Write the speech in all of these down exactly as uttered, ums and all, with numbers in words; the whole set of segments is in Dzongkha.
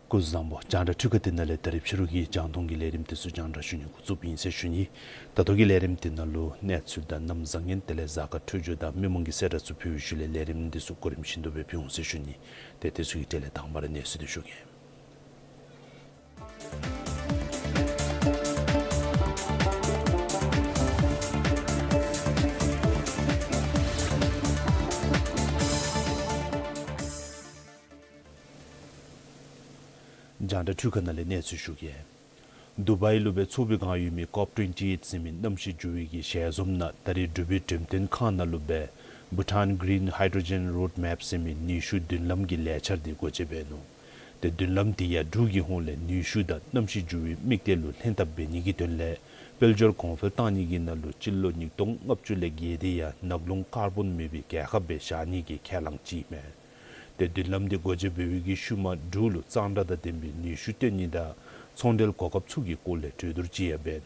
སྐུ་གཟུགས་བཟང་པོ། རྒྱང་བསྒྲགས་འཕྲུལ་ཁང་འདི་ནང་ལས་ད་རིས་ཕྱི་རུ་གི་རྒྱང་མཐོང་གི་ལས་རིམ་འདི་ཚུ་རྒྱང་བསྒྲགས་ཞུ་ནི་འགོ་བཙུགསཔ་ཨིན་ཟེར་ཞུ་ནི། ད་ལྟོ་གི་ལས་རིམ་འདི་ནང་ལུ་གནས་ཚུལ་དང་གནམ་བཟང་ངན་དེ་ལས་གཟའ་སྐར་འཕྲོད་སྦྱོར་དང་མི་མང་གི་གསལ་བསྒྲགས་ཚུ་ཕུལ་བའི་ཤུལ་ལས་ལས་རིམ་འདི་ཚུ་གོ་རིམ་བཞིན་དུ་སྦེ་ཕུལ་འོང་ཟེར་ཞུ་ནི། ཏེ་དེ་ཚུ་གི་གྲས་ལས་དང་པ་ར་གནས་ཚུལ་འདི་ཞུ་གེ། རྒྱང་བསྒྲགས་འཕྲུལ་ཁང་ནང་ལས་གནས་ཚུལ་ཞུ་གེ། དུ་བའི་ལུ་སྦེ་འཚོགས་པའི་བསྒང་ཡོད་མི་ཀོབ་ཊུ་ཝེན་ཊི་ཨེཊ་ཟེར་མི་གནམ་གཤིས་འགྱུར་བའི་གི་ཞལ་འཛོམས་ནང་ད་རིས་འབྲུག་པའི་འགྲེམས་སྟོན་ཁང་ནང་ལུ་སྦེ་Bhutan Green Hydrogen Roadmap ཟེར་མི་ནུས་ཤུགས་མདུན་ལམ་གྱི་ལས་འཆར་འདི་སྒོ་འབྱེད་འབད་ནུག། ཏེ་མདུན་ལམ་འདི་ཡང་འབྲུག་གི་ཧོངས་ལས་ནུས་ཤུགས་དང་གནམ་གཤིས་འགྱུར་བའི་དམིགས་གཏད་ལུ་ལྷན་ཐབས་འབད་ནི་གི་དོན་ལས་དཔལ་འབྱོར་གོང་འཕེལ་གཏང་ནི་གི་ནང་ལུ་སྤྱི་ལོ་ཉིས་སྟོང་ལྔ་བཅུ་ལས་བརྒལ་ཏེ་ཡང་ནགས་ཀླུང་ཀར་བོན་མེད་པའི་རྒྱལ་ཁབ་སྦེ་བཞག་ནི་གི་ཁས་བླངས་ཅིག་ཨིན་མས། ཏེ་མདུན་ལམ་འདི་སྒོ་འབྱེད་འབད་བའི་གི་ཤུལ་མ་འབྲུག་ལུ་གཙང་སྦྲ་དང་ལྡན་པའི་ནུས་ཤུགས་བཏོན་ནི་དང་ཚོང་འབྲེལ་གོ་སྐབས་ཚུ་གི་སྐོར་ལས་གྲོས་བསྡུར་ཅིག་ཡང་འབད་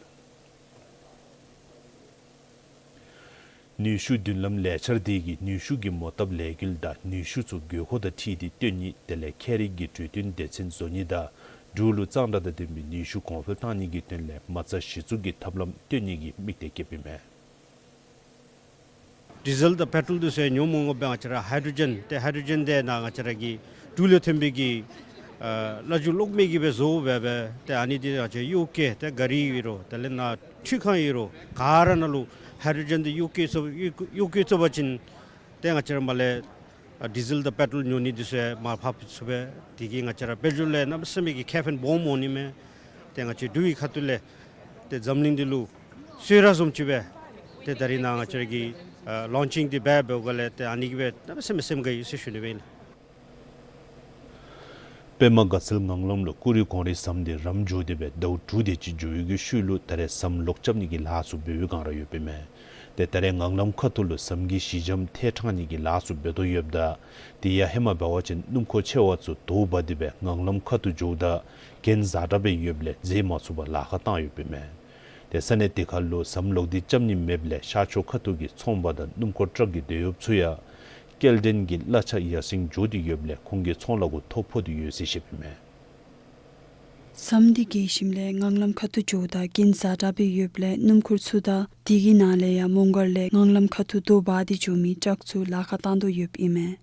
ནུག། ནུས་ཤུགས་མདུན་ལམ་ལས་འཆར་འདི་གིས་ནུས་ཤུགས་ཀྱི་མོ་བཏབ་ལས་འགུལ་དང་ནུས་ཤུགས་ཚུ་དགོས་མཁོ་དང་འཁྲིལ་ཏེ་བཏོན་ནི་དེ་ལས་ཁྱད་རིག་གི་གྲོས་བསྟུན་སྡེ་ཚན་བཟོ་ནི་དང་འབྲུག་ལུ་གཙང་སྦྲ་དང་ལྡན་པའི་ནུས་ཤུགས་གོང་འཕེལ་གཏང་ནི་གི་དོན་ལས་མ་རྩ་གཞི་བཙུགས་ཀྱི་ཐབས་ལམ་བཏོན་ནི་གི་དམིགས་གཏད་བསྐྱེདཔ་ཨིན་མས། ཌི་ཟེལ་དང་པེ་ཊོལ་འདི་ཚུ་ཡང་ཉོ་མ་དགོ་པར་ང་བཅས་ར་ཧའི་ཌྲོ་ཇེན་ཏེ་ཧའི་ཌྲོ་ཇེན་འདི་ནཱ་ང་བཅས་ར་གི་འབྲུག་ལས་ཐོན་པའི་གི་ཨ་བླ་བརྒྱུད་གློག་མེ་གིས་སྦེ་བཟོ་སྦེ་སྦེ་ཏེ་ཨ་ནི་འདི་ང་བཅས་གཡོག་བཀོལ་ཏེ་ག་རི་ཨིན་རུང་དེ་ལས་ནཱ་འཕྲུལ་ཁང་ཨིན་རུང་ག་ར་ནང་ལུ་ཧའི་ཌྲོ་ཇེན་འདི་གཡོག་བཀོལ་ཚུགས་གཡོག་གཡོག་བཀོལ་ཚུགས་པ་ཅིན་ཏེ་ང་བཅས་ར་མར་ལས་ཨ་ཌི་ཟེལ་དང་པེ་ཊོལ་ཉོ་ནི་འདི་ཚུ་ཡང་མར་ཕབ་ཚུགས་པས། དེ་གིས་ང་བཅས་ར་དཔལ་འབྱོར་ལས་གནམ་མེད་ས་མེད་ཀྱི་ཁེ་ཕན་སྦོམ་འོང་ནི་མས། ཏེ་ང་བཅས་འབྲུག་གི་ཁ་ཐུག་ལས་ཏེ་འཛམ་གླིང་འདི་ལུ་གསོལ་རས་བཟུམ་ཅིག་སྦེ་ཏེ་ད་རིས་ནཱ་ང་བཅས་ར་གི་ཨ་ལོན་ཅིང་འདི་འབད་འབདཝ་ལས་ཏེ་ཨ་ནི་གིས་སྦེ་གནམ་མེད་ས་མེད་སེམས་དགའ་ཡི་ཟེར་ཞུ་ནི་སྦེ་ཨིན། པདྨ་དགའ་ཚལ་ངང་ལམ་ལུ་ཀུ་རི་གོང་རི་ཟམ་འདི་རམ་འགྱོ་སྟེ་སྦེ་ཟླཝ་དྲུག་དེ་ཅིག་འགྱོ་བའི་གི་ཤུལ་ལུ་ད་རེས་ཟམ་ལོག་རྐྱབ་ནི་གི་ལཱ་ཚུ་འབད་བའི་བསྒང་ར་ཡོདཔ་ཨིན་མས། ཏེ་ད་རེས་ངང་ལམ་ཁ་ཐུག་ལུ་ཟམ་གྱི་གཞི་འགྱམ་ཐེད་དྲངས་ནི་གི་ལཱ་ཚུ་འབད་དོ་ཡོདཔ་ད་དེ་ཡང་ཧེ་མ་འབད་བ་ཅིན་སྣུམ་འཁོར་ཆེ་བ་ཚུ་དོ་འབག་སྟེ་སྦེ་ངང་ལམ་ཁ་ཐུག་འགྱོཝ་ད་གྱེན་གཟར་དྲགས་སྦེ་ཡོདཔ་ལས་འཛེགས་མ་ཚུགས་པར་ལཱ་ཁག་བཏང་ཡོདཔ་ཨིན་མས། ཏེ་ས་གནས་དེ་ཁར་ལུ་ཟམ་ལོག་སྟེ་རྐྱབ་ནི་མེདཔ་ལས་ཤར་ཕྱོགས་ཁ་ཐུག་གི་ཚོང་པ་དང་སྣུམ་འཁོར་ཊཱག་གི་དོན་གཡོགཔ་ཚུ་ཡང་སྐྱེལ་འདྲེན་གྱི་གླ་ཆ་ཡར་སེང་འགྱོ་སྟེ་ཡོདཔ་ལས་ཁོང་གི་ཚོང་ལཱ་གུ་ཐོ་ཕོག་སྟེ་ཡོད་ཟེར་བཤདཔ་ཨིན་མས། ཟམ་འདི་འགྱེལ་ཞིནམ་ལས་ངང་ལམ་ཁ་ཐུག་འགྱོཝ་ད་གྱེན་གཟར་དྲགས་སྦེ་ཡོདཔ་ལས་སྣུམ་འཁོར་ཚུ་དང་དེ་གི་ནང་ལས་ཡང་མོང་སྒར་ལས་ངང་ལམ་ཁ་ཐུག་དོ་འབག་སྟེ་འགྱོ་མི་ཊཱག་ཚུ་ལཱ་ཁག་བཏང་དོ་ཡོདཔ་ཨིན་མས།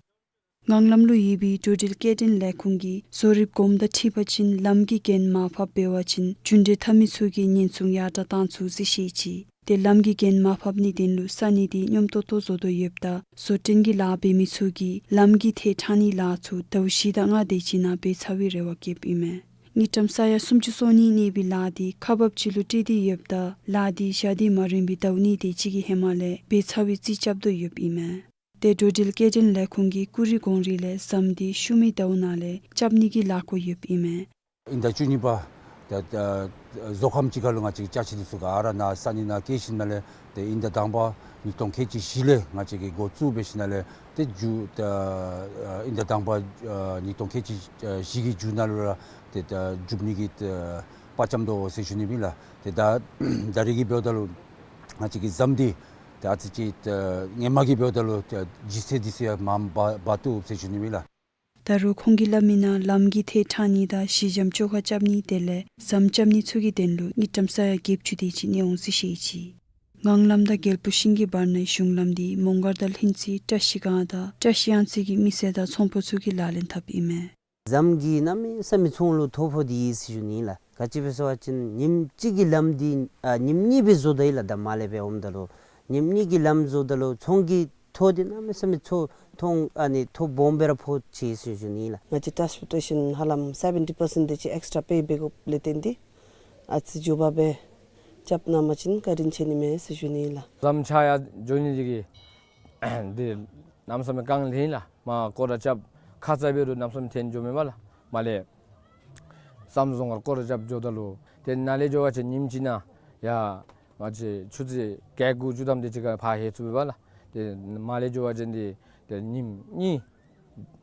ངང་ལམ་ལུ་ཡོད་པའི་འགྲོ་འགྲུལ་སྐྱེལ་འདྲེན་ལས་ཁུངས་ཀྱིས་བཟོ་རིགཔ་གོངམ་དང་འཁྲིལ་བ་ཅིན་ལམ་གྱི་གྱེན་མར་ཕབ་འབད་བ་ཅིན་རྒྱུ་འབྲས་འཐབ་མི་ཚུ་གིས་ཉེན་སྲུང་ཡར་དྲགས་བཏང་ཚུགས་ཟེར་བཤད་ཅི། ཏེ་ལམ་གྱི་གྱེན་མར་ཕབ་ནི་དོན་ལུ་ས་གནས་འདི་སྙོམས་ཏོག་ཏོ་བཟོ་དོ་ཡོདཔ་ད་བཟོ་སྐྲུན་གྱི་ལཱ་འབད་མི་ཚུ་གིས་ལམ་གྱི་ཐད་དྲངས་ནི་ལཱ་ཚུ་ཟླཝ་བཞི་དང་ལྔ་དེ་ཅིག་ནང་འབད་ཚར་བའི་རེ་བ་བསྐྱེདཔ་ཨིན་མས། དངུལ་ཀྲམ་ས་ཡ་སུམ་ཅུ་སོ་གཉིས་གནས་པའི་ལཱ་འདི་ཁག་འབགཔ་ཅིག་ལུ་སྤྲོད་དེ་ཡོདཔ་ད་ལཱ་འདི་བཞག་སྟེ་མ་རན་པའི་ཟླཝ་གཉིས་དེ་ཅིག་གི་ཧེ་མ་ལས་འབད་ཚར་བའི་རྩིས་རྐྱབ་དོ་ཡོདཔ་ཨིན་མས། ཏེ་འགྲོ་འགྲུལ་སྐྱེལ་འདྲེན་ལས་ཁུངས་ཀྱིས་ཀུ་རི་གོང་རི་ལས་ཟམ་འདི་ཤུལ་མའི་ཟླཝ་ནང་ལས་རྐྱབ་ནི་གི་ལཱ་འགོ་ཡོདཔ་ཨིན་མས། ཟླ་བཅུ་གཉིས་པ་ ད་ད་བཟོ་ཁང་ཅིག་ཁར་ལུ་ང་བཅས་ཀྱི་ཅ་ཆས་འདི་ཚུ་ག་ར་ནཱ་ས་གནས་ནང་བསྐྱལ་ཞིནམ་ལས་ཏེ་དབྱིན་ཟླ་དང་པ་ཉིས་སྟོང་ཁལ་གཅིག་བཞི་ལས་ང་བཅས་ཀྱིས་འགོ་བཙུགས་འབད་ཞིནམ་ལས་ཏེ་མཇུག་ད་དབྱིན་ཟླ་དང་པ་ཉིས་སྟོང་ཁལ་གཅིག་བཞི་གི་མཇུག་ནང་ལུ་ར་ཏེ་ད་མཇུག་མི་གི་ད་དཔའ་བཅམ་དོ་ཟེར་ཞུ་ནི་ཨིན་ལགས། ཏེ་ད་ད་རེས་ཀྱི་འབདཝ་ད་ལུ་ང་བཅས་ཀྱི་ཟམ་འདི་ཏེ་ཨ་ཙི་ཅིག་ད་སྔོན་མ་གི་འབདཝ་ད་ལུ་ད་ལྗིད་ཚད་འདི་ཚུ་ཡང་མར་འབག་འབག་བཏུབ་ཟེར་ཞུ་ནི་ཨིན་ལགས། ད་རུང་ཁོང་གིས་སླབ་མི་ནང་ལམ་གྱི་ཐད་ཕྲང་ནི་དང་ཞི་འཇམ་བཅོ་ཁ་རྐྱབ་ནི་དེ་ལས་ཟམ་རྐྱབ་ནི་ཚུ་གི་དོན་ལུ་དངུལ་ཀྲམ་ས་ཡ་བརྒྱད་ཅུ་དེ་ཅིག་གནས་འོང་ཟེར་བཤད་ཅི། ངང་ལམ་དང་རྒྱལ་པོ་ཤིང་གི་བར་ནའི་གཞུང་ལམ་འདི་མོང་སྒར་དང་ལྷུན་རྩེ་བཀྲ་ཤིས་སྒང་དང་བཀྲ་ཤིས་གཡང་རྩེ་གི་མི་སེར་དང་ཚོང་པ་ཚུ་གིས་ལག་ལེན་འཐབ་ཨིན་མས། ཟམ་གྱིས་གནམ་མེད་ས་མེད་ཚོང་ལུ་ཐོ་ཕོག་སྟེ་ཡོད་ཟེར་ཞུ་ནི་ལགས། ག་ཅི་སྦེ་ཟེར་བ་ཅིན་ཉིནམ་གཅིག་གི་ལམ་འདི་ཨ་ཉིནམ་གཉིས་སྦེ་བཟོ་དོ་ཡོད་ལགས། ད་མར་ལས་སྦེ་འོངམ་ད་ལུ་ཉིནམ་གཉིས་ཀྱི་ལམ་བཟོཝ་ད་ལུ་ཚོང་གི་ཐོ་འདི་གནམ་མེད་ས་མེད་ཚོང་ཐོང་ཨ་ནི་ཐོ་སྦོམ་སྦེ་ར་ཕོག་ཅི་ཟེར་ཞུ་ནི་ལགས། ང་བཅས་ཊཱན་སི་པོར་ཊེ་ཤཱན་ཧ་ལམ་སེ་བེན་ཊི་པར་སེནཊ་དེ་ཅིག་ཨེགསི་ཊྲ་པེ་འབད་དགོཔ་ལས་བརྟེན་ཏེ་ཨ་ཙི་མགྱོགས་པ་སྦེ་རྐྱབ་གནང་པ་ཅིན་བཀའ་དྲིན་ཆེ་ནི་མས་ཟེར་ཞུ་ནི་ལགས། ཟམ་ཆག་ཡར་འགྱོ་ནི་འདི་གིས་འདི་གནམ་མེད་ས་མེད་དཀའ་ངལ་ཨིན་ལགས། མར་སྐོར་ར་རྐྱབ་ཁ་ཙ་འབད་རུང་གནམ་མེད་ས་མེད་འཐོན་འགྱོ་མས་པ་ལགས། མར་ལས་བསམ་བཟོ་ཁར་སྐོར་ར་རྐྱབ་འགྱོཝ་ད་ལུ་ཏེ་ནཱ་ལས་འགྱོ་བ་ཅིན་ཉིནམ་གཅིག་ནང་ཡར་ང་བཅས་ཆུ་ཚོད་བརྒྱད་དགུ་བཅུ་ཐམ་དེ་ཅིག་ཁར་ཕར་ལྷོད་ཚུགས་པས་པ་ལགས། ཏེ་མར་ལས་འགྱོ་བ་ཅིན་འདི་ཏེ་ཉིནམ་གཉིས་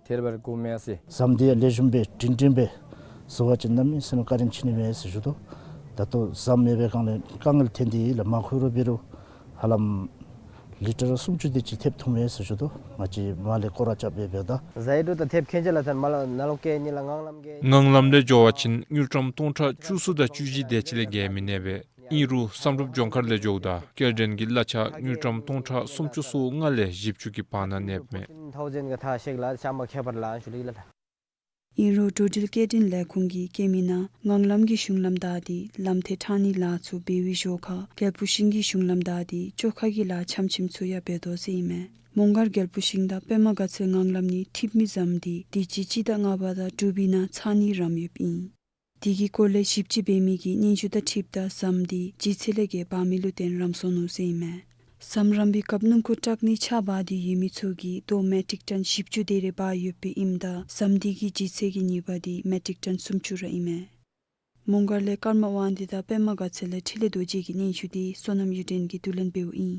དེ་ར་འབད་དགོ་མས་ཟེར། ཟམ་འདི་ལེགས་ཤོམ་སྦེ་སྒྲིང་སྒྲིང་སྦེ་བཟོ་བ་ཅིན་གནམ་མེད་ས་མེད་བཀའ་དྲིན་ཆེ་ནི་མས་ཟེར་ཞུ་དོ། ད་ལྟོ་ཟམ་མེད་པའི་སྒང་ལས་དཀའ་ངལ་འཐོན་ཏེ་ཡོད་ལགས། མར་ཁུ་རུ་འབད་རུང་ཧ་ལམ་ལི་ཊར་སུམ་ཅུ་དེ་ཅིག་ཐེབས་ཐུབ་མས་ཟེར་ཞུ་དོ། ང་བཅས་མར་ལས་སྐོར་ར་རྐྱབ་སྦེ་འབདཝ་ད། ཟ་ཡི་འདུག། ད་ཐེབས་ཁན་ཅིག་ལགས། ད་མར་ལས་ནཱ་ལུ་བསྐྱལ་ནི་ལགས། ངང་ལམ་གྱི། ངང་ལམ་ལས་འགྱོ་བ་ཅིན་དངུལ་ཀྲམ་སྟོང་ཕྲག་བཅུ་གསུམ་དང་བཅུ་བཞི་དེ་ཅིག་ལས་བརྒལ་མི་གནས་པས། ཨིན་རུང་བསམ་གྲུབ་ལྗོངས་མཁར་ལས་འགྱོཝ་ད་སྐྱེལ་འདྲེན་གྱི་གླ་ཆ་དངུལ་ཀྲམ་སྟོང་ཕྲག་སུམ་ཅུ་སོ་ལྔ་ལས་བཞི་བཅུ་གི་བར་ན་གནསཔ་མས། ཐའུ་ཟེན་གྱི་ཐག་བཤད་ལགས། ཤ་མ་ཁྱད་པར་ལགས་ཞུ་ལི་ལགས། ཨིན་རུང་འགྲོ་འགྲུལ་སྐྱེལ་འདྲེན་ལས་ཁུངས་ཀྱིས་བཀོད་མི་ནང་ངང་ལམ་གྱི་གཞུང་ལམ་བདའ་སྟེ་ལམ་ཐད་ཕྲང་ནི་ལཱ་ཚུ་འབད་བའི་ཞོར་ཁར་རྒྱལ་པོ་ཤིང་གི་གཞུང་ལམ་བདའ་སྟེ་བཅོ་ཁ་གི་ལཱ་ཆམ་ཆིམ་ཚུ་ཡང་འབད་དོ་ཟེར་ཨིན་མས། མོང་སྒར་རྒྱལ་པོ་ཤིང་དང་པདྨ་དགའ་ཚལ་ངང་ལམ་གཉིས་འཐིབས་མི་ཟམ་འདི་དུས་ཅི་སྤྱི་ཟླ་ལྔ་པ་དང་དྲུག་པའི་ནང་ཚར་ནིའི་རམ་ཡོདཔ་ཨིན། དེ་གི་སྐོར་ལས་ཞིབ་དཔྱད་འབད་མི་གིས་སྙན་ཞུ་དང་འཁྲིལཝ་ད་ཟམ་འདི་ལྗིད་ཚད་ལས་བརྒལ་འབག་མི་ལུ་བརྟེན་རམ་སོང་ནུག་ཟེར་ཨིན་མས། ཟམ་རམ་པའི་སྐབས་སྣུམ་འཁོར་ཊག་ནི་ཆག་འབག་སྟེ་ཡོད་མི་ཚུ་གིས་རྡོ་མེ་ཊིག་ཊོན་བཞི་བཅུ་དེ་རེ་འབག་ཡོདཔ་ཨིནམ་ད་ཟམ་འདི་གི་ལྗིད་ཚད་ཀྱི་ཉེས་པ་འདི་མེ་ཊིག་ཊོན་སུམ་ཅུ་ར་ཨིན་མས། མོང་སྒར་ལས་ཀརྨ་དབང་འདུས་དང་པདྨ་དགའ་ཚལ་ལས་འཕྲིན་ལས་རྡོ་རྗེ་གི་སྙན་ཞུ་འདི་བསོད་ནམས་གཡུ་སྒྲོན་གྱིས་བསྡུ་ལེན་འབདཝ་ཨིན།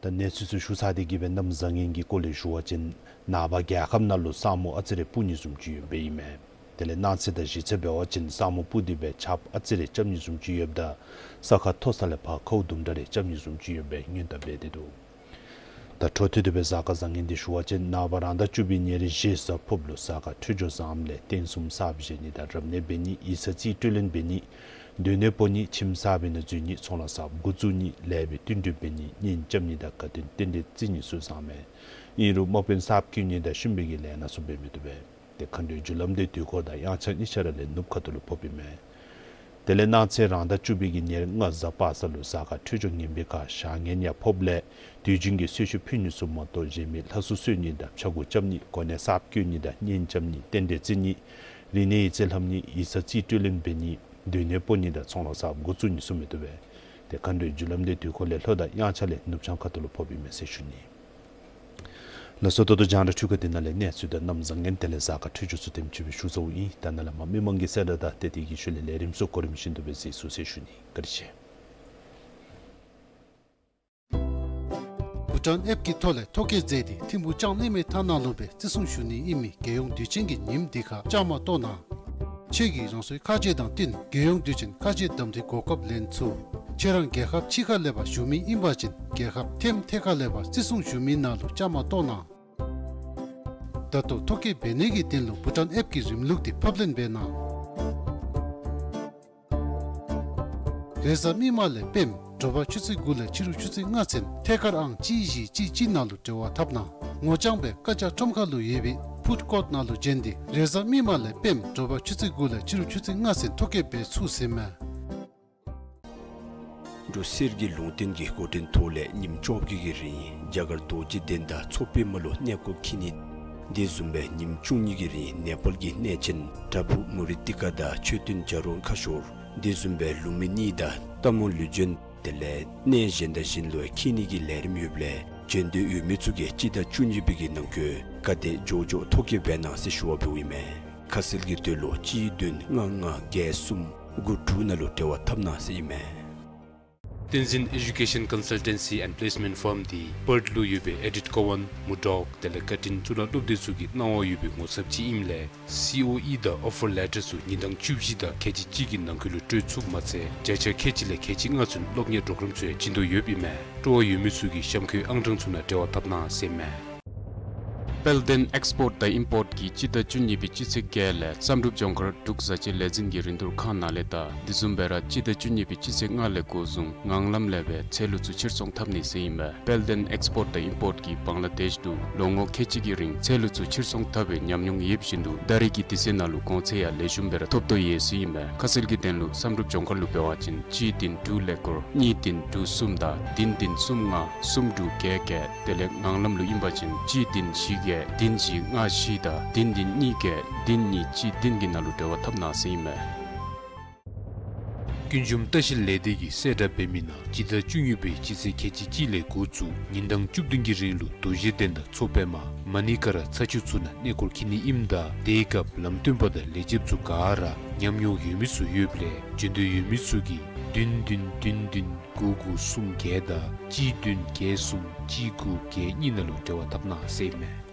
ད་གནས་ཚུལ་ཚུ་ཞུ་ཚར་ཏེ་གི་སྦེ་གནམ་བཟང་ངན་གྱི་སྐོར་ལས་ཞུ་བ་ཅིན་ནངས་པ་རྒྱལ་ཁབ་ནང་ལུ་ས་སྨུག་ཨ་ཙི་རེ་སྤུབ་ནི་བཟུམ་ཅིག་ཡོདཔ་ཨིན་མས། དེ་ལས་གནངས་ཚེ་དང་གཞེས་ཚེ་འབད་བ་ཅིན་ས་སྨུག་སྤུབ་སྟེ་སྦེ་ཆརཔ་ཨ་ཙི་རེ་རྐྱབ་ནི་བཟུམ་ཅིག་ཡོདཔ་ད་ས་ཁ་མཐོ་ས་ལས་ཕར་ཁཝ་དུམ་གྲ་རེ་རྐྱབ་ནི་བཟུམ་ཅིག་ཡོདཔ་སྦེ་སྔོན་བརྡ་འབད་དེ་འདུག། ད་འཕྲོ་མཐུད་དེ་སྦེ་གཟའ་སྐར་བཟང་ངན་འདི་ཞུ་བ་ཅིན་ནངས་པ་རང་ཟླ་བཅུ་པའི་ཉེར་བཞི་གཟའ་ཕུརཔ་ལུ་གཟའ་སྐར་འཕྲོད་སྦྱོར་བཟངམ་ལས་རྟེན་གསུམ་གསརཔ་བཞེངས་ནི་དང་རབ་གནས་འབད་ནི་ཡིག་ཚང་རྩིས་སྤྲོད་ལེན་འབད་ནི་སྡོད་གནས་སྤོ་ནི་ཁྱིམ་གསར་པའི་ནང་འཛུལ་ནི་ཚོང་ལཱ་གསརཔ་འགོ་བཙུགས་ནི་ལེགས་པའི་བསྟུན་གྲོས་འབད་ནི་གཉེན་རྐྱབ་ནི་དང་དགའ་སྟོན་རྟེན་འབྲེལ་བརྩི་ནི་ཚུ་བཟང་མས། ཨིན་རུང་དམག་དཔོན་གསརཔ་བསྐོ་ནི་དང་ཤུམ་པའི་གི་ལས་སྣ་ཚུ་འབད་མི་བཏུབ་པས། དེ་མཁའ་འགྲོའི་རྒྱུ་ལམ་འདི་དུས་འཁོར་དང་དབྱངས་འཆར་གཉིས་ཆ་ར་ལས་ནུབ་ཁ་ཐུག་ལུ་ཕོགཔ་ཨིན་མས། དེ་ལས་གནངས་ཚེ་རང་ཟླ་བཅུ་པའི་གི་ཉེར་ལྔ་གཟའ་པ་སངས་ལུ་གཟའ་སྐར་འཕྲོད་སྦྱོར་ངན་པའི་ཁར་ཞག་ངན་ཡང་ཕོགཔ་ལས་དུས་རྒྱུན་གྱི་གསོལ་མཆོད་ཕུལ་ནི་ཚུ་མ་གཏོགས་གཞན་མི་ལྷ་གསོལ་གསོལ་ནི་དང་ཕྱག་འགུག་རྐྱབ་ནི་གོ་གནས་གསརཔ་བསྐོ་ནི་དང་གཉེན་རྐྱབ་ནི་རྟེན་འབྲེལ་བརྩི་ནི་རིག་གནས་ཡིག་རྩིས་ལྷབ་ནི་ཡིག་ཚང་རྩིས་སྤྲོད་ལེན་འབད་ནི་སྡོད་གནས་སྤོ་ནི་དང་ཚོང་ལཱ་གསརཔ་འགོ་བཙུགས་ནི་ཚུ་མི་བཏུབ་པས། དེ་མཁའ་འགྲོའི་རྒྱུ་ལམ་འདི་དུས་འཁོར་ལས་ལྷོ་དང་དབྱངས་འཆར་ལས་ནུབ་བྱང་ཁ་ཐུག་ལུ་ཕོགཔ་ཨིན་མས་ཟེར་ཞུ་ནི། ལགས་སོ། ད་ལྟོ་རྒྱང་བསྒྲགས་འཕྲུལ་ཁང་འདི་ནང་ལས་གནས་ཚུལ་དང་གནམ་བཟང་ངན་དེ་ལས་གཟའ་སྐར་འཕྲོད་སྦྱོར་ཚུ་དེམ་ཅིག་སྦེ་ཞུ་ཚརཝ་ཨིན། ད་ནཱ་ལས་མར་མི་མང་གི་གསལ་བསྒྲགས་དང་ཏེ་དེ་གི་ཤུལ་ལས་ལས་རིམ་ཚུ་གོ་རིམ་བཞིན་དུ་སྦེ་གཟིགས་ཚུགས་ཟེར་ཞུ་ནི། བཀའ་དྲིན་ཆེ། བྷུ་ཊཱན་ཨེཔ་ཀྱི་ཐོག་ལས་ཐོ་བཀོད་མཛད་དེ་ཐིམ་ཕུག་ལྕང་གླིང་མའི་ཐ་ནག་ལུ་སྦེ་བརྩི་སྲུང་ཞུ་ནི་ཨིན་མི་རྒྱལ་ཡོངས་དུས་ཆེན་གྱི་ཉིནམ་འདི་ཁར་བཅའ་མར་གཏོགས་གནང་། ཁྱེད་ཀྱིས་རང་སོའི་ཁ་རྗེ་དང་བསྟུན་རྒྱལ་ཡོངས་དུས་ཆེན་ཁ་རྗེ་གདམ་འཐུའི་གོ་སྐབས་ལེན་ཚུགས། ཁྱེད་རང་རྒྱལ་ཁབ་ཕྱི་ཁ་ལས་ཕར་བཞུགས་མི་ཨིན་པ་ཅིན་རྒྱལ་ཁབ་ཐེམ་ཐད་ཁ་ལས་ཕར་བརྩི་སྲུང་ཞུ་མི་ནང་ལུ་བཅའ་མར་གཏོགས་གནང་། ད་ལྟོ་ཐོ་བཀོད་འབད་ནི་གི་དོན་ལུ་བྷུ་ཊཱན་ཨེཔ་ཀྱི་རིམ་ལུགས་འདི་ཕབ་ལེན་འབད་གནང་། རེས་གཟའ་མིག་དམར་ལས་སྤེནམ་དྲོ་པ་ཆུ་ཚོད་དགུ་ལས་ཕྱི་རུ་ཆུ་ཚོད་ལྔ་ཚུན་ཐད་ཀར་ཨང་གཅིག་བཞི་གཅིག་གཅིག་ནང་ལུ་འབྲེལ་བ་འཐབ་གནང་། ངོ་རྐྱང་སྦེ་བཀའ་རྒྱ་ཁྲོམ་ཁ་ལུ་ཡོད་པའི་ཕུཌ་ཀོརཊ་ནང་ལུ་བྱོན་ཏེ་རེས་གཟའ་མིག་དམར་ལས་སྤེནམ་དྲོ་པ་ཆུ་ཚོད་དགུ་ལས་ཕྱི་རུ་ཆུ་ཚོད་ལྔ་ཚུན་ཐོ་བཀོད་འབད་ཚུགས་ཟེར་མས། འབྲུག་གསེར་གྱི་ལུང་བསྟན་གྱི་འགོ་འདྲེན་ཐོག་ལས་ཉིནམ་བཅོ་བརྒྱད་ཀྱི་རིང་རྒྱ་གར་རྡོ་རྗེ་གདན་དང་མཚོ་པདྨ་ལུ་གནས་སྐོར་འཁྱིད་ནི། དེ་བཟུམ་སྦེ་ཉིནམ་བཅུ་གཉིས་ཀྱི་རིང་ནེ་པཱལ་གྱི་གནས་ཆེན་པྲ་བྷུ་མུ་ནི་ཏི་ཀ་དང་མཆོད་རྟེན་བྱ་རུང་ཁ་ཤོར། དེ་བཟུམ་སྦེ་ལུམ་བི་ནི་དང་སྟག་མོ་ལུས་སྦྱིན། དེ་ལས་གནས་གཞན་དང་གཞན་ལུ་འཁྱིད་ནི་གི་ལས་རིམ་ཡོདཔ་ལས་བྱོན་འདོད་ཡོད་མི་ཚུ་གིས་སྤྱི་ཟླ་བཅུ་གཉིས་པའི་གི་ནང་འཁོད་ག་དེ་མགྱོགས་མགྱོགས་ཐོ་བཀོད་འབད་གནང་ཟེར་ཞུ་བ་འབདཝ་ཨིན་མས། ཁ་གསལ་གྱི་དོན་ལུ་གཅིག་བདུན་ལྔ་ལྔ་བརྒྱད་གསུམ་དགུ་དྲུག་ནང་ལུ་འབྲེལ་བ་འཐབ་གནང་ཟེར་ཨིན་མས། བསྟན་འཛིན་Education Consultancy and Placement Firm འདི་པརཐ་ལུ་ཡོད་པའི་ཨེ་ཌིཐ་ཀོ་ཝཱན་མུར་ཌོག་དེ་ལས་ཀར་ཊིན་གཙུག་ལག་སློབ་སྡེ་ཚུ་གིས་གནང་བ་ཡོད་པའི་ངོ་ཚབ་ཅིག་ཨིནམ་ལས་སི་ཨོ་ཨི་དང་ཨོ་ཕར་ལེ་ཊར་ཚུ་ཉིན་གྲངས་བཅུ་བཞི་དང་ཁལ་གཅིག་གཅིག་གི་ནང་འཁོད་ལུ་སྤྲོད་ཚུགསཔ་མ་ཚད་བརྒྱ་ཆ་ཁལ་གཅིག་ལས་ཁལ་གཅིག་ལྔ་ཚུན་སློབ་གཉེར་པོརོ་གརམ་ཚུ་ཡང་བྱིན་དོ་ཡོདཔ་ཨིན་མས། སྤྲོ་བ་ཡོད་མི་ཚུ་གིས་གཤམ་འཁོད་ཨང་གྲངས་ཚུ་ནང་འབྲེལ་བ་འཐབ་གནང་ཟེར་ཨིན་མས། དཔལ་ལྡན་ཨེགསི་པོརཊ་དང་ཨིམ་པོརཊ་ཀྱིས་སྤྱི་ཟླ་བཅུ་གཉིས་པའི་སྤྱི་ཚེས་བརྒྱད་ལས་བསམ་གྲུབ་ལྗོངས་མཁར་འབྲུག་བཟའ་སྤྱོད་ལས་འཛིན་གྱི་རིན་བསྡུར་ཁང་ནང་ལས་དང་དེ་བཟུམ་སྦེ་ར་སྤྱི་ཟླ་བཅུ་གཉིས་པའི་སྤྱི་ཚེས་ལྔ་ལས་འགོ་བཟུང་ངང་ལམ་ལས་སྦེ་ཚལ་ལུ་ཚུ་ཕྱིར་ཚོང་འཐབ་ནི་ཟེར་ཨིན་པས། དཔལ་ལྡན་ཨེགསི་པོརཊ་དང་ཨིམ་པོརཊ་ཀྱིས་བང་ལ་དེཤ་ལུ་ལོ་ངོ་ཁལ་གཅིག་གི་རིང་ཚལ་ལུ་ཚུ་ཕྱིར་ཚོང་འཐབ་པའི་ཉམས་མྱོང་ཡོདཔ་བཞིན་དུ་ད་རེས་ཀྱི་དུས་ཚོད་ནང་ལུ་གོང་ཚད་ཡང་ལེགས་ཤོམ་སྦེ་ར་ཐོབ་དོ་ཡོད་ཟེར་ཨིན་པས། ཁ་གསལ་གྱི་དོན་ལུ་བསམ་གྲུབ་ལྗོངས་མཁར་ལུ་འབད་བ་ཅིན་གཅིག་བདུན་དྲུག་ཀླད་ཀོར་གཉིས་བདུན་དྲུག་གསུམ་དང་བདུན་བདུན་གསུམ་ལྔ་གསུམ་དྲུག་བརྒྱད་བརྒྱད། དེ་ལས་ངང་ལམ་ལུ་ཨིན་པ་ཅིན་གཅིག་བདུན་བཞི་བརྒྱད་བདུན་བཞི་ལྔ་བཞི་དང་བདུན་བདུན་གཉིས་བརྒྱད་བདུན་གཉིས་གཅིག་བདུན་གྱི་ནང་ལུ་འབྲེལ་བ་འཐབ་གནང་ཟེར་ཨིན་མས། ཀུན་འབྱུང་ལྟ་བཤལ་ལས་སྡེ་གིས་གསལ་བསྒྲགས་འབད་མི་ནང་སྤྱི་ཟླ་བཅུ་གཉིས་པའི་སྤྱི་ཚེས་ཁལ་གཅིག་གཅིག་ལས་འགོ་བཙུགས་ཉིན་གྲངས་བཅུ་བདུན་གྱི་རིང་ལུ་རྡོ་རྗེ་གདན་དང་མཚོ་པདྨ་མ་ཎི་ཀ་ར་ཚ་ཆུ་ཚུ་ནང་གནས་སྐོར་འཁྱིད་ནི་ཨིནམ་ད་དེའི་སྐབས་ལམ་སྟོན་པ་དང་ལས་བྱེདཔ་ཚུ་ག་ར་ཉམས་མྱོང་ཡོད་མི་ཚུ་ཡོདཔ་ལས་འབྱོན་འདོད་ཡོད་མི་ཚུ་གིས་བདུན་བདུན་བདུན་བདུན་དགུ་དགུ་གསུམ་བརྒྱད་དང་གཅིག་བདུན་བརྒྱད་གསུམ་གཅིག་དགུ་བརྒྱད་གཉིས་ནང་ལུ་འབྲེལ་བ་འཐབ་གནང་ཟེར་ཨིན་མས།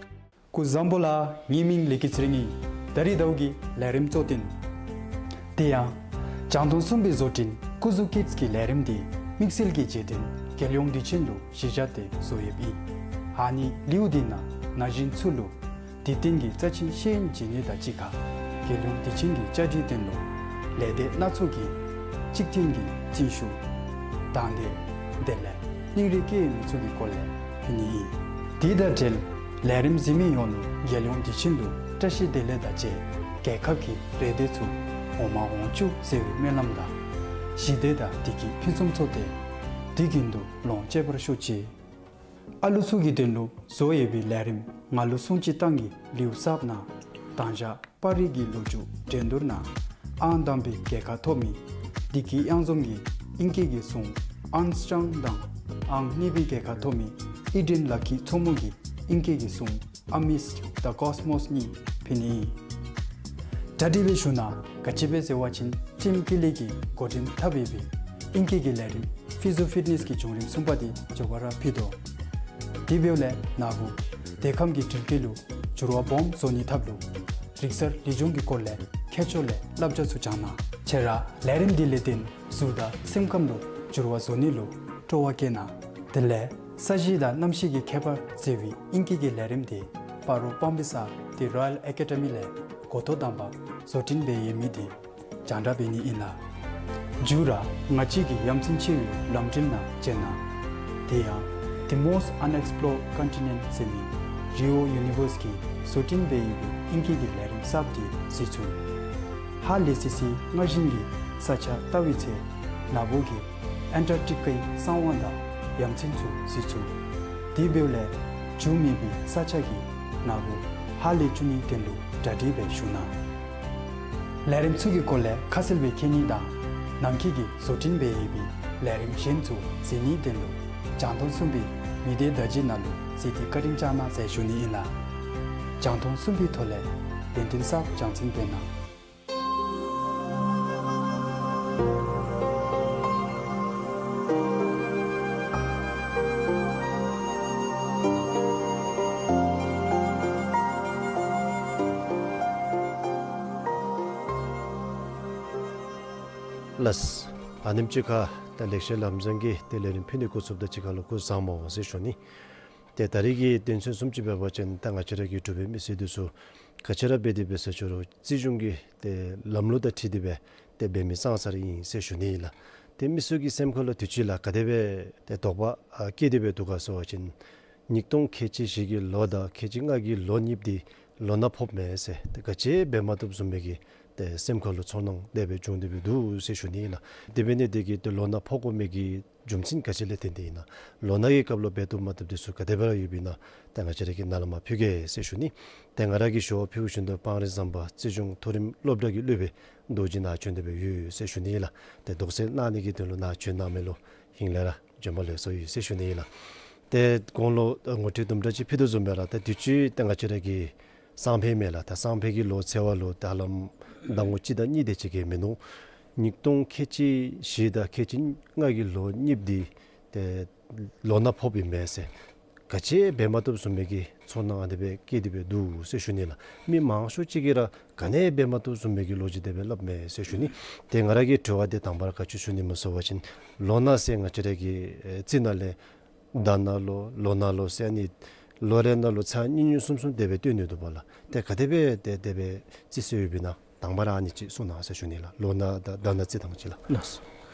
སྐུ་གཟུགས་བཟང་པོ་ལགས། ངེའི་མིང་ལེགས་སྐྱིད་ཚེ་རིང་ཨིན། ད་རིས་ཟླཝ་གི་ལས་རིམ་གཙོ་དོན། དེ་ཡང་རྒྱང་མཐོང་གསུམ་པའི་བཟོ་སྐྲུན་སྐུ་གཟུགས་ཀིཌསི་གི་ལས་རིམ་འདི་དམིགས་བསལ་གྱི་རྗེས་དྲན་རྒྱལ་ཡོངས་དུས་ཆེན་ལུ་གཞི་བཞག་སྟེ་བཟོ་ཡོདཔ་ཨིན། ཨ་ནི་ལེའུ་འདི་ནང་ན་གཞོན་ཚུ་ལུ་དུས་སྟོན་གྱི་རྩ་ཆེན་ཤེས་ཡོན་སྦྱིན་ནི་དང་གཅིག་ཁར་རྒྱལ་ཡོངས་དུས་ཆེན་གྱི་བཅའ་སྒྲིག་དོན་ལུ་ལས་སྡེ་སྣ་ཚོགས་ཀྱི་གཅིག་མཐུན་གྱི་བརྩོན་ཤུགས་དང་དེ་དེ་ལས་སྙིང་རུས་བསྐྱེད་མི་ཚུ་གི་སྐོར་ལས་ཕུལ་ནི་ཨིན། དེ་དང་འབྲེལ་ལས་རིམ་གཟིགས་མི་ཡོངས་ལུ་རྒྱལ་ཡོངས་དུས་ཆེན་ལུ་བཀྲ་ཤིས་བདེ་ལེགས་དང་བཅས་རྒྱལ་ཁབ་ཀྱི་རེ་འདོད་ཚུ་འོང་མ་འོང་བཅུག་ཟེར་བའི་སྨོན་ལམ་དང་ཞི་བདེ་དང་བདེ་སྐྱིད་ཕུན་སུམ་ཚོགས་ཏེ་དུས་རྒྱུན་དུ་ལོངས་སྤྱོད་པར་ཤོག་ཅིག། ཨ་ལུ་ཚུ་གི་དོན་ལུ་བཟོ་ཡོད་པའི་ལས་རིམ་ང་ལུ་སྲུང་བརྩི་བཏང་གི་ལེའུ་གསརཔ་ནང་དང་ཞག་པར་རིས་ཀྱི་ལོ་རྒྱུས་འགྲན་བསྡུར་ནང་ཨང་དང་པའི་རྒྱལ་ཁ་ཐོབ་མི་བདེ་སྐྱིད་གཡང་འཛོམས་ཀྱིས་ཨིང་སྐད་ཀྱི་གཟུངས་ཨརམ་སི་ཊོང་དང་ཨང་གཉིས་པའི་རྒྱལ་ཁ་ཐོབ་མི་ཨི་ཌེན་ལ་ཁི་མཚོ་མོ་གིས་ཨིང་སྐད་ཀྱི་གཟུངས་Amidst the Cosmos གཉིས་ཕུལ་ནི་ཨིན། གྲ་སྒྲིག་འབད་ཞུ་ནི་ག་ཅི་སྦེ་ཟེར་བ་ཅིན་ཊིམ་ཀི་ལི་གིས་འགོ་འདྲེན་འཐབ་ཡོད་པའི་ཨིང་སྐད་ཀྱི་ལས་རིམ་ཕི་ཛོ་ཕིཊ་ནེསི་གི་བྱུང་རིམ་གསུམ་པ་འདི་མགྱོགས་པ་ར་ཕུལ་དོ། དེ་འབདཝ་ལས་ན་བུ་དེ་ཁམས་ཀྱི་སྒྲིག་འགལ་ལུ་འགྱུར་བ་སྦོམ་བཟོ་ནིའི་ཐབས་ལུ་རིག་གསར་ལེགས་ཆུང་གི་སྐོར་ལས་མཁས་མཆོག་ལས་བསླབ་བྱ་ཚུ་སྦྱང་གནང་། ཁྱེད་ར་ལས་རིམ་འདི་ལས་བརྟེན་གཟུགས་དང་སེམས་ཁམས་ལུ་འགྱུར་བ་བཟོ་ནི་ལུ་སྤྲོ་བ་བསྐྱེད་གནང་། དེ་ལས་ས་གཞི་དང་གནམ་གཤིས་ཀྱི་ཁྱད་པར་ཟེར་བའི་ཨིང་སྐད་ཀྱི་ལས་རིམ་འདི་སྤ་རོ་བམ་བི་ས་ཏེ་རོ་ཡལ་ཨེ་ཀེ་ཌ་མི་ལས་འགོ་ཐོག་དང་པ་བཟོ་སྐྲུན་འབད་ཡོད་མི་འདི་རྒྱང་བསྒྲགས་འབད་ནི་ཨིན་ལགས། མཇུག་ར་ང་བཅས་ཀྱི་ཡ་མཚན་ཆེ་བའི་ལམ་འགྲུལ་ནང་མཇལ་གནང་། དེ་ཡང་The Most Unexplored Continent ཟེར་མི་རི་ཨོ་ཡུ་ནི་ཝརསི་གིས་བཟོ་སྐྲུན་འབད་ཡོད་པའི་ཨིང་སྐད་ཀྱི་ལས་རིམ་གསརཔ་འདི་གཟིགས་ཚུགས། ཧ་ལས་སི་སི་རྔ་ཤིང་གི་ས་ཆ་བལྟ་བའི་ཚེ་ན་བུ་གིས་ཨེན་ཊར་ཀི་ཊི་ཀའི་གསང་བ་དང་ཡ་མཚན་ཚུ་གཟིགས་ཚུགས། དེ་འབདཝ་ལས་འགྱུར་མེད་པའི་ས་ཆ་གི་ན་བུ་ཧ་ལས་བཅུག་ནིའི་དོན་ལུ་གྲ་སྒྲིག་འབད་ཞུ་གནང་། ལས་རིམ་ཚུ་གི་སྐོར་ལས་ཁ་གསལ་སྦེ་མཁྱེན་ནི་དང་ནང་འཁོད་ཀྱི་བཟོ་སྐྲུན་འབད་ཡོད་པའི་ལས་རིམ་གཞན་ཚུ་གཟིགས་ནིའི་དོན་ལུ་རྒྱང་མཐོང་གསུམ་པའི་མི་སྡེ་བརྡ་བརྒྱུད་ནང་ལུ་གཟིགས་ཏེ་བཀའ་དྲིན་བསྐྱང་གནང་ཟེར་ཞུ་ནི་ཨིན་ལགས། རྒྱང་མཐོང་གསུམ་པའི་ཐོག་ལས་ཡོན་ཏན་གསརཔ་སྦྱང་ཚུགསཔ་འབད་གནང་། ལགས། ཨ་ནེམ་ཅིག་ཁར་ད་ལེགས་བཤད་ལམ་བཟང་གི་ཏེ་ལས་རིམ་ཕུལ་ནི་འགོ་བཙུགསཔ་དང་གཅིག་ཁར་ལུ་སྐུ་གཟུགས་བཟང་པོ་ཟེར་ཞུ་ནི། ཏེ་ད་རིས་ཀྱི་དོན་ཚན་བཟུམ་ཅིག་འབད་བ་ཅིན་ད་ང་བཅས་ར་གི་འབྲུག་པའི་མི་སེར་འདི་ཚུ་ག་ཅི་ར་འབད་དེ་འབད་ས་ཅི་རུང་རྩིས་གཞུང་གི་ཏེ་ལམ་ལུགས་དང་འཁྲིལ་ཏེ་སྦེ་ཏེ་འབད་མི་ཙང་ཙ་ར་ཨིན་ཟེར་ཞུ་ནི་ཨིན་ལགས། ཏེ་མི་ཚུ་གི་སེམས་ཁར་ལུ་དུས་ཅི་ལུ་ག་དེ་སྦེ་ཏེ་དོགས་པ་ཨ་སྐྱེས་ཏེ་སྦེ་འདུག་ག་ཟེར་བ་ཅིན་ཉིས་སྟོང་ཁལ་གཅིག་བཞི་གི་ལོ་དང་ཁལ་གཅིག་ལྔ་གི་ལོ་གཉིས་འདི་ལོ་ན་ཕོགཔ་མས་ཟེར་ཏེ་ག་ཅི་འབད་མ་བཏུབ་བཟུམ་སྦེ་གི་ཏེ་སེམས་ཁར་ལུ་ཚོར་སྣང་དེ་སྦེ་བྱུང་སྟེ་སྦེ་འདུག་ཟེར་ཞུ་ནི་ཨིན་ལགས། དེ་འབད་ནི་དེ་གིས་ཏེ་ལོ་ན་ཕོག་དགོ་མི་གི་རྒྱུ་མཚན་ག་ཅི་ལས་བརྟེན་ཏེ་ཨིན་ན། ལོ་ན་གི་སྐབས་ལུ་འབད་བཏུབ་མ་བཏུབ་འདི་ཚུ་ག་དེ་སྦེ་ར་ཡོདཔ་ཨིན་ན་ཏེ་ང་བཅས་ར་གིས་ནཱ་ལས་མར་ཕུལ་གེ་ཟེར་ཞུ་ནི། ཏེ་ང་ར་གིས་ཞུ་བ་ཕུལ་བཞིན་དུ་སྤང་རི་ཟམ་པ་རྩིས་གཞུང་མཐོ་རིམ་སློབ་གྲྭ་གི་སློབ་དཔོན་རྡོ་རྗེ་ནཱ་བྱོན་ཏེ་སྦེ་ཡོད་ཟེར་ཞུ་ནི་ཨིན་ལགས། ཏེ་དོགས་སེལ་གནང་ནི་གི་དོན་ལུ་ནཱ་བྱོན་གནང་མི་ལུ་ཧིང་ལས་ར་བྱོན་པ་ལེགས་སོ་ཡོད་ཟེར་ཞུ་ནི་ཨིན་ལགས། ཏེ་གོང་ལུ་ངོ་སྤྲོད་དུམ་གྲ་ཅིག་ཕུལ་དོ་བཟུམ་སྦེ་ར་ཏེ་དུས་ཅི་ཏེ་ང་བཅས་ར་གི་ སང་ཕོད་མས་ལགས། ད་སང་ཕོད་ཀྱི་ལོ་ཚེས་པ་ལུ་ད་ཧ་ལམ་ཟླ་ངོ་གཅིག་དང་གཉིས་དེ་ཅིག་གིས་མིན་འདུག། ཉིས་སྟོང་ཁལ་གཅིག་བཞི་དང་ཁལ་གཅིག་ལྔ་གི་ལོ་གཉིས་འདི་ཏེ་ལོ་ན་ཕོགཔ་ཨིན་མས་ཟེར། ག་ཅི་འབད་མ་བཏུབ་བཟུམ་མའི་གི་ཚོར་སྣང་ཨ་ནི་སྦེ་བསྐྱེད་དེ་སྦེ་འདུག་ཟེར་ཞུ་ནི་ལགས། མི་མང་ཤོས་ཅིག་གིས་ར་ག་ནི་འབད་མ་བཏུབ་བཟུམ་མའི་གི་ལོ་རྒྱུས་དེ་སྦེ་སླབ་མས་ཟེར་ཞུ་ནི། ཏེ་ང་ར་གི་དྲི་བ་དེ་དང་པ་ར་ག་ཅི་ཞུ་ནི་སྨོ་ཟེར་བ་ཅིན་ལོ་ན་ཟེར་ང་བཅས་ར་གི་ཨེ་རྩིས་ནང་ལས་ཟླ་ན་ལོ་ལོ་ན་ལོ་ཟེར་ཨ་ནི་ལོ་རེ་ནང་ལུ་ཚར་གཉིས་གཉིས་གསུམ་གསུམ་དེ་སྦེ་སྟོན་ནི་འདུག་པ་ལགས། ཏེ་ག་དེ་སྦེ་ཏེ་དེ་སྦེ་རྩིས་སོང་ཡོདཔ་ཨིན་ན། དང་པ་ར་ཨ་ནི་ཅིག་གསུང་གནང་ཟེར་ཞུ་ནི་ལགས། ལོ་ན་དང་ཟླ་ན་རྩིས་ཐངས་ཅིག་ལགས། ལགས་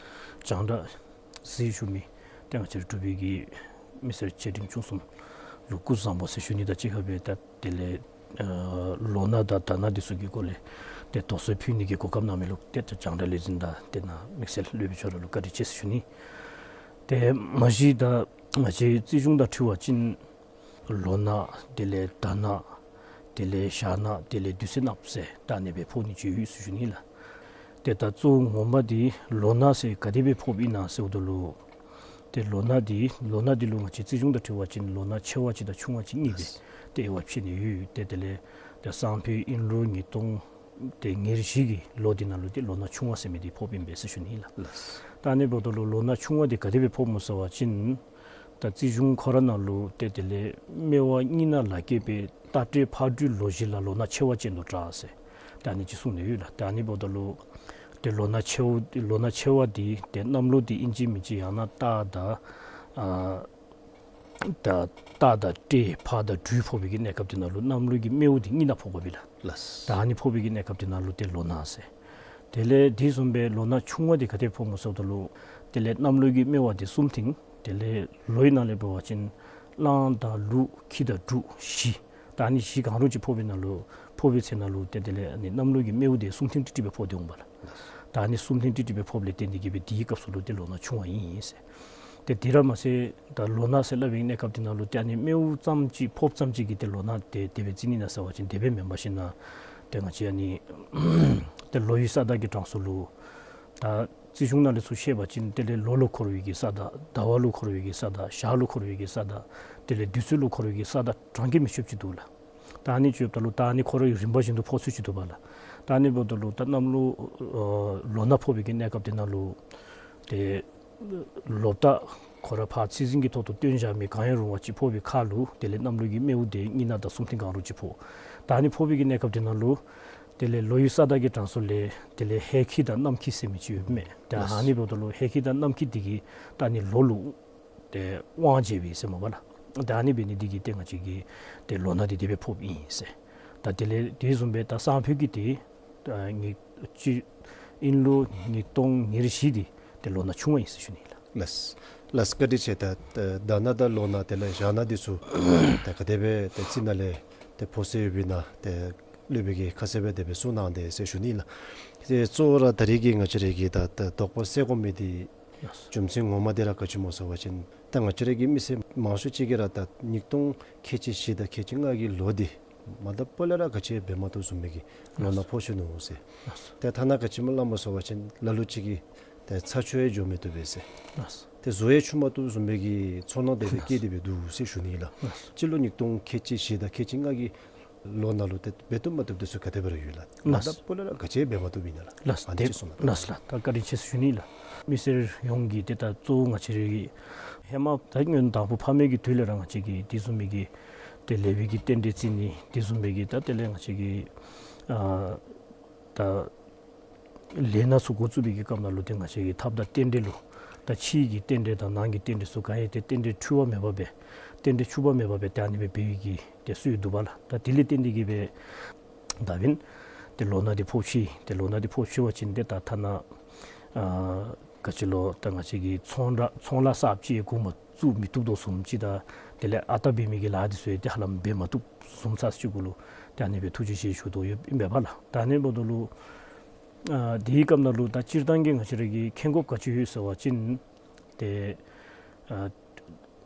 སོ། རྒྱང་བསྒྲགས་གཟིགས་བཞུགས་མི་ཏེ་ང་བཅས་ར་འབྲུག་པའི་གི་མི་སེར་བཅའ་ཁྲིམས་ཆུང་གསུམ་ལུ་སྐུ་གཟུགས་བཟང་པོ་ཟེར་ཞུ་ནི་དང་གཅིག་ཁར་སྦེ་ད་དེ་ལས་ཨ་ལོ་ན་དང་ཟླ་ན་འདི་ཚུ་གི་སྐོར་ལས་ཏེ་དོགས་སེལ་ཕུལ་ནི་གི་གོ་སྐབས་གནང་མི་ལུ་ཏེ་ད་རྒྱང་བསྒྲགས་ལས་འཛིན་དང་ཏེ་ནཱ་དམིགས་བསལ་སློབ་དཔོན་ཁྱོད་ར་ལུ་བཀའ་དྲིན་ཆེ་ཟེར་ཞུ་ནི། ཏེ་མ་གཞི་ད་ང་བཅས་རྩིས་གཞུང་དང་འཁྲིལ་བ་ཅིན་ལོ་ན་དེ་ལས་ཟླ་ན་དེ་ལས་ཞག་ན་དེ་ལས་དུས་ཚོད་གནངམ་ཟེར་ད་ཨ་ནི་སྦེ་ཕོག་ནི་ཅིག་ཡོད་ཟེར་ཞུ་ནི་ལགས། ཏེ་ད་གཙོ་བོ་ངོ་མ་འདི་ལོ་ན་ཟེར་ག་དེ་སྦེ་ཕོགཔ་ཨིན་ན་ཟེརཝ་ད་ལུ་ཏེ་ལོ་ན་འདི་ལོ་ན་འདི་ལུ་ང་བཅས་རྩིས་གཞུང་དང་འཁྲིལ་བ་ཅིན་ལོ་ན་ཆེ་བ་ཅིག་དང་ཆུང་བ་ཅིག་གཉིས་སྦེ་ཏེ་དབྱེ་བ་ཕྱེ་ནི་ཡོད། ཏེ་དེ་ལས་ཏེ་སང་ཕོད་དབྱིན་ལོ་ཉིས་སྟོང་ཏེ་ཉེར་བཞི་གི་ལོ་འདི་ནང་ལུ་ཏེ་ལོ་ན་ཆུང་བ་ཟེར་མི་འདི་ཕོགཔ་ཨིན་པས་ཟེར་ཞུ་ནི་ལགས། ལགས། ད་ཨ་ནི་འབདཝ་ད་ལུ་ལོ་ན་ཆུང་བ་འདི་ག་དེ་སྦེ་ཕོགཔ་སྨོ་ཟེར་བ་ཅིན་ད་རྩིས་གཞུང་ཁོ་ར་ནང་ལུ་ཏེ་དེ་ལས་སྨེ་བ་གཉིས་ནང་ལ་སྐྱེས་པའི་རྟ་དྲེལ་ཕག་གྲུའི་ལོ་བཞི་ལ་ལོ་ན་ཆེ་བ་ཅན་དུ་གྲགས་ཟེར་ད་ཨ་ནི་ཅིག་གསུངས་ནི་ཡོད་ལགས། ད་ཨ་ནི་འབདཝ་ད་ལུ་ཏེ་ལོ་ན་ཆེ་བ་ལོ་ན་ཆེ་བ་འདི་ཏེ་གནམ་ལོ་འདི་ཨིན་ཅི་མིན་ཅི་ཡང་ན་སྟག་དང་ཨ་ད་རྟ་དང་སྤྲེལ་ཕག་དང་སྦྲུལ་ཕོག་པའི་གི་གནས་སྐབས་དེ་ནང་ལུ་གནམ་ལོ་གི་སྨེ་བོ་དེ་གཉིས་ནང་ཕོག་དགོ་པས་ལགས། ལགས། ད་ཨ་ནི་ཕོག་པའི་གི་གནས་སྐབས་དེ་ནང་ལུ་ཏེ་ལོ་ན་ཟེར། དེ་ལས་དེ་བཟུམ་སྦེ་ལོ་ན་ཆུང་བ་དེ་ག་དེ་ཕོགཔ་སྨོ་ཟེརཝ་ད་ལུ་དེ་ལས་གནམ་ལོ་གི་སྨེ་བ་དེ་གསུམ་ཐིང་དེ་ལས་ལོའི་ནང་ལས་འབད་བ་ཅིན་གླང་དང་ཀླུ་ཁྱི་དང་འབྲུག་བཞི། ད་ཨ་ནི་བཞི་གང་རུང་ཅིག་ཕོག་པའི་ནང་ལུ་ཕོག་པའི་ཚེ་ནང་ལུ་ཏེ་དེ་ལས་ཨ་ནི་གནམ་ལོ་གི་སྨེ་བོ་དེ་གསུམ་ཐིང་ཏིག་ཏིག་སྦེ་ཕོག་སྟེ་འོང་པ་ལགས། ད་ཨ་ནི་གསུམ་ཐིང་ཏིག་ཏིག་སྦེ་ཕོགཔ་ལས་བརྟེན་ཏེ་གིས་སྦེ་དེའི་སྐབས་སུ་ལུ་ཏེ་ལོ་ན་ཆུང་བ་ཨིན་ཟེར། ཏེ་དེ་ར་མ་ཚད་ད་ལོ་ན་ཟེར་སླབ་པའི་གནས་སྐབས་དེ་ནང་ལུ་ཏེ་ཨ་ནི་སྨེ་བོ་ཙམ་ཅིག་ཕོགཔ་ཙམ་ཅིག་གིས་ཏེ་ལོ་ན་དེ་དེ་སྦེ་རྩི་ནི་ན་ཟེར་བ་ཅིན་དེ་སྦེ་མེན་པར་ཞིན་ན་ཏེ་ང་བཅས་ཨ་ནི་ཏེ་ལོ་ཡི་ས་བདག་གི་གྲངས་སུ་ལུ་ད་རྩིས་གཞུང་ནང་ལས་ཚུར་བཤད་པ་ཅིན་དེ་ལས་ལོ་ལུ་འཁོར་བའི་གི་ས་བདག་ཟླ་བ་ལུ་འཁོར་བའི་གི་ས་བདག་ཞག་ལུ་འཁོར་བའི་གི་ས་བདག་དེ་ལས་དུས་ཚོད་ལུ་འཁོར་བའི་གི་ས་བདག་གྲངས་ཀྱིས་མི་ཆོདཔ་ཅིག་འདུག་ལགས། ད་ཨ་ནི་ཅིག་ཡོདཔ་ད་ལུ་ད་ཨ་ནི་ཁོ་རའི་རིམ་པ་བཞིན་དུ་ཕོག་ཚུལ་ཅིག་འདུག་པ་ལགས། ད་ཨ་ནི་འབདཝ་ད་ལུ་ད་གནམ་ལོ་ཨ་ལོ་ན་ཕོག་པའི་གི་གནས་སྐབས་དེ་ནང་ལུ་ཏེ་ལོ་བདག་ཁོ་ར་ཕར་ཚེས་འཛིན་གྱི་ཐོག་ཏུ་སྟོན་བཞག་མི་གང་ཡང་རུང་བ་ཅིག་ཕོག་པའི་ཁར་ལུ་དེ་ལས་གནམ་ལོ་གི་སྨེ་བོ་དེ་གཉིས་ནང་དང་གསུམ་ཐིང་གང་རུང་ཅིག་ཕོག། ད་ཨ་ནི་ཕོག་པའི་གི་གནས་སྐབས་དེ་ནང་ལུ་དེ་ལས་ལོ་ཡི་ས་བདག་གི་གྲངས་སུ་ལས་དེ་ལས་ཧེ་ཁྱི་དང་གནམ་ཁྱི་ཟེར་མི་ཅིག་ཡོདཔ་མས། ད་ཨ་ནི་འབདཝ་ད་ལུ་ཧེ་ཁྱི་དང་གནམ་ཁྱི་དེ་གིས་ད་ཨ་ནི་ལོ་ལུ་ཏེ་དབང་བྱེད་པས་ཟེར་སྨོ་པ་ལགས། ད་ཨ་ནི་འབད་ནི་འདི་གིས་ཏེ་ང་བཅས་ཀྱི་ཏེ་ལོ་ན་འདི་དེ་སྦེ་ཕོགཔ་ཨིན་ཟེར། ད་དེ་ལས་དེ་བཟུམ་སྦེ་ད་སང་ཕོད་ཀྱི་ཏེ་ད་ཉིས་སྤྱི་དབྱིན་ལོ་ཉིས་སྟོང་ཉེར་བཞི་འདི་ཏེ་ལོ་ན་ཆུང་བ་ཨིན་ཟེར་ཞུ་ནི་ལགས། ལགས། ལགས་བཀའ་དྲིན་ཆེ། ད་ད་ཟླ་ན་དང་ལོ་ན་དེ་ལས་ཞག་ན་འདི་ཚུ་ད་ག་དེ་སྦེ་ཏེ་རྩིས་ནང་ལས་ཏེ་ཕོག་སོང་ཡོདཔ་ཨིན་ན་ཏེ་སློབ་དཔོན་གྱིས་ཁ་གསལ་སྦེ་དེ་སྦེ་གསུང་གནང་དེས་ཟེར་ཞུ་ནི་ལགས། ཏེ་གཙོ་བོ་ར་ད་རེས་ཀྱི་ང་བཅས་ར་གི་ད་ད་དོགས་པ་སེལ་དགོ་མི་འདི་རྒྱུ་མཚན་ངོ་མ་འདི་ར་ག་ཅི་སྨོ་ཟེར་བ་ཅིན་ད་ང་བཅས་ར་གི་མི་སེར་མང་ཤོས་ཅིག་གིས་ར་ད་ཉིས་སྟོང་ཁལ་གཅིག་བཞི་དང་ཁལ་གཅིག་ལྔ་གི་ལོ་འདི་མ་ད་པོ་ལས་ར་ག་ཅི་འབད་མ་བཏུབ་བཟུམ་མའི་གི་ལོ་ན་ཕོག་སོ་ནུག་ཟེར། ཏེ་ཐ་ན་ག་ཅི་སྨོ་སླབ་སྨོ་ཟེར་བ་ཅིན་ལ་ལུ་ཅིག་གིས་ཏེ་ཚ་ཆུ་ཡང་འགྱོ་མི་བཏུབ་པས་ཟེར། ཏེ་གཟུགས་ཡང་འཁྱུ་མ་བཏུབ་བཟུམ་མའི་གི་ཚོར་སྣང་དེ་སྦེ་བསྐྱེད་དེ་སྦེ་འདུག་ཟེར་ཞུ་ནི་ལགས། སྤྱི་ལོ་ཉིས་སྟོང་ཁལ་གཅིག་བཞི་དང་ཁལ་གཅིག་ལྔ་གི་ལོ་ནང་ལུ་ཏེ་འབད་བཏུབ་མ་བཏུབ་དེ་ཚུ་ག་དེ་སྦེ་ར་ཡོད་ལགས། མ་ད་པོ་ལས་ར་ག་ཅི་འབད་མ་བཏུབ་ཨིན་ན་ལགས། ལགས། ཨ་ནི་ཅིག་གསུང་གནང་། ལགས་ལགས། ད་བཀའ་དྲིན་ཆེ་ཟེར་ཞུ་ནི་ལགས། མི་སེར་ཡོངས་ཀྱིས་ཏེ་ད་གཙོ་བོ་ང་བཅས་རའི་ཧེ་མ་ད་སྔོན་དང་པོ་ཕ་མེས་ཀྱི་དུས་ལས་ར་ང་བཅས་ཀྱིས་དེ་བཟུམ་མའི་གི་ཏེ་ལེགས་པའི་གི་རྟེན་འབྲེལ་བརྩི་ནི་དེ་བཟུམ་མའི་གི་ད་དེ་ལས་ང་བཅས་ཀྱིས་ཨ་ད་ལས་སྣ་ཚུ་འགོ་བཙུགས་པའི་གི་སྐབས་ནང་ལུ་ཏེ་ང་བཅས་ཀྱི་ཐབས་དང་རྟེན་འབྲེལ་ལུ་ད་ཕྱི་གི་རྟེན་འབྲེལ་དང་ནང་གི་རྟེན་འབྲེལ་ཚུ་ག་ཡང་ཏེ་རྟེན་འབྲེལ་འཁྲུལ་བ་མེད་པར་སྦེ་རྟེན་འབྲེལ་འཕྱུགས་པ་མེད་པར་སྦེ་ཏེ་ཨ་ནི་སྦེ་འབད་བའི་གི་ཏེ་སྲོལ་འདུག་པ་ལགས། ད་དེ་ལས་བརྟེན་ཏེ་གིས་སྦེ་ད་འབདན་ཏེ་ལོ་ན་འདི་ཕོག་ཅི། ཏེ་ལོ་ན་འདི་ཕོག་ཅི་བ་ཅིན་ཏེ་ད་ཐ་ན་ཨ་ག་ཅི་ལོ་ད་ང་བཅས་ཀྱི་ཚོང་ར་ཚོང་ལཱ་གསརཔ་ཅིག་འགོ་མ་བཙུགས་མི་བཏུབ་དོ་བཟུམ་ཅིག་དང་དེ་ལས་ཨ་རྟག་འབད་མི་གི་ལཱ་འདི་ཚུ་ཡང་ཏེ་ཧ་ལམ་འབད་མ་བཏུབ་བཟུམ་ཚར་ཅིག་གུ་ལུ་ཏེ་ཨ་ནི་སྦེ་ཐུགས་རྗེ་ཆེ་ཞུ་དོ་ཡོདཔ་ཨིན་པས་པ་ལགས། ད་ཨ་ནི་འབདཝ་ད་ལུ་ཨ་དེའི་སྐབས་ནང་ལུ་ད་སྤྱིར་བཏང་གི་ང་བཅས་ར་གིས་མཁྱེན་དགོཔ་ག་ཅི་ཡོད་ཟེར་བ་ཅིན་ཏེ་ཨ་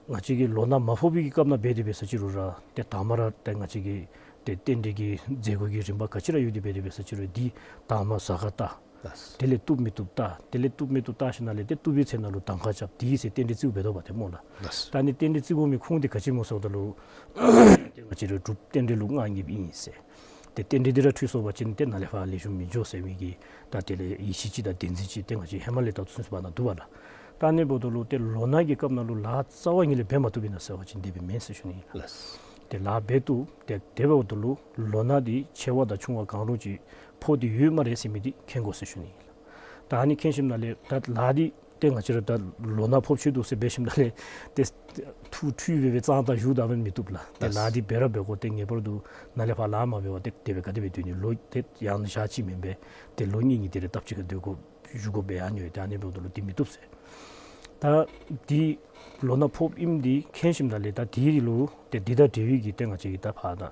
ང་བཅས་ཀྱི་ལོ་ན་མ་ཕོག་པའི་གི་སྐབས་ནང་འབད་དེ་འབད་ས་ཅིག་རུང་ར་ཏེ་དང་པ་ར་ཏེ་ང་བཅས་ཀྱི་ཏེ་རྟེན་འབྲེལ་གྱི་མཛད་སྒོ་གི་རིམ་པ་ག་ཅི་ར་ཡོད་དེ་འབད་དེ་འབད་ས་ཅིག་རུང་འདི་དང་པ་གཟའ་སྐར་རྟགས། ལགས། དེ་ལས་བཏུབ་མི་བཏུབ་བལྟ། དེ་ལས་བཏུབ་མི་བཏུབ་བལྟ་ཞིནམ་ལས་ཏེ་བཏུབ་པའི་ཚེ་ནང་ལུ་གདམ་ཁ་རྐྱབ། དེའི་ཚེ་རྟེན་འབྲེལ་བརྩིཝ་འབད་དོ་བ་ཏེ་སྨོ་ལགས། ལགས། ད་ཨ་ནི་རྟེན་འབྲེལ་བརྩི་དགོ་མི་ཁུངས་འདི་ག་ཅི་སྨོ་ཟེརཝ་ད་ལུ་ཏེ་ང་བཅས་ར་འབྲུག་རྟེན་འབྲེལ་ལུ་མངའ་བརྙེས་པ་ཨིན་ཟེར། ཏེ་རྟེན་འབྲེལ་འདི་ར་འཁྲུལ་སོང་པ་ཅིན་ཏེ་ནཱ་ལས་ཕར་ལེགས་ཤོམ་མི་འགྱོ་ཟེར་མི་གི་ད་དེ་ལས་ཡིད་ཆེས་ཅིག་དང་བདེན་འཛིན་ཅིག་ཏེ་ང་བཅས་ཧེ་མ་ལས་ད་ལྟོ་ཚུན་ཚོད་བར་ན་འདུག་པ་ལགས། ད་ཨ་ནི་འབདཝ་ད་ལུ་ཏེ་ལོ་ན་གི་སྐབས་ནང་ལུ་ལཱ་རྩ་བ་ཉིད་ལས་འབད་མ་བཏུབ་ཨིན་ན་ཟེར་བ་ཅིན་དེ་སྦེ་མེན་ཟེར་ཞུ་ནི་ཨིན་ལགས། ལགས། ཏེ་ལཱ་འབད་བཏུབ། ཏེ་དེ་འབདཝ་ད་ལུ་ལོ་ན་འདི་ཆེ་བ་དང་ཆུང་བ་གང་རུང་ཅིག་ཕོག་སྟེ་ཡོད་སྨ་རེ་ཟེར་མི་འདི་མཁྱེན་དགོ་ཟེར་ཞུ་ནི་ཨིན་ལགས། ད་ཨ་ནི་མཁྱེན་ཞིནམ་ལས་ད་ལཱ་འདི་ཏེ་ང་བཅས་ར་ད་ལོ་ན་ཕོགཔ་ཅིག་འདུག་ཟེར་འབད་ཞིནམ་ལས་ཏེ་ཐུགས་འཁྲུལ་སྦེ་སྦེ་གཙང་དག་བཞུགས་ད་འབད་མི་བཏུབ་ལགས། ཏེ་ལགས། ལཱ་འདི་འབད་ར་འབད་དགོ། ཏེ་ངེས་པར་དུ་ནཱ་ལས་ཕར་ལཱ་མ་འབད་བར་ཏེ་དེ་སྦེ་ག་དེ་སྦེ་སྡོད་ནི། ལོ་ཏེ་ཡང་ན་ཞག་གཅིག་མེན་པས། ཏེ་ལོ་གཉིས་གཉིས་དེ་རེ་སྟབས་གཅིག་ཁར་སྡོད་དགོ་བཞུགས་དགོ་འབད་ཡང་ནི་ཡོད། ཏེ་ཨ་ནི་འབདཝ་ད་ལུ་འདི་མི་བཏུབ་ཟེར། ད་འདི་ལོ་ན་ཕོགཔ་ཨིནམ་འདི་མཁྱེན་ཞིནམ་ལས་ད་འདི་ལུ་ཏེ་འདི་དང་འབྲེལ་བའི་གི་ཏེ་ང་བཅས་ཀྱིས་ད་ཕར་ད་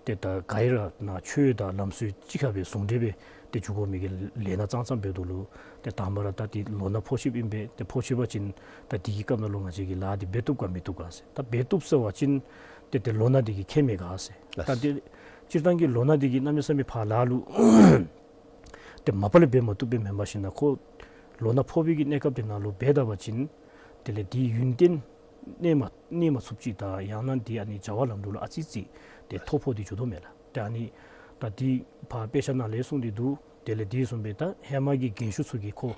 ཏེ་ད་ག་ཨིན་རུང་ཆོས་དང་ལམ་སྲོལ་གཅིག་ཁར་སྦེ་ཟུང་འབྲེལ་སྦེ་ཏེ་འགྱོ་དགོ་མི་གི་ལས་སྣ་ཙང་ཙང་འབདཝ་ད་ལུ་ཏེ་དང་པ་ར་ད་འདི་ལོ་ན་ཕོག་ཅི་ཨིན་པས། ཏེ་ཕོག་ཅི་པ་ཅིན་ད་འདི་གི་སྐབས་ནང་ལུ་ང་བཅས་ཀྱིས་ལཱ་འདི་འབད་བཏུབ་ག་མི་བཏུབ་ག་ཟེར། ད་འབད་བཏུབ་ཟེར་བ་ཅིན་ཏེ་ཏེ་ལོ་ན་འདི་གིས་ཁྱད་མེད་ག་ཟེར། ལགས། ད་ཏེ་སྤྱིར་བཏང་གི་ལོ་ན་འདི་གིས་གནམ་མེད་ས་མེད་ཕར་ལཱ་ལུ་ཏེ་མ་པ་ལས་འབད་མ་བཏུབ་པའི་མེན་པར་ཞིནམ་ལས་ཁོ་ལོ་ན་ཕོག་པའི་གི་གནས་སྐབས་དེ་ནང་ལུ་འབད་ད་པ་ཅིན་དེ་ལས་འདི་ཡུན་བརྟན་གནས་མ་གནས་མ་ཚུགསཔ་ཅིག་དང་ཡང་ན་འདི་ཨ་ནི་བྱ་བ་ལམ་འགྲོ་ལུ་ཨ་ཙི་ཙི་ཏེ་ཐོ་ཕོག་སྟེ་འགྱོ་དོ་མས་ལགས། ཏེ་ཨ་ནི་ད་འདི་ཕར་དཔེ་ཆ་ནང་ལས་གསུངས་ཏེ་འདུག། དེ་ལས་འདི་བཟུམ་སྦེ་ད་ཧེ་མ་གི་རྒན་ཤོས་ཚུ་གིས་ཁོ་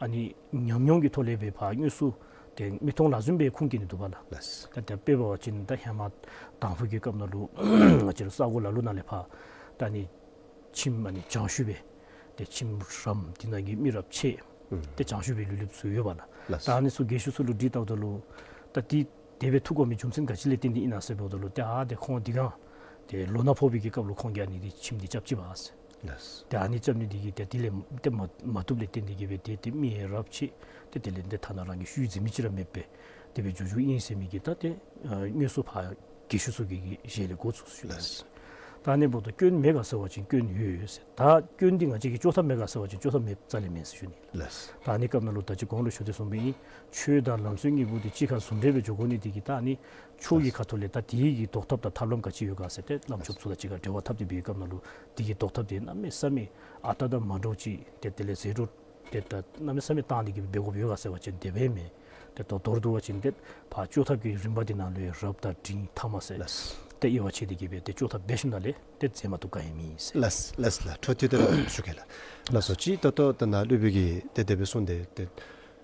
ཨ་ནི་ཉམས་མྱོང་གི་ཐོག་ལས་སྦེ་ཕར་དངོས་སུ་ཏེ་མིག་མཐོང་ལག་ཟུན་སྦེ་ཁུངས་སྐྱེལ་ནི་འདུག་པ་ལགས། ལགས། ད་ད་དཔེ་འབད་བ་ཅིན་ད་ཧེ་མ་དང་ཕུ་གི་སྐབས་ནང་ལུ་ང་བཅས་ར་ས་གོ་ལ་ལུ་ནང་ལས་ཕར་ད་ཨ་ནི་ཁྱིམ་ཨ་ནི་བྱང་ཤུལ་སྦེ་ཏེ་ཁྱིམ་རམ་འདི་ནང་གི་མི་རབས་ཆེ་ཨུམ་ཏེ་བྱང་ཤུལ་སྦེ་ལུས་ལུསཔ་ཚུ་ཡོད་པ་ལགས། ལགས། ད་ཨ་ནི་ཚུ་རྒས་ཤོས་ཚུ་ལུ་དྲི་བལྟཝ་ད་ལུ་ད་འདི་དེ་སྦེ་ཐུག་དགོ་མི་རྒྱུ་མཚན་ག་ཅི་ལས་བརྟེན་ཏེ་ཨིན་ན་ཟེར་འབདཝ་ད་ལུ་ཏེ་ཨ་ཏེ་ཁོང་འདི་གང་ཏེ་ལོ་ན་ཕོག་པའི་གི་སྐབས་ལུ་ཁོང་གིས་ཨ་ནི་འདི་ཁྱིམ་འདི་རྐྱབ་ཅི་པས་ཟེར། ལགས། ཏེ་ཨ་ནི་རྐྱབ་ནི་འདི་གིས་ཏེ་དེ་ལས་ཏེ་མ་མ་བཏུབ་ལས་བརྟེན་ཏེ་གིས་སྦེ་ཏེ་ཏེ་མི་ཡང་རབས་ཆད་ཏེ་དེ་ལས་ཏེ་ཐ་ན་རང་གི་ཤུལ་འཛིན་མི་ཅིག་ར་མེདཔ་སྦེ་དེ་སྦེ་འགྱོ་འགྱོཝ་ཨིན་ཟེར་མི་གི་ད་ཏེ་ཨ་དངོས་སུ་ཕར་རྒས་ཤོས་ཚུ་གི་ཞལ་ལས་གོ་ཚུགས་ཚུགས་ལགས། ད་ཨ་ནི་འབདཝ་ད་སྐྱོན་མེད་ག་ཟེར་བ་ཅིན་སྐྱོན་ཡོད་ཡོད་ཟེར། ད་སྐྱོན་འདི་ང་བཅས་ཀྱིས་བཅོ་ཐབས་མེད་ག་ཟེར་བ་ཅིན་བཅོ་ཐབས་མེད་རྩ་ལས་མེད་ཟེར་ཞུ་ནི། ལགས། ད་ཨ་ནི་སྐབས་ནང་ལུ་ད་ཅི་གོང་ལུ་ཞུ་དོ་བཟུམ་སྦེ་ཨིན། ཆོས་དང་ལམ་སྲོལ་གཉིས་པོ་འདི་གཅིག་ཁར་ཟུང་འབྲེལ་སྦེ་འགྱོ་དགོ་ནི་འདི་གིས་ད་ཨ་ནི་ཆོས་ཀྱི་ཁ་ཐུག་ལས་ད་དེ་གི་ཟློག་ཐབས་དང་ཐབས་ལམ་ག་ཅི་ཡོད་ག་ཟེར་ཏེ་བླམ་ཆོསཔ་ཚུ་དང་གཅིག་ཁར་འབྲེལ་བ་འཐབ་སྟེ་འབད་བའི་སྐབས་ནང་ལུ་དེ་གི་ཟློག་ཐབས་འདི་གནམ་མེད་ས་མེད་ཨ་རྟག་དང་མ་འདྲཝ་ཅིག་ཏེ་དེ་ལས་ཟད་འགྲོ་ཏེ་ད་གནམ་མེད་ས་མེད་བཏང་སྟེ་གིས་འབད་དགོཔ་ཡོད་ག་ཟེར་བ་ཅིན་དེ་སྦེ་མེན། ཏེ་ད་མདོར་བསྡུ་བ་ཅིན་ཏེ་ཕར་བཅོ་ཐབས་ཀྱི་རིམ་པ་འདི་ནང་ལུ་ཡང་རབ་དང་འབྲིང་ཐ་མ་ཟེར། ལགས། ཏེ་དབྱེ་བ་ཕྱེ་སྟེ་གིས་སྦེ་ཏེ་བཅོ་ཐབས་འབད་ཞིནམ་ལས་ཏེ་མཛད་མ་བཏུབ་ག་ཡང་མེད་ཟེར། ལགས་ལགས་ལགས། འཕྲོ་མཐུད་དེ་ར་ཞུ་གེ་ལགས། ལགས་སོ། ཅིག་ད་ལྟོ་ད་ནཱ་སློབ་དཔོན་གྱིས་ཏེ་དེ་སྦེ་གསུངས་ཏེ་ཏེ་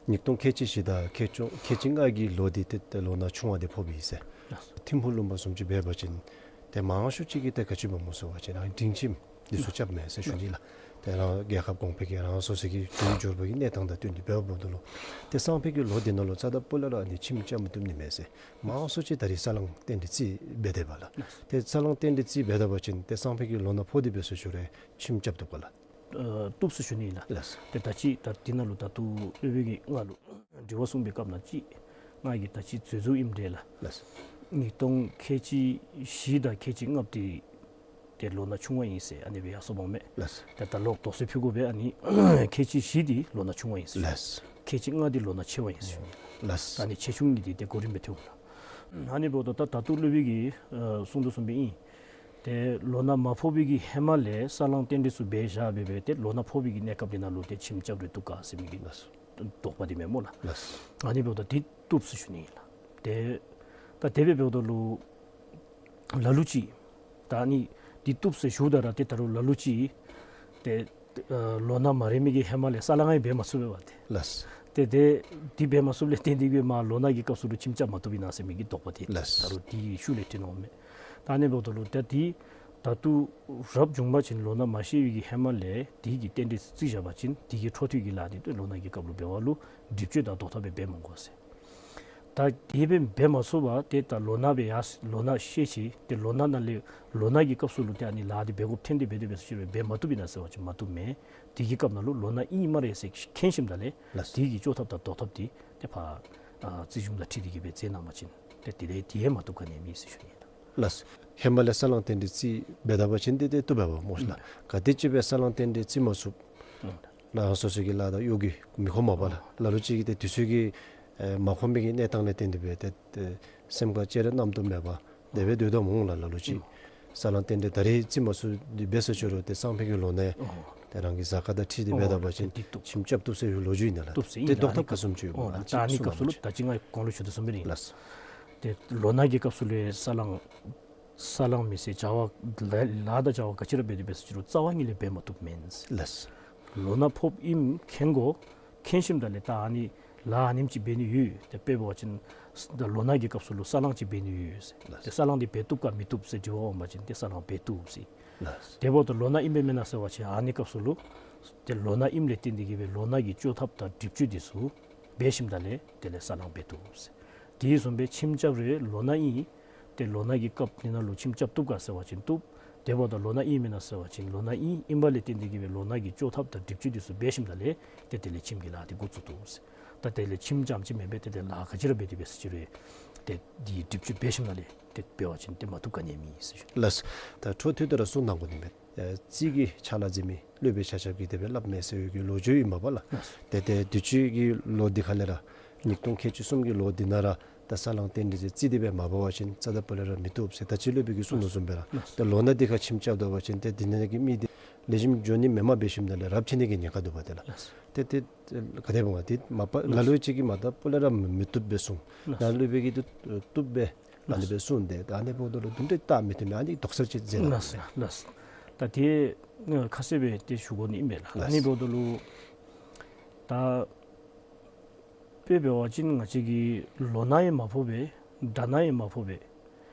ཉིས་སྟོང་ཁལ་གཅིག་བཞི་དང་ཁལ་གཅིག་ཁལ་གཅིག་ལྔ་གི་ལོ་འདི་ཏེ་ཏེ་ལོ་ན་ཆུང་བ་འདི་ཕོགཔ་ཨིན་ཟེར། ལགས། ཐིམ་ཕུག་ལུང་པ་བཟུམ་ཅིག་འབད་བ་ཅིན་ཏེ་མང་ཤོས་ཅིག་གིས་ཏེ་ག་ཅི་འབད་སྨོ་ཟེར་བ་ཅིན་རང་སྡིངས་ཁྱིམ་འདི་ཚུ་རྐྱབ་མས་ཟེར་ཞུ་ནི་ལགས། ཏེ་རང་རྒྱལ་ཁབ་གོང་འཕེལ་གྱི་རང་སོ་སོ་གི་འབྱོར་པ་གི་གནས་སྟངས་དང་བསྟུན་ཏེ་འབདཝ་ད་ལུ་ཏེ་སང་ཕོད་ཀྱི་ལོ་འདི་ནང་ལུ་རྩ་དང་སྤུ་ལས་ར་ཨ་ནི་ཁྱིམ་རྐྱབ་མ་བཏུབ་ནི་མས་ཟེར། མང་ཤོས་ཅིག་ད་རིས་ས་བསླང་རྟེན་འབྲེལ་རྩིས་འབད་དེ་འབདཝ་ལགས། ཏེ་ས་བསླང་རྟེན་འབྲེལ་རྩིས་འབད་ད་པ་ཅིན་ཏེ་སང་ཕོད་ཀྱི་ལོ་ན་ཕོག་སྟེ་འབད་ཟེར་ཞུ་རུང་ཁྱིམ་རྐྱབ་བཏུབ་ག་ལགས། ཨ་བཏུབ་ཟེར་ཞུ་ནི་ལགས། ལགས། ཏེ་ད་ཅི་ད་འདི་ནང་ལུ་ད་ལྟོ་སློབ་དཔོན་གྱིས་ང་ལུ་དྲི་བ་གསུངས་པའི་སྐབས་ནང་ཅིག་ང་གིས་ད་ཅི་འཛོལ་འཛོལཝ་ཨིནམ་འདྲས་ལགས། ལགས། ཉིས་སྟོང་ཁལ་གཅིག་བཞི་དང་ཁལ་གཅིག་ལྔ་འདི་ཏེ་ལོ་ན་ཆུང་བ་ཨིན་ཟེར་ཨ་ནི་སྦེ་ཡར་སོངམ་མས། ལགས། ཏེ་ད་ལོག་དོགས་སེལ་ཕུལ་དགོ་པས། ཨ་ནི་ཁལ་གཅིག་བཞི་འདི་ལོ་ན་ཆུང་བ་ཨིན་ཟེར། ལགས། ཁལ་གཅིག་ལྔ་འདི་ལོ་ན་ཆེ་བ་ཨིན་ཟེར། ལགས། ད་ཨ་ནི་ཆེ་ཆུང་གཉིས་འདི་ཏེ་གོ་རིམ་སྦེ་ཐོན་དགོ་ལགས། ཨ་ནི་འབདཝ་ད་ད་ད་ལྟོ་སློབ་དཔོན་གྱིས་ཨ་གསུངས་དོ་བཟུམ་སྦེ་ཨིན། ཏེ་ལོ་ན་མ་ཕོག་པའི་གི་ཧེ་མ་ལས་ས་བསླང་རྟེན་འབྲེལ་ཚུ་འབད་བཞག་སྦེ་སྦེ་ཏེ་ལོ་ན་ཕོག་པའི་གི་གནས་སྐབས་འདི་ནང་ལུ་ཏེ་ཁྱིམ་རྐྱབ་རུང་བཏུབ་ག་ཟེར་མི་གི་ལགས། དོགས་པ་འདི་མེན་སྨོ་ལགས། ལགས། ཨ་ནི་འབདཝ་ད་འདི་བཏུབ་ཟེར་ཞུ་ནི་ཨིན་ལགས། ཏེ་ད་དེ་སྦེ་འབདཝ་ད་ལུ་ལ་ལུ་ཅིག་ད་ཨ་ནི་འདི་བཏུབ་ཟེར་ཞུཝ་ད་ར་ཏེ་ད་རུང་ལ་ལུ་ཅིག་ཏེ་ཨ་ལོ་ན་མ་རན་མི་གི་ཧེ་མ་ལས་ས་བསླང་ཡང་འབད་མ་ཚུགས་པས་པ་ཏེ། ལགས། ཏེ་ཏེ་འདི་འབད་མ་ཚུགསཔ་ལས་བརྟེན་ཏེ་གིས་མར་ལོ་ན་གི་སྐབས་སུ་ལུ་ཁྱིམ་རྐྱབ་མ་བཏུབ་ཨིན་ན་ཟེར་མི་གི་དོགས་པ་འདི། ལགས། ད་རུང་འདི་ཤུལ་ལས་ཐོན་འོང་མས། ད་ཨ་ནི་འབདཝ་ད་ལུ་ཏེ་འདི་ད་ལྟོ་རབ་བྱུང་པ་ཅིན་ལོ་ན་མ་ཤེས་པའི་གི་ཧེ་མ་ལས་འདི་གི་རྟེན་འབྲེལ་རྩིས་བཞག་པ་ཅིན་འདི་གི་འཕྲོ་མཐུད་ཀྱི་ལཱ་འདི་ཏེ་ལོ་ན་གི་སྐབས་ལུ་འབད་བ་ལུ་སྒྲིབ་བཅོས་དང་ཟློག་ཐབས་སྦེ་འབད་མི་དགོ་ཟེར། ད་དེ་སྦེ་འབད་མ་ཚུགས་པར་ཏེ་ད་ལོ་ན་སྦེ་ཡར་ལོ་ན་ཤེས་ཅི། ཏེ་ལོ་ན་ནང་ལས་ལོ་ན་གི་སྐབས་སུ་ལུ་ཏེ་ཨ་ནི་ལཱ་འདི་འབད་དགོཔ་ཐོན་ཏེ་འབད་དེ་འབད་ཟེར་ཞུ་རུང་འབད་མ་བཏུབ་ཨིན་ན་ཟེར་བ་ཅིན་མ་བཏུབ་མས། དེ་གི་སྐབས་ནང་ལུ་ལོ་ན་ཨིན་སྨ་རེ་ཟེར་མཁྱེན་ཞིནམ་ད་ལས། ལགས། དེ་གི་བཅོ་ཐབས་དང་ཟློག་ཐབས་འདི་ཏེ་ཕར་ཨ་རྩིས་གཞུང་དང་འཁྲིལ་ཏེ་གིས་སྦེ་མཛད་གནང་པ་ཅིན་ཏེ་དེ་ལས་དེ་ཡང་མ་བཏུབ་ག་ནི་མེད་ཟེར་ཞུ་ནི་ཨིན་ལགས། ལགས། ཧེ་མ་ལས་ས་བསླང་རྟེན་འབྲེལ་རྩིས་འབད་ད་པ་ཅིན་ཏེ་ཏེ་བཏུབ་པས་པ་སྨོ་ལགས། ཨུམ། ག་དེམ་ཅིག་སྦེ་ས་བསླང་རྟེན་འབྲེལ་རྩིས་མ་ཚུགས། ཨུམ། ལགས། སོ་སོ་གི་ལཱ་དང་གཡོག་གི་མི་ཁོམ་པས་པ་ལགས། ལ་ལུ་ཅིག་གིས་ཏེ་དུས་ཚོད་ཀྱིས་ཨེ་མ་ཁོམ་པའི་གི་གནས་སྟངས་ལས་བརྟེན་ཏེ་སྦེ་ཏེ་ཏེ་སེམས་ཁར་ཅི་ར་རྣམ་རྟོག་མེད་པར་དེ་སྦེ་སྡོད་དོ་སྨོ་ལགས། ལ་ལུ་ཅིག། ཨུམ། ས་བསླང་རྟེན་འབྲེལ་ད་རེས་བརྩི་མ་ཚུགས་ཏེ་འབད་སོང་ཅི་རུང་ཏེ་སང་ཕོད་ཀྱི་ལོ་ན་ཡང་ཨོ་ཏེ་རང་གི་གཟའ་སྐར་དང་འཁྲིལ་ཏེ་འབད་ད་པ་ཅིན་ཏེ་བཏུབ། ཁྱིམ་རྐྱབ་བཏུབ་ཟེར་བའི་ལོ་རྒྱུས་ཨིན་ན་ལགས། ཨིན་ཏེ་ལགས། ཨ་ནི་སྐབས་སུ་ལུ་ད་ཅི་ང་གོང་ལུ་ཞུ་དོ་བཟུམ་སྦེ་ཨིན་ལགས། ཏེ་ལོ་ན་གི་སྐབས་སུ་ལུ་ཡང་ས་བསླང་ས་བསླང་མི་ཟེར་བྱ་བ་ལཱ་ལཱ་དང་བྱ་བ་ག་ཅི་ར་འབད་དེ་འབད་སོང་ཅི་རུང་རྩ་བ་ཉིད་ལས་འབད་མ་བཏུབ་མེན། ལགས། ལོ་ན་ཕོགཔ་ཨིནམ་མཁྱེན་དགོ། མཁྱེན་ཞིནམ་ད་ལས་ད་ཨ་ནི་ལཱ་ཨ་ནེམ་ཅིག་འབད་ནི་ཡོད། ཏེ་དཔེ་འབད་བ་ཅིན་ད་ལོ་ན་གི་སྐབས་སུ་ལུ་ས་བསླང་ཅིག་འབད་ནི་ཡོད་ཟེར། ལགས། ཏེ་ས་བསླང་འདི་འབད་བཏུབ་ག་མི་བཏུབ་ཟེར་དྲི་བ་འོང་པ་ཅིན་ཏེ་ས་བསླང་འབད་བཏུབ་ཟེར། ལགས། དེ་འབདཝ་ད་ལོ་ན་ཨིནམ་སྦེ་མེན་ན་ཟེར་བ་ཅིན་ཨ་ནི་སྐབས་སུ་ལུ་ཏེ་ལོ་ན་ཨིནམ་ལས་བརྟེན་ཏེ་གིས་སྦེ་ལོ་ན་གི་བཅོ་ཐབས་དང་སྒྲིབ་བཅོས་འདི་ཚུ་འབད་ཞིནམ་ད་ལས་དེ་ལས་ས་བསླང་འབད་བཏུབ་ཟེར། དེ་བཟུམ་སྦེ་ཁྱིམ་རྐྱབ་རུང་ལོ་ན་ཨིན། ཏེ་ལོ་ན་གི་སྐབས་འདི་ནང་ལུ་ཁྱིམ་རྐྱབ་བཏུབ་ག་ཟེར་བ་ཅིན་བཏུབ། དེ་འབདཝ་ད་ལོ་ན་ཨིན་མེན་ན་ཟེར་བ་ཅིན་ལོ་ན་ཨིན། ཨིན་པ་ལས་བརྟེན་ཏེ་གིས་སྦེ་ལོ་ན་གི་བཅོ་ཐབས་དང་སྒྲིབ་བཅོས་འདི་ཚུ་འབད་ཞིནམ་ད་ལས་ཏེ་དེ་ལས་ཁྱིམ་གྱི་ལཱ་འདི་འགོ་བཙུགས་བཏུབ་ཟེར། ད་དེ་ལས་ཁྱིམ་རྐྱངམ་ཅིག་མེན་པར་ཏེ་དེ་ལཱ་ག་ཅི་ར་འབད་དེ་འབད་སོང་ཅི་རུང་ཏེ་འདི་སྒྲིབ་བཅོས་འབད་ཞིནམ་ད་ལས་ཏེ་འབད་བ་ཅིན་ཏེ་མ་བཏུབ་ག་ནི་མེད་ཟེར་ཞུ་ནི། ལགས། ད་འཕྲོ་མཐུད་དེ་ར་གསུང་གནང་དགོ་ནི་མས། ཨེ་རྩིས་ཀྱི་ཕྱག་ལཱ་མཛད་མི་སློབ་དཔོན་ཆ་ཁྱབ་ཀྱིས་དེ་སྦེ་སླབ་མས་ཟེར་བའི་གི་ལོ་རྒྱུས་ཨིན་མས་པ་ལགས། ལགས། ཏེ་ཏེ་དུས་ཅི་གི་ལོ་འདི་ཁ་ལས་ར་ཉིས་སྟོང་ཁལ་གཅིག་གསུམ་གྱི་ལོ་འདི་ནང་ར་ད་ས་བསླང་རྟེན་འབྲེལ་ཟེར་རྩིས་འདི་སྦེ་མ་འབད་བ་ཅིན་རྩ་དང་སྤུ་ལས་ར་མི་བཏུབ་ཟེར་ད་ཅི་སློབ་དཔོན་གྱིས་གསུང་དོ་བཟུམ་སྦེ་ར། ལགས། ད་ལོ་ན་འདི་ཁར་ཁྱིམ་རྐྱབ་ད་པ་ཅིན་ཏེ་འདི་ནང་གི་མི་འདི་ལེགས་ཤོམ་འགྱོ་ནི་མེནམ་འབད་ཞིནམ་ད་ལས་རབས་ཆད་ནི་གི་ཉེན་ཁ་འདུག་པ་ཏེ་ལགས། ལགས། ཏེ་ཏེ་ག་དེ་འབད་འོང་། ཏེ་མ་པ་ལ་ལུ་ཅིག་གིས་མ་ད་སྤུ་ལས་ར་མི་བཏུབ་སྦེ་གསུང་། ལགས། ལ་ལུ་སྦེ་གིས་ཏེ་བཏུབ་སྦེ་ཨ་ནི་སྦེ་གསུངས་ཏེ་ད་ཨ་ནི་འབདཝ་ད་ལུ་དུམ་གྲ་བལྟ་མི་བཏུབ་མི་ཨ་ནི་དོགས་སེལ་ཅིག་མཛད་གནང་། ལགས་ལགས། ད་དེ་ཁ་གསལ་སྦེ་ཏེ་ཞུ་དགོ་ནི་ཨིན་པས་ལགས། ཨ་ནི་འབདཝ་ད་ལུ་ད་དཔེ་འབད་བ་ཅིན་ང་བཅས་ཀྱི་ལོ་ན་ཡང་མ་ཕོག་པས། དགྲ་ན་ཡང་མ་ཕོག་པས།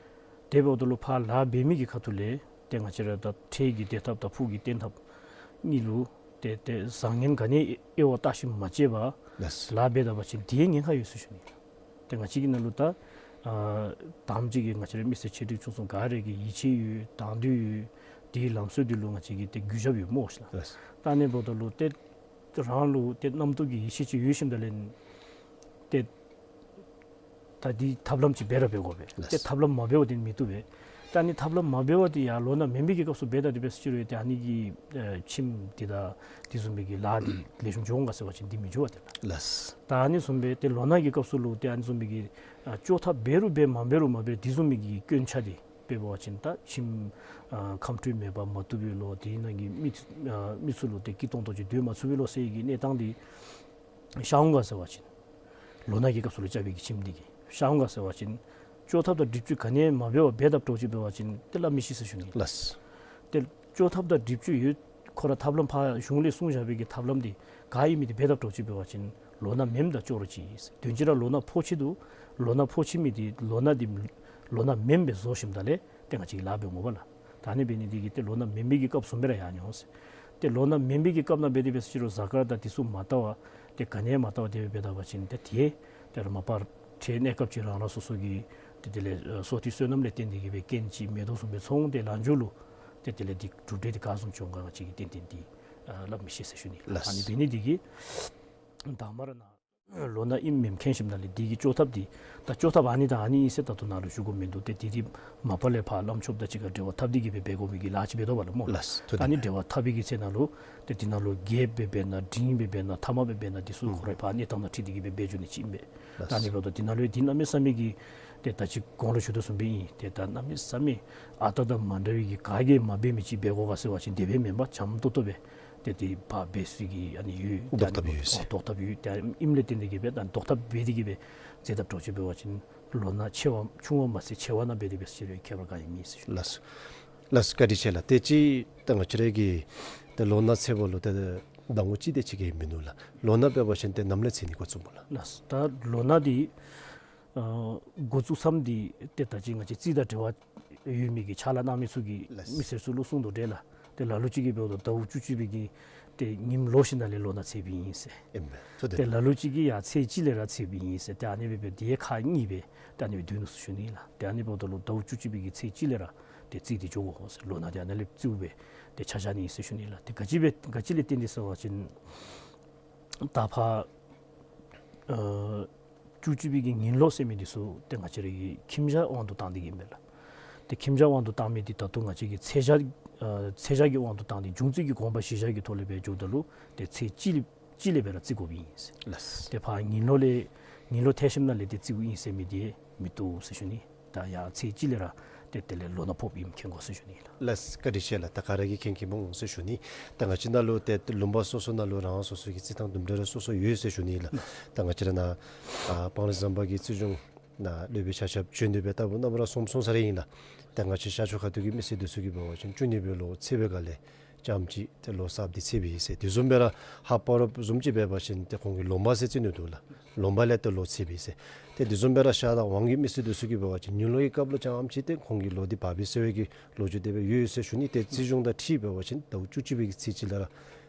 དེ་འབདཝ་ད་ལུ་ཕར་ལཱ་འབད་མི་གི་ཁ་ཐུག་ལས་ཏེ་ང་བཅས་ར་ད་འཕྲལ་གྱི་བདེ་ཐབས་དང་ཕུགས་ཀྱི་བརྟན་ཐབས་གཉིས་ལུ་ཏེ་ཏེ་བཟང་ངན་ག་ནི་དབྱེ་བ་བལྟ་ཞིནམ་མ་དཔྱད་པར་ལགས། ལཱ་འབད་ད་པ་ཅིན་དེ་ཉེན་ཁ་ཡོད་ཟེར་ཞུ་ནི། ཏེ་ང་བཅས་ཀྱི་ནང་ལུ་ད་ཨ་དང་པ་ཅིག་གིས་ང་བཅས་ར་མི་སེར་ཆེ་འབྲིང་ཆུང་གསུམ་ག་ར་གིས་ཡིད་ཆེས་ཡོད། དང་འདོད་ཡོད། དེའི་ལམ་སྲོལ་འདི་ལུ་ང་བཅས་ཀྱིས་ཏེ་གུས་ཞབས་ཡོད་སྨོ་ཤིག་ལགས། ལགས། ད་ཨ་ནི་འབདཝ་ད་ལུ་ཏེ་རང་ལུ་ཏེ་རྣམ་རྟོག་གི་ཡིད་ཆེས་ཅིག་ཡོད་ཞིནམ་ད་ལས་ཏེ་ད་འདི་ཐབས་ལམ་ཅིག་འབད་ར་འབད་དགོ་པས། ལགས། ཏེ་ཐབས་ལམ་མ་འབད་བ་འདི་མི་བཏུབ་པས། ད་ཨ་ནི་ཐབས་ལམ་མ་འབད་བ་འདི་ཡང་ལོ་ན་མེན་པའི་གི་སྐབས་སུ་འབད་ད་དེ་འབད་སོང་ཅི་རུང་ཏེ་ཨ་ནི་གིས་ཨེ་ཁྱིམ་འདི་དང་དེ་བཟུམ་མའི་གི་ལཱ་འདི་ལེགས་ཤོམ་འགྱོ་འོང་ག་ཟེར་བ་ཅིན་འདི་མི་འགྱོ་བ་ཏེ་ལགས། ལགས། ད་ཨ་ནི་བཟུམ་སྦེ་ཏེ་ལོ་ན་གི་སྐབས་སུ་ལུ་ཏེ་ཨ་ནི་བཟུམ་མའི་གི་ཨ་བཅོ་ཐབས་འབད་རུང་འབད་མ་འབད་རུང་མ་འབད་དེ་བཟུམ་མའི་གི་སྐྱོན་ཆ་འདི་དཔེ་འབད་བ་ཅིན་ད་ཁྱིམ་ཨ་ཁམས་སྤྲོ་མེད་པར་མ་བཏུབ་པའི་ལོ། དེའི་ནང་གི་མི་ཨ་མི་ཚུ་ལུ་ཏེ་སྐྱིད་ཏོང་ཏོ་ཅིག་སྡོད་མ་ཚུགས་པའི་ལོ་ཟེར་བའི་གི་གནས་སྟངས་འདི་ཤར་འོང་ག་ཟེར་བ་ཅིན་ལོ་ན་གི་སྐབས་སུ་ལུ་རྐྱབ་པའི་གི་ཁྱིམ་འདི་གིས་ཤར་འོང་ག་ཟེར་བ་ཅིན་བཅོ་ཐབས་དང་སྒྲིབ་བཅོས་ག་ནི་ཡང་མ་འབད་བར་འབད་དཔ་འདྲཝ་ཅིག་འབད་བ་ཅིན་ཏེ་སླབ་མི་ཤེས་ཟེར་ཞུ་ནི། ལགས། ཏེ་བཅོ་ཐབས་དང་སྒྲིབ་བཅོས་ཡོད། ཁོ་ར་ཐབས་ལམ་ཕར་གཞུང་ལས་གསུངས་བཞག་པའི་གི་ཐབས་ལམ་འདི་ག་ཨིན་མི་འདི་འབད་དཔ་འདྲཝ་ཅིག་འབད་བ་ཅིན་ལོ་ན་མེནམ་དང་ཅོག་ར་གཅིག་ཨིན་ཟེར། དོན་གྱིས་ར་ལོ་ན་ཕོག་ཅི་འདུག། ལོ་ན་ཕོག་ཅི་མི་འདི་ལོ་ན་འདི་ལོ་ན་མེནམ་སྦེ་བཟོ་ཞིནམ་ད་ལས་ཏེ་ང་བཅས་ཀྱིས་ལཱ་འབད་འོང་པ་ལགས། ད་ཨ་ནི་འབད་ནི་འདི་གིས་ཏེ་ལོ་ན་མེན་པའི་གི་སྐབས་བཟུམ་སྦེ་ར་ཡར་འགྱོ་འོང་ཟེར། ཏེ་ལོ་ན་མེན་པའི་གི་སྐབས་ནང་འབད་དེ་འབད་སོང་ཅི་རུང་གཟའ་སྐར་དང་དེ་ཚུ་མ་བལྟ་བར་ཏེ་ག་ནི་ཡང་མ་བལྟ་བར་དེ་སྦེ་འབད་ད་པ་ཅིན་ཏེ་དེ་ཏེ་ར་མ་པ་འཕྲལ་གནས་སྐབས་ཅིག་རང་རང་སོ་སོ་གི་ཏེ་དེ་ལས་ཨ་སོ་ཐིག་བསོད་ནམས་ལས་བརྟེན་ཏེ་གིས་སྦེ་རྐྱེན་ཅིག་མེད་དོ་བཟུམ་སྦེ་སོང་སྟེ་ལངས་འགྱོ་ལོ། ཏེ་དེ་ལས་འདི་གྲུབ་འབྲས་འདི་ག་བཟུམ་འབྱུང་ག་ང་བཅས་ཀྱིས་ཏན་ཏན་འདི་ཨ་སླབ་མི་ཤེས་ཟེར་ཞུ་ནི། ལགས། ཨ་ནི་འབད་ནི་འདི་གིས་དང་པ་ར་ནཱ་ལོ་ན་ཨིནམ་མེནམ་མཁྱེན་ཞིནམ་ད་ལས་འདི་གི་བཅོ་ཐབས་འདི་ད་བཅོ་ཐབས་ཨ་ནི་དང་ཨ་ནི་ཨིན་ཟེར་ད་ལྟོ་ནཱ་ལུ་ཞུ་དགོཔ་མིན་འདུག། ཏེ་འདི་འདི་མ་པ་ལས་ཕར་བླམ་ཆོསཔ་དང་གཅིག་ཁར་འབྲེལ་བ་འཐབ་སྟེ་གིས་སྦེ་འབད་དགོ་མི་གི་ལཱ་ཅིག་འབད་དོ་བ་ལགས་སྨོ། ལགས། ད་ཨ་ནི་འབྲེལ་བ་འཐབ་པའི་གི་ཚེ་ནང་ལུ་ཏེ་འདི་ནང་ལུ་རྒྱལཔོ་སྦེ་འབད་ན་འབྲིང་སྦེ་འབད་ན་ཐ་མ་སྦེ་འབད་ན་འདི་ཚུ་ཁོ་རའི་ཕར་གནས་སྟངས་དང་འཁྲིལ་ཏེ་གིས་སྦེ་འབད་འགྱོ་ནི་ཅིག་ཨིན་པས། ད་ཨ་ནི་འབདཝ་ད་འདི་ནང་ལུ་གནམ་མེད་ས་མེད་ཀྱི་ཏེ་ད་ཅི་གོང་ལུ་ཞུ་དོ་བཟུམ་སྦེ་ཨིན། ཏེ་ད་གནམ་མེད་ས་མེད་ཨ་རྟག་དང་མ་འདྲ་བའི་གི་ག་གིས་མ་འབད་མི་ཅིག་འབད་དགོ་ག་ཟེར་བ་ཅིན་དེ་སྦེ་མེན་པར་འཇམ་ཏོང་ཏོ་སྦེ་ཏེ་དེ་ཕར་འབད་སའི་གི་ཨ་ནི་ཡོད། ཟློག་ཐབས་ཡོད་ཟེར། ཨ་ཟློག་ཐབས་ཡོད། ཏེ་ཨིནམ་ལས་བརྟེན་ཏེ་གིས་སྦེ་ད་ཟློག་ཐབས་འབད་དེ་གིས་སྦེ་མཛད་དཔ་འདྲཝ་ཅིག་འབད་བ་ཅིན་ལོ་ན་ཆེ་བ་ཆུང་བ་མ་ཚད་ཆེ་བ་ནང་འབད་དེ་འབད་སོང་ཅི་རུང་ཁྱད་པར་ག་ཡང་མེད་ཟེར་ཞུ། ལགས་སོ། ལགས་སོ། བཀའ་དྲིན་ཆེ་ལགས། ཏེ་ཅིག་ད་ང་བཅས་ར་གི་ཏེ་ལོ་ན་ཚེས་པ་ལུ་ཏེ་ཟླ་ངོ་གཅིག་དེ་ཅིག་གིས་མིན་འདུག་ལགས། ལོ་ན་འབད་བ་ཅིན་ཏེ་ནམ་ལས་ཚེས་ནི་འགོ་བཙུགས་སྨོ་ལགས། ལགས་སོ། ད་ལོ་ན་འདི་ཨ་འགོ་བཙུགས་མཚམས་འདི་ཏེ་ད་ཅི་ང་བཅས་རྩིས་དང་འབྲེལ་བ་ཡོད་མི་གི་ཕྱག་ལཱ་གནང་མི་ཚུ་གིས་ལགས། མི་སེར་ཚུ་ལུ་གསུང་དོ་འདྲ་ལགས། ཏེ་ལ་ལུ་ཅིག་གིས་འབདཝ་ད་ཟླཝ་བཅུ་གཅིག་པའི་གི་ཏེ་ཉིནམ་ལོག་ཞིནམ་ལས་ལོ་ན་ཚེས་པའི་ཨིན་ཟེར། ཨིན་པས། ཏེ་ལ་ལུ་ཅིག་གིས་ཡང་ཚེས་གཅིག་ལས་ར་ཚེས་པའི་ཨིན་ཟེར། ཏེ་ཨ་ནི་སྦེ་སྦེ་དེ་ཁག་གཉིས་སྦེ་ཏེ་ཨ་ནི་སྦེ་སྡོད་ནུག་ཟེར་ཞུ་ནི་ལགས། ཏེ་ཨ་ནི་འབདཝ་ད་ལུ་ཟླཝ་བཅུ་གཅིག་པའི་གི་ཚེས་གཅིག་ལས་ར་ཏེ་རྩིས་འདི་འགྱོ་དགོ་ཟེར། ལོ་ན་འདི་ཨ་ནཱ་ལས་རྩིསཝ་སྦེ་ཏེ་ཆ་བཞག་ནི་ཨིན་ཟེར་ཞུ་ནི་ལགས། ཏེ་ག་ཅི་སྦེ་ག་ཅི་ལས་བརྟེན་ཏེ་ཟེར་བ་ཅིན་ད་ཕར་ཨ་བཅུ་གཅིག་པའི་གི་ཉིནམ་ལོག་ཟེར་མི་འདི་ཚུ་ཏེ་ང་བཅས་ར་གི་ཁྱིམ་བྱ་དབང་དུ་བཏང་སྟེ་གིས་ཨིན་པས་ལགས། ཏེ་ཁྱིམ་བྱ་དབང་དུ་བཏང་མི་འདི་ད་ལྟོ་ང་བཅས་ཀྱི་ཚེས་བྱ་ཨ་ཚེས་བྱ་གི་དབང་དུ་བཏང་སྟེ་འབྱུང་རྩིས་ཀྱི་དགོངས་པ་གཞིར་བཞག་གི་ཐོག་ལས་སྦེ་འགྱོཝ་ད་ལུ་ཏེ་ཚེས་གཅིག་ལས་གཅིག་ལས་སྦེ་ར་རྩིས་དགོཔ་ཨིན་ཟེར། ལགས། ཏེ་ཕར་ཉིནམ་ལོག་ལས་ཉིནམ་ལོག་ཐལ་ཞིནམ་ལས་ཏེ་རྩིསཝ་ཨིན་ཟེར་མི་འདི་མི་བཏུབ་ཟེར་ཞུ་ནི། ད་ཡང་ཚེས་གཅིག་ལས་ར་ ཏེ་དེ་ལས་ལོ་ན་ཕོགཔ་ཨིནམ་མཁྱེན་དགོ་ཟེར་ཞུ་ནི་ལགས། ལགས་སོ། བཀའ་དྲིན་ཆེ་ལགས། ད་ག་ར་གིས་མཁྱེན་མཁྱེནམ་འོང་ཟེར་ཞུ་ནི། ད་ང་བཅས་ནང་ལུ་ཏེ་ལུང་པ་སོ་སོ་ནང་ལུ་རང་སོ་སོ་གི་རྩིས་ཐངས་དུམ་གྲ་རེ་སོ་སོ་ཡོད་ཟེར་ཞུ་ནི་ལགས། ད་ང་བཅས་ར་ནཱ་ཨ་སྤང་རི་ཟམ་པ་གི་རྩིས་གཞུང་ནང་སློབ་དཔོན་ཆ་ཁྱབ་བྱོན་ཏེ་སྦེ་ད་ལྟོ་ནངས་པ་ར་སོངམ་སོང་ས་ར་ཨིན་ལགས། ད་ང་བཅས་ཤར་ཕྱོགས་ཁ་ཐུག་གི་མི་སེར་འདི་ཚུ་གིས་འབད་བ་ཅིན་བཅུ་གཉིས་པའི་ལོ་ཚེས་པའི་སྒང་ལས་རྐྱངམ་ཅིག་ཏེ་ལོ་གསརཔ་འདི་ཚེས་པའི་ཟེར། དེ་བཟུམ་སྦེ་ར་ཧཱཔ་པ་རོཔ་བཟུམ་ཅིག་འབད་བ་ཅིན་ཏེ་ཁོང་གིས་ལོ་མ་ཟེར་རྩིས་ནི་འདུག་ལགས། ལོ་མ་ལས་ཏེ་ལོ་ཚེས་པའི་ཟེར། ཏེ་དེ་བཟུམ་སྦེ་ར་ཤར་དང་ཝང་གི་མི་སེར་འདི་ཚུ་གིས་འབད་བ་ཅིན་ཉིན་ལོ་གི་སྐབས་ལུ་རྐྱངམ་ཅིག་ཏེ་ཁོང་གི་ལོ་འདི་བབས་པས་ཟེར་བའི་གི་ལོ་རྒྱུས་དེ་སྦེ་ཡོད་ཟེར་ཞུ་ནི། ཏེ་རྩིས་གཞུང་དང་འཁྲིལ་འབད་བ་ཅིན་ཟླཝ་བཅུ་གཅིག་པའི་གི་ཚེས་གཅིག་ལས་ར་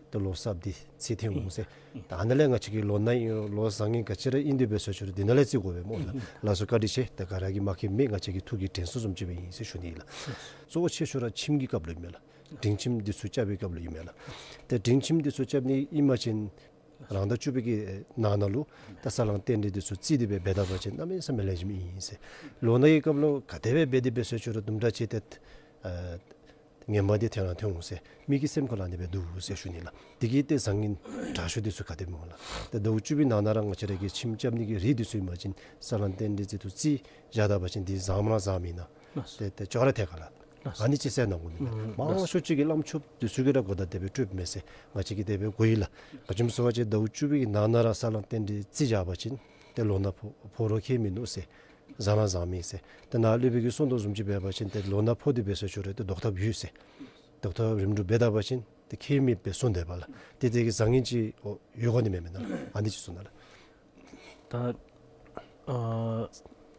ཏེ་ལོ་གསརཔ་འདི་ཚེས་ཐོན་འོང་ཟེར། ད་ཨ་ནཱ་ལས་ང་བཅས་ཀྱི་ལོ་ན་ཨིན་རུང་ལོ་བཟང་ངན་ག་ཅི་ར་ཨིན་དེ་སྦེ་ཟེར་ཞུ་རུང་འདི་ནང་ལས་རྩིས་དགོ་པས་སྨོ་ལགས། ལགས་སོ། བཀའ་དྲིན་ཆེ། ད་ག་ར་གིས་མ་མཁྱེན་མི་ང་བཅས་ཀྱི་ཐུགས་ཀྱི་དྲན་གསོ་བཟུམ་ཅིག་སྦེ་ཨིན་ཟེར་ཞུ་ནི་ལགས། གཙོ་བོ་ཆེ་ཤོས་ར་ཁྱིམ་གྱི་སྐབས་ལུ་ཨིན་མས་ལགས། སྒྲིང་ཁྱིམ་འདི་ཚུ་རྐྱབ་པའི་སྐབས་ལུ་ཨིན་མས་ལགས། ཏེ་སྒྲིང་ཁྱིམ་འདི་ཚུ་རྐྱབ་ནི་ཨིན་པ་ཅིན་རང་ཟླ་བཅུ་པའི་གི་ནང་ན་ལུ་ད་ས་བསླང་རྟེན་འབྲེལ་འདི་ཚུ་རྩིས་ཏེ་སྦེ་འབད་ད་པ་ཅིན་གནམ་མེད་ས་མེད་ལེགས་ཤོམ་ཨིན་ཟེར། ལོ་ན་གི་སྐབས་ལུ་ག་དེ་སྦེ་འབད་དེ་སྦེ་ཟེར་ཞུ་རུང་དུམ་གྲ་ཅིག་ཏེ་ཨ་ངན་པ་འདི་ཐོན་ར་ཐོན་འོང་ཟེར་མི་གི་སེམས་ཁ་ལུ་ཨ་ནི་སྦེ་འདུག་ཟེར་ཞུ་ནི་ལགས། དེ་གིས་ཏེ་བཟང་ངན་དྲག་ཤོས་འདི་ཚུ་ག་དེ་སྨོ་ལགས། ཏེ་ཟླཝ་བཅུ་པའི་ནང་ན་ར་ང་བཅས་ར་གིས་ཁྱིམ་རྐྱབ་ནི་གི་རིགས་འདི་ཚུ་ཨིན་པ་ཅིན་ས་བསླང་རྟེན་འབྲེལ་འདི་ཚུ་རྩིས་བཞག་ད་པ་ཅིན་འདི་བཟངམ་ར་བཟངམ་ཨིན་ན། ལགས། ཏེ་ཏེ་ཅོག་ར་འཐད་ག་ལགས། ལགས། ཨ་ནི་ཅིག་ཟེར་གནང་དགོ་ནི་མས། ལགས། མང་ཤོས་ཅིག་གིས་བླམ་ཆོསཔ་འདི་ཚུ་གིས་ར་གོ་བརྡ་དེ་སྦེ་སྤྲོདཔ་མས་ཟེར། ང་བཅས་ཀྱིས་དེ་སྦེ་གོ་ཡི་ལགས། ག་ཅི་སྨོ་ཟེར་བ་ཅིན་ཟླཝ་བཅུ་པའི་གི་ནང་ན་ར་ས་བསླང་རྟེན་འབྲེལ་རྩིས་བཞག་པ་ཅིན་ཏེ་ལོ་ན་ཕོག་ཕོག་རུང་ཁྱད་མིན་ནུག་ཟེར། བཟང་ན་བཟང་མི་ཟེར། ཏེ་ནཱ་སློབ་དཔོན་གྱིས་གསུངས་དོ་བཟུམ་ཅིག་འབད་བ་ཅིན་ཏེ་ལོ་ན་ཕོག་སྟེ་འབད་ཟེར་ཞུ་རུང་ཏེ་བཟློག་ཐབས་ཡོད་ཟེར། བཟློག་ཐབས་རིམ་གྲོ་འབད་ད་པ་ཅིན་ཏེ་ཁྱད་མེདཔ་སྦེ་གསུངས་དེས་པ་ལགས། ཏེ་དེ་གིས་བཟང་ངན་ཅིག་ཡོད་དགོ་ནི་མེན་མེན་ན་ལགས། ཨ་ནི་ཅིག་གསུངས་ནུག་ལགས། ད་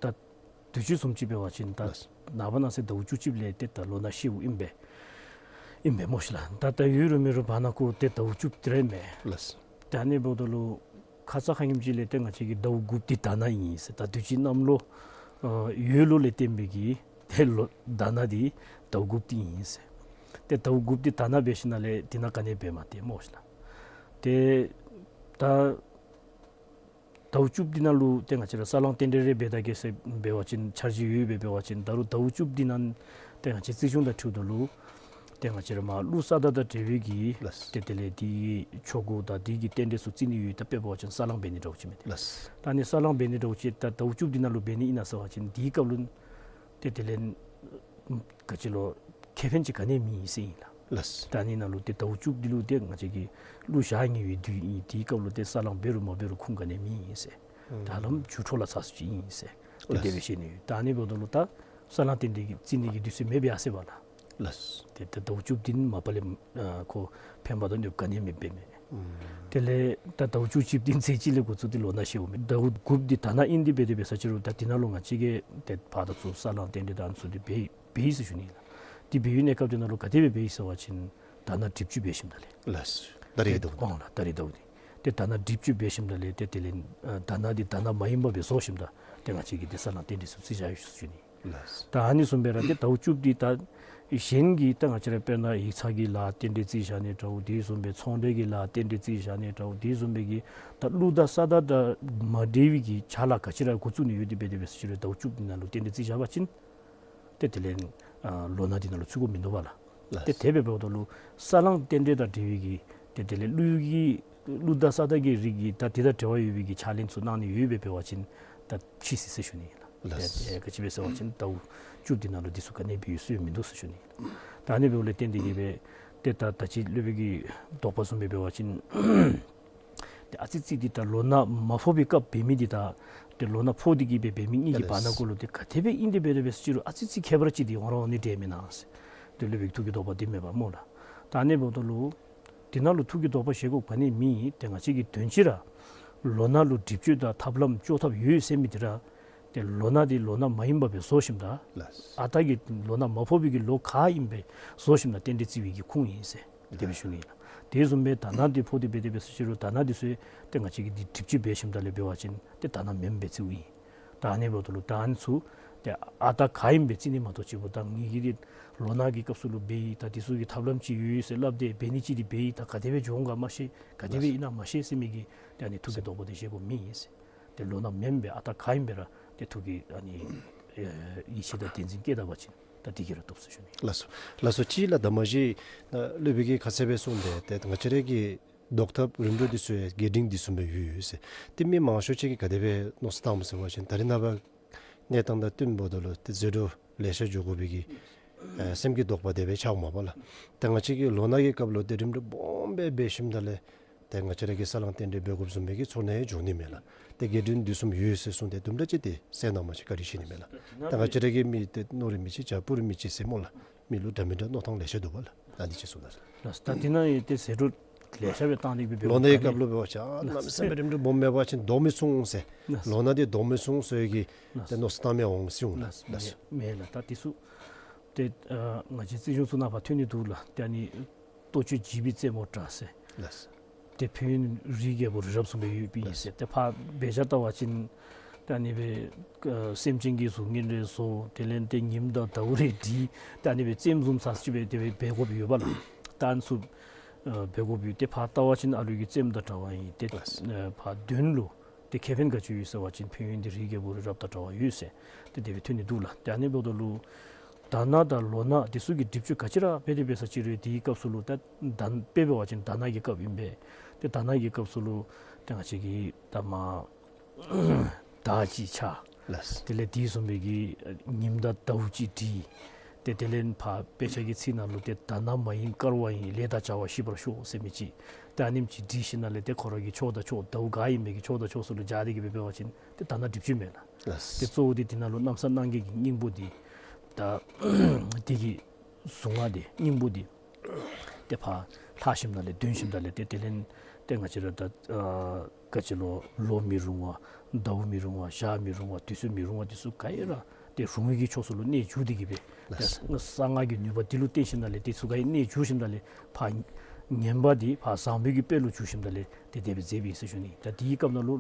ཨ་ད་དུས་ཅི་བཟུམ་ཅིག་འབད་བ་ཅིན་ད་ལགས། ནངས་པ་གནངས་ཚེ་ཟླཝ་བཅུ་གཅིག་ལས་ཏེ་ད་ལོ་ན་ཤེཝ་ཨིན་པས། ཨིན་པས་སྨོ་ཤིག་ལགས། ད་ད་ཡོད་རུང་མེད་རུང་བར་ན་ཁོ་ཏེ་ཟླཝ་བཅུ་དེ་ར་ཨིན་མས། ལགས། ད་ཨ་ནི་འབདཝ་ད་ལུ་ཁ་ཙ་ཁ་ཉིནམ་ཅིག་ལས་ཏེ་ང་བཅས་ཀྱི་ཟླཝ་དགུཔ་འདི་དྷ་ན་ཨིན་ཟེར། ད་དུས་ཅི་གནམ་ལོ་ཨ་ཡོས་ལོ་ལས་བརྟེན་པའི་གི་ཏེ་ལོ་དྷ་ན་འདི་ཟླཝ་དགུཔ་འདི་ཨིན་ཟེར། ཏེ་ཟླཝ་དགུཔ་འདི་དྷ་ན་འབད་ཞིནམ་ལས་དེ་ནང་ག་ནི་འབད་མ་སྟེར་སྨོ་ཤིག་ལགས། ཏེ་ད་ཟླཝ་བཅུ་འདི་ནང་ལུ་ཏེ་ང་བཅས་ར་ས་བསླང་རྟེན་འབྲེལ་རེ་འབད་ད་གེ་ཟེར་འབད་བ་ཅིན་འཆར་གཞི་ཡོད་པས། འབད་བ་ཅིན་ད་རུང་ཟླཝ་བཅུ་འདི་ནང་ཏེ་ང་བཅས་རྩིས་གཞུང་དང་འཁྲིལཝ་ད་ལུ་ཏེ་ང་བཅས་ར་མར་ཀླུ་ས་བདག་དང་འབྲེལ་བའི་གི་ལགས། ཏེ་དེ་ལས་དེ་གི་ཆོ་ག་དང་དེ་གི་རྟེན་འབྲེལ་ཚུ་རྩིས་ནི་ཡོད། ད་དཔེ་འབད་བ་ཅིན་ས་བསླང་འབད་ནི་འདྲཝ་ཅིག་མས་ཏེ། ལགས། ད་ཨ་ནི་ས་བསླང་འབད་ནི་འདྲཝ་ཅིག་ད་ཟླཝ་བཅུ་འདི་ནང་ལུ་འབད་ནི་ཨིན་ན་ཟེར་བ་ཅིན་དེའི་སྐབས་ལུ་ཏེ་དེ་ལས་ག་ཅི་ལོ་ཁེ་ཕན་ཅིག་ག་ནི་མེད་ཟེར་ཨིན་ལགས། ལགས། ད་ཨ་ནི་ནང་ལུ་ཏེ་ཟླཝ་བཅུ་འདི་ལུ་ཏེ་ང་བཅས་ཀྱི་ཀླུ་ཞག་ཉེ་བའི་དུས་ཨིན། དེའི་སྐབས་ལུ་ཏེ་ས་བསླང་འབད་རུང་མ་འབད་རུང་ཁུངས་ག་ནི་མེད་ཟེར། ད་ལམ་ཆུ་འཕྲོ་ལ་ཚ་སུ་ཅིག་ཨིན་ཟེར། ཏེ་ལགས། དེ་སྦེ་བཤད་ནི་ཡོད། ད་ཨ་ནི་འབདཝ་ད་ལུ་ད་ས་བསླང་རྟེན་འབྲེལ་གྱི་རྩིས་ནི་གི་དུས་ཚོད་མེདཔ་ཡར་སོ་ཡི་པ་ལགས། ལགས། ཏེ་ད་ཟླཝ་བཅུ་འདི་ནི་མ་པ་ལས་ཨ་ཁོ་ཕན་པ་དང་གནོདཔ་ག་ནི་མེདཔ་མས། ཨུམ། དེ་ལས་ད་ཟླཝ་བཅུ་གཅིག་འདི་ཚེས་གཅིག་ལས་འགོ་བཙུགས་ཏེ་ལོ་ན་ཤེཝ་མས། ཟླཝ་དགུཔ་འདི་དྷ་ན་ཨིན། དེ་སྦེ་དེ་སྦེ་ཟེར་ཅི་རུང་ད་དེ་ནང་ལུ་ང་བཅས་ཀྱིས་ཏེ་ཕར་དང་ཚུར་ས་བསླང་རྟེན་འབྲེལ་དང་ཨ་ནི་ཚུ་འདི་འབད་འབད་ཡི་ཟེར་ཞུ་ནི་ལགས། དེ་འབད་བའི་གནས་སྐབས་དེ་ནང་ལུ་ག་དེ་སྦེ་འབད་ཡི་ཟེར་བ་ཅིན་དྷ་ན་སྒྲིབ་བཅུད་འབད་ཞིནམ་ད་ལས། ལགས། ད་རིས་ཟླཝ་འདི། ཨོ་ལགས། ད་རིས་ཟླཝ་འདི། ཏེ་དྷ་ན་སྒྲིབ་བཅུད་འབད་ཞིནམ་ད་ལས་ཏེ་དེ་ལས་ཨ་དྷ་ན་འདི་དྷ་ན་མ་ཡིན་པ་སྦེ་བཟོ་ཞིནམ་ད་ཏེ་ང་བཅས་ཀྱིས་ཏེ་ས་བསླང་རྟེན་འབྲེལ་ཚུ་རྩིས་བཞག་ཡི་ཟེར་ཞུ་ནི། ལགས། ད་ཨ་ནི་བཟུམ་སྦེ་ར་ཏེ་ཟླཝ་བཅུ་འདི་ད་གཞན་གྱི་ད་ང་བཅས་ར་དཔེར་ན་ཡིག་ཚང་གི་ལཱ་རྟེན་འབྲེལ་རྩིས་བཞག་ནི་འདྲཝ། དེ་བཟུམ་སྦེ་ཚོང་འབྲེལ་གྱི་ལཱ་རྟེན་འབྲེལ་རྩིས་བཞག་ནི་འདྲཝ། དེ་བཟུམ་སྦེ་གི་ད་ཀླུ་དང་ས་བདག་དང་མ་འབྲེལ་བའི་གི་ཕྱག་ལཱ་ག་ཅི་ར་འགོ་བཙུགས་ནི་ཡོད། དེ་སྦེ་དེ་སྦེ་ཟེར་ཅི་རུང་ཟླཝ་བཅུ་འདི་ནང་ལུ་རྟེན་འབྲེལ་རྩིས་བཞག་པ་ཅིན་ཏེ་དེ་ལས་ཨ་ལོ་ན་འདི་ནང་ལུ་ཚུད་དགོཔ་མིན་འདུག་པ་ལགས། ལགས། ཏེ་དེ་སྦེ་འབདཝ་ད་ལུ་ས་བསླང་རྟེན་འབྲེལ་དང་འབྲེལ་བའི་གི་ཏེ་དེ་ལས་ཀླུ་གི་ཀླུ་དང་ས་བདག་གི་རིགས་ཀྱི་ད་དེ་དང་འབྲེལ་བ་ཡོད་པའི་གི་ཕྱག་ལེན་ཚུ་གནང་ནི་ཡོད་པས། འབད་བ་ཅིན་ད་ཕྱིས་སོ་ཟེར་ཞུ་ནི་ལགས། ལགས། ཏེ་ག་ཅི་སྦེ་ཟེར་བ་ཅིན་ཟླཝ་བཅུ་འདི་ནང་ལུ་འདི་ཚུ་ག་ནི་འབད་ཡོད་སྲོལ་མིན་འདུག་ཟེར་ཞུ་ནི་ལགས། ད་ཨ་ནི་འབདཝ་ལས་བརྟེན་ཏེ་གིས་སྦེ་ཏེ་ད་ད་ཅི་སློབ་དཔོན་གྱི་དོགས་པ་བཟུམ་སྦེ་འབད་བ་ཅིན་ཏེ་ཨ་ཙི་ཙི་འདི་ད་ལོ་ན་མ་ཕོག་པའི་སྐབས་འབད་མི་འདི་དང་ཏེ་ལོ་ན་ཕོག་སྟེ་གིས་སྦེ་འབད་མི་གཉིས་ཀྱི་བར་ན་གུ་ལུ་ཏེ་ག་དེ་སྦེ་ཨིན་དེ་སྦེ་དེ་སྦེ་ཟེར་ཅི་རུང་ཨ་ཙི་ཙི་ཁྱད་པར་ཅིག་འདི་འོང་ར་འོང་ནི་འདྲས་མེན་ན་ཟེར། ཏེ་སློབ་དཔོན་གྱི་ཐུགས་ཀྱི་དོགས་པ་འདི་མེད་པ་སྨོ་ལགས། ད་ཨ་ནི་འབདཝ་ད་ལུ་དེ་ནང་ལུ་ཐུགས་ཀྱི་དོགས་པ་བཞེས་དགོཔ་ག་ནི་མེད། ཏེ་ང་བཅས་ཀྱིས་དོན་ཅིག་ར་ལོ་ན་ལུ་སྒྲིབ་བཅུད་དང་ཐབས་ལམ་ལྕོགས་ཐབས་ཡོད་ཟེར་མི་འདི་ར་ཏེ་ལོ་ན་འདི་ལོ་ན་མ་ཡིན་པ་སྦེ་བཟོ་ཞིནམ་ད་ལགས། ཨ་རྟག་གི་ལོ་ན་མ་ཕོག་པའི་གི་ལོ་ག་ཨིན་པས་བཟོ་ཞིནམ་ད་རྟེན་འབྲེལ་རྩིས་པའི་གི་ཁུངས་ཨིན་ཟེར་དེ་སྦེ་ཞུ་ནི་ལགས། དེ་བཟུམ་སྦེ་དྷ་ན་འདི་ཕོག་སྟེ་སྦེ་དེ་སྦེ་ཟེར་ཅི་རུང་དྷ་ན་འདི་ཚུ་ཏེ་ང་བཅས་ཀྱིས་འདི་སྒྲིབ་བཅུད་འབད་ཞིནམ་ད་ལས་འབད་བ་ཅིན་ཏེ་དྷ་ན་མེནམ་སྦེ་རྩིཝ་ཨིན། ད་ཨ་ནི་འབདཝ་ད་ལུ་ད་ཨ་ནི་ཚུ་ཏེ་ཨ་རྟག་ག་ཨིན་པས་རྩིས་ནི་མ་གཏོགས་ཅིག་པོ་ད་ངེ་གི་འདི་ལོ་ན་གི་སྐབས་སུ་ལུ་འབད་ཡི། ད་འདི་ཚུ་གི་ཐབས་ལམ་ཅིག་ཡོད་ཟེར་སླབ་སྟེ་འབད་ནི་ཅིག་འདི་འབད་ཡི། ད་ག་དེ་སྦེ་འགྱོ་འོང་ག་མ་ཤེས། ག་དེ་སྦེ་ཨིན་ན་མ་ཤེས་ཟེར་མི་གི་ཏེ་ཨ་ནི་ཐུགས་ཀྱི་དོགས་པ་འདི་བཞེས་དགོཔ་མེད་ཟེར། ཏེ་ལོ་ན་མེནམ་སྦེ་ཨ་རྟག་ག་ཨིན་པས་ར་ཏེ་ཐུགས་ཀྱི་ཨ་ནི་ཡིད་ཆེས་དང་བདེན་འཛིན་བསྐྱེད་ད་པ་ཅིན་ད་འདི་གིས་ར་བཏུབ་ཟེར་ཞུ་ནི། ལགས་སོ། ལགས་སོ། ཅིག་ལགས། ད་མ་གཞི་ད་སློབ་དཔོན་གྱིས་ཁ་ཙ་སྦེ་གསུངས་ཏེ་ད་ང་བཅས་ར་གི་བཟློག་ཐབས་རིམ་གྲོ་འདི་ཚུ་ཡང་རྒྱས་འབྲིང་འདི་བཟུམ་སྦེ་ཡོད་ཡོད་ཟེར། ཏེ་མི་མང་ཤོས་ཅིག་གིས་ག་དེ་སྦེ་མནོ་བསམ་བཏངམ་ཟེར་བ་ཅིན་ད་རེས་ནངས་པ་གནས་སྟངས་དང་བསྟུན་འབདཝ་ད་ལུ་ཏེ་ཟད་འགྲོ་ ལེ་ཤ་འགྱོ་དགོ་པའི་གི་ཨ་སེམས་ཀྱི་དོགས་པ་དེ་སྦེ་ཆགསཔ་མས་པ་ལགས། ཏེ་ང་བཅས་ཀྱིས་ལོ་ན་གི་སྐབས་ལུ་ཏེ་རིམ་གྲོ་སྦོམ་སྦེ་འབད་ཞིནམ་ད་ལས་ཏེ་ང་བཅས་ར་གིས་ས་ལང་རྟེན་འབྲེལ་འབད་དགོཔ་བཟུམ་མའི་གི་ཚོར་སྣང་ཡང་འབྱུང་ནི་མས་ལགས། ཏེ་དགེ་འདུན་འདི་བཟུམ་ཡོད་ཟེར་གསུངས་ཏེ་དུམ་གྲ་ཅིག་ཏེ་གསན་གནང་མ་ཅིག་བཀའ་དྲིན་ཆེ་ནི་མས་ལགས། ད་ང་བཅས་ར་གི་མི་ཏེ་ནོར་རིགས་མི་ཅིག་བྱ་སྤུ་རིས་མི་ཅིག་ཟེར་སྨོ་ལགས། མི་ལུ་འདྲ་མི་འདྲ་མནོ་ཐངས་ལེ་ཤ་འདུག་པ་ལགས། ད་འདི་ཅིག་གསུངས་ད་ཟེར། ལགས། ད་འདི་ནང་ཡང་ཏེ་ཟད་འགྲོ་ལེ་ཤ་སྦེ་བཏང་སྟེ་སྦེ་ལོ་ནའི་སྐབས་ལུ་འབད་བ་ཅིན་ཨ་གནམ་མེད་ས་མེད་རིམ་གྲོ་སྦོམ་འབད་བ་ཅིན་བཟློག་མི་ཚུགས་འོང་ཟེར། ལགས། ལོ་ན་འདི་བཟློག་མི་ཚུགས་འོང་ཟེར་གྱི་ལགས། ཏེ་མནོ་བསམ་བཏངམ་ཡང་འོང་སྲིད་འོང་ལགས། ལགས། མེད་ལགས། ད་འདི་ཚུ་ཏེ་ཨ་ང་བཅས་རྩིས་གཞུང་ཚུ་ནང་ཕར་ཐོན་ནི་འདུག་ལགས། ཏེ་ཨ་ནི་ལྟོ་སྤྱོད་བྱིས་པའི་རྩེད་མོ་འདྲ་ཟེར། ལགས། ཏེ་ཕན་ཡོན་རིའི་རྒྱལ་པོ་རི་རབ་བཟུམ་སྦེ་ཡོདཔ་ཨིན་ཟེར། ཏེ་ཕར་འབད་བཞག་བལྟ་བ་ཅིན་ཏེ་ཨ་ནི་སྦེ་ཨ་སེམས་ཅན་གྱི་གཟུགས་བརྙན་རེ་བཟོ། དེ་ལས་ཏེ་ཉིམ་དང་ཟླཝ་རེ་བྲི། ཏེ་ཨ་ནི་སྦེ་རྩེདམོ་བཟུམ་ཚར་ཅིག་སྦེ་དེ་སྦེ་འབད་དགོཔ་ཡོད་པ་ལགས། ད་ཨ་ནི་ཚུ་ཨ་འབད་དགོཔ་ཡོད། ཏེ་ཕར་བལྟ་བ་ཅིན་ཨ་ལུ་གི་རྩེདམོ་དང་འདྲ་བ་ཨིན། ཏེ་ལགས། ཨ་ཕར་དོན་ལུ་ཏེ་ཁེ་ཕན་ག་ཅི་ཡོད་ཟེར་བ་ཅིན་ཕན་ཡོན་འདི་རིའི་རྒྱལ་པོ་རི་རབ་དང་འདྲ་བ་ཡོད་ཟེར། ཏེ་དེ་སྦེ་ཐོན་ནི་འདུག་ལགས། ཏེ་ཨ་ནི་འབདཝ་ད་ལུ་དྷ་ན་དང་ལོ་ན་འདི་ཚུ་གི་སྒྲིབ་བཅོས་ག་ཅི་ར་འབད་དེ་འབད་ས་ཅིག་རུང་དེའི་སྐབས་སུ་ལུ་ད་དྷ་དཔེ་འབད་བ་ཅིན་དྷ་ན་གི་སྐབས་ཨིན་པས། ཏེ་དྷ་ན་གི་སྐབས་སུ་ལུ་ཏེ་ང་བཅས་ཀྱིས་ད་མར་དར་ཅིག་འཕྱར། ལགས། དེ་ལས་དེ་བཟུམ་སྦེ་གི་ཉིམ་དང་ཟླཝ་ཅིག་བྲི། ཏེ་དེ་ལས་ཕར་དཔེ་ཆ་གི་ཚིག་ནང་ལུ་ཏེ་དྷ་ན་མ་ཡིན་དཀར་བ་ཡིན། ལས་དང་བྱ་བ་ཞི་བར་ཤོག་ཟེར་མི་ཅིག། ཏེ་ཨ་ནེམ་ཅིག་བྲི་ཞིནམ་ལས་ཏེ་ཁོ་ར་གི་ཕྱོགས་དང་ཕྱོགས་ཟླཝ་ག་ཨིན་མི་གི་ཕྱོགས་དང་ཕྱོགས་སུ་ལུ་སྦྱར་ཏེ་གི་སྦེ་འབད་བ་ཅིན་ཏེ་དྷ་ན་སྒྲིབ་བཅོས་མས་ལགས། ལགས། ཏེ་གཙོ་བོ་འདི་དེ་ནང་ལུ་གནམ་ས་སྣང་བརྒྱད་ཀྱི་སྙིང་པོ་འདི་ད་དེ་གི་གཟུངས་སྔགས་འདི་སྙིང་པོ་འདི་ཏེ་ཕར་ལྷག་ཞིནམ་ལས་འདོན་ཞིནམ་ལས་ཏེ་དེ་ལས་ཏེ་ང་བཅས་ར་ད་ཨ་ག་ཅི་ལོ་ལོ་མི་རུང་བ་ཟླཝ་མི་རུང་བ་ཞག་མི་རུང་བ་དུས་ཚོད་མི་རུང་བ་འདི་ཚུ་ག་ཡེ་ར་ཏེ་རུང་བའི་གི་ཕྱོགས་སུ་ལུ་གནད་འགྱུར་ཏེ་གི་སྦེ་ལགས། ཏེ་གསང་སྔགས་ཀྱི་ནུས་པ་འདི་ལུ་བརྟེན་ཞིནམ་ལས་འདི་ཚུ་ག་ཡེ་གནད་འགྱུར་ཞིནམ་ལས་ཕར་ངན་པ་འདི་ཕར་བཟང་པོའི་གི་དཔལ་ལུ་འགྱུར་ཞིནམ་ལས་ཏེ་དེ་སྦེ་མཛདཔ་ཨིན་ཟེར་ཞུ་ནི། ད་དེའི་སྐབས་ནང་ལུ་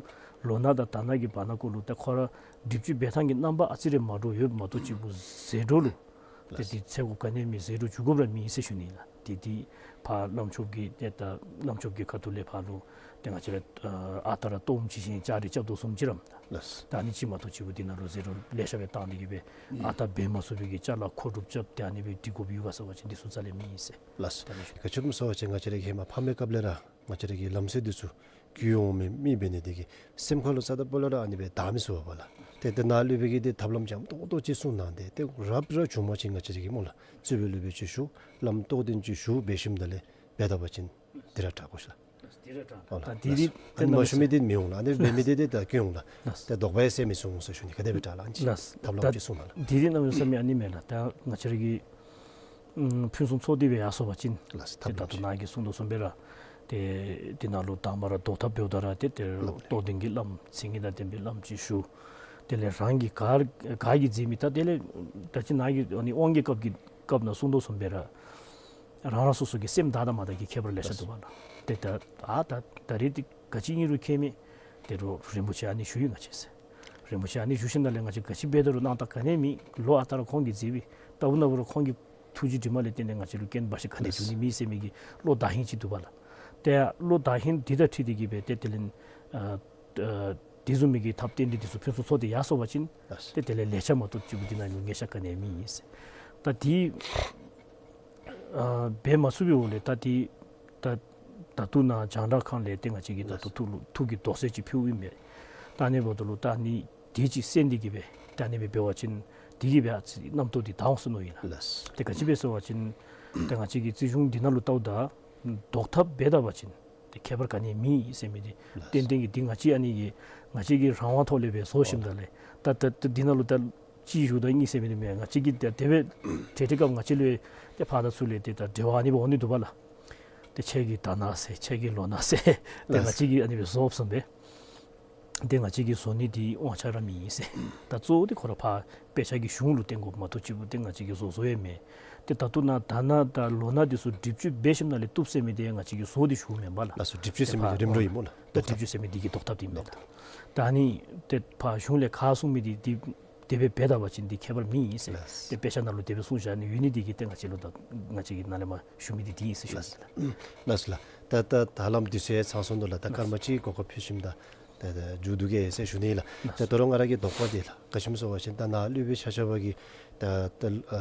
ལོ་ན་དང་དྷ་ན་གི་བར་ན་ཀོ་ལུ་ད་ཁོ་ར་སྒྲིབ་བཅོས་འབད་ཐངས་ཀྱི་རྣམ་པ་ཨ་ཙི་རེ་མ་འདྲཝ་ཡོདཔ་མ་གཏོགས་གཅིག་པུ་ཟད་འགྲོ་ལུ་ཏེ་ལགས། དེ་འཚེར་དགོཔ་ག་ནི་མེད། ཟད་འགྲོ་འགྱོ་དགོཔ་ར་མེད་ཟེར་ཞུ་ནི་ལགས། ཏེ་དེ་ཕར་བླམ་ཆོསཔ་གི་ཏེ་ད་བླམ་ཆོསཔ་གི་ཁ་ཐུག་ལས་ཕར་ལུ་ཏེ་ང་བཅས་ར་ཨ་ཨ་རྟག་ར་གཏོརམ་ཅིག་བཞེངས་བཅའ་སྒྲིག་རྐྱབ་དོ་བཟུམ་ཅིག་ར་ལགས། ད་ཨ་ནི་ཅིག་མ་གཏོགས་གཅིག་པུ་དེ་ནང་ལུ་ཟད་འགྲོ་ལེ་ཤ་སྦེ་བཏང་སྟེ་གི་སྦེ་ཨ་རྟག་འབད་མ་ཚུགས་པའི་གི་ཅ་ལ་མཁོ་སྒྲུབ་རྐྱབ་སྟེ་ཨ་ནི་སྦེ་སྒྲིག་དགོཔ་ཡོད་ག་ཟེར་བ་ཅིན་འདི་ཚུ་རྩ་ལས་མེད་ཟེར། ལགས། ད་ཨ་ནི་ཞུ། ག་ཅི་སྨོ་ཟེར་བ་ཅིན་ང་བཅས་ར་གི་ཧེ་མ་ཕ་མའི་སྐབས་ལས་ར་ང་བཅས་ར་གི་ལམ་སྲོལ་འདི་ཚུ་བརྒྱུད་འོང་མི་མི་འབད་ནི་དེ་གིས་སེམས་ཁ་ལུ་རྩ་དང་སྤུ་ལས་ར་ཨ་ནི་སྦེ་དག་མི་ཚུགས་པས་ལགས། ཏེ་ཏེ་ནཱ་སློབ་དཔོན་གྱིས་ཏེ་ཐབས་ལམ་འཇམ་ཏོག་ཏོ་ཅིག་གསུངས་གནང་སྟེ་ཏེ་རབ་ར་བྱུང་པ་ཅིན་ང་བཅས་ར་གིས་སྨོ་ལགས། རྩོད་པའི་སློབ་དཔོན་ཅིག་ཞུ། བླམ་རྟོགས་ལྡན་ཅིག་ཞུ། འབད་ཞིནམ་ད་ལས་འབད་ད་པ་ཅིན་འདི་ར་དྲག་གོ་ཤིག་ལགས། འདི་ར་དྲག། ཨོ་ལགས། ད་འདི་ར་ཨ་ནི་མ་ཞུ་མི་འདི་མི་འོང་ལགས། ཨ་ནི་འབད་མི་འདི་ཏེ་ད་སྐྱོན་འོང་ལགས། ལགས། ཏེ་དོགས་པ་ཡང་སེལ་མི་ཚུགས་འོང་ཟེར་ཞུ་ནི། ག་དེ་སྦེ་དྲག་ལགས། ཨ་ནི་ཅིག་ལགས། ཐབས་ལམ་ཅིག་གསུངས་གནང་ལགས། འདི་ར་གནམ་མེད་ས་མེད་ཨ་ནི་མས་ལགས། ད་ང་བཅས་ར་གི་ཨམ་ཕུན་སུམ་ཚོགས་ཏེ་སྦེ་ཡར་སོང་པ་ཅིན་ལགས། ཏེ་ཐབས་ད་ལམ་ལྟོ་ནཱ་གིས་གསུངས་དོ་བཟུམ་སྦེ་ར་ཏེ་དེ་ནང་ལུ་དང་པ་ར་བཟློག་ཐབས་འབདཝ་ད་ར་ཏེ་ཏེ་ལགས། རྟོགས་ལྡན་གྱི་བླམ་མཚན་ཉིད་དང་ལྡན་པའི་བླམ་ཅིག་ཞུ། དེ་ལས་རང་གིས་ག་ག་གིས་མཛད་མི་ད་དེ་ལས་ད་ཅི་ནཱ་གིས་ཨ་ནི་དབང་གི་སྐབས་ཀྱི་སྐབས་ནང་གསུངས་དོ་བཟུམ་སྦེ་ར་རང་རང་སོ་སོ་གི་སེམས་དག་དང་མ་དག་གི་ཁྱད་པར་ལེ་ཤ་འདུག་པ་ལགས། ཏེ་ད་ཨ་ད་ད་རེས་འདི་ག་ཅི་ཨིན་རུང་ཁྱད་མེད། ཏེ་རོགས་རིན་པོ་ཆེ་ཨ་ནི་ཞུ་ཡི་ང་བཅས་ཟེར། རིན་པོ་ཆེ་ཨ་ནི་ཞུ་ཞིནམ་ལས་ང་བཅས་ག་ཅི་འབད་དོ་རུང་སྣང་དག་ག་ནི་མེད། ལོ་ཨ་རྟག་ར་ཁོང་གིས་མཛད་པའི་ལྟ་བུ་ན་བུ་ར་ཁོང་གི་ཐུགས་རྗེ་དྲི་མ་ལས་བརྟེན་ཏེ་ང་བཅས་ལུ་རྐྱེན་འབའ་ཞིག་ག་ནི་འབྱུང་ནི་མེད་ཟེར་མི་གི་བློ་དག་ཧིང་ཅིག་འདུག་པ་ལགས། ཏེ་བློ་དག་ཧིང་འདི་དང་འཁྲིལ་ཏེ་གི་སྦེ་ཏེ་དེ་ལས་ཨ་ཨ་དེ་བཟུམ་མའི་གི་ཐབས་རྟེན་འབྲེལ་འདི་ཚུ་ཕུན་སུམ་ཚོགས་ཏེ་ཡར་སོང་པ་ཅིན་ཏེ་དེ་ལས་ལེགས་ཆ་མ་གཏོགས་གཅིག་པུ་འདི་ནང་ལུ་ཉེས་བྱ་ག་ནི་མེད་ཟེར། ད་དེ་ཨ་འབད་མ་ཚུགས་པའི་འོག་ལས་ད་དེ་ད་ད་ལྟོ་ནཱ་རྒྱང་བསྒྲགས་ཁང་ལས་ཏེ་ང་བཅས་ཀྱིས་ད་ལྟོ་ཐུགས་ལུ་ཐུགས་ཀྱི་དོགས་སེལ་ཅིག་ཕུལཝ་ཨིན་པས། ད་ཨ་ནི་འབདཝ་ད་ལུ་ད་ཨ་ནི་དེ་ཅིག་གསན་ཏེ་གི་སྦེ་ད་ཨ་ནི་སྦེ་འབད་བ་ཅིན་དེ་གིས་སྦེ་ཨ་ཙི་རྣམ་རྟོག་འདི་དག་འོང་ཟེར་མནོཝ་ཨིན་ལགས། ཏེ་ག་ཅི་སྦེ་ཟེར་བ་ཅིན་ཏེ་ང་བཅས་ཀྱི་རྩིས་གཞུང་འདི་ནང་ལུ་བལྟཝ་ད་བཟློག་ཐབས་འབད་ད་པ་ཅིན་ཏེ་ཁྱད་པར་ག་ནི་མེད་ཟེར་མི་འདི་ཏན་ཏན་གྱི་འདི་ང་བཅས་ཨ་ནི་གི་ང་བཅས་ཀྱི་རང་དབང་ཐོག་ལས་སྦེ་བཟོ་ཞིནམ་ད་ལས་ད་ད་ད་འདི་ནང་ལུ་ད་གཅིག་ཞུ་དོ་གཉིས་ཟེར་མི་འདི་མེན། ང་བཅས་ཀྱིས་ད་དེ་སྦེ་ཏེ་ཏེ་སྐབས་ང་བཅས་ལུ་ཏེ་ཕར་དང་ཚུར་ལས་ཏེ་ད་འབྲེལ་བ་ཨ་ནི་སྦེ་འོང་ནི་འདུག་པ་ལགས། ཏེ་ཁྱེད་ཀྱིས་དྷ་ན་ཟེར་ཁྱེད་ཀྱིས་ལོ་ན་ཟེར་ཏེ་ང་བཅས་ཀྱིས་ཨ་ནི་སྦེ་བཟོ་བཟུམ་སྦེ་ཏེ་ང་བཅས་ཀྱིས་བཟོ་ནི་འདི་དབང་ཆ་ར་མེད་ཟེར། ད་གཙོ་བོ་འདི་ཁོ་ར་ཕར་དཔེ་ཆ་གི་གཞུང་ལུ་བརྟེན་དགོཔ་མ་གཏོགས་གཅིག་པུ་ཏེ་ང་བཅས་ཀྱིས་བཟོ་བཟོཝ་ཡང་མེད། ཏེ་ད་ལྟོ་ནཱ་དྷ་ན་དང་ལོ་ན་འདི་ཚུ་སྒྲིབ་བཅོས་འབད་ཞིནམ་ལས་བཏུབ་ཟེར་མི་འདི་ཡང་ང་བཅས་ཀྱིས་བཟོ་སྟེ་ཞུཝ་མེན་པ་ལགས། ལགས་སོ། སྒྲིབ་བཅོས་ཟེར་མི་འདི་རིམ་གྲོ་ཨིན་སྨོ་ལགས། ད་སྒྲིབ་བཅོས་ཟེར་མི་འདི་གི་བཟློག་ཐབས་འདི་ཨིན་མས་ལགས། ད་ཨ་ནི་ཏེ་ཕར་གཞུང་ལས་ཁ་གསུངས་མི་འདི་འདི་དེ་སྦེ་འབད་ད་པ་ཅིན་འདི་ཁྱད་པར་མེད་ཟེར། ལགས། ཏེ་དཔེ་ཆ་ནང་ལུ་དེ་སྦེ་གསུངས་བཞག་ནི་ཡོད་ནི་འདི་གིས་ཏེ་ང་བཅས་ལུ་ད་ང་བཅས་ཀྱིས་ནཱ་ལས་མར་ཞུ་མི་འདི་འདི་ཨིན་ཟེར་ཞུ་ནི་ལགས། ལགས་སོ་ལགས། ད་ད་ད་ལམ་འདི་ཚུ་ཡང་ཚང་སོང་དོ་ལགས། ད་སྐར་མ་གཅིག་གོ་སྐབས་ཕུལ་ཞིནམ་ད་ད་ད་མཇུག་བསྡུ་གེ་ཟེར་ཞུ་ནི་ལགས། ད་ད་རུང་ང་ར་གི་དོགས་པ་འདི་ལགས། ག་ཅི་སྨོ་ཟེར་བ་ཅིན་ད་ནཱ་སློབ་དཔོན་ཆ་ཁྱབ་ཀྱིས་ད་ད་ཨ་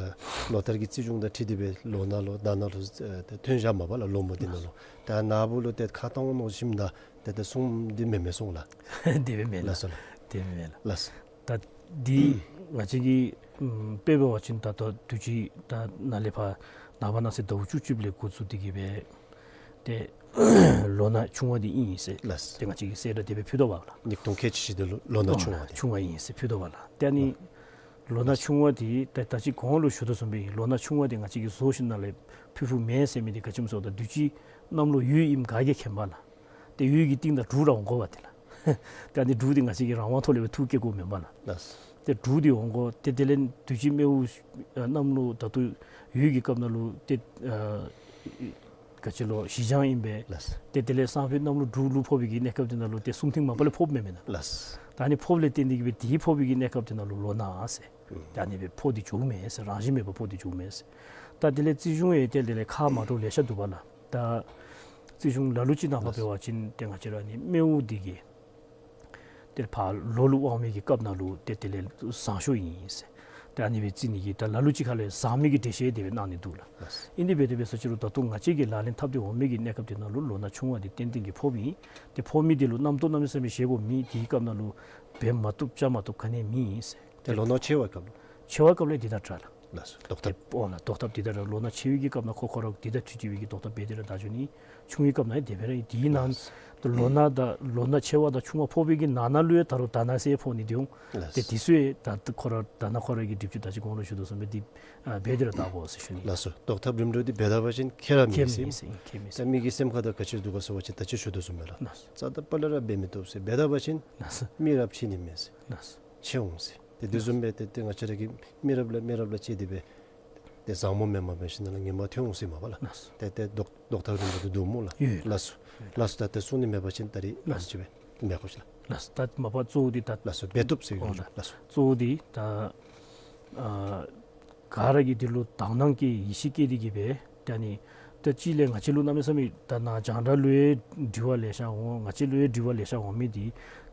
ལོ་ལྟར་གྱི་རྩིས་གཞུང་དང་འཁྲིལ་ཏེ་སྦེ་ལོ་ན་ལུ་དྷ་ན་ལུ་ཨ་ད་ཐོན་བཞགཔ་མས་པ་ལགས། ལོ་མོ་འདི་ནང་ལུ། ད་ནཱ་བུ་ལུ་ཏེ་ཁ་བཏང་མནོ་ཞིནམ་ད་ཏེ་ད་གསུངམ་འདི་མེན་མས་གསུངས་ལགས། དེ་སྦེ་མེན་ལགས། ལགས་སོ་ལགས། དེ་སྦེ་མེན་ལགས། ལགས་སོ། ད་ འདི་ང་བཅས་ཀྱི་ཨམ་དཔེ་འབད་བ་ཅིན་ད་ལྟོ་དུས་ཅི་ད་ནཱ་ལས་ཕར་ནངས་པ་གནངས་ཚེ་ཟླཝ་བཅུ་གཅིག་ལས་འགོ་བཙུགས་ཏེ་གི་སྦེ་ཏེ་ལོ་ན་ཆུང་བ་འདི་ཨིན་ཟེར། ལགས། ཏེ་ང་བཅས་ཀྱིས་གསལ་བསྒྲགས་དེ་སྦེ་ཕུལ་དོ་བ་ལགས། ཉིས་སྟོང་ཁལ་གཅིག་བཞི་འདི་ལོ་ལོ་ན་ཆུང་བ་འདི། ཆུང་བ་ཨིན་ཟེར་ཕུལ་དོ་བ་ལགས། ཏེ་ཨ་ནི་ལོ་ན་ཆུང་བ་འདི་ད་ད་ཅི་གོང་ལུ་ཞུ་དོ་བཟུམ་སྦེ་ཨིན། ལོ་ན་ཆུང་བ་འདི་ང་བཅས་ཀྱིས་བཟོ་ཞིནམ་ལས་ཕུལ་ཕུལཝ་མེན་ཟེར་མི་འདི་ག་ཅི་སྨོ་ཟེར་བ་ཅིན་དུས་ཅི་གནམ་ལོ་འོད་ཨིནམ་ག་གིས་མཁྱེན་པས་ལགས། ཏེ་འོད་ཀྱི་གཏིང་དང་འབྲུག་ར་འོང་དགོ་པས་ཏེ་ལགས། ཏེ་ཨ་ནི་འབྲུག་འདི་ང་བཅས་ཀྱིས་རང་དབང་ཐོག་ལས་སྦེ་འཐུ་བསྐྱལ་དགོཔ་མེན་པས་ལགས། ལགས། ཏེ་འབྲུག་འདི་འོང་དགོ། ཏེ་དེ་ལས་དུས་ཅི་སྨེ་བོ་ཨ་གནམ་ལོ་ད་ལྟོ་འོད་ཀྱི་སྐབས་ནང་ལུ་ཏེ་ཨ་ག་ཅི་ལོ་བཞི་བྱང་ཨིན་པས། ལགས། ཏེ་དེ་ལས་སང་ཕོད་གནམ་ལོ་འབྲུག་ལུ་ཕོག་པའི་གི་གནས་སྐབས་འདི་ནང་ལུ་ཏེ་གསུམ་ཐེངས་མ་པ་ལས་ཕོགཔ་མེན་མེན་ན། ལགས། ད་ཨ་ནི་ཕོགཔ་ལས་བརྟེན་ཏེ་གི་སྦེ་དེ་ཕོག་པའི་གི་གནས་སྐབས་འདི་ནང་ལུ་ལོ་ན་ཟེར། ཨུམ། ད་ཨ་ནི་སྦེ་ཕོག་སྟེ་འགྱོཝ་མས་ཟེར། རང་བཞིན་མེད་པར་ཕོག་སྟེ་འགྱོཝ་མས་ཟེར། ད་དེ་ལས་རྩིས་གཞུང་ཡང་ཏེ་དེ་ལས་ཁ་མ་འདྲཝ་ལེ་ཤ་འདུག་པ་ལགས། ད་རྩིས་གཞུང་ལ་ལུ་ཅིག་ནང་ཕར་འབད་བ་ཅིན་ཏེ་ང་བཅས་ར་ཨ་ནི་སྨེ་བོ་འདི་གིས་ཏེ་ཕར་ལོ་ལུ་དབང་མི་གི་སྐབས་ནང་ལུ་ཏེ་དེ་ལས་བཟང་ཤོས་ཨིན་ཟེར། ཏེ་ཨ་ནི་སྦེ་རྩི་ནི་གི་ད་ལ་ལུ་ཅིག་ཁ་ལས་བཟང་མི་གི་འགྲེལ་བཤད་དེ་སྦེ་གནང་ནི་འདུག་ལགས། ཨིན་དེ་སྦེ་དེ་སྦེ་ཟེར་ཅི་རུང་ད་ལྟོ་ང་བཅས་ཀྱིས་ལག་ལེན་འཐབ་སྟེ་འོང་མི་གི་གནས་སྐབས་དེ་ནང་ལུ་ལོ་ན་ཆུང་བ་འདི་ཏན་ཏན་གྱིས་ཕོགཔ་ཨིན། ཏེ་ཕོག་མི་དེ་ལུ་རྣམ་རྟོག་གནམ་མེད་ས་མེད་བཞེས་དགོ་མེད། དེའི་སྐབས་ནང་ལུ་འབད་མ་བཏུབ་བཅའ་མ་བཏུབ་ག་ནི་ཡང་མེད་ཟེར། ཏེ་ལོ་ན་ཆེ་བའི་སྐབས་ལུ། ཆེ་བའི་སྐབས་ལས་དེ་དང་འདྲ་ལགས། ལགས་སོ། ལྡོག་ཐབས། ཏེ་འོ་ལགས། ལྡོག་ཐབས་དེ་དང་འདྲ། ལོ་ན་ཆེ་བའི་གི་སྐབས་ནང་ཁོ་ཁོ་ར་དེ་དང་འཁྲིལ་འཁྲིལ་བའི་གི་ལྡོག་ཐབས་འབད་དེ་ར་བདའ་འགྱོ་ནི། ཆུང་བའི་སྐབས་ནང་ཡང་དེ་སྦེ་ར་ཨིན། དེའི་ནང་ལགས། ལོ་ན་དང་ལོ་ན་ཆེ་བ་དང་ཆུང་བ་ཕོག་པའི་གི་ནང་ན་ལུ་ཡང་ད་རུང་ད་ན་ཟེར་ཕོག་ནི་འདི་འོང་། ལགས། ཏེ་དེ་ཚུ་ཡང་ད་ཁོ་ར་ད་ན་ཁོ་ར་གི་སྒྲིབ་སྦྱང་ད་ཅི་གོང་ལུ་ཞུ་དོ་བཟུམ་སྦེ་དེ་ཨ་འབད་དེ་ར་བདའ་དགོ་ཟེར་ཞུ་ནི། ལགས་སོ། ལྡོག་ཐབས་རིམ་གྲོ་འདི་འབད་ད་པ་ཅིན་ཁྱད་ར་མེད་ཟེར། ཁྱད་མེད་ཟེར། ཁྱད་མེད་ཟེར། ད་མི་གི་སེམས་ཁ་ད་ག་ཅི་འདུག་ག་ཟེར་བ་ཅིན་ད་ཅི་ཞུ་དོ་བཟུམ་སྦེ་ལགས། ལགས། རྩ་དང་པ་ལས་ར་འབད་མི་བཏུབ་ཟེར། འབད་ད་པ་ཅིན་ལགས་སོ། མི་རབས་ཕྱེ་ནི་མེད་ཟེར། ལགས་སོ། ཕྱེ་འོང་ཟེར། ཏེ་དེ་བཟུམ་སྦེ་ཏེ་ཏེ་ང་བཅས་ར་གིས་མི་རབས་ལས་མི་རབས་ལུ་ཕྱེ་སྟེ་སྦེ་ཏེ་བཟང་མོ་མེནམ་འབད་ཞིནམ་ལས་ངོ་མ་ཐོན་འོང་ཟེར་མས་པ་ལགས། ལགས་སོ། ཏེ་ཏེ་ལྡོག་ལྡོག་ཐབས་རིམ་གྲོ་འདི་འདུག་སྨོ་ལགས། ཡོད། ལགས་སོ། ལགས་སོ། ད་ཏེ་གསུང་ནི་མེད་པ་ཅིན་ད་རིས་ལགས་སོ། ཨ་ཙི་སྦེ་མེད་དགོ་ཅི་ལགས། ལགས་སོ། ད་མ་པ་གཙོ་བོ་འདི་ད་ལགས་སོ། འབད་བཏུབ་ཟེར་ཨོ་གི་ལགས། ལགས་སོ། གཙོ་བོ་འདི་ད་ཨ་ག་ར་གིས་འདི་ལུ་དག་སྣང་བསྐྱེད་ཡིད་ཆེས་བསྐྱེད་དེ་གི་སྦེ་ད་ནི་ད་ཅི་ལས་ང་བཅས་ལུ་གནམ་མེད་ས་མེད་ད་ནཱ་རྒྱང་བསྒྲགས་ལུ་ཡང་དྲི་བ་ལེ་ཤ་འོང་། ང་བཅས་ལུ་ཡང་དྲི་བ་ལེ་ཤ་འོང་མི་འདི་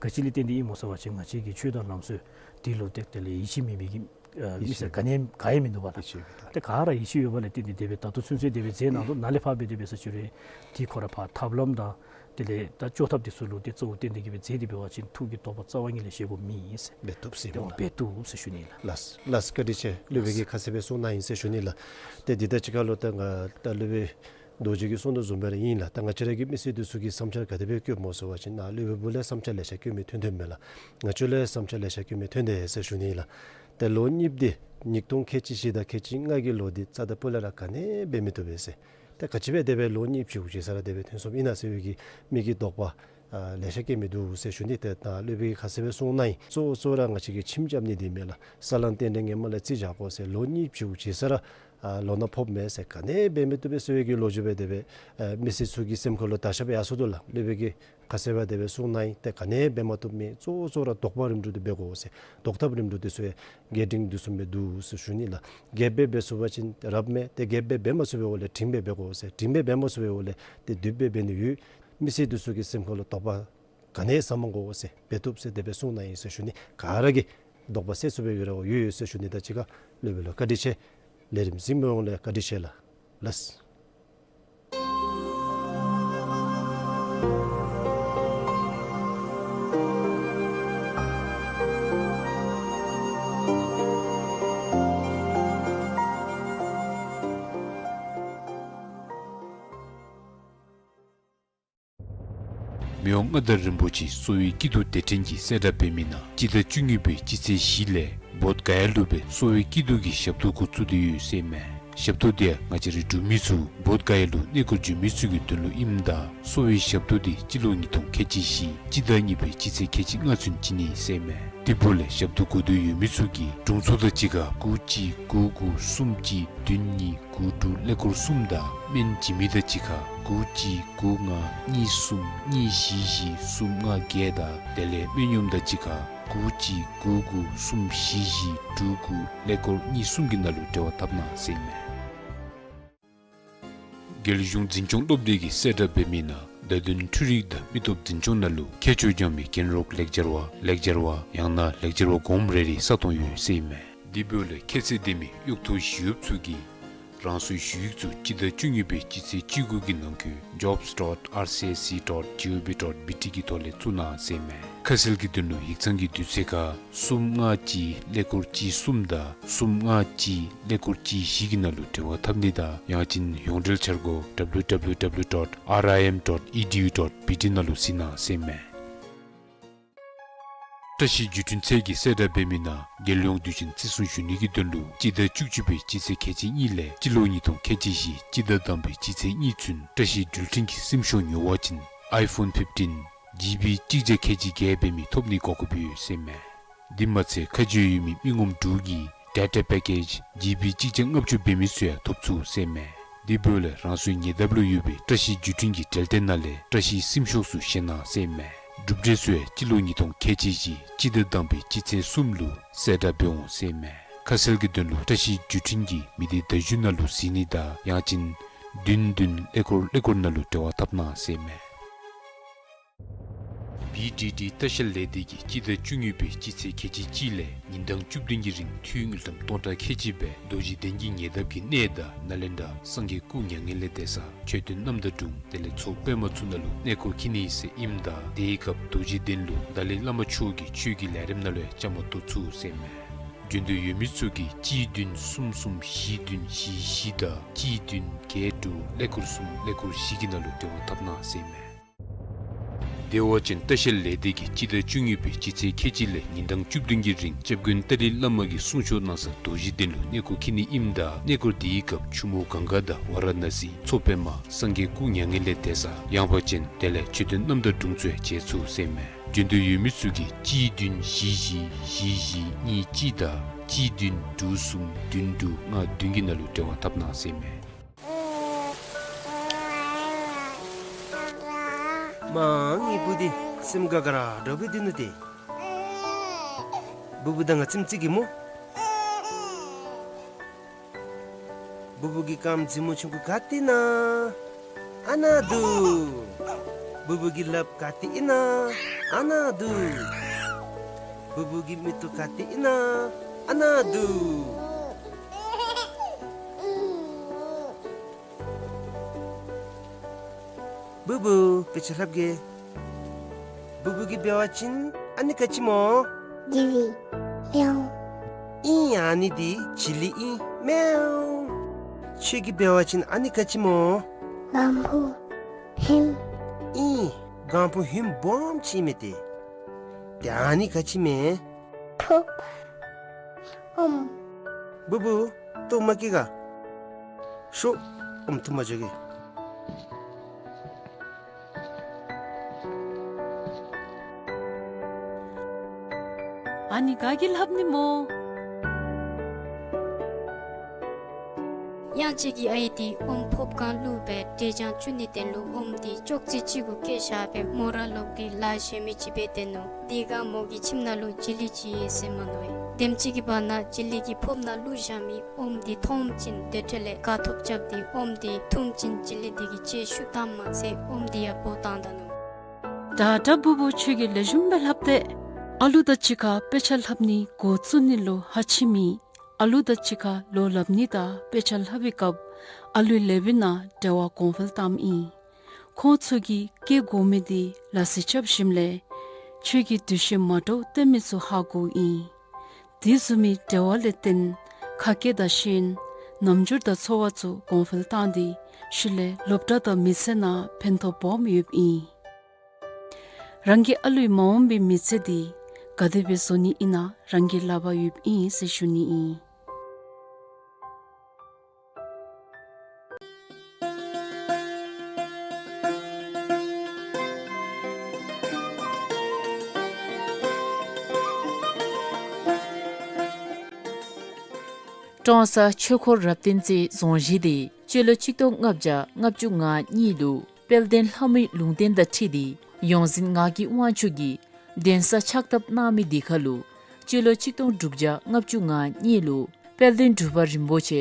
ག་ཅི་ལས་བརྟེན་ཏེ་ཨིན་སྨོ་ཟེར་བ་ཅིན་ང་བཅས་ཀྱི་ཆོས་དང་ལམ་སྲོལ་འདི་ལུ་ཏེ་དེ་ལས་ཡིད་ཆེས་མེད་མི་གི་ཨ་མི་སེར་ག་ནི་ག་ཡང་མིན་འདུག་པ་ལགས། ཡིད་ཆེས་ཡོད་པ་ལགས། ཏེ་ག་ར་ཡིད་ཆེས་ཡོད་པ་ལས་བརྟེན་ཏེ་དེ་སྦེ་ད་ལྟོ་ཚུན་ཚོད་དེ་སྦེ་མཛད་གནང་དོ། ནཱ་ལས་ཕར་འབད་དེ་འབད་ཟེར་ཞུ་རུང་དེ་ཁོ་ར་ཕར་ཐབས་ལམ་དང་དེ་ལས་ད་བཅོས་ཐབས་དེ་ཚུ་ལུ་ཏེ་གཙོ་བོ་བརྟེན་ཏེ་གི་སྦེ་མཛད་དེ་འབད་བ་ཅིན་ཐུགས་ཀྱི་དོགས་པ་རྩ་བ་ཉིད་ལས་བཞེས་དགོཔ་མེད་ཟེར། འབད་བཏུབ་ཟེར་ཏེ་འོང་། འབད་བཏུབ་ཟེར་ཞུ་ནི་ལགས། ལགས་ལགས། བཀའ་དྲིན་ཆེ། སློབ་དཔོན་གྱིས་ཁ་གསལ་སྦེ་གསུངས་གནང་ཡི་ཟེར་ཞུ་ནི་ལགས། ཏེ་འདི་དང་གཅིག་ཁར་ལུ་ད་ང་ད་སློབ་དཔོན་རྡོ་རྗེ་གིས་གསུངས་དོ་བཟུམ་སྦེ་ར་ཨིན་ལགས། ད་ང་བཅས་ར་གི་མི་སེར་འདི་ཚུ་གི་བསམ་འཆར་ག་དེ་སྦེ་བཀོདཔ་སྨོ་ཟེར་བ་ཅིན་ནཱ་སློབ་དཔོན་པོ་ལས་བསམ་འཆར་ལེ་ཤ་བཀོད་མི་ཐོན་ཐོནམ་མས་ལགས། ང་བཅས་ལུ་ཡང་བསམ་འཆར་ལེ་ཤ་བཀོད་མི་ཐོན་དེས་ཟེར་ཞུ་ནི་ལགས། ཏེ་ལོ་གཉིས་པ་འདི་ཉིས་སྟོང་ཁལ་གཅིག་བཞི་དང་ཁལ་གཅིག་ལྔ་གི་ལོ་འདི་རྩ་དང་སྤུ་ལས་ར་ག་ནི་འབད་མི་བཏུབ་པས་ཟེར། ཏེ་ག་ཅི་འབད་དེ་སྦེ་ལོ་གཉིས་པ་ཅིག་གུ་ཅིག་ས་ར་དེ་སྦེ་ཐོན་སོངམ་ཨིན་ན་ཟེར་བའི་གི་མི་གི་དོགས་པ་ཨ་ལེ་ཤ་བསྐྱེད་མི་འདུག་ཟེར་ཞུ་ནི། ཏེ་ད་སློབ་དཔོན་གྱིས་ཁ་གསལ་སྦེ་གསུངས་གནང་ཡི། གཙོ་བོ་གཙོ་བོ་ར་ང་བཅས་ཀྱིས་ཁྱིམ་རྐྱབ་ནི་འདི་མས་ལགས། ས་ལམ་རྟེན་འབྲེལ་ངོ་མ་ལས་རྩིས་རྐྱབ་དགོ་ཟེར། ལོ་གཉིས་པ་ཅིག་གུ་ཅིག་ས་ར་ཨ་ལོ་ན་ཕོགཔ་མས་ཟེར་ག་ནི་འབད་མི་བཏུབ་པས་ཟེར་བའི་གི་ལོ་རྒྱུས་འབད་དེ་སྦེ་ཨ་མི་སེར་ཚུ་གི་སེམས་ཁར་ལུ་ད་ཤ་སྦེ་ཡར་སོང་དོ་ལགས། སློབ་དཔོན་གྱིས་ཁ་གསལ་སྦེ་དེ་སྦེ་གསུངས་གནང་ཡི། ཏེ་ག་ནི་འབད་མ་བཏུབ་མེད། གཙོ་བོ་གཙོ་བོ་ར་ལྡོག་ཐབས་རིམ་གྲོ་འདི་འབད་དགོ་ཟེར། ལྡོག་ཐབས་རིམ་གྲོ་འདི་ཚུ་ཡང་རྒྱས་འབྲིང་འདི་ཚུ་མི་འདུག་ཟེར་ཞུ་ནི་ལགས། རྒྱས་པ་འབད་ཚུགས་པ་ཅིན་རབ་མས། ཏེ་རྒྱས་པ་འབད་མ་ཚུགས་པའི་འོག་ལས་འབྲིང་པ་འབད་དགོ་ཟེར། འབྲིང་པ་འབད་མ་ཚུགས་པའི་འོག་ལས་ཏེ་བསྡུས་པ་འབད་ནི་ཡོད། མི་སེར་འདི་ཚུ་གི་སེམས་ཁར་ལུ་དོགས་པ་ག་ནི་ཟ་མ་དགོ་ཟེར། འབད་བཏུབ་ཟེར་དེ་སྦེ་གསུངས་གནང་ཡི་ཟེར་ཞུ་ནི། ག་ར་གིས་དོགས་པ་སེལ་ཚུགས་པའི་གི་རེ་བ་ཡོད་ཡོད་ཟེར་ཞུ་ནི། ད་གཅིག་ཁར་སློབ་དཔོན་ལུ་བཀའ་དྲིན་ཆེ། ལས་རིམ་གཟིགས་མི་ཡོངས་ལུ་བཀའ་དྲིན་ཆེ་ལགས། ལགས། མི་དབང་མངའ་བདག་རིན་པོ་ཆེ་གསོ་བའི་སྐྱིད་སྡུག་དེ་འཕྲིན་གྱི་གསལ་བསྒྲགས་འབད་མི་ནང་སྤྱི་ཟླ་བཅུ་གཉིས་པའི་སྤྱི་ཚེས་བཞི་ལས་བོདྷ་ག་ཡ་ལུ་སྦེ་གསོ་བའི་སྐྱིད་སྡུག་གི་ཞབས་ཏོག་འགོ་བཙུགས་ཏེ་ཡོད་ཟེར་མས། ཞབས་ཏོག་འདི་ཡང་ང་བཅས་རའི་འབྲུག་མི་ཚུ་བོདྷ་ག་ཡ་ལུ་གནས་སྐོར་འགྱོ་མི་ཚུ་གི་དོན་ལུ་ཨིནམ་ད་གསོ་བའི་ཞབས་ཏོག་འདི་སྤྱི་ལོ་ཉིས་སྟོང་ཁལ་གཅིག་བཞི་སྤྱི་ཟླ་གཉིས་པའི་སྤྱི་ཚེས་ཁལ་གཅིག་ལྔ་ཚུན་བྱིན་ནི་ཟེར་མས། དེ་འབདཝ་ལས་ཞབས་ཏོག་དགོ་འདོད་ཡོད་མི་ཚུ་གིས་དྲུང་འཚོ་དང་གཅིག་ཁར་དགུ་གཅིག་དགུ་དགུ་གསུམ་གཅིག་བདུན་གཉིས་དགུ་དྲུག་ཀླད་ཀོར་གསུམ་དང་སྨན་བྱིན་མི་དང་གཅིག་ཁར་དགུ་གཅིག་དགུ་ལྔ་གཉིས་གསུམ་གཉིས་བཞི་བཞི་གསུམ་ལྔ་བརྒྱད་དང་དེ་ལས་སྨན་གཡོགམ་དང་གཅིག་ཁར་དགུ་གཅིག་དགུ་དགུ་གསུམ་བཞི་བཞི་དྲུག་དགུ་ཀླད་ཀོར་གཉིས་གསུམ་གྱི་ནང་ལུ་འབྲེལ་བ་འཐབ་གནང་ཟེར་མས། རྒྱལ་གཞུང་འཛིན་སྐྱོང་སློབ་སྡེ་གི་གསལ་བསྒྲགས་འབད་མི་ནང་བརྡ་དོན་འཕྲུལ་རིག་དང་མི་སྟོབས་འཛིན་སྐྱོང་ནང་ལུ་མཁས་མཆོག་སྦྱང་མི་རྒན་རོགས་ལེགས་སྦྱར་བ་ལེགས་སྦྱར་བ་ཡང་ན་ལེགས་སྦྱར་བ་གོངམ་རེ་རེ་ས་སྟོང་ཡོད་ཟེར་ཨིན་མས། དེ་འབདཝ་ལས་ཁྱད་ཚད་ལྡན་མི་གཡོག་ཐོ་ཞི་གཡོགཔ་ཚུ་གིས་ རང་སོའི་ཞུ་ཡིག་ཚུ་སྤྱི་ཟླ་བཅུ་གཉིས་པའི་སྤྱི་ཚེས་བཅུ་དགུ་གི་ནང་འཁོད་jobs dot R C S C dot G O V dot B T གི་ཐོག་ལས་བཙུགས་གནང་ཟེར་མས། ཁ་གསལ་གྱི་དོན་ལུ་ཡིག་ཚང་གི་དུས་ཚོད་ཁར་གསུམ་ལྔ་གཅིག་ཀླད་ཀོར་གཅིག་གསུམ་དང་གསུམ་ལྔ་གཅིག་ཀླད་ཀོར་གཅིག་བཞི་གི་ནང་ལུ་འབྲེལ་བ་འཐབ་ནི་དང་ཡང་ཅིན་ཡོངས་འབྲེལ་འཆར་སྒོ་W W W dot R I M dot E D U dot B T ནང་ལུ་གཟིགས་གནང་ཟེར་མས། བཀྲ་ཤིས་བརྒྱུད་འཕྲིན་ཚད་ཀྱི་གསལ་བསྒྲགས་འབད་མི་ནང་རྒྱལ་ཡོངས་དུས་ཆེན་བརྩི་སྲུང་ཞུ་ནི་གི་དོན་ལུ་སྤྱི་ཟླ་བཅུ་གཅིག་པའི་སྤྱི་ཚེས་ཁལ་གཅིག་གཉིས་ལས་སྤྱི་ལོ་ཉིས་སྟོང་ཁལ་གཅིག་བཞི་སྤྱི་ཟླ་དང་པའི་སྤྱི་ཚེས་གཉིས་ཚུན་བཀྲ་ཤིས་འགྲུལ་འཕྲིན་གྱི་སིམ་ཤོག་ཉོ་བ་ཅིན་iPhone fifteen G B གཅིག་བརྒྱ་ཁལ་གཅིག་བརྒྱད་འབད་མི་ཐོབ་ནིའི་གོ་སྐབས་ཡོད་ཟེར་མས། དེ་མ་ཚད་ཁ་གྱེས་ཡོད་མི་མི་ངོམ་དྲུག་གིས་data package G B གཅིག་བརྒྱ་ལྔ་བཅུ་འབད་མི་ཚུ་ཡང་ཐོབ་ཚུགས་ཟེར་མས། དེ་འབདཝ་ལས་རང་སོའི་ཉེ་འདབས་ལུ་ཡོད་པའི་བཀྲ་ཤིས་བརྒྱུད་འཕྲིན་གྱི་འབྲེལ་ཐད་ནང་ལས་བཀྲ་ཤིས་སིམ་ཤོག་ཚུ་བཞེས་གནང་ཟེར་མས། གྲུབ་འབྲས་ཚུ་ཡང་སྤྱི་ལོ་ཉིས་སྟོང་ཁལ་གཅིག་བཞི་སྤྱི་ཟླ་དང་པའི་སྤྱི་ཚེས་གསུམ་ལུ་གསལ་བསྒྲགས་འབད་འོང་ཟེར་མས། ཁ་གསལ་གྱི་དོན་ལུ་བཀྲ་ཤིས་བརྒྱུད་འཕྲིན་གྱི་མི་སྡེ་བརྡ་བརྒྱུད་ནང་ལུ་གཟིགས་ནི་དང་ཡང་ཅིན་བདུན་བདུན་ཀླད་ཀོར་ཀླད་ཀོར་ནང་ལུ་འབྲེལ་བ་འཐབ་གནང་ཟེར་མས། B D D ལྟ་བཤལ་ལས་སྡེ་གིས་སྤྱི་ཟླ་བཅུ་གཉིས་པའི་སྤྱི་ཚེས་ཁལ་གཅིག་གཅིག་ལས་ཉིན་གྲངས་བཅུ་བདུན་གྱི་རིང་འཐུས་དངུལ་ཀྲམ་སྟོང་ཕྲག་ཁལ་གཅིག་སྦེ་རྡོ་རྗེ་གདན་གྱི་ཉེ་འདབས་ཀྱི་གནས་དང་ནཱ་ལེནྡྲ་སངས་རྒྱས་སྐུ་མྱ་ངན་ལས་འདས་ས་མཆོད་རྟེན་རྣམ་དག་དྲུང་དེ་ལས་མཚོ་པདྨ་ཚུ་ནང་ལུ་གནས་སྐོར་འཁྱིད་ནི་ཟེར་ཨིནམ་ད་དེའི་སྐབས་རྡོ་རྗེ་གདན་ལུ་ཏཱ་ལའི་བླ་མ་མཆོག་གི་ཆོས་ཀྱི་ལས་རིམ་ནང་ལུ་ཡང་བཅའ་མར་གཏོགས་ཚུགས་ཟེར་མས། འབྱོན་འདོད་ཡོད་མི་ཚུ་གིས་གཅིག་བདུན་གསུམ་གསུམ་བཞི་བདུན་བཞི་བཞི་དང་གཅིག་བདུན་བརྒྱད་དྲུག་ཀླད་ཀོར་གསུམ་ཀླད་ཀོར་བཞི་གི་ནང་ལུ་འབྲེལ་བ་འཐབ་གནང་ཟེར་མས། བདེ་བ་ཅན་ལྟ་བཤལ་ལས་སྡེ་གིས་སྤྱི་ཟླ་བཅུ་གཉིས་པའི་སྤྱི་ཚེས་ཁལ་གཅིག་ལས་ཉིན་གྲངས་བཅུ་བདུན་གྱི་རིང་སྐྱབས་མགོན་ཏཱ་ལའི་བླ་མ་གིས་གསུང་ཆོག་གནང་ས་རྡོ་རྗེ་གདན་ལུ་གནས་སྐོར་འཁྱིད་ནི་ཨིནམ་ད་གནས་སྐོར་དེའི་སྐབས་ཆུ་མོ་གངྒཱ་དང་ཝཱ་ར་ཎ་སི་མཚོ་པདྨ་སངས་རྒྱས་སྐུ་མྱ་ངན་ལས་འདས་ས་ཡངས་པ་ཅན་དེ་ལས་མཆོད་རྟེན་རྣམ་དག་དྲུང་ཚུ་ཡང་མཇལ་ཚུགས་ཟེར་མས། འབྱོན་འདོད་ཡོད་མི་ཚུ་གིས་གཅིག་བདུན་བཞི་བཞི་བཞི་བཞི་གཉིས་གཅིག་དང་གཅིག་བདུན་དྲུག་གསུམ་བདུན་དྲུག་ལྔ་བདུན་གྱི་ནང་ལུ་འབྲེལ་བ་འཐབ་གནང་ཟེར་མས། མ་ངེའི་བུ་འདི་སེམས་དགའ་དགའ་ར་འདྲཝ་སྦེ་སྡོད་ནུག་ཏེ། བུ་བུ་དང་ང་ཙམ་ཅིག་གིས་སྨོ། བུ་བུ་གི་རྐངམ་མཛེས་མོ་ཆུང་ཀུ་ག་ཏེ་ཨིན་ན། ཨ་ནཱ་འདུག། བུ་བུ་གི་ལགཔ་ག་ཏེ་ཨིན་ན། ཨ་ནཱ་འདུག། བུ་བུ་གི་མིག་ཏོ་ག་ཏེ་ཨིན་ན། ཨ་ནཱ་འདུག། བུ་བུ་དཔེ་ཆ་ལྷབ་གེ། བུ་བུ་གིས་འབད་བ་ཅིན་ཨ་ནི་ག་ཅི་སྨོ། ཇི་ལི། མེའོ། ཨིན། ཨ་ནི་འདི་ཇི་ལི་ཨིན། མེའོ། ཁྱོད་ཀྱིས་འབད་བ་ཅིན་ཨ་ནི་ག་ཅི་སྨོ། སྒང་ཕུ། ཧིམ། ཨིན། སྒང་ཕུ་ཧིམ་སྦོམ་ཅིག་མས་ཏེ། ཏེ་ཨ་ནི་ག་ཅི་མས། ཕོརཔ། ཨོམ། བུ་བུ་ལྟོཝ་མ་བཀྱེས་ག། ཤོག། ཨོམ་འཐུ་མ་འགྱོ་གེ། ཨ་ནི་ག་གིས་ལྷབ་ནི་སྨོ། གཡང་ཅིག་གི་ཨའི་འདི་ཨོམ་ཕོརཔ་སྒང་བླུགས་སྦེ་འབྲས་ཆང་བཙུགས་ནི་དོན་ལུ་ཨོམ་འདི་ཅོག་ཙེ་གཅིག་གུ་བཀལ་བཞག་སྦེ་མོ་ར་ལོག་སྟེ་ལཱ་གཞན་མི་ཅིག་འབད་དེ་ནུག། དེ་སྒང་མོ་གི་ཁྱིམ་ནང་ལུ་ཇི་ལི་ཅིག་ཡོད་ཟེར་མ་མནོ་བས། དེམ་ཅིག་གི་བར་ན་ཇི་ལི་གིས་ཕོརཔ་ནང་བླུགས་བཞག་མི་ཨོམ་འདི་མཐོངམ་ཅིག་དེ་འཕྲོ་ལས་དགའ་ཐོབ་རྐྱབ་སྟེ་ཨོམ་འདི་འཐུངམ་ཅིག་ཇི་ལི་འདི་གིས་ལྕེ་ཤུགས་བཏངམ་མ་ཚད་ཨོམ་འདི་ཡང་བོ་བཏང་ད་ནུག། ད་ད་བུ་བུ་ཁྱོད་ཀྱིས་ལེགས་ཤོམ་སྦེ་ལྷབ་སྟེ། ཨ་ལུ་དང་གཅིག་ཁར་དཔེ་ཆ་ལྷབ་ནི་འགོ་བཙུགས་ནི་ལུ་ཧ་ཆི་མི། ཨ་ལུ་དང་གཅིག་ཁར་ལོ་ལྷབ་ནི་དང་དཔེ་ཆ་ལྷབ་པའི་སྐབས་ཨ་ལུའི་ལེ་བའི་ནང་འབྲེལ་བ་གོང་འཕེལ་བཏངམ་ཨིན། ཁོང་ཚུ་གིས་སྐྱེ་དགོ་མི་འདི་ལ་རྩིས་རྐྱབ་ཞིནམ་ལས་ཁྱོད་ཀྱིས་འདུ་ཤེས་མ་འདྲཝ་སྟོན་མི་ཚུ་ཧ་གོཝ་ཨིན། དེ་བཟུམ་མའི་འབྲེལ་བ་ལས་བརྟེན་ཁ་སྐད་དང་ཤེས་ཡོན་རྣམ་འགྱུར་དང་ཚོར་བ་ཚུ་གོང་འཕེལ་བཏང་སྟེ་ཤུལ་ལས་སློབ་གྲྭ་དང་མི་ཚེ་ནང་ཕན་ཐོགས་སྦོམ་ཡོདཔ་ཨིན། རང་གི་ཨ་ལུའི་མ་འོངས་པའི་མི་ཚེ་འདི་ག་དེ་སྦེ་བཟོ་ནི་ཨིན་ན་རང་གི་ལག་པར་ཡོདཔ་ཨིན་ཟེར་ཞུ་ནི་ཨིན། ཀྲོང་གསར་ཆོས་འཁོར་རབ་བརྟན་རྩེ་རྫོང་གཞིས་འདི་སྤྱི་ལོ་ཆིག་སྟོང་ལྔ་བརྒྱ་ལྔ་བཅུ་ང་གཉིས་ལུ་དཔལ་ལྡན་ལྷ་མོའི་ལུང་བསྟན་དང་འཁྲིལ་ཏེ་ཡོངས་འཛིན་ངག་གི་དབང་ཕྱུག་གིས་གདན་ས་ཕྱག་བཏབ་གནང་མི་འདི་ཁར་ལུ་སྤྱི་ལོ་ཆིག་སྟོང་དྲུག་བརྒྱ་ལྔ་བཅུ་ང་གཉིས་ལུ་དཔལ་ལྡན་འབྲུག་པ་རིན་པོ་ཆེ་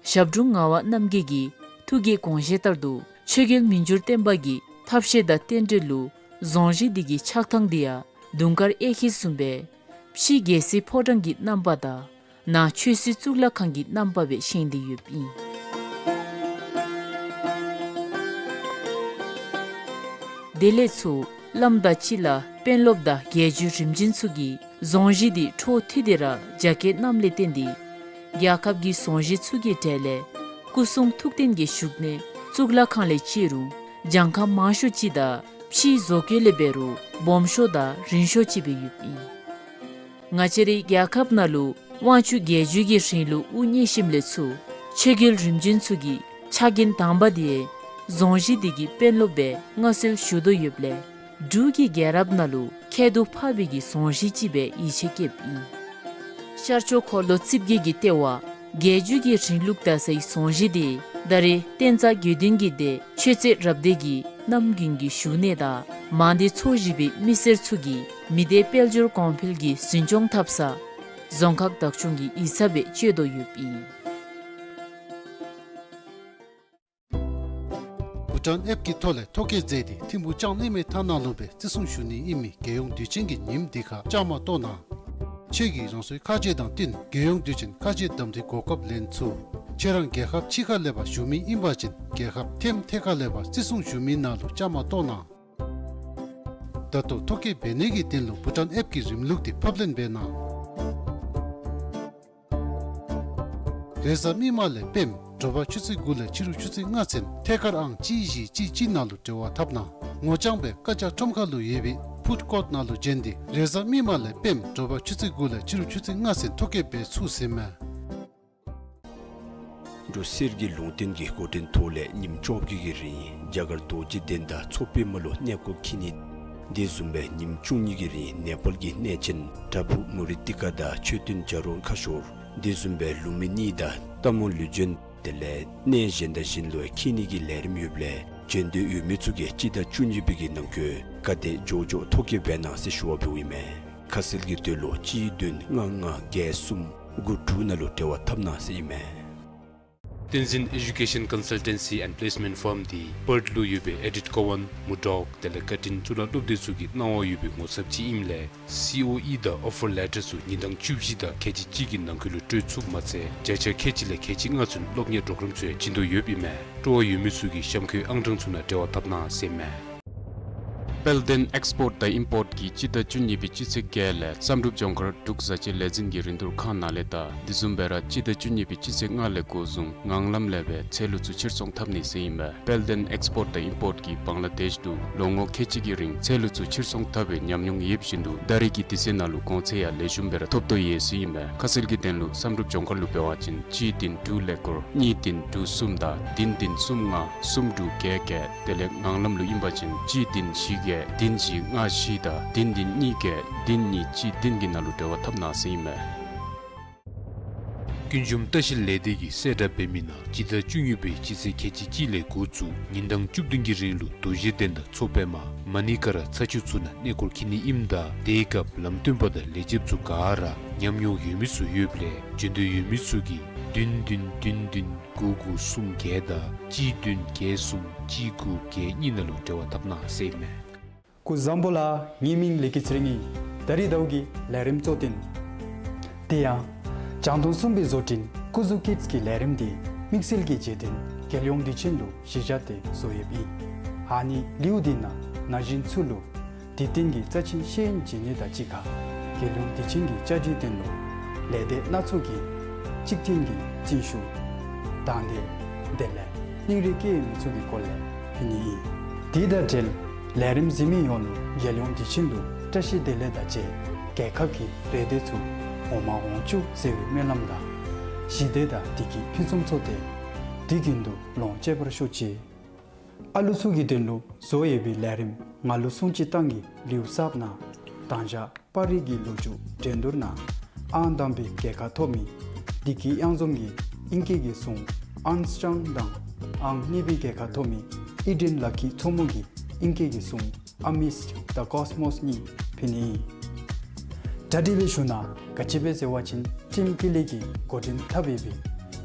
ཞབས་དྲུང་ངག་དབང་རྣམ་རྒྱལ་གྱི་ཐུགས་ཀྱི་དགོངས་བཞེད་ལྟར་དུ་ཆོས་རྒྱལ་མི་འགྱུར་བརྟན་པ་གི་ཐབས་ཤེས་དང་རྟེན་འབྲེལ་ལུ་རྫོང་གཞིས་འདི་གི་ཆགས་ཐངས་འདི་ཡང་དུང་དཀར་གཡས་འཁྱིལ་བཟུམ་སྦེ་ཕྱི་རྒྱལ་སྲིད་ཕོ་བྲང་གི་རྣམ་པ་དང་ནང་ཆོས་སྲིད་གཙུག་ལག་ཁང་གི་རྣམ་པ་སྦེ་བཞེངས་ཏེ་ཡོདཔ་ཨིན། དེ་ལས་ཚུར་བླམ་དང་གཅིག་ཁར་དཔོན་སློབ་དང་རྒྱལ་བརྒྱུད་རིམ་བྱོན་ཚུ་གིས་རྫོང་གཞི་འདི་འཕྲོ་མཐུད་དེ་ར་རྒྱ་སྐྱེད་གནངམ་ལས་བརྟེན་ཏེ་རྒྱལ་ཁབ་ཀྱི་རྫོང་གཞི་ཚུ་གི་གྲས་ལས་སྐུ་གསུང་ཐུགས་རྟེན་གྱི་བཞུགས་གནས་གཙུག་ལག་ཁང་ལས་བཅད་རུང་གྱངས་ཁ་མང་ཤོས་ཅིག་དང་ཕྱིའི་བཟོ་བཀོད་ལས་འབད་རུང་སྦོམ་ཤོས་དང་རིང་ཤོས་ཅིག་སྦེ་ཡོདཔ་ཨིན། ང་བཅས་རའི་རྒྱལ་ཁབ་ནང་ལུ་དབང་ཕྱུག་རྒྱལ་བརྒྱུད་ཀྱི་རིང་ལུགས་དབུ་བརྙེས་ཞིནམ་ལས་ཚུར་ཆོས་རྒྱལ་རིམ་བྱོན་ཚུ་གི་ཕྱག་འགན་དང་པ་དེ་རྫོང་གཞི་འདི་གི་དཔོན་སློབ་སྦེ་མངའ་གསོལ་ཞུ་དོ་ཡོདཔ་ལས་འབྲུག་གི་རྒྱལ་རབས་ནང་ལུ་ཁྱད་དུ་འཕགས་པའི་གི་རྫོང་གཞི་ཅིག་སྦེ་ཡིད་ཆེས་བསྐྱེདཔ་ཨིན། ཤར་ཕྱོགས་འཁོར་ལོ་རྩིབས་བརྒྱད་ཀྱི་ལྟེ་བ་རྒྱལ་བརྒྱུད་ཀྱི་རིང་ལུགས་དར་སའི་རྫོང་གཞི་འདི་ད་རེས་བསྟན་རྩ་དགེ་འདུན་གྱི་སྡེ་ཆོས་རྩེ་རབ་སྡེ་གི་རྣམ་རྒྱུན་གྱི་བཞུགས་གནས་དང་མང་སྡེ་ཚོ་བཞི་པའི་མི་སེར་ཚུ་གིས་མི་སྡེ་དཔལ་འབྱོར་གོང་འཕེལ་གྱི་འཛིན་སྐྱོང་འཐབ་ས་རྫོང་ཁག་བདག་སྐྱོང་གི་ཡིག་ཚང་སྦེ་སྤྱོད་དོ་ཡོདཔ་ཨིན། བྷུ་ཊཱན་ཨེཔ་ཀྱི་ཐོག་ལས་ཐོ་བཀོད་མཛད་དེ་ཐིམ་ཕུག་ལྕང་གླིང་མའི་ཐ་ནག་ལུ་སྦེ་བརྩི་སྲུང་ཞུ་ནི་ཨིན་མི་རྒྱལ་ཡོངས་དུས་ཆེན་གྱི་ཉིནམ་འདི་ཁར་བཅའ་མར་གཏོགས་གནང་། ཁྱོད་ཀྱིས་རང་སོའི་ཁ་རྗེ་དང་བསྟུན་རྒྱལ་ཡོངས་དུས་ཆེན་ཁ་རྗེ་གདམ་འཐུའི་གོ་སྐབས་ལེན་ཚུགས། ཁྱོད་རང་རྒྱལ་ཁབ་ཕྱི་ཁར་ལས་ཕར་བཞུགས་མི་ཨིན་པ་ཅིན་རྒྱལ་ཁབ་ཐེམ་ཐད་ཁར་ལས་ཕར་བརྩི་སྲུང་ཞུ་མི་ནང་ལུ་བཅའ་མར་གཏོགས་གནང་། ད་ལྟོ་ཐོ་བཀོད་འབད་ནི་གི་དོན་ལུ་བྷུ་ཊཱན་ཨེཔ་ཀྱི་རིམ་ལུགས་འདི་ཕབ་ལེན་འབད་གནང་། རེས་གཟའ་མིག་དམར་ལས་པདྨ་དྲོ་པ་ཆུ་ཚོད་དགུ་ལས་ཕྱི་རུ་ཆུ་ཚོད་ལྔ་ཚུན་ཐད་ཀར་ཨང་གཅིག་བཞི་གཅིག་གཅིག་ནང་ལུ་འབྲེལ་བ་འཐབ་གནང་། ངོ་རྐྱང་སྦེ་བཀའ་རྒྱ་ཁྲོམ་ཁ་ལུ་ཡོད་པའི་ཕུཌ་ཀོརཊ་ནང་ལུ་བྱོན་ཏེ་རེས་གཟའ་མིག་དམར་ལས་པདྨ་དྲོ་པ་ཆུ་ཚོད་དགུ་ལས་ཕྱི་རུ་ཆུ་ཚོད་ལྔ་ཚུན་ཐོ་བཀོད་འབད་ཚུགས་ཟེར་མས། འབྲུག་གསེར་གྱི་ལུང་བསྟན་གྱི་འགོ་འདྲེན་ཐོག་ལས་ཉིནམ་བཅོ་བརྒྱད་ཀྱི་རིང་རྒྱ་གར་རྡོ་རྗེ་གདན་དང་མཚོ་པདྨ་ལུ་གནས་སྐོར་འཁྱིད་ནི། དེ་བཟུམ་སྦེ་ཉིནམ་བཅུ་གཉིས་ཀྱི་རིང་ནེ་པཱལ་གྱི་གནས་ཆེན་བྲག་ཕུག་མུ་རི་ཏི་ཀ་དང་མཆོད་རྟེན་བྱ་རོག་ཁ་ཤོར། དེ་བཟུམ་སྦེ་ལུམ་བི་ནི་དང་སྟག་མོ་ལུས་སྦྱིན། དེ་ལས་གནས་གཞན་དང་གཞན་ལུ་འཁྱིད་ནི་གི་ལས་རིམ་ཡོདཔ་ལས་བྱོན་འདོད་ཡོད་མི་ཚུ་གིས་སྤྱི་ཟླ་བཅུ་གཉིས་པའི་གི་ནང་འཁོད་ག་དེ་མགྱོགས་མགྱོགས་ཐོ་བཀོད་འབད་གནང་ཟེར་ཞུ་བ་འབདཝ་ཨིན་མས། ཁ་གསལ་གྱི་དོན་ལུ་གཅིག་བདུན་ལྔ་ལྔ་བརྒྱད་གསུམ་དགུ་དྲུག་ནང་ལུ་འབྲེལ་བ་འཐབ་གནང་ཟེར་ཨིན་མས། བསྟན་འཛིན་Education Consultancy and Placement Firm འདི་པརཐ་ལུ་ཡོད་པའི་ཨེ་ཌིཐ་ཀོ་ཝཱན་མུར་ཌོག་དེ་ལས་ཀར་ཊིན་གཙུག་ལག་སློབ་སྡེ་ཚུ་གིས་གནང་བ་ཡོད་པའི་ངོ་ཚབ་ཅིག་ཨིནམ་ལས་སི་ཨོ་ཨི་དང་ཨོ་ཕར་ལེ་ཊར་ཚུ་ཉིན་གྲངས་བཅུ་བཞི་དང་ཁལ་གཅིག་གཅིག་གི་ནང་འཁོད་ལུ་སྤྲོད་ཚུགསཔ་མ་ཚད་བརྒྱ་ཆ་ཁལ་གཅིག་ལས་ཁལ་གཅིག་ལྔ་ཚུན་སློབ་གཉེར་པོརོ་གརམ་ཚུ་ཡང་བྱིན་དོ་ཡོདཔ་ཨིན་མས། སྤྲོ་བ་ཡོད་མི་ཚུ་གིས་གཤམ་འཁོད་ཨང་གྲངས་ཚུ་ནང་འབྲེལ་བ་འཐབ་གནང་ཟེར་མས། དཔལ་ལྡན་ཨེགསི་པོརཊ་དང་ཨིམ་པོརཊ་ཀྱིས་སྤྱི་ཟླ་བཅུ་གཉིས་པའི་སྤྱི་ཚེས་བརྒྱད་ལས་བསམ་གྲུབ་ལྗོངས་མཁར་འབྲུག་བཟའ་ཆས་ལས་འཛིན་གྱི་རིན་བསྡུར་ཁང་ནང་ལས་དང་དེ་བཟུམ་སྦེ་ར་སྤྱི་ཟླ་བཅུ་གཉིས་པའི་སྤྱི་ཚེས་ལྔ་ལས་འགོ་བཟུང་ངང་ལམ་ལས་སྦེ་ཚལ་ལུ་ཚུ་ཕྱིར་ཚོང་འཐབ་ནི་ཟེར་ཨིན་པས། དཔལ་ལྡན་ཨེགསི་པོརཊ་དང་ཨིམ་པོརཊ་ཀྱིས་བང་ལ་དེཤ་ལུ་ལོ་ངོ་ཁལ་གཅིག་གི་རིང་ཚལ་ལུ་ཚུ་ཕྱིར་ཚོང་འཐབ་པའི་ཉམས་མྱོང་ཡོད་བཞིན་དུ་ད་རེས་ཀྱི་དུས་ཚོད་ནང་ལུ་གོང་ཚད་ཡང་ལེགས་ཤོམ་སྦེ་ར་ཐོབ་དོ་ཡོད་ཟེར་ཨིན་པས། ཁ་གསལ་གྱི་དོན་ལུ་བསམ་གྲུབ་ལྗོངས་མཁར་ལུ་འབད་བ་ཅིན་གཅིག་བདུན་དྲུག་ཀླད་ཀོར་གཉིས་བདུན་དྲུག་གསུམ་དང་བདུན་བདུན་གསུམ་ལྔ་གསུམ་དྲུག་བརྒྱད་བརྒྱད། དེ་ལས་ངང་ལམ་ལུ་ཨིན་པ་ཅིན་གཅིག་བདུན་བཞི་བརྒྱད་བདུན་བཞི་ལྔ་བཞི་དང་བདུན་བདུན་གཉིས་བརྒྱད་བདུན་གཉིས་གཅིག་བདུན་གྱི་ནང་ལུ་འབྲེལ་བ་འཐབ་གནང་ཟེར་ཨིན་མས། ཀུན་འབྱུང་ལྟ་བཤལ་ལས་སྡེ་གིས་གསལ་བསྒྲགས་འབད་མི་ནང་སྤྱི་ཟླ་བཅུ་གཉིས་པའི་སྤྱི་ཚེས་ཁལ་གཅིག་གཅིག་ལས་འགོ་བཙུགས་ཉིན་གྲངས་བཅུ་བདུན་གྱི་རིང་ལུ་རྡོ་རྗེ་གདན་དང་མཚོ་པདྨ་མ་ཎི་ཀ་ར་ཚ་ཆུ་ཚུ་ནང་གནས་སྐོར་འཁྱིད་ནི་ཨིནམ་ད་དེའི་སྐབས་ལམ་སྟོན་པ་དང་ལས་བྱེདཔ་ཚུ་ག་ར་ཉམས་མྱོང་ཡོད་མི་ཚུ་ཡོདཔ་ལས་བྱོན་འདོད་ཡོད་མི་ཚུ་གིས་བདུན་བདུན་བདུན་བདུན་དགུ་དགུ་གསུམ་བརྒྱད་དང་གཅིག་བདུན་བརྒྱད་གསུམ་གཅིག་དགུ་བརྒྱད་གཉིས་ནང་ལུ་འབྲེལ་བ་འཐབ་གནང་ཟེར་མས། སྐུ་གཟུགས་བཟང་པོ་ལགས། ངེའི་མིང་ལེགས་སྐྱིད་ཚེ་རིང་ཨིན། ད་རིས་ཟླཝ་གི་ལས་རིམ་གཙོ་དོན། དེ་ཡང་བྱང་སྟོང་གསུམ་པའི་བཟོ་སྐྲུན་སྐུ་གཟུགས་ཀིཌསི་གི་ལས་རིམ་འདི་དམིགས་བསལ་གྱི་རྗེས་དྲན་རྒྱལ་ཡོངས་དུས་ཆེན་ལུ་གཞི་བཞག་སྟེ་བཟོ་ཡོདཔ་ཨིན། ཨ་ནི་ལེའུ་འདི་ནང་ན་གཞོན་ཚུ་ལུ་དུས་སྟོན་གྱི་རྩ་ཆེན་ཤེས་ཡོན་སྦྱིན་ནི་དང་གཅིག་ཁར་རྒྱལ་ཡོངས་དུས་ཆེན་གྱི་བཅའ་སྒྲིག་དོན་ལུ་ལས་སྡེ་སྣ་ཚོགས་ཀྱི་གཅིག་མཐུན་གྱི་རྩིས་ཞུ་དང་འདོད་དེ་ལས་སྙིང་རུས་བསྐྱེད་མི་ཚུ་གི་སྐོར་ལས་ཕུལ་ནི་ཨིན། དེ་དང་འབྲེལ་ལས་རིམ་གཟིགས་མི་ཡོངས་ལུ་རྒྱལ་ཡོངས་དུས་ཆེན་ལུ་བཀྲ་ཤིས་བདེ་ལེགས་དང་བཅས་རྒྱལ་ཁབ་ཀྱི་རེ་འདོད་ཚུ་འོང་མ་འོང་བཅུག་ཟེར་བའི་སྨོན་ལམ་དང་ཞི་བདེ་དང་བདེ་སྐྱིད་ཕུན་སུམ་ཚོགས་ཏེ་དུས་རྒྱུན་དུ་ལོངས་སྤྱོད་པར་ཤོག་ཅིག། ཨ་ལུ་ཚུ་གི་དོན་ལུ་བཟོ་ཡོད་པའི་ལས་རིམ་ང་ལུ་སྲུང་ཅིག་བཏང་གི་ལེའུ་གསརཔ་ནང་དང་ཞག་པར་རིས་ཀྱི་ལོ་རྒྱུས་འགྲན་བསྡུར་ནང་ཨང་དང་པའི་རྒྱལ་ཁ་ཐོབ་མི་བདེ་སྐྱིད་གཡང་འཛོམས་ཀྱི་ཨིང་སྐད་ཀྱི་སྲུང་ཨརམ་སི་ཊོང་དང་ཨང་གཉིས་པའི་རྒྱལ་ཁ་ཐོབ་མི་ཨི་ཌེན་ལ་ཁི་མཚོ་མོ་གི་ཨིང་སྐད་ཀྱི་སྲུང་ཨ་མིསི་ཊི་དང་ཀོསི་མོསི་གཉིས་ཕུལ་ནི་ཨིན། གྲ་སྒྲིག་འབད་ཞིནམ་ལས་ག་ཅི་འབད་ཟེར་བ་ཅིན་ཊིམ་ཀུན་ལེགས་ཀྱིས་འགོ་འདྲེན་འཐབ་ཡོད་པའི་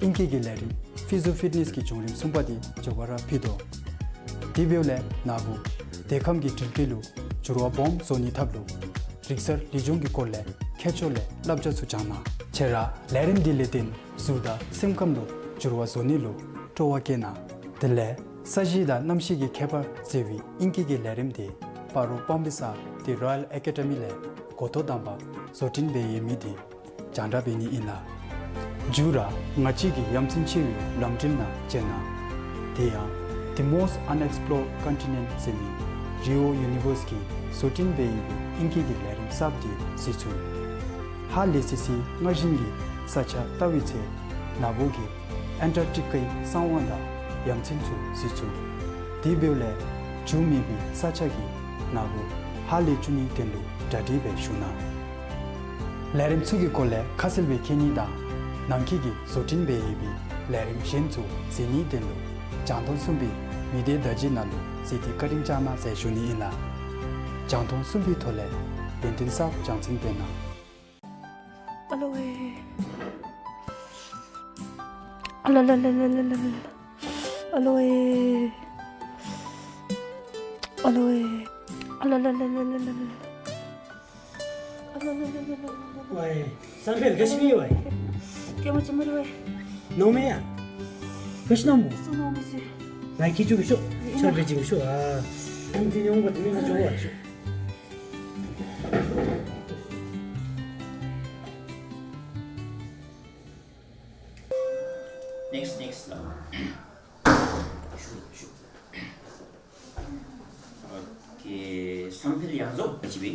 ཨིང་སྐད་ཀྱི་ལས་རིམ་ཕི་ཟི་ཕིཊ་ནེསི་གི་བྱུང་རིམ་གསུམ་པ་འདི་མགྱོགས་པ་ར་ཕུལ་དོ། དེ་འབདཝ་ལས་ན་བུ་དེ་ཁམས་ཀྱི་སྒྲིག་འགལ་ལུ་འགྱུར་བ་སྦོམ་བཟོ་ནིའི་ཐབས་ལུ་རིག་གསར་ལེགས་སྦྱོང་གི་སྐོར་ལས་ཁྱད་ཆོས་ལས་བསླབ་བྱ་ཚུ་སྦྱང་གནང་། ཁྱེད་ར་ལས་རིམ་འདི་ལས་བརྟེན་གཟུགས་དང་སེམས་ཁམས་ལུ་འགྱུར་བ་བཟོ་ནི་ལུ་སྤྲོ་བ་བསྐྱེད་གནང་། དེ་ལས་ ས་གཞི་དང་གནམ་གཤིས་ཀྱི་ཁྱད་པར་ཟེར་བའི་ཨིང་སྐད་ཀྱི་ལས་རིམ་དེ་སྤ་རོ་སྤང་སྦིས་ས་ཏེ་རོ་ཡཱལ་ཨེ་ཀེ་ཌི་མི་ལས་འགོ་ཐོག་དང་པ་བཟོ་སྐྲུན་འབད་ཡོད་མི་དེ་རྒྱང་བསྒྲགས་འབད་ནི་ཨིན་ལགས། མཇུག་ར་ང་བཅས་ཀྱི་ཡ་མཚན་ཆེ་བའི་ལམ་འགྲུལ་ནང་བཅར་གནང་། དེ་ཡང་The Most Unexplored Continent ཟེར་མི་རི་ཨོ་ཡུ་ནི་ཝརསི་གིས་བཟོ་སྐྲུན་འབད་ཡོད་པའི་ཨིང་སྐད་ཀྱི་ལས་རིམ་གསརཔ་དེ་གཟིགས་ཚུགས། ཧ་ལས་སི་སི་སྔར་བཞིན་གྱི་ས་ཆ་བལྟ་བའི་ཚེ་ནཱ་བུ་གིས་ཨན་ཊར་ཀི་ཊི་ཀའི་གསང་བ་དང་ཡ་མཚན་ཚུ་གཟིགས་ཚུགས། དེ་འབདཝ་ལས་འགྱུར་མེད་པའི་ས་ཆ་གི་ནཱ་བུ་ཧ་ལས་བཅུག་ནིའི་དོན་ལུ་གྲ་སྒྲིག་འབད་ཞུ་གནང་། ལས་རིམ་ཚུ་གི་སྐོར་ལས་ཁ་གསལ་སྦེ་མཁྱེན་ནི་དང་ནང་འཁོད་ཀྱི་བཟོ་སྐྲུན་འབད་ཡོད་པའི་ལས་རིམ་གཞན་ཚུ་གཟིགས་ནིའི་དོན་ལུ་རྒྱང་མཐོང་གསུམ་པའི་བི་ཌིའོ་བརྡ་བརྒྱུད་ནང་ལུ་གཟིགས་ཏེ་བཀའ་དྲིན་བསྐྱང་གནང་ཟེར་ཞུ་ནི་ཨིན་ལགས། རྒྱང་མཐོང་གསུམ་པའི་ཐོག་ལས་ཡོན་ཏན་གསརཔ་སྦྱང་ཚུགས་པས་ན། ཨ་ལོ་ཝེ། ཨ་ལ་ལ་ལ། ཨ་ལོ་ཝེ། ཨ་ལོ་ཝེ། ཨ་ལ་ལ་ལ། ཝའི་བསམ་འཕེལ་ག་ཅི་སྦེ་ཡོད་ཝའི། ཀྱེ་མ་ཅི་མ་རེད་ཝའི། ནོར་མེད་ཡ། ག་ཅི་ནོར་མོ། སུ་ནོར་མི་སི། ངའི་ཁྱི་ཅུ་གི་ཤོག་ཆར་པའི་ཅིག་ཤོག་ཨ། ཨང་དེ་ནི་འོང་པ་དེ་ནི་ང་ཅོ་བ་ཤོག Next, next. ཤུ་ཤུ། ཨོ་ཁེ། བསམ་འཕེལ་ཡང་རྫོགས་ཅི་བས།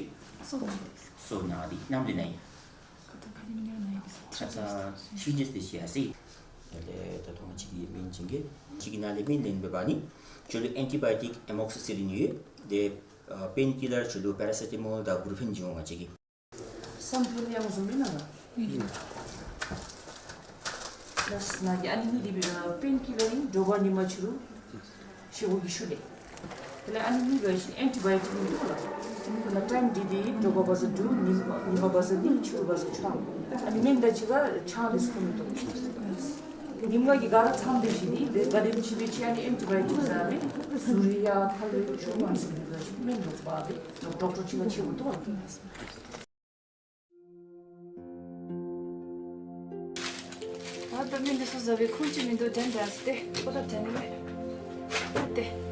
སོ་ནང་དེ་ནམ་དུས་ནང་ཡིན། ཁ་ཚ་ཤི་ཇེས་ཏེ་ཤི་ཡ་སི། ད་ད་ཐོག་མ་ཅིག་གི་མིང་ཅིག་གི་ཅིག་གི་ནང་ལས་མིང་ལེན་འབད་བ་ནི་ཇོ་ལུ་ཨན་ཊི་བའི་ཡོ་ཊིག་ཨེ་མོག་སི་སི་ལིན་ཡོད། དེ་པེན་ཀི་ལར་ཇོ་ལུ་པེ་ར་སེ་ཊ་མོལ་དང་བུ་རུ་ཕེན་ཅིག་འོང་བ་ཅིག་གི། བསམ་འཕེལ་ཡང་རྫོགས་མེན་ན་ལགས། ལགས་ན་གི་ཨ་ནི་གཉིས་དེ་སྦེ་ར་པེན་ཀི་ལར་ཨིན། དྲོ་པ་ཉི་མ་ཕྱི་རུ་ཤི་བོ་གི་ཤུལ་ལས། དེ་ལས་ཨ་ནི་གཉིས་པ་ཨིན་ཨན་ཊི་བའི་ཡོ་ཊིག་ཨིན་འདུག་ལགས། དེ་ལས་ཊའིམ་འདི་དེ་དྲོ་པ་བ་ཟ་དྲུག་ཉིམ་ཉིམ་པ་བ་ཟ་གཉིས་ཕྱི་རུ་བ་ཟ་བཅུ། ཨ་ནི་སྨན་དང་གཅིག་ཁར་ཆང་ལེགས་ཤོམ་འདུག། ཉིམ་ལ་གི་ག་ར་ཚང་སྟེ་ཞིག་དེ་དེ་ག་དེམ་ཅིག་སྦེ་ཅིག་ཨ་ནི་ཨན་ཊི་བའི་ཡོ་ཊིག་ཟ་མི་ཟུར་ཡ་ཁ་ལས་ཆུ་མ་ཟ་མི་ལ་ཞིག་སྨན་འདུག་པ་དེ་ཌོག་ཊར་ཅིག་ལ་ཆེ་བོ་འདུག་ལགས། ད་ལྟོ་མི་འདི་ཚུ་ཟ་བའི་ཁུངས་ཅིག་མིན་འདུག། དྲན་དྲན་སྟེ་ཁོ་ད་དྲན་ནི་མེད། ད་ལྟེ།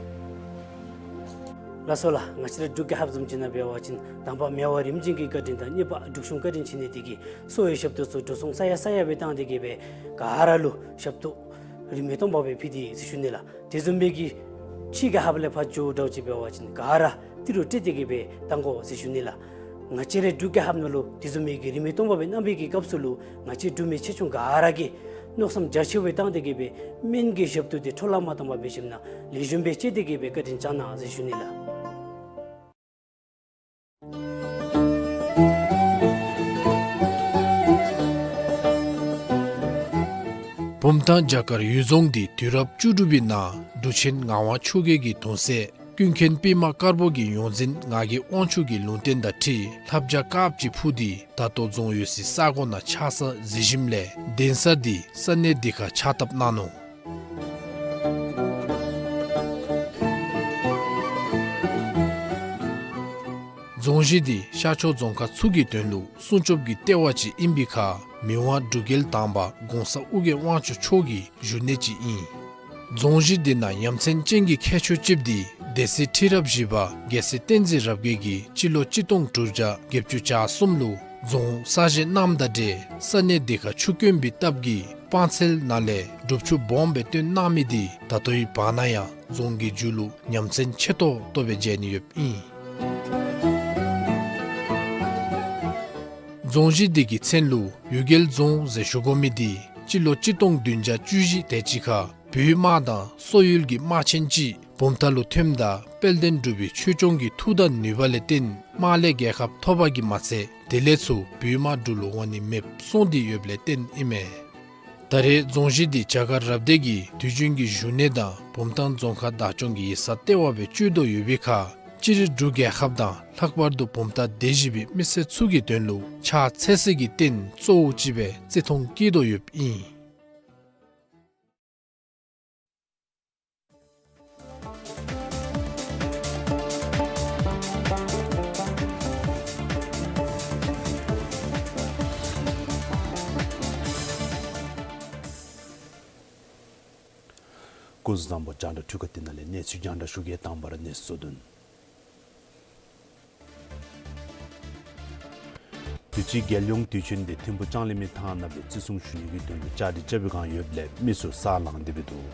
ལགས་སོ་ལགས། ང་བཅས་ར་འབྲུག་རྒྱལ་ཁབ་བཟུམ་ཅིག་ནང་འབད་བ་ཅིན་དང་པ་མེས་དབོན་རིམ་བྱོན་གྱི་བཀའ་དྲིན་དང་གཉིས་པ་འབྲུག་གཞུང་བཀའ་དྲིན་ཆེ་ནི་དེ་གིས་གསོ་བའི་ཞབས་ཏོག་ཚུ་འགྲོ་སོང་ས་ཡ་ས་ཡ་སྦེ་བཏང་སྟེ་གི་སྦེ་ག་ར་ལུ་ཞབས་ཏོག་རིན་མེད་སྟོང་པ་སྦེ་ཕུལ་ཏེ་ཟེར་ཞུ་ནི་ལགས། དེ་བཟུམ་སྦེ་གི་ཕྱི་རྒྱལ་ཁབ་ལས་ཕར་འགྱོཝ་འདྲཝ་ཅིག་འབད་བ་ཅིན་ག་ར་ཏི་རུ་སྤྲོད་དེ་གི་སྦེ་བཏང་དགོ་ཟེར་ཞུ་ནི་ལགས། ང་བཅས་རའི་འབྲུག་རྒྱལ་ཁབ་ནང་ལུ་དེ་བཟུམ་མའི་གི་རིན་མེད་སྟོང་པ་སྦེ་གནང་བའི་གི་སྐབས་སུ་ལུ་ང་བཅས་འབྲུག་མི་ཆེ་ཆུང་ག་ར་གིས་མནོ་བསམ་རྒྱ་ཆེ་བའི་བཏང་སྟེ་གི་སྦེ་སྨན་གྱི་ཞབས་ཏོག་དེ་འཕྲོ་བརླག་མ་བཏང་པར་འབད་ཞིནམ་ན་ལེགས་ཤོམ་སྦེ་སྤྱོད་དེ་གི་སྦེ་བཀའ་དྲིན་བསྐྱང་གནང་ཟེར་ཞུ་ནི་ལགས། བུམ་ཐང་བྱ་དཀར་གཡུལ་རྫོང་འདི་དུས་རབས་བཅུ་དྲུག་པའི་ནང་འབྲུག་ཆེན་ངག་དབང་ཆོས་རྒྱལ་གྱི་གདུང་སྲས་ཀུན་མཁྱེན་པདྨ་དཀར་པོ་གི་ཡོངས་འཛིན་ངག་གི་དབང་ཕྱུག་གི་ལུང་བསྟན་དང་འཁྲིལ་ལྷ་བྱ་དཀརཔོ་ཅིག་འཕུར་ཏེ་ད་ལྟོ་རྫོང་ཡོད་སའི་ས་གོ་ནང་ཆགས་ས་གཟིགས་ཞིནམ་ལས་གདན་ས་འདི་ས་གནས་འདི་ཁར་ཕྱག་བཏབ་གནང་ནུག། རྫོང་གཞི་འདི་ཤར་ཕྱོགས་རྫོང་ཁག་ཚུ་གི་དོན་ལུ་སྲུང་སྐྱོབ་ཀྱི་ལྟེ་བ་ཅིག་ཨིན་པའི་ཁར་མི་དབང་འབྲུག་རྒྱལ་དང་པ་གོང་ས་ཨོ་རྒྱན་དབང་ཕྱུག་མཆོག་གི་བཞུགས་གནས་ཅིག་ཨིན། རྫོང་གཞི་འདི་ནང་ཡ་མཚན་ཅན་གྱི་ཁྱད་ཆོས་ཅིག་འདི་སྡེ་སྲིད་ཁྲི་རབས་བཞི་པ་རྒྱལ་སྲས་བསྟན་འཛིན་རབ་རྒྱས་ཀྱིས་སྤྱི་ལོ་གཅིག་སྟོང་དྲུག་བརྒྱ་བརྒྱད་ཅུ་གྱ་གསུམ་ལུ་རྫོང་གསར་བཞེངས་གནངམ་དང་འབྲེལ་ས་གནས་འདི་ཁར་ཆུ་དཀོན་པའི་སྟབས་ཀྱིས་སྤང་ཚལ་ནང་ལས་སྒྲུབ་ཆུ་སྦོམ་སྦེ་བཏོན་གནང་མི་འདི་ད་ལྟོའི་བར་ན་ཡང་རྫོང་གི་མཇུག་ལུ་ཡ་མཚན་ཆེ་ཏོག་ཏོ་སྦེ་མཇལ་ནི་ཡོདཔ་ཨིན། རྫོང་གཞི་འདི་གི་མཚན་ལུ་གཡུལ་རྒྱལ་རྫོང་ཟེར་ཞུ་དགོ་མི་འདི་སྤྱི་ལོ་གཅིག་སྟོང་བདུན་བརྒྱ་བཅུ་བཞི་དེ་ཅིག་ཁར་བོད་དམག་དང་སོག་ཡུལ་གྱི་དམག་ཆེན་ཅིག་བུམ་ཐང་ལུ་ཐོནམ་ད་དཔལ་ལྡན་འབྲུག་པའི་ཆོས་སྐྱོང་གི་མཐུ་དང་ནུས་པ་ལས་བརྟེན་དམག་ལས་རྒྱལ་ཁ་ཐོབ་པ་གིས་མ་ཚད་དེ་ལས་ཚུར་བོད་དམག་འབྲུག་ལུ་འོང་ནི་མེདཔ་སོང་སྟེ་ཡོདཔ་ལས་བརྟེན་ཨིན་མས། ད་རེས་རྫོང་གཞི་འདི་བྱ་དཀར་རབ་སྡེ་གི་དུས་རྒྱུན་གྱི་བཞུགས་གནས་དང་བུམ་ཐང་རྫོང་ཁག་བདག་སྐྱོང་གི་ཡིག་ཚང་ལྟེ་བ་སྦེ་སྤྱོད་དོ་ཡོད་པའི་ཁར་སྤྱིར་འབྲུག་རྒྱལ་ཁབ་དང་ལྷག་པར་དུ་བུམ་ཐང་སྡེ་བཞི་པའི་མི་སེར་ཚུ་གི་དོན་ལུ་ཕྱག་འཚལ་སའི་གི་རྟེན་གཙོ་བོ་ཅིག་སྦེ་བརྩི་མཐོང་བསྐྱེད་དོ་ཡོདཔ་ཨིན། སྐུ་གཟུགས་བཟང་པོ། རྒྱང་བསྒྲགས་འཕྲུལ་ཁང་འདི་ནང་ལས་གནས་ཚུལ་རྒྱང་བསྒྲགས་ཞུ་གེ། དང་པ་ར་གནས་ཚུལ་གཙོ་དོན། དུས་ཅི་རྒྱལ་ཡོངས་དུས་ཆེན་འདི་ཐིམ་ཕུག་ལྕང་གླིང་མི་ཐང་ནང་སྦེ་བརྩི་སྲུང་ཞུ་ནི་གི་དོན་ལུ་བཅའ་སྒྲིག་རྐྱབ་པའི་བསྒང་ཡོདཔ་ལས་མི་ཚུ་ས་ལངས་ཏེ་འབད་འདུག།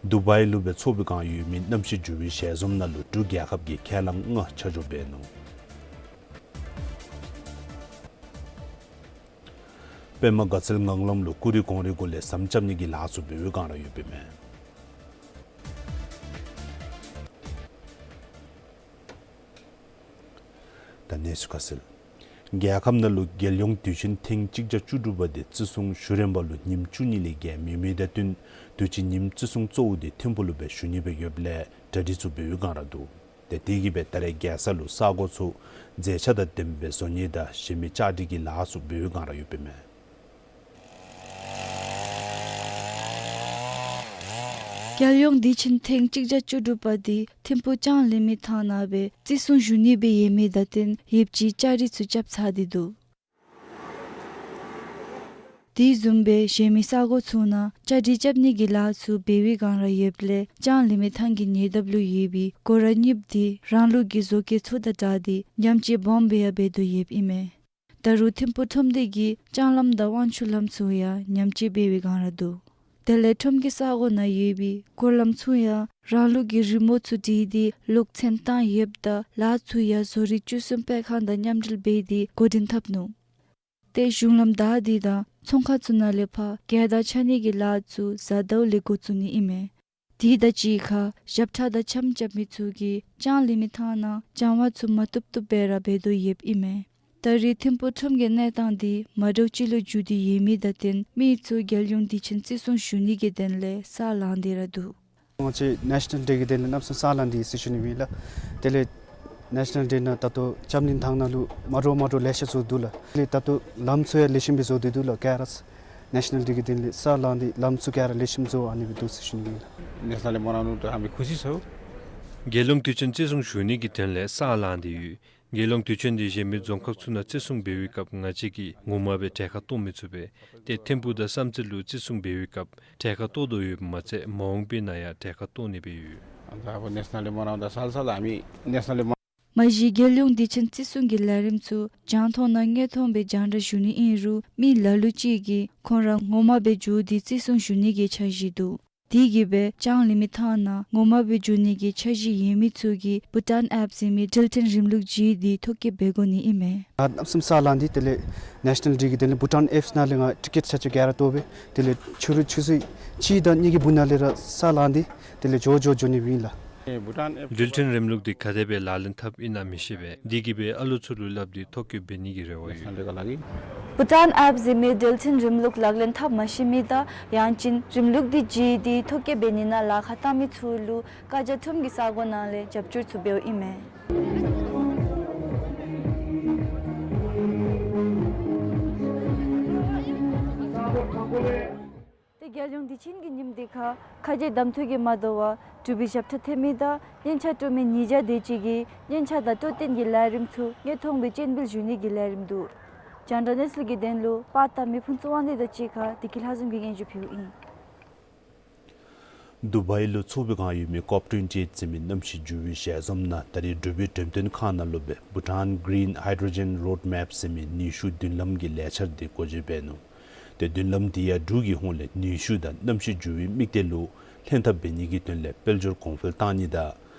དུ་བཱའི་ལུ་སྦེ་འཚོགས་པའི་བསྒང་ཡོད་མི་གནམ་གཤིས་འགྱུར་བའི་ཞལ་འཛོམས་ནང་ལུ་འབྲུག་རྒྱལ་ཁབ་ཀྱི་ཁས་བླངས་ལྔ་ཆ་འཇོག་འབད་ནུག། པདྨ་དགའ་ཚལ་ངང་ལམ་ལུ་ཀུ་རི་གོང་རི་གུ་ལས་ཟམ་རྐྱབ་ནི་གི་ལཱ་ཚུ་འབད་བའི་བསྒང་ར་ཡོདཔ་ཨིན་མས། ད་གནས་ཚུལ་ཁ་གསལ། རྒྱལ་ཁབ་ནང་ལུ་རྒྱལ་ཡོངས་དུས་ཆེན་ཐེངས་གཅིག་བརྒྱ་བཅུ་དྲུག་པ་འདི་བརྩི་སྲུང་ཞུ་རན་པ་ལུ་ཉིནམ་བཅུ་གཉིས་ལས་བརྒལ་མེད་མི་དང་བསྟུན་དུས་ཅི་ཉིནམ་བརྩི་སྲུང་གཙོ་བོ་འདི་ཐིམ་ཕུག་ལུ་སྦེ་ཞུ་ནི་སྦེ་ཡོདཔ་ལས་གྲ་སྒྲིག་ཚུ་འབད་བའི་བསྒང་ར་འདུག། ཏེ་དེ་གིས་སྦེ་ད་རེས་རྒྱལ་ས་ལུ་ས་གོ་ཚུ་མཛེས་ཆ་དང་ལྡནམ་སྦེ་བཟོ་ནི་དང་གཞན་མི་བཅའ་སྒྲིག་གི་ལཱ་ཚུ་འབད་བའི་བསྒང་ར་ཡོདཔ་ཨིན་མས། རྒྱལ་ཡོངས་དུས་ཆེན་ཐེངས་གཅིག་བརྒྱ་བཅུ་དྲུག་པ་འདི་ཐིམ་ཕུག་ལྕང་གླིང་མི་ཐང་ནང་སྦེ་བརྩི་སྲུང་ཞུ་ནི་སྦེ་ཡོད་མི་དང་བསྟུན་ཡོདཔ་ཅིག་བཅའ་སྒྲིག་ཚུ་རྐྱབ་ཚར་ཏེ་འདུག། དེ་བཟུམ་སྦེ་གཞན་མི་ས་གོ་ཚུ་ནང་བཅའ་སྒྲིག་རྐྱབ་ནི་གི་ལཱ་ཚུ་འབད་བའི་བསྒང་ར་ཡོདཔ་ལས་ལྕང་གླིང་མི་ཐང་གི་ཉེ་འདབས་ལུ་ཡོད་པའི་སྒོ་ར་གཉིསཔོ་འདི་རང་ལུགས་ཀྱི་བཟོ་བཀོད་ཚུ་དང་སྦྲགས་ཏེ་ཉམས་བཅོས་སྦོམ་སྦེ་ཡང་འབད་དོ་ཡོདཔ་ཨིན་མས། ད་རུང་ཐིམ་ཕུག་ཁྲོམ་སྡེ་གིས་ལྕང་ལམ་དང་དབང་ཕྱུག་ལམ་ཚུ་ཡང་ཉམས་བཅོས་འབད་བའི་བསྒང་ར་འདུག། དེ་ལས་ཁྲོམ་གྱི་ས་གོ་ནང་ཡོད་པའི་སྐོར་ལམ་ཚུ་ཡང་རང་ལུགས་ཀྱི་རི་མོ་ཚུ་བྲིས་ཏེ་ལོག་མཚན་བཏང་ཡོདཔ་ད་ལཱ་ཚུ་ཡང་བཟོ་རིག་བཅུ་གསུམ་སྤེལ་ཁང་དང་མཉམ་འབྲེལ་འབད་དེ་འགོ་འདྲེན་འཐབ་ནུག། ཏེ་གཞུང་ལམ་བདའ་སྟེ་དང་ཚོང་ཁང་ཚུ་ནང་ལས་ཕར་སྒལ་ཏང་རྐྱབ་ནི་གི་ལཱ་ཚུ་གཟའ་ཟླཝ་ལས་འགོ་བཙུགས་ནི་ཨིན་མས། དེ་དང་གཅིག་ཁར་ཞབས་ཁྲ་དང་འཆམ་རྐྱབ་མི་ཚུ་གིས་ལྕང་གླིང་མི་ཐང་ནང་སྦྱང་བ་ཚུ་མ་བཏུབ་བཏུབ་སྦེ་ར་འབད་དོ་ཡོདཔ་ཨིན་མས། ད་རེས་ཐིམ་ཕུག་ཁྲོམ་གྱི་གནས་སྟངས་འདི་མ་འདྲཝ་ཅིག་ལུ་འགྱུར་ཏེ་ཡོད་མི་དང་བསྟུན་མི་ཚུ་རྒྱལ་ཡོངས་དུས་ཆེན་བརྩི་སྲུང་ཞུ་ནི་གི་དོན་ལས་ས་ལངས་ཏེ་ར་འདུག། ང་བཅས་ནེ་ཤ་ནཱལ་ཌེ་གི་དོན་ལས་གནམ་མེད་ས་མེད་ས་ལངས་ཏེ་ཡོད་ཟེར་ཞུ་ནི་ཨིན་ལགས། དེ་ལས་ནེ་ཤ་ནཱལ་ཌེ་ནང་ད་ལྟོ་ལྕང་གླིང་ཐང་ནང་ལུ་མ་འདྲཝ་མ་འདྲཝ་ལེ་ཤ་བཟོ་དོ་ལགས། དེ་ལས་ད་ལྟོ་ལམ་ཚུ་ཡང་ལེགས་ཤོམ་སྦེ་བཟོ་སྟེ་འདུག་ལགས། ག་ར་ནེ་ཤ་ནཱལ་ཌེ་གི་དོན་ལས་ས་ལངས་ཏེ་ལམ་ཚུ་ག་ར་ལེགས་ཤོམ་བཟོ་ཨ་ནི་སྦེ་འདུག་ཟེར་ཞུ་ནི་ཨིན་ལགས། ནེ་ཤ་ནཱལ་ལས་མོ་རང་ནུ་ད་ཧམ་པའི་ཁུ་སི་སོ། རྒྱལ་ཡོངས་དུས་ཆེན་བརྩི་སྲུང་ཞུ་ནི་གི་དོན་ལས་ས་ལངས་ཏེ་ཡོད། རྒྱལ་ཡོངས་དུས་ཆེན་འདི་གཞན་མི་རྫོང་ཁག་ཚུ་ནང་བརྩི་སྲུང་འབད་བའི་སྐབས་ང་བཅས་ཀྱིས་ངོ་མ་སྦེ་གྲལ་ཁར་གཏོགས་མི་ཚུགས་པས། ཏེ་ཐིམ་ཕུག་དང་བསམ་རྩེ་ལུ་བརྩི་སྲུང་འབད་བའི་སྐབས་གྲལ་ཁར་གཏོགས་དོ་ཡོདཔ་མ་ཚད་མ་འོངས་པའི་ནང་ཡང་གྲལ་ཁར་གཏོགས་ནི་སྦེ་ཡོད། ཨ་ནི་ད་ནེ་ཤ་ནཱལ་ལས་མོ་རང་ད་སལ་སལ་ཨ་མི་ནེ་ཤ་ནཱལ་ལས་མོ། མ་གཞི་རྒྱལ་ཡོངས་དུས་ཆེན་བརྩི་སྲུང་གི་ལས་རིམ་ཚུ་རྒྱང་མཐོང་ནང་དངོས་མཐོང་སྦེ་རྒྱང་བསྒྲགས་ཞུ་ནི་ཨིན་རུང་མི་ལ་ལུ་ཅིག་གིས་ཁོང་ར་ངོ་མ་སྦེ་འགྱོ་སྟེ་བརྩི་སྲུང་ཞུ་ནི་གི་འཆར་གཞི་འདུག། དེ་གིས་སྦེ་ལྕང་གླིང་མི་ཐང་ནང་ངོ་མ་སྦེ་འགྱོ་ནི་གི་འཆར་གཞི་ཡོད་མི་ཚུ་གིས་བྷུ་ཊཱན་ཨེཔ་ཟེར་མི་འགྲུལ་འཕྲིན་རིམ་ལུགས་བརྒྱུད་དེ་ཐོ་བཀོད་འབད་དགོ་ནི་ཨིན་མས། ང་གནམ་མེད་ས་མེད་ས་ལངས་ཏེ་དེ་ལས་ནེ་ཤ་ནཱལ་ཌེ་གི་དོན་ལས་བྷུ་ཊཱན་ཨེཔ་ནང་ལས་ང་ཊི་ཀེཊ་ཆ་ཁྱབ་ག་ར་བཏོག་སྦེ་དེ་ལས་ཕྱི་རུ་ཆུ་ཚོད་གཅིག་དང་གཉིས་ཀྱི་སྦུག་ནང་ལས་ར་ས་ལངས་ཏེ་དེ་ལས་འགྱོ་འགྱོ་འགྱོ་ནི་ཨིན་ལགས། འགྲུལ་འཕྲིན་རིམ་ལུགས་འདི་ག་དེ་སྦེ་ལག་ལེན་འཐབ་ཨིན་ན་མི་ཤེས་པས། དེ་གིས་སྦེ་ཨ་ལུ་ཚུ་ལུ་སླབ་སྟེ་ཐོ་བཀོད་འབད་ནི་གི་རེ་བ་ཡོད། བྷུ་ཊཱན་ཨེཔ་ཟེར་མི་འགྲུལ་འཕྲིན་རིམ་ལུགས་ལག་ལེན་འཐབ་མ་ཤེས་མི་དང་ཡང་ཅིན་རིམ་ལུགས་འདི་བརྒྱུད་དེ་ཐོ་བཀོད་འབད་ནི་ནང་ལཱ་ཁག་བཏང་མི་ཚུ་ལུ་བཀའ་རྒྱ་ཁྲོམ་གྱི་ས་གོ་ནང་ལས་རྒྱབ་སྐྱོར་ཚུ་འབདཝ་ཨིན་མས། ཏེ་རྒྱལ་ཡོངས་དུས་ཆེན་གྱི་ཉིནམ་འདི་ཁར་ཁ་རྗེ་གདམ་འཐུ་གིས་མ་དོ་བར་འབྲུག་པའི་ཞབས་ཁྲ་འཐེན་མི་དང་སྙན་ཆ་དཀྲོལ་མི་ཉིས་བརྒྱ་དེ་ཅིག་གིས་སྙན་ཆ་དང་དཀྲོལ་རྟེན་གྱི་ལས་རིམ་ཚུ་དངོས་མཐོང་སྦེ་སྤྱན་འབུལ་ཞུ་ནི་གི་ལས་རིམ་འདུག། རྒྱང་བསྒྲགས་གནས་ཚུལ་གྱི་དོན་ལུ་པར་བཏབ་མི་ཕུན་ཚོགས་དབང་འདུས་དང་གཅིག་ཁར་བདེ་སྐྱིད་ལྷ་འཛོམས་ཀྱིས་སྙན་ཞུ་ཕུལཝ་ཨིན། དུ་བཱའི་ལུ་འཚོགས་པའི་བསྒང་ཡོད་མི་ཀོབ་ཊུ་ཝེན་ཊི་ཨེཊ་ཟེར་མི་གནམ་གཤིས་འགྱུར་བའི་ཞལ་འཛོམས་ནང་ད་རེས་འབྲུག་པའི་འགྲེམས་སྟོན་ཁང་ནང་ལུ་སྦེ་Bhutan Green Hydrogen Roadmap ཟེར་མི་ནུས་ཤུགས་མདུན་ལམ་གྱི་ལས་འཆར་འདི་འགོ་འབྱེད་འབད་ནུག། ཏེ་མདུན་ལམ་འདི་ཡང་འབྲུག་གི་ཧོངས་ལས་ནུས་ཤུགས་དང་གནམ་གཤིས་འགྱུར་བའི་དམིགས་གཏད་ལུ་ལྷན་ཐབས་འབད་ནི་གི་དོན་ལས་དཔལ་འབྱོར་གོང་འཕེལ་བཏང་ནི་དང་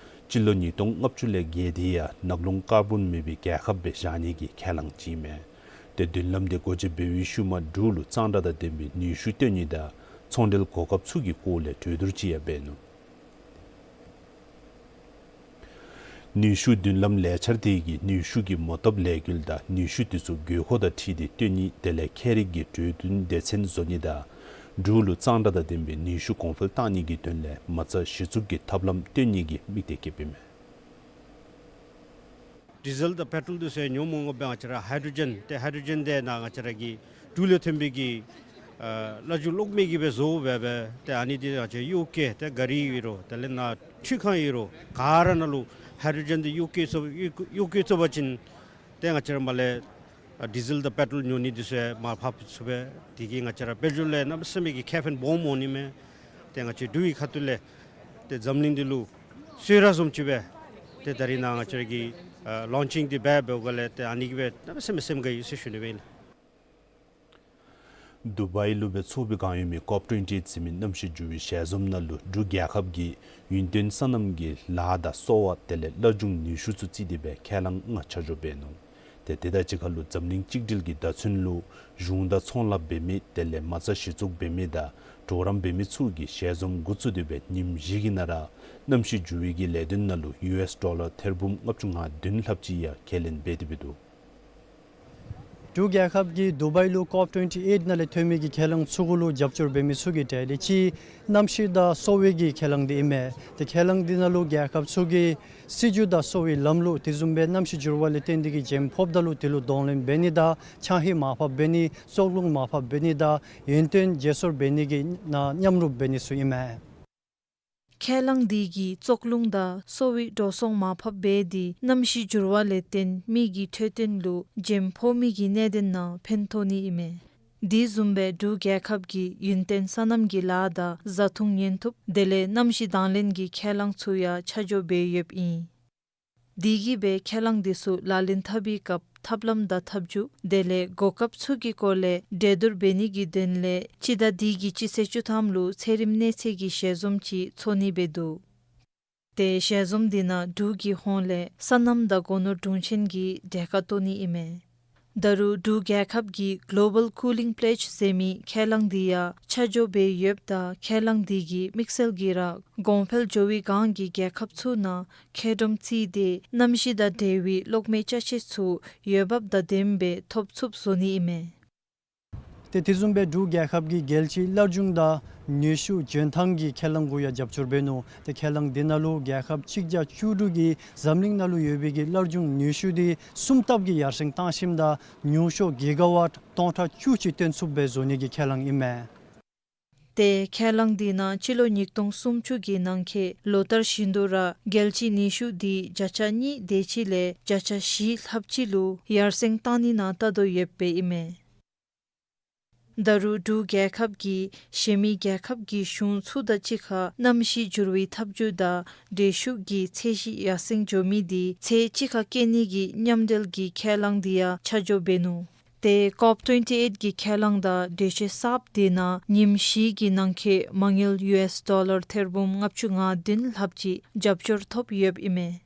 སྤྱི་ལོ་ཉིས་སྟོང་ལྔ་བཅུ་ལས་བརྒལ་ཏེ་ཡང་ནག་རླུང་ཀར་བཱོན་མེད་པའི་རྒྱལ་ཁབ་སྦེ་བཞག་ནི་གི་ཁས་བླངས་ཅིག་ཨིན་མས། ཏེ་མདུན་ལམ་འདི་འགོ་འབྱེད་འབད་བའི་ཤུལ་མ་འབྲུག་ལུ་གཙང་སྦྲ་དང་ལྡན་པའི་ནུས་ཤུགས་བཏོན་ནི་དང་ཚོང་འབྲེལ་གོ་སྐབས་ཚུ་གི་སྐོར་ལས་གྲོས་བསྡུར་ཅིག་ཡང་འབད་ནུག། ནུས་ཤུགས་མདུན་ལམ་ལས་འཆར་དེ་གིས་ནུས་ཤུགས་ཀྱི་མོ་བཏབ་ལས་འགུལ་དང་ནུས་ཤུགས་དེ་ཚུ་དགོས་མཁོ་དང་འཁྲིལ་ཏེ་བཏོན་ནི་དེ་ལས་ཁྱད་རིག་གི་གྲོས་མཐུན་སྡེ་ཚན་བཟོ་ནི་དང་འབྲུག་ལུ་གཙང་སྦྲ་དང་ལྡན་པའི་ནུས་ཤུགས་གོང་འཕེལ་བཏང་ནི་གི་དོན་ལས་མ་རྩ་གཞི་བཙུགས་ཀྱི་ཐབས་ལམ་བཏོན་ནི་གི་དམིགས་གཏད་བསྐྱེདཔ་ཨིན་མས། ཌི་ཟེལ་དང་པེ་ཊོལ་འདི་ཚུ་ཡང་ཉོ་མི་འོང་པས། ང་བཅས་ར་ཧའི་ཌྲོ་ཇེན་ཏེ་ཧའི་ཌྲོ་ཇེན་འདི་ནཱ་ང་བཅས་ར་གི་འབྲུག་ལས་ཐོན་པའི་གི་ཨ་སླ་བཅུད་གློག་མེ་གིས་སྦེ་བཟོ་སྦེ་སྦེ་ཏེ་ཨ་ནི་འདི་ང་བཅས་གཡུག་སྐྱེལ་ཏེ་ག་རི་ཨིན་རུང་དེ་ལས་ནཱ་འཕྲུལ་ཁང་ཨིན་རུང་ག་ར་ནང་ལུ་ཧའི་ཌྲོ་ཇེན་འདི་གཡུག་སྐྱེལ་ཚུགས་གཡུག་གཡུག་སྐྱེལ་ཚུགས་པ་ཅིན་ཏེ་ང་བཅས་ར་མར་ལས་ ཨ་ཌི་ཟེལ་དང་པེ་ཊོལ་ཉོ་ནི་འདི་ཚུ་ཡང་མར་ཕབ་ཚུགས་པས། དེ་གིས་ང་བཅས་ར་དཔལ་འབྱོར་ལས་གནམ་མེད་ས་མེད་ཀྱི་ཁེ་ཕན་སྦོམ་འོང་ནི་མས། ཏེ་ང་བཅས་འབྲུག་གི་ཁ་ཐུག་ལས་ཏེ་འཛམ་གླིང་འདི་ལུ་གསོལ་རས་བཟུམ་ཅིག་སྦེ་ཏེ་ད་རིས་ནཱ་ང་བཅས་ར་གི་ཨ་ལོན་ཅིང་འདི་འབད་འབདཝ་ལས་ཏེ་ཨ་ནི་གིས་སྦེ་གནམ་མེད་ས་མེད་སེམས་དགའ་ཡི་ཟེར་ཞུ་ནི་སྦེ་ཨིན། དུ་བའི་ལུ་སྦེ་ཚོགས་འབད་བསྒང་ཡོད་མི་ཀོབ་ཊོན་ཊི་ཨེཊ་ཟེར་མི་གནམ་གཤིས་འགྱུར་བའི་ཞལ་འཛོམས་ནང་ལུ་འབྲུག་རྒྱལ་ཁབ་ཀྱིས་ཡུན་བརྟན་སོ་ནམ་གྱི་ལཱ་དང་གསོ་བ་དེ་ལས་སླར་འབྱུང་ནུས་ཤུགས་ཚུ་བརྩིས་ཏེ་སྦེ་ཁས་བླངས་ལྔ་ཆ་འཇོག་འབད་ནུག། ཏེ་དེ་དང་གཅིག་ཁར་ལུ་འཛམ་གླིང་གཅིག་སྒྲིལ་གྱི་བརྡ་མཚོན་ལུ་གཞུང་དང་ཚོང་ལཱ་འབད་མི་དེ་ལས་མ་རྩ་གཞི་བཙུགས་འབད་མི་དང་གྲོགས་རམ་འབད་མི་ཚུ་གིས་ཞལ་འཛོམས་འགོ་བཙུགས་ཏེ་སྦེ་ཉིནམ་བཞི་གི་ནང་ར་གནམ་གཤིས་འགྱུར་བའི་གི་ལས་དོན་ནང་ལུ་ཡུ་ཨེསི་ཌོ་ལར་ཐེར་འབུམ་ལྔ་བཅུ་ང་བདུན་ལྷགཔ་ཅིག་ཡང་ཁས་ལེན་འབད་དེ་སྦེ་འདུག། འབྲུག་རྒྱལ་ཁབ་ཀྱིས་དུ་བའི་ལུ་ཀོབ་ཊོན་ཊི་ཨེཊ་ནང་ལས་ཐོན་མི་གི་ཁས་བླངས་ཚུ་གུ་ལུ་རྒྱབ་སྐྱོར་འབད་མི་ཚུ་གི་གྲས་ལས་གཅིག་གནམ་གཤིས་དང་གསོ་བའི་གི་ཁས་བླངས་འདི་ཨིན་མས། ཏེ་ཁས་བླངས་འདི་ནང་ལུ་རྒྱལ་ཁབ་ཚུ་གིས་སྲིད་བྱུས་དང་གསོ་བའི་ལམ་ལུགས་དེ་བཟུམ་སྦེ་གནམ་གཤིས་འགྱུར་བ་ལས་བརྟེན་ཏེ་གི་རྒྱུན་ཕོགཔ་ད་ལུ་དེ་ལུ་གདོང་ལེན་འབད་ནི་དང་ཆ་ཤས་མར་ཕབ་འབད་ནི་བཙོག་རླུང་མར་ཕབ་འབད་ནི་དང་ཡུན་བརྟན་བརྗེ་སོར་འབད་ནི་གི་ནང་མཉམ་རུབ་འབད་ནི་ཚུ་ཨིན་མས། ཁས་བླངས་འདི་གིས་བཙོག་རླུང་དང་གསོ་བའི་འགྲོ་སོང་མར་ཕབ་འབད་དེ་གནམ་གཤིས་འགྱུར་བ་ལས་བརྟེན་མི་གི་འཕྲོད་བསྟེན་ལུ་རྒྱུན་ཕོག་མི་གི་གནད་དོན་ནང་ཕན་ཐོགས་ནི་ཨིན་མས། དེ་བཟུམ་སྦེ་འབྲུག་རྒྱལ་ཁབ་ཀྱིས་ཡུན་བརྟན་སོ་ནམ་གྱི་ལཱ་དང་བཟའ་འཐུང་ཉེན་ཐུབ་དེ་ལས་གནམ་གཤིས་དང་ལེན་གྱི་ཁས་བླངས་ཚུ་ཡང་ཆ་འཇོག་འབད་ཡོདཔ་ཨིན། དེ་གིས་སྦེ་ཁས་བླངས་འདི་ཚུ་ལག་ལེན་འཐབ་པའི་སྐབས་ཐབས་ལམ་དང་ཐབས་བྱུས་དེ་ལས་གོ་སྐབས་ཚུ་གི་སྐོར་ལས་གྲོས་བསྡུར་འབད་ནི་གི་དོན་ལས་སྤྱི་ཟླ་འདི་གི་སྤྱི་ཚེས་བཅུ་ཐམ་ལུ་ཚད་རིམས་གནས་ཚད་ཀྱི་ཞལ་འཛོམས་ཅིག་འཚོགས་ནི་སྦེ་འདུག། ཏེ་ཞལ་འཛོམས་འདི་ནང་འབྲུག་གི་ཧོངས་ལས་སོ་ནམ་དང་སྒོ་ནོར་དྲུང་ཆེན་གྱིས་གྲལ་ཁར་གཏོགས་ནི་ཨིན་མས། ད་རུང་འབྲུག་རྒྱལ་ཁབ་ཀྱིས་གོ་ལོ་བཱལ་ཀུ་ལིང་པེ་ལེཇ་ཟེར་མི་ཁས་བླངས་འདི་ཡང་ཆ་འཇོག་འབད་ཡོདཔ་ད་ཁས་བླངས་འདི་གིས་དམིགས་བསལ་གྱིས་ར་གོང་འཕེལ་འགྱོ་བའི་སྒང་གི་རྒྱལ་ཁབ་ཚུ་ནང་མཁལ་རྡོག་བརྩིས་ཏེ་གནམ་གཤིས་དང་འབྲེལ་བའི་གློག་མེ་ཅ་ཆས་ཚུ་འོས་འབབ་དང་ལྡནམ་སྦེ་ཐོབ་ཚུགསཔ་བཟོ་ནི་ཨིན་མས། ཏེ་དེ་བཟུམ་སྦེ་འབྲུག་རྒྱལ་ཁབ་ཀྱིས་རྒྱལ་སྤྱིའི་སླར་འབྱུང་དང་ནུས་ཤུགས་འཇོན་ཐང་གི་ཁས་བླངས་གུ་ཡང་རྒྱབ་སྐྱོར་འབད་ནུག། ཏེ་ཁས་བླངས་འདི་ནང་ལུ་རྒྱལ་ཁབ་གཅིག་བརྒྱ་བཅུ་དྲུག་གིས་འཛམ་གླིང་ནང་ལུ་ཡོད་པའི་གི་སླར་འབྱུང་ནུས་ཤུགས་འདི་སུམ་ལྟབ་ཀྱིས་ཡར་སེང་བཏང་ཞིནམ་ད་ཉུང་ཤོས་གི་ག་ཝཊ་སྟོང་ཕྲག་བཅུ་ཅིག་བཏོན་ཚུགསཔ་སྦེ་བཟོ་ནི་གི་ཁས་བླངས་ཨིན་མས། ཏེ་ཁས་བླངས་འདི་ནང་སྤྱི་ལོ་ཉིས་སྟོང་སུམ་ཅུ་གི་ནང་འཁོད་ལོ་བསྟར་བཞིན་དུ་ར་རྒྱལ་སྤྱིའི་ནུས་ཤུགས་འདི་བརྒྱ་ཆ་གཉིས་དེ་ཅིག་ལས་བརྒྱ་ཆ་བཞི་ལྷགཔ་ཅིག་ལུ་ཡར་སེང་བཏང་ནི་ནང་བལྟ་དོ་ཡོདཔ་སྦེ་ཨིན་མས། ད་རུང་འབྲུག་རྒྱལ་ཁབ་ཀྱིས་གཞན་མི་རྒྱལ་ཁབ་ཀྱི་གཞུང་ཚུ་དང་གཅིག་ཁར་གནམ་གཤིས་འགྱུར་བའི་ཐབས་བྱུས་དང་འགྲུལ་བཞུད་ཀྱི་ཚད་གཞི་ཡར་སེང་འགྱོ་མི་འདི་ཚད་གཅིག་ཁར་བསྐྱེད་ནི་གི་མཉམ་འབྲེལ་གྱི་ཁས་བླངས་འདི་ཡང་ཆ་འཇོག་འབད་ནུག། ཏེ་ཀོབ་ཊོན་ཊི་ཨེཊ་གི་ཁས་བླངས་དང་གྲོས་ཆོད་གསརཔ་འདི་ནང་ཉིནམ་བཞི་གི་ནང་འཁོད་མ་དངུལ་ཡུ་ཨེསི་ཌོ་ལར་ཐེར་འབུམ་ལྔ་བཅུ་ང་བདུན་ལྷགཔ་ཅིག་རྒྱབ་སྐྱོར་ཐོབ་ཡོདཔ་ཨིན་མས།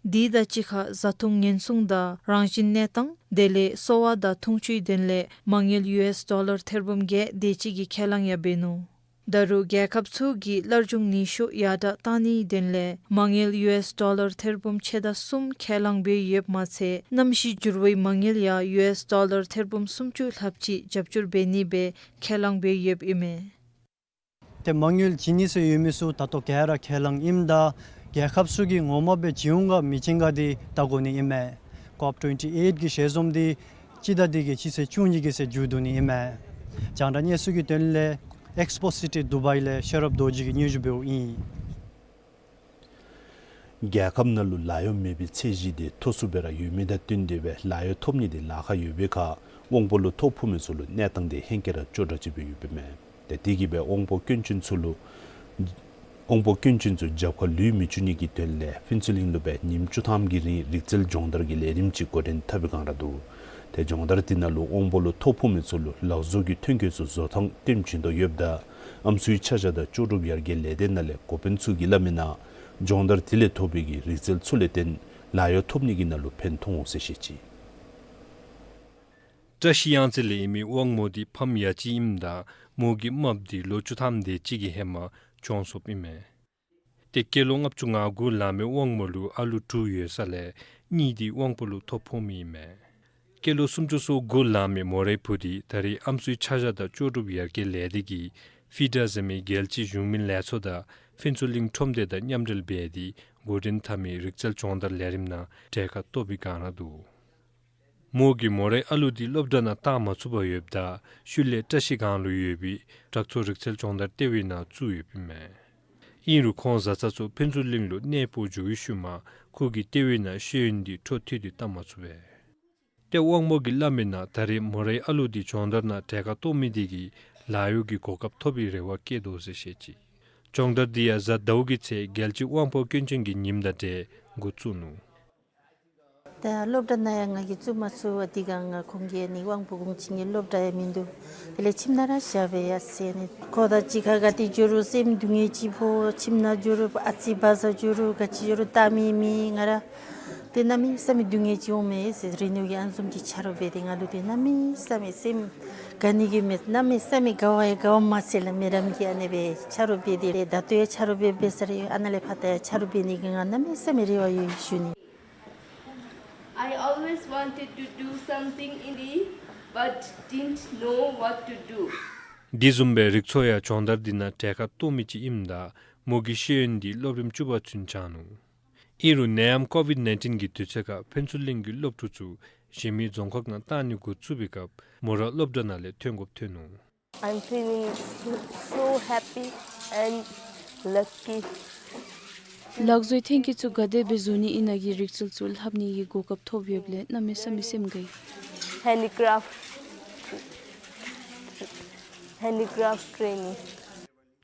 དེ་དང་གཅིག་ཁར་བཟའ་འཐུང་ཉེན་སྲུང་དང་རང་བཞིན་གནས་སྟངས་དེ་ལས་གསོ་བ་དང་འཐུང་ཆུའི་དོན་ལས་མ་དངུལ་ཡུ་ཨེསི་ཌོ་ལར་ཐེར་འབུམ་བརྒྱད་དེ་ཅིག་གི་ཁས་བླངས་ཡང་འབད་ནུག། ད་རུང་རྒྱལ་ཁབ་ཚུ་གིས་སླར་འབྱུང་ནུས་ཤུགས་ཡར་དྲགས་བཏང་ནིའི་དོན་ལས་མ་དངུལ་ཡུ་ཨེསི་ཌོ་ལར་ཐེར་འབུམ་ཕྱེད་དང་གསུམ་ཁས་བླངས་འབད་ཡོདཔ་མ་ཚད་གནམ་གཤིས་འགྱུར་བའི་མ་དངུལ་ཡང་ཡུ་ཨེསི་ཌོ་ལར་ཐེར་འབུམ་སུམ་ཅུ་ལྷགཔ་ཅིག་རྒྱབ་སྐྱོར་འབད་ནི་སྦེ་ཁས་བླངས་འབད་ཡོདཔ་ཨིན་མས། ཏེ་མ་དངུལ་བྱིན་ནི་ཟེར་ཡོད་མི་ཚུ་ད་ལྟོ་ག་ར་ཁས་བླངས་ཨིནམ་ད་རྒྱལ་ཁབ་ཚུ་གིས་ངོ་མ་སྦེ་བྱིན་འོང་ག་མི་བྱིན་ག་འདི་བལྟ་དགོ་ནི་ཨིན་མས། ཀོབ་ཊོན་ཊི་ཨེཊ་གི་ཞལ་འཛོམས་འདི་སྤྱི་ཟླ་འདི་གི་སྤྱི་ཚེས་བཅུ་གཉིས་ཀྱི་ཚེ་མཇུག་བསྡུ་ནི་ཨིན་མས། རྒྱང་བསྒྲགས་གནས་ཚུལ་གྱི་དོན་ལས་ཨེགསི་པོ་སི་ཊི་དུ་བའི་ལས་ཤེས་རབ་རྡོ་རྗེ་གིས་སྙན་ཞུ་འབདཝ་ཨིན། རྒྱལ་ཁབ་ནང་ལུ་ལཱ་གཡོག་མེད་པའི་ཚད་གཞི་འདི་མཐོ་སུ་སྦེ་ར་ཡོད་མི་དང་བསྟུན་ཏེ་སྦེ་ལཱ་གཡོག་ཐོབ་ནི་འདི་ལཱ་ཁག་ཡོད་པའི་ཁར་དབང་པོ་ལུ་ཐོ་ཕོག་མི་ཚུ་ལུ་གནས་སྟངས་འདི་ཧེང་སྐལ་ར་སྐྱོ་དྲགས་ཅིག་སྦེ་ཡོདཔ་ཨིན་མས། ཏེ་དེ་གིས་སྦེ་དབང་པོ་སྐྱོན་ཅན་ཚུ་ལུ་དབང་པོ་སྐྱོན་ཅན་ཚུ་རྒྱབ་ཁར་ལུས་མི་བཅུག་ནི་གི་དོན་ལས་ཕུན་ཚོགས་གླིང་ལུ་སྦེ་ཉིནམ་བཅུ་ཐམ་གྱི་རིང་རིག་རྩལ་སྦྱོང་བརྡར་གྱི་ལས་རིམ་ཅིག་འགོ་འདྲེན་འཐབ་པའི་བསྒང་ར་འདུག། ཏེ་སྦྱོང་བརྡར་དེ་ནང་ལུ་དབང་པོ་ལུ་ཐོ་ཕོག་མི་ཚུ་ལུ་ལག་བཟོ་གི་ཐོན་སྐྱེད་ཚུ་བཟོ་ཐངས་སྟོན་བྱིན་དོ་ཡོདཔ་ད་ཨམ་སྲུའི་ཆ་བཞག་དང་ལྕོགས་གྲུབ་ཡར་རྒྱས་ལས་སྡེ་ནང་ལས་འགོ་དཔོན་ཚུ་གིས་སླབ་མི་ནང་སྦྱོང་བརྡར་དེ་ལས་ཐོབ་པའི་གི་རིག་རྩལ་ཚུ་ལས་བརྟེན་ལཱ་གཡོག་ཐོབ་ནི་གི་ནང་ལུ་ཕན་ཐོགས་འོང་ཟེར་བཤད་ཅི། བཀྲ་ཤིས་གཡང་རྩེ་ལས་ཨིན་མི་དབང་མོ་འདི་ཕམ་ཡ་གཅིག་ཨིནམ་ད་མོ་གི་རྨགཔ་འདི་ལོ་བཅུ་ཐམ་དེ་ཅིག་གི་ཧེ་མ་གྱོངས་སོཔ་ཨིན་མས། ཏེ་སྐྱེས་ལོ་ལྔ་བཅུ་ང་དགུ་ལང་མི་དབང་མོ་ལུ་ཨ་ལུ་དྲུག་ཡོད་ས་ལས་གཉིས་འདི་དབང་པོ་ལུ་ཐོ་ཕོག་མི་ཨིན་མས། སྐྱེས་ལོ་སུམ་ཅུ་སོ་དགུ་ལང་མི་མོ་རའི་བུ་འདི་ད་རེས་ཨམ་སྲུའི་ཆ་བཞག་དང་ལྕོགས་གྲུབ་ཡར་རྒྱས་ལས་སྡེ་གིས་ཕི་ཌ་ཟེར་མི་རྒྱལ་སྤྱིའི་གཞུང་མིན་ལས་ཚོགས་དང་ཕུན་ཚོགས་གླིང་ཁྲོམ་སྡེ་དང་མཉམ་འབྲེལ་འབད་དེ་འགོ་འདྲེན་འཐབ་མི་རིག་རྩལ་སྦྱོང་བརྡར་ལས་རིམ་ནང་གྲལ་ཁར་གཏོགས་པའི་བསྒང་ར་འདུག། མོ་གིས་མོ་རའི་ཨ་ལུ་འདི་སློབ་གྲྭ་ནང་བཏང་མ་ཚུགས་པར་ཡོདཔ་ད་ཤུལ་ལས་བཀྲ་ཤིས་སྒང་ལུ་ཡོད་པའི་དྲག་མཚོ་རིག་རྩལ་སྦྱོང་བརྡར་ལྟེ་བའི་ནང་བཙུགས་ཡོདཔ་ཨིན་མས། ཨིན་རུང་ཁོང་བཟའ་ཚང་ཚུ་ཕུན་ཚོགས་གླིང་ལུ་གནས་སྤོ་འགྱོ་བའི་ཤུལ་མ་ཁོ་གིས་ལྟེ་བའི་ནང་ཤེས་ཡོན་འདི་འཕྲོ་མཐུད་དེ་བཏང་མ་ཚུགས་པས། ཏེ་དབང་པོ་གིས་སླབ་མིའི་ནང་ད་རེས་མོ་རའི་ཨ་ལུ་འདི་སྦྱོང་བརྡར་ནང་གྲལ་ཁར་གཏོགས་མི་འདི་གིས་ལཱ་གཡོག་གི་གོ་སྐབས་ཐོབ་པའི་རེ་བ་བསྐྱེད་དོ་ཟེར་བཤད་ཅི། སྦྱོང་བརྡར་འདི་ཡང་གཟའ་ཟླཝ་གི་ཚེ་རྒྱལ་སྤྱིའི་དབང་པོ་སྐྱོན་ཅན་གྱི་ཉིནམ་དང་འབྲེལ་འགོ་བཙུགས་ནུག། ད་སློབ་གྲྭ་ནང་ཡང་ང་གིས་བཙུགས་མ་ཚུགས་པར་དེ་སྒང་ང་ཁོང་གིས་ནི་དབང་པོ་གོང་ཅན་གྱི་སློབ་གྲྭ་ཡང་མིན་འདུག། དེ་ལས་ཁྱིམ་ནང་ར་བཞག་པས་ཡ་ཟེར་ནི། ཁོ་དང་གཅིག་ཁར་ག་ཏེ་འགྱོ་རུང་སེམས་སྡུག་བསྔལ་ཅིག་ཕོག། ཁྱིམ་ནང་འགྱོ་རུང་ཨ་ཙི་བ་ཟ་འགྱོ་རུང་ག་ཅི་འགྱོ་རུང་ལྟ་མི་མེད། ང་ར་ཏེ་གནམ་མེད་ས་མེད་སྡུག་བསྔལ་ཅིག་འོང་མས་ཟེར། རི་ནུ་གིས་ཨ་ནི་བཟུམ་ཅིག་ཆ་རོགས་འབད་དེ་ང་ལུ་ཏེ་གནམ་མེད་ས་མེད་སེམས་དགའ་ནི་གི་མེད། གནམ་མེད་ས་མེད་དགའ་བ་ཡང་དགའ་བ་མ་ཚད་ལགས་མེ་ཌམ་གིས་ཨ་ནི་སྦེ་ཆ་རོགས་འབད་དེ་ད་ལྟོ་ཡང་ཆ་རོགས་འབད་འབད་ས་ར་ཡོད། ཨ་ནཱ་ལས་ཕར་ད་ཡང་ཆ་རོགས་འབད་ནི་གི་ང་གནམ་མེད་ས་མེད་རེ་བ་ཡོད་ཞུ་ནི། I always wanted to do something in the but didn't know what to do. འདི་བཟུམ་སྦེ་རིག་མཚོ་ཡང་སྦྱོང་བརྡར་འདི་ནང་གྲལ་ཁར་གཏོགས་མི་ཅིག་ཨིནམ་ད་མོ་གི་ཤེས་ཡོན་འདི་སློབ་རིམ་བཅུ་པ་ཚུན་སྦྱངས་ནུག། ཨིན་རུང་ནད་ཡམས་ཀོ་ཝིཌ་ནའིན་ཊིན་གྱི་དུས་ཚོད་ཁར་ཕུན་ཚོགས་གླིང་གི་སློབ་ཕྲུག་ཚུ་གཞན་མི་རྫོང་ཁག་ནང་བཏང་ནི་འགོ་བཙུགས་པའི་སྐབས་མོ་ར་སློབ་གྲྭ་ནང་ལས་ཐོན་དགོཔ་ཐོན་ནུག། I'm feeling so, so happy and lucky. ལག་བཟོའི་ཐོན་སྐྱེད་ཚུ་ག་དེ་སྦེ་བཟོ་ནི་ཨིན་ན་གི་རིག་རྩལ་ཚུ་ལྷབ་ནི་གི་གོ་སྐབས་ཐོབ་ཡོདཔ་ལས་གནམ་མེད་ས་མེད་སེམས་དགའ་ཡི། Handicraft, handicraft training.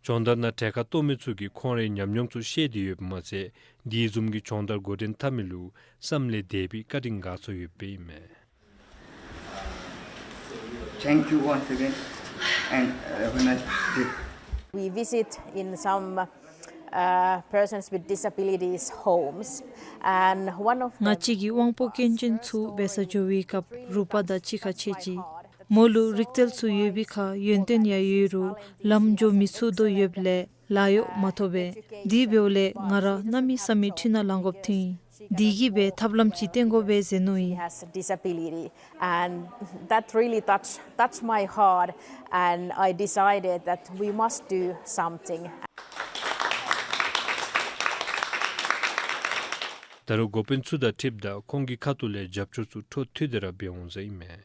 སྦྱོང་བརྡར་ནང་གྲལ་ཁར་གཏོགས་མི་ཚུ་གིས་ཁོང་རའི་ཉམས་མྱོང་ཚུ་བཤད་དེ་ཡོདཔ་མ་ཚད་འདི་བཟུམ་གྱི་སྦྱོང་བརྡར་འགོ་འདྲེན་འཐབ་མི་ལུ་བསམ་ལས་འདས་པའི་བཀའ་དྲིན་དགའ་ཚོར་ཡོདཔ་ཨིན་མས། Thank you once again and have a nice day. We visit in some uh, persons with disabilities homes and one of ང་བཅས་ཀྱིས་དབང་པོ་སྐྱོན་ཅན་ཚུ་འབད་སར་འགྱོ་བའི་སྐབས་རུ་པ་དང་གཅིག་ཁར་ཕྱད་ཅི། མོ་ལུ་རིག་རྩལ་ཚུ་ཡོད་པའི་ཁར་ཡོན་ཏན་ཡང་ཡོད་རུང་ལམ་འགྱོ་མི་ཚུགས་དོ་ཡོདཔ་ལས་ལཱ་གཡོག་མ་ཐོབ་པས། དེ་འབདཝ་ལས་ང་ར་གནམ་མེད་ས་མེད་འཁྲུལ་སྣང་ལང་དགོཔ་ཐོན་ཡི། དེ་གིས་སྦེ་ཐབས་ལམ་ཅིག་བཏོན་དགོ་པས་ཟེར་མནོ་ཡི། Has a disability and that really touched, touched my heart and I decided that we must do something. ད་རུང་འགོ་དཔོན་ཚུ་དང་འཁྲིལཝ་ད་ཁོང་གི་ཁ་ཐུག་ལས་རྒྱབ་སྐྱོར་ཚུ་འཕྲོ་མཐུད་དེ་ར་འབད་འོང་ཟེར་ཨིན་མས།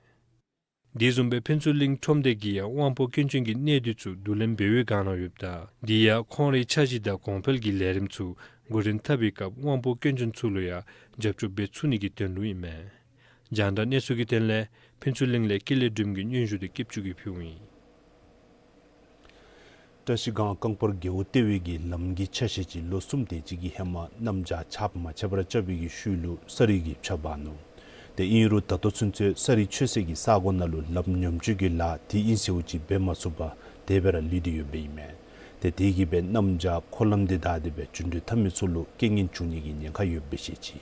དེ་བཟུམ་སྦེ་ཕུན་ཚོགས་གླིང་ཁྲོམ་སྡེ་གིས་ཡང་དབང་པོ་སྐྱོན་ཅན་གྱི་གནས་སྡུད་ཚུ་བསྡུ་ལེན་འབད་བའི་སྒང་ནང་ཡོདཔ་ད་དེ་ཡང་ཁོང་རའི་འཆར་གཞི་དང་གོང་འཕེལ་གྱི་ལས་རིམ་ཚུ་འགོ་འདྲེན་འཐབ་པའི་སྐབས་དབང་པོ་སྐྱོན་ཅན་ཚུ་ལུ་ཡང་རྒྱབ་སྐྱོར་འབད་ཚུགས་ནི་གི་དོན་ལུ་ཨིན་མས། རྒྱང་བསྒྲགས་གནས་ཚུལ་གྱི་དོན་ལས་ཕུན་ཚོགས་གླིང་ལས་ཀུན་ལེགས་སྒྲོལམ་གྱི་སྙན་ཞུ་འདི་སྐྱིད་ཆུ་གིས་ཕུལཝ་ཨིན། བཀྲ་ཤིས་སྒང་རྐང་པར་རྒེད་འོག་ལྟེ་བའི་གི་ལམ་གྱི་ཆ་ཤས་ཅིག་ལོ་གསུམ་དེ་ཅིག་གི་ཧེ་མ་གནམ་བྱཱར་ཆརཔ་མ་ཆད་པར་རྐྱབ་པའི་གི་ཤུལ་ལུ་ས་རུད་ཀྱིས་ཕྱགས་འབག་ནུག། ཏེ་ཨིན་རུང་ད་ལྟོ་ཚུན་ཚོད་ས་རུད་ཆོད་སའི་གི་ས་གོ་ནང་ལུ་ལམ་ཉམས་བཅོས་ཀྱི་ལཱ་དེ་ཨིན་ཟེརཝ་ཅིག་འབད་མ་ཚུགས་པར་དེ་སྦེ་ར་ལུས་ཏེ་ཡོདཔ་ཨིན་མས། ཏེ་དེ་གིས་སྦེ་གནམ་བྱཱར་འཁོར་ལམ་དེ་བདའ་སྟེ་སྦེ་འགྲུལ་འཁྲུག་འཐབ་མི་ཚུ་ལུ་རྐྱེན་ངན་འབྱུང་ནི་གི་ཉེན་ཁ་ཡོདཔ་སྦེ་བཤད་ཅི།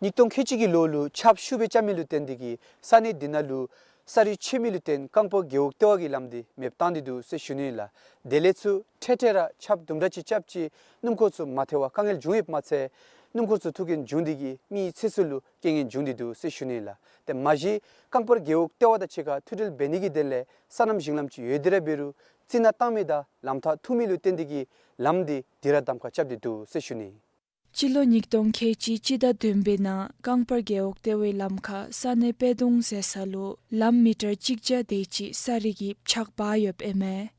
ཉིས་སྟོང་ཁལ་གཅིག་གི་ལོ་ལུ་ཆརཔ་ཤུགས་སྦེ་རྐྱབ་མི་ལུ་བརྟེན་ཏེ་གིས་ས་གནས་འདི་ནང་ལུ་ས་རུད་ཆོད་མི་ལུ་བརྟེན་རྐང་པར་རྒེད་འོག་ལྟེ་བ་གི་ལམ་འདི་མེདཔ་བཏང་སྟེ་འདུག་ཟེར་ཞུ་ནི་ལགས། དེ་ལས་ཚུར་འཕྲལ་འཕྲལ་ར་ཆརཔ་དུམ་གྲ་ཅིག་རྐྱབ་ཅི་སྣུམ་འཁོར་ཚུ་མ་ཐལ་བར་དཀའ་ངལ་འབྱུང་ཡོདཔ་མ་ཚད་སྣུམ་འཁོར་ཚུ་ཐུག་རྐྱེན་འབྱུང་སྟེ་གིས་མིའི་ཚེ་སྲོག་ལུ་རྐྱེན་ངན་འབྱུང་སྟེ་འདུག་ཟེར་ཞུ་ནི་ལགས། ཏེ་མ་གཞི་རྐང་པར་རྒེད་འོག་ལྟེ་བ་དང་གཅིག་ཁར་མཐུད་འབྲེལ་འབད་ནི་གི་དོན་ལས་སོ་ནམ་ཞིང་ལམ་ཅིག་ཡོད་དེ་ར་འབད་རུང་རྩི་ནག་བཏང་མི་དང་ལམ་ཐག་ཐུང་མི་ལུ་བརྟེན་ཏེ་གིས་ལམ་འདི་དུས་ར་གདམ་ཁ་རྐྱབ་སྟེ་འདུག་ཟེར་ཞུ་ནི། སྤྱི་ལོ་ཉིས་སྟོང་ཁལ་གཅིག་སྤྱི་ཟླ་བདུན་པའི་ནང་རྐང་པར་རྒེད་འོག་ལྟེ་བའི་ལམ་ཁར་ས་གནས་དཔལ་གདོང་ཟེར་ས་ལུ་ལམ་མི་ཊར་གཅིག་བརྒྱ་དེ་ཅིག་ས་རུད་ཀྱིས་ཕྱགས་འབག་ཡོདཔ་ཨིན་མས།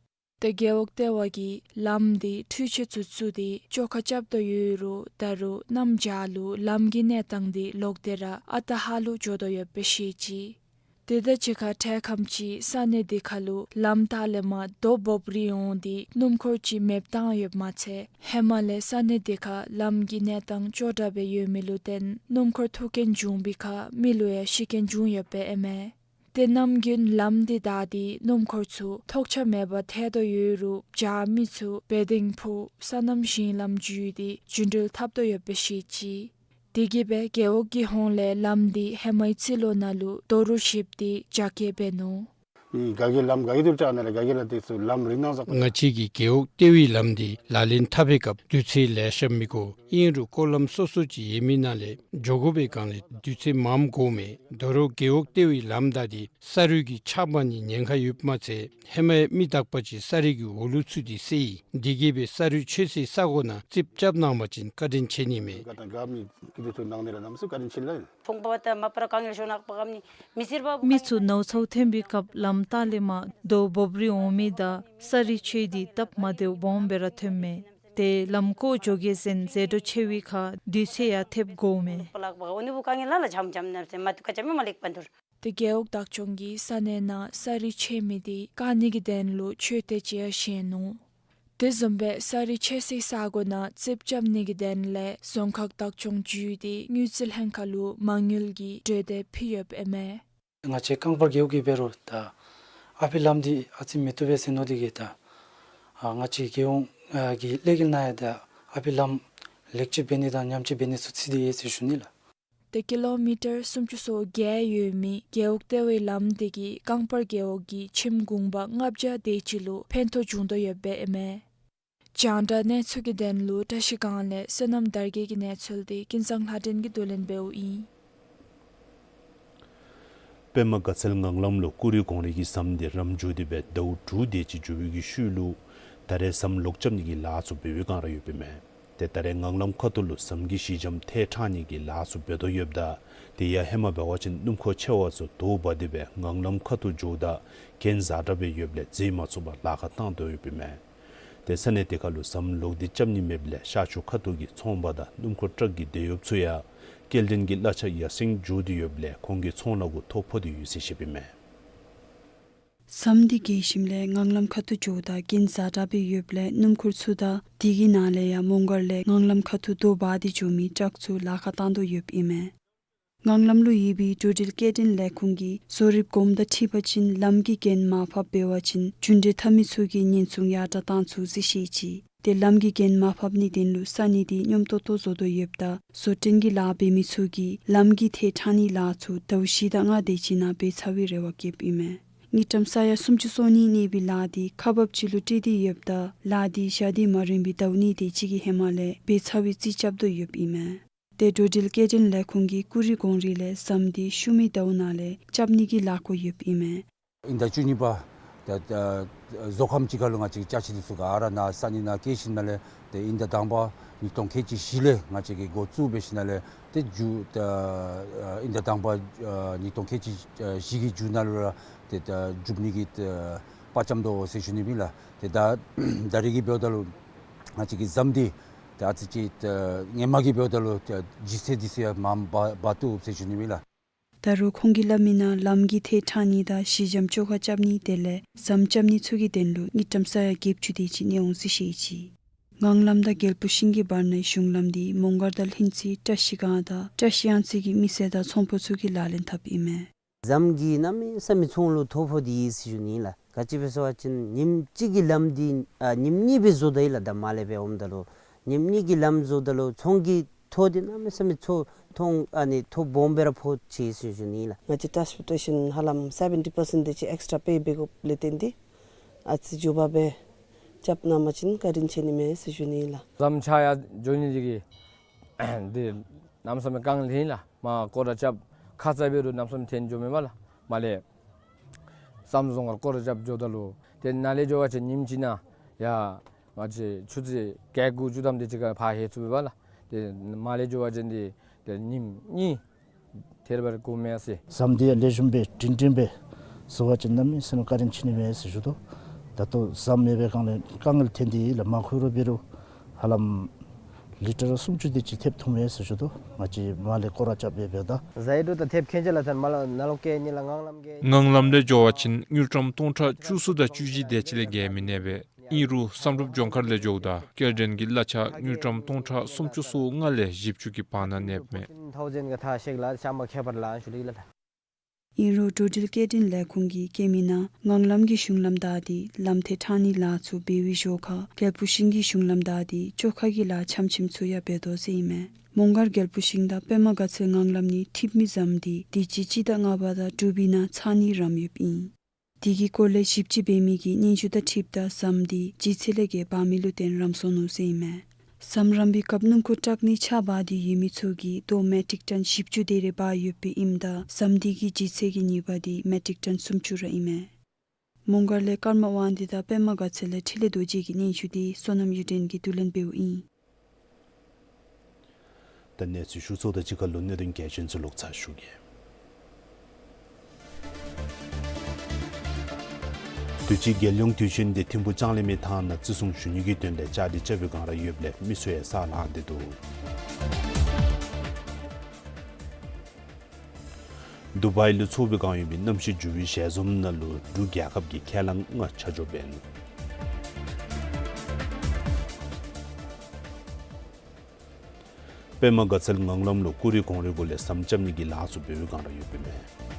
ཏེ་རྒེད་འོག་ལྟེ་བ་གིས་ལམ་འདི་འཕྲུལ་ཆས་ཚུ་བཙུགས་ཏེ་བཅོ་ཁ་རྐྱབ་དོ་ཡོད་རུང་ད་རུང་གནམ་བྱཱར་ལུ་ལམ་གྱི་གནས་སྟངས་འདི་ལོག་སྟེ་ར་ཨ་རྟག་ཧ་ལུགས་འགྱོ་དོ་ཡོདཔ་སྦེ་བཤད་ཅི། དེ་དང་གཅིག་ཁར་འཕྲལ་ཁམས་ཅིག་ས་གནས་དེ་ཁར་ལུ་ལམ་ལྟག་ལས་མར་རྡོ་སྦུབ་རིལ་འོང་སྟེ་སྣུམ་འཁོར་ཅིག་མེདཔ་བཏང་ཡོདཔ་མ་ཚད་ཧེ་མ་ལས་ས་གནས་དེ་ཁར་ལམ་གྱི་གནས་སྟངས་སྐྱོ་དྲགས་སྦེ་ཡོད་མི་ལུ་བརྟེན་སྣུམ་འཁོར་ཐུག་རྐྱེན་བྱུང་བའི་ཁར་མི་ལུ་ཡང་ཤི་རྐྱེན་བྱུང་ཡོདཔ་ཨིན་མས། ཏེ་ནམ་རྒྱུན་ལམ་འདི་བདའ་སྟེ་སྣུམ་འཁོར་ཚུ་ཐོགས་ཆགས་མེད་པར་ཐལ་དོ་ཡོད་རུང་བྱཱར་མི་ཚུ་བེ་ལྡིང་ཕུག་སོ་ནམ་ཞིང་ལམ་བརྒྱུད་དེ་རྒྱུན་འགྲུལ་འཐབ་དོ་ཡོདཔ་སྦེ་བཤད་ཅི། དེ་གིས་སྦེ་རྒེད་འོག་གི་ཧོངས་ལས་ལམ་འདི་ཧེ་མའི་ཚེ་ལོ་ནང་ལུ་རྡོ་རུག་བཤིག་སྟེ་རྒྱ་སྐྱེད་འབད་ནུག། ཨིན་ག་གི་ལམ་ག་གི་དུར་ཅ་ནང་ལས་ག་གི་ལ་དེ་ཚུ་ལམ་རིལ་ནང་ཟག་པ། ང་བཅས་ཀྱི་རྒེད་འོག་ལྟེ་བའི་ལམ་འདི་ལག་ལེན་འཐབ་པའི་སྐབས་དུས་ཚོད་ལེ་ཤ་མི་འགོར། ཨིན་རུང་སྐོར་ལམ་སོ་སོ་ཅིག་ཡོད་མི་ནང་ལས་འགྱོ་དགོ་པའི་སྒང་ལས་དུས་ཚོད་མངམ་འགོརཝ་མས། ད་རུང་རྒེད་འོག་ལྟེ་བའི་ལམ་བདའ་སྟེ་ས་རུད་ཀྱིས་ཕྱགས་འབག་ནིའི་ཉེན་ཁ་ཡོདཔ་མ་ཚད་ཧེ་མ་ཡང་མི་དག་པ་ཅིག་ས་རུད་ཀྱི་འོག་ལུ་ཚུད་དེ་བསད་ཡི། དེ་གིས་སྦེ་ས་རུད་ཆོད་སའི་ས་གོ་ནང་རྩིགཔ་རྐྱབ་གནང་བ་ཅིན་བཀའ་དྲིན་ཆེ་ནི་མས། མི་ཚུ་ནཝ་ཚཝ་ཐོན་པའི་སྐབས་ལམ་ལྟག་ལས་མར་རྡོ་སྦུབ་རིལ་འོང་མི་དང་ས་རུད་ཆོད་དེ་སྟབས་མ་བདེཝ་སྦོམ་སྦེ་ར་ཐོནམ་མས། ཏེ་ལམ་བཀོག་འགྱོ་གེ་ཟེར་ཟད་འགྲོ་ཆེ་བའི་ཁར་དུས་ཚོད་ཡང་ཐེབས་དགོ་མས། ཏེ་རྒེད་འོག་བདག་སྐྱོང་གིས་ས་གནས་ནང་ས་རུད་ཆད་མི་དེ་བཀག་ནི་གི་དོན་ལུ་ཆོད་དེ་ཅིག་ཡང་བཞེས་ནུག། དེ་བཟུམ་སྦེ་ས་རུད་ཆད་སའི་ས་གོ་ནང་རྩིགཔ་རྐྱབ་ནི་གི་དོན་ལས་རྫོང་ཁག་བདག་སྐྱོང་བརྒྱུད་དེ་དངུལ་རྩིས་ལྷན་ཁག་ལུ་མ་དངུལ་གྱི་གྲོས་འདེབས་ཕུལ་ཡོདཔ་ཨིན་མས། ང་བཅས་རྐང་པར་རྒེད་འོག་གི་འབད་རུང་ད་ཨ་ཕི་ལམ་འདི་ཨ་ཙི་མི་བཏུབ་པས་ཟེར་མནོ་སྟེ་གིས་ད་ཨ་ང་བཅས་རྒེད་འོག་ཨ་གི་ལས་འགུལ་ནང་ཡང་ད་ཨ་ཕི་ལམ་ལེགས་བཅོས་འབད་ནི་དང་ཉམས་བཅོས་འབད་ནི་ཚུ་ཚུད་དེ་ཡོད་ཟེར་ཞུ་ནི་ལགས། ཏེ་ཀི་ལོ་མི་ཊར་སུམ་ཅུ་སོ་བརྒྱད་ཡོད་མི་རྒེད་འོག་ལྟེ་བའི་ལམ་དེ་གིས་རྐང་པར་རྒེད་འོག་གི་ཁྱིམ་གུང་པ་ལྔ་བརྒྱ་དེ་ཅིག་ལུ་ཕན་ཐོགས་བྱུང་དོ་ཡོདཔ་ཨིན་མས། རྒྱང་བསྒྲགས་གནས་ཚུལ་གྱི་དོན་ལུ་བཀྲ་ཤིས་སྒང་ལས་བསོད་ནམས་དར་རྒྱས་ཀྱི་གནས་ཚུལ་དེ་ཀུན་བཟང་ལྷ་སྒྲོན་གྱིས་བསྡུ་ལེན་འབདཝ་ཨིན། པདྨ་དགའ་ཚལ་ངང་ལམ་ལུ་ཀུ་རི་གོང་རི་གི་ཟམ་དེ་རམ་འགྱོ་སྟེ་སྦེ་ཟླཝ་དྲུག་དེ་ཅིག་འགྱོ་བའི་གི་ཤུལ་ལུ་ད་རེས་ཟམ་ལོག་རྐྱབ་ནི་གི་ལཱ་ཚུ་འབད་བའི་བསྒང་ར་ཡོདཔ་ཨིན་མས། ཏེ་ད་རེས་ངང་ལམ་ཁ་ཐུག་ལུ་ཟམ་གྱི་ཞི་འཇམ་ཐལ་དྲགས་ནི་གི་ལཱ་ཚུ་འབད་དོ་ཡོདཔ་ད་དེ་ཡང་ཧེ་མ་འབད་བ་ཅིན་སྣུམ་འཁོར་ཆེ་བ་ཚུ་དོ་འབག་སྟེ་སྦེ་ངང་ལམ་ཁ་ཐུག་འགྱོཝ་ད་རྐྱེན་ཛ་དྲག་སྦེ་ཡོདཔ་ལས་འཛེགས་མ་ཚུགས་པར་ལཱ་ཁག་བཏང་དོ་ཡོདཔ་ཨིན་མས། ཏེ་ས་གནས་དེ་ཁ་ལུ་ཟམ་ལོག་སྟེ་རྐྱབ་ནི་མེདཔ་ལས་ཤར་ཕྱོགས་ཁ་ཐུག་གི་ཚོང་པ་དང་སྣུམ་འཁོར་ཊཱག་གི་སྡོད་ཡོདཔ་ཚུ་ཡང་སྐྱེལ་འདྲེན་གྱི་གླ་ཆ་ཡར་སེང་འགྱོ་སྟེ་ཡོདཔ་ལས་ཁོང་གི་ཚོང་ལཱ་གུ་ཐོ་ཕོག་སྟེ་ཡོད་ཟེར་བཤདཔ་ཨིན་མས། ཟམ་དེ་གི་ཞིནམ་ལས་ངང་ལམ་ཁ་ཐུག་འགྱོཝ་ད་རྐྱེན་ཛ་དྲག་སྦེ་ཡོདཔ་ལས་སྣུམ་འཁོར་ཚུ་དང་དེ་གི་ནང་ལས་ཡང་མོང་སྒར་ལས་ངང་ལམ་ཁ་ཐུག་དོ་འབག་སྟེ་འགྱོ་མི་ཊཱག་ཚུ་ལཱ་ཁག་བཏང་དོ་ཡོདཔ་ཨིན་མས། ངང་ལམ་ལུ་ཡོད་པའི་འགྲོ་འགྲུལ་སྐྱེལ་འདྲེན་ལས་ཁུངས་ཀྱིས་བཟོ་རིགཔ་གོངམ་དང་འཁྲིལ་བ་ཅིན་ལམ་གྱི་འགན་མར་ཕབ་འབད་བ་ཅིན་རྒྱུན་འགྲུལ་འཐབ་མི་ཚུ་གིས་ཉེན་སྲུང་ཡར་དྲགས་བཏང་ཚུགས་ཟེར་བཤད་ཅི། ཏེ་ལམ་གྱི་འགན་མར་ཕབ་ནིའི་དོན་ལུ་ས་གནས་དེ་སྙོམས་ཏོག་ཏོ་བཟོ་དོ་ཡོདཔ་ད་བཟོ་སྐྲུན་གྱི་ལཱ་འབད་མི་ཚུ་གིས་ལམ་གྱི་ཐལ་དྲགས་ནིའི་ལཱ་ཚུ་ཟླཝ་བཞི་དང་ལྔ་དེ་ཅིག་ནང་འབད་ཚར་བའི་རེ་བ་བསྐྱེདཔ་ཨིན་མས། དངུལ་ཀྲམ་ས་ཡ་སུམ་ཅུ་སོ་གཉིས་གནས་པའི་ལཱ་དེ་ཁག་འབགཔ་ཅིག་ལུ་སྤྲོད་དེ་ཡོདཔ་ད་ལཱ་དེ་བཞག་སྟེ་མ་རན་པའི་ཟླཝ་གཉིས་དེ་ཅིག་གི་ཧེ་མ་ལས་འབད་ཚར་བའི་རྩིས་རྐྱབ་དོ་ཡོདཔ་ཨིན་མས། ཏེ་འགྲོ་འགྲུལ་སྐྱེལ་འདྲེན་ལས་ཁུངས་ཀྱིས་ཀུ་རི་གོང་རི་ལས་ཟམ་དེ་ཤུལ་མའི་ཟླཝ་ནང་ལས་རྐྱབ་ནི་གི་ལཱ་འགོ་ཡོདཔ་ཨིན་མས། དབྱིན་ཟླ་བཅུ་གཉིས་པ་ད་ད་བཟོ་ཁམས་ཅིག་ཁར་ལུ་ང་བཅས་ཀྱི་ཅ་ཆས་འདི་ཚུ་ག་ར་ནཱ་ས་གནས་ནང་སྐྱེལ་ཞིནམ་ལས་ཏེ་དབྱིན་ཟླ་དང་པ་ཉིས་སྟོང་ཁལ་གཅིག་བཞི་ལས་ང་བཅས་ཀྱིས་འགོ་བཙུགས་འབད་ཞིནམ་ལས་ཏེ་མཇུག་ད་དབྱིན་ཟླ་དང་པ་ཉིས་སྟོང་ཁལ་གཅིག་བཞི་གི་མཇུག་ནང་ལུ་ར་ཏེ་ད་འགྲུབ་ནི་གི་ཏེ་དཔའ་བཅམ་དོ་ཟེར་ཞུ་ནི་ཨིན་ལགས། ཏེ་ད་ད་རེས་ཀྱི་འབདཝ་ད་ལུ་ང་བཅས་ཀྱི་ཟམ་འདི་ད་ཨ་ཙི་ཅིག་ད་སྔོན་མ་གི་འབདཝ་ད་ལུ་ད་ལྗིད་ཚད་འདི་ཚུ་ཡང་མར་འབག་འབག་བཏུབ་ཟེར་ཞུ་ནི་ཨིན་ལགས། ད་རུང་ཁོང་གིས་སླབ་མིའི་ནང་ལམ་གྱི་ཐལ་དྲགས་ནི་དང་ཞི་འཇམ་བཅོ་ཁ་རྐྱབ་ནི་དེ་ལས་ཟམ་རྐྱབ་ནི་ཚུ་གི་དོན་ལུ་དངུལ་ཀྲམ་ས་ཡ་བརྒྱད་ཅུ་དེ་ཅིག་གནས་འོང་ཟེར་བཤད་ཅི། ངང་ལམ་དང་རྒྱལ་པོ་ཤིང་གི་བར་ནའི་གཞུང་ལམ་འདི་མོང་སྒར་དང་ལྷུན་རྩེ་བཀྲ་ཤིས་སྒང་དང་བཀྲ་ཤིས་གཡང་རྩེ་གི་མི་སེར་དང་ཚོང་པ་ཚུ་གིས་ལག་ལེན་འཐབ་ཨིན་མས། ཟམ་གྱིས་གནམ་མེད་ས་མེད་ཚོང་ལུ་ཐོ་ཕོག་སྟེ་ཡོད་ཟེར་ཞུ་ནི་ཨིན་ལགས། ག་ཅི་སྦེ་ཟེར་བ་ཅིན་ཉིནམ་གཅིག་གི་ལམ་འདི་ཨ་ཉིནམ་གཉིས་སྦེ་བཟོ་དོ་ཡོད་ལགས། ད་མར་ལས་འབད་འོངམ་ད་ལུ་ཉིནམ་གཉིས་ཀྱི་ལམ་བཟོཝ་ད་ལུ་ཚོང་གི་ཐོ་འདི་གནམ་མེད་ས་མེད་ཚོང་ཐོང་ཨ་ནི་ཐོ་སྦོམ་སྦེ་ར་ཕོག་ཅི་ཟེར་ཞུ་ནི་ཨིན་ལགས། ང་བཅས་ཊཱནསི་པོར་ཊེ་ཤཱན་ཧ་ལམ་སེ་བེན་ཊི་པར་སེནཊ་དེ་ཅིག་ཨེགསི་ཊྲ་པེ་འབད་དགོཔ་ལས་བརྟེན་ཏེ་ཨ་ཙི་མགྱོགས་པ་སྦེ་རྐྱབ་གནང་པ་ཅིན་བཀའ་དྲིན་ཆེ་ནི་མས་ཟེར་ཞུ་ནི་ཨིན་ལགས། ཟམ་ཆག་ཡར་འགྱོ་ནི་འདི་གིས་འདི་གནམ་མེད་ས་མེད་དཀའ་ངལ་ཐོན་ཡི་ལགས། མར་སྐོར་ར་རྐྱབ་ཁ་ཙ་འབད་རུང་གནམ་མེད་ས་མེད་ཐོན་འགྱོཝ་མས་པ་ལགས། མར་ལས་བསམ་རྫོང་ཁར་སྐོར་ར་རྐྱབ་འགྱོཝ་ད་ལུ་ཏེ་ནཱ་ལས་འགྱོ་བ་ཅིན་ཉིནམ་གཅིག་ནང་ཡར་ང་བཅས་ཆུ་ཚོད་བརྒྱད་དགུ་བཅུ་ཐམ་དེ་ཅིག་ཁར་ཕར་ལྷོད་ཚུགས་པས་པ་ལགས། ཏེ་མར་ལས་འགྱོ་བ་ཅིན་འདི་ཏེ་ཉིནམ་གཉིས་ཐལ་བར་དགོ་མས་ཟེར། ཟམ་འདི་ཡང་ལེགས་ཤོམ་སྦེ་སྒྲིང་སྒྲིང་སྦེ་བཟོ་བ་ཅིན་གནམ་མེད་ས་མེད་བཀའ་དྲིན་ཆེ་ནི་མས་ཟེར་ཞུ་དོ། ད་ལྟོ་ཟམ་མེད་པའི་སྒང་ལས་དཀའ་ངལ་ཐོན་ཏེ་ཡོད་ལགས། མར་ཁུ་རུ་འབད་རུང་ཧ་ལམ་ལི་ཊར་སུམ་ཅུ་དེ་ཅིག་ཐེབས་ཐོབ་མས་ཟེར་ཞུ་དོ། ང་བཅས་མར་ལས་སྐོར་ར་རྐྱབ་སྦེ་འབདཝ་ད་ཟ་ཡི་འདུག། ད་ཐེབས་ཁན་ཅིག་ལགས། ད་མར་ལས་ནཱ་ལུ་སྐྱེལ་ནི་ལགས། ངང་ལམ་གྱི་ངང་ལམ་ལས་འགྱོ་བ་ཅིན་དངུལ་ཀྲམ་སྟོང་ཕྲག་བཅུ་གསུམ་དང་བཅུ་བཞི་དེ་ཅིག་ལས་བརྒལ་མི་གནས་པས། ཨིན་རུང་བསམ་གྲུབ་ལྗོངས་མཁར་ལས་འགྱོཝ་ད་སྐྱེལ་འདྲེན་གྱི་གླ་ཆ་དངུལ་ཀྲམ་སྟོང་ཕྲག་སུམ་ཅུ་སོ་ལྔ་ལས་བཞི་བཅུ་གི་བར་ན་གནསཔ་མས། ཐའུ་ཛེན་གྱི་ཐག་བཤད་ལགས། ཤམ་པ་ཁྱད་པར་ལགས་ཞུ་ལི་ལགས། ཨིན་རུང་འགྲོ་འགྲུལ་སྐྱེལ་འདྲེན་ལས་ཁུངས་ཀྱིས་བཀོད་མིའི་ནང་ངང་ལམ་གྱི་གཞུང་ལམ་བདའ་སྟེ་ལམ་ཐལ་དྲགས་ནིའི་ལཱ་ཚུ་འབད་བའི་ཞོར་ཁར་རྒྱལ་པོ་ཤིང་གི་གཞུང་ལམ་བདའ་སྟེ་བཅོ་ཁ་གི་ལཱ་ཆམ་ཆིམ་ཚུ་ཡང་འབད་དོ་ཟེར་ཨིན་མས། མོང་སྒར་རྒྱལ་པོ་ཤིང་དང་པདྨ་དགའ་ཚལ་ངང་ལམ་གཉིས་འཐིབས་མི་ཟམ་འདི་དུས་ཅི་སྤྱི་ཟླ་ལྔ་པ་དང་དྲུག་པའི་ནང་ཚར་ནིའི་རམ་ཡོདཔ་ཨིན། དེ་གི་སྐོར་ལས་ཞིབ་དཔྱད་འབད་མི་གིས་སྙན་ཞུ་དང་འཁྲིལཝ་ད་ཟམ་འདི་ལྗིད་ཚད་ལས་བརྒལ་འབག་མི་ལུ་བརྟེན་རམ་སོང་ནུག་ཟེར་ཨིན་མས། ཟམ་རམ་པའི་སྐབས་སྣུམ་འཁོར་ཊག་ནི་ཆརཔ་འབག་སྟེ་ཡོད་མི་ཚུ་གིས་རྡོ་མེ་ཊིག་ཊོན་བཞི་བཅུ་དེ་རེ་འབག་ཡོདཔ་ཨིནམ་ད་ཟམ་འདི་གི་ལྗིད་ཚད་ཀྱི་ཉེས་པ་འདི་མེ་ཊིག་ཊོན་སུམ་ཅུ་ར་ཨིན་མས། མོང་སྒར་ལས་ཀརྨ་དབང་འདུས་དང་པདྨ་དགའ་ཚལ་ལས་འཕྲིན་ལས་རྡོ་རྗེ་གི་སྙན་ཞུ་འདི་བསོད་ནམས་གཡུ་སྒྲོན་གྱིས་བསྡུ་ལེན་འབདཝ་ཨིན། ད་གནས་ཚུལ་ཞུ་ཚརཝ་དང་གཅིག་ཁར་ལུ་གནད་དོན་གལ་ཆེན་ཚུ་ལོག་ཚར་ཞུ་གེ། དུས་ཅི་རྒྱལ་ཡོངས་དུས་ཆེན་འདི་ཐིམ་ཕུག་ལྕང་གླིང་མའི་ཐང་ནང་བརྩི་སྲུང་ཞུ་ནི་གི་དོན་ལས་བཅའ་སྒྲིག་རྐྱབ་པའི་སྒང་ར་ཡོདཔ་ལས་མི་ཚུ་ཡང་ས་ལང་སྟེ་འདུག། དུ་བའི་ལུ་ཚོགས་པའི་སྒང་ཡོད་པའི་གནམ་གཤིས་འགྱུར་བའི་ཞལ་འཛོམས་ནང་ལུ་འབྲུག་རྒྱལ་ཁབ་ཀྱི་ཁས་བླངས་ལྔ་ཆ་འཇོག་འབད་ནུག། པདྨ་དགའ་ཚལ་ངང་ལམ་ལུ་ཀུ་རེ་གོང་རེ་གུ་ལས་ཟམ་རྐྱབ་ནི་གི་ལཱ་ཚུ་འབད་བའི་སྒང་ར་ཡོདཔ་ཨིན་མས།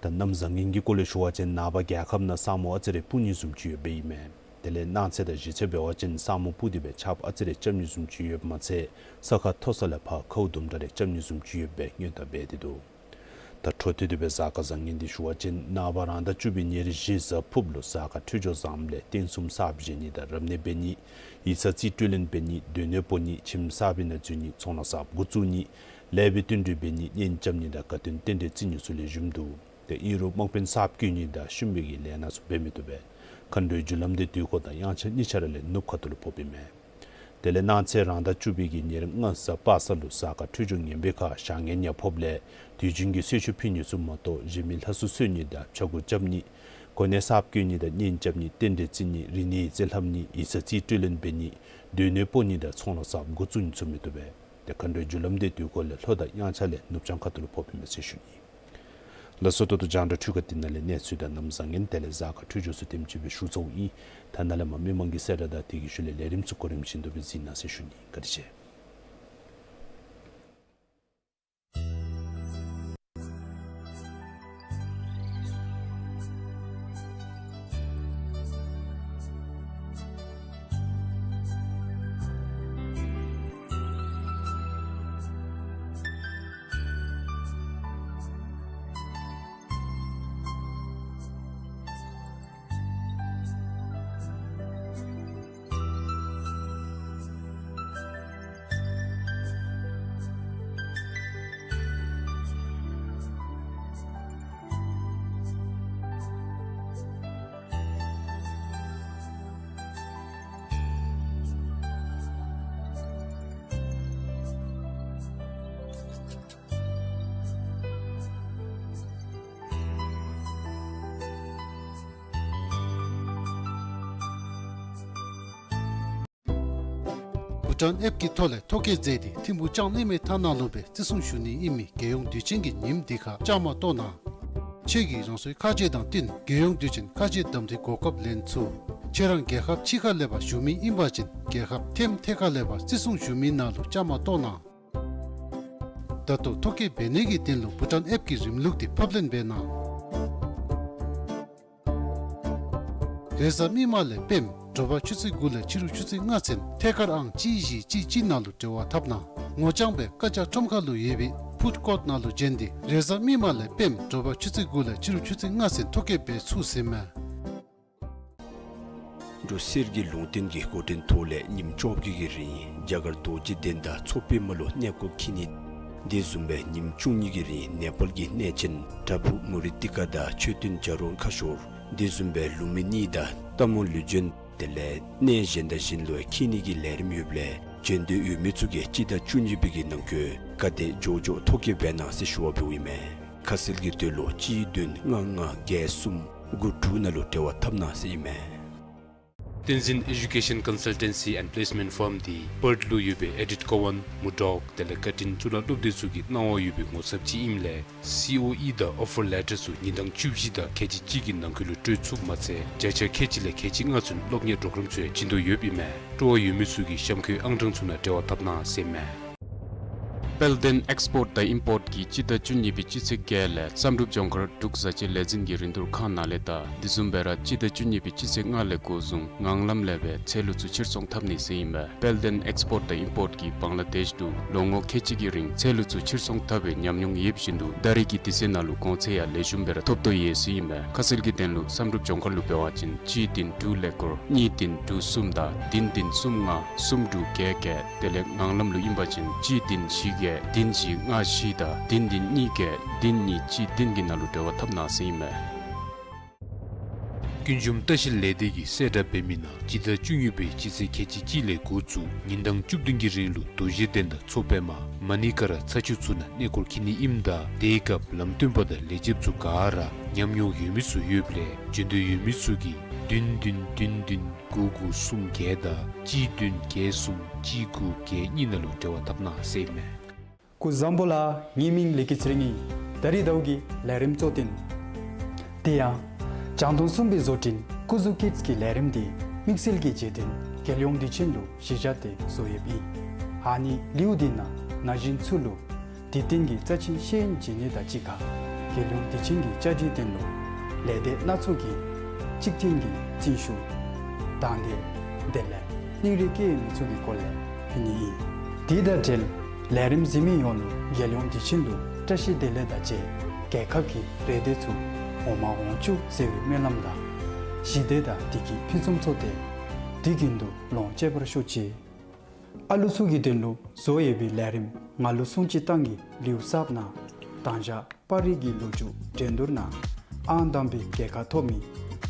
ད་གནམ་བཟང་ངན་གྱི་སྐོར་ལས་ཞུ་བ་ཅིན་ནངས་པ་རྒྱལ་ཁབ་ནང་ས་སྨུག་ཨ་ཙི་རེ་སྤུབ་ནི་བཟུམ་ཅིག་ཡོདཔ་ཨིན་མས། དེ་ལས་གནངས་ཚེ་དང་གཞེས་ཚེ་འབད་བ་ཅིན་ས་སྨུག་སྤུབ་སྟེ་སྦེ་ཆརཔ་ཨ་ཙི་རེ་རྐྱབ་ནི་བཟུམ་ཅིག་ཡོདཔ་མ་ཚད་ས་ཁ་མཐོ་ས་ལས་ཕར་ཁཝ་དུམ་གྲ་རེ་རྐྱབ་ནི་བཟུམ་ཅིག་ཡོདཔ་སྦེ་སྔོན་བརྡ་འབད་དེ་འདུག། ད་འཕྲོ་མཐུད་དེ་སྦེ་གཟའ་སྐར་བཟང་ངན་འདི་ཞུ་བ་ཅིན་ནངས་པ་རང་ཟླ་བཅུ་པའི་ཉེར་བཞི་གཟའ་ཕུརཔ་ལུ་གཟའ་སྐར་འཕྲོད་སྦྱོར་བཟངམ་ལས་རྟེན་གསུམ་གསརཔ་བཞེངས་ནི་དང་རབ་གནས་འབད་ནི། ཡིག་ཚང་རྩིས་སྤྲོད་ལེན་འབད་ནི། སྡོད་གནས་སྤོ་ནི། ཁྱིམ་གསརཔ་ནང་འཛུལ་ནི། ཚོང་ལཱ་གསརཔ་འགོ་བཙུགས་ནི། ལེགས་པའི་བསྟུན་གྲོས་འབད་ནི། གཉེན་རྐྱབ་ནི་དང་དགའ་སྟོན་རྟེན་འབྲེལ་བརྩི་ནི་ཚུ་ལེགས་ཤོམ་འདུག། དེ་ཨིན་རུང་དམག་དཔོན་གསརཔ་བསྐོ་ནི་དང་གཤིན་པོའི་གི་ལས་སྣ་ཚུ་འབད་མི་བཏུབ་པས། མཁའ་འགྲོའི་རྒྱུ་ལམ་འདི་དུས་འཁོར་དང་དབྱངས་འཆར་གཉིས་ཆ་ར་ལས་ནུབ་ཁ་ཐུག་ལུ་ཕོགཔ་ཨིན་མས། དེ་ལས་གནངས་ཚེ་རང་ཟླ་བཅུ་པའི་གི་ཉེར་ལྔ་གཟའ་པ་སངས་ལུ་གཟའ་སྐར་འཕྲོད་སྦྱོར་ངན་པའི་ཁར་བྱ་ངན་ཡང་ཕོགཔ་ལས་དུས་རྒྱུན་གྱི་གསོལ་མཆོད་ཕུལ་ནི་ཚུ་མ་གཏོགས་གཞན་མི་ལྷ་སྲུང་གསོལ་ནི་དང་ཕྱྭ་འགུགས་རྐྱབ་ནི། གོ་གནས་གསརཔ་བསྐོ་ནི་དང་གཉེན་རྐྱབ་ནི། རྟེན་འབྲེལ་བརྩི་ནི། རིག་གནས་ཡིག་རྩིས་ལྷབ་ནི། ཡིག་ཚང་རྩིས་སྤྲོད་ལེན་འབད་ནི། སྡོད་གནས་སྤོ་ནི་དང་ཚོང་ལཱ་གསརཔ་འགོ་བཙུགས་ནི་ཚུ་མི་བཏུབ་པས། དེ་མཁའ་འགྲོའི་རྒྱུ་ལམ་འདི་དུས་འཁོར་ལས་ལྷོ་དང་དབྱངས་འཆར་ལས་ནུབ་བྱང་ཁ་ཐུག་ལུ་ཕོགཔ་ཨིན་མས་ཟེར་ཞུ་ནི། ལགས་སོ། ད་ལྟོ་རྒྱང་བསྒྲགས་འཕྲུལ་ཁང་འདི་ནང་ལས་གནས་ཚུལ་དང་གནམ་བཟང་ངན་དེ་ལས་གཟའ་སྐར་འཕྲོད་སྦྱོར་ཚུ་དེམ་ཅིག་སྦེ་ཞུ་ཚརཝ་ཨིན། ད་ནཱ་ལས་མར་མི་མང་གི་གསལ་བསྒྲགས་དང་དེ་གི་ཤུལ་ལས་ལས་རིམ་ཚུ་གོ་རིམ་བཞིན་དུ་སྦེ་གཟིགས་གནང་ཟེར་ཞུ་ནི། བཀའ་དྲིན་ཆེ། བྷུ་ཊཱན་ཨེཔ་ཀྱི་ཐོག་ལས་ཐོ་བཀོད་མཛད་དེ་ཐིམ་ཕུག་ལྕང་གླིང་མའི་ཐང་ནང་ལུ་སྦེ་བརྩི་སྲུང་ཞུ་ནི་ཨིན་མི་རྒྱལ་ཡོངས་དུས་ཆེན་གྱི་ཉིནམ་འདི་ཁར་བཅའ་མར་གཏོགས་གནང་། ཁྱེད་ཀྱིས་རང་སོའི་ཁ་རྗེ་དང་བསྟུན་རྒྱལ་ཡོངས་དུས་ཆེན་ཁ་རྗེ་གདམ་འཐུའི་གོ་སྐབས་ལེན་ཚུགས། ཁྱེད་རང་རྒྱལ་ཁབ་ཕྱི་ཁ་ལས་ཕར་བཞུགས་མི་ཨིན་པ་ཅིན་རྒྱལ་ཁབ་ཐེམ་ཐད་ཁ་ལས་ཕར་བརྩི་སྲུང་ཞུ་མི་ནང་ལུ་བཅའ་མར་གཏོགས་གནང་། ད་ལྟོ་ཐོ་བཀོད་འབད་ནི་གི་དོན་ལུ་བྷུ་ཊཱན་ཨེཔ་ཀྱི་རིམ་ལུགས་འདི་ཕབ་ལེན་འབད་གནང་། རེས་གཟའ་མིག་དམར་ལས་སྤེནམ་དྲོ་པ་ཆུ་ཚོད་དགུ་ལས་ཕྱི་རུ་ཆུ་ཚོད་ལྔ་ཚུན་ཐད་ཀར་ཨང་གཅིག་བཞི་གཅིག་གཅིག་ནང་ལུ་འབྲེལ་བ་འཐབ་གནང་། ངོ་རྐྱང་སྦེ་བཀའ་རྒྱ་ཁྲོམ་ཁ་ལུ་ཡོད་པའི་ཕུཌ་ཀོརཊ་ནང་ལུ་བྱོན་ཏེ་རེས་གཟའ་མིག་དམར་ལས་སྤེནམ་དྲོ་པ་ཆུ་ཚོད་དགུ་ལས་ཕྱི་རུ་ཆུ་ཚོད་ལྔ་ཚུན་ཐོ་བཀོད་འབད་ཚུགས་ཟེར་མས། འབྲུག་གསེར་གྱི་ལུང་བསྟན་གྱི་འགོ་འདྲེན་ཐོག་ལས་ཉིནམ་བཅོ་བརྒྱད་ཀྱི་རིང་རྒྱ་གར་རྡོ་རྗེ་གདན་དང་མཚོ་པདྨ་ལུ་གནས་སྐོར་འཁྱིད་ནི། དེ་བཟུམ་སྦེ་ཉིནམ་བཅུ་གཉིས་ཀྱི་རིང་ནེ་པཱལ་གྱི་གནས་ཆེན་པྲ་བྷུ་མུ་ནི་ཏི་ཀ་དང་མཆོད་རྟེན་བྱ་རོག་ཁ་ཤོར། དེ་བཟུམ་སྦེ་ལུང་མི་གཉིས་དང་སྟག་མོ་ལུས་སྦྱིན། དེ་ལས་གནས་གཞན་དང་གཞན་ལུ་འཁྱིད་ནི་གི་ལས་རིམ་ཡོདཔ་ལས་བྱོན་འདོད་ཡོད་མི་ཚུ་གིས་སྤྱི་ཟླ་བཅུ་གཉིས་པའི་གི་ནང་འཁོད་ག་དེ་མགྱོགས་མགྱོགས་ཐོ་བཀོད་འབད་གནང་ཟེར་ཞུ་བ་འབདཝ་ཨིན་མས། ཁ་གསལ་གྱི་དོན་ལུ་གཅིག་བདུན་ལྔ་ལྔ་བརྒྱད་གསུམ་དགུ་དྲུག་ནང་ལུ་འབྲེལ་བ་འཐབ་གནང་ཟེར་ཨིན་མས། བསྟན་འཛིན་ཨེ་ཌུ་ཀེ་ཤཱན་ཀོན་སཱལ་ཊེན་སི་ཨེནཌ་པི་ལེསི་མེནཊ་ཕཱརམ་འདི་པརཐ་ལུ་ཡོད་པའི་ཨེ་ཌིཐ་ཀོ་ཝཱན་མུར་ཌོག་དེ་ལས་ཀར་ཊིན་གཙུག་ལག་སློབ་སྡེ་ཚུ་གི་གནང་བ་ཡོད་པའི་ངོ་ཚབ་ཅིག་ཨིནམ་ལས་སི་ཨོ་ཨི་དང་ཨོ་ཕར་ལེ་ཊར་ཚུ་ཉིན་གྲངས་བཅུ་བཞི་དང་ཁལ་གཅིག་གཅིག་གི་ནང་འཁོད་ལུ་སྤྲོད་ཚུགསཔ་མ་ཚད་བརྒྱ་ཆ་ཁལ་གཅིག་ལས་ཁལ་གཅིག་ལྔ་ཚུན་སློབ་གཉེར་པྲོ་གརམ་ཚུ་ཡང་བྱིན་དོ་ཡོདཔ་ཨིན་མས། སྤྲོ་བ་ཡོད་མི་ཚུ་གིས་གཤམ་འཁོད་ཨང་གྲངས་ཚུ་ནང་འབྲེལ་བ་འཐབ་གནང་ཟེར་ཨིན་མས། དཔལ་ལྡན་ཨེགསི་པོརཊ་དང་ཨིམ་པོརཊ་ཀྱིས་སྤྱི་ཟླ་བཅུ་གཉིས་པའི་སྤྱི་ཚེས་བརྒྱད་ལས་བསམ་གྲུབ་ལྗོངས་མཁར་འབྲུག་བཟའ་ཆས་ལས་འཛིན་གྱི་རིན་བསྡུར་ཁང་ནང་ལས་དང་དེ་བཟུམ་སྦེ་ར་སྤྱི་ཟླ་བཅུ་གཉིས་པའི་སྤྱི་ཚེས་ལྔ་ལས་འགོ་བཟུང་ངང་ལམ་ལས་སྦེ་ཚལ་ལུ་ཚུ་ཕྱིར་ཚོང་འཐབ་ནི་ཟེར་ཨིན་པས། དཔལ་ལྡན་ཨེགསི་པོརཊ་དང་ཨིམ་པོརཊ་ཀྱིས་བང་ལ་དེཤ་ལུ་ལོ་ངོ་ཁལ་གཅིག་གི་རིང་ཚལ་ལུ་ཚུ་ཕྱིར་ཚོང་འཐབ་པའི་ཉམས་མྱོང་ཡོདཔ་བཞིན་དུ་ད་རེས་ཀྱི་དུས་ཚོད་ནང་ལུ་གོང་ཚད་ཡང་ལེགས་ཤོམ་སྦེ་ར་ཐོབ་དོ་ཡོད་ཟེར་ཨིན་པས། ཁ་གསལ་གྱི་དོན་ལུ་བསམ་གྲུབ་ལྗོངས་མཁར་ལུ་འབད་བ་ཅིན་གཅིག་བདུན་དྲུག་ཀླད་ཀོར་གཉིས་བདུན་དྲུག་གསུམ་དང་བདུན་བདུན་གསུམ་ལྔ་གསུམ་དྲུག་བརྒྱད་བརྒྱད། དེ་ལས་ངང་ལམ་ལུ་ཨིན་པ་ཅིན་གཅིག་བདུན་བཞི་བརྒྱད་བདུན་བཞི་ལྔ་བཞི་དང་བདུན་བདུན་གཉིས་བརྒྱད་བདུན་གཉིས་གཅིག་བདུན་གྱི་ནང་ལུ་འབྲེལ་བ་འཐབ་གནང་ཟེར་ཨིན་མས། ཀུན་འབྱུང་ལྟ་བཤལ་ལས་སྡེ་གིས་གསལ་བསྒྲགས་འབད་མི་ནང་སྤྱི་ཟླ་བཅུ་གཉིས་པའི་སྤྱི་ཚེས་ཁལ་གཅིག་གཅིག་ལས་འགོ་བཙུགས་ཉིན་གྲངས་བཅུ་བདུན་གྱི་རིང་ལུ་རྡོ་རྗེ་གདན་དང་མཚོ་པདྨ་མ་ཎི་ཀ་ར་ཚ་ཆུ་ཚུ་ནང་གནས་སྐོར་འཁྱིད་ནི་ཨིནམ་ད་དེའི་སྐབས་ལམ་སྟོན་པ་དང་ལས་བྱེདཔ་ཚུ་ག་ར་ཉམས་མྱོང་ཡོད་མི་ཚུ་ཡོདཔ་ལས་འབྱོན་འདོད་ཡོད་མི་ཚུ་གིས་བདུན་བདུན་བདུན་བདུན་དགུ་དགུ་གསུམ་བརྒྱད་དང་གཅིག་བདུན་བརྒྱད་གསུམ་གཅིག་དགུ་བརྒྱད་གཉིས་ནང་ལུ་འབྲེལ་བ་འཐབ་གནང་ཟེར་ཨིན་མས། སྐུ་གཟུགས་བཟང་པོ་ལགས། ངེའི་མིང་ལེགས་སྐྱིད་ཚེ་རིང་ཨིན། ད་རིས་ཟླཝ་གི་ལས་རིམ་གཙོ་དོན། དེ་ཡང་རྒྱང་མཐོང་གསུམ་པའི་བཟོ་སྐྲུན་སྐུ་གཟུགས་ཀིཌསི་གི་ལས་རིམ་དེ་དམིགས་བསལ་གྱི་རྗེས་དྲན་རྒྱལ་ཡོངས་དུས་ཆེན་ལུ་གཞི་བཞག་སྟེ་བཟོ་ཡོདཔ་ཨིན། ཨ་ནི་ལེའུ་དེ་ནང་ན་གཞོན་ཚུ་ལུ་དུས་སྟོན་གྱི་རྩ་ཆེན་ཤེས་ཡོན་སྦྱིན་ནི་དང་གཅིག་ཁར་རྒྱལ་ཡོངས་དུས་ཆེན་གྱི་བཅའ་སྒྲིག་དོན་ལུ་ལས་སྡེ་སྣ་ཚོགས་ཀྱི་གཅིག་མཐུན་གྱི་རྩིས་ཞུ་དང་ལེན་དེ་ལས་སྙིང་རུས་བསྐྱེད་ཡོད་མི་ཚུ་གི་སྐོར་ལས་ཕུལ་ནི་ཨིན། དེ་དང་འབྲེལ་ལས་རིམ་གཟིགས་མི་ཡོངས་ལུ་རྒྱལ་ཡོངས་དུས་ཆེན་ལུ་བཀྲ་ཤིས་བདེ་ལེགས་དང་བཅས་རྒྱལ་ཁབ་ཀྱི་རེ་འདོད་ཚུ་འོང་མ་འོང་བཅུག་ཟེར་བའི་སྨོན་ལམ་དང་ཞི་བདེ་དང་བདེ་སྐྱིད་ཕུན་སུམ་ཚོགས་ཏེ་དུས་རྒྱུན་དུ་ལོངས་སྤྱོད་པར་ཤོག་ཅིག། ཨ་ལུ་ཚུ་གི་དོན་ལུ་བཟོ་ཡོད་པའི་ལས་རིམ་ང་ལུ་སྲུང་བརྩི་བཏང་གི་ལེའུ་གསརཔ་ནང་དང་ཞག་པར་རིས་ཀྱི་ལོ་རྒྱུས་འགྲན་བསྡུར་ནང་ཨང་དང་པའི་རྒྱལ་ཁ་ཐོབ་མི་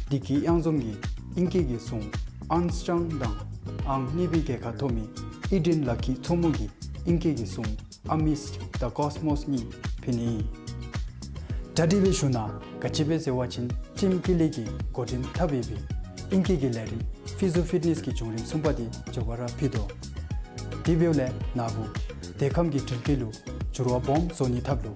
བདེ་སྐྱིད་གཡང་འཛོམས་ཀྱི་ཨིང་སྐད་ཀྱི་གཟུངས་Armstrong དང་ཨང་གཉིས་པའི་རྒྱལ་ཁ་ཐོབ་མི་Eden Lucky མཚོ་མོ་གི་ཨིང་སྐད་ཀྱི་གཟུངས་Amidst the Cosmos གཉིས་ཕུལ་ནི་ཨིན། གྲ་སྒྲིག་སྦེ་ཞུ་གནང་། ག་ཅི་སྦེ་ཟེར་བ་ཅིན་ཊིམ་ཀུན་ལེགས་ཀྱིས་འགོ་འདྲེན་འཐབ་ཡོད་པའི་ཨིང་སྐད་ཀྱི་ལས་རིམ་Physiofitness གི་བྱུང་རིམ་གསུམ་པ་དེ་མགྱོགས་པ་ར་ཕུལ་དོ། དེ་འབདཝ་ལས་ནཱ་བུ་དེ་ཁམས་ཀྱི་འགྲུལ་སྐྱེལ་ལུ་འགྱུར་བ་སྦོམ་བཟོ་ནིའི་ཐབས་ལུ་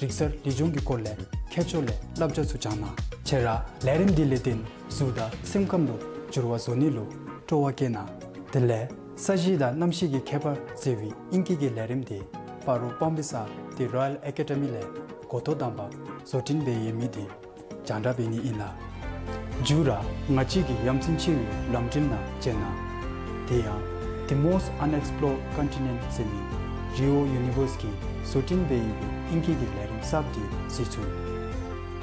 རིག་གསར་ལེགས་ཆུང་གི་སྐོར་ལས་མཁས་མཆོག་ལས་བསླབ་བྱ་ཚུ་སྦྱང་གནང་། ཁྱེད་ར་ལས་རིམ་འདི་ལས་བརྟེན་གཟུགས་དང་སེམས་ཁམས་ལུ་འགྱུར་བ་བཟོ་ནི་ལུ་སྤྲོ་བ་བསྐྱེད་གནང་། དེ་ལས་ས་གཞི་དང་གནམ་གཤིས་ཀྱི་ཁྱད་པར་ཟེར་བའི་ཨིང་སྐད་ཀྱི་ལས་རིམ་དེ་སྤ་རོ་སྤང་སྦིས་ས་The Royal Academy ལས་འགོ་ཐོག་དང་པ་བཟོ་སྐྲུན་འབད་ཡོད་མི་དེ་རྒྱང་བསྒྲགས་འབད་ནི་ཨིན་ལགས། མཇུག་ར་ང་བཅས་ཀྱི་ཡ་མཚན་ཆེ་བའི་ལམ་འགྲུལ་ནང་བཅར་གནང་། དེ་ཡང་The Most Unexplored Continent ཟེར་མི་རི་ཨོ་ཡུ་ནི་ཝརསི་གིས་བཟོ་སྐྲུན་འབད་ཡོད་པའི་ཨིང་སྐད་ཀྱི་ལས་རིམ་གསརཔ་དེ་གཟིགས་ཚུགས།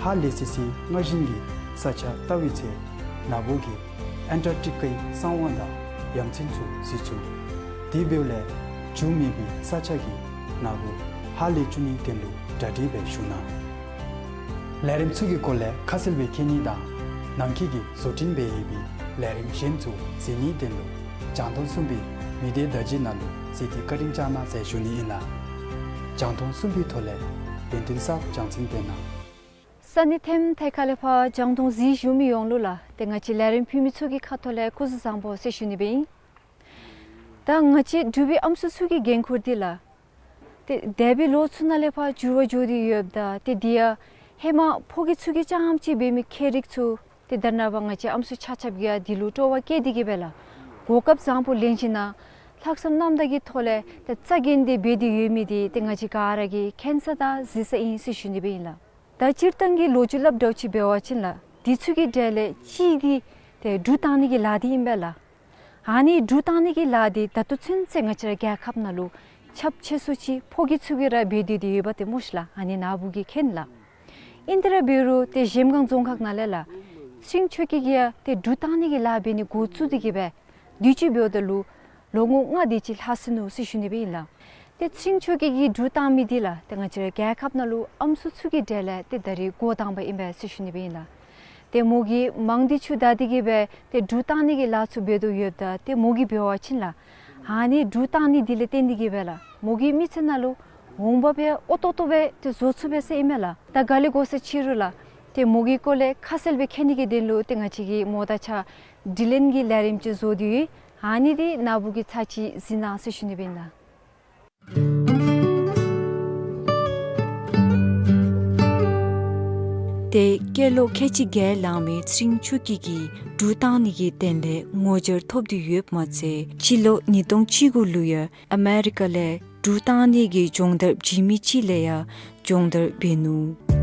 ཧ་ལས་སི་སི་སྔར་བཞིན་གྱི་ས་ཆ་བལྟ་བའི་ཚེ་ནཱ་བུ་གིས་ཨན་ཊར་ཀི་ཊི་ཀའི་གསང་བ་དང་ཡ་མཚན་ཚུ་གཟིགས་ཚུགས། དེ་འབདཝ་ལས་འགྱུར་མེད་པའི་ས་ཆ་གིས་ནཱ་བུ་ཧ་ལས་བཅུག་ནིའི་དོན་ལུ་གྲ་སྒྲིག་འབད་ཞུ་གནང་། ལས་རིམ་ཚུ་གི་སྐོར་ལས་ཁ་གསལ་སྦེ་མཁྱེན་ནི་དང་ནང་འཁོད་ཀྱི་བཟོ་སྐྲུན་འབད་ཡོད་པའི་ལས་རིམ་གཞན་ཚུ་གཟིགས་ནིའི་དོན་ལུ་རྒྱང་མཐོང་གསུམ་པའི་མི་སྡེ་བརྡ་བརྒྱུད་ནང་ལུ་གཟིགས་ཏེ་བཀའ་དྲིན་བསྐྱང་གནང་ཟེར་ཞུ་ནི་ཨིན་ལགས། རྒྱང་མཐོང་གསུམ་པའི་ཐོག་ལས་ལན་ཏིན་ས་རྒྱང་སྲིང་འབད་གནང་། ས་གནས་ཐེམ་ཐེ་ཁ་ལས་ཕར་རྒྱང་མཐོང་གཟིགས་བཞུགས་མི་ཡོངས་ལུ་ལགས་ཏེ་ང་བཅས་ལས་རིམ་ཕུལ་མི་ཚུ་གི་ཁ་ཐུག་ལས་སྐུ་གཟུགས་བཟང་པོ་ཟེར་ཞུ་ནི་སྦེ་ཨིན། ད་ང་བཅས་འབྲུག་པའི་ཨམ་སྲུ་ཚུ་གི་འགན་ཁུར་འདི་ལགས་ཏེ་འདས་པའི་ལོ་ཚུ་ནང་ལས་ཕར་འགྱུར་བ་འགྱོ་སྟེ་ཡོདཔ་ད་ཏེ་དེ་ཡང་ཧེ་མ་ཕོ་སྐྱེས་ཚུ་གིས་རྐྱངམ་ཅིག་འབད་མི་ཁྱད་རིག་ཚུ་ཏེ་ད་རེས་ནངས་པ་ང་བཅས་ཨམ་སྲུ་ཆ་ཁྱབ་ཀྱིས་ཡང་དེ་ལུ་སྤྲོ་བ་བསྐྱེད་དེ་གིས་སྦེ་ལགས་གོ་སྐབས་བཟང་པོ་ལེན་ཞིནམ་ལྷག་བསམ་རྣམ་དག་གི་ཐོག་ལས་ཏེ་རྩ་འགེངས་ཏེ་འབད་དེ་ཡོད་མི་དེ་ཏེ་ང་བཅས་ག་ར་གིས་མཁྱེན་ས་དང་གཟིགས་ས་ཨིན་ཟེར་ཞུ་ནི་སྦེ་ཨིན་ལགས། ད་སྤྱིར་བཏང་གི་ལོ་རྒྱུས་སླབ་དོ་ཅིག་འབད་བ་ཅིན་ལགས་དེ་ཚུ་གི་གྲས་ལས་གཅིག་འདི་ཏེ་གྲུ་བཏང་ནི་གི་ལཱ་འདི་ཨིན་པས་ལགས། ཨ་ནི་གྲུ་བཏང་ནི་གི་ལཱ་འདི་ད་ལྟོ་ཚུན་ཚོད་ང་བཅས་ར་རྒྱལ་ཁབ་ནང་ལུ་ཁྱབ་ཆེ་སུ་ཅིག་ཕོ་སྐྱེས་ཚུ་གིས་ར་འབད་དེ་ཡོདཔ་འདི་སྨོ་ཤིག་ལགས། ཨ་ནི་ནཱ་བུ་གིས་མཁྱེན་ལགས། ཨིན་ཏེ་ར་འབད་རུང་ཏེ་གཞལམ་སྒང་རྫོང་ཁག་ནང་ལས་ལགས་ཚེ་རིང་ཆོས་སྐྱིད་ཀྱིས་ཡང་ཏེ་གྲུ་བཏང་ནི་གི་ལཱ་འབད་ནི་འགོ་བཙུགས་ཏེ་གིས་སྦེ་དུས་ཅི་འབདཝ་ད་ལུ་ལོ་ངོ་ལྔ་དེ་ཅིག་ལྷག་སོ་ནུག་ཟེར་ཞུ་ནི་སྦེ་ཨིན་ལགས། ཏེ་ཚེ་རིང་ཆོས་སྐྱིད་ཀྱིས་གྲུ་བཏང་མི་འདི་ལགས་ཏེ་ང་བཅས་ར་རྒྱལ་ཁབ་ནང་ལུ་ཨམ་སྲུ་ཚུ་གི་གྲས་ལས་ཏེ་ད་རིས་འགོ་དང་པ་ཨིན་པས་ཟེར་ཞུ་ནི་སྦེ་ཨིན་ལགས། ཏེ་མོ་གིས་མང་དུ་ཆུ་བདའ་སྟེ་གིས་སྦེ་ཏེ་གྲུ་བཏང་ནི་གི་ལཱ་ཚུ་འབད་དོ་ཡོདཔ་ད་ཏེ་མོ་གིས་འབད་བ་ཅིན་ལགས་ཨ་ནི་གྲུ་བཏང་ནི་འདི་ལས་བརྟེན་ཏེ་གིས་སྦེ་ལགས་མོ་གི་མི་ཚེ་ནང་ལུ་འོང་འབབ་ཡང་ཨོ་ཏོག་ཏོ་སྦེ་ཏེ་བཟོ་ཚུགས་པས་ཟེར་ཨིན་མས་ལགས། ད་ག་ལས་གོ་ས་ཅི་རུང་ལགས་ཏེ་མོ་གི་སྐོར་ལས་ཁ་གསལ་སྦེ་མཁྱེན་ནི་གི་དོན་ལུ་ཏེ་ང་བཅས་ཀྱིས་མོ་དང་གཅིག་ཁར་དྲི་ལན་གྱི་ལས་རིམ་ཅིག་བཟོ་སྟེ་ཡོད། ཨ་ནི་འདི་ནཱ་བུ་གིས་ཚར་གཅིག་གཟིགས་གནང་ཟེར་ཞུ་ནི་སྦེ་ཨིན་ལགས། ཏེ་སྐྱེས་ལོ་ཁལ་གཅིག་བརྒྱད་ལང་མི་ཚེ་རིང་ཆོས་སྐྱིད་ཀྱིས་གྲུ་བཏང་ནི་གི་དོན་ལས་ངོ་འཕྲོད་ཐོབ་སྟེ་ཡོདཔ་མ་ཚད་སྤྱི་ལོ་ཉིས་སྟོང་བཅུ་དགུ་ལུ་ཡང་ཨ་མེ་རི་ཀ་ལས་གྲུ་བཏང་ནི་གི་སྦྱོང་བརྡར་བྱིན་མི་ཅིག་ལས་ཡང་སྦྱོང་བརྡར་འབད་ནུག།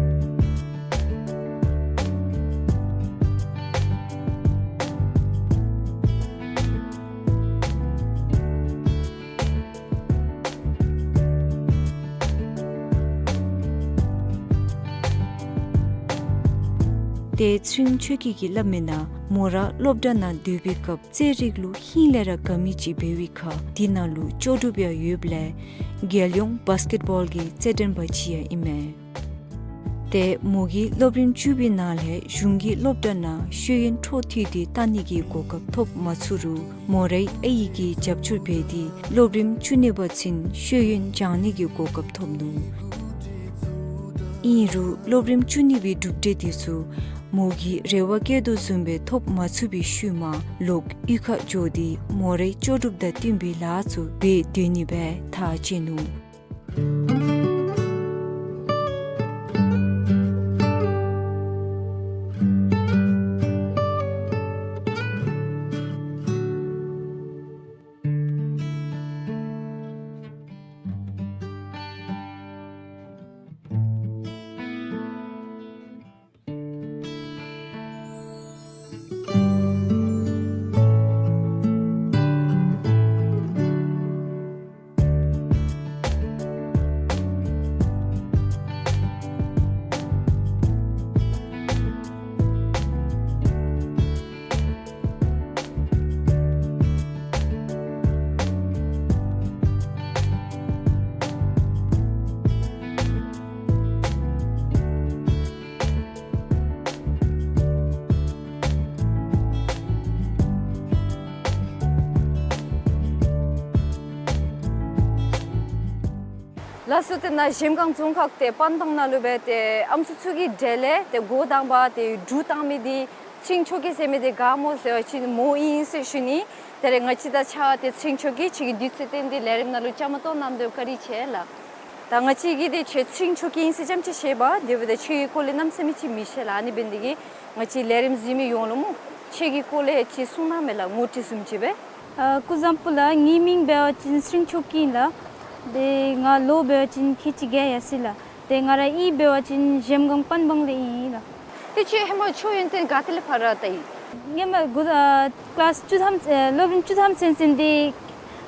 ཏེ་ཚེ་རིང་ཆོས་སྐྱིད་ཀྱིས་སླབ་མི་ནང་མོ་ར་སློབ་གྲྭ་ནང་སྡོད་པའི་སྐབས་རྩེད་རིགས་ལུ་ཧིང་ལས་ར་དགའ་མི་ཅིག་འབད་བའི་ཁར་དེ་ནང་ལུ་ལྕོགས་གྲུབ་ཡང་ཡོདཔ་ལས་རྒྱལ་ཡོངས་བཱསི་ཀེཊ་བཱོལ་གྱི་རྩེད་འགྲན་པ་ཅིག་ཡང་ཨིན་མས། ཏེ་མོ་གིས་སློབ་རིམ་བཅུ་པའི་ནང་ལས་གཞུང་གི་སློབ་གྲྭ་ནང་ཤེས་ཡོན་འཕྲོ་མཐུད་དེ་བལྟ་ནི་གི་གོ་སྐབས་ཐོབ་མ་ཚུགས་རུང་མོ་རའི་ཨའི་གིས་རྒྱབ་སྐྱོར་འབད་དེ་སློབ་རིམ་བཅུ་གཉིས་པ་ཚུན་ཤེས་ཡོན་སྦྱང་ནི་གི་གོ་སྐབས་ཐོབ་ནུག། ཨིན་རུང་སློབ་རིམ་བཅུ་གཉིས་པའི་གྲུབ་འབྲས་དེ་ཚུ་མོ་གིས་རེ་བ་བསྐྱེད་དོ་བཟུམ་སྦེ་ཐོབ་མ་ཚུགས་པའི་ཤུལ་མ་ལོག་གཡུས་ཁར་འགྱོ་སྟེ་མོ་རའི་ལྕོགས་གྲུབ་དང་བསྟུན་པའི་ལཱ་ཚུ་འབད་སྡོད་ནི་སྦེ་ཐག་བཅད་ནུག། ལགས་སོ། ཏེ་ནཱ་གཞལམ་སྒང་རྫོང་ཁག་ཏེ་སྤང་ཐང་ནང་ལུ་སྦེ་ཏེ་ཨམ་སྲུ་ཚུ་གི་གྲལ་ལས་ཏེ་འགོ་དང་པ་ཏེ་འབྲུག་བཏང་མི་འདི་ཚེ་རིང་ཆོས་རྒྱན་ཟེར་མི་འདི་ག་སྨོ་ཟེར་བ་ཅིན་མོ་ཨིན་ཟེར་ཞུ་ནི། ད་རེས་ང་བཅས་དང་གཅིག་ཁར་ཏེ་ཚེ་རིང་ཆོས་རྒྱན་ཁྱོད་ཀྱིས་དུས་ཚོད་བཏོན་ཏེ་ལས་རིམ་ནང་ལུ་བཅའ་མར་གཏོགས་གནང་དོ་བཀའ་དྲིན་ཆེ་ལགས། ད་ང་བཅས་ཀྱིས་ཏེ་ཁྱོད་ཚེ་རིང་ཆོས་རྒྱན་ཟེར་རྐྱངམ་ཅིག་ཤེས་པས། དེ་འབདཝ་ད་ཁྱོད་ཀྱི་སྐོར་ལས་གནམ་མེད་ས་མེད་ཅིག་མི་ཤེས་ལགས། ཨ་ནི་འབད་ནི་འདི་གིས་ང་བཅས་ལས་རིམ་གཟིགས་མི་ཡོངས་ལུ་སྨོ་ཁྱོད་ཀྱི་སྐོར་ལས་ཅིག་གསུང་གནང་མས་ལགས། ངོ་སྤྲོད་བཟུམ་ཅིག་སྦེ། ཨ་སྐུ་གཟུགས་བཟང་པོ་ལགས། ངེའི་མིང་འབད་བ་ཅིན་ཚེ་རིང་ཆོས་རྒྱན་ལགས། ཏེ་ང་ལོ་འབད་བ་ཅིན་ཁལ་གཅིག་བརྒྱད་ཡར་སོ་ཡི་ལགས། ཏེ་ང་རའི་གཡུས་འབད་བ་ཅིན་གཞལམ་སྒང་སྤང་ཐང་ལས་ཨིན་ལགས། ཏེ་ཁྱོད་ཧེ་མ་ཆོས་ཡོན་ཏན་ག་ཏེ་ལས་ཕར་བཏབ་ཡི། ངེ་མ་འགོ་ཨ་ཀི་ལཱསི་བཅུ་ཐམ་ཨ་སློབ་རིམ་བཅུ་ཐམ་ཚུན་ཚོད་འདི་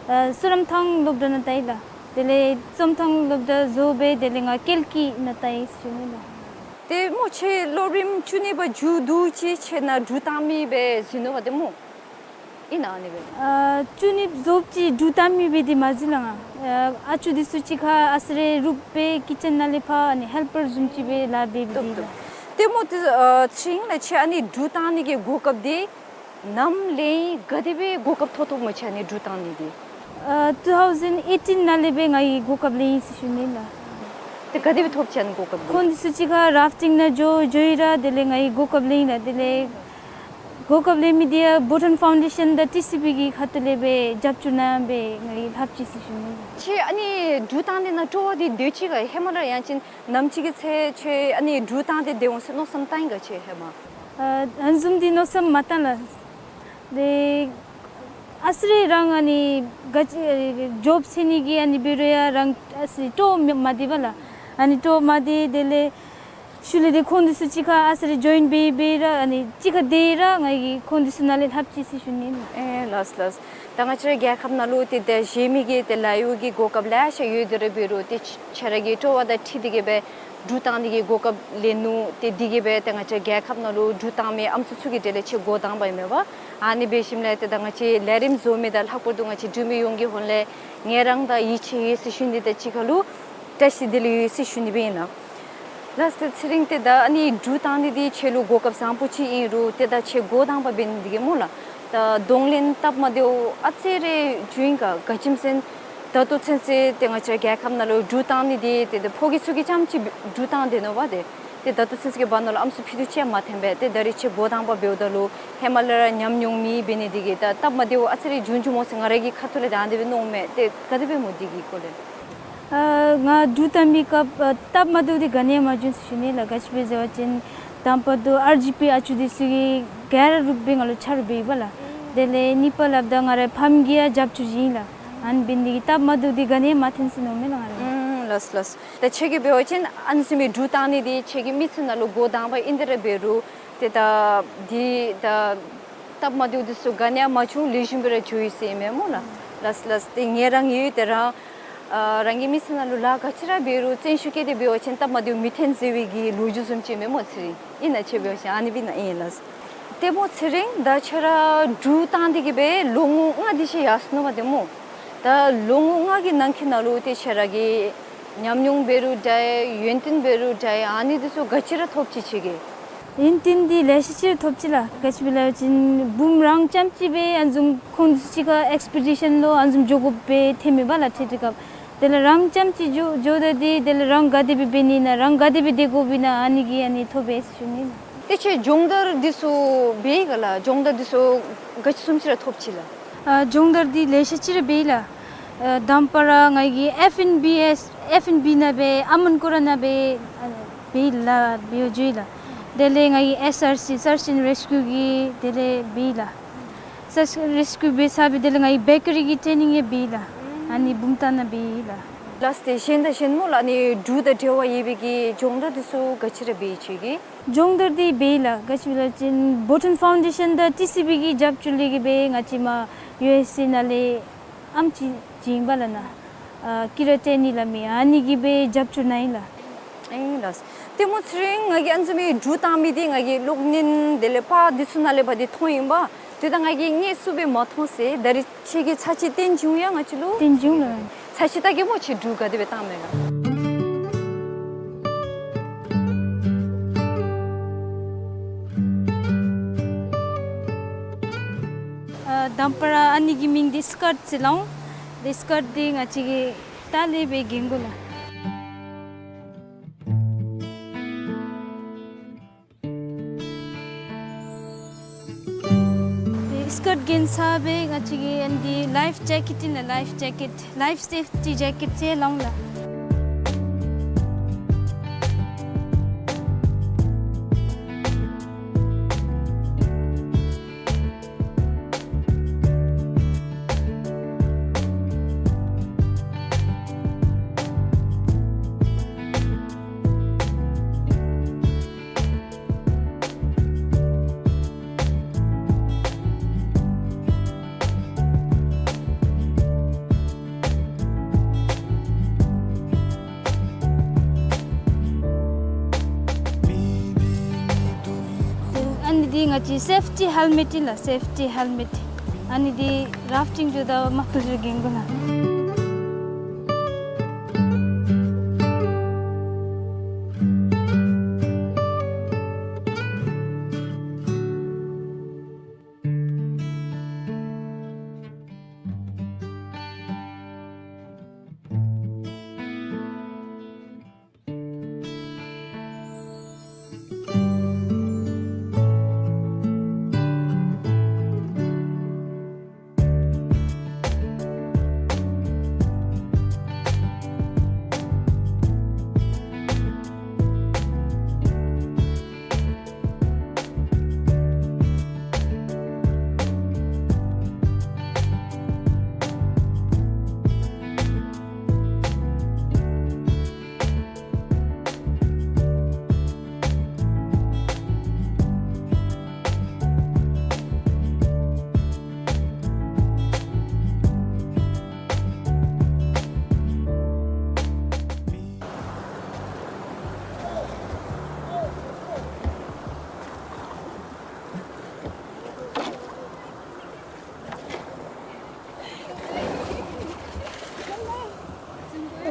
ཨ་སུ་རམ་ཐང་སློབ་གྲྭ་ནང་བཏབ་ཡི་ལགས། དེ་ལས་རྩོམ་ཐང་སློབ་གྲྭ་རྫོང་སྦེ་དེ་ལས་ང་ཀལ་ཀི་ནང་བཏབ་ཡི་ཟེར་ཞུ་ནི་ལགས། ཏེ་སྨོ་ཁྱོད་སློབ་རིམ་བཅུ་གཉིས་པ་མཇུག་བསྡུ་ཅི་ཁྱོད་ནཱ་འབྲུག་བཏང་མི་སྦེ་འཛུལ་ནུག་པ་ཏེ་སྨོ། ཨིན་ན་ཨ་ནི་སྦེ། ཨ་བཅུ་གཉིས་རྫོགས་ཅི་འབྲུག་བཏང་མི་སྦེ་འདི་མ་འཛུལ་ལགས་ང་། ཨ་ཨ་ཅུ་འདི་ཚུ་གཅིག་ཁར་ཨ་ཙི་རེ་རུབ་སྦེ་ཀི་ཅན་ནང་ལས་ཕར་ཨ་ནི་ཧེལ་པར་བཟུམ་ཅིག་སྦེ་ལཱ་འབད་འབད་འདི་ལགས། ཏེ་སྨོ་ཏེ་ཨ་ཚེ་རིང་ལགས་ཁྱོད་ཨ་ནི་འབྲུག་བཏང་ནི་གི་གོ་སྐབས་འདི་ནམ་ལེན་ཡི། ག་དེ་སྦེ་གོ་སྐབས་ཐོབ་ཐོབ་སྨོ་ཁྱོད་ཨ་ནི་འབྲུག་བཏང་ནི་འདི། ཨ་ཊུ་ཐའུ་ཟེན་ཨེ་ཊིན་ནང་ལས་སྦེ་ང་གིས་གོ་སྐབས་ལེན་ཡི་ཟེར་ཞུ་ནི་ལགས། ཏེ་ག་དེ་སྦེ་ཐོབ་ཁྱོད་ཨ་ནི་གོ་སྐབས་འདི། ཁོང་འདི་ཚུ་གཅིག་ཁར་རཱཕ་ཊིང་ནང་འགྱོ་འགྱོ་ཡི་ར་དེ་ལས་ང་གིས་གོ་སྐབས་ལེན་ཡི་ལགས། དེ་ལས་གོ་སྐབས་ལེན་མི་འདི་ཡང་བྷོ་ཊཱན་ཕའུན་ཌེ་ཤཱན་དང་ཊི་སི་པི་གི་ཁ་ཐུག་ལས་སྦེ་རྒྱབ་སྐྱོར་གནང་སྦེ་ང་གིས་ལྷབ་ཅི་ཟེར་ཞུ་ནི་ལགས། ཁྱོད་ཨ་ནི་འབྲུག་བཏང་ནི་ནང་སྤྲོ་བ་འདི་སྡོད་ཅི་ག་ཧེ་མ་ར་ཡང་ཅིན་ནམ་ཅིག་གི་ཚེ་ཁྱོད་ཨ་ནི་འབྲུག་བཏང་སྟེ་སྡོད་འོང་ཟེར་མནོ་བསམ་བཏང་ཡི་ག་ཁྱོད་ཧེ་མ། ཨ་ཨ་ནི་བཟུམ་འདི་མནོ་བསམ་མ་བཏང་ལགས། ཏེ་ཨ་ཙི་རེ་རང་ཨ་ནི་ག་ཅི་ཨེ་ཇོབ་ཟེར་ནི་གི་ཨ་ནི་འབད་རུང་ཡང་རང་ཨ་ཙི་སྤྲོ་མ་བདེ་བས་ལགས། ཨ་ནི་སྤྲོ་མ་བདེ་དེ་ལས་ཤུལ་ལས་ཏེ་ཁོང་འདི་ཚུ་གཅིག་ཁར་ཨ་ཙི་རེ་ཇོའིན་འབད་འབད་ར་ཨ་ནི་གཅིག་ཁར་སྡོད་ར་ང་གིས་ཁོང་འདི་ཚུ་ནང་ལས་ལྷབ་ཅི་ཟེར་ཞུ་ནི་ལགས། ཨེ་ལགས་ལགས། ད་ང་བཅས་རྒྱལ་ཁབ་ནང་ལུ་ཏེ་ད་གཞན་མི་གི་ཏེ་ལཱ་གཡོག་གི་གོ་སྐབས་ལེ་ཤ་ཡོད་དེ་ར་འབད་རུང་ཏེ་ཁྱོད་ར་གི་སྤྲོ་བ་དང་འཁྲིལ་ཏེ་གི་སྦེ་འབྲུག་བཏང་ནི་གི་གོ་སྐབས་ལེན་ནུག། ཏེ་འདི་གིས་སྦེ་ཏེ་ང་བཅས་རྒྱལ་ཁབ་ནང་ལུ་འབྲུག་བཏང་མི་ཨམ་སྲུ་ཚུ་གི་གྲལ་ལས་ཁྱོད་འགོ་དང་པ་ཨིན་མས་པ། ཨ་ནི་འབད་ཞིནམ་ལས་ཏེ་ད་ང་བཅས་ལས་རིམ་བཟོ་མི་དང་ལྷག་པར་དུ་ང་བཅས་འབྲུག་མི་ཡོངས་ཀྱི་ཧོངས་ལས་ངལ་རངས་དང་ཡིད་ཆེས་ཡོད་ཟེར་ཞུ་ནི་དང་གཅིག་ཁར་ལུ་བཀྲ་ཤིས་བདེ་ལེགས་ཡོད་ཟེར་ཞུ་ནི་སྦེ་ཨིན་ལགས། ལགས་ཏེ་ཚེ་རིང་ཏེ་ད་ཨ་ནི་འབྲུག་བཏང་ནི་འདི་ཁྱོད་ལུ་གོ་སྐབས་བཟང་པོ་ཅིག་ཨིན་རུང་ཏེ་ད་ཁྱོད་འགོ་དང་པ་འབད་ནི་འདི་གིས་སྨོ་ལགས། ད་གདོང་ལེན་སྟབས་མ་བདེཝ་ཨ་ཙི་རེ་བྱུང་ཡི་ག། ག་ཅི་སྨོ་ཟེར་ན་ད་ལྟོ་ཚུན་ཚོད་ཏེ་ང་བཅས་རྒྱལ་ཁབ་ནང་ལུ་འབྲུག་བཏང་ནི་འདི་ཏེ་ཏེ་ཕོ་སྐྱེས་ཚུ་གིས་རྐྱངམ་ཅིག་འབྲུག་བཏང་སྡོད་ནུག་པ། ཏེ་ཏེ་ད་ལྟོ་ཚུན་ཚོད་ཀྱི་བར་ན་ལུ་ཨམ་སྲུ་ཕུད་རྡོག་ཅིག་ཡང་མ་ཐོན་པས། ཏེ་ད་རིས་ཁྱོད་འགོ་དང་པ་འབདཝ་ད་ལུ་ཧེ་མ་ལས་ར་ཉམས་མྱོང་མེད་འབད་ནི་འདི་གིས་ད་སྟབས་མ་བདེཝ་ཨ་ཙི་རེ་བྱུང་བྱུངམ་སྨོ་ཟེར་ང་ར་གི་ཁ་ཐུག་ལས་ད་ཨ་ནི་སྦེ་མནོཝ་མས། ཏེ་ག་དེ་སྦེ་སྨོ་འདི་གི་སྐོར་ལས། ཨ་ང་འབྲུག་བཏང་མི་སྐབས་ཨ་སྟབས་མ་བདེཝ་འདི་ག་ནི་ཡང་མ་བྱུང་ཟེར་ཞུ་ནི་ལགས། ག་ཅི་སྦེ་ཟེར་བ་ཅིན་དང་པ་དུ་ཨར་ཇི་པི་ཨ་ཅུ་འདི་ཚུ་གིས་ག་ར་རུབ་སྦེ་ང་ལུ་ཆ་རོགས་འབད་ཡི་པ་ལགས། དེ་ལས་གཉིས་པ་སླབ་ད་ང་རའི་ཕམ་གིས་ཡང་རྒྱབ་སྐྱོར་བྱིན་ཡི་ལགས། ཨ་ནི་འབད་ནི་འདི་གིས་སྟབས་མ་བདེཝ་འདི་ག་ནི་ཡང་མ་ཐོན་ཟེར་མནོཝ་མས་ལགས་ང་ར། ཨུམ་ལགས་ལགས། ད་ཁྱོད་ཀྱིས་འབད་བ་ཅིན་ཨ་ནི་བཟུམ་མའི་འབྲུག་བཏང་ནི་འདི་ཁྱོད་ཀྱི་མི་ཚེ་ནང་ལུ་འགོ་དང་པ་ཨིན་ཏེ་ར་འབད་རུང་ཏེ་ད་འདི་ད་སྟབས་མ་བདེཝ་འདི་ཚུ་ག་ནི་ཡང་མ་བྱུང་ལེགས་ཤོམ་སྦེ་ར་འགྱོ་ཡི་ཟེར་ཨིན་མས་སྨོ་ལགས། ལགས་ལགས། ཏེ་ངལ་རངས་ཡོད། ཏེ་རང་ཨ་རང་གི་མི་ཚེ་ནང་ལུ་ལཱ་ག་ཅི་ར་འབད་རུང་བརྩོན་ཤུགས་བསྐྱེད་དེ་འབད་བ་ཅིན་སྟབས་མ་བདེཝ་མི་ཐོན་ཟེར་བའི་གི་ལོ་རྒྱུས་བཟུམ་ཅིག་ཨིན་མས་སྨོ་ཚེ་རིང་། ཨིན་ན་ཁྱོད་འབད་བ་ཅིན་ཨ་ནི་སྦེ་ཨིན་ན། ཨིན་ལགས། ཏེ་སྨོ་ཚེ་རིང་ད་ཁྱོད་ར་འབྲུག་བཏང་སྟེ་གི་སྦེ་ལོ་ངོ་ལྔ་དེ་ཅིག་ཡར་སོ་ནུག་པ་ཏེ་སྨོ། ད་ལོ་ངོ་ལྔ་གི་ནང་འཁོད་ནང་ལུ་ཏེ་ཁྱོད་ར་གི་ ཉམས་མྱོང་འབད་རུང་འདྲ་ཡོན་ཏན་འབད་རུང་འདྲ་ཨ་ནི་འདི་ཚུ་ག་ཅི་ར་ཐོབ་ཅི་ཁྱོད་ཀྱིས། ཡོན་ཏན་འདི་ལེ་ཤ་ཅིག་ར་ཐོབ་ཅི་ལགས། ག་ཅི་སྦེ་སླབ་ཅིན་བུམོ་རང་རྐྱངམ་གཅིག་སྦེ་ཨ་ནི་བཟུམ་ཁོང་འདི་ཚུ་གཅིག་ཁར་ཨེགསི་པི་ཌི་ཤཱན་ལུ་ཨ་ནི་བཟུམ་འགྱོ་དགོ་པའི་ཐོན་མི་འབད་ལགས་ཏེ་དེ་སྐབས། དེ་ལས་རང་རྐྱངམ་གཅིག་འགྱོ་འགྱོཝ་ད་འདི་དེ་ལས་རང་ག་དེ་སྦེ་འབད་ནི་ན་རང་ག་དེ་སྦེ་སྡོད་དགོཔ་ཨིན་ན་ཨ་ནི་གིས་ཨ་ནི་ཐོབ་པས་ཟེར་ཞུ་ནི་ལགས། ཏེ་ཁྱོད་སྦྱོང་བརྡར་འདི་ཚུ་འབད་ཡི་ག་ལགས། སྦྱོང་བརྡར་འདི་ཚུ་ག་ཅི་བཟུམ་ཅིག་ར་ཐོབ་ཅི་ལགས། ཨ་སྦྱོང་བརྡར་འདི་ལེ་ཤ་ཅིག་ར་འབད་ཡི་ལགས། ཨ་དང་པ་ར་ང་གིས་ཨེཕ་ཨེན་བི་ཨེ་ཨེཕ་ཨེན་བི་ནང་སྦེ་ཨ་མོན་ཀོ་ར་ནང་སྦེ་ཨ་འབད་ཡི་ལགས། འབད་བར་འགྱོ་ཡི་ལགས། དེ་ལས་ང་གིས་ཨེསི་ཨར་སི་Search and Rescue གི་དེ་ལས་འབད་ཡི་ལགས། Search and Rescue འབད་ཚར་སྦེ་དེ་ལས་ང་གིས་བེ་ཀ་རི་གི་ཊེ་ནིང་ཡང་འབད་ཡི་ལགས། ཨ་ནི་བུམ་ཐང་ནང་འབད་ཡི་ལགས། ལགས་ཏེ་གཞན་དང་གཞན་མོ་ལགས་ཨ་ནི་འབྲུག་དང་འབྲེལ་བ་ཡོད་པའི་གི་སྦྱོང་བརྡར་འདི་ཚུ་ག་ཅི་ར་འབད་ཡི་ཁྱོད་ཀྱིས། སྦྱོང་བརྡར་འདི་འབད་ཡི་ལགས། ག་ཅི་སྦེ་སླབ་ཅིན་བོ་ཊོན་ཕའུན་ཌེ་ཤཱན་དང་ཊི་སི་བི་གི་རྒྱབ་སྐྱོར་ལས་གི་སྦེ་ང་བཅས་མར་ཡུ་ཨེསི་ཨེ་ནང་ལས་ཨམ་ཅིག་བྱིན་པ་ལགས་ན། ཨ་ཀི་ར་ཊེ་ནི་སླབ་མི་ཨ་ནི་གིས་སྦེ་རྒྱབ་སྐྱོར་གནང་ཡི་ལགས། ཨིན་ལགས། ཏེ་མོ་ཚེ་རིང་ང་གིས་ཨ་ནི་བཟུམ་མའི་འབྲུག་བཏང་མི་འདི་ང་གིས་གློག་བརྙན་དེ་ལས་པར་འདི་ཚུ་ནང་ལས་འབད་དེ་མཐོང་ཡི་པ། ཏེ་ད་ང་གིས་དངོས་སུ་སྦེ་མ་མཐོང་ཟེར། ད་རིས་ཁྱོད་ཀྱིས་ཚར་གཅིག་སྟོན་བྱིན་ཡ་ང་བཅས་ལུ། སྟོན་བྱིན་ལགས། ཚར་གཅིག་བལྟ་གེ་མོ་ཁྱོད་འབྲུག་ག་དེ་སྦེ་བཏང་མས་ག། ཨ་དང་པ་ར་ཨ་ནི་གི་མིང་འདི་སི་ཀརཊ་ཟེར་སླབ་འོང་། ཏེ་སི་ཀརཊ་འདི་ང་བཅས་ཀྱིས་ལྟག་ལས་སྦེ་གྱོན་དགོ་ལགས། ཏེ་སི་ཀརཊ་གྱོན་ཚར་སྦེ་ང་བཅས་ཀྱིས་ཨ་ནི་འདི་ལའིཕ་ཇེ་ཀེཊ་ཨིན་ལགས། ལའིཕ་ཇེ་ཀེཊ་ལའིཕ་སེཕ་ཊི་ཇེ་ཀེཊ་ཟེར་སླབ་འོང་ལགས། ཨ་ནི་འདི་ང་བཅས་སེཕ་ཊི་ཧེལ་མེཊ་ཨིན་ལགས། སེཕ་ཊི་ཧེལ་མེཊ། ཨ་ནི་འདི་རཱཕ་ཊིང་འགྱོཝ་ད་མ་ཐུག་རུང་གྱོན་དགོ་ལགས།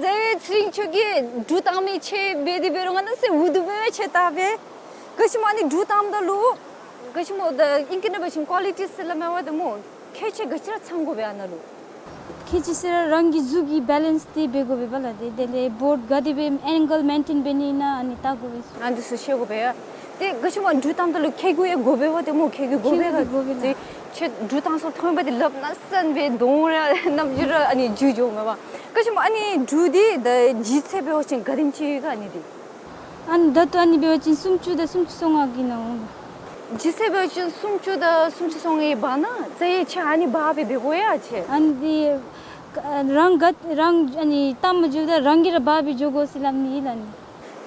ཟེར་བའི་ཚེ་རིང་ཁྱོད་ཀྱིས་འབྲུག་བཏང་མི་ཁྱོད་འབད་དེ་འབད་རུང་ང་ནི་ཟེར་འུ་སྡུག་སྦེ་ཁྱོད་བལྟ་སྦེ། ག་ཅི་སྨོ་ཨ་ནི་འབྲུག་བཏངམ་ད་ལུ་ག་ཅི་སྨོ་ད་ཨིང་སྐད་ནང་འབད་བ་ཅིན་ཀོ་ལི་ཊི་ཟེར་སླབ་མས་པ་ཏེ་མོ། ཁྱད་ཆོས་ག་ཅི་ར་ཚང་དགོ་པས་ཨ་ནཱ་ལུ། ཁྱད་ཆོས་ཟེར་ར་རང་གི་གཟུགས་ཀྱི་བེ་ལེནསི་འདི་འབད་དགོ་པས་པ་ལགས། ཏེ་དེ་ལས་བོཊ་ག་དེ་སྦེ་ཨེང་གལ་མེན་ཊེན་འབད་ནི་ཨིན་ན་ཨ་ནི་བལྟ་དགོ་པས། ཨ་འདི་ཚུ་ཤེས་དགོ་པས་ཡ། ཏེ་ག་ཅི་སྨོ་འབྲུག་བཏངམ་ད་ལུ་ཁྱེག་གུ་ཡང་དགོ་པས་པ་ཏེ་མོ། ཁྱེག་གུ་དགོ་པས་ག། ཁྱེག་གུ་དགོ་པས་ལགས། ཏེ་ཁྱོད་འབྲུག་བཏང་སོང་ཐོན་པ་འདི་ལགཔ་ནང་སོན་སྦེ་གདོང་ར་རྣམ་འགྱུར་ར་ཨ་ནི་འགྱུར་འགྱོཝ་མས་པ། ག་ཅི་སྨོ་ཨ་ནི་འབྲུག་འདི་ད་ལྗིད་ཚད་འབད་བ་ཅིན་ག་དེམ་ཅིག་ཡོད་ག་ཨ་ནི་འདི། ཨ་ནི་ད་ལྟོ་ཨ་ནི་འབད་བ་ཅིན་སུམ་ཅུ་དང་སུམ་ཅུ་སོ་ལྔ་གི་ནང་འོང་། ལྗིད་ཚད་འབད་བ་ཅིན་སུམ་ཅུ་དང་སུམ་ཅུ་སོ་ལྔའི་བར་ན་རྩ་ཡི་ཁྱོད་ཨ་ནི་འབག་སྦེ་འབད་དགོ་ཡ་ཁྱོད། ཨ་ནི་འདི་རང་ག་རང་ཨ་ནི་བཏང་མ་འགྱོཝ་ད་རང་གིས་ར་འབག་སྦེ་འགྱོ་དགོ་ཟེར་སླབ་ནི་ཨིན་ལགས་ནི།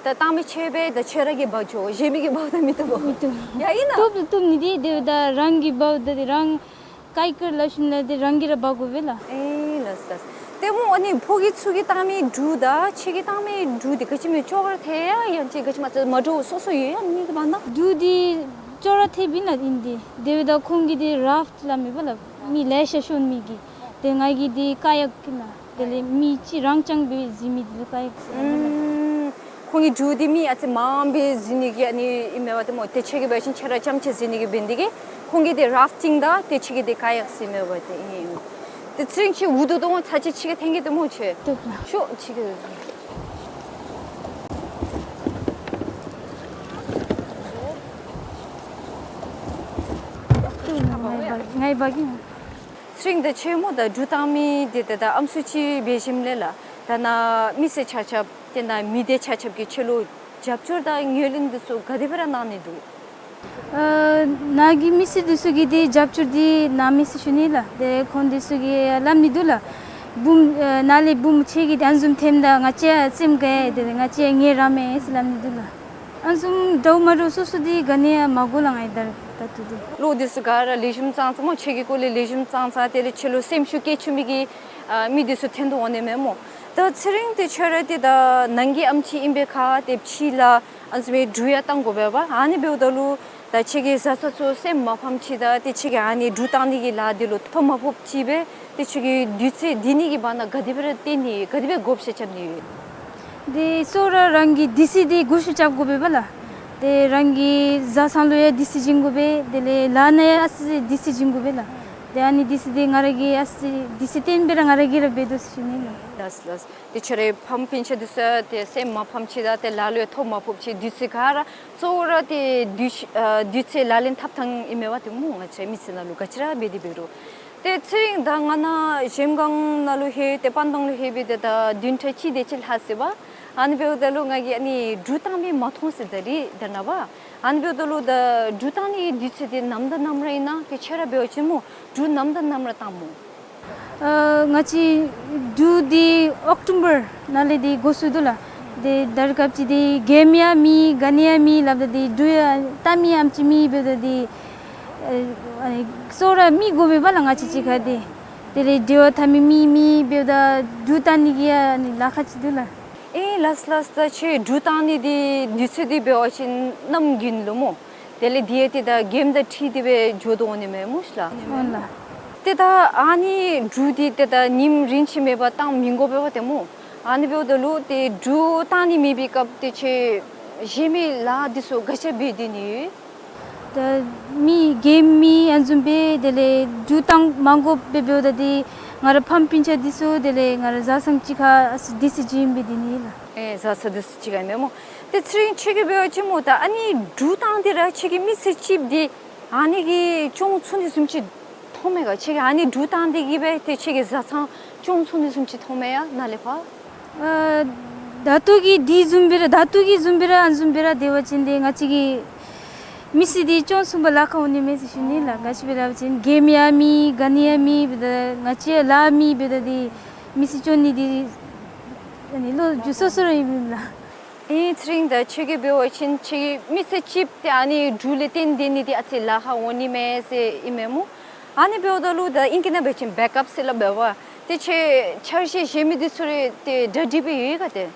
ད་བཏང་མི་ཁྱོད་འབད་ད་ཁྱོད་ར་གིས་འབག་འགྱོ། གཞན་མི་གིས་འབག་ད་མི་བཏུབ་བོ། མི་བཏུབ། ཡ་ཨིན་ན། བཏུབ་བཏུབ་ནི་འདི་དེ་ད་རང་གིས་འབག་ད་འདི་རང་ཀའི་ཀར་ལ་ཤུན་ལ་འདི་རང་གིས་ར་འབག་དགོ་པས་ལགས། ཨེ་ལགས་ལགས། ཏེ་མོ་ཨ་ནི་ཕོ་རྒྱས་ཚུ་གིས་བཏང་མི་འབྲུག་དང་ཁྱོད་ཀྱིས་བཏང་མི་འབྲུག་འདི་ག་ཅི་སྨོ་ཅོག་ར་འཐད་ཡ་ཡང་ཅིན་ག་ཅི་སྨོ་མ་འདྲཝ་སོ་སོ་ཡོད་ཡ་གཉིས་ཀྱི་བར་ན། འབྲུག་འདི་ཅོག་ར་འཐདཔ་ཨིན་ལགས་ཨིན་འདི། དེ་འབདཝ་ད་ཁོང་གི་འདི་རཱཕ་ཊི་སླབ་མས་པ་ལགས། མི་ལེ་ཤ་ཞོན་མི་གི། ཏེ་ང་གི་འདི་ཀ་ཡཀ་ཨིན་ལགས། དེ་ལས་མི་གཅིག་རང་རྐྱང་སྦེ་གཟིགས་མི་འདི་ལུ་དཀའ་ཡི་ཟེར་ཨིན་ལགས། ཨུམ། ཁོང་གི་འབྲུག་འདི་མི་ཨ་ཙི་མངམ་སྦེ་གཟིགས་ནི་གི་ཨ་ནི་ཨིན་མས་པ་ཏེ་སྨོ། ཏེ་ཁྱོད་ཀྱིས་འབད་བ་ཅིན་ཁྱོད་ར་རྐྱངམ་ཅིག་གཟིགས་ནི་གི་འབད་ནི་དེ་གིས་ཁོང་གི་འདི་རཱཕ་ཊིང་དང་ཏེ་ཁྱོད་ཀྱི་འདི་དཀའ་ཡི་ཟེར་མས་པ་ཏེ་ཨིན། ཏེ་ཚེ་རིང་ཁྱོད་འུ་སྡུག་འདུག་སྨོ། ཚར་གཅིག་ཁྱོད་ཀྱིས་འཐེན་གེ་ཏེ་སྨོ་ཁྱོད། ཏེ་ལགས། ཤོག་ཁྱོད་ཀྱིས། ཏེ་ལགས་ང་ཡི་འབག་ང་ཡི་འབག་གེ། ཚེ་རིང་ད་ཁྱོད་སྨོ་ད་འབྲུག་བཏང་མི་འདི་ད་ད་ཨམ་སྲུ་ཅིག་འབད་ཞིནམ་ལས་ལགས། ད་ནཱ་མི་སེར་ཆ་ཁྱབ་ཏེ་ནཱ་མི་སྡེ་ཆ་ཁྱབ་ཀྱིས་ཁྱོད་ལུ་རྒྱབ་སྐྱོར་དང་ངོས་ལེན་འདི་ཚུ་ག་དེ་སྦེ་ར་གནང་ནི་འདུག། ཨ་ནཱ་གི་མི་སེར་འདི་ཚུ་གིས་འདི་རྒྱབ་སྐྱོར་འདི་གནང་མས་ཟེར་ཞུ་ནི་ལགས། ཏེ་ཁོང་འདི་ཚུ་གིས་སླབ་ནི་འདུག་ལགས། བུམོ་ཨ་ནཱ་ལས་བུམོ་ཁྱོད་ཀྱིས་ཨ་ནི་བཟུམ་འཐེནམ་ད་ང་བཅས་སེམས་དགའ་ཡི། དེ་ལས་ང་བཅས་ངལ་རངས་མས་ཟེར་སླབ་ནི་འདུག་ལགས། ཨ་ནི་བཟུམ་འདྲཝ་མ་འདྲཝ་སོ་སོ་འདི་ག་ནི་ཡང་མ་གོ་ལགས། ང་ཡི་ད་ད་ལྟོ་འདི་བློ་འདི་ཚུ་ག་ར་ལེགས་ཤོམ་ཙང་ཙང་སྨོ། ཁྱོད་ཀྱི་སྐོར་ལས་ལེགས་ཤོམ་ཙང་ཙང་དེ་ལས་ཁྱོད་ལུ་སེམས་ཤུགས་བསྐྱེད་བཅུག་མི་གི་ཨ་མི་འདི་ཚུ་འཐོན་དོ་འོང་ནི་མས་སྨོ། ད་ཚེ་རིང་ཏེ་ཁྱོད་ར་ཏེ་ད་ནང་གི་ཨམ་ཆི་ཨིན་པའི་ཁར་ཏེ་ཕྱི་ལས་ཨ་ནི་བཟུམ་སྦེ་འབྲུ་ཡང་བཏང་དགོ་པས་པ། ཨ་ནི་འབདཝ་ད་ལུ་ད་ཁྱོད་ཀྱི་བཟའ་ཚང་ཚུ་སེམས་མ་ཕམ་ཅིག་དང་ཏེ་ཁྱོད་ཀྱིས་ཨ་ནི་འབྲུ་བཏང་ནི་གི་ལཱ་འདི་ལུ་ཐོ་མ་ཕོགཔ་ཅིག་སྦེ་ཏེ་ཁྱོད་ཀྱིས་དུས་ཚོད་འདི་ནི་གི་བར་ན་ག་དེ་སྦེ་ར་བརྟེན་ནི་ག་དེ་སྦེ་བགོ་བཤའ་རྐྱབ་ནི་ཡོད། འདི་གཙོ་བོ་ར་རང་གི་དུས་ཚོད་འདི་བགོ་བཤའ་རྐྱབ་དགོ་པས་པ་ལགས། ཏེ་རང་གི་བཟའ་ཚང་ལུ་ཡང་དུས་ཚོད་བྱིན་དགོ་པས། དེ་ལས་ལཱ་ནང་ཡང་ཨ་ཙི་དུས་ཚོད་བྱིན་དགོ་པས་ལགས། ཏེ་ཨ་ནི་དུས་ཚོད་འདི་ང་ར་གིས་ཨ་ཙི་དུས་ཚོད་བཏོན་སྦེ་ར་ང་ར་གིས་ར་འབད་དོ་ཟེར་ཞུ་ནི་ལགས། ལགས་ལགས། ཏེ་ཁྱོད་རའི་ཕམ་སྤུན་ཆ་འདི་ཚུ་ཏེ་སེམས་མ་ཕམ་ཅིག་དང་ཏེ་ལཱ་ལུ་ཡང་ཐོ་མ་ཕོགཔ་ཅིག་དུས་ཚོད་ག་ར་གཙོ་བོ་ར་ཏེ་དུས་ཨ་དུས་ཚོད་ལག་ལེན་འཐབ་ཐངས་ཨིན་མས་པ་ཏེ་སྨོ། ང་བཅས་མི་ཚེ་ནང་ལུ་ག་ཅི་ར་འབད་དེ་འབད་རུང་། ཏེ་ཚེ་རིང་ད་ང་ནཱ་གཞལམ་སྒང་ནང་ལུ་ལྷོད་ཏེ་པན་ཏང་ལུ་ལྷོད་སྦེ་ཏེ་ད་བདུན་ཕྲག་གཅིག་དེ་ཅིག་ལྷག་ཅི་པ། ཨ་ནི་འབདཝ་ད་ལུ་ང་གིས་ཨ་ནི་འབྲུ་བཏང་མི་མ་མཐོང་ཟེར་ད་རིས་ད་ནཱ་པ། ཨ་ནི་འབདཝ་ད་ལུ་ད་འབྲུ་བཏང་ནི་དུས་ཚོད་འདི་ནམ་དང་ནམ་ར་ཨིན་ན། ཏེ་ཁྱོད་ར་འབད་བ་ཅིན་སྨོ་འབྲུ་ནམ་དང་ནམ་ར་བཏང་སྨོ། ཨ་ང་བཅས་འབྲུ་འདི་ཨོཀ་ཊོམ་བར་ནང་ལས་འདི་འགོ་བཙུགས་དོ་ལགས། ཏེ་ད་རེས་སྐབས་ཅིག་འདི་གེམ་ཡང་མེད་ག་ནི་ཡང་མེད་སླབ་ད་འདི་འབྲུ་ཡང་བཏང་མི་ཨམ་ཅིག་མེད། འབདཝ་ད་འདི་ཨ་ཨ་ནི་གཙོ་བོ་ར་མི་དགོ་པས་པ་ལགས། ང་བཅས་གཅིག་ཁར་འདི་དེ་ལས་འབྲེལ་བ་འཐབ་མི་མི་མེད། འབདཝ་ད་འབྲུ་བཏང་ནི་གི་ཡང་ཨ་ནི་ལཱ་ཁག་ཅིག་འདུག་ལགས། ཨེ་ལགས་ལགས། ད་ཁྱོད་འབྲུ་བཏང་ནི་འདི་དུས་ཚོད་འདི་འབད་བ་ཅིན་གནམ་དགུན་ལུ་སྨོ། དེ་ལས་འདི་ཡང་ཏེ་ད་གེམ་དང་འཁྲིལ་ཏེ་སྦེ་འགྱོ་དོ་འོང་ནི་མས་སྨོ་ཤི་ལགས། འོང་ལགས། ཏེ་ད་ཨ་ནི་འབྲུ་འདི་ཏེ་ད་ཉིནམ་རིམ་བཞིན་མེད་པར་བཏང་མི་དགོ་པས་པ་ཏེ་སྨོ། ཨ་ནི་འབདཝ་ད་ལུ་ཏེ་འབྲུ་བཏང་ནི་མེད་པའི་སྐབས་ཏེ་ཁྱོད་གཞན་མི་ལཱ་འདི་ཚུ་ག་ཅི་འབད་སྡོད་ནི་ཡོད། ད་མི་གེམ་མེད་ཨ་ནི་བཟུམ་སྦེ་དེ་ལས་འབྲུ་བཏང་མ་དགོཔ་སྦེ་འབདཝ་ད་འདི་ང་ར་ཕམ་སྤུན་ཆ་འདི་ཚུ་དེ་ལས་ང་ར་བཟའ་ཚང་གཅིག་ཁར་ཨ་ཙི་དུས་ཚོད་བྱིན་སྦེ་སྡོད་ནི་ལགས། ཨེ་བཟའ་ཚང་འདི་ཚུ་གཅིག་ཁར་ཨིན་མས་སྨོ། ཏེ་ཚེ་རིང་ཁྱོད་ཀྱིས་འབད་བ་ཅིན་སྨོ་ད་ཨ་ནི་འབྲུ་བཏང་སྟེ་ར་ཁྱོད་ཀྱི་མི་ཚེ་གཅིག་འདི་ཨ་ནི་གིས་སྐྱོང་ཚུགས་ནི་བཟུམ་ཅིག་མཐོངམ་མས་ག། ཁྱོད་ཀྱིས་ཨ་ནི་འབྲུ་བཏང་སྟེ་གིས་སྦེ་ཏེ་ཁྱོད་ཀྱི་བཟའ་ཚང་སྐྱོང་ཚུགས་ནི་བཟུམ་ཅིག་མཐོངམ་མས་ཡ་ནཱ་ལས་ཕར། ཨ་ད་ལྟོ་གི་འདི་བཟུམ་སྦེ་ར་ད་ལྟོ་གི་བཟུམ་སྦེ་ར་ཨ་ནི་བཟུམ་སྦེ་ར་སྡོད་པ་ཅིན་ཏེ་ང་བཅས་ཀྱི་མི་ཚེ་འདི་སྐྱོང་ཚུགས་པར་ལཱ་ཁག་འོང་ནི་མས་ཟེར་ཞུ་ནི་ལགས། ག་ཅི་སྦེ་སླབ་པ་ཅིན་གེམ་ཡང་མེད་ག་ནི་ཡང་མེད། འབདཝ་ད་ང་བཅས་ལཱ་མེད། འབདཝ་ད་འདི་མི་ཚེ་སྐྱོང་ནི་འདི་ཨ་ནི་ལོ་རྒྱུས་སོ་སོ་ར་ཨིན་མས་ལགས། ཨེ་ཚེ་རིང་ད་ཁྱོད་ཀྱིས་འབད་བ་ཅིན་ཁྱོད་ཀྱི་མི་ཚེ་གཅིག་འདི་ཨ་ནི་འབྲུ་ལས་བརྟེན་སྡོད་ནི་འདི་ཨ་ཙི་ལཱ་ཁག་འོང་ནི་མས་ཟེར་ཨིན་མས་སྨོ། ཨ་ནི་འབདཝ་ད་ལུ་ད་ཨིང་སྐད་ནང་འབད་བ་ཅིན་བེཀ་ཨཔ་ཟེར་སླབ་པས་པ། ཏེ་ཁྱོད་འཆར་གཞི་གཞན་མི་འདི་ཚུ་རེ་ཏེ་གྲ་སྒྲིག་འབད་ཡོད་ག་ཏེ།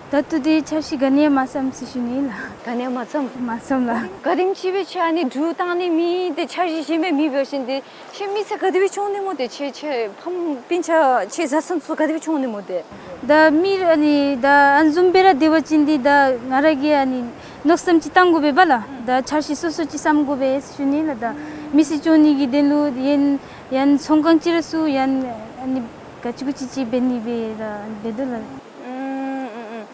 ད་ལྟོ་འདི་འཆར་གཞི་ག་ནི་ཡང་མ་བརྩམས་ཟེར་ཞུ་ནི་ལགས། ག་ནི་ཡང་མ་བརྩམས། མ་བརྩམས་ལགས། ག་དེམ་ཅིག་སྦེ་ཁྱོད་ཨ་ནི་འབྲུ་བཏང་ནི་མེད་ཏེ་འཆར་གཞི་གཞན་མི་མེད་འབད་བ་ཅིན་ཏེ་ཁྱོད་མི་ཚེ་ག་དེ་སྦེ་སྐྱོང་ནི་སྨོ་ཏེ། ཁྱོད་ཁྱོད་ཕམ་སྤུན་ཆ་ཁྱོད་བཟའ་ཚང་ཚུ་ག་དེ་སྦེ་སྐྱོང་ནི་སྨོ་ཏེ། ད་མི་ཨ་ནི་ད་ཨ་ནི་བཟུམ་སྦེ་ར་སྡོད་པ་ཅིན་འདི་ད་ང་ར་གིས་ཨ་ནི་མནོ་བསམ་ཅིག་བཏང་དགོ་པས་པ་ལགས། ད་འཆར་གཞི་སོ་སོ་ཅིག་བརྩམ་དགོ་པས་ཟེར་ཞུ་ནི་ལགས། ད་མི་ཚེ་སྐྱོང་ནི་གི་དོན་ལུ་ཡང་ཡང་ཚོང་ཁང་ཅིག་ར་བཙུགས་ཡང་ཨ་ནི་ག་ཅི་གུ་ཅི་ཅིག་འབད་ནི་སྦེ་ར་འབད་དོ་ལགས། ཨུམ་ཨུམ་ཨུམ།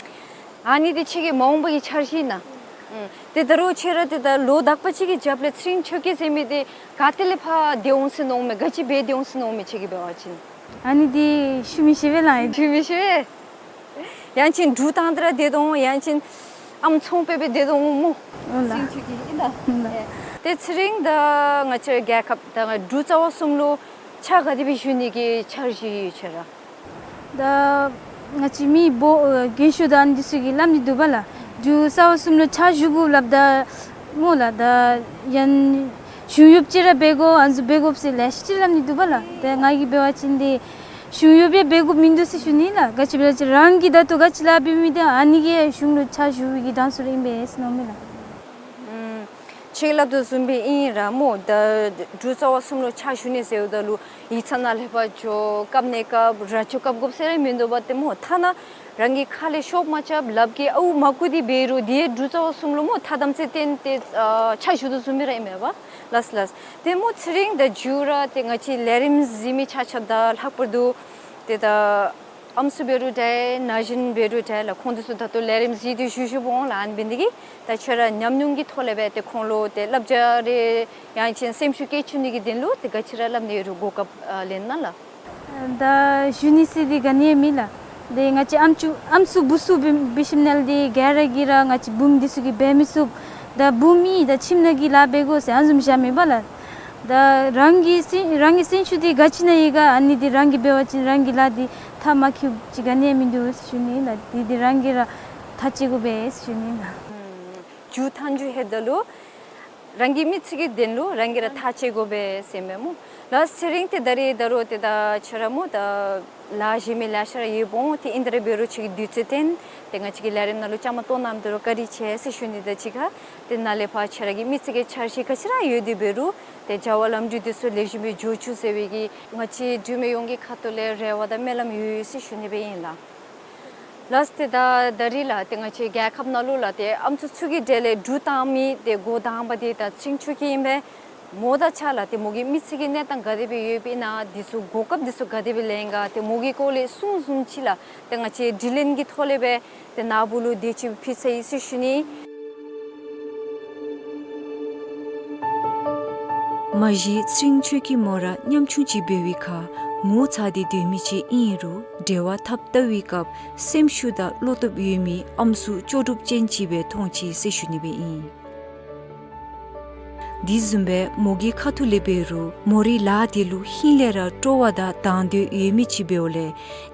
ཨ་ནི་འདི་ཁྱོད་ཀྱི་མ་འོངས་པ་གི་འཆར་གཞི་ཨིན་ན། ཨུམ། ཏེ་ད་རུང་ཁྱོད་ར་ཏེ་ད་ལོ་དག་པ་ཅིག་གི་རྒྱབ་ལས་ཚེ་རིང་ཆོས་སྐྱིད་ཟེར་མི་འདི་ག་ཏེ་ལས་ཕར་སྡོད་འོང་ཟེར་མནོཝ་མས། ག་ཅི་འབད་སྡོད་འོང་ཟེར་མནོཝ་མས་ཁྱོད་ཀྱིས་འབད་བ་ཅིན། ཨ་ནི་འདི་ཞུ་མི་ཤེས་པས་ལགས། ཞུ་མི་ཤེས་པས། ཡང་ཅིན་འབྲུ་བཏང་སྟེ་ར་སྡོད་དོ་འོང་། ཡང་ཅིན་ཨམ་ཚོང་དཔེ་སྦེ་སྡོད་དོ་འོང་སྨོ། འོང་ལགས། ཚེ་རིང་ཁྱོད་ཀྱིས་ཨིན་ན། འོང་ལགས། ཏེ་ཚེ་རིང་ད་ང་བཅས་རྒྱལ་ཁབ་ད་ང་འབྲུག་རྩ་བ་གསུམ་ལུ་ཕྱག་ག་དེ་སྦེ་ཞུ་ནི་གི་འཆར་གཞི་ཡོད་ཁྱོད་ར། ད་ང་བཅས་མི་འབོ་ཨ་རྒན་ཤོས་དང་འདི་ཚུ་གིས་སླབ་ནི་འདུག་པ་ལགས། འབྲུག་རྩ་བ་གསུམ་ལུ་ཕྱག་ཞུ་དགོ་སླབ་ད་སྨོ་ལགས། ད་ཡང་གཞུང་གཡོགཔ་ཅིག་ར་འབད་དགོ་ཨ་ནི་ཚུ་འབད་དགོཔ་ཟེར་ལེ་ཤ་ཅིག་སླབ་ནི་འདུག་པ་ལགས། ཏེ་ང་གིས་འབད་བ་ཅིན་ཏེ་གཞུང་གཡོགཔ་ཡང་འབད་དགོཔ་མིན་འདུག་ཟེར་ཞུ་ནི་ལགས། ག་ཅི་སྦེ་ལགས་ཅི་རང་གིས་ད་ལྟོ་ག་ཅི་ལཱ་འབད་མི་འདི་ཨ་ནི་གིས་གཞུང་ལུ་ཕྱག་ཞུ་བའི་གི་དང་ཚུ་ར་ཨིན་པས་ཟེར་མནོཝ་མས་ལགས། ཨུམ། ཁྱོད་ཀྱིས་སླབ་དོ་བཟུམ་སྦེ་ཨིན་ར་སྨོ། ད་འབྲུག་རྩ་བ་གསུམ་ལུ་ཕྱག་ཞུ་ནི་ཟེརཝ་ད་ལུ་ཡིག་ཚང་ནང་ལས་ཕར་འགྱོ་བཀབ་ནི་བཀབ་ར་ཅོ་བཀབ་དགོཔ་ཟེར་ར་མིན་འདུག་པ་ཏེ་སྨོ། ཐ་ན་རང་གི་ཁ་ལས་ཤོབ་མ་རྐྱབ་ལགཔ་གིས་ཨརཝ་མ་བརྐུ་སྟེ་འབད་རུང་དེ་འབྲུག་རྩ་བ་གསུམ་ལུ་སྨོ་ཐ་དམ་ཚིག་བསྟེན་ཏེ་ཨ་ཕྱག་ཞུ་དོ་བཟུམ་སྦེ་ར་ཨིན་མས་པ། ལགས་ལགས། ཏེ་སྨོ་ཚེ་རིང་ད་མཇུག་ར་ཏེ་ང་བཅས་ལས་རིམ་གཟིགས་མི་ཆ་ཁྱབ་དང་ལྷག་པར་དུ་ཏེ་ད་ཨམ་སྲུ་འབད་རུང་འདྲ་ན་གཞོན་འབད་རུང་འདྲ་ལགས། ཁོང་དེ་ཚུ་ད་ལྟོ་ལས་རིམ་གཟིགས་ཏེ་བཞུགས་བཞུགསཔ་འོང་ལགས། ཨ་ནི་འབད་ནི་དེ་གིས་ད་ཁྱོད་ར་ཉམས་མྱོང་གི་ཐོག་ལས་སྦེ་ཏེ་ཁོང་ལུ་ཏེ་བསླབ་བྱ་རེ་ཡང་ཅིན་སེམས་ཤུགས་བསྐྱེད་བཅུག་ནི་གི་དོན་ལུ་ཏེ་ག་ཅི་ར་སླབ་ནི་ཡོད་རུང་གོ་སྐབས་ཨ་ལེན་གནང་ལགས། ད་ཞུ་ནི་ཟེར་འདི་ག་ནི་ཡང་མེད་ལགས། ཏེ་ང་བཅས་ཨམ་ཅུ་ཨམ་སྲུ་བུ་ཚུ་འབད་འབད་ཞིནམ་ལས་འདི་ག་ར་གིས་ར་ང་བཅས་བུམོ་འདི་ཚུ་གིས་འབད་མི་ཚུགས། ད་བུམོ་ཨིན་ད་ཁྱིམ་ནང་གི་ལཱ་འབད་དགོ་ཟེར་ཨ་ནི་བཟུམ་བཞག་མེད་པ་ལགས། ད་རང་གི་སེམས་རང་གི་སེམས་ཤུགས་འདི་ག་ཅི་ནང་ཡོད་ག། ཨ་ནི་འདི་རང་གིས་འབད་བ་ཅིན་རང་གི་ལཱ་འདི་མཐར་མ་འཁྱོལཝ་ཅིག་ག་ནི་ཡང་མིན་འདུག་ཟེར་ཞུ་ནི་ལགས། འདི་འདི་རང་གིས་ར་ཐག་བཅད་དགོ་པས་ཟེར་ཞུ་ནི་ལགས། ཨུམ་མཇུག་མཐའ་མཇུག་ཧེ་ད་ལུ་རང་གི་མི་ཚེ་གི་དོན་ལུ་རང་གིས་ར་ཐག་བཅད་དགོ་པས་ཟེར་མས་སྨོ། ལགས་ཚེ་རིང་ཏེ་ད་རིས་ད་རུང་ཏེ་ད་ཁྱོད་ར་སྨོ་ད་ལཱ་གཞན་མི་ལེ་ཤ་ར་ཡོདཔ་འོང་། ཏེ་ཨིན་ཏེ་ར་འབད་རུང་ཁྱོད་ཀྱིས་དུས་ཚོད་བཏོན་ཏེ་ང་བཅས་ཀྱི་ལས་རིམ་ནང་ལུ་བཅའ་མར་གཏོགས་གནངམ་ད་རུང་བཀའ་དྲིན་ཆེ་ཟེར་ཞུ་ནི་དང་གཅིག་ཁར་ཏེ་ནཱ་ལས་ཕར་ཁྱོད་ར་གི་མི་ཚེ་གི་འཆར་གཞི་ག་ཅི་ར་ཡོད་དེ་འབད་རུང་ཏེ་བྱ་བ་ལམ་འགྲོ་དེ་ཚུ་ལེགས་ཤོམ་སྦེ་འགྱོ་བཅུག་ཟེར་བའི་གི་ང་བཅས་འབྲུག་མི་ཡོངས་ཀྱི་ཁ་ཐུག་ལས་རེ་བ་དང་སྨོན་ལམ་ཡོད་ཟེར་ཞུ་ནི་སྦེ་ཨིན་ལགས། ལགས་ཏེ་ད་ད་རིས་ལགས་ཏེ་ང་བཅས་རྒྱལ་ཁབ་ནང་ལུ་ལགས་ཏེ་ཨམ་སྲུ་ཚུ་གི་གྲས་ལས་འབྲུག་བཏང་མི་ཏེ་འགོ་དང་པ་འདི་ད་ཚེ་རིང་ཆོས་སྐྱིད་ཨིན་པས། མོ་དང་གཅིག་ཁར་ལགས་ཏེ་མོ་གི་མི་ཚེ་གི་གནས་སྟངས་ག་དེ་སྦེ་ཡོདཔ་ཨིན་ན་འདི་ཚུ་གོ་སྐབས་འདི་ཚུ་ག་དེ་སྦེ་ལེན་ག། ཏེ་མོ་གི་སྐོར་ལས་གསུང་བཟུམ་ཅིག་ལགས་ཏེ་ང་བཅས་དྲི་ལན་གྱི་ཐོག་ལས་སྦེ་ཏེ་ནཱ་བུ་ལུ་དེ་ཅིག་ཕུལ་ཚར་ཡི་ཟེར་ཞུ་ནི། མ་གཞི་ཚེ་རིང་ཆོས་སྐྱིད་མོ་ར་ཉམ་ཆུང་ཅིག་འབད་བའི་ཁར་ངོ་ཚ་སྟེ་སྡོད་མི་ཅིག་ཨིན་རུང་འབྲེལ་བ་འཐབ་ལྟ་བའི་སྐབས་སེམས་ཤུགས་དང་བློ་སྟོབས་ཡོད་མི་ཨམ་སྲུ་ལྕོགས་གྲུབ་ཅན་ཅིག་སྦེ་མཐོང་ཅི་ཟེར་ཞུ་ནི་སྦེ་ཨིན། དེ་བཟུམ་སྦེ་མོ་གི་ཁ་ཐུག་ལས་འབད་རུང་མོ་རའི་ལཱ་དེ་ལུ་ཧིང་ལས་ར་སྤྲོ་བ་དང་དང་འདོད་ཡོད་མི་ཅིག་འབདཝ་ལས་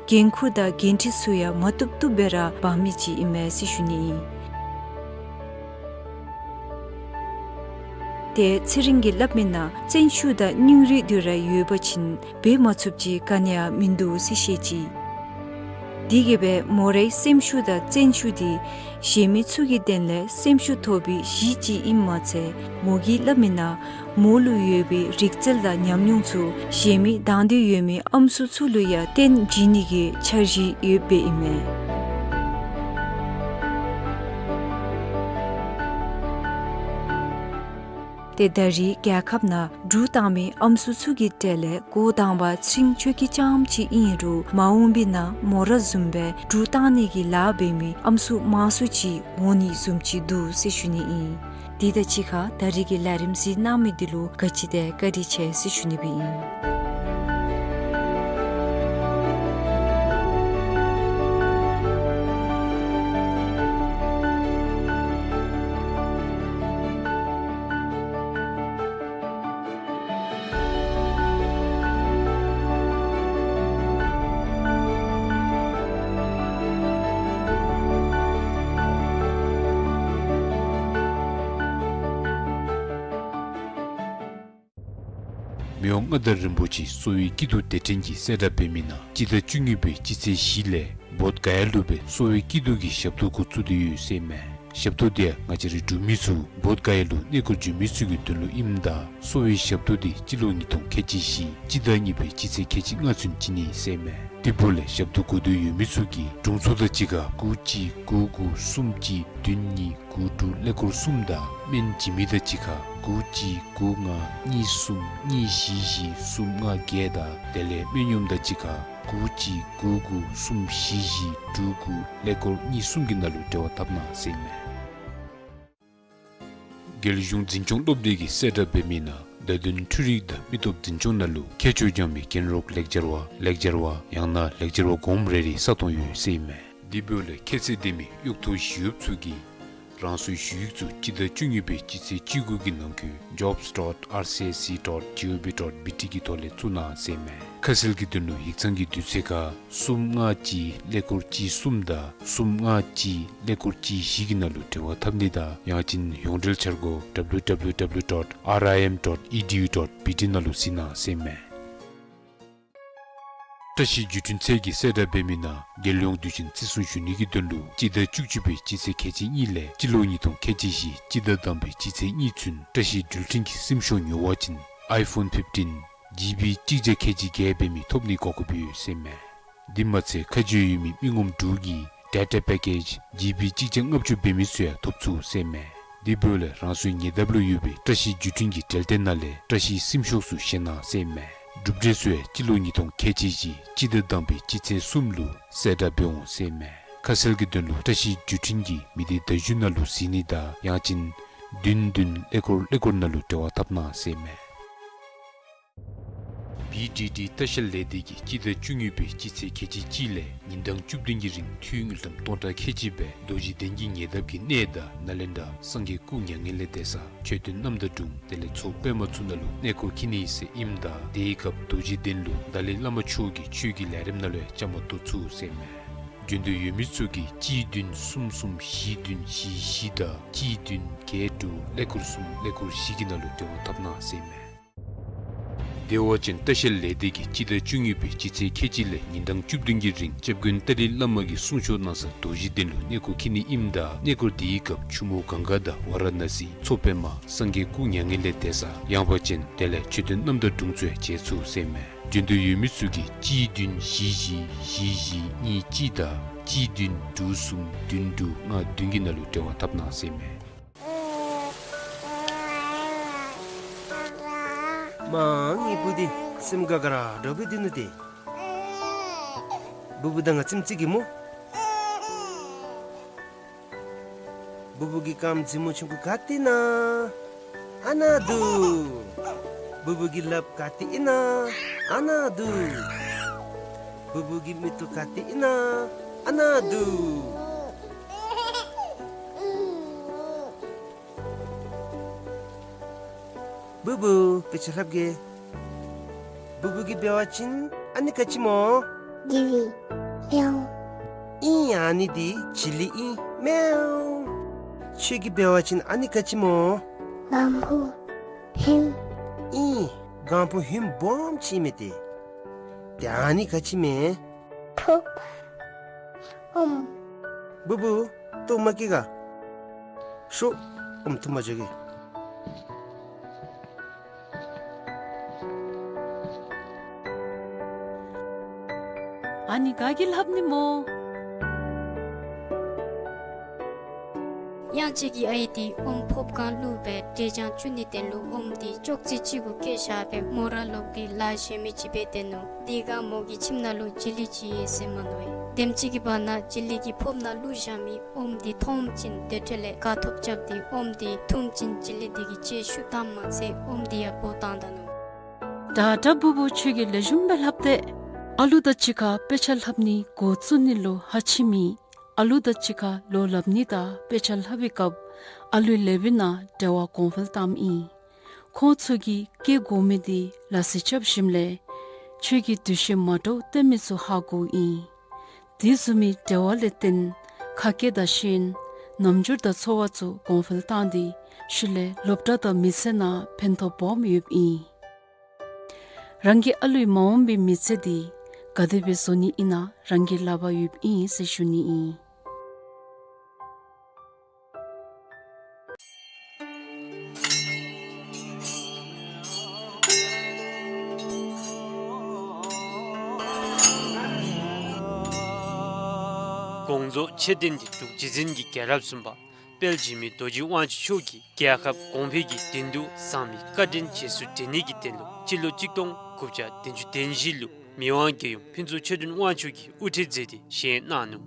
འགན་ཁུར་དང་འགན་འཁྲི་ཚུ་ཡང་མ་བཏུབ་བཏུབ་སྦེ་ར་འབག་མི་ཅིག་ཨིན་མས་ཟེར་ཞུ་ནི་ཨིན། ཏེ་ཚེ་རིང་གིས་སླབ་མི་ནང་བརྩོན་ཤུགས་དང་སྙིང་རུས་དེ་ར་ཡོད་པ་ཅིན་འབད་མ་ཚུགསཔ་ཅིག་ག་ནི་ཡང་མིན་འདུག་ཟེར་བཤད་ཅི། དེ་གིས་སྦེ་མོ་རའི་སེམས་ཤུགས་དང་བརྩོན་ཤུགས་འདི་གཞན་མི་ཚུ་གི་དོན་ལས་སེམས་ཤུགས་ཐོབ་པའི་གཞི་ཅིག་ཨིནམ་མ་ཚད་མོ་གིས་སླབ་མི་ནང་མོ་ལུ་ཡོད་པའི་རིག་རྩལ་དང་ཉམས་མྱོང་ཚུ་གཞན་མི་དང་འདོད་ཡོད་མི་ཨམ་སྲུ་ཚུ་ལུ་ཡང་སྟོན་བྱིན་ནི་གི་འཆར་གཞི་ཡོདཔ་སྦེ་ཨིན་མས། ཏེ་ད་རིས་རྒྱལ་ཁབ་ནང་འབྲུག་བཏང་མི་ཨམ་སྲུ་ཚུ་གི་གྲས་ལས་འགོ་དང་པ་ཚེ་རིང་ཆོས་སྐྱིད་རྐྱངམ་ཅིག་ཨིན་རུང་མ་འོངས་པའི་ནང་མོ་ར་བཟུམ་སྦེ་འབྲུག་བཏང་ནི་གི་ལཱ་འབད་མི་ཨམ་སྲུ་མང་སུ་ཅིག་འོང་ནི་བཟུམ་ཅིག་འདུག་ཟེར་ཞུ་ནི་ཨིན། དེ་དང་གཅིག་ཁར་ད་རིས་ཀྱི་ལས་རིམ་གཟིགས་གནང་མི་འདི་ལུ་ག་ཅི་དང་བཀའ་དྲིན་ཆེ་ཟེར་ཞུ་ནི་སྦེ་ཨིན། མི་དབང་མངའ་བདག་རིན་པོ་ཆེ་གསོ་བའི་སྐྱིད་སྡུག་སྡེ་ཕྲན་གྱིས་གསལ་བསྒྲགས་འབད་མི་ནང་སྤྱི་ཟླ་བཅུ་གཉིས་པའི་སྤྱི་ཚེས་བཞི་ལས་བོདྷ་ག་ཡ་ལུ་སྦེ་གསོ་བའི་སྐྱིད་སྡུག་གི་ཞབས་ཏོག་འགོ་བཙུགས་ཏེ་ཡོད་ཟེར་མས། ཞབས་ཏོག་དེ་ཡང་ང་བཅས་རའི་འབྲུག་མི་ཚུ་བོདྷ་ག་ཡ་ལུ་གནས་སྐོར་འགྱོ་མི་ཚུ་གི་དོན་ལུ་ཨིནམ་ད་གསོ་བའི་ཞབས་ཏོག་དེ་སྤྱི་ལོ་ཉིས་སྟོང་ཁལ་གཅིག་བཞི་སྤྱི་ཟླ་གཉིས་པའི་སྤྱི་ཚེས་ཁལ་གཅིག་ལྔ་ཚུན་བྱིན་ནི་ཟེར་མས། དེ་འབདཝ་ལས་ཞབས་ཏོག་དགོ་འདོད་ཡོད་མི་ཚུ་གིས་དྲུང་འཚོ་དང་གཅིག་ཁར་དགུ་གཅིག་དགུ་དགུ་གསུམ་གཅིག་བདུན་གཉིས་དགུ་དྲུག་ཀླད་ཀོར་གསུམ་དང་སྨན་བྱིན་མི་དང་གཅིག་ཁར་དགུ་གཅིག་དགུ་ལྔ་གཉིས་གསུམ་གཉིས་བཞི་བཞི་གསུམ་ལྔ་བརྒྱད་དང་དེ་ལས་སྨན་གཡོགམ་དང་གཅིག་ཁར་དགུ་གཅིག་དགུ་དགུ་གསུམ་བཞི་བཞི་དྲུག་དགུ་ཀླད་ཀོར་གཉིས་གསུམ་གྱི་ནང་ལུ་འབྲེལ་བ་འཐབ་གནང་ཟེར་མས། རྒྱལ་གཞུང་འཛིན་སྐྱོང་སློབ་སྡེ་གིས་གསལ་བསྒྲགས་འབད་མི་ནང་བརྡ་དོན་འཕྲུལ་རིག་དང་མི་སྟོབས་འཛིན་སྐྱོང་ནང་ལུ་མཁས་མཆོག་སྦྱངས་མི་རྒན་རོགས་ལེགས་སྦྱར་བ་ལེགས་སྦྱར་བ་ཡང་ན་ལེགས་སྦྱར་བ་གོངམ་རེ་རེ་ས་སྟོང་ཡོད་ཟེར་ཨིན་མས། དེ་འབདཝ་ལས་ཁྱད་ཚད་ལྡན་མི་གཡོག་ཐོ་ཞུ་ཡོདཔ་ཚུ་གིས་རང་སོའི་ཞུ་ཡིག་ཚུ་སྤྱི་ཟླ་བཅུ་གཉིས་པའི་སྤྱི་ཚེས་བཅུ་དགུ་གི་ནང་འཁོད་jobs dot R C S C dot G O V dot B T གི་ཐོག་ལས་བཙུགས་གནང་ཟེར་ཨིན་མས། ཁ་གསལ་གྱི་དོན་ལུ་ཡིག་ཚང་གི་དུས་ཚོད་ཁར་གསུམ་ལྔ་གཅིག་ཀླད་ཀོར་གཅིག་གསུམ་དང་གསུམ་ལྔ་གཅིག་ཀླད་ཀོར་གཅིག་བཞི་གི་ནང་ལུ་འབྲེལ་བ་འཐབ་ནི་དང་ཡང་ཅིན་ཡོངས་འབྲེལ་འཆར་སྒོ་W W W dot R I M dot E D U dot B T ནང་ལུ་གཟིགས་གནང་ཟེར་ཨིན་མས། བཀྲ་ཤིས་བརྒྱུད་འཕྲིན་ཚད་ཀྱིས་གསལ་བསྒྲགས་འབད་མི་ནང་རྒྱལ་ཡོངས་དུས་ཆེན་བརྩི་སྲུང་ཞུ་ནི་གི་དོན་ལུ་སྤྱི་ཟླ་བཅུ་གཅིག་པའི་སྤྱི་ཚེས་ཁལ་གཅིག་གཉིས་ལས་སྤྱི་ལོ་ཉིས་སྟོང་ཁལ་གཅིག་བཞི་སྤྱི་ཟླ་དང་པའི་སྤྱི་ཚེས་གཉིས་ཚུན་བཀྲ་ཤིས་འགྲུལ་འཕྲིན་གྱི་སིམ་ཤོག་ཉོ་བ་ཅིན་ཨའི་ཕོན་ཕིཕ་ཊིན་ཇི་བི་གཅིག་བརྒྱ་ཁལ་གཅིག་བརྒྱད་འབད་མི་ཐོབ་ནིའི་གོ་སྐབས་ཡོད་ཟེར་མས། དེ་མ་ཚད་ཁ་རྗེ་ཡོད་མི་མི་ངོམ་དྲུག་གིས་ཌེ་ཊ་པེ་ཀེཇ་ཇི་བི་གཅིག་བརྒྱ་ལྔ་བཅུ་འབད་མི་ཚུ་ཡང་ཐོབ་ཚུགས་ཟེར་མས། དེ་འབདཝ་ལས་རང་སོའི་ཉེ་འདབས་ལུ་ཡོད་པའི་བཀྲ་ཤིས་བརྒྱུད་འཕྲིན་གྱི་འབྲེལ་ཐད་ནང་ལས་བཀྲ་ཤིས་སིམ་ཤོག་ཚུ་བཞེས་གནང་ཟེར་མས། གྲུབ་འབྲས་ཚུ་ཡང་སྤྱི་ལོ་ཉིས་སྟོང་ཁལ་གཅིག་བཞི་སྤྱི་ཟླ་དང་པའི་སྤྱི་ཚེས་གསུམ་ལུ་གསལ་བསྒྲགས་འབད་འོང་ཟེར་མས། ཁ་གསལ་གྱི་དོན་ལུ་བཀྲ་ཤིས་བརྒྱུད་འཕྲིན་གྱི་མི་སྡེ་བརྡ་བརྒྱུད་ནང་ལུ་གཟིགས་ནི་དང་ཡང་ཅིན་བདུན་བདུན་ཀླད་ཀོར་ཀླད་ཀོར་ནང་ལུ་འབྲེལ་བ་འཐབ་གནང་ཟེར་མས། བི་ཌི་ཌི་ལྟ་བཤལ་ལས་སྡེ་གིས་སྤྱི་ཟླ་བཅུ་གཉིས་པའི་སྤྱི་ཚེས་ཁལ་གཅིག་གཅིག་ལས་ཉིན་གྲངས་བཅུ་བདུན་གྱི་རིང་འཐུས་དངུལ་ཀྲམ་སྟོང་ཕྲག་ཁལ་གཅིག་སྦེ་རྡོ་རྗེ་གདན་གྱི་ཉེ་འདབས་ཀྱི་གནས་བདག་ནཱ་ལེནྡྲ་སངས་རྒྱས་སྐུ་མྱ་ངན་ལས་འདས་ས་མཆོད་རྟེན་རྣམ་དག་དྲུང་དེ་ལས་མཚོ་པདྨ་ཚུ་ནང་ལུ་གནས་སྐོར་འཁྱིད་ནི་ཟེར་ཨིནམ་ད་དེའི་སྐབས་རྡོ་རྗེ་གདན་ལུ་ཏཱ་ལའི་བླ་མ་མཆོག་གི་ཆོས་ཀྱི་ལས་རིམ་ནང་ལུ་ཡང་བཅའ་མར་གཏོགས་ཚུགས་ཟེར་མས། འབྱོན་འདོད་ཡོད་མི་ཚུ་གིས་གཅིག་བདུན་གསུམ་གསུམ་བཞི་བདུན་བཞི་བཞི་དང་གཅིག་བདུན་བརྒྱད་དྲུག་ཀླད་ཀོར་གསུམ་ཀླད་ཀོར་བཞི་གི་ནང་ལུ་འབྲེལ་བ་འཐབ་གནང་ཟེར་མས། བདེ་བ་ཅན་ལྟ་བཤལ་ལས་སྡེ་གིས་སྤྱི་ཟླ་བཅུ་གཉིས་པའི་སྤྱི་ཚེས་ཁལ་གཅིག་ལས་ཉིན་གྲངས་བཅུ་བདུན་གྱི་རིང་སྐྱབས་མགོན་ཏཱ་ལའི་བླ་མ་གི་གསུང་ཆོས་གནང་ས་རྡོ་རྗེ་གདན་ལུ་གནས་སྐོར་འཁྱིད་ནི་ཨིནམ་ད་གནས་སྐོར་དེའི་སྐབས་ཆུ་མོ་གངྒཱ་དང་ཝཱ་ར་ཎ་སི་མཚོ་པདྨ་སངས་རྒྱས་སྐུ་མྱ་ངན་ལས་འདས་ས་ཡངས་པ་ཅན་དེ་ལས་མཆོད་རྟེན་རྣམ་དག་དྲུང་ཚུ་ཡང་མཇལ་ཚུགས་ཟེར་མས། འབྱོན་འདོད་ཡོད་མི་ཚུ་གིས་གཅིག་བདུན་བཞི་བཞི་བཞི་བཞི་གཉིས་གཅིག་དང་གཅིག་བདུན་དྲུག་གསུམ་བདུན་དྲུག་ལྔ་བདུན་གྱི་ནང་ལུ་འབྲེལ་བ་འཐབ་གནང་ཟེར་མས། མ་ངེའི་བུ་འདི་སེམས་དགའ་དགའ་ར་འདྲཝ་སྦེ་སྡོད་ནུག་ཏེ། བུ་བུ་དང་ང་ཙམ་ཅིག་གིས་སྨོ། བུ་བུ་གི་རྐངམ་མཛེས་མོ་ཆུང་ཀུ་ག་ཏེ་ཨིན་ན། ཨ་ནཱ་འདུག། བུ་བུ་གི་ལགཔ་ག་ཏེ་ཨིན་ན། ཨ་ནཱ་འདུག། བུ་བུ་གི་མིག་ཏོ་ག་ཏེ་ཨིན་ན། ཨ་ནཱ་འདུག། བུ་བུ་དཔེ་ཆ་ལྷབ་གེ། བུ་བུ་གིས་འབད་བ་ཅིན་ཨ་ནི་ག་ཅི་སྨོ། ཇི་ལི། མེའོ། ཨིན། ཨ་ནི་འདི་ཇི་ལི་ཨིན། མེའོ། ཁྱོད་ཀྱིས་འབད་བ་ཅིན་ཨ་ནི་ག་ཅི་སྨོ། གང་བུ་ཧིང་། ཨིན། གང་བུ་ཧིང་སྦོམ་ཅིག་ཨིན་མས་ཏེ། ཏེ་ཨ་ནི་ག་ཅི་མས། ཕུགཔ། ཨོམ། བུ་བུ་ལྟོ་མ་བཀྱེས་ག། ཤོག། ཨོམ་འཐུ་མ་འགྱོ་གེ། ཨ་ནི་ག་གིས་ལྷབ་ནི་སྨོ། གཡང་སྐྱིད་ཀྱི་ཨའི་འདི་ཨོམ་ཕོརཔ་སྒང་བླུགས་སྦེ་འབྲས་ཆང་བཙུགས་ནི་དོན་ལུ་ཨོམ་འདི་ཅོག་ཙེ་གཅིག་གུ་བཀལ་བཞག་སྦེ་མོ་ར་ལོག་སྟེ་ལཱ་གཞན་མི་ཅིག་འབད་སྡོད་ནུག། དེ་སྒང་མོ་གི་ཁྱིམ་ནང་ལུ་ཇི་ལི་ཅིག་ཡོད་ཟེར་མ་མནོ་བས། དེམ་ཅིག་གི་བར་ན་ཇི་ལི་གིས་ཕོརཔ་ནང་བླུགས་བཞག་མི་ཨོམ་འདི་མཐོངམ་ཅིག་དེ་འཕྲོ་ལས་དགའ་ཐོབ་རྐྱབ་སྟེ་ཨོམ་འདི་འཐུངམ་ཅིག་ཇི་ལི་འདི་གི་ལྕེ་ཤུགས་བཏངམ་མ་ཚད་ཨོམ་འདི་ཡང་བོ་བཏང་ད་ནུག། ད་ད་བུ་བུ་ཁྱོད་ཀྱིས་ལེགས་ཤོམ་སྦེ་ལྷབ་སྟེ། ཨ་ལུ་དང་གཅིག་ཁར་དཔེ་ཆ་ལྷབ་ནི་འགོ་བཙུགས་ནི་ལུ་ཧ་ཅིག་མེད། ཨ་ལུ་དང་གཅིག་ཁར་ལོ་ལྷབ་ནི་དང་དཔེ་ཆ་ལྷབ་པའི་སྐབས་ཨ་ལུའི་ལེ་བི་ནང་འབྲེལ་བ་གོང་འཕེལ་བཏངམ་ཨིན། ཁོང་ཚུ་གིས་བཀལ་དགོ་མི་འདི་ལ་སི་རྐྱབ་ཞིནམ་ལས་ཁྱོད་ཀྱིས་འདུ་ཤེས་མ་འདྲཝ་སྟོན་མི་ཚུ་ཧ་གོཝ་ཨིན། དེ་བཟུམ་མའི་འབྲེལ་བ་ལས་བརྟེན་ཁ་སྐད་དང་ཤེས་ཡོན་རྣམ་འགྱུར་དང་ཚོར་བ་ཚུ་གོང་འཕེལ་བཏང་སྟེ་ཤུལ་ལས་སློབ་གྲྭ་དང་མི་ཚེ་ནང་ཕན་ཐོགས་སྦོམ་ཡོདཔ་ཨིན། རང་གི་ཨ་ལུའི་མ་འོངས་པའི་མི་ཚེ་འདི་ག་དེ་སྦེ་བཟོ་ནི་ཨིན་ན་རང་གི་ལག་པར་ཡོདཔ་ཨིན་ཟེར་ཞུ་ནི་ཨིན། དགོངས་རྫོགས་མཆོད་རྟེན་འདི་འབྲུག་རྗེ་བཙུན་གྱི་རྒྱལ་རབས་གསུམ་པ་དཔལ་འཇིགས་མེད་རྡོ་རྗེ་དབང་ཕྱུག་མཆོག་གིས་རྒྱལ་ཁབ་གོང་འཕེལ་གྱི་དོན་དུ་བཟང་མི་བཀའ་དྲིན་རྗེས་སུ་དྲན་ནི་གི་དོན་ལུ་སྤྱི་ལོ་གཅིག་སྟོང་དགུ་བརྒྱ་བདུན་ཅུ་དོན་བཞི་ལུ་མི་དབང་རྒྱལ་ཡུམ་ཕུན་ཚོགས་ཆོས་སྒྲོན་དབང་ཕྱུག་གིས་དབུ་ཁྲིད་མཛད་དེ་བཞེངས་གནང་ནུག།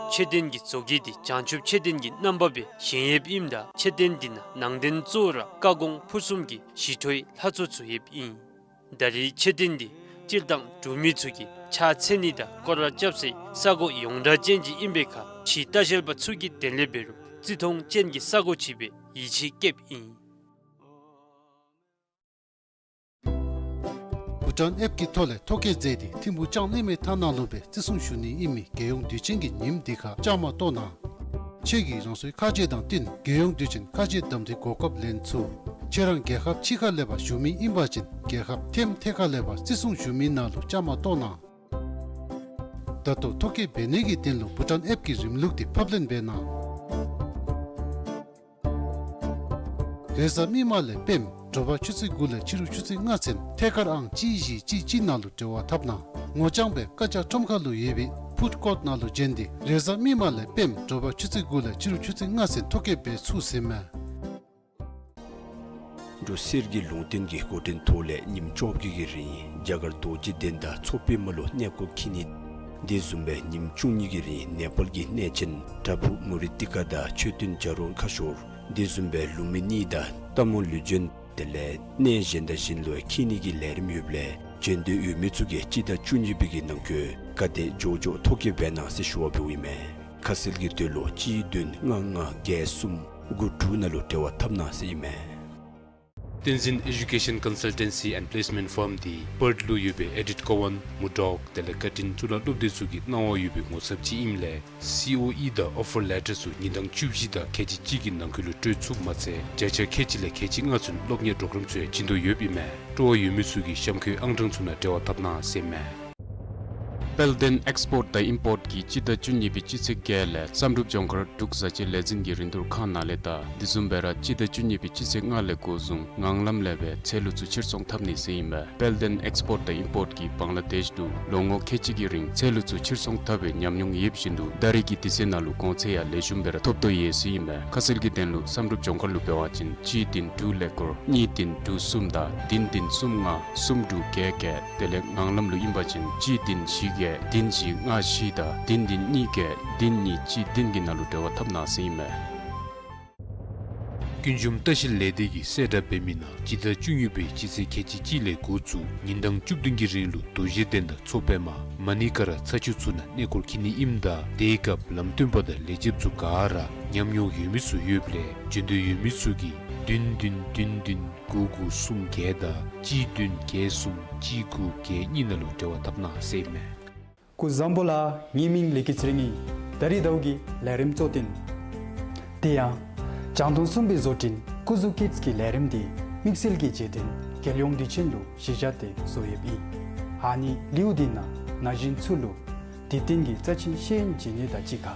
མཆོད་རྟེན་གྱི་བཟོ་བཀོད་འདི་བྱང་ཆུབ་མཆོད་རྟེན་གྱི་རྣམ་པ་སྦེ་བཞེངས་ཡོདཔ་ཨིནམ་ད་མཆོད་རྟེན་འདི་ནང་ནང་རྟེན་གཙོ་བོ་ར་བཀའ་དགོངས་ཕུར་གསུམ་གྱི་ཞི་ཁྲོའི་ལྷ་ཚོགས་ཚུ་ཡོདཔ་ཨིན། ད་རེས་མཆོད་རྟེན་འདི་སྤྱིར་བཏང་འབྲུག་མི་ཚུ་གིས་ཕྱག་འཚལ་ནི་དང་སྐོར་ར་རྐྱབ་སའི་ས་གོ་ཡོངས་གྲགས་ཅན་ཅིག་ཨིན་པའི་ཁར་ཕྱིའི་ལྟ་བཤལ་པ་ཚུ་གིས་དོན་ལས་འབད་རུང་བརྩི་མཐོང་ཅན་གྱི་ས་གོ་ཅིག་སྦེ་ཡིད་ཆེས་བསྐྱེདཔ་ཨིན། བྷུ་ཊཱན་ཨེཔ་ཀྱི་ཐོག་ལས་ཐོ་བཀོད་མཛད་དེ་ཐིམ་ཕུག་ལྕང་གླིང་མའི་མཐའ་ནང་ལུ་སྦེ་བརྩི་སྲུང་ཞུ་ནི་ཨིན་མི་རྒྱལ་ཡོངས་དུས་ཆེན་གྱི་ཉིནམ་འདི་ཁར་བཅའ་མར་གཏོགས་གནང་། ཁྱོད་ཀྱིས་རང་སོའི་ཁ་རྗེ་དང་བསྟུན་རྒྱལ་ཡོངས་དུས་ཆེན་ཁ་རྗེ་གདམ་འཐུའི་གོ་སྐབས་ལེན་ཚུགས། ཁྱེད་རང་རྒྱལ་ཁབ་ཕྱི་ཁ་ལས་ཕར་བཞུགས་མི་ཨིན་པ་ཅིན་རྒྱལ་ཁབ་ཐེམ་ཐེ་ཁ་ལས་ཕར་བརྩི་སྲུང་ཞུ་མི་ནང་ལུ་བཅའ་མར་གཏོགས་གནང་། ད་ལྟོ་ཐོ་བཀོད་འབད་ནི་གི་དོན་ལུ་བྷུ་ཊཱན་ཨེཔ་གི་རིམ་ལུགས་འདི་ཕབ་ལེན་འབད་གནང་། རེས་གཟའ་མིག་དམར་ལས་སྤེནམ་དྲོ་པ་ཆུ་ཚོད་དགུ་ལས་ཕྱི་རུ་ཆུ་ཚོད་ལྔ་ཚུན་ཐད་ཀར་ཨང་གཅིག་བཞི་གཅིག་གཅིག་ནང་ལུ་འབྲེལ་བ་འཐབ་གནང་། ངོ་རྐྱང་སྦེ་ཀ་ཅ་ཁྲོམ་ཁ་ལུ་ཡོད་པའི་ཕུཌ་ཀོརཊ་ནང་ལུ་བྱོན་ཏེ་རེས་གཟའ་མིག་དམར་ལས་སྤེནམ་དྲོ་པ་ཆུ་ཚོད་དགུ་ལས་ཕྱི་རུ་ཆུ་ཚོད་ལྔ་ཚུན་ཐོ་བཀོད་འབད་ཚུགས་ཟེར་མས། འབྲུག་གསེར་གྱི་ལུང་བསྟན་གྱི་འགོ་འདྲེན་ཐོག་ལས་ཉིནམ་བཅོ་བརྒྱད་ཀྱི་རིང་རྒྱ་གར་རྡོ་རྗེ་གདན་དང་མཚོ་པདྨ་ལུ་གནས་སྐོར་འཁྱིད་ནི། དེ་བཟུམ་སྦེ་ཉིནམ་བཅུ་གཉིས་ཀྱི་རིང་ནེ་པཱལ་གྱི་གནས་ཆེན་པྲ་བྷུ་མུ་རི་ཏི་ཀ་དང་མཆོད་རྟེན་བྱ་རུང་ཁ་ཤོར། དེ་བཟུམ་སྦེ་ལུམ་བི་ནི་དང་རྟ་མོ་ལུས་སྦྱིན། དེ་ལས་གནས་གཞན་དང་གཞན་ལུ་འཁྱིད་ནི་གི་ལས་རིམ་ཡོདཔ་ལས་བྱོན་འདོད་ཡོད་མི་ཚུ་གིས་སྤྱི་ཟླ་བཅུ་གཉིས་པའི་གི་ནང་འཁོད་ག་དེ་མགྱོགས་མགྱོགས་ཐོ་བཀོད་འབད་གནང་ཟེར་ཞུ་བ་འབདཝ་ཨིན་མས། ཁ་གསལ་གྱི་དོན་ལུ་གཅིག་བདུན་ལྔ་ལྔ་བརྒྱད་གསུམ་དགུ་དྲུག་ནང་ལུ་འབྲེལ་བ་འཐབ་གནང་ཟེར་ཨིན་མས། བསྟན་འཛིན་Education Consultancy and Placement Firm འདི་པརཐ་ལུ་ཡོད་པའི་ཨེ་ཌིཐ་ཀོ་ཝན་མུར་ཌོག་དེ་ལས་ཀར་ཊིན་གཙུག་ལག་སློབ་སྡེ་ཚུ་གི་གནང་བ་ཡོད་པའི་ངོ་ཚབ་ཅིག་ཨིནམ་ལས་སི་ཨོ་ཨི་དང་ཨོ་ཕར་ལེ་ཊར་ཚུ་ཉིན་གྲངས་བཅུ་བཞི་དང་ཁལ་གཅིག་གཅིག་གི་ནང་འཁོད་ལུ་སྤྲོད་ཚུགསཔ་མ་ཚད་བརྒྱ་ཆ་ཁལ་གཅིག་ལས་ཁལ་གཅིག་ལྔ་ཚུན་སློབ་གཉེར་པོརོ་གརམ་ཚུ་ཡང་བྱིན་དོ་ཡོདཔ་ཨིན་མས། སྤྲོ་བ་ཡོད་མི་ཚུ་གིས་གཤམ་འཁོད་ཨང་གྲངས་ཚུ་ནང་འབྲེལ་བ་འཐབ་གནང་ཟེར་མས། དཔལ་ལྡན་ཨེགསི་པོརཊ་དང་ཨིམ་པོརཊ་ཀྱིས་སྤྱི་ཟླ་བཅུ་གཉིས་པའི་སྤྱི་ཚེས་བརྒྱད་ལས་བསམ་གྲུབ་ལྗོངས་མཁར་འབྲུག་བཟའ་ཆས་ལས་འཛིན་གྱི་རིན་བསྡུར་ཁང་ནང་ལས་དང་དེ་བཟུམ་སྦེ་ར་སྤྱི་ཟླ་བཅུ་གཉིས་པའི་སྤྱི་ཚེས་ལྔ་ལས་འགོ་བཟུང་ངང་ལམ་ལས་སྦེ་ཚལ་ལུ་ཚུ་ཕྱིར་ཚོང་འཐབ་ནི་ཟེར་ཨིན་པས། དཔལ་ལྡན་ཨེགསི་པོརཊ་དང་ཨིམ་པོརཊ་ཀྱིས་བང་ལ་དེཤ་ལུ་ལོ་ངོ་ཁལ་གཅིག་གི་རིང་ཚལ་ལུ་ཚུ་ཕྱིར་ཚོང་འཐབ་པའི་ཉམས་མྱོང་ཡོད་བཞིན་དུ་ད་རེས་ཀྱི་དུས་ཚོད་ནང་ལུ་གོང་ཚད་ཡང་ལེགས་ཤོམ་སྦེ་ར་ཐོབ་དོ་ཡོད་ཟེར་ཨིན་པས། ཁ་གསལ་གྱི་དོན་ལུ་བསམ་གྲུབ་ལྗོངས་མཁར་ལུ་འབད་བ་ཅིན་གཅིག་བདུན་དྲུག་ཀླད་ཀོར་གཉིས་བདུན་དྲུག་གསུམ་དང་བདུན་བདུན་གསུམ་ལྔ་གསུམ་དྲུག་བརྒྱད་བརྒྱད། དེ་ལས་ངང་ལམ་ལུ་ཨིན་པ་ཅིན་གཅིག་བདུན་བཞི་བརྒྱད་བདུན་བཞི་ལྔ་བཞི་དང་བདུན་བདུན་གཉིས་བརྒྱད་བདུན་གཉིས་གཅིག་བདུན་གྱི་ནང་ལུ་འབྲེལ་བ་འཐབ་གནང་ཟེར་ཨིན་མས། ཀུན་འབྱུང་ལྟ་བཤལ་ལས་སྡེ་གིས་གསལ་བསྒྲགས་འབད་མི་ནང་སྤྱི་ཟླ་བཅུ་གཉིས་པའི་སྤྱི་ཚེས་ཁལ་གཅིག་གཅིག་ལས་འགོ་བཙུགས་ཉིན་གྲངས་བཅུ་བདུན་གྱི་རིང་ལུ་རྡོ་རྗེ་གདན་དང་མཚོ་པདྨ་མ་ཎི་ཀ་ར་ཚ་ཆུ་ཚུ་ནང་གནས་སྐོར་འཁྱིད་ནི་ཨིནམ་ད་དེའི་སྐབས་ལམ་སྟོན་པ་དང་ལས་བྱེདཔ་ཚུ་ག་ར་ཉམས་མྱོང་ཡོད་མི་ཚུ་ཡོདཔ་ལས་བྱོན་འདོད་ཡོད་མི་ཚུ་གིས་བདུན་བདུན་བདུན་བདུན་དགུ་དགུ་གསུམ་བརྒྱད་དང་གཅིག་བདུན་བརྒྱད་གསུམ་གཅིག་དགུ་བརྒྱད་གཉིས་ནང་ལུ་འབྲེལ་བ་འཐབ་གནང་ཟེར་ཨིན་མས། སྐུ་གཟུགས་བཟང་པོ་ལགས། ངེའི་མིང་ལི་ཀི་ཚེ་རིང་ཨིན། ད་རིས་ཟླཝ་གི་ལས་རིམ་གཙོ་དོན། དེ་ཡང་རྒྱང་མཐོང་གསུམ་པའི་བཟོ་སྐྲུན་ཀུ་ཟུ་ཀིཌས་ཀྱི་ལས་རིམ་འདི་དམིགས་བསལ་གྱི་རྗེས་དྲན་རྒྱལ་ཡོངས་དུས་ཆེན་ལུ་གཞི་བཞག་སྟེ་བཟོ་ཡོདཔ་ཨིན། ཨ་ནི་ལེའུ་འདི་ནང་ན་གཞོན་ཚུ་ལུ་དུས་སྟོན་གྱི་རྩ་ཆེན་ཤེས་ཡོན་སྦྱིན་ནི་དང་གཅིག་ཁར་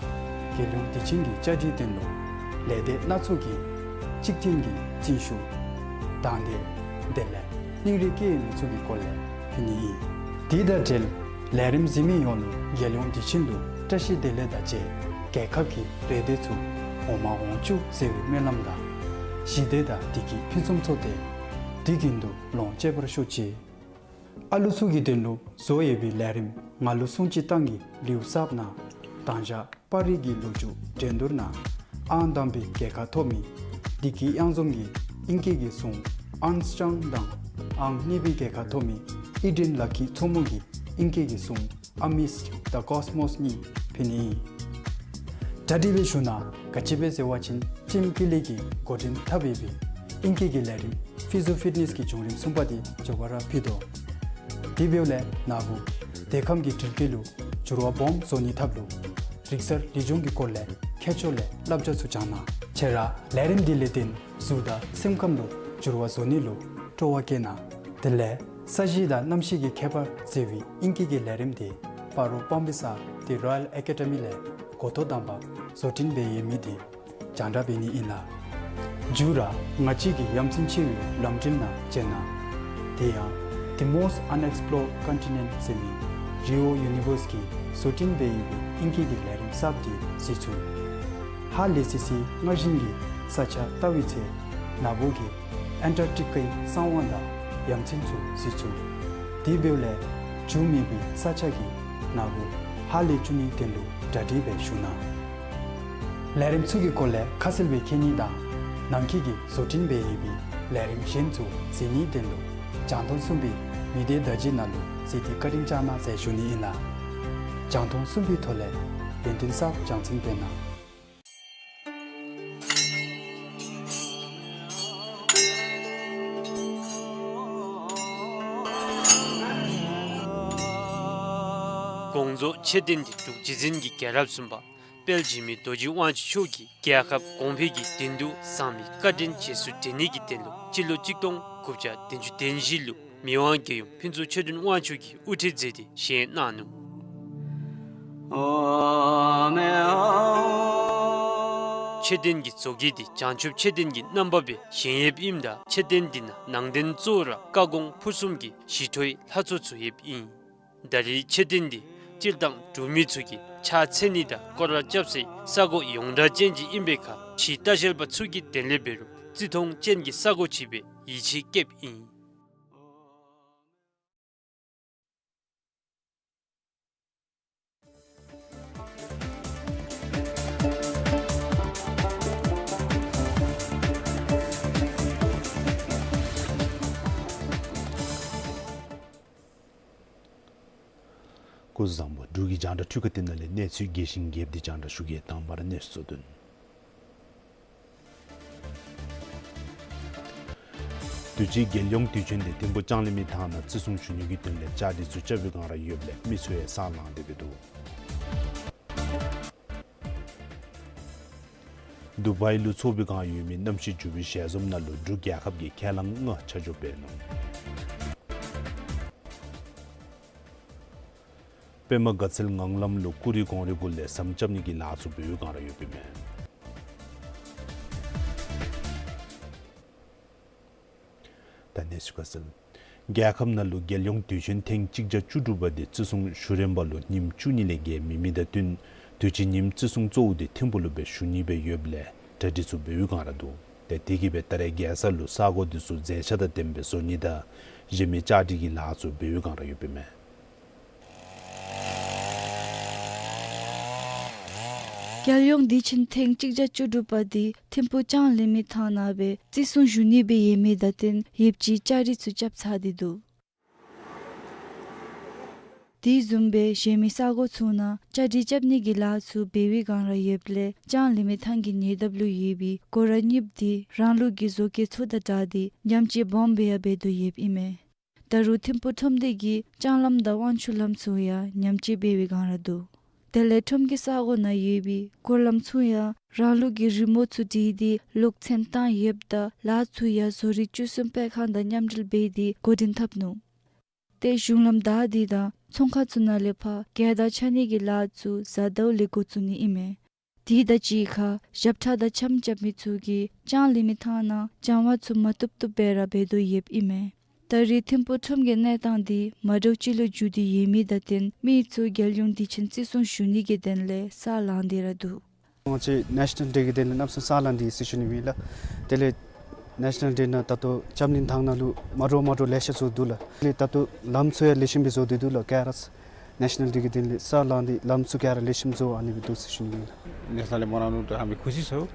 རྒྱལ་ཡོངས་དུས་ཆེན་གྱི་བཅའ་སྒྲིག་དོན་ལུ་ལས་སྡེ་སྣ་ཚོགས་ཀྱི་གཅིག་མཐུན་གྱི་རྩིས་ཞུ་དང་ལེན་དེ་ལས་སྙིང་རུས་བསྐྱེད་ནི་ཚུ་གི་སྐོར་ལས་ཕུལ་ནི་ཨིན། དེ་དང་འབྲེལ་ལས་རིམ་གཟིགས་མི་ཡོངས་ལུ་རྒྱལ་ཡོངས་དུས་ཆེན་ལུ་བཀྲ་ཤིས་བདེ་ལེགས་དང་བཅས་རྒྱལ་ཁབ་ཀྱི་རེ་འདོད་ཚུ་འོང་མ་འོང་བཅུག་ཟེར་བའི་སྨོན་ལམ་དང་ཞི་བདེ་དང་བདེ་སྐྱིད་ཕུན་སུམ་ཚོགས་ཏེ་དུས་རྒྱུན་དུ་ལོངས་སྤྱོད་པར་ཤོག་ཅིག། ཨ་ལུ་ཚུ་གི་དོན་ལུ་བཟོ་ཡོད་པའི་ལས་རིམ་ང་ལུ་སྲུང་བརྩི་བཏང་གི་ལེའུ་གསརཔ་ནང་དང་ཞག་པར་རིས་ཀྱི་ལོ་རྒྱུས་འགྲན་བསྡུར་ནང་ཨང་དང་པའི་རྒྱལ་ཁ་ཐོབ་མི་བདེ་སྐྱིད་གཡང་འཛོམས་ཀྱི་ཨིང་སྐད་ཀྱི་གཟུངས་ཨརམ་སི་ཊོང་དང་ཨང་གཉིས་པའི་རྒྱལ་ཁ་ཐོབ་མི་ཨི་ཌེན་ལ་ཁི་མཚོ་མོ་གི་ཨིང་སྐད་ཀྱི་གཟུངས་ཨ་མིསཊ་ད་ཀོས་མོས་གཉིས་ཕུལ་ནི་ཨིན། གྲ་སྒྲིག་འབད་ཞུ་ནི་ག་ཅི་སྦེ་ཟེར་བ་ཅིན་ཊིམ་ཀུ་ལི་གིས་འགོ་འདྲེན་འཐབ་ཡོད་པའི་ཨིང་སྐད་ཀྱི་ལས་རིམ་ཕི་ཛོ་ཕིཊ་ནེསི་གི་བྱུང་རིམ་གསུམ་པ་འདི་མགྱོགས་པ་ར་ཕུལ་དོ། དེ་འབདཝ་ལས་ན་བུ་དེ་ཁམས་ཀྱི་འགྲུལ་སྐྱེལ་ལུ་འགྱུར་བ་སྦོམ་བཟོ་ནིའི་ཐབས་ལུ་རིག་གསར་ལེགས་བྱུང་གི་སྐོར་ལས་མཁས་མཆོག་ལས་བསླབ་བྱ་ཚུ་སྦྱང་གནང་། ཁྱེད་ར་ལས་རིམ་འདི་ལས་བརྟེན་གཟུགས་དང་སེམས་ཁམས་ལུ་འགྱུར་བ་བཟོ་ནི་ལུ་སྤྲོ་བ་བསྐྱེད་གནང་། དེ་ལས་ས་གཞི་དང་གནམ་གཤིས་ཀྱི་ཁྱད་པར་ཟེར་བའི་ཨིང་སྐད་ཀྱི་ལས་རིམ་འདི་སྤ་རོ་སྤང་སྦིས་ས་ཏེ་རོ་ཡལ་ཨེ་ཀ་ཌེ་མི་ལས་འགོ་ཐོག་དང་པ་བཟོ་སྐྲུན་འབད་ཡོད་མི་འདི་རྒྱང་བསྒྲགས་འབད་ནི་ཨིན་ལགས། མཇུག་ར་ང་བཅས་ཀྱི་ཡ་མཚན་ཆེ་བའི་ལམ་འགྲུལ་ནང་བཅར་གནང་། དེ་ཡང་The Most Unexplored Continent ཟེར་མི་རི་ཨོ་ཡུ་ནི་ཝརསི་གིས་བཟོ་སྐྲུན་འབད་ཡོད་པའི་ཨིང་སྐད་ཀྱི་ལས་རིམ་གསརཔ་འདི་གཟིགས་ཚུགས། ཧ་ལས་སི་སི་སྔར་བཞིན་གྱི་ས་ཆ་བལྟ་བའི་ཚེ་ན་བུ་གིས་ཨན་ཊར་ཊི་ཀའི་གསང་བ་དང་ཡ་མཚན་ཚུ་གཟིགས་ཚུགས། དེ་འབདཝ་ལས་འགྱུར་མེད་པའི་ས་ཆ་གི་ན་བུ་ཧ་ལས་བཅུག་ནིའི་དོན་ལུ་གྲ་སྒྲིག་འབད་ཞུ་གནང་། ལས་རིམ་ཚུ་གི་སྐོར་ལས་ཁ་གསལ་སྦེ་མཁྱེན་ནི་དང་ནང་འཁོད་ཀྱི་བཟོ་སྐྲུན་འབད་ཡོད་པའི་ལས་རིམ་གཞན་ཚུ་གཟིགས་ནིའི་དོན་ལུ་རྒྱང་མཐོང་གསུམ་པའི་མི་སྡེ་བརྡ་བརྒྱུད་ནང་ལུ་གཟིགས་ཏེ་བཀའ་དྲིན་བསྐྱང་གནང་ཟེར་ཞུ་ནི་ཨིན་ལགས། རྒྱང་མཐོང་གསུམ་པའི་ཐོག་ལས་ཡོན་ཏན་གསརཔ་སྦྱང་ཚན་འབད་གནང་། དགོངས་རྫོགས་ཆེ་བསྟན་གྱི་འབྲུག་རྗེ་བཙུན་གྱི་རྒྱལ་རབས་གསུམ་པ། དཔལ་འཇིགས་མེད་རྡོ་རྗེ་དབང་ཕྱུག་མཆོག་གིས་རྒྱལ་ཁབ་གོང་འཕེལ་གྱི་དོན་དུ་བཟང་མི་བཀའ་དྲིན་རྗེས་སུ་དྲན་ནི་གི་དོན་ལུ་སྤྱི་ལོ་གཅིག་སྟོང་དགུ་བརྒྱ་བདུན་ཅུ་དོན་བཞི་ལུ་མི་དབང་རྒྱལ་ཡུམ་ཕུན་ཚོགས་ཆོས་སྒྲོན་དབང་ཕྱུག་གིས་དབུ་ཁྲིད་མཛད་དེ་བཞེངས་གནང་ནུག། མཆོད་རྟེན་གྱི་མཛོ་དཀྱིལ་འདི་བྱང་ཆུབ་མཆོད་རྟེན་གྱི་རྣམ་པ་སྦེ་བཞེངས་ཡོདཔ་ཨིནམ་ད་མཆོད་རྟེན་འདི་ནང་ནང་རྟེན་གཙོ་བོ་ར་བཀའ་དགོངས་ཕུར་གསུམ་གྱི་ཞི་ཁྲོའི་ལྷ་ཚོགས་ཚུ་ཡོདཔ་ཨིན། ད་རེས་མཆོད་རྟེན་འདི་སྤྱིར་བཏང་འབྲུག་མི་ཚུ་གིས་ཕྱག་འཚལ་ནི་དང་སྐོར་ར་རྐྱབ་སའི་ས་གོ་ཡོངས་གྲགས་ཅན་ཅིག་ཨིན་པའི་ཁར་ཕྱིའི་ལྟ་བཤལ་པ་ཚུ་གི་དོན་ལས་འབད་རུང་བརྩི་མཐོང་ཅན་གྱི་ས་གོ་ཅིག་སྦེ་ཡིད་ཆེས་བསྐྱེདཔ་ཨིན། སྐུ་གཟུགས་བཟང་པོ། འབྲུག་གི་རྒྱང་བསྒྲགས་འཕྲུལ་ཁང་འདི་ནང་ལས་གནས་ཚུལ་རྒྱས་ཤིང་རྒྱསཔ་འདི་རྒྱང་བསྒྲགས་ཞུ་གེ། དང་པ་ར་གནས་ཚུལ་གཙོ་དོན། དུས་ཅི་རྒྱལ་ཡོངས་དུས་ཆེན་འདི་ཐིམ་ཕུག་ལྕང་གླིང་མི་ཐང་ནང་བརྩི་སྲུང་ཞུ་ནི་གི་དོན་ལས་བཅའ་སྒྲིག་ཚུ་རྐྱབ་པའི་བསྒང་ར་ཡོདཔ་ལས་མི་ཚུ་ཡང་ས་ལངས་ཏེ་འབད་འདུག། དུ་བའི་ལུ་འཚོགས་པའི་བསྒང་ཡོད་མི་གནམ་གཤིས་འགྱུར་བའི་ཞལ་འཛོམས་ནང་ལུ་འབྲུག་རྒྱལ་ཁབ་ཀྱི་ཁས་བླངས་ལྔ་ཆ་འཇོག་འབད་ནུག། པདྨ་དགའ་ཚལ་ངང་ལམ་ལུ་ཀུ་རི་གོང་རི་གུ་ལས་ཟམ་རྐྱབ་ནི་གི་ལཱ་ཚུ་འབད་བའི་བསྒང་ར་ཡོདཔ་ཨིན་མས། ད་གནས་ཚུལ་ཁ་གསལ། རྒྱལ་ཁབ་ནང་ལུ་རྒྱལ་ཡོངས་དུས་ཆེན་ཐེངས་གཅིག་བརྒྱ་བཅུ་དྲུག་པ་འདི་བརྩི་སྲུང་ཞུ་རན་པ་ལུ་ཉིནམ་བཅུ་གཉིས་ལས་བརྒལ་མེད་མི་དང་བསྟུན་དུས་ཅི་ཉིནམ་བརྩི་སྲུང་གཙོ་བོ་འདི་ཐིམ་ཕུག་ལུ་སྦེ་ཞུ་ནི་སྦེ་ཡོདཔ་ལས་གྲ་སྒྲིག་ཚུ་འབད་བའི་བསྒང་ར་འདུག། ཏེ་དེ་གིས་སྦེ་ད་རེས་རྒྱལ་ས་ལུ་ས་གོ་འདི་ཚུ་མཛེས་ཆ་དང་ལྡནམ་སྦེ་བཟོ་ནི་དང་གཞན་མི་བཅའ་སྒྲིག་གི་ལཱ་ཚུ་འབད་བའི་བསྒང་ར་ཡོདཔ་ཨིན་མས། རྒྱལ་ཡོངས་དུས་ཆེན་ཐེངས་གཅིག་བརྒྱ་བཅུ་དྲུག་པ་འདི་ཐིམ་ཕུག་ལྕང་གླིང་མི་ཐང་ནང་སྦེ་བརྩི་སྲུང་ཞུ་ནི་སྦེ་ཡོད་མི་དང་བསྟུན་ཡོདཔ་ཅིག་བཅའ་སྒྲིག་ཚུ་རྐྱབ་ཚར་ཏེ་འདུག། དེ་བཟུམ་སྦེ་གཞན་མི་ས་གོ་ཚུ་ནང་བཅའ་སྒྲིག་རྐྱབ་ནི་གི་ལཱ་ཚུ་འབད་བའི་བསྒང་ར་ཡོདཔ་ལས་ལྕང་གླིང་མི་ཐང་གི་ཉེ་འདབས་ལུ་ཡོད་པའི་སྒོ་ར་གཉིསཔ་འདི་རང་ལུགས་ཀྱི་བཟོ་བཀོད་ཚུ་དང་སྦྲགས་ཏེ་ཉམས་བཅོས་སྦོམ་སྦེ་ཡང་འབད་དོ་ཡོདཔ་ཨིན་མས། ད་རུང་ཐིམ་ཕུག་ཁྲོམ་སྡེ་གིས་ལྕང་ལམ་དང་དབང་ཕྱུག་ལམ་ཚུ་ཡང་ཉམས་བཅོས་འབད་བའི་བསྒང་ར་འདུག། དེ་ལས་ཁྲོམ་གྱི་ས་གོ་ནང་ཡོད་པའི་སྐོར་ལམ་ཚུ་ཡང་རང་ལུགས་ཀྱི་རི་མོ་ཚུ་བྲིས་ཏེ་ལོག་ཚོན་བཏང་ཡོདཔ་ད་ལཱ་ཚུ་ཡང་བཟོ་རིག་བཅུ་གསུམ་སྤེལ་ཁང་དང་མཉམ་འབྲེལ་འབད་དེ་འགོ་འདྲེན་འཐབ་ནུག། ཏེ་གཞུང་ལམ་བདའ་སྟེ་དང་ཚོང་ཁང་ཚུ་ནང་ལས་ཕར་སྒལ་བདའ་རྐྱབ་ནི་གི་ལཱ་ཚུ་གཟའ་ཟླཝ་ལས་འགོ་བཙུགས་ནི་ཨིན་མས། དེ་དང་གཅིག་ཁར་ཞབས་ཁྲ་དང་འཆམ་རྐྱབ་མི་ཚུ་གིས་ལྕང་གླིང་མི་ཐང་ནང་སྦྱང་བ་ཚུ་མ་བཏུབ་བཏུབ་སྦེ་ར་འབད་དོ་ཡོདཔ་ཨིན་མས། ད་རེས་ཐིམ་ཕུག་ཁྲོམ་གྱི་གནས་སྟངས་འདི་མ་འདྲཝ་ཅིག་ལུ་འགྱུར་ཏེ་ཡོད་མི་དང་བསྟུན་མི་ཚུ་རྒྱལ་ཡོངས་དུས་ཆེན་བརྩི་སྲུང་ཞུ་ནི་གི་དོན་ལས་ས་ལངས་ཏེ་ར་འདུག། ང་བཅས་ནེ་ཤ་ནཱལ་ཌེ་གི་དོན་ལས་གནམ་མེད་ས་མེད་ས་ལངས་ཏེ་ཡོད་ཟེར་ཞུ་ནི་ཨིན་ལགས། དེ་ལས་ནེ་ཤ་ནཱལ་ཌེ་ནང་ད་ལྟོ་ལྕང་གླིང་ཐང་ནང་ལུ་མ་འདྲཝ་མ་འདྲཝ་ལེ་ཤ་ཚུ་འདུག་ལགས། དེ་ལས་ད་ལྟོ་ལམ་ཚུ་ཡང་ལེགས་ཤོམ་སྦེ་བཟོ་སྟེ་འདུག་ལགས། ག་ར་ནེ་ཤ་ནཱལ་ཌེ་གི་དོན་ལས་ས་ལངས་ཏེ་ལམ་ཚུ་ག་ར་ལེགས་ཤོམ་བཟོ་ཨ་ནི་སྦེ་འདུག་ཟེར་ཞུ་ནི་ཨིན་ལགས། ནེ་ཤ་ནཱལ་ཌེ་མ་ལངམ་ད་ཧམ་པའི་ཁུ་སིམ་སོང་།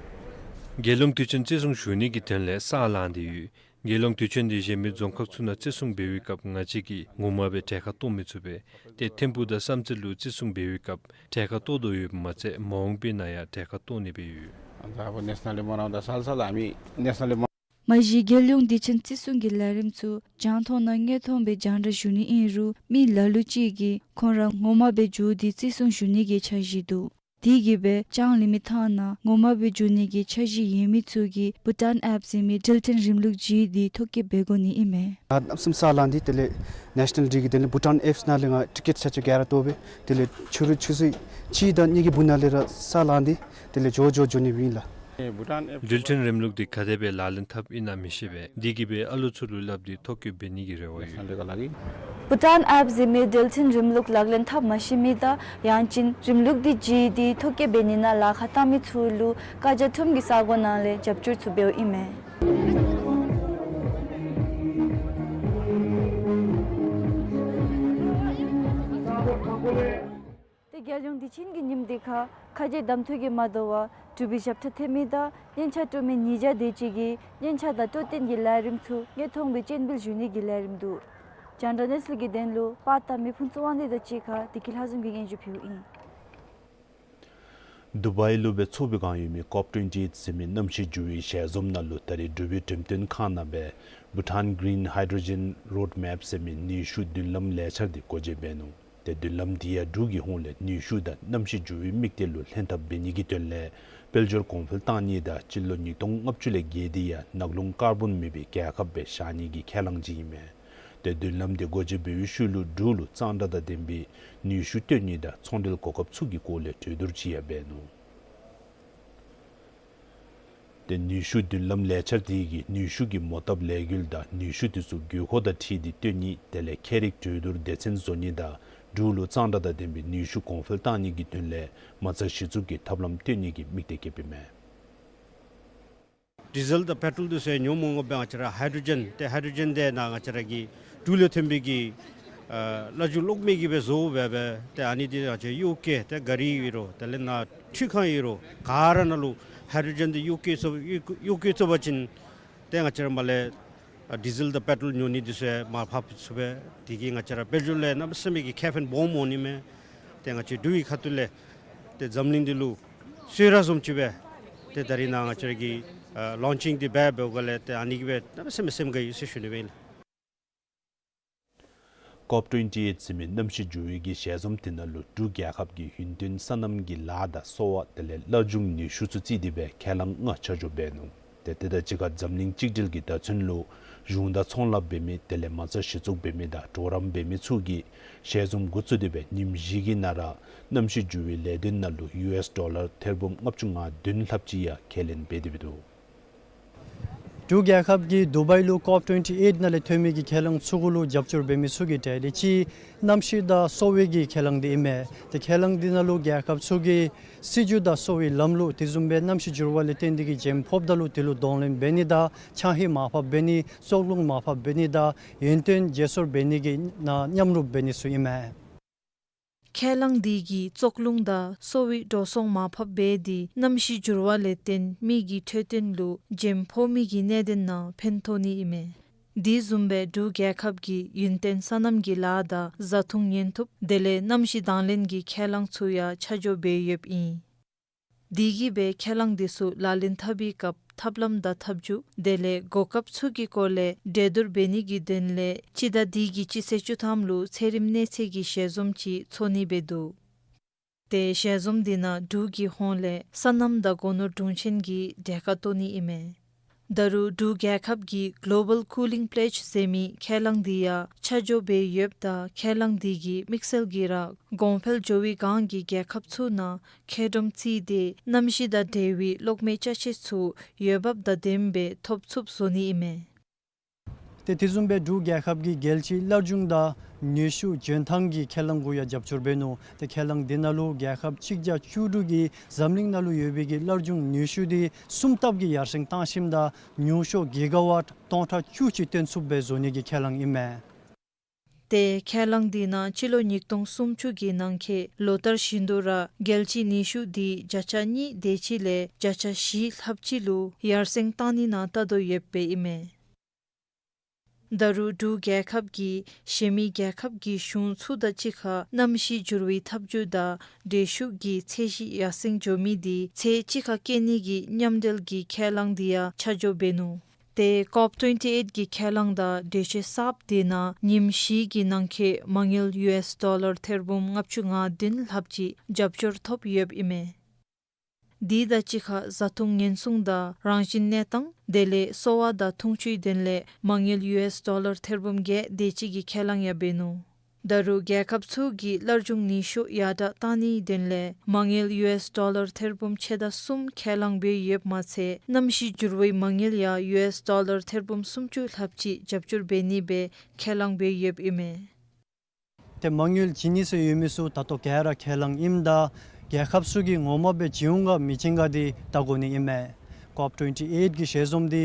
རྒྱལ་ཡོངས་དུས་ཆེན་བརྩི་སྲུང་ཞུ་ནི་གི་དོན་ལས་ས་ལངས་ཏེ་ཡོད། རྒྱལ་ཡོངས་དུས་ཆེན་འདི་གཞན་མི་རྫོང་ཁག་ཚུ་ནང་བརྩི་སྲུང་འབད་བའི་སྐབས་ང་བཅས་ཀྱིས་ངོ་མ་སྦེ་གྲལ་ཁར་གཏོགས་མི་ཚུགས་པས། ཏེ་ཐིམ་ཕུག་དང་བསམ་རྩེ་ལུ་བརྩི་སྲུང་འབད་བའི་སྐབས་གྲལ་ཁར་གཏོགས་དོ་ཡོདཔ་མ་ཚད་མ་འོངས་པའི་ནང་ཡང་གྲལ་ཁར་གཏོགས་ནི་སྦེ་ཡོད། ཨ་ད་ཨ་བོ་ནེ་ཤ་ནཱལ་ཌེ་མ་ལངམ་ད་ས་ལངས་ས་ལགས། མི་ནེ་ཤ་ནཱལ་ཌེ་མ་མ་གཞི་རྒྱལ་ཡོངས་དུས་ཆེན་བརྩི་སྲུང་གི་ལས་རིམ་ཚུ་རྒྱང་མཐོང་ནང་དངོས་མཐོང་སྦེ་རྒྱང་བསྒྲགས་ཞུ་ནི་ཨིན་རུང་མི་ལ་ལུ་ཅིག་གིས་ཁོང་ར་ངོ་མ་སྦེ་འགྱོ་སྟེ་བརྩི་སྲུང་ཞུ་ནི་གི་འཆར་གཞི་འདུག། དེ་གིས་སྦེ་ལྕང་གླིང་མི་ཐང་ནང་ངོ་མ་སྦེ་འགྱོ་ནི་གི་འཆར་གཞི་ཡོད་མི་ཚུ་གིས་བྷུ་ཊཱན་ཨེཔ་ཟེར་མི་འགྲུལ་འཕྲིན་རིམ་ལུགས་བརྒྱུད་དེ་ཐོ་བཀོད་འབད་དགོ་ནི་ཨིན་མས། ང་གནམ་མེད་ས་མེད་ས་ལངས་ཏེ་དེ་ལས་ནེ་ཤ་ནཱལ་ཌེ་གི་དོན་ལས་བྷུ་ཊཱན་ཨེཔ་ནང་ལས་ང་ཊི་ཀེཊ་ཆ་ཆ་ག་ར་བཏོག་སྦེ་དེ་ལས་ཕྱི་རུ་ཆུ་ཚོད་གཅིག་དང་གཉིས་ཀྱི་སྦུག་ནང་ལས་ར་ས་ལངས་ཏེ་དེ་ལས་འགྱོ་འགྱོ་འགྱོ་ནི་ཨིན་ལགས། འགྲུལ་འཕྲིན་རིམ་ལུགས་འདི་ག་དེ་སྦེ་ལག་ལེན་འཐབ་ཨིན་ན་མི་ཤེས་པས། འདི་གིས་སྦེ་ཨ་ལུ་ཚུ་ལུ་སླབ་སྟེ་ཐོ་བཀོད་འབད་ནི་གི་རེ་བ་ཡོད། བྷུ་ཊཱན་ཨེཔ་ཟེར་མི་འགྲུལ་འཕྲིན་རིམ་ལུགས་ལག་ལེན་འཐབ་མ་ཤེས་མི་དང་ཡང་ཅིན་རིམ་ལུགས་འདི་བརྒྱུད་དེ་ཐོ་བཀོད་འབད་ནི་ནང་ལཱ་ཁག་བཏང་མི་ཚུ་ལུ་བཀའ་རྒྱ་ཁྲོམ་གྱི་ས་གོ་ནང་ལས་རྒྱབ་སྐྱོར་ཚུ་འབདཝ་ཨིན་མས། ཏེ་རྒྱལ་ཡོངས་དུས་ཆེན་གྱི་ཉིནམ་འདི་ཁར་ཁ་རྗེ་གདམ་འཐུ་གིས་མ་དོ་བར་འབྲུག་པའི་ཞབས་ཁྲ་འཐེན་མི་དང་སྙན་ཆ་དཀྲོལ་མི་ཉིས་བརྒྱ་དེ་ཅིག་གིས་སྙན་ཆ་དང་དཀྲོལ་རྟེན་གྱི་ལས་རིམ་ཚུ་དངོས་མཐོང་སྦེ་སྤྱན་འབུལ་ཞུ་ནི་གི་ལས་རིམ་འདུག། རྒྱང་བསྒྲགས་གནས་ཚུལ་གྱི་དོན་ལུ་པར་བཏབ་མི་ཕུན་ཚོགས་དབང་འདུས་དང་གཅིག་ཁར་བདེ་སྐྱིད་ལྷ་འཛོམས་ཀྱིས་སྙན་ཞུ་ཕུལཝ་ཨིན། དུ་བའི་ལུ་སྦེ་འཚོགས་པའི་བསྒང་ཡོད་མི་ཀོབ་ཊོན་ཊི་ཨེཊ་ཟེར་མི་གནམ་གཤིས་འགྱུར་བའི་ཞལ་འཛོམས་ནང་ལུ་ད་རེས་འབྲུག་པའི་འགྲེམས་སྟོན་ཁང་ནང་སྦེ་བྷུ་ཊཱན་གི་རིན་ཧའི་ཌོ་རོ་ཇེན་རོཌ་མེཔ་ཟེར་མི་ནུས་ཤུགས་མདུན་ལམ་ལས་འཆར་འདི་སྒོ་འབྱེད་འབད་ནུག། ཏེ་མདུན་ལམ་འདི་ཡང་འབྲུག་གི་ཧོངས་ལས་ནུས་ཤུགས་དང་གནམ་གཤིས་འགྱུར་བའི་དམིགས་གཏད་ལུ་ལྷན་ཐབས་འབད་ནི་གི་དོན་ལས་དཔལ་འབྱོར་གོང་འཕེལ་བཏང་ནི་དང་སྤྱི་ལོ་ཉིས་སྟོང་ལྔ་བཅུ་ལས་བརྒལ་ཏེ་ཡང་ནག་རླུང་ཀར་བོན་མེད་པའི་རྒྱལ་ཁབ་སྦེ་བཞག་ནི་གི་ཁས་བླངས་ཅིག་ཨིན་མས། ཏེ་མདུན་ལམ་འདི་སྒོ་འབྱེད་འབད་བའི་ཤུལ་ལུ་འབྲུག་ལུ་གཙང་སྦྲ་དང་ལྡན་པའི་ནུས་ཤུགས་བཏོན་ནི་དང་ཚོང་འབྲེལ་གོ་སྐབས་ཚུ་གི་སྐོར་ལས་གྲོས་བསྡུར་ཅིག་ཡང་འབད་ནུག། ཏེ་ནུས་ཤུགས་མདུན་ལམ་ལས་འཆར་དེ་གིས་ནུས་ཤུགས་ཀྱི་མོ་བཏབ་ལས་འགུལ་དང་ནུས་ཤུགས་དེ་ཚུ་དགོས་མཁོ་དང་འཁྲིལ་ཏེ་བཏོན་ནི་དེ་ལས་ཁྱད་རིག་གྲོས་བསྡུར་སྡེ་ཚན་བཟོ་ནི་དང་འབྲུག་ལུ་གཙང་སྦྲ་དང་ལྡན་པའི་ནུས་ཤུགས་གོང་འཕེལ་བཏང་ནི་གི་དོན་ལས་མ་རྩ་གཞི་བཙུགས་ཀྱི་ཐབས་ལམ་བཏོན་ནི་གི་དམིགས་གཏད་བསྐྱེདཔ་ཨིན་མས། ཌི་ཟེལ་དང་པེ་ཊོལ་དེ་ཚུ་ཡང་ཉོ་མ་དགོ་པར་ང་བཅས་ར་ཧའི་ཌྲོ་ཇེན་ཏེ་ཧའི་ཌྲོ་ཇེན་དེ་ནཱ་ང་བཅས་ར་གི་འབྲུག་ལས་ཐོན་པའི་གི་ཨ་གླ་འཇུག་གློག་མེ་གི་སྦེ་བཟོ་སྦེ་སྦེ་ཏེ་ཨ་ནི་འདི་ང་བཅས་གཡོག་བཀོལ་ཏེ་གཱ་རི་ཨིན་རུང་དེ་ལས་ནཱ་འཕྲུལ་ཁང་ཨིན་རུང་ག་ར་ནང་ལུ་ཧའི་ཌྲོ་ཇེན་དེ་གཡོག་བཀོལ་ཚུགས་གཡོག་བཀོལ་ཚུགས་པ་ཅིན་ཏེ་ང་བཅས་ར་མར་ལས་ཨ་ཌི་ཟེལ་དང་པེ་ཊོལ་ཉོ་ནི་དེ་ཚུ་ཡང་མར་ཕབ་ཚུགས་པས། དེ་གིས་ང་བཅས་ར་དཔལ་འབྱོར་ལུ་གནམ་མེད་ས་མེད་ཀྱི་ཁེ་ཕན་སྦོམ་འོང་ནི་མས། ཏེ་ང་བཅས་འབྲུག་གི་ཁ་ཐུག་ལས་ཏེ་འཛམ་གླིང་འདི་ལུ་གསོལ་རས་བཟུམ་ཅིག་སྦེ་ཏེ་ད་རིས་ནཱ་ང་བཅས་ར་གི་ཨ་ལོན་ཅིང་འདི་འབད་འབདཝ་ལས་ཏེ་ཨ་ནི་གིས་སྦེ་གནམ་མེད་ས་མེད་སེམས་དགའ་ཡི་ཟེར་ཞུ་ནི་སྦེ་ཨིན་ལགས། ཀོབ་ཊོན་ཊི་ཨེཊ་ཟེར་མི་གནམ་གཤིས་འགྱུར་བའི་གི་ཞལ་འཛོམས་དེ་ནང་ལུ་འབྲུག་རྒྱལ་ཁབ་ཀྱི་ཡུན་བརྟན་སོ་ནམ་གྱི་ལཱ་དང་གསོ་བ་དེ་ལས་སླར་འབྱུང་ནུས་ཤུགས་ཚུ་བརྩིས་ཏེ་སྦེ་ཁས་བླངས་ལྔ་ཆ་འཇོག་འབད་ནུག། ཏེ་དེ་དང་གཅིག་ཁར་འཛམ་གླིང་གཅིག་སྒྲིལ་གྱི་དར་ཚོན་ལུ་གཞུང་དང་ཚོང་ལཱ་འབད་མི་དེ་ལས་མ་རྩ་གཞི་བཙུགས་འབད་མི་དང་གྲོགས་རམ་འབད་མི་ཚུ་གིས་ཞལ་འཛོམས་འགོ་བཙུགས་ཏེ་སྦེ་ཉིནམ་བཞི་གི་ནང་ར་གནམ་གཤིས་འགྱུར་བའི་ལས་དོན་ནང་ལུ་ཡུ་ཨེསི་ཌོ་ལར་ཐེར་འབུམ་ལྔ་བཅུ་ང་བདུན་ལྷགཔ་ཅིག་ཡང་ཁས་ལེན་འབད་དེ་སྦེ་འདུག། འབྲུག་རྒྱལ་ཁབ་ཀྱིས་དུ་བའི་ལུ་ཀོབ་ཊོན་ཊི་ཨེཊ་ནང་ལས་ཐོན་མི་གི་ཁས་བླངས་ཚུ་གུ་ལུ་རྒྱབ་སྐྱོར་འབད་མི་ཚུ་གི་གྲས་ལས་གཅིག་གནམ་གཤིས་དང་གསོ་བའི་གི་ཁས་བླངས་འདི་ཨིན་མས། ཏེ་ཁས་བླངས་འདི་ནང་ལུ་རྒྱལ་ཁབ་ཚུ་གིས་སྲིད་བྱུས་དང་གསོ་བའི་ལམ་ལུགས་དེ་བཟུམ་སྦེ་གནམ་གཤིས་འགྱུར་བ་ལས་བརྟེན་ཏེ་གི་བྱེམ་ཕོགཔ་ད་ལུ་དེ་ལུ་གདོང་ལེན་འབད་ནི་དང་ཆང་ཧེ་མར་ཕབ་འབད་ནི་བཙོག་རླུང་མར་ཕབ་འབད་ནི་དང་ཡུན་བརྟན་བརྗེ་སོར་འབད་ནི་གི་ནང་མཉམ་རུབ་འབད་ནི་ཚུ་ཨིན་མས། ཁས་བླངས་འདི་གིས་བཙོག་རླུང་དང་གསོ་བའི་འགྲོ་སོང་མར་ཕབ་འབད་དེ་གནམ་གཤིས་འགྱུར་བ་ལས་བརྟེན་མི་གི་འཕྲོད་བསྟེན་ལུ་བྱེམ་ཕོག་མི་གི་གནད་དོན་ནང་ཕན་ཐོགས་ནི་ཨིན་མས། དེ་བཟུམ་སྦེ་འབྲུག་རྒྱལ་ཁབ་ཀྱིས་ཡུན་བརྟན་སོ་ནམ་གྱི་ལཱ་དང་བཟའ་འཐུང་ཉེན་ཐུབ་དེ་ལས་གནམ་གཤིས་དང་ལེན་གྱི་ཁས་བླངས་ཚུ་ཡང་ཆ་འཇོག་འབད་ཡོདཔ་ཨིན། དེ་གིས་སྦེ་ཁས་བླངས་དེ་ཚུ་ལག་ལེན་འཐབ་པའི་སྐབས་ཐབས་ལམ་དང་ཐབས་བྱུས་དེ་ལས་གོ་སྐབས་ཚུ་གི་སྐོར་ལས་གྲོས་བསྡུར་འབད་ནི་གི་དོན་ལས་སྤྱི་ཟླ་འདི་གི་སྤྱི་ཚེས་བཅུ་ཐམ་ལུ་ཚད་རིམས་གནས་ཚད་ཀྱི་ཞལ་འཛོམས་ཅིག་ཚོགས་ནི་སྦེ་འདུག། ཏེ་ཞལ་འཛོམས་འདི་ནང་འབྲུག་གི་ཧོངས་ལས་སོ་ནམ་དང་སྒོ་ནོར་དྲུང་ཆེན་གྱིས་གྲལ་ཁར་གཏོགས་ནི་ཨིན་མས། ད་རུང་འབྲུག་རྒྱལ་ཁབ་ཀྱིས་གི་ལོ་བཱལ་ཀུ་ལིང་པེ་ལེཇ་ཟེར་མི་ཁས་བླངས་འདི་ཡང་ཆ་འཇོག་འབད་ཡོདཔ་ད་ཁས་བླངས་འདི་གིས་དམིགས་བསལ་གྱིས་ར་གོང་འཕེལ་འགྱོ་བའི་སྒང་གི་རྒྱལ་ཁབ་ཚུ་ནང་མཁལ་རྡོག་བརྩིས་ཏེ་གནམ་གཤིས་དང་འབྲེལ་བའི་གློག་མེ་ཅ་ཆས་ཚུ་འོས་འབབ་དང་ལྡནམ་སྦེ་ཐོབ་ཚུགསཔ་བཟོ་ནི་ཨིན་མས། ཏེ་དེ་བཟུམ་སྦེ་འབྲུག་རྒྱལ་ཁབ་ཀྱིས་རྒྱལ་སྤྱིའི་སླར་འབྱུང་དང་ནུས་ཤུགས་འཇོན་ཐང་གི་ཁས་བླངས་གུ་ཡང་རྒྱབ་སྐྱོར་འབད་ནུག། ཏེ་ཁས་བླངས་འདི་ནང་ལུ་རྒྱལ་ཁབ་གཅིག་བརྒྱ་བཅུ་དྲུག་གིས་འཛམ་གླིང་ནང་ལུ་ཡོད་པའི་གི་སླར་འབྱུང་ནུས་ཤུགས་འདི་གསུམ་ལྟབ་ཀྱིས་ཡར་སེང་བཏང་ཞིནམ་ད་ཉུང་ཤོས་གི་ག་ཝཊ་སྟོང་ཕྲག་བཅུ་ཅིག་བཏོན་ཚུགསཔ་སྦེ་བཟོ་ནི་གི་ཁས་བླངས་ཨིན་མས། ཏེ་ཁས་བླངས་འདི་ནང་སྤྱི་ལོ་ཉིས་སྟོང་སུམ་ཅུ་གི་ནང་འཁོད་ལོ་ལྟར་བཞིན་དུ་ར་རྒྱལ་སྤྱིའི་ནུས་ཤུགས་འདི་བརྒྱ་ཆ་གཉིས་དེ་ཅིག་ལས་བརྒྱ་ཆ་བཞི་ལྷགཔ་ཅིག་ལུ་ཡར་སེང་བཏང་ནི་ནང་བལྟ་དོ་ཡོདཔ་ཨིན་མས། ད་རུང་འབྲུག་རྒྱལ་ཁབ་ཀྱིས་གཞན་མི་རྒྱལ་ཁབ་ཀྱི་གཞུང་ཚུ་དང་གཅིག་ཁར་གནམ་གཤིས་འགྱུར་བའི་འཐབ་ཇུས་དང་འགྲུལ་བཞུད་ཀྱི་ཚད་གཞི་ཡར་སེང་འགྱོ་མི་འདི་ཚད་གཅིག་ཁར་བཀལ་ནི་གི་མཉམ་འབྲེལ་གྱི་ཁས་བླངས་འདི་ཡང་ཆ་འཇོག་འབད་ནུག། ཏེ་ཀོབ་ཊོན་ཊི་ཨེཊ་གི་ཁས་བླངས་དང་གྲོས་ཆོད་གསརཔ་འདི་ནང་ཉིནམ་བཞི་གི་ནང་འཁོད་མ་དངུལ་ཡུ་ཨེསི་ཌོ་ལར་ཐེར་འབུམ་ལྔ་བཅུ་ང་བདུན་ལྷགཔ་ཅིག་རྒྱབ་སྐྱོར་ཐོབ་ཡོདཔ་ཨིན་མས། དེ་དང་གཅིག་ཁར་བཟའ་འཐུང་ཉེན་སྲུང་དང་རང་བཞིན་གནས་སྟངས་དེ་ལས་གསོ་བ་དང་འཐུང་ཆུའི་དོན་ལས་མ་དངུལ་ཡུ་ཨེསི་ཌོ་ལར་ཐེར་འབུམ་བརྒྱད་དེ་ཅིག་གི་ཁས་བླངས་ཡང་འབད་ནུག། ད་རུང་རྒྱལ་ཁབ་ཚུ་གིས་སླར་འབྱུང་ནུས་ཤུགས་ཡར་དྲག་བཏང་ནིའི་དོན་ལས་མ་དངུལ་ཡུ་ཨེསི་ཌོ་ལར་ཐེར་འབུམ་ཕྱེད་དང་གསུམ་ཁས་བླངས་འབད་ཡོདཔ་མ་ཚད་གནམ་གཤིས་འགྱུར་བའི་མ་དངུལ་ཡང་ཡུ་ཨེསི་ཌོ་ལར་ཐེར་འབུམ་སུམ་ཅུ་ལྷགཔ་ཅིག་རྒྱབ་སྐྱོར་འབད་ནི་སྦེ་ཁས་བླངས་འབད་ཡོདཔ་ཨིན་མས། ཏེ་མ་དངུལ་བྱིན་ནི་ཟེར་ཡོད་མི་ཚུ་ད་ལྟོ་ག་ར་ཁས་བླངས་ཨིནམ་ད་རྒྱལ་ཁབ་ཚུ་གིས་ངོ་མ་སྦེ་བྱིན་འོང་ག་མི་བྱིན་ག་འདི་བལྟ་དགོ་ནི་ཨིན་མས། ཀོབ་ཊོན་ཊི་ཨེཊ་གི་ཞལ་འཛོམས་འདི་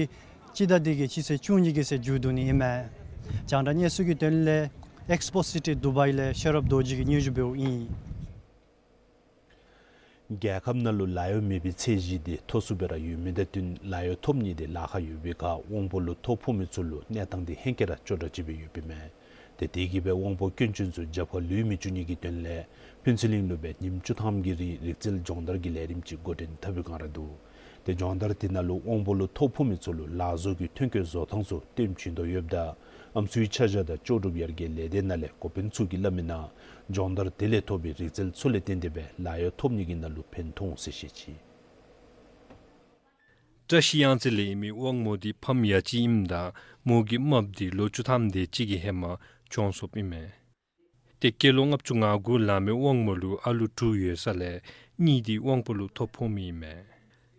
སྤྱི་ཟླ་འདི་གི་སྤྱི་ཚེས་བཅུ་གཉིས་ཀྱི་ཚེ་མཇུག་བསྡུ་ནི་ཨིན་མས། རྒྱང་བསྒྲགས་གནས་ཚུལ་གྱི་དོན་ལས་ཨེགསི་པོ་སི་ཊི་དུ་བཱི་ལས་ཤེས་རབ་རྡོ་རྗེ་གིས་སྙན་ཞུ་འབདཝ་ཨིན། རྒྱལ་ཁབ་ནང་ལུ་ལཱ་གཡོག་མེད་པའི་ཚད་གཞི་འདི་མཐོ་སུ་སྦེ་ར་ཡོད་མི་དང་བསྟུན་ལཱ་གཡོག་ཐོབ་ནི་འདི་ལཱ་ཁག་ཡོད་པའི་ཁར་དབང་པོ་ལུ་ཐོ་ཕོག་མི་ཚུ་ལུ་གནས་སྟངས་འདི་ཧེང་སྐལ་ར་སྐྱོ་དྲགས་ཅིག་སྦེ་ཡོདཔ་ཨིན་མས། ཏེ་དེ་གིས་སྦེ་དབང་པོ་སྐྱོན་ཅན་ཚུ་རྒྱབ་ཁར་ལུས་མི་བཅུག་ནི་གི་དོན་ལས་ཕུན་ཚོགས་གླིང་ལུ་སྦེ་ཉིནམ་བཅུ་ཐམ་གྱི་རིང་རིག་རྩལ་སྦྱོང་བརྡར་གྱི་ལས་རིམ་ཅིག་འགོ་འདྲེན་འཐབ་པའི་བསྒང་ར་འདུག། ཏེ་སྦྱོང་བརྡར་དེ་ནང་ལུ་དབང་པོ་ལུ་ཐོ་ཕོག་མི་ཚུ་ལུ་ལཱ་བཟོ་གི་ཐོན་སྐྱེད་བཟོ་ཐངས་ཚུ་སྟོན་བྱིན་དོ་ཡོདཔ་ད་ཨམ་སྲུའི་ཆ་བཞག་དང་ལྕོགས་གྲུབ་ཡར་རྒྱས་ལས་སྡེ་ནང་ལས་འགོ་དཔོན་ཚུ་གིས་སླབ་མི་ནང་སྦྱོང་བརྡར་དེ་ལས་ཐོབ་པའི་རིག་རྩལ་ཚུ་ལས་བརྟེན་ཏེ་སྦེ་ལཱ་གཡོག་ཐོབ་ནི་གི་ནང་ལུ་ཕན་ཐོགས་འོང་ཟེར་བཤད་ཅི། བཀྲ་ཤིས་གཡང་རྩེ་ལས་ཨིན་མི་དབང་མོ་འདི་ཕམ་ཡ་གཅིག་ཨིནམ་ད་མོ་གི་རྨགཔ་འདི་ལོ་བཅུ་ཐམ་དེ་ཅིག་གི་ཧེ་མ་གྱོངས་སོཔ་ཨིན་མས། ཏེ་སྐྱེས་ལོ་ལྔ་བཅུ་ང་དགུ་ལང་མི་དབང་མོ་ལུ་ཨ་ལུ་དྲུག་ཡོད་ས་ལས་གཉིས་འདི་དབང་པོ་ལུ་ཐོ་ཕོག་མི་ཨིན་མས།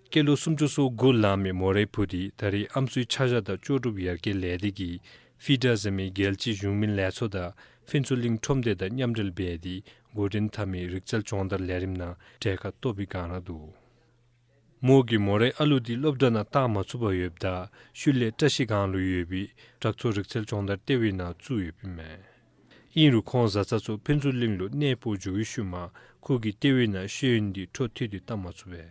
སྐྱེས་ལོ་སུམ་ཅུ་སོ་དགུ་ལང་མི་མོ་རའི་བུ་འདི་ད་རེས་ཨམ་སྲུའི་ཆ་བཞག་དང་ལྕོགས་གྲུབ་ཡར་རྒྱས་ལས་སྡེ་གིས་ཕི་ཌ་ཟེར་མི་རྒྱལ་སྤྱི་གཞུང་མིན་ལས་ཚོགས་དང་ཕུན་ཚོགས་གླིང་ཁྲོམ་སྡེ་དང་མཉམ་འབྲེལ་འབད་དེ་འགོ་འདྲེན་འཐབ་མི་རིག་རྩལ་སྦྱོང་བརྡར་ལས་རིམ་ནང་གྲལ་ཁར་གཏོགས་པའི་སྒང་ར་འདུག། མོ་གིས་མོ་རའི་ཨ་ལུ་འདི་སློབ་གྲྭ་ནང་བཏང་མ་ཚུགས་པར་ཡོདཔ་ད་ཤུལ་ལས་བཀྲ་ཤིས་སྒང་ལུ་ཡོད་པའི་བྲག་མཚོ་རིག་རྩལ་སྦྱོང་བརྡར་ལྟེ་བའི་ནང་བཙུགས་ཡོདཔ་ཨིན་མས། ཨིན་རུང་ཁོང་བཟའ་ཚང་ཚུ་ཕུན་ཚོགས་གླིང་ལུ་གནས་སྤོ་འགྱོ་བའི་ཤུལ་མ་ཁོ་གིས་ལྟེ་བའི་ནང་ཤེས་ཡོན་འདི་འཕྲོ་མཐུད་དེ་བཏང་མ་ཚུགས་པས།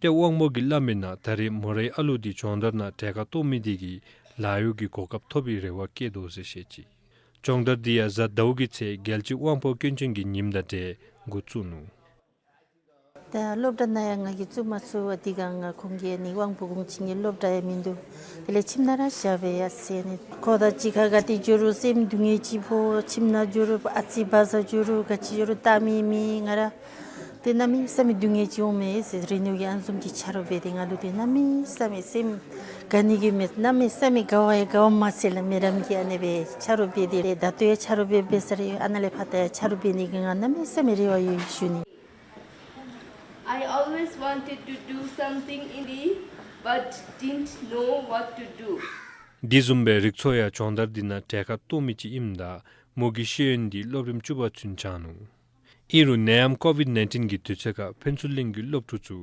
ཏེ་དབང་མོ་གིས་སླབ་མི་ནང་ད་རེས་མོ་རའི་ཨ་ལུ་འདི་སྦྱོང་བརྡར་ནང་གྲལ་ཁར་གཏོགས་མི་འདི་གིས་ལཱ་གཡོག་གི་གོ་སྐབས་ཐོབ་པའི་རེ་བ་བསྐྱེད་དོ་ཟེར་བཤད་ཅི། སྦྱོང་བརྡར་འདི་ཡང་གཟའ་ཟླཝ་གི་ཚེ་རྒྱལ་སྤྱི་དབང་པོ་སྐྱོན་ཅན་གྱི་ཉིནམ་དང་འབྲེལ་འགོ་བཙུགས་ནུག། ད་སློབ་གྲྭ་ནང་ཡང་ང་གིས་བཙུགས་མ་ཚུགས་པར་དེ་སྒང་ང་ཁོང་གིས་ནི་དབང་པོ་སྐྱོན་ཅན་གྱི་སློབ་གྲྭ་ཡང་མིན་འདུག། དེ་ལས་ཁྱིམ་ནང་ར་བཞག་སྦེ་ཡར་སོང་ནི། ཁོ་དང་གཅིག་ཁར་ག་ཏེ་འགྱོ་རུང་སེམས་སྡུག་བསྔལ་ཅིག་ཕོག། ཁྱིམ་ནང་འགྱོ་རུང་ཨ་ཙི་བ་ཟ་འགྱོ་རུང་ག་ཅི་འགྱོ་རུང་བལྟ་མི་མེད། ང་ར་ཏེ་གནམ་མེད་ས་མེད་སྡུག་བསྔལ་ཅིག་འོང་མས་ཟེར། རི་ནུ་གིས་ཨ་ནི་བཟུམ་གྱི་ཆ་རོགས་འབད་དེ་ང་ལུ་ཏེ་གནམ་མེད་ས་མེད་སེམས་དགའ་ནི་གི་མེད། གནམ་མེད་ས་མེད་དགའ་བ་ཡང་དགའ་བ་མ་ཚད་ལགས། མེ་རམ་གྱིས་ཨ་ནི་སྦེ་ཆ་རོགས་འབད་དེ་ད་ལྟོ་ཡང་ཆ་རོགས་འབད་འབད་ས་ར་ཡོད། ཨ་ནཱ་ལས་ཕར་ད་ཡང་ཆ་རོགས་འབད་ནི་གི་ང་གནམ་མེད་ས་མེད་རེ་བ་ཡོད་ཞུ་ནི། I always wanted to do something in the but didn't know what to do. འདི་བཟུམ་སྦེ་རིག་ཚོགས་ཡང་སྦྱོང་བརྡར་འདི་ནང་གྲལ་ཁར་གཏོགས་མི་ཅིག་ཨིནམ་ད་མོ་གི་ཤེས་ཡོན་འདི་སློབ་རིམ་བཅུ་པ་ཚུན་སྦྱངས་ནུག། ཨིན་རུང་ནད་ཡམས་ཀོ་ཝིཌ་ནའིན་ཊིན་གྱི་དུས་ཚོད་ཁར་ཕུན་ཚོགས་གླིང་གི་སློབ་ཕྲུག་ཚུ་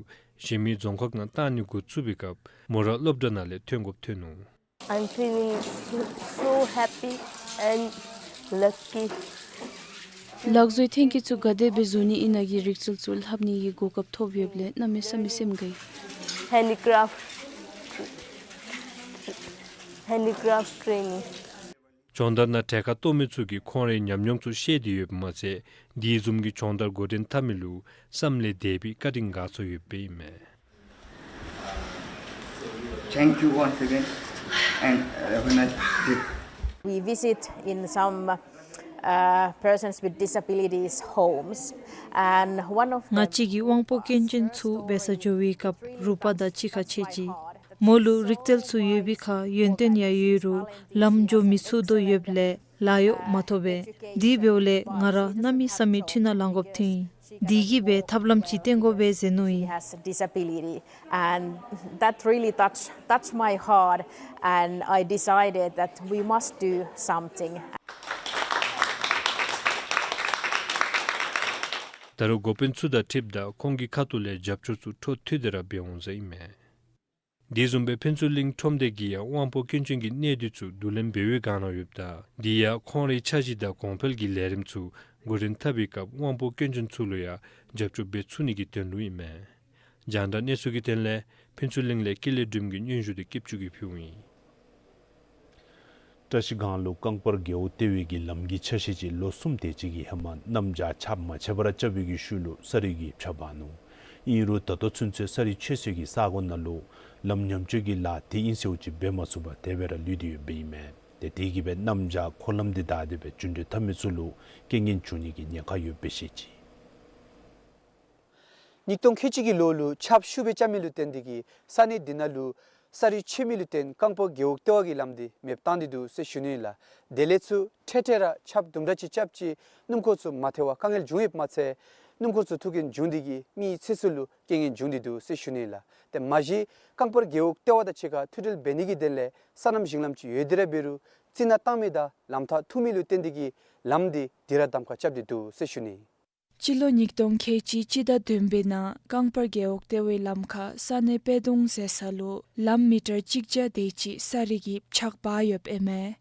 གཞན་མི་རྫོང་ཁག་ནང་བཏང་ནི་འགོ་བཙུགས་པའི་སྐབས་མོ་ར་སློབ་གྲྭ་ནང་ལས་ཐོན་དགོཔ་ཐོན་ནུག། I'm feeling so, so happy and lucky. ལག་བཟོའི་ཐོན་སྐྱེད་ཚུ་ག་དེ་སྦེ་བཟོ་ནི་ཨིན་ན་གི་རིག་རྩལ་ཚུ་ལྷབ་ནི་གི་གོ་སྐབས་ཐོབ་ཡོདཔ་ལས་གནམ་མེད་ས་མེད་སེམས་དགའ་ཡི། Handicraft, handicraft training. སྦྱོང་བརྡར་ནང་གྲལ་ཁར་གཏོགས་མི་ཚུ་གིས་ཁོང་རའི་ཉམས་མྱོང་ཚུ་བཤད་དེ་ཡོདཔ་མ་ཚད་དེ་བཟུམ་གྱི་སྦྱོང་བརྡར་འགོ་འདྲེན་འཐབ་མི་ལུ་བསམ་ལས་འདས་པའི་བཀའ་དྲིན་དགའ་ཚོར་ཡོདཔ་ཨིན་མས། Thank you once again and have a nice trip. We visit in some uh, persons with disabilities homes and one of them. ང་བཅས་ཀྱིས་དབང་པོ་སྐྱོན་ཅན་ཚུ་སྦེ་སར་འགྱོ་བའི་སྐབས་རུ་པ་དང་གཅིག་ཁར་ཕྱད་ཅི། མོ་ལུ་རིག་རྩལ་ཚུ་ཡོད་པའི་ཁར་ཡོན་ཏན་ཡང་ཡོད་རུང་ལམ་འགྱོ་མི་ཚུགས་དོ་ཡོདཔ་ལས་ལཱ་གཡོག་མ་ཐོབ་པས། དེ་འབདཝ་ལས་ང་ར་གནམ་མེད་ས་མེད་འཁྲུལ་སྣང་ལང་དགོཔ་ཐོན་ཡི། དེ་གིས་སྦེ་ཐབས་ལམ་ཅིག་བཏོན་དགོ་པས་ཟེར་མནོ་ཡི། He has a disability and that really touch, touch my heart and I decided that we must do something. ད་རུང་འགོ་དཔོན་ཚུ་དང་འཁྲིལཝ་ད་ཁོང་གི་ཁ་ཐུག་ལས་རྒྱབ་སྐྱོར་ཚུ་འཕྲོ་མཐུད་དེ་ར་འབད་འོང་ཟེར་ཨིན་མས། དེ་བཟུམ་སྦེ་ཕུན་ཚོགས་གླིང་ཁྲོམ་སྡེ་གིས་ཡང་དབང་པོ་སྐྱོན་ཅན་གྱི་གནས་སྡུད་ཚུ་བསྡུ་ལེན་འབད་བའི་སྒང་ན་ཡོདཔ་ད་དེ་ཡང་ཁོང་རའི་འཆར་གཞི་དང་གོང་འཕེལ་གྱི་ལས་རིམ་ཚུ་འགོ་འདྲེན་འཐབ་པའི་སྐབས་དབང་པོ་སྐྱོན་ཅན་ཚུ་ལུ་ཡང་རྒྱབ་སྐྱོར་འབད་ཚུགས་ནི་གི་དོན་ལུ་ཨིན་མས། རྒྱང་བསྒྲགས་གནས་ཚུལ་གྱི་དོན་ལས་ཕུན་ཚོགས་གླིང་ལས་ཀུན་ལེགས་སྒྲོལམ་གྱི་སྙན་ཞུ་འདི་སྐྱིད་ཆུ་གིས་ཕུལཝ་ཨིན། བཀྲ་ཤིས་སྒང་ལུ་རྐང་སྤར་རྒེད་འོག་ལྟེ་བའི་གི་ལམ་གྱི་ཆ་ཤས་ཅིག་ལོ་གསུམ་དེ་ཅིག་གི་ཧེ་མ་གནམ་བྱཱར་ཆརཔ་མ་ཆད་པར་རྐྱབ་པའི་གི་ཤུལ་ལུ་ས་རུད་ཀྱིས་ཕྱགས་འབག་ནུག། ཨིན་རུང་ད་ལྟོ་ཚུན་ཚོད་ས་རུད་ཆད་སོང་གི་ས་གོ་ནང་ལུ་ལམ་ཉམས་བཅོས་ཀྱི་ལཱ་དེ་ཨིན་ཟེརཝ་ཅིག་འབད་མ་ཚུགས་པར་དེ་སྦེ་ར་ལུས་ཏེ་ཡོདཔ་ཨིན་མས། ཏེ་དེ་གིས་སྦེ་གནམ་བྱཱར་འཁོར་ལམ་འདི་བདའ་སྟེ་སྦེ་འགྲུལ་འཁྲིད་འཐབ་མི་ཚུ་ལུ་རྐྱེན་ངན་བྱུང་ནི་གི་ཉེན་ཁ་ཡོདཔ་སྦེ་བཤད་ཅི། ཉིས་སྟོང་ཁལ་གཅིག་གི་ལོ་ལུ་ཆརཔ་ཤུགས་སྦེ་རྐྱབ་མི་ལུ་བརྟེན་ཏེ་གིས་ས་གནས་འདི་ནང་ལུ་ས་རུད་ཆད་མི་ལུ་བརྟེན་རྐང་སྤར་རྒེད་འོག་ལྟེ་བ་གི་ལམ་འདི་མེདཔ་བཏང་སྟེ་འདུག་ཟེར་ཞུ་ནི་ལགས། དེ་ལས་ཚུར་འཕྲལ་འཕྲལ་ར་ཆརཔ་དུམ་གྲ་ཅིག་རྐྱབ་ཅི་སྣུམ་འཁོར་ཚུ་མ་ཐལ་བར་དཀའ་ངལ་བྱུང་ཡོདཔ་མ་ཚད་སྣུམ་འཁོར་ཚུ་ཐུག་རྐྱེན་བྱུང་སྟེ་གིས་མི་ཚེ་ཚུ་ལུ་རྐྱེན་ངན་བྱུང་སྟེ་འདུག་ཟེར་ཞུ་ནི་ལགས། ཏེ་མ་གཞི་རྐང་སྤར་རྒེད་འོག་ལྟེ་བ་དང་གཅིག་ཁར་མཐུད་འབྲེལ་འབད་ནི་གི་དོན་ལས་སོ་ནམ་ཞིང་ལམ་ཅིག་ཡོད་དེ་ར་འབད་རུང་རྩི་ནག་བཏང་མི་དང་ལམ་ཐག་ཐུང་མི་ལུ་བརྟེན་ཏེ་གིས་ལམ་འདི་དེ་ར་གདམ་ཁ་རྐྱབ་སྟེ་འདུག་ཟེར་ཞུ་ནི། སྤྱི་ལོ་ཉིས་སྟོང་ཁལ་གཅིག་སྤྱི་ཟླ་བདུན་པའི་ནང་རྐང་སྤར་རྒེད་འོག་ལྟེ་བའི་ལམ་ཁར་ས་གནས་དཔལ་གདོང་ཟེར་ས་ལུ་ལམ་མི་ཊར་གཅིག་བརྒྱ་དེ་ཅིག་ས་རུད་ཀྱིས་ཕྱགས་འབག་ཡོདཔ་ཨིན་མས།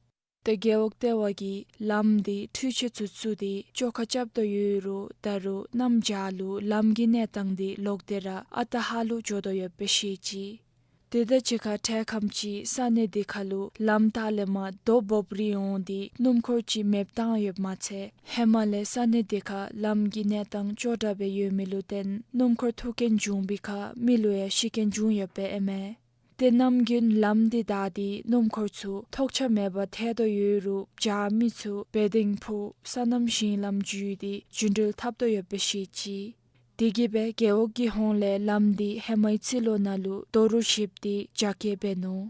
ཏེ་རྒེད་འོག་ལྟེ་བ་གིས་ལམ་འདི་འཕྲུལ་ཆས་ཚུ་བཙུགས་ཏེ་བཅོ་ཁ་རྐྱབ་དོ་ཡོད་རུང་ད་རུང་གནམ་བྱཱར་ལུ་ལམ་གྱི་གནས་སྟངས་འདི་ལོག་སྟེ་ར་ཨ་རྟག་ཧ་ལུགས་འགྱོ་དོ་ཡོདཔ་སྦེ་བཤད་ཅི། དེ་དང་གཅིག་ཁར་འཕྲལ་ཁམས་ཅིག་ས་གནས་དེ་ཁར་ལུ་ལམ་ལྟག་ལས་མར་རྡོ་སྦུབ་རིལ་འོང་སྟེ་སྣུམ་འཁོར་ཅིག་མེདཔ་བཏང་ཡོདཔ་མ་ཚད་ཧེ་མ་ལས་ས་གནས་དེ་ཁར་ལམ་གྱི་གནས་སྟངས་སྐྱོ་དྲགས་སྦེ་ཡོད་མི་ལུ་བརྟེན་སྣུམ་འཁོར་ཐུག་རྐྱེན་བྱུང་བའི་ཁར་མི་ལུ་ཡང་ཤི་རྐྱེན་བྱུང་ཡོདཔ་ཨིན་མས། ཏེ་གནམ་དགུན་ལམ་འདི་བདའ་སྟེ་སྣུམ་འཁོར་ཚུ་ཐོགས་ཆགས་མེད་པར་ཐལ་དོ་ཡོད་རུང་བྱཱར་མི་ཚུ་བེ་ལྡིང་ཕུག་སོ་ནམ་ཞིང་ལམ་བརྒྱུད་དེ་རྒྱུན་འགྲུལ་འཐབ་དོ་ཡོདཔ་སྦེ་བཤད་ཅི། དེ་གིས་སྦེ་རྒེད་འོག་གི་ཧོངས་ལས་ལམ་འདི་ཧེ་མའི་རྩིས་ལོ་ནང་ལུ་རྡོ་རུག་བཤིགཔ་དེ་རྒྱ་སྐྱེད་འབད་ནུག།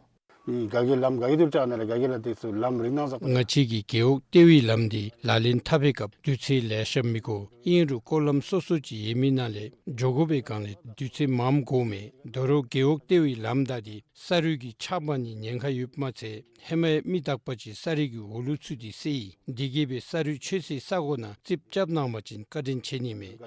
ཨིན། ག་གིས་ལམ་ག་གི་དུ་བཅག་ནི་ལགས། ག་གིས་ལགས་དེ་ཚུ་ལམ་རིང་ནང་ཟག་པ། ང་བཅས་ཀྱི་རྒེད་འོག་ལྟེ་བའི་ལམ་འདི་ལག་ལེན་འཐབ་པའི་སྐབས་དུས་ཚོད་ལེ་ཤ་མི་འགོར། ཨིན་རུང་སྐོར་ལམ་སོ་སོ་ཅིག་ཡོད་མི་ནང་ལས་འགྱོ་དགོ་པའི་སྒང་ལས་དུས་ཚོད་མངམ་འགོརཝ་མས། ད་རུང་རྒེད་འོག་ལྟེ་བའི་ལམ་བདའ་སྟེ་ས་རུད་ཀྱིས་ཆག་འབག་ནིའི་ཉེན་ཁ་ཡོདཔ་མ་ཚད་ཧེ་མ་ཡང་མི་དག་པ་ཅིག་ས་རུད་ཀྱི་འོག་ལུ་ཚུད་དེ་བསད་ཡི། དེ་གིས་སྦེ་ས་རུད་ཆོད་སའི་ས་གོ་ནང་རྩིགཔ་རྐྱབ་གནང་པ་ཅིན་བཀའ་དྲིན་ཆེ་ནི་མས།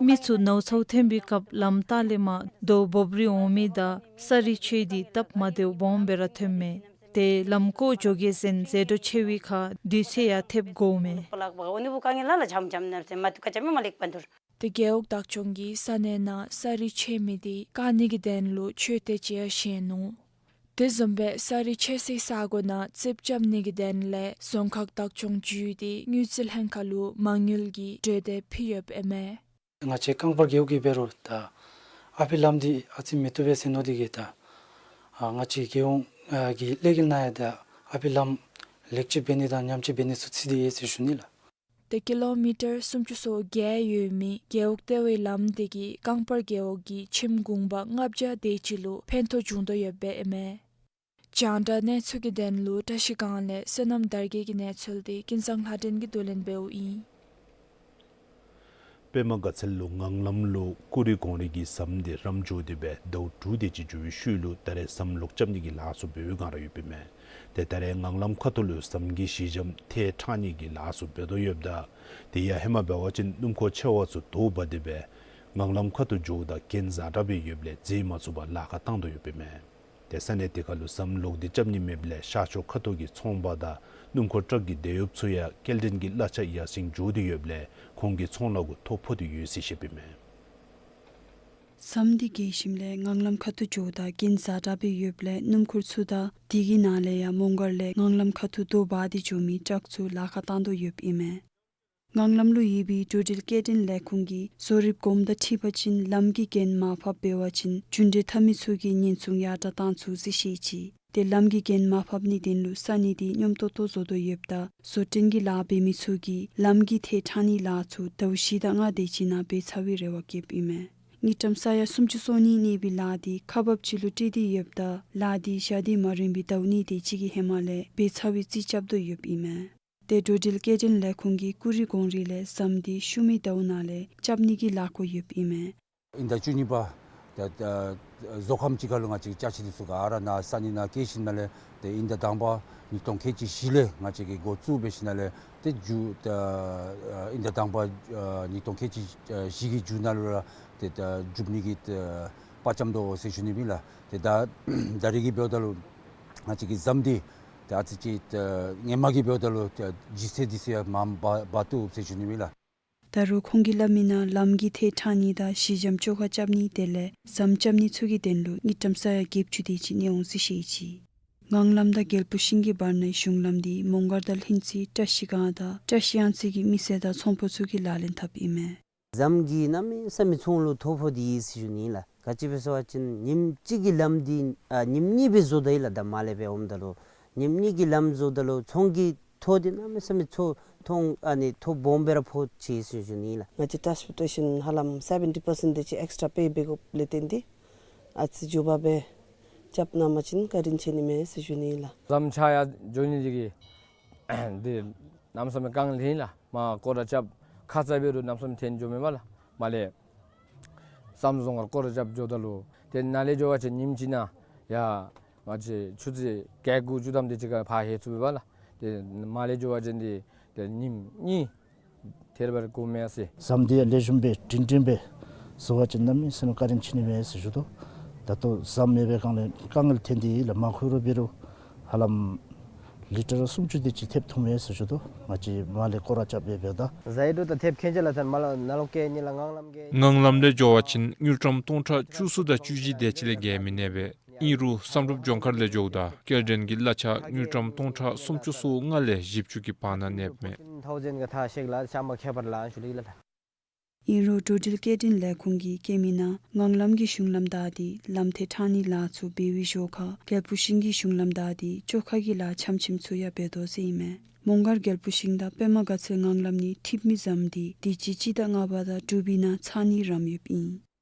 མི་ཚུ་ནོར་འཚོ་ཐོན་པའི་སྐབས་ལམ་ལྟག་ལས་མར་རྡོ་སྦུབ་རིལ་འོང་མི་དང་ས་རུད་ཆོད་དེ་སྟབས་མ་བདེཝ་སྦོམ་སྦེ་ར་ཐོནམ་མས། ཏེ་ལམ་བཀོག་འགྱོ་གེ་ཟེར་ཟད་འགྲོ་ཆེ་བའི་ཁར་དུས་ཚོད་ཡང་ཐེབས་འགོརཝ་མས། ཏེ་རྒེད་འོག་བདག་སྐྱོང་གིས་ས་གནས་ནང་ས་རུད་ཆོད་མི་དེ་བཀག་ནི་གི་དོན་ལུ་ཆོད་དེ་ཅིག་ཡང་བཞེས་ནུག། དེ་བཟུམ་སྦེ་ས་རུད་ཆོད་སའི་ས་གོ་ནང་རྩིགཔ་རྐྱབ་ནི་གི་དོན་ལས་རྫོང་ཁག་བདག་སྐྱོང་བརྒྱུད་དེ་དངུལ་རྩིས་ལྷན་ཁག་ལུ་མ་དངུལ་གྱི་གྲོས་འདེབས་ཕུལ་ཡོདཔ་ཨིན་མས། ང་བཅས་རྐང་པར་རྒེད་འོག་གིས་འབད་རུང་ད་ཨ་ཕི་ལམ་འདི་ཨ་ཙི་མི་བཏུབ་པས་ཟེར་མནོ་སྟེ་གིས་ད་ཨ་ང་བཅས་རྒེད་འོག་ཨ་གི་ལས་འགུལ་ནང་ཡང་ད་ཨ་ཕི་ལམ་ལེགས་བཅོས་འབད་ནི་དང་ཉམས་བཅོས་འབད་ནི་ཚུ་རྩིས་ཏེ་ཡོད་ཟེར་ཞུ་ནི་ལགས། ཏེ་ཀི་ལོ་མི་ཊར་སུམ་ཅུ་སོ་བརྒྱད་ཡོད་མི་རྒེད་འོག་ལྟེ་བའི་ལམ་དེ་གིས་རྐང་པར་རྒེད་འོག་གི་ཁྱིམ་གུང་པ་ལྔ་བརྒྱ་དེ་ཅིག་ལུ་ཕན་ཐོགས་འབྱུང་དོ་ཡོདཔ་ཨིན་མས། རྒྱང་བསྒྲགས་གནས་ཚུལ་གྱི་དོན་ལུ་བཀྲ་ཤིས་སྒང་ལས་བསོད་ནམས་དར་རྒྱས་ཀྱི་གནས་ཚུལ་དེ་ཀུན་བཟང་ལྷ་སྒྲོན་གྱིས་བསྡུ་ལེན་འབདཝ་ཨིན། པདྨ་དགའ་ཚལ་ལུ་ངང་ལམ་ལུ་ཀུ་རི་གོང་རི་གི་ཟམ་དེ་རམ་འགྱོ་སྟེ་སྦེ་ཟླཝ་དྲུག་དེ་ཅིག་འགྱོ་བའི་ཤུལ་ལུ་ད་རེས་ཟམ་ལོག་རྐྱབ་ནི་གི་ལཱ་ཚུ་འབད་བའི་སྒང་ར་ཡོདཔ་ཨིན་མས། ཏེ་ད་རེས་ངང་ལམ་ཁ་ཐུག་ལུ་ཟམ་གྱི་གཞི་འཇམ་ཐལ་དྲགས་ནི་གི་ལཱ་ཚུ་འབད་དོ་ཡོདཔ་ད་དེ་ཡང་ཧེ་མ་འབད་བ་ཅིན་སྣུམ་འཁོར་ཆེ་བ་ཚུ་དོ་འབག་སྟེ་སྦེ་ངང་ལམ་ཁ་ཐུག་འགྱོཝ་ད་གྱེན་འཛེགས་དྲགས་སྦེ་ཡོདཔ་ལས་འཛེགས་མ་ཚུགས་པར་ལཱ་ཁག་བཏང་དོ་ཡོདཔ་ཨིན་མས། ཏེ་ས་གནས་དེ་ཁར་ལུ་ཟམ་ལོག་སྟེ་རྐྱབ་ནི་མེདཔ་ལས་ཤར་ཕྱོགས་ཁ་ཐུག་གི་ཚོང་པ་དང་སྣུམ་འཁོར་ཊཱག་གི་དེད་གཡོགཔ་ཚུ་ཡང་སྐྱེལ་འདྲེན་གྱི་གླ་ཆ་ཡར་སེང་འགྱོ་སྟེ་ཡོདཔ་ལས་ཁོང་གི་ཚོང་ལཱ་གུ་ཐོ་ཕོག་སྟེ་ཡོད་ཟེར་བཤདཔ་ཨིན་མས། ཟམ་འདི་འགྱེལ་ཞིནམ་ལས་ངང་ལམ་ཁ་ཐུག་འགྱོཝ་ད་གྱེན་འཛེགས་དྲགས་སྦེ་ཡོདཔ་ལས་སྣུམ་འཁོར་ཚུ་དང་དེ་གི་ནང་ལས་ཡང་མོང་སྒར་ལས་ངང་ལམ་ཁ་ཐུག་དོ་འབག་སྟེ་འགྱོ་མི་ཊཱག་ཚུ་ལཱ་ཁག་བཏང་དོ་ཡོདཔ་ཨིན་མས། ངང་ལམ་ལུ་ཡོད་པའི་འགྲོ་འགྲུལ་སྐྱེལ་འདྲེན་ལས་ཁུངས་ཀྱིས་བཟོ་རིགཔ་གོངམ་དང་འཁྲིལ་བ་ཅིན་ལམ་གྱི་གྱེན་མར་ཕབ་འབད་བ་ཅིན་རྒྱུན་འགྲུལ་འཐབ་མི་ཚུ་གི་ཉེན་སྲུང་ཡར་དྲགས་བཏང་ཚུགས་ཟེར་བཤད་ཅི། ཏེ་ལམ་གྱི་གྱེན་མར་ཕབ་ནིའི་དོན་ལུ་ས་གནས་འདི་སྙོམས་ཏོག་ཏོ་བཟོ་དོ་ཡོདཔ་ད་བཟོ་སྐྲུན་གྱི་ལཱ་འབད་མི་ཚུ་གིས་ལམ་གྱི་ཐལ་དྲགས་ནིའི་ལཱ་ཚུ་ཟླཝ་བཞི་དང་ལྔ་དེ་ཅིག་ནང་འབད་ཚར་བའི་རེ་བ་བསྐྱེདཔ་ཨིན་མས། དངུལ་ཀྲམ་ས་ཡ་སུམ་ཅུ་སོ་གཉིས་གནས་པའི་ལཱ་འདི་ཁག་འབགཔ་ཅིག་ལུ་སྤྲོད་དེ་ཡོདཔ་ད་ལཱ་འདི་བཞག་སྟེ་མ་རན་པའི་ཟླཝ་གཉིས་དེ་ཅིག་གི་ཧེ་མ་ལས་འབད་ཚར་བའི་རྩིས་རྐྱབ་དོ་ཡོདཔ་ཨིན་མས། ཏེ་འགྲོ་འགྲུལ་སྐྱེལ་འདྲེན་ལས་ཁུངས་ཀྱིས་ཀུ་རི་གོང་རི་ལས་ཟམ་འདི་ཤུལ་མའི་ཟླཝ་ནང་ལས་རྐྱབ་ནི་གི་ལཱ་འགོ་ཡོདཔ་ཨིན་མས། དབྱིན་ཟླ་བཅུ་གཉིས་པ་ད་ད་བཟོ་ཁམས་ཅིག་ཁར་ལུ་ང་བཅས་ཀྱི་ཅ་ཆས་འདི་ཚུ་ག་ར་ནཱ་ས་གནས་ནང་སྐྱེལ་ཞིནམ་ལས་ཏེ་དབྱིན་ཟླ་དང་པ་ཉིས་སྟོང་ཁལ་གཅིག་བཞི་ལས་ང་བཅས་ཀྱིས་འགོ་བཙུགས་འབད་ཞིནམ་ལས་ཏེ་མཇུག་ད་དབྱིན་ཟླ་དང་པ་ཉིས་སྟོང་ཁལ་གཅིག་བཞི་གི་མཇུག་ནང་ལུ་ར་ཏེ་ད་མཇུག་མི་གི་ཏེ་པ་ཙམ་དོ་ཟེར་ཞུ་ནི་ཨིན་ལགས། ཏེ་ད་ད་རེས་ཀྱི་འབདཝ་ད་ལུ་ང་བཅས་ཀྱི་ཟམ་འདི་ཏེ་ཨ་ཙི་ཅིག་ཏེ་སྔོན་མ་གི་འབདཝ་ད་ལུ་ཏེ་ལྗིད་ཚད་འདི་ཚུ་ཡང་མར་འབག་འབག་བཏུབ་ཟེར་ཞུ་ནི་ཨིན་ལགས། ད་རུང་ཁོང་གིས་སླབ་མིའི་ནང་ལམ་གྱི་ཐལ་དྲགས་ནི་དང་གཞི་འཇམ་བཅོ་ཁ་རྐྱབ་ནི་དེ་ལས་ཟམ་རྐྱབ་ནི་ཚུ་གི་དོན་ལུ་དངུལ་ཀྲམ་ས་ཡ་བརྒྱད་ཅུ་དེ་ཅིག་གནས་འོང་ཟེར་བཤད་ཅི། ངང་ལམ་དང་རྒྱལ་པོ་ཤིང་གི་བར་ནའི་གཞུང་ལམ་འདི་མོང་སྒར་དང་ལྷུན་རྩེ་བཀྲ་ཤིས་སྒང་དང་བཀྲ་ཤིས་གཡང་རྩེ་གི་མི་སེར་དང་ཚོང་པ་ཚུ་གིས་ལག་ལེན་འཐབ་ཨིན་མས། ཟམ་གྱིས་གནམ་མེད་ས་མེད་ཚོང་ལུ་ཐོ་ཕོག་སྟེ་ཡོད་ཟེར་ཞུ་ནི་ཨིན་ལགས། ག་ཅི་སྦེ་ཟེར་བ་ཅིན་ཉིནམ་གཅིག་གི་ལམ་འདི་ཨ་ཉིནམ་གཉིས་སྦེ་བཟོ་དོ་ཡོད་ལགས། ད་མར་ལས་སྦེ་འོངམ་ད་ལུ་ཉིནམ་གཉིས་ཀྱི་ལམ་བཟོཝ་ད་ལུ་ཚོང་གི་ཐོ་འདི་གནམ་མེད་ས་མེད་ཚོང་ཐོང་ཨ་ནི་ཐོ་སྦོམ་སྦེ་ར་ཕོག་ཅི་ཟེར་ཞུ་ནི་ཨིན་ལགས། ང་བཅས་ཊཱན་སི་པོར་ཊེ་ཤཱན་ཧ་ལམ་སེ་བེན་ཊི་པར་སེནཊ་དེ་ཅིག་ཨེགསི་ཊྲ་པེ་འབད་དགོཔ་ལས་བརྟེན་ཏེ་ཨ་ཙི་མགྱོགས་པ་སྦེ་རྐྱབ་གནང་པ་ཅིན་བཀའ་དྲིན་ཆེ་ནི་མས་ཟེར་ཞུ་ནི་ཨིན་ལགས། ཟམ་ཆག་ཡར་འགྱོ་ནི་འདི་གིས་འདི་གནམ་མེད་ས་མེད་དཀའ་ངལ་ཨིན་ལགས། མར་སྐོར་ར་རྐྱབ་ཁ་ཙ་འབད་རུང་གནམ་མེད་ས་མེད་འཐོན་འགྱོ་མས་པ་ལགས། མར་ལས་ཟམ་བཟུང་ཁར་སྐོར་ར་རྐྱབ་འགྱོཝ་ད་ལུ་ཏེ་ནཱ་ལས་འགྱོ་བ་ཅིན་ཉིནམ་གཅིག་ནང་ཡར་ང་བཅས་ཆུ་ཚོད་བརྒྱད་དགུ་བཅུ་ཐམ་དེ་ཅིག་ཁར་ཕར་ལྷོད་ཚུགས་པས་པ་ལགས། ཏེ་མར་ལས་འགྱོ་བ་ཅིན་འདི་ཏེ་ཉིནམ་གཉིས་དེ་ར་འབད་དགོ་མས་ཟེར། ཟམ་འདི་ཡང་ལེགས་ཤོམ་སྦེ་སྒྲིང་སྒྲིང་སྦེ་བཟོ་བ་ཅིན་གནམ་མེད་ས་མེད་བཀའ་དྲིན་ཆེ་ནི་མས་ཟེར་ཞུ་དོ། ད་ལྟོ་ཟམ་མེད་པའི་སྒང་ལས་དཀའ་ངལ་འཐོན་ཏེ་ཡོད་ལགས། མར་ཁུག་རུང་འབད་རུང་ཧ་ལམ་ ལི་ཊར་སུམ་ཅུ་དེ་ཅིག་ཐེབས་ཐོབ་མས་ཟེར་ཞུ་དོ། ང་བཅས་མར་ལས་སྐོར་ར་རྐྱབ་སྦེ་འབདཝ་ད། ཟ་ཡི་དོ། ད་ཐེབས་ཁྱེད་ཅག་ལགས་ད་མར་ལས་ནཱ་ལུ་སྐྱེལ་ནི་ལགས། ངང་ལམ་ལས་འགྱོ་བ་ཅིན་དངུལ་ཀྲམ་སྟོང་ཕྲག་བཅུ་གསུམ་དང་བཅུ་བཞི་དེ་ཅིག་ལས་བརྒལ་མི་གནས་པས། ཨིན་རུང་བསམ་གྲུབ་ལྗོངས་མཁར་ལས་འགྱོཝ་ད་སྐྱེལ་འདྲེན་གྱི་གླ་ཆ་དངུལ་ཀྲམ་སྟོང་ཕྲག་སུམ་ཅུ་སོ་ལྔ་ལས་བཞི་བཅུ་གི་བར་ན་གནསཔ་མས། ཐའོ་ཟེན་གྱི་ཐག་ཤེག་ལགས། ཤ་མ་ཁྱད་པར་ལགས་ཞུ་ལི་ལགས། ཨིན་རུང་འགྲོ་འགྲུལ་སྐྱེལ་འདྲེན་ལས་ཁུངས་ཀྱིས་བཀོད་མི་ནང་ངང་ལམ་གྱི་གཞུང་ལམ་བདའ་སྟེ་ལམ་ཐད་ཁྲང་ནི་ལཱ་ཚུ་འབད་བའི་ཞོར་ཁར་རྒྱལ་པོ་ཤིང་གི་གཞུང་ལམ་བདའ་སྟེ་བཅོ་ཁ་གི་ལཱ་འཆམ་འཆམ་ཚུ་ཡང་འབད་དོ་ཟེར་ཨིན་མས། མོང་སྒར་རྒྱལ་པོ་ཤིང་དང་པདྨ་དགའ་ཚལ་ངང་ལམ་ནི་འཐིབས་མི་ཟམ་འདི་དུས་ཅི་སྤྱི་ཟླ་ལྔ་པ་དང་དྲུག་པའི་ནང་ཚར་ནི་རནམ་ཡོདཔ་ཨིན།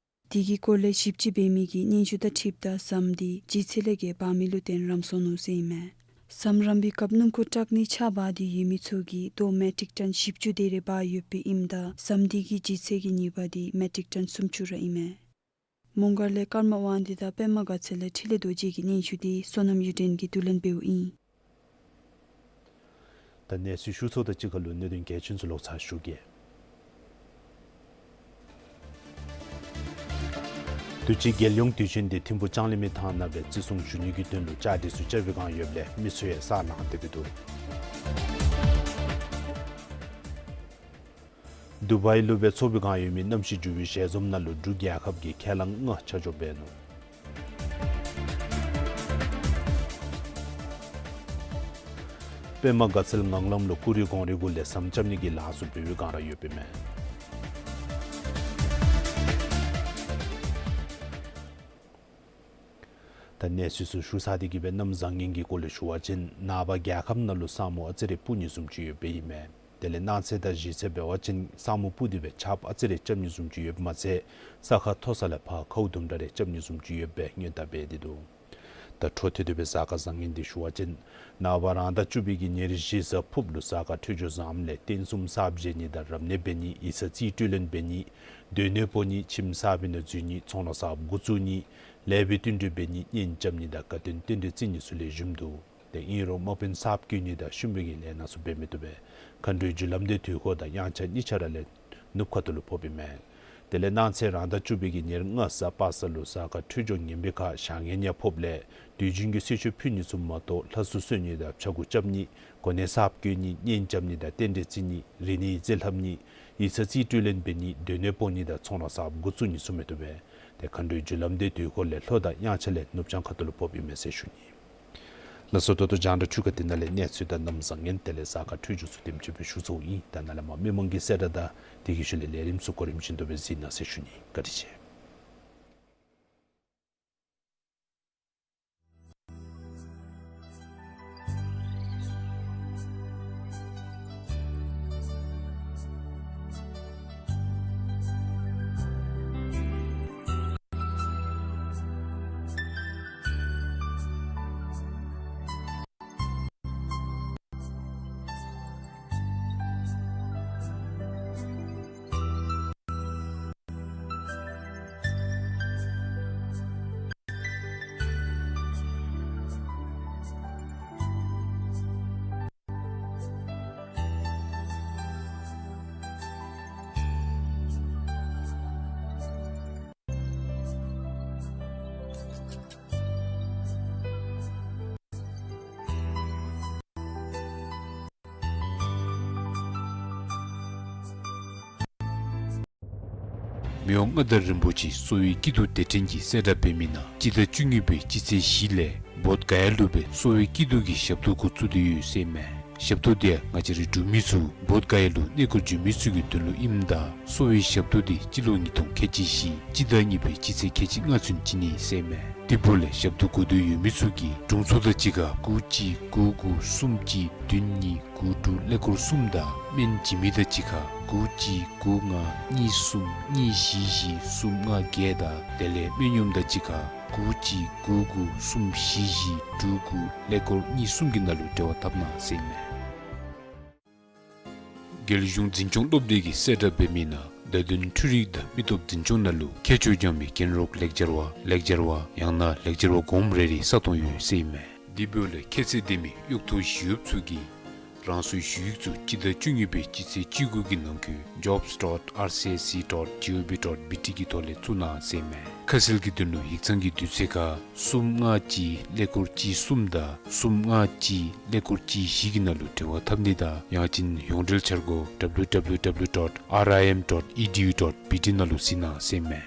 དེ་གི་སྐོར་ལས་ཞིབ་དཔྱད་འབད་མི་གིས་སྙན་ཞུ་དང་འཁྲིལཝ་ད་ཟམ་འདི་ལྗིད་ཚད་ལས་བརྒལ་འབག་མི་ལུ་བརྟེན་རནམ་སོང་ནུག་ཟེར་ཨིན་མས། ཟམ་རན་པའི་སྐབས་སྣུམ་འཁོར་ཊཱག་ནི་ཆརཔ་འབག་སྟེ་ཡོད་མི་ཚུ་གིས་རྡོ་མེ་ཊིག་ཊཱན་བཞི་བཅུ་དེ་རེ་འབག་ཡོདཔ་ཨིནམ་ད་ཟམ་འདི་གི་ལྗིད་ཚད་ཀྱི་ཉེས་པ་འདི་མེ་ཊིག་ཊཱན་སུམ་ཅུ་ར་ཨིན་མས། མོང་སྒར་ལས་ཀརྨ་དབང་འདུས་དང་པདྨ་དགའ་ཚལ་ལས་འཕྲིན་ལས་རྡོ་རྗེ་གི་སྙན་ཞུ་འདི་བསོད་ནམས་གཡུ་སྒྲོན་གྱིས་བསྡུ་ལེན་འབདཝ་ཨིན། ད་གནས་ཚུལ་ཞུ་ཚརཝ་དང་གཅིག་ཁར་ལུ་གནད་དོན་གལ་ཆེན་ཚུ་ལོག་ཚར་ཞུ་གེ། དུས་ཅི་རྒྱལ་ཡོངས་དུས་ཆེན་འདི་ཐིམ་ཕུག་ལྕང་གླིང་མའི་ཐང་ནང་སྦེ་བརྩི་སྲུང་ཞུ་ནི་གི་དོན་ལུ་བཅའ་སྒྲིག་ཚུ་རྐྱབ་པའི་བསྒང་ཡོདཔ་ལས་མི་ཚུ་ཡང་ས་ནང་སྡོད་དེ་འདུག། དུ་བའི་ལུ་སྦེ་ཚོགས་པའི་བསྒང་ཡོད་མི་གནམ་གཤིས་འགྱུར་བའི་ཞལ་འཛོམས་ནང་ལུ་འབྲུག་རྒྱལ་ཁབ་ཀྱི་ཁས་བླངས་ལྔ་ཆ་འཇོག་འབད་ནུག། པདྨ་དགའ་ཚལ་ངང་ལམ་ལུ་ཀུ་རི་གོང་རི་གུ་ལས་ཟམ་རྐྱབ་ནི་གི་ལཱ་ཚུ་འབད་བའི་བསྒང་ར་ཡོདཔ་ཨིན་མས། ད་གནས་ཚུལ་ཚུ་ཞུ་ཚར་ཏེ་གི་སྦེ་གནམ་བཟང་ངན་གྱི་སྐོར་ལས་ཞུ་བ་ཅིན་ནངས་པ་རྒྱལ་ཁབ་ནང་ལུ་ས་སྨུག་ཨ་ཙི་རེ་སྤུབ་ནི་བཟུམ་ཅིག་ཡོདཔ་ཨིན་མས། དེ་ལས་གནངས་ཚེ་དང་གཞེས་ཚེ་འབད་བ་ཅིན་ས་སྨུག་སྤུབ་སྟེ་སྦེ་ཆརཔ་ཨ་ཙི་རེ་རྐྱབ་ནི་བཟུམ་ཅིག་ཡོདཔ་མ་ཚད་ས་ཁ་མཐོ་ས་ལས་ཕར་ཁཝ་དུམ་གྲ་རེ་རྐྱབ་ནི་བཟུམ་ཅིག་ཡོདཔ་སྦེ་སྔོན་བརྡ་འབད་དེ་འདུག། ད་འཕྲོ་མཐུད་དེ་སྦེ་གཟའ་སྐར་བཟང་ངན་འདི་ཞུ་བ་ཅིན་ནངས་པ་རང་ཟླ་བཅུ་པའི་གི་ཉེར་བཞི་གཟའ་ཕུརཔ་ལུ་གཟའ་སྐར་འཕྲོད་སྦྱོར་བཟངམ་ལས་རྟེན་གསུམ་གསརཔ་བཞེངས་ནི་དང་རབ་གནས་འབད་ནི་ཡིག་ཚང་རྩིས་སྤྲོད་ལེན་འབད་ནི་སྡོད་གནས་སྤོ་ནི་ཁྱིམ་གསར་པའི་ནང་འཛུལ་ནི་ཚོང་ལཱ་གསརཔ་འགོ་བཙུགས་ནི་ལེགས་པའི་བསྟུན་གྲོས་འབད་ནི་གཉེན་རྐྱབ་ནི་དང་དགའ་སྟོན་རྟེན་འབྲེལ་བརྩི་ནི་ཚུ་ལེགས་ཤོམ་འདུག། དེ་ཨིན་རུང་དམག་དཔོན་གསརཔ་བསྐོ་ནི་དང་ཤུམ་བུའི་གི་ལས་སྣ་ཚུ་འབད་མི་བཏུབ་པས། མཁའ་འགྲོའི་རྒྱུ་ལམ་འདི་དུས་འཁོར་དང་དབྱངས་འཆར་གཉིས་ཆ་ར་ལས་ནུབ་ཁ་ཐུག་ལུ་ཕོགཔ་ཨིན་མས། དེ་ལས་གནངས་ཚེ་རང་ཟླ་བཅུ་པའི་གི་ཉེར་ལྔ་གཟའ་པ་སངས་ལུ་གཟའ་སྐར་འཕྲོད་སྦྱོར་ངན་པའི་ཁར་བྱ་ངན་ཡང་ཕོགཔ་ལས་དུས་རྒྱུན་གྱི་གསོལ་མཆོད་ཕུལ་ནི་ཚུ་མ་གཏོགས་ལྷ་གསོལ་གསོལ་ནི་དང་ཕྱྭ་འགུགས་རྐྱབ་ནི་གོ་གནས་གསརཔ་བསྐོ་ནི་གཉེན་རྐྱབ་ནི་དང་རྟེན་འབྲེལ་བརྩི་ནི་རིག་གནས་ཡིག་རྩིས་ལྷབ་ནི་ཡིག་ཚང་རྩིས་སྤྲོད་ལེན་འབད་ནི་སྡོད་གནས་སྤོ་ནི་དང་ཚོང་ལཱ་གསརཔ་འགོ་བཙུགས་ནི་ཚུ་མི་བཏུབ་པས། དེ་མཁའ་འགྲོའི་རྒྱུ་ལམ་འདི་དུས་འཁོར་ལས་ལྷོ་དང་དབྱངས་འཆར་ལས་ནུབ་བྱང་ཁ་ཐུག་ལུ་ཕོགཔ་ཨིན་མས་ཟེར་ཞུ་ནི། ལགས་སོ། ད་ལྟོ་རྒྱང་བསྒྲགས་འཕྲུལ་ཁང་འདི་ནང་ལས་གནས་ཚུལ་དང་གནམ་བཟང་ངན་དེ་ལས་གཟའ་སྐར་འཕྲོད་སྦྱོར་ཚུ་དེམ་ཅིག་སྦེ་ཞུ་ཚརཝ་ཨིན། ད་ནཱ་ལས་མར་མི་མང་གི་གསལ་བསྒྲགས་དང་དེ་གི་ཤུལ་ལས་ལས་རིམ་ཚུ་གོ་རིམ་བཞིན་དུ་སྦེ་གཟིགས་གནང་ཟེར་ཞུ་ནི། བཀའ་དྲིན་ཆེ། མི་དབང་མངའ་བདག་རིན་པོ་ཆེ་གསོ་བའི་སྐྱིད་སྡུག་དེ་འཕྲིན་གྱི་གསལ་བསྒྲགས་འབད་མི་ནང་སྤྱི་ཟླ་བཅུ་གཉིས་པའི་སྤྱི་ཚེས་བཞི་ལས་བོདྷ་ག་ཡ་ལུ་སྦེ་གསོ་བའི་སྐྱིད་སྡུག་གི་ཞབས་ཏོག་འགོ་བཙུགས་ཏེ་ཡོད་ཟེར་མས། ཞབས་ཏོག་འདི་ཡང་ང་བཅས་རའི་འབྲུག་མི་ཚུ་བོདྷ་ག་ཡ་ལུ་གནས་སྐོར་འགྱོ་མི་ཚུ་གི་དོན་ལུ་ཨིནམ་ད་གསོ་བའི་ཞབས་ཏོག་འདི་སྤྱི་ལོ་ཉིས་སྟོང་ཁལ་གཅིག་བཞི་སྤྱི་ཟླ་གཉིས་པའི་སྤྱི་ཚེས་ཁལ་གཅིག་ལྔ་ཚུན་བྱིན་ནི་ཟེར་མས། དེ་འབདཝ་ལས་ཞབས་ཏོག་དགོ་འདོད་ཡོད་མི་ཚུ་གིས་དྲུང་འཚོ་དང་གཅིག་ཁར་དགུ་གཅིག་དགུ་དགུ་གསུམ་གཅིག་བདུན་གཉིས་དགུ་དྲུག་ཀླད་ཀོར་གསུམ་དང་སྨན་བྱིན་མི་དང་གཅིག་ཁར་དགུ་གཅིག་དགུ་ལྔ་གཉིས་གསུམ་གཉིས་བཞི་བཞི་གསུམ་ལྔ་བརྒྱད་དང་དེ་ལས་སྨན་གཡོགམ་དང་གཅིག་ཁར་དགུ་གཅིག་དགུ་དགུ་གསུམ་བཞི་བཞི་དྲུག་དགུ་ཀླད་ཀོར་གཉིས་གསུམ་གྱི་ནང་ལུ་འབྲེལ་བ་འཐབ་གནང་ཟེར་མས། རྒྱལ་གཞུང་འཛིན་སྐྱོང་སློབ་སྡེ་གི་གསལ་བསྒྲགས་འབད་མི་ནང་བརྡ་དོན་འཕྲུལ་རིག་དང་མི་སྟོབས་འཛིན་སྐྱོང་ནང་ལུ་མཁས་མཆོག་སྦྱང་མི་མཁན་རོགས་ལེགས་སྦྱར་བ་ལེགས་སྦྱར་བ་ཡང་ན་ལེགས་སྦྱར་བ་གོངམ་རེ་རེ་ས་སྟོང་ཡོད་ཟེར་ཨིན་མས། དེ་འབདཝ་ལས་ཁྱད་ཚད་ལྡན་མི་གཡོག་ཐོ་ཞུ་ཡོདཔ་ཚུ་གིས་རང་སོའི་ཞུ་ཡིག་ཚུ་སྤྱི་ཟླ་བཅུ་གཉིས་པའི་སྤྱི་ཚེས་བཅུ་དགུ་གི་ནང་འཁོད་jobs dot R C S C dot G O V dot B T གི་ཐོག་ལས་བཙུགས་གནང་ཟེར་ཨིན་མས། ཁ་གསལ་གྱི་དོན་ལུ་ཡིག་ཚང་གི་དུས་ཚོད་ཁར་གསུམ་ལྔ་གཅིག་ཀླད་ཀོར་གཅིག་གསུམ་དང་གསུམ་ལྔ་གཅིག་ཀླད་ཀོར་གཅིག་བཞི་གི་ནང་ལུ་འབྲེལ་བ་འཐབ་ནི་དང་ཡང་ཅིན་ཡོངས་འབྲེལ་འཆར་སྒོ་W W W dot R I M dot E D U dot B T ནང་ལུ་གཟིགས་གནང་ཟེར་མས།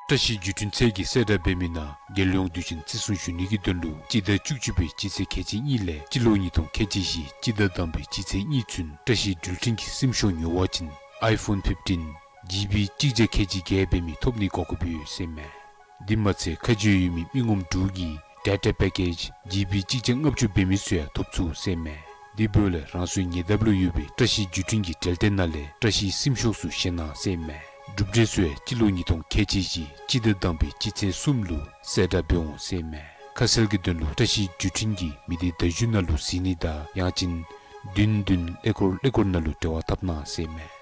བཀྲ་ཤིས་བརྒྱུད་འཕྲིན་ཚད་ཀྱིས་གསལ་བསྒྲགས་འབད་མི་ནང་རྒྱལ་ཡོངས་དུས་ཆེན་བརྩི་སྲུང་ཞུ་ནི་གི་དོན་ལུ་སྤྱི་ཟླ་བཅུ་གཅིག་པའི་སྤྱི་ཚེས་ཁལ་གཅིག་གཉིས་ལས་སྤྱི་ལོ་ཉིས་སྟོང་ཁལ་གཅིག་བཞི་སྤྱི་ཟླ་དང་པའི་སྤྱི་ཚེས་གཉིས་ཚུན་བཀྲ་ཤིས་འགྲུལ་འཕྲིན་གྱི་སིམ་ཤོག་ཉོ་བ་ཅིན་iPhone fifteen G B གཅིག་བརྒྱ་ཁལ་གཅིག་བརྒལ་འབད་མི་ཐོབ་ནིའི་གོ་སྐབས་ཡོད་ཟེར་མས། དེ་མ་ཚད་ཁ་རྗེ་ཡོད་མི་མི་ངོམ་དྲུག་གིས་data package G B གཅིག་བརྒྱ་ལྔ་བཅུ་འབད་མི་ཚུ་ཡང་ཐོབ་ཚུགས་ཟེར་མས། དེ་འབདཝ་ལས་རང་སོའི་ཉེ་འདབས་ལུ་ཡོད་པའི་བཀྲ་ཤིས་བརྒྱུད་འཕྲིན་གྱི་འབྲེལ་ཐད་ནང་ལས་བཀྲ་ཤིས་སིམ་ཤོག་ཚུ་བཞེས་གནང་ཟེར་མས། གྲུབ་འབྲས་ཚུ་ཡང་སྤྱི་ལོ་ཉིས་སྟོང་ཁལ་གཅིག་བཞི་སྤྱི་ཟླ་དང་པའི་སྤྱི་ཚེས་གསུམ་ལུ་གསལ་བསྒྲགས་འབད་འོང་ཟེར་མས། ཁ་གསལ་གྱི་དོན་ལུ་བཀྲ་ཤིས་བརྒྱུད་འཕྲིན་གྱི་མི་སྡེ་བརྡ་བརྒྱུད་ནང་ལུ་གཟིགས་ནི་དང་ཡང་ཅིན་བདུན་བདུན་ཀླད་ཀོར་ཀླད་ཀོར་ནང་ལུ་འབྲེལ་བ་འཐབ་གནང་ཟེར་མས།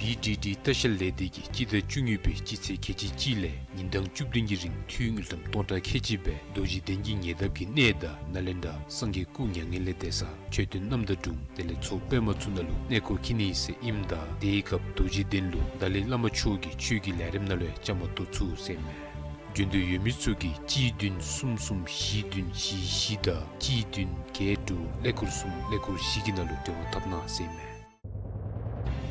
བི་ཌི་ཌི་ལྟ་བཤལ་ལས་སྡེ་གིས་སྤྱི་ཟླ་བཅུ་གཉིས་པའི་སྤྱི་ཚེས་ཁལ་གཅིག་གཅིག་ལས་ཉིན་གྲངས་བཅུ་བདུན་གྱི་རིང་འཐུས་དངུལ་ཀྲམ་སྟོང་ཕྲག་ཁལ་གཅིག་སྦེ་རྡོ་རྗེ་གདན་གྱི་ཉེ་འདབས་ཀྱི་གནས་དང་ནཱ་ལེནྡྲ་སངས་རྒྱས་སྐུ་མྱ་ངན་ལས་འདས་ས་མཆོད་རྟེན་རྣམ་དག་སྒྲུང་དེ་ལས་མཚོ་པདྨ་ཚུ་ནང་ལུ་གནས་སྐོར་འཁྱིད་ནི་ཟེར་ཨིནམ་ད་དེའི་སྐབས་རྡོ་རྗེ་གདན་ལུ་ཏཱ་ལའི་བླ་མ་མཆོག་གི་ཆོས་ཀྱི་ལས་རིམ་ནང་ལུ་ཡང་བཅའ་མར་གཏོགས་ཚུགས་ཟེར་མས། འབྱོན་འདོད་ཡོད་མི་ཚུ་གིས་གཅིག་བདུན་གསུམ་གསུམ་བཞི་བདུན་བཞི་བཞི་དང་གཅིག་བདུན་བརྒྱད་དྲུག་ཀླད་ཀོར་གསུམ་ཀླད་ཀོར་བཞི་གི་ནང་ལུ་འབྲེལ་བ་འཐབ་གནང་ཟེར་མས།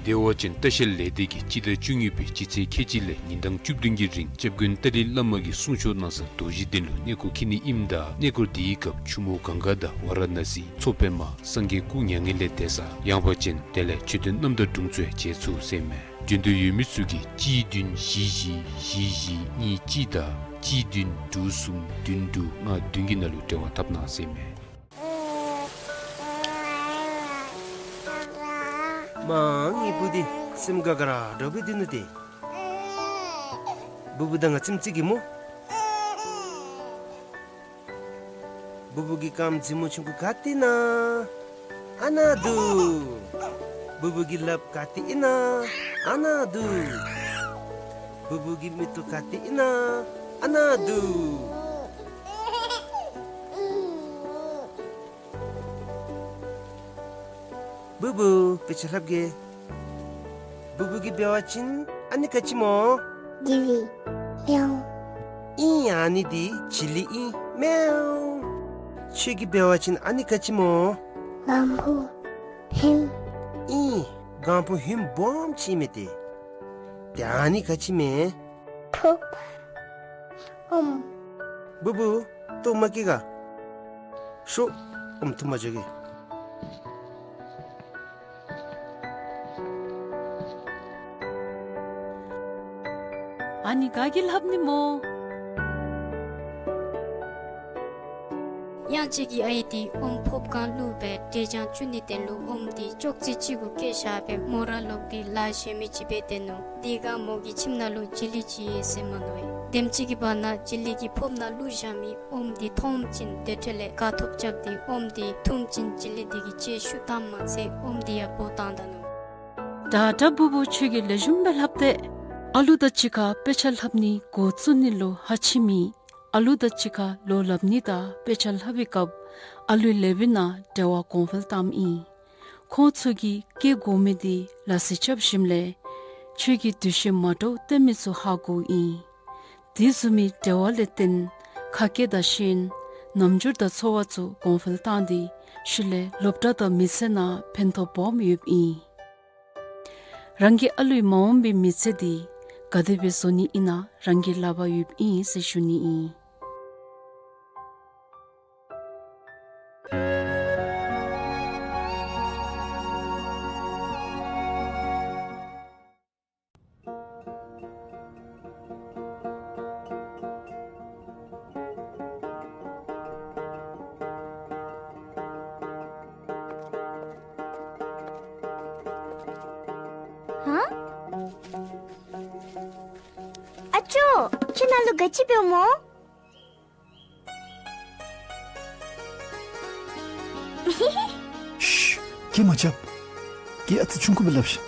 བདེ་བ་ཅན་ལྟ་བཤལ་ལས་སྡེ་གིས་སྤྱི་ཟླ་བཅུ་གཉིས་པའི་སྤྱི་ཚེས་ཁལ་གཅིག་ལས་ཉིན་གྲངས་བཅུ་བདུན་གྱི་རིང་སྐྱབས་མགོན་ཏཱ་ལའི་བླ་མ་གིས་གསུང་ཆོག་གནང་ས་རྡོ་རྗེ་གདན་ལུ་གནས་སྐོར་འཁྱིད་ནི་ཨིནམ་ད་གནས་སྐོར་དེའི་སྐབས་ཆུ་མོ་གངྒཱ་དང་ཝཱ་ར་ཎ་སི་མཚོ་པདྨ་སངས་རྒྱས་སྐུ་མྱ་ངན་ལས་འདས་ས་ཡངས་པ་ཅན་དེ་ལས་མཆོད་རྟེན་རྣམ་དག་སྒྲུང་ཚུ་ཡང་མཇལ་ཚུགས་ཟེར་མས། འབྱོན་འདོད་ཡོད་མི་ཚུ་གིས་གཅིག་བདུན་བཞི་བཞི་བཞི་བཞི་གཉིས་གཅིག་དང་གཅིག་བདུན་དྲུག་གསུམ་བདུན་དྲུག་ལྔ་བདུན་གྱི་ནང་ལུ་འབྲེལ་བ་འཐབ་གནང་ཟེར་མས། མ་ངེའི་བུ་འདི་སེམས་དགའ་དགའ་ར་འདྲཝ་སྦེ་སྡོད་ནུག་ཏེ། བུ་བུ་དང་ང་ཙམ་ཅིག་གིས་སྨོ། བུ་བུ་གི་རྐངམ་མཛེས་མོ་ཆུང་ཀུ་ག་ཏེ་ཨིན་ན། ཨ་ནཱ་འདུག། བུ་བུ་གི་ལགཔ་ག་ཏེ་ཨིན་ན། ཨ་ནཱ་འདུག། བུ་བུ་གི་མིག་ཏོ་ག་ཏེ་ཨིན་ན། ཨ་ནཱ་འདུག། བུ་བུ་དཔེ་ཆ་ལྷབ་གེ། བུ་བུ་གིས་འབད་བ་ཅིན་ཨ་ནི་ག་ཅི་སྨོ། བྱི་ལི། མེའུ། ཨིན། ཨ་ནི་འདི་བྱི་ལི་ཨིན། མེའུ། ཁྱོད་ཀྱིས་འབད་བ་ཅིན་ཨ་ནི་ག་ཅི་སྨོ། གང་བུ་ཧིམ། ཨིན། གང་བུ་ཧིམ་སྦོམ་ཅིག་མས་ཏེ། ཏེ་ཨ་ནི་ག་ཅི་མས། ཕོརཔ། ཨོམ། བུ་བུ་ལྟོཝ་མ་བཀྱེས་ག། ཤོག། ཨོམ་འཐུང་པར་འགྱོ་གེ། ཨ་ནི་ག་གིས་ལྷབ་ནི་སྨོ། གཡང་སྐྱིད་ཀྱི་ཨའི་འདི་ཨོམ་ཕོརཔ་སྒང་བླུགས་སྦེ་འབྲས་ལྗང་བཙུགས་ནི་དོན་ལུ་ཨོམ་འདི་ཅོག་ཙེ་ཅིག་གུ་བཀལ་བཞག་སྦེ་མོ་ར་ལོག་སྟེ་ལཱ་གཞན་མི་ཅིག་འབད་དེ་ནུག། དེ་སྒང་མོ་གི་ཁྱིམ་ནང་ལུ་བྱི་ལི་ཅིག་ཡོད་ཟེར་མ་ནུག་པས། དེམ་ཅིག་གི་བར་ན་བྱི་ལི་གིས་ཕོརཔ་ནང་བླུགས་བཞག་མི་ཨོམ་འདི་མཐོངམ་ཅིག་དེ་འཕྲོ་ལས་དགའ་ཐོབ་རྐྱབ་སྟེ་ཨོམ་འདི་འཐུངམ་ཅིག་བྱི་ལི་འདི་གིས་ལྕེ་བཤུ་བཏངམ་མ་ཚད་ཨོམ་འདི་ཡང་བོ་བཏང་ད་ནུག། ད་ད་བུ་བུ་ཁྱོད་ཀྱིས་ལེགས་ཤོམ་སྦེ་ལྷབ་སྟེ། ཨ་ལུ་དང་གཅིག་ཁར་དཔེ་ཆ་ལྷབ་ནི་འགོ་བཙུགས་ནི་ལུ་ཧ་ཆི་མི་ཨ་ལུ་དང་གཅིག་ཁར་ལོ་ལྷབ་ནི་དང་དཔེ་ཆ་ལྷབ་པའི་སྐབས་ཨ་ལུའི་ལེགས་པའི་ནང་འབྲེལ་བ་གོང་འཕེལ་བཏངམ་ཨིན། ཁོང་ཚུ་གིས་སྐྱེ་དགོ་མི་འདི་ལ་གཟི་རྐྱབ་ཞིནམ་ལས་ཁྱོད་ཀྱིས་འདུ་ཤེས་མ་འདྲཝ་བསྟེན་མི་ཚུ་ཧ་གོཝ་ཨིན། དེ་བཟུམ་མའི་འབྲེལ་བ་ལས་བརྟེན་ཁ་སྐད་དང་ཤེས་ཡོན་རྣམ་འགྱུར་དང་ཚོར་བ་ཚུ་གོང་འཕེལ་བཏང་སྟེ་ཤུལ་ལས་སློབ་གྲྭ་དང་མི་ཚེ་ནང་ཕན་ཐོགས་སྦོམ་ཡོདཔ་ཨིན། རང་གི་ཨ་ལུའི་མ་འོངས་པའི་མི་ཚེ་འདི་ག་དེ་སྦེ་བཟོ་ནི་ཨིན་ན་རང་གི་ལག་པར་ཡོདཔ་ཨིན་ཟེར་ཞུ་ནི་ཨིན། ཧ། ཨ་ཅོ། ཁྱོད་ནཱ་ལུ་ག་ཅི་འབདཝ་སྨོ། ཤ། སྐད་མ་རྐྱབ། སྐད་ཨ་ཙི་ཆུང་ཀུ་སྦེ་སླབ་ཤིག།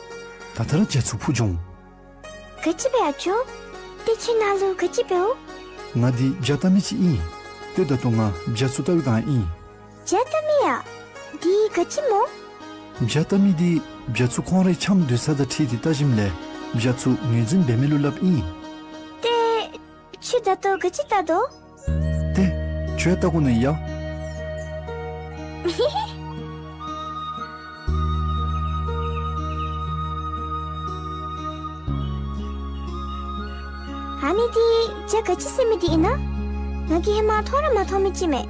ད་ལྟོ་ར་རྒྱ་མཚོ་འཕུར་འགྱོ་འོང་། ག་ཅི་སྦེ་ཨ་ཅོ། ཏེ་ཁྱོད་ནཱ་ལུ་ག་ཅི་འབདཝ། ང་འདི་བྱ་བལྟ་མི་ཅིག་ཨིན། ཏེ་ད་ལྟོ་ང་རྒྱ་མཚོ་བལྟ་བའི་སྒང་ཨིན། བྱ་བལྟ་མི་ཡ། འདི་ག་ཅི་སྨོ། བྱ་བལྟ་མི་འདི་རྒྱ་མཚོ་ཁོང་རའི་འཆམ་སྡོད་ས་དང་འཁྲིལ་ཏེ་བལྟ་ཞིནམ་ལས་ བྱ་ཚུ་ངོས་འཛིན་འབད་མི་ལུ་སླབ་ཨིན། ཏེ་ཁྱོད་ད་ལྟོ་ག་ཅི་བལྟ་དོ། ཏེ་ཁྱོད་བལྟ་དགོ་ནི་ཡ། ཨ་ནི་འདི་བྱ་ག་ཅི་ཟེར་མི་འདི་ཨིན་ན། ང་གིས་ཧེ་མ་མཐོང་ར་མ་མཐོང་མི་ཅིག་མས།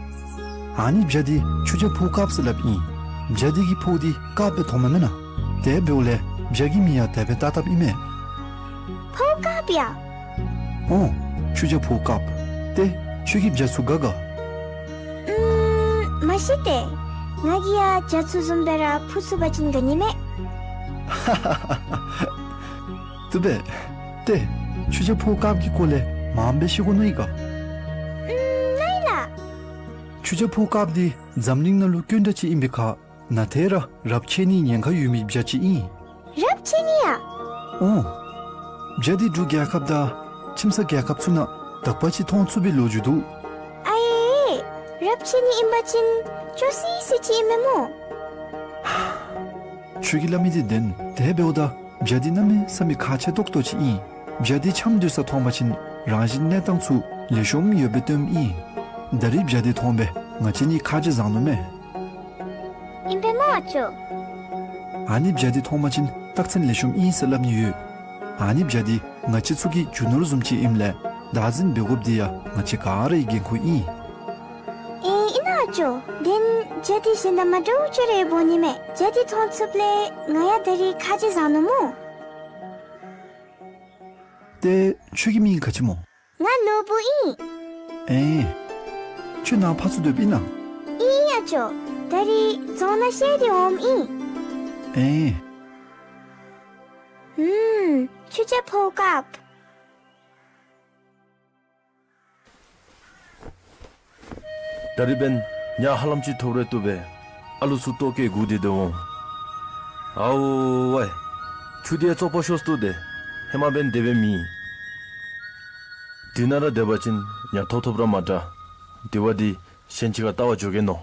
ཨ་ནི་བྱ་འདི་ཆུ་བྱ་ཕོ་དཀརཔོ་ཟེར་སླབ་ཨིན། བྱ་འདི་གི་ཕོཝ་འདི་དཀརཔོ་སྦེ་མཐོངམ་མེན་ན། དེ་འབདཝ་ལས་བྱ་གི་མིང་ཡང་དེ་སྦེ་བཏགས་བཏགསཔ་ཨིན་མས། ཕོ་དཀརཔོ་ཡ། ཨོ། ཆུ་བྱ་ཕོ་དཀརཔོ། ཏེ་ཁྱོད་ཀྱིས་བྱ་ཚུ་དགའ་ག། ཨུམ། མ་གཞི་ཏེ་ང་གིས་ཡང་བྱ་ཚུ་བཟུམ་སྦེ་ར་འཕུར་ཚུགས་པ་ཅིན་དགའ་ནི་མས། བཏུབ་པས། ཏེ་ཆུ་བྱ་ཕོ་དཀརཔོ་གི་སྐོར་ལས་མངམ་སྦེ་ཤེས་དགོ་མནོ་ཡི་ག། ཨུམ། མནོ་ཡི་ལགས། ཆུ་བྱ་ཕོ་དཀརཔོ་འདི་འཛམ་གླིང་ནང་ལུ་དཀོན་དྲགས་ཅིག་ཨིན་པའི་ཁར་ནཱ་ཏེ་ར་རབས་ཆད་ནིའི་ཉེན་ཁ་ཡོད་མི་བྱ་ཅིག་ཨིན། རབས་ཆད་ནི་ཡ། ཨོ། བྱ་འདི་འབྲུག་རྒྱལ་ཁབ་དང་ཁྱིམ་ཚང་རྒྱལ་ཁབ་ཚུ་ནང་དག་པ་ཅིག་མཐོང་ཚུགས་པའི་ལོ་རྒྱུས་འདུག། ཨའེ། རབས་ཆད་ནི་ཨིན་པ་ཅིན་སྐྱོ་སི་སི་ཅིག་ཨིན་མས་སྨོ། ཁྱོད་ཀྱིས་སླབ་མི་འདི་བདེན། དེ་འབདཝ་ད་བྱ་འདི་གནམ་མེད་ས་མེད་ཁག་ཆེ་ཏོག་ཏོ་ཅིག་ཨིན། བྱ་འདི་འཆམ་སྡོད་ས་མཐོང་པ་ཅིན་རང་བཞིན་གནས་སྟངས་ཚུ་ལེགས་ཤོམ་ཡོདཔ་སྦེ་སྟོནམ་ཨིན། ད་རིས་བྱ་འདི་མཐོང་སྦེ་ང་བཅས་གཉིས་ཁ་རྗེ་བཟང་ནུག་མས། ཨིན་པས་སྨོ་ཨ་ཅོ། ཨ་ནི་བྱ་འདི་མཐོང་པ་ཅིན་རྟགས་མཚན་ལེགས་ཤོམ་ཨིན་ཟེར་སླབ་ནི་ཡོད། ཨ་ནི་བྱ་འདི་ང་བཅས་ཚུ་གི་རྒྱུ་ནོར་བཟུམ་ཅིག་ཨིནམ་ལས་བདག་འཛིན་འབད་དགོཔ་འདི་ཡང་ང་བཅས་ག་ར་གི་འགན་ཁུར་ཨིན། ཨེ་ཨིན་ན་ཨ་ཅོ། དེ་ན་བྱ་འདི་གཞན་དང་མ་འདྲཝ་ཅིག་ར་འབད་ནི་མས། བྱ་འདི་མཐོང་ཚུགསཔ་ལས་ང་ཡང་ད་རིས་ཁ་རྗེ་བཟང་ནུག་སྨོ། ཏེ་ཁྱོད་ཀྱི་མིང་ག་ཅི་སྨོ། ང་ནོར་བུ་ཨིན། ཨེ། ཁྱོད་ནཱ་ཕར་ཚུར་སྡོདཔ་ཨིན་ན། ཨིན་ཨ་ཅོ། ད་རིས་རྫོང་ནང་བཤལ་ཏེ་འོངམ་ཨིན། ཨེ། ཨུམ། ཆུ་བྱ་ཕོ་དཀརཔོ། ད་རིས་འབདན་ཉ་ཧ་ལམ་ཅིག་ཐོབ་རུང་བཏུབ་པས། ཨ་ལུ་ཚུ་ལྟོ་བཀྱེས་སྒུག་སྟེ་སྡོད་འོང་། ཨའོ་ཝའི། ཆུ་འདི་ཡང་བཙོག་པ་ཤོས་སུ་འདུག་སྟེ། ཧེ་མ་འབདན་དེ་སྦེ་མེན། འདི་ནང་ར་སྡོད་པ་ཅིན་ཉ་ཐོབ་ཐོབ་ར་མ་དྲག། དེ་བ་འདི་གཞན་ཅིག་ཁར་བལྟ་བར་འགྱོ་གེ་མནོ།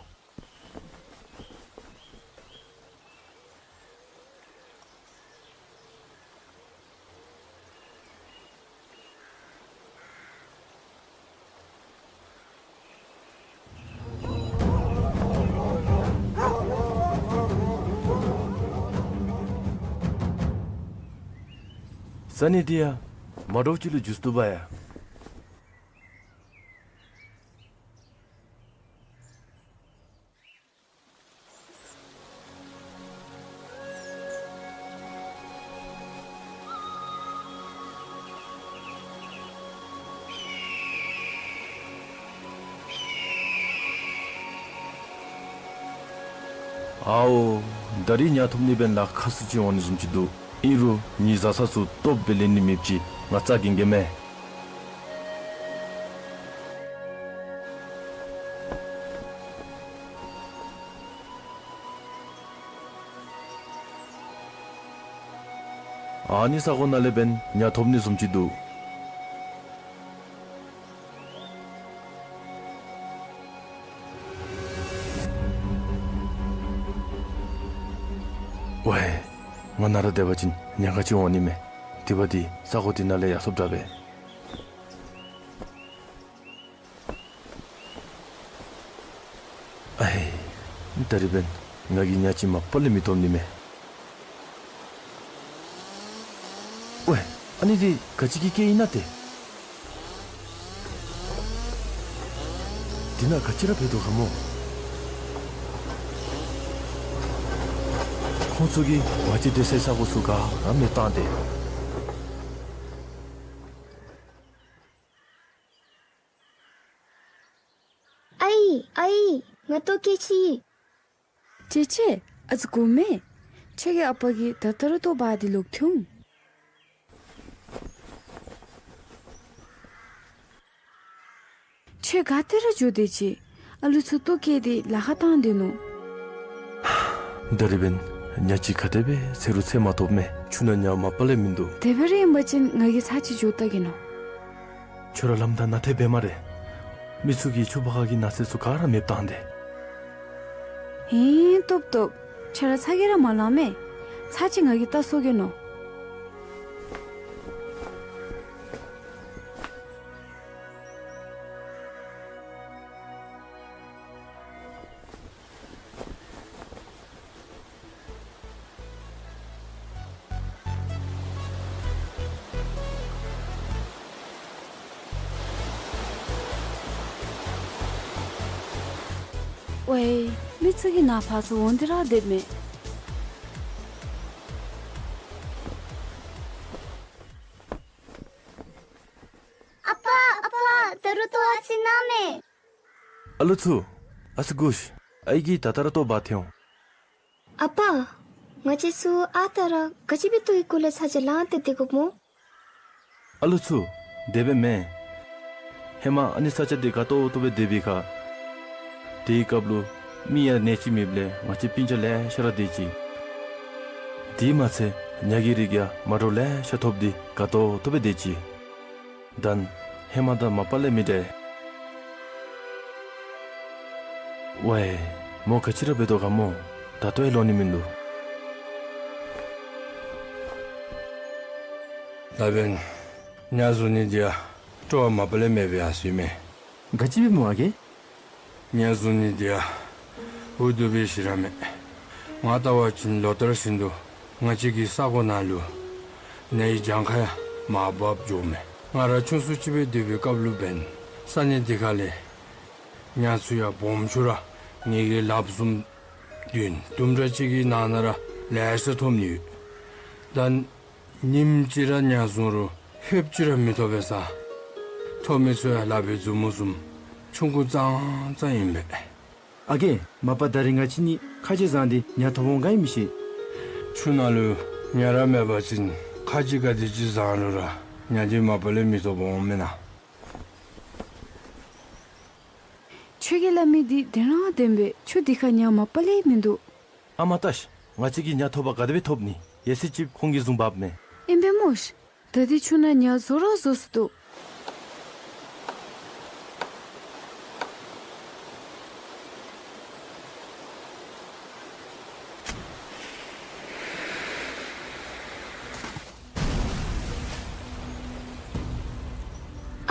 ས་གནས་འདི་ཡང་མ་འདྲཝ་ཅིག་ལུ་འགྱུར་སོ་ནུག་པ་ཡ། ཨའོ། ད་རིས་ཉ་ཐོབ་ནི་འབདན་ལཱ་ཁག་སུ་ཅིག་འོང་ནི་བཟུམ་ཅིག་འདུག། ཨིན་རུང་ངེའི་བཟའ་ཚང་ཚུ་སྟོབས་སྦེ་ལེན་ནི་མེདཔ་ཅིག་ང་རྩ་འགེངས་གེ་མས། ཨ་ནི་ས་གོ་ནང་ལས་འབདན་ཉ་ཐོབ་ནི་བཟུམ་ཅིག་འདུག། ཝའི། ང་ནཱ་ར་སྡོད་པ་ཅིན་ཉ་ག་ཅི་འོང་ནི་མས། དེ་བ་འདི་ས་གོ་འདི་ནང་ལས་ཡར་སོངམ་དྲག་པས། ཨའི། ད་རིས་འབདན་ང་གིས་ཉ་ཅིག་མ་པ་ལས་མི་ཐོབ་ནི་མས། ཝའི། ཨ་ནི་འདི་ག་ཅི་གི་སྐད་ཨིན་ན་ཏེ། འདི་ནང་ག་ཅི་ར་འབད་དོ་ག་སྨོ། ཁོང་ཚུ་གིས་ང་བཅས་སྡོད་སའི་ས་གོ་ཚུ་ག་ར་མེདཔ་བཏང་སྟེ། ཨའི་ཨའི། ང་ལྟོ་བཀྱེས་ཅི། ཅེ་ཅེ། ཨ་ཙི་དགོ་མས། ཁྱོད་ཀྱི་ཨ་པ་གིས་ད་ལྟོ་ར་ལྟོ་འབག་སྟེ་ལོག་འཐོན། ཁྱོད་ག་ཏེ་ར་འགྱོ་དེས་ཅི། ཨ་ལུ་ཚུ་ལྟོ་བཀྱེས་ཏེ་ལཱ་ཁག་བཏང་སྡོད་ནུག། ད་རིས་འབདན་ཉ་ཅིག་ག་དེ་སྦེ་འཚོལ་རུང་འཚོལ་མ་ཐོབ་མས། ཆུ་ནང་ཉ་མ་པ་ལས་མིན་འདུག། དེ་སྦེ་ར་ཨིན་པ་ཅིན་ང་གིས་ཚར་གཅིག་འགྱོ་བལྟ་གེ་མནོ། ཁྱོད་ར་ལམ་བདའ་ནཱ་ཏེ་འབད་སྨ་རེ། མི་ཚུ་གིས་ཆུ་བར་ཁ་གི་ནགས་ཚལ་ཚུ་ག་ར་མེདཔ་བཏང་སྟེ། ཧིང་སྟོབས་སྟོབས། ཁྱོད་ར་ཚ་གྱང་ར་མ་ལང་མས། ཚར་གཅིག་ང་གིས་བལྟ་སོང་གེ་མནོ། ཝའེ། མི་ཚུ་གིས་ནཱ་ཕར་ཚུར་འོང་སྟེ་ར་སྡོདཔ་མས། ཨ་པ། ཨ་པ། ད་རུང་ལྟོ་ཨ་ཙི་གནང་མས། ཨ་ལུ་ཚུ། ཨ་ཙི་སྒུག་ཤིག། ཨའི་གིས་ད་ལྟོ་ལྟོ་འབག་འཐོན་འོང་། ཨ་པ། ང་བཅས་ཚུ་ཨ་རྟག་ར་ག་ཅི་འབད་ལྟོའི་སྐོར་ལས་ས་ཆ་ལངས་ཏེ་སྡོད་དགོཔ་སྨོ། ཨ་ལུ་ཚུ། དེ་སྦེ་མེན། ཧེ་མ་ཨ་ནི་ས་ཆ་འདི་དགའ་ཏོག་ཏོ་སྦེ་སྡོད་པའི་ཁར། དེའི་སྐབས་ལུ་མི་ཡང་ནད་ཅིག་མེདཔ་ལས་ང་བཅས་སྤུན་ཆ་ལེ་ཤ་ར་སྡོད་ཅི། དེ་མ་ཚད་ཉ་གི་རིགས་ཡང་མ་འདྲཝ་ལེ་ཤ་ཐོབ་སྟེ་དགའ་ཏོག་ཏོ་སྦེ་སྡོད་ཅི། ད་ཧེ་མ་དང་མ་པ་ལས་མི་འདྲ། ཝའེ། མོ་ག་ཅི་ར་འབད་དོ་ག་སྨོ། ད་ལྟོ་ཡང་ལོག་ནི་མིན་འདུག། ད་འབདན་ཉ་བཟུང་ནི་འདི་ཡང་སྤྲོ་བ་མ་པ་ལས་མེད་པའི་ཡང་སྲིད་མས། ག་ཅི་སྦེ་སྨོ་ཨ་རྒས། ཉ་བཟུང་ནི་འདི་ཡང་འུ་སྡུག་པའི་ཞིག་ར་མས། ང་བལྟ་བ་ཅིན་ལོ་ལྟར་བཞིན་དུ་ང་བཅས་ཀྱི་ས་གོ་ནང་ལུ་ནད་ཀྱི་གྱངས་ཁ་ཡང་མར་བབས་འགྱོཝ་མས། ང་ར་ཆུང་སུ་ཅིག་སྦེ་སྡོད་པའི་སྐབས་ལུ་འབདན་ས་གནས་འདི་ཁ་ལས་ཉ་ཚུ་ཡང་སྦོམ་ཆུང་ར་ངེ་གི་ལགཔ་བཟུམ་བདུན་དུམ་གྲ་ཅིག་གི་ནང་ན་ར་ལེ་ཤ་ཐོབ་ནི་ཡོད། ད་ཉིནམ་གཅིག་ར་ཉ་བཟུང་རུང་ལྷོདཔ་ཅིག་ར་མི་ཐོབ་པས་ས། ཐོབ་མི་ཚུ་ཡང་ལག་པའི་མཛུབ་མོ་བཟུམ་ཆུང་ཀུ་ཙང་ཙང་ཨིན་པས། ཨ་རྒས། མ་པ་ད་རིས་ང་བཅས་གཉིས་ཁ་རྗེ་བཟང་སྟེ་ཉ་ཐོབ་འོང་ག་ཨིན་མི་ཤེས། ཆུ་ནང་ལུ་ཉ་ར་མེད་པ་ཅིན་ཁ་རྗེ་ག་དེ་ཅིག་བཟང་རུང་ར་ཉ་འདི་མ་པ་ལས་མི་ཐོབ་འོང་མེན་ན། ཁྱོད་ཀྱིས་སླབ་མི་འདི་བདེན་ར་བདེན་པས། ཆུ་འདི་ཁར་ཉ་མ་པ་ལས་མིན་འདུག། ཨ་མ་ལྟ་ཤིག། ང་བཅས་ཀྱིས་ཉ་ཐོབ་པ་ག་དེ་སྦེ་ཐོབ་ནི། ཡེ་སི་ཅིག་ཁོང་གིས་བཟུང་འབགཔ་མས། ཨིན་པས་སྨོ་ཤིག། ད་འདི་ཆུ་ནང་ཉ་བཟོ་ར་བཟོ་སོ་འདུག།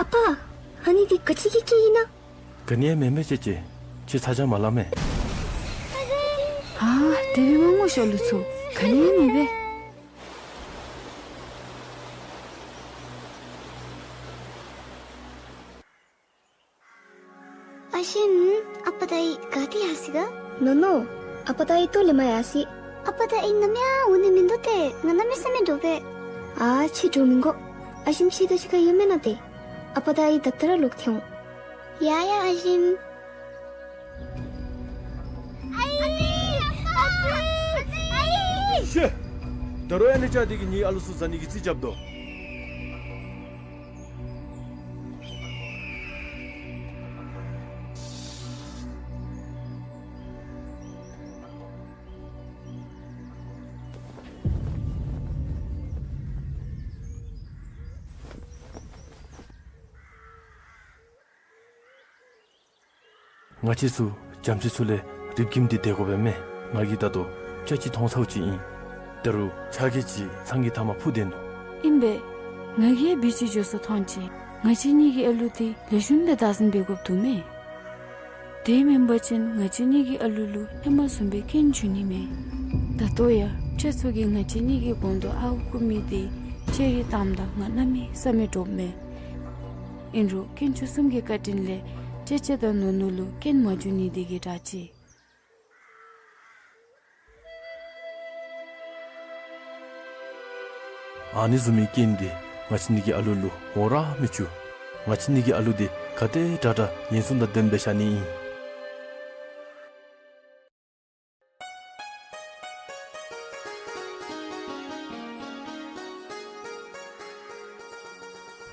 ཨ་པ། ཨ་ནི་འདི་ག་ཅི་གི་སྐད་ཨིན་ན། ག་ནི་ཡང་མེན་པས་ཅེ་ཅེ། ཁྱོད་ཚ་གྱང་མ་ལང་མས། ཨ་དེ་སྦེ་མ་སྨོ་ཤིག་ཨ་ལུ་ཚུ། ག་ནི་ཡང་མེད་པས། ཨ་ཞིམ། ཨ་པ་དང་ཨའི་ག་ཏེ་ཡར་སོ་ཡི་ག། ནོ་ནོ། ཨ་པ་དང་ཨའི་ལྟོ་ལེན་པར་ཡར་སོ་ཡི། ཨ་པ་དང་ཨའི་ནམ་ཡང་འོང་ནི་མིན་འདུག་སྟེ། ང་གནམ་མེད་ས་མེད་འདྲོག་པས། ཨ་ཁྱོད་འདྲོག་མི་དགོ། ཨ་ཞིམ་ཁྱོད་དང་གཅིག་ཁར་ཡོད་མེན་ན་ཏེ། ཨ་པ་དང་ཨའི་ད་ལྟོ་ར་ལོག་སྟེ་འོང་། ཡ་ཡ་ཨ་ཞིམ། ཨའི། ཨ་ཙི། ཨའི། ཤེ། ད་རུང་ཡང་ནི་ཅ་འདི་གིས་ངེའི་ཨ་ལུ་ཚུ་བཟའ་ནི་གི་རྩིས་རྐྱབ་དོ། ང་བཅས་ཚུ་བྱམས་བརྩེ་ཚུ་ལས་རིག་ཁྱིམ་འདི་དེ་དགོ་པས་མས། ང་གིས་ད་ལྟོ་ཅ་ཅིག་མཐོང་ཚརཝ་ཅིག་ཨིན། ད་རུང་ཆ་གི་ཅིག་ཚང་གི་མཐའ་མར་འཕུར་སྡོད་ནུག། ཨིན་པས། ང་གིས་ཡང་བི་ཅིག་འགྱོ་སོ་མཐོང་ཅི། ང་བཅས་གཉིས་ཀྱི་ཨ་ལུ་འདི་ལེགས་ཤོམ་སྦེ་བདག་འཛིན་འབད་དགོཔ་འདུག་མས། དེ་མེན་པ་ཅིན་ང་བཅས་གཉིས་ཀྱི་ཨ་ལུ་ལུ་ཧེ་མ་བཟུམ་སྦེ་རྐྱེན་འབྱུང་ནི་མས། ད་ལྟོ་ཡང་ཁྱེད་ཚུ་གིས་ང་བཅས་གཉིས་ཀྱི་གོང་དུ་ཨརཝ་རྐུ་མི་འདི་ཅེ་རི་བཏངམ་ད་ང་གནམ་མེད་ས་མེད་འདྲོགཔ་མས། ཨིན་རུང་དཀོན་མཆོག་གསུམ་གྱི་བཀའ་དྲིན་ལས་ཅེ་ཅེ་དང་ནོ་ནོ་ལུ་རྐྱེན་མ་འབྱུང་ནི་འདི་གིས་དྲག་ཅི། ཨ་ནི་བཟུམ་མའི་རྐྱེན་འདི་ང་བཅས་གཉིས་ཀྱི་ཨ་ལུ་ལུ་འོང་ར་མི་བཅུག། ང་བཅས་གཉིས་ཀྱི་ཨ་ལུ་འདི་ག་དེ་དྲག་དྲག་ཉེན་སྲུང་དང་ལྡནམ་སྦེ་བཞག་ནི་ཨིན།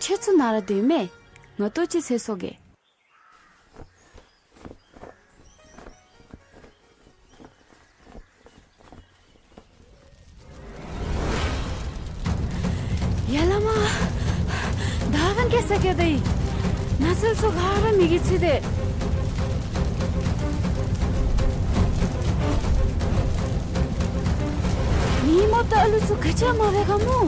ཁྱེད་ཚུ་ནཱ་ར་སྡོད་མས། ང་ལྟོ་ཅིག་འཚོལ་སོང་གེ། ཡ་ལ་མ། ད་ག་ནི་སྐྱེ་ས་སྐྱེ་དེ་ཨིན། ནགས་ཚལ་ཚུ་ག་ར་མེ་གིས་ཚིག་སྟེ། མི་མོ་དང་ཨ་ལུ་ཚུ་ག་ཅི་ཡང་མ་འབད་ག་སྨོ།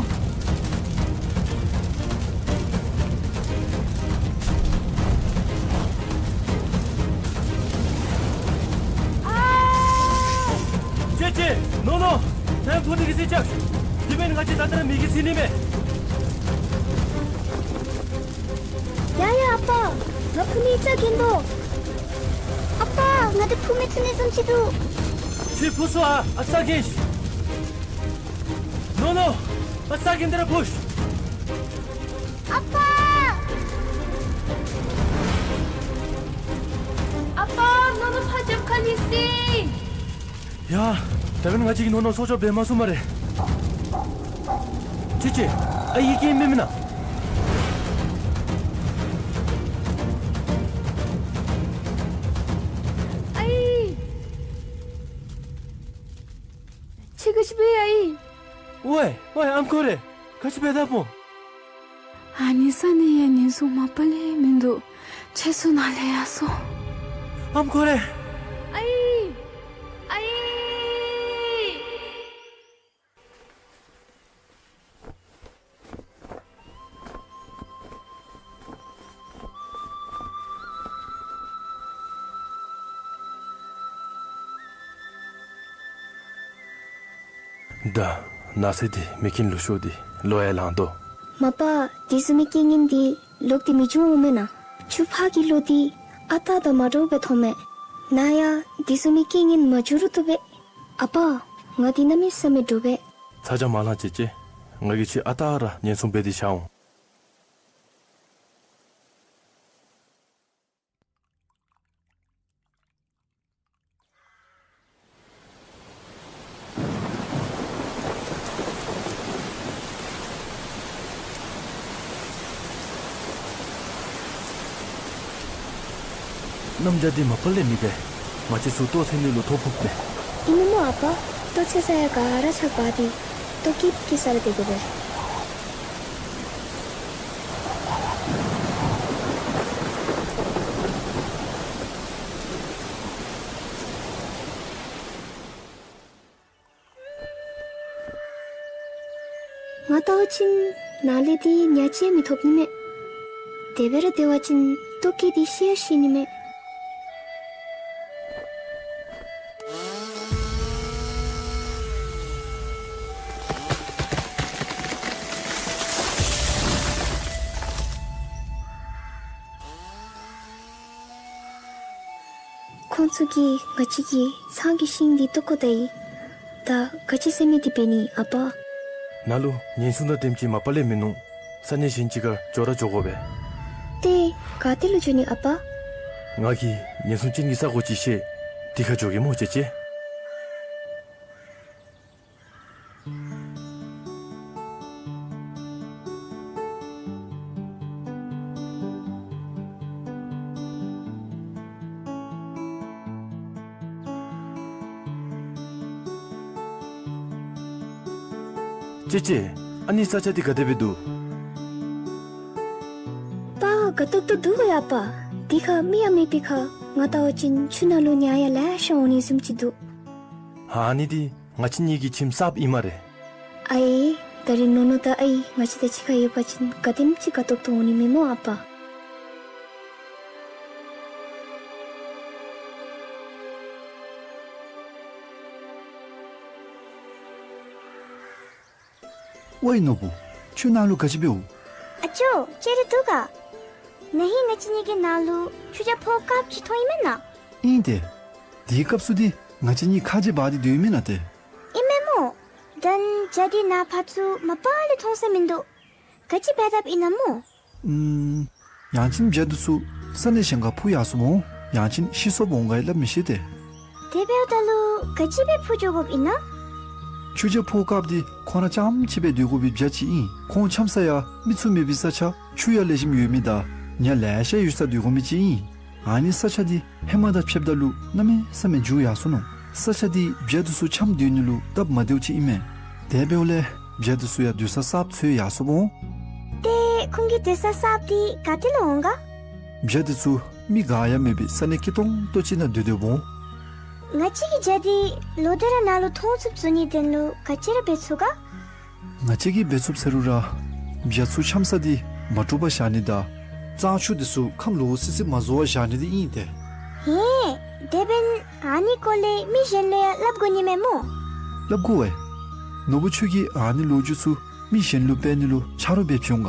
ཨ། ཅེ་ཅེ། ནོ་ནོ། ནཱ་འཕུར་ནི་གི་རྩིས་རྐྱབ། དེ་མེན་ན་ང་བཅས་ད་ལྟོ་ར་མེ་གིས་ཚིག་ནི་མས། ཡ་ཡ་ཨ་པ། ང་འཕུར་ནི་རྩ་འགེངས་དོ། ཨ་ པ། ང་འདི་འཕུར་མི་ཚུགས་ནི་བཟུམ་ཅིག་འདུག། ཁྱོད་འཕུར་སོང་ཨ། ཨ་ཙི་གིན། ནོ་ནོ། ཨ་ཙི་གིན་འདི་ར་འཕུར། ཨ་པ། ཨ་པ། ནོ་ནོ་ཕར་རྒྱབ་ཁ་ལྷོད་ཤིག། ཡ། ད་གིན་ང་བཅས་ཀྱིས་ནོ་ནོ་སྲོག་སྐྱོབ་འབད་མ་ཚུགས་སྨ་རེ། ཅེ་ཅེ། ཨའི་སྐད་མེད་མེན་ན། ཨའི། ཁྱོད་ག་ཅི་འབད་ཡི་ཨའི། ཝའི་ཝའི་ཨམ་ཁོ་རེ། ག་ཅི་འབད་དཔ་འོང་། ཨ་ནི་ས་གནས་ཡང་ཉེན་སྲུང་མ་པ་ལས་མིན་འདུག། ཁྱོད་ཚུར་ནཱ་ལྷོད་ཡར་སོང་། ཨམ་ཁོ་རེ། ཨའི། ཨའི། ད་ནགས་ཚལ་འདི་མེ་རྐྱེན་ལུ་ཤོར་ཏེ་ལོག་ཡར་ལངས་དོ། མ་པ། དེ་བཟུམ་མའི་རྐྱེན་ངན་འདི་ལོག་སྟེ་མི་འབྱུང་འོང་མེན་ན། ཆུ་ཕག་གི་ལོ་འདི་ཨ་རྟག་དང་མ་འདྲཝ་སྦེ་མཐོངམ་མས། ནཱ་ཡང་དེ་བཟུམ་མའི་རྐྱེན་ངན་མ་འབྱུང་རུང་བཏུབ་པས། ཨ་པ། ང་འདི་གནམ་མེད་ས་མེད་འདྲོག་པས། ཚ་གྱང་མ་ལང་ཅེ་ཅེ། ང་གིས་ཁྱོད་ཨ་རྟག་ར་ཉེན་སྲུང་འབད་དེ་བཞག་འོང་། གནམ་བྱཱར་འདི་མ་པ་ལས་མི་དགའ། ང་བཅས་ཚུ་ལྟོ་འཚོལ་ནི་ལུ་ཐོ་ཕོགཔ་མས། ཨིན་མས་སྨོ་ཨ་པ། ལྟོ་འཚོལ་ས་ཡང་ག་ར་ཆག་པ་འདི། ལྟོ་སྐྱེལ་སྐྱེལ་ས་ར་དེ་དགོ་པས། ང་བལྟ་བ་ཅིན་ནཱ་ལས་འདི་ཉ་ཅིག་མི་ཐོབ་ནི་མས། དེ་སྦེ་ར་སྡོད་པ་ཅིན་ལྟོ་སྐྱེལ་ཏེ་ཤི་ཡང་ཤི་ནི་མས། ཁོང་ཚུ་གིས་ང་བཅས་ཀྱི་ཚང་གི་ཤིང་འདི་བཏོག་བཀོ་ད་ཡི། ད་ག་ཅི་ཟེར་མི་འདི་འབད་ནི་ཨ་པ། ནཱ་ལུ་ཉེན་སྲུང་དང་དེམ་ཅིག་མ་པ་ལས་མིན་ནུག། ས་གནས་གཞན་ཅིག་ཁར་འགྱོ་ར་འགྱོ་དགོ་པས། ཏེ་ག་ཏེ་ལུ་འགྱོ་ནི་ཨ་པ། ང་གིས་ཉེན་སྲུང་ཅན་གྱི་ས་གོ་ཅིག་ཤེས། དེ་ཁར་འགྱོ་གེ་སྨོ་ཅེ་ཅེ། ཅེ་ཅེ། ཨ་ནི་ས་ཆ་འདི་ག་དེ་སྦེ་འདུག། པ་དགའ་ཏོག་ཏོ་འདུག་པ་ཡ་པ། འདི་ཁར་མི་ཡང་མེད་པའི་ཁར་ང་བལྟ་བ་ཅིན་ཆུ་ནང་ལུ་ཉ་ཡང་ལེ་ཤ་འོང་ནི་བཟུམ་ཅིག་འདུག། ཨ་ནི་འདི་ང་བཅས་གཉིས་ཀྱི་ཁྱིམ་གསརཔ་ཨིན་སྨ་རེ། ཨའི། ད་རིས་ནོ་ནོ་དང་ཨའི་ང་བཅས་དང་གཅིག་ཁར་ཡོད་པ་ཅིན་ག་དེམ་ཅིག་དགའ་ཏོག་ཏོ་འོང་ནི་མས་སྨོ་ཨ་པ། ཝའི་ནོར་བུ། ཆུ་ནང་ལུ་ག་ཅི་འབདཝ། ཨ་ཅོ། ཅི་རེ་འདུག་ག། ན་ཧིང་ང་བཅས་གཉིས་ཀྱི་ནང་ལུ་ཆུ་བྱ་ཕོ་དཀརཔོ་ཅིག་མཐོང་ཡི་མེན་ན། ཨིན་ཏེ། དེའི་སྐབས་སུ་འདི་ང་བཅས་གཉིས་ཁ་རྗེ་འབག་སྟེ་སྡོད་ཡི་མེན་ན་ཏེ། ཨིན་མས་སྨོ། ད་བྱ་འདི་ནཱ་ཕར་ཚུར་མ་པ་ལས་མཐོང་ས་མིན་འདུག། ག་ཅི་འབད་དཔ་ཨིན་ན་སྨོ། ཨམ། ཡང་ཅིན་བྱ་འདི་ཚུ་ས་གནས་གཞན་ཁར་འཕུར་ཡར་སོཔ་འོང་། ཡང་ཅིན་ཤི་སོཔ་འོང་ག་ཡང་སླབ་མི་ཤེས་ཏེ། དེ་འབདཝ་ད་ལུ་ག་ཅི་སྦེ་འཕུར་འགྱོ་དགོཔ་ཨིན་ན། ཆུ་བྱ་ཕོ་དཀརཔོ་འདི་ཁོང་ར་རྐྱངམ་གཅིག་སྦེ་སྡོད་དགོ་པའི་བྱ་ཅིག་ཨིན། ཁོང་འཁྱམ་ས་ཡང་མི་ཚུ་མེད་པའི་ས་ཆ་ཆུ་ཡང་ལེགས་ཤོམ་ཡོད་མི་དང་ཉ་ལེ་ཤ་ཡོད་ས་སྡོད་དགོ་མི་ཅིག་ཨིན། ཨ་ནི་ས་ཆ་འདི་ཧེ་མ་དང་ཕྱདཔ་ད་ལུ་གནམ་མེད་ས་མེད་འགྱུར་ཡར་སོ་ནུག། ས་ཆ་འདི་བྱ་འདི་ཚུ་འཁྱམ་སྡོད་ནི་ལུ་སྟབས་མ་བདེཝ་ཅིག་ཨིན་མས། དེ་འབདཝ་ལས་བྱ་འདི་ཚུ་ཡང་སྡོད་ས་གསརཔ་འཚོལ་ཡར་སོཔ་འོང་། ཏེ་ཁོང་གི་སྡོད་ས་གསརཔ་འདི་ག་ཏེ་ལུ་འོང་ག། བྱ་འདི་ཚུ་མི་ག་ཡང་མེད་པའི་ས་གནས་སྐྱིད་ཏོང་ཏོ་ཅིག་ནང་སྡོད་སྡོདཔ་འོང་། ང་བཅས་ཀྱིས་བྱ་འདི་ལོག་སྟེ་ར་ནཱ་ལུ་མཐོང་ཚུགསཔ་བཟོ་ནིའི་དོན་ལུ་ག་ཅི་ར་འབད་ཚུགས་ག། ང་བཅས་ཀྱིས་འབད་ཚུགསཔ་ཟེར་རུང་ར་བྱ་ཚུ་འཁྱམ་ས་འདི་མ་དཀྲུག་པར་བཞག་ནི་དང་གཙང་ཆུ་འདི་ཚུ་ཁམས་ལོག་སི་སི་མ་བཟོ་བར་བཞག་ནི་འདི་ཨིན་ཏེ། ཧེ། དེ་འབདན་ཨ་ནི་སྐོར་ལས་མི་གཞན་ལུ་ཡང་སླབ་དགོ་ནི་མས་སྨོ། སླབ་དགོ་པས། ནོར་བུ་ཁྱོད་ཀྱིས་ཨ་ནི་ལོ་རྒྱུས་ཚུ་མི་གཞན་ལུ་སྤེལ་ནི་ལུ་ཆ་རོགས་འབད་བྱོན་ག།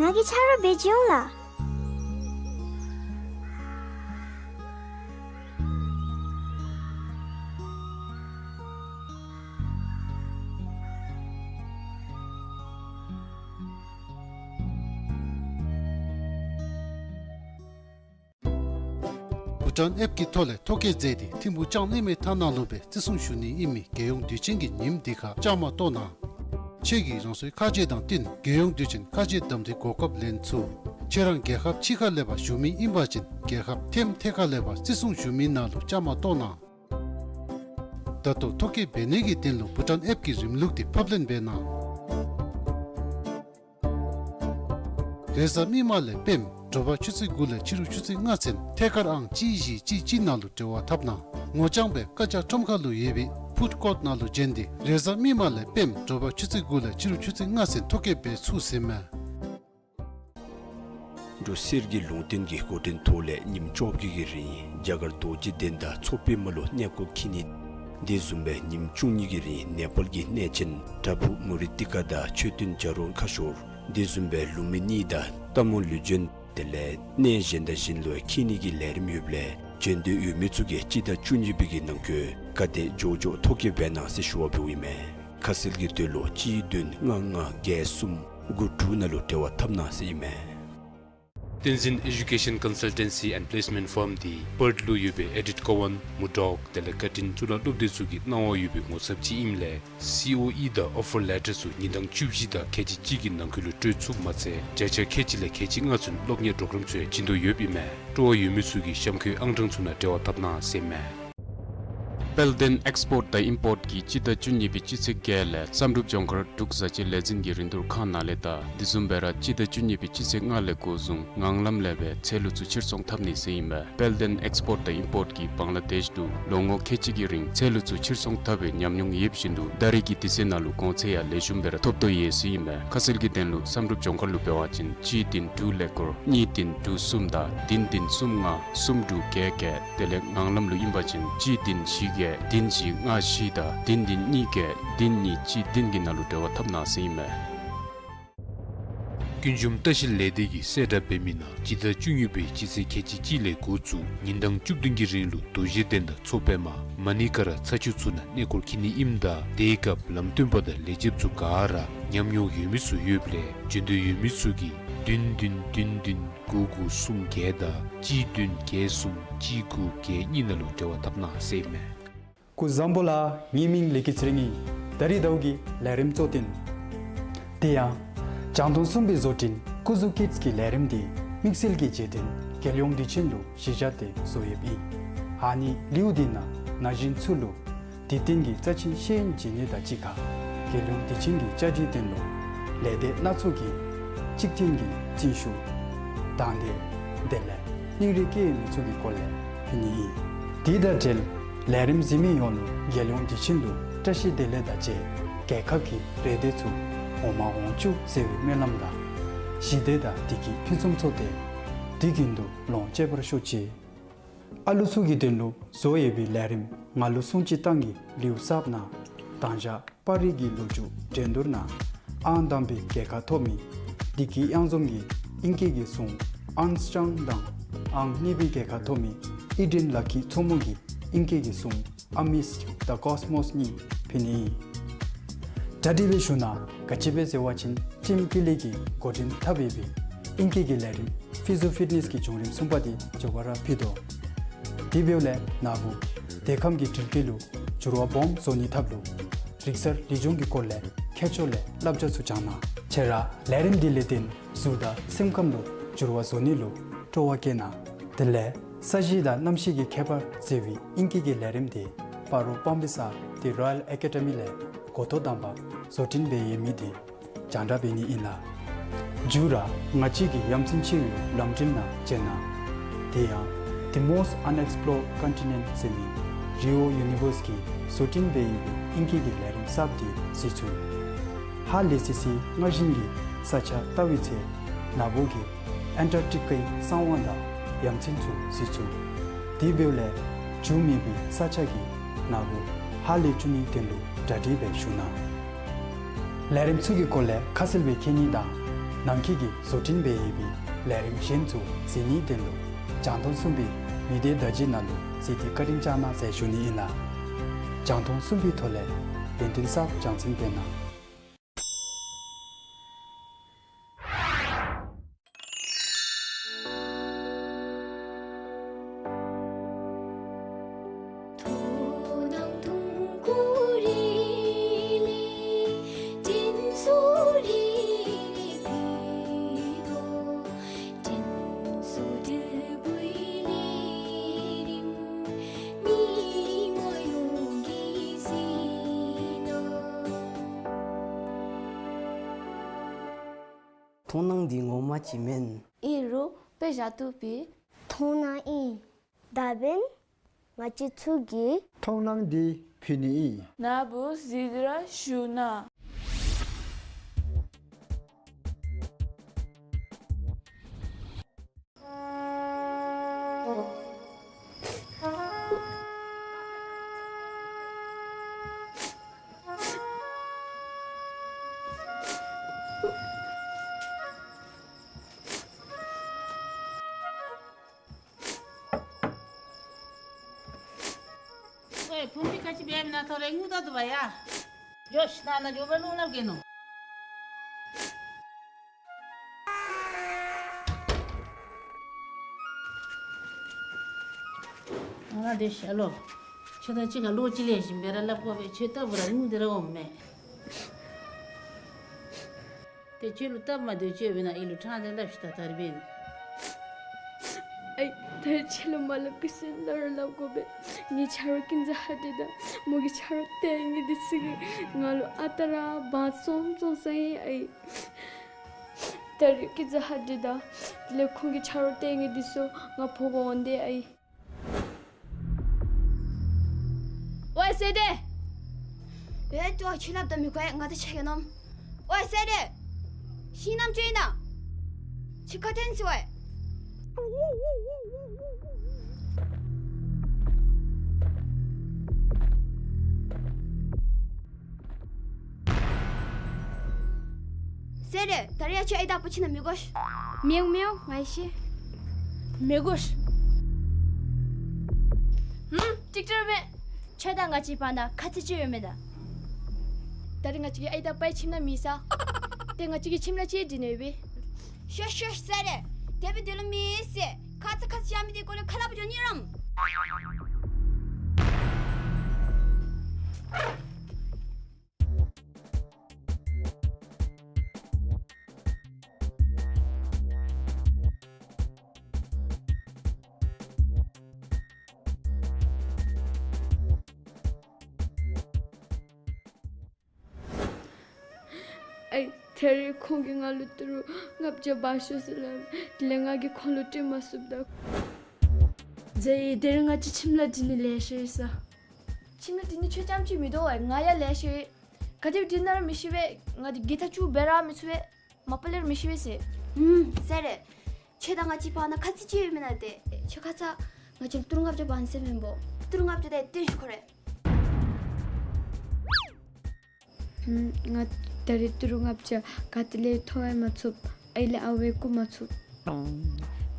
ང་གིས་ཆ་རོགས་འབད་བྱོན་ལགས། ཊཱན་ཨེཔ་ཀྱི་ཐོག་ལས་ཐོ་བཀོད་མཛད་དེ་ཐིམ་ཕུག་ལྕང་གླིང་མའི་ཐ་ན་ལུ་སྦེ་བརྩི་སྲུང་ཞུ་ནི་ཨིན་མི་རྒྱལ་ཡོངས་དུས་ཆེན་གྱི་ཉིནམ་འདི་ཁར་བཅའ་མར་གཏོགས་གནང་། ཁྱེད་ཀྱིས་རང་སོའི་ཁ་ཆེ་དང་བསྟུན་རྒྱལ་ཡོངས་དུས་ཆེན་ཁ་ཆེ་བདམས་ཏེ་གོ་སྐབས་ལེན་ཚུགས། ཁྱེད་རང་རྒྱལ་ཁབ་ཕྱི་ཁ་ལས་ཕར་བཞུགས་མི་ཨིན་པ་ཅིན་རྒྱལ་ཁབ་ཐེམ་ཐེ་ཁ་ལས་ཕར་བརྩི་སྲུང་ཞུ་མི་ནང་ལུ་བཅའ་མར་གཏོགས་གནང་། ད་ལྟོ་ཐོ་བཀོད་འབད་ནི་གི་དོན་ལུ་བྷུ་ཊཱན་ཨེཔ་ཀྱི་རིམ་ལུགས་འདི་ཕབ་ལེན་འབད་གནང་། རེས་གཟའ་མིག་དམར་ལས་སྤེནམ་དྲོ་པ་ཆུ་ཚོད་དགུ་ལས་ཕྱི་རུ་ཆུ་ཚོད་ལྔ་ཚུན་ཐད་ཀར་ཨང་གཅིག་བཞི་གཅིག་གཅིག་ནང་ལུ་འབྲེལ་བ་འཐབ་གནང་། ངོ་རྐྱང་སྦེ་ཀ་ཅ་ཁྲོམ་ཁ་ལུ་ཡོད་པའི་ཕུཌ་ཀོརཊ་ནང་ལུ་བྱོན་ཏེ་རེས་གཟའ་མིག་དམར་ལས་སྤེནམ་དྲོ་པ་ཆུ་ཚོད་དགུ་ལས་ཕྱི་རུ་ཆུ་ཚོད་ལྔ་ཚུན་ཐོ་བཀོད་འབད་ཚུགས་ཟེར་མས། འབྲུག་གསེར་གྱི་ལུང་བསྟན་གྱི་འགོ་འདྲེན་ཐོག་ལས་ཉིནམ་བཅོ་བརྒྱད་ཀྱི་རིང་རྒྱ་གར་རྡོ་རྗེ་གདན་དང་མཚོ་པདྨ་ལུ་གནས་སྐོར་འཁྱིད་ནི། དེ་བཟུམ་སྦེ་ཉིནམ་བཅུ་གཉིས་ཀྱི་རིང་ནེ་པཱལ་གྱི་གནས་ཆེན་བྲག་ཕུག་མུ་ཊི་ཏི་ཀ་དང་མཆོད་རྟེན་བྱ་རུང་ཁ་ཤོར། དེ་བཟུམ་སྦེ་ལུང་མི་གཉིས་དང་རྟ་མོ་ལུ་བྱོན། དེ་ལས་གནས་གཞན་དང་གཞན་ལུ་འཁྱིད་ནི་གི་ལས་རིམ་ཡོདཔ་ལས་བྱོན་འདོད་ཡོད་མི་ཚུ་གིས་སྤྱི་ཟླ་བཅུ་གཉིས་པའི་གི་ནང་འཁོད་ག་དེ་མགྱོགས་མགྱོགས་ཐོ་བཀོད་འབད་གནང་ཟེར་ཞུ་བ་འབདཝ་ཨིན་མས། ཁ་གསལ་གྱི་དོན་ལུ་གཅིག་བདུན་ལྔ་ལྔ་བརྒྱད་གསུམ་དགུ་དྲུག་ནང་ལུ་འབྲེལ་བ་འཐབ་གནང་ཟེར་ཨིན་མས། བསྟན་འཛིན་Education Consultancy and Placement Firm འདི་པརཐ་ལུ་ཡོད་པའི་ཨེ་ཌིཐ་ཀོ་ཝཱན་མུར་ཌོག་དེ་ལས་ཀར་ཊིན་གཙུག་ལག་སློབ་སྡེ་ཚུ་གི་གནང་བ་ཡོད་པའི་ངོ་ཚབ་ཅིག་ཨིནམ་ལས་སི་ཨོ་ཨི་དང་ཨོ་ཕར་ལེ་ཊར་ཚུ་ཉིན་གྲངས་བཅུ་བཞི་དང་ཁལ་གཅིག་གཅིག་གི་ནང་འཁོད་ལུ་སྤྲོད་ཚུགསཔ་མ་ཚད་བརྒྱ་ཆ་ཁལ་གཅིག་ལས་ཁལ་གཅིག་ལྔ་ཚུན་སློབ་གཉེར་པོརོ་གརམ་ཚུ་ཡང་བྱིན་དོ་ཡོདཔ་ཨིན་མས། སྤྲོ་བ་ཡོད་མི་ཚུ་གིས་གཤམ་འཁོད་ཨང་གྲངས་ཚུ་ནང་འབྲེལ་བ་འཐབ་གནང་ཟེར་ཨིན་མས། དཔལ་ལྡན་ཨེགསི་པོརཊ་དང་ཨིམ་པོརཊ་ཀྱིས་སྤྱི་ཟླ་བཅུ་གཉིས་པའི་སྤྱི་ཚེས་བརྒྱད་ལས་བསམ་གྲུབ་ལྗོངས་མཁར་འབྲུག་བཟའ་ཆས་ལས་འཛིན་གྱི་རིན་བསྡུར་ཁང་ནང་ལས་དང་དེ་བཟུམ་སྦེ་ར་སྤྱི་ཟླ་བཅུ་གཉིས་པའི་སྤྱི་ཚེས་ལྔ་ལས་འགོ་བཟུང་ངང་ལམ་ལས་སྦེ་ཚལ་ལུ་ཚུ་ཕྱིར་ཚོང་འཐབ་ནི་ཟེར་ཨིན་པས། དཔལ་ལྡན་ཨེགསི་པོརཊ་དང་ཨིམ་པོརཊ་ཀྱིས་བང་ལ་དེཤ་ལུ་ལོ་ངོ་ཁལ་གཅིག་གི་རིང་ཚལ་ལུ་ཚུ་ཕྱིར་ཚོང་འཐབ་པའི་ཉམས་མྱོང་ཡོདཔ་བཞིན་དུ་ད་རེས་ཀྱི་དུས་ཚོད་ནང་ལུ་གོང་ཚད་ཡང་ལེགས་ཤོམ་སྦེ་ར་ཐོབ་དོ་ཡོད་ཟེར་ཨིན་པས། ཁ་གསལ་གྱི་དོན་ལུ་བསམ་གྲུབ་ལྗོངས་མཁར་ལུ་འབད་བ་ཅིན་གཅིག་བདུན་དྲུག་ཀླད་ཀོར་གཉིས་བདུན་དྲུག་གསུམ་དང་བདུན་བདུན་གསུམ་ལྔ་གསུམ་དྲུག་བརྒྱད་བརྒྱད། དེ་ལས་ངང་ལམ་ལུ་ཨིན་པ་ཅིན་གཅིག་བདུན་བཞི་བརྒྱད་བདུན་བཞི་ལྔ་བཞི་དང་བདུན་བདུན་གཉིས་བརྒྱད་བདུན་གཉིས་གཅིག་བདུན་གྱི་ནང་ལུ་འབྲེལ་བ་འཐབ་གནང་ཟེར་ཨིན་མས། ཀུན་འབྱུང་ལྟ་བཤལ་ལས་སྡེ་གིས་གསལ་བསྒྲགས་འབད་མི་ནང་སྤྱི་ཟླ་བཅུ་གཉིས་པའི་སྤྱི་ཚེས་ཁལ་གཅིག་གཅིག་ལས་འགོ་བཙུགས་ཉིན་གྲངས་བཅུ་བདུན་གྱི་རིང་ལུ་རྡོ་རྗེ་གདན་དང་མཚོ་པདྨ་མ་ཎི་ཀ་ར་ཚ་ཆུ་ཚུ་ནང་གནས་སྐོར་འཁྱིད་ནི་ཨིནམ་ད་དེའི་སྐབས་ལམ་སྟོན་པ་དང་ལས་བྱེདཔ་ཚུ་ག་ར་ཉམས་མྱོང་ཡོད་མི་ཚུ་ཡོདཔ་ལས་བྱོན་འདོད་ཡོད་མི་ཚུ་གིས་བདུན་བདུན་བདུན་བདུན་དགུ་དགུ་གསུམ་བརྒྱད་དང་གཅིག་བདུན་བརྒྱད་གསུམ་གཅིག་དགུ་བརྒྱད་གཉིས་ནང་ལུ་འབྲེལ་བ་འཐབ་གནང་ཟེར་ཨིན་མས། སྐུ་གཟུགས་བཟང་པོ་ལགས། ངེའི་མིང་ལི་ཀི་ཚེ་རིང་ཨིན། ད་རིས་ཟླཝ་གི་ལས་རིམ་གཙོ་དོན། དེ་ཡང་རྒྱང་མཐོང་གསུམ་པའི་བཟོ་སྐྲུན་སྐུ་གཟུགས་ཀིཌསི་གི་ལས་རིམ་འདི་དམིགས་བསལ་གྱི་རྗེས་དྲན་རྒྱལ་ཡོངས་དུས་ཆེན་ལུ་གཞི་བཞག་སྟེ་བཟོ་ཡོདཔ་ཨིན། ཨ་ནི་ལེའུ་འདི་ནང་ན་གཞོན་ཚུ་ལུ་དུས་སྟོན་གྱི་རྩ་ཆེན་ཤེས་ཡོན་སྦྱིན་ནི་དང་གཅིག་ཁར་རྒྱལ་ཡོངས་དུས་ཆེན་གྱི་བཅའ་སྒྲིག་དོན་ལུ་ལས་སྡེ་སྣ་ཚོགས་ཀྱི་གཅིག་མཐུན་གྱི་རྩིས་ཞུ་དང་འདོད་དེ་ལས་སྙིང་རུས་སྐྱེད་ཡོད་མི་ཚུ་གི་སྐོར་ལས་ཕུལ་ནི་ཨིན། དེ་དང་འབྲེལ་ལས་རིམ་གཟིགས་མི་ཡོངས་ལུ་རྒྱལ་ཡོངས་དུས་ཆེན་ལུ་བཀྲ་ཤིས་བདེ་ལེགས་དང་བཅས་རྒྱལ་ཁབ་ཀྱི་རེ་འདོད་ཚུ་འོང་མ་འོང་བཅུག་ཟེར་བའི་སྨོན་ལམ་དང་ཞི་བདེ་དང་བདེ་སྐྱིད་ཕུན་སུམ་ཚོགས་ཏེ་དུས་རྒྱུན་དུ་ལོངས་སྤྱོད་པར་ཤོག་ཅིག། ཨ་ལུ་ཚུ་གི་དོན་ལུ་བཟོ་ཡོད་པའི་ལས་རིམ་ང་ལུ་སྲུང་ཅིག་བཏང་གི་ལེའུ་གསརཔ་ནང་དང་ཞག་པར་རིས་ཀྱི་ལོ་རྒྱུས་འགྲན་བསྡུར་ནང་ཨང་དང་པའི་རྒྱལ་ཁ་ཐོབ་མི་བདེ་སྐྱིད་གཡང་འཛོམས་ཀྱིས་ཨིང་སྐད་ཀྱི་གཟུངས་ཨརམ་སི་ཊོང་དང་ཨང་གཉིས་པའི་རྒྱལ་ཁ་ཐོབ་མི་ཨི་ཌེན་ལ་ཀི་མཚོ་མོ་གིས་ཨིང་སྐད་ཀྱི་གཟུངས་Amidst the Cosmos གཉིས་ཕུལ་ནི་ཨིན། གྲ་སྒྲིག་འབད་ཞུ་ན་ག་ཅི་སྦེ་ཟེར་བ་ཅིན་ཊིམ་ཀུ་ལེ་གིས་འགོ་འདྲེན་འཐབ་ཡོད་པའི་ཨིང་སྐད་ཀྱི་ལས་རིམ་ཕི་ཟོ་ཕིཊ་ནེསི་གི་བྱུང་རིམ་གསུམ་པ་འདི་མགྱོགས་པ་ར་ཕུལ་དོ། དེ་འབདཝ་ལས་ནཱ་བུ་དེ་ཁམས་ཀྱི་འགྲུལ་སྐྱེལ་ལུ་འགྱུར་བ་སྦོམ་བཟོ་ནིའི་ཐབས་ལུ་རིག་གསར་ལེགས་ཆུང་གི་སྐོར་ལས་མཁས་མཆོག་ལས་བསླབ་བྱ་ཚུ་སྦྱང་གནང་། ཁྱེད་ར་ལས་རིམ་འདི་ལས་བརྟེན་གཟུགས་དང་སེམས་ཁམས་ལུ་འགྱུར་བ་བཟོ་ནི་ལུ་སྤྲོ་བ་བསྐྱེད་གནང་། དེ་ལས་ས་གཞི་དང་གནམ་གཤིས་ཀྱི་ཁྱད་པར་ཟེར་བའི་ཨིང་སྐད་ཀྱི་ལས་རིམ་འདི་སྤ་རོ་སྤང་སྦིས་ས་ཏེ་རོ་ཡཱལ་ཨེ་ཀེ་ཌི་མི་ལས་འགོ་ཐོག་དང་པ་བཟོ་སྐྲུན་འབད་ཡོད་མི་འདི་རྒྱང་བསྒྲགས་འབད་ནི་ཨིན་ལགས། མཇུག་ར་ང་བཅས་ཀྱི་ཡ་མཚན་ཆེ་བའི་ལམ་འགྲུལ་ནང་འབྱོན་གནང་། དེ་ཡང་The Most Unexplored Continent ཟེར་མི་རི་ཨོ་ཡུ་ནི་ཝརསི་གིས་བཟོ་སྐྲུན་འབད་ཡོད་པའི་ཨིང་སྐད་ཀྱི་ལས་རིམ་གསརཔ་འདི་གཟིགས་ཚུགས། ཧ་ལས་སི་སི་སྔར་བཞིན་གྱི་ས་ཆ་བལྟ་བའི་ཚེ་ནཱ་བུ་གིས་ཨན་ཊར་ཀི་ཀའི་གསང་བ་དང་ཡ་མཚན་ཚུ་གཟིགས་ཚུགས། དེ་འབདཝ་ལས་འགྱུར་མེད་པའི་ས་ཆ་གི་ནཱ་བུ་ཧ་ལས་བཅུག་ནིའི་དོན་ལུ་གྲ་སྒྲིག་འབད་ཞུ་གནང་། ལས་རིམ་ཚུ་གི་སྐོར་ལས་ཁ་གསལ་སྦེ་མཁྱེན་ནི་དང་ནང་འཁོད་ཀྱི་བཟོ་སྐྲུན་འབད་ཡོད་པའི་ལས་རིམ་གཞན་ཚུ་གཟིགས་ནིའི་དོན་ལུ་རྒྱང་མཐོང་གསུམ་པའི་མི་སྡེ་བརྡ་བརྒྱུད་ནང་ལུ་གཟིགས་ཏེ་བཀའ་དྲིན་བསྐྱང་གནང་ཟེར་ཞུ་ནི་ཨིན་ལགས། རྒྱང་མཐོང་གསུམ་པའི་ཐོག་ལས་ཡོན་ཏན་གསརཔ་སྦྱང་ཚུགས་པའི་ནང་། མཐོང་སྣང་འདི་ངོ་མ་ཅིག་མེན། ཨིན་རུང་དཔེ་བཞག་བཏུབ་པས། མཐོང་སྣང་ཨིན། ད་འབདན་ང་བཅས་ཚུ་གིས་མཐོང་སྣང་འདི་ཕུལ་ནི་ཨིན། ན་བུ་གཟིགས་ར་ཞུ་ན། ཨོའི་བུམོ་འདི་ག་ཅི་འབད་མི་ན་ཐོ་རེ་ངུ་ད་འདུག་པ་ཡ། ཡོ་ཤི་ན་ན་འགྱོ་བ་ལུང་ལབ་གེ་ནོ། ཨ་ན་དེ་ཤ་ལོ། ཁྱོད་ད་ཅི་ག་ལོ་ཅི་ལས་བཞིན་པའི་ར་ལབ་དགོ་པས། ཁྱོད་ལྟ་བུ་ར་ངུ་འདི་ར་འོང་མེད། དེ་ཁྱོད་ལུ་སྟབས་མ་བདེཝ་ཅིག་ཡོད་པས་ན་ཨེ་ལུ་ཕྲང་སྟེ་ལབ་ཤིག་ད་ད་རིས་འབད་ནི། ཨའི་ད་རིས་ཁྱོད་ལུ་མ་ལབ་གི་ཟེར་ན་ར་ལབ་དགོ་པས། ངེའི་ཆ་རོགས་ཀུན་ཟ་ཧ་འདི་དང་མོ་གི་ཆ་རོགས་ཏེ་ངེ་འདི་ཚུ་གིས་ང་ལུ་ཨ་རྟག་ར་བང་བཙོང་བཙོང་ས་ཨིན་ཨའི། ད་རིས་ཀུན་ཟ་ཧ་འདི་དང་དེ་ལས་ཁོང་གི་ཆ་རོགས་ཏེ་ངེ་འདི་ཚུ་ང་འཕོ་བར་འོང་སྟེ་ཨའི། ཝའེ་སེ་ཏེ། ཝའེ་ཏོ་ཁྱོད་ལབ་ད་མི་གོ་ང་ད་ཆ་ག་ནོམ། ཝའེ་སེ་ཏེ། ཤིང་ནམ་ཅོ་ཨིན་ན། ཁྱོད་ཁ་ཐན་སི་ཝའེ། སེ་རེ། ད་རིས་ཡ་ཁྱོད་ཨའི་དང་ཨ་པ་ཁྱིམ་ནང་མི་དགོ་ཤིག། མི་འོང་མི་འོང་ང་ཤེས། མི་དགོ་ཤིག། ཧུམ། ཅིག་ཅར་མེད། ཁྱོད་དང་ང་བཅས་བར་ན་ཁ་ཚིག་ཅིག་ཡོད་མེད་ད། ད་རིས་ང་བཅས་ཀྱིས་ཨའི་དང་ཨ་པའི་ཁྱིམ་ནང་མི་ཟ། ཏེ་ང་བཅས་ཀྱིས་ཁྱིམ་ལྷ་ཅིག་འདི་ནས་སྦེ། ཤོ་ཤོ་སེ་རེ། དེ་སྦེ་དེ་ལུ་མི་ཟེར། ཁ་ཚིག་ཁ་ཚིག་བཤད་མི་དེ་སྐོར་ལས་ཁ་སླབ་འགྱོ་ནི་རམ། ཨའི་ད་རིས་ཁོང་གིས་ང་ལུ་ཏི་རུ་ལྔ་བརྒྱ་འབག་ཤོག་ཟེར་སླབ། དེ་ལས་ང་གིས་ཁོང་ལུ་སྤྲོད་མ་ཚུགསཔ་ད། ཛའི་ད་རིས་ང་བཅས་ཁྱིམ་ལྷ་འདི་ནི་ལེ་ཤ་ཡོད་ས། ཁྱིམ་ལྷ་འདི་ནི་ཁྱོད་རྐྱངམ་ཅིག་མིན་འདུག་པས། ང་ཡང་ལེ་ཤ་ཡོད། ག་དེ་སྦེ་འདི་ནང་ར་མི་ཤེས་པས། ང་འདི་གི་ཐག་ཆུ་འབད་ར་མི་ཚུགས་པས། མ་པ་ལས་ར་མི་ཤེས་པས་ཟེར། ཧུམ་སེ་རེ། ཁྱོད་དང་ང་བཅས་བར་ན་ཁ་ཚིག་ཅིག་ཡོད་མེན་ན་ཏེ། ཁྱོད་ཁ་ཙ་ང་བཅས་ལུ་ཏི་རུ་ལྔ་བརྒྱ་འབག་ཟེར་མེན་པོ། ཏི་རུ་ལྔ་བརྒྱ་དེ་སྟོན་ཤོག་ཁོ་རེ། ཧུམ། ང་ད་རིས་ཏི་རུ་ལྔ་བརྒྱ་ག་ཏེ་ལས་ཐོབ་ཡང་མ་ཚུགས། ཨའི་ལས་ཨ་ཝའི་རྐུ་མ་ཚུགས།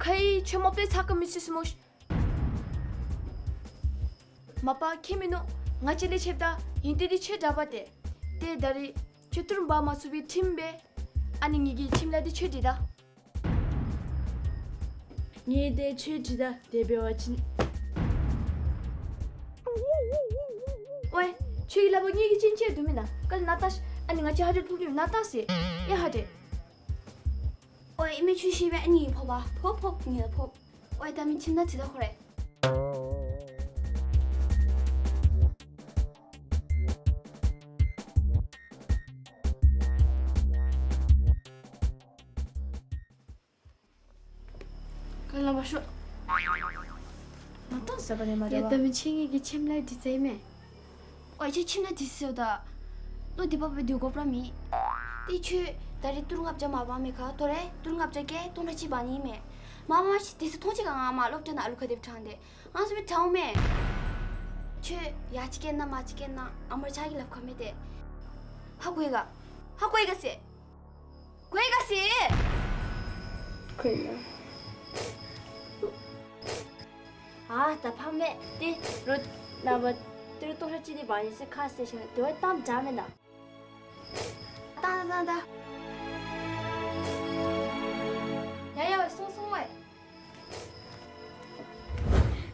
ཁའི་ཁྱོད་མ་པ་ལས་ཚ་ཁ་མི་ཚུད་སི་མོ་ཤིག། མ་པ་ཁྱད་མིན་ནུག། ང་བཅས་ལས་ཆེཝ་ད་ཨིན། ཏེ་འདི་ཁྱོད་དྲག་པ་ཏེ། ཏེ་ད་རིས་ཁྱོད་ཏི་རུ་འབག་མ་ཚུགས་པའི་ཁྲིམས་འབད། ཨ་ནི་ངེ་གི་ཁྱིམ་ལྷ་འདི་ཁྱོད་འདི་ད། ངེ་འདི་ཁྱོད་འདི་ད་དེ་འབད་བ་ཅིན། ཝའེ། ཁྱོད་ཀྱིས་སླབ་པ་ངེ་གི་ཁྱིམ་ཁྱོད་འདི་མེན་ན། ག་ལས་ནཱ་ལྟ་ཤིག། ཨ་ནི་ང་བཅས་ཧ་ཏེ་ལྷུག་ལྷུག་ནཱ་ལྟ་ཟེར། ཡ་ཧ་ཏེ། ཨོའི་ཨིན་མས། ཁྱོད་ཤེས་པས། ཨ་ནི་ཕོགཔ་ཕོགཔ་ངེ་ཕོགཔ། ཨོའི་ད་མི་ཁྱིམ་ནང་ཁྲིད་ད་ཁོ་རེ། ག་ལས་འབག་ཤོག། མ་གཏོགས་ཟེར་བ་ནི་མ་རེད་པ། ཡ་ད་མི་ཁྱོད་ངེ་གི་ཁྱིམ་ལྷ་འདི་ཟེར་མས། ཨོའི་ཁྱོད་ཁྱིམ་ནང་འདི་ཟེར་ད། ལོ་འདི་བབ་སྦེ་སྡོད་དགོཔ་ར་མེད། ཏེ་ཁྱོད་ད་རིས་ཏི་རུ་ལྔ་བརྒྱ་མ་འབག་མི་ཁར་ཐོ་རེ་ཏི་རུ་ལྔ་བརྒྱ་བརྒྱད་སྟོང་ཕྲག་གཅིག་འབག་ནི་མས། མ་མ་ཤི་དེ་ཚུ་མཐོང་ཅི་ག་ང་མ་སློབ་གྲྭ་ནང་ཨ་ལུ་ག་དེ་སྦེ་དྲངས་ཏེ། ཨ་ནི་ཚུ་སྦེ་དྲངམ་མས། ཁྱོད་ཡ་ཅིག་སྐད་ནང་མ་ཅིག་སྐད་ནང་ཨ་མར་ཆ་གི་ལབ་ཁ་མེད་དེ། ཧ་གོ་ཡི་ག། ཧ་གོ་ཡི་ག་ཟེར། གོ་ཡི་ག་ཟེར། གོ་ཡི་ག། ཨ་ད་ཕ་མས་ཏེ་ལོ་ནངས་པ་ཏི་རུ་སྟོང་ཕྲག་གཅིག་འདི་འབག་ནི་ཟེར་ཁ་བཟེད་ཞིནམ་ལས་དེ་བ་གཏམ་འདྲ་མེན་ན། ད་ད་ད། ཡ་ཡ་སོང་སོང་ཝའེ།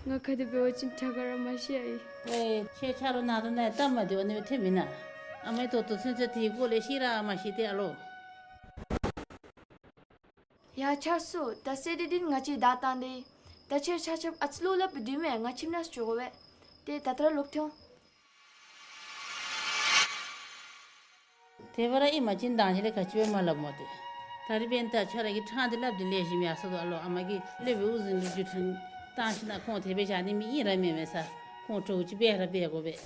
ང་ག་དེ་འབད་བ་ཅིན་དྲག་ག་ར་མ་ཤེས་ཨའི། ཨེ་ཁྱོད་ཆ་རོགས་ནང་དོ་ནང་སྟབས་མ་བདེཝ་ཨ་ནི་སྦེ་ཐོན་མེན་ན། ཨ་མའི་ཏོག་ཏོ་ཚུན་ཚོད་དེའི་སྐོར་ལས་ཤེས་ར་མ་ཤེས་ཏེ་ཨ་ལོ། ཡ་ཆར་སོ་ད་སེ་རེ་འདི་ང་བཅས་བདའ་བཏང་སྟེ། ད་ཁྱོད་ཆ་ཁྱབ་ཨ་ཙི་ལོག་སླབ་སྦེ་སྡོད་མས། ང་ཁྱིམ་ནང་འགྱོ་དགོ་པས། ཏེ་ད་ལྟོ་ར་ལོག་ཐོན། དེ་བར་ཨིན་མ་ཅིན་དང་ཅི་ལས་ག་ཅི་སྦེ་མ་སླབ་མོ་ཏེ། ད་རིས་འབདན་ད་ཁྱོད་ར་གིས་ཕྲང་སྟེ་སླབ་སྟེ་ལེགས་ཤོམ་ཡར་སོང་དོ། ཨ་ལོ་ཨ་མ་གིས་སློབ་དཔོན་དབུ་འཛིན་ལུ་བརྒྱུད་འཕྲིན་བཏང་ཞིནམ་ལས་ཁོང་དེ་སྦེ་བཞག་ནི་མི་ཨིན་ར་མེན་མས་ས། ཁོང་གྲོགས་ཅིག་འབད་ར་འབད་དགོ་པས།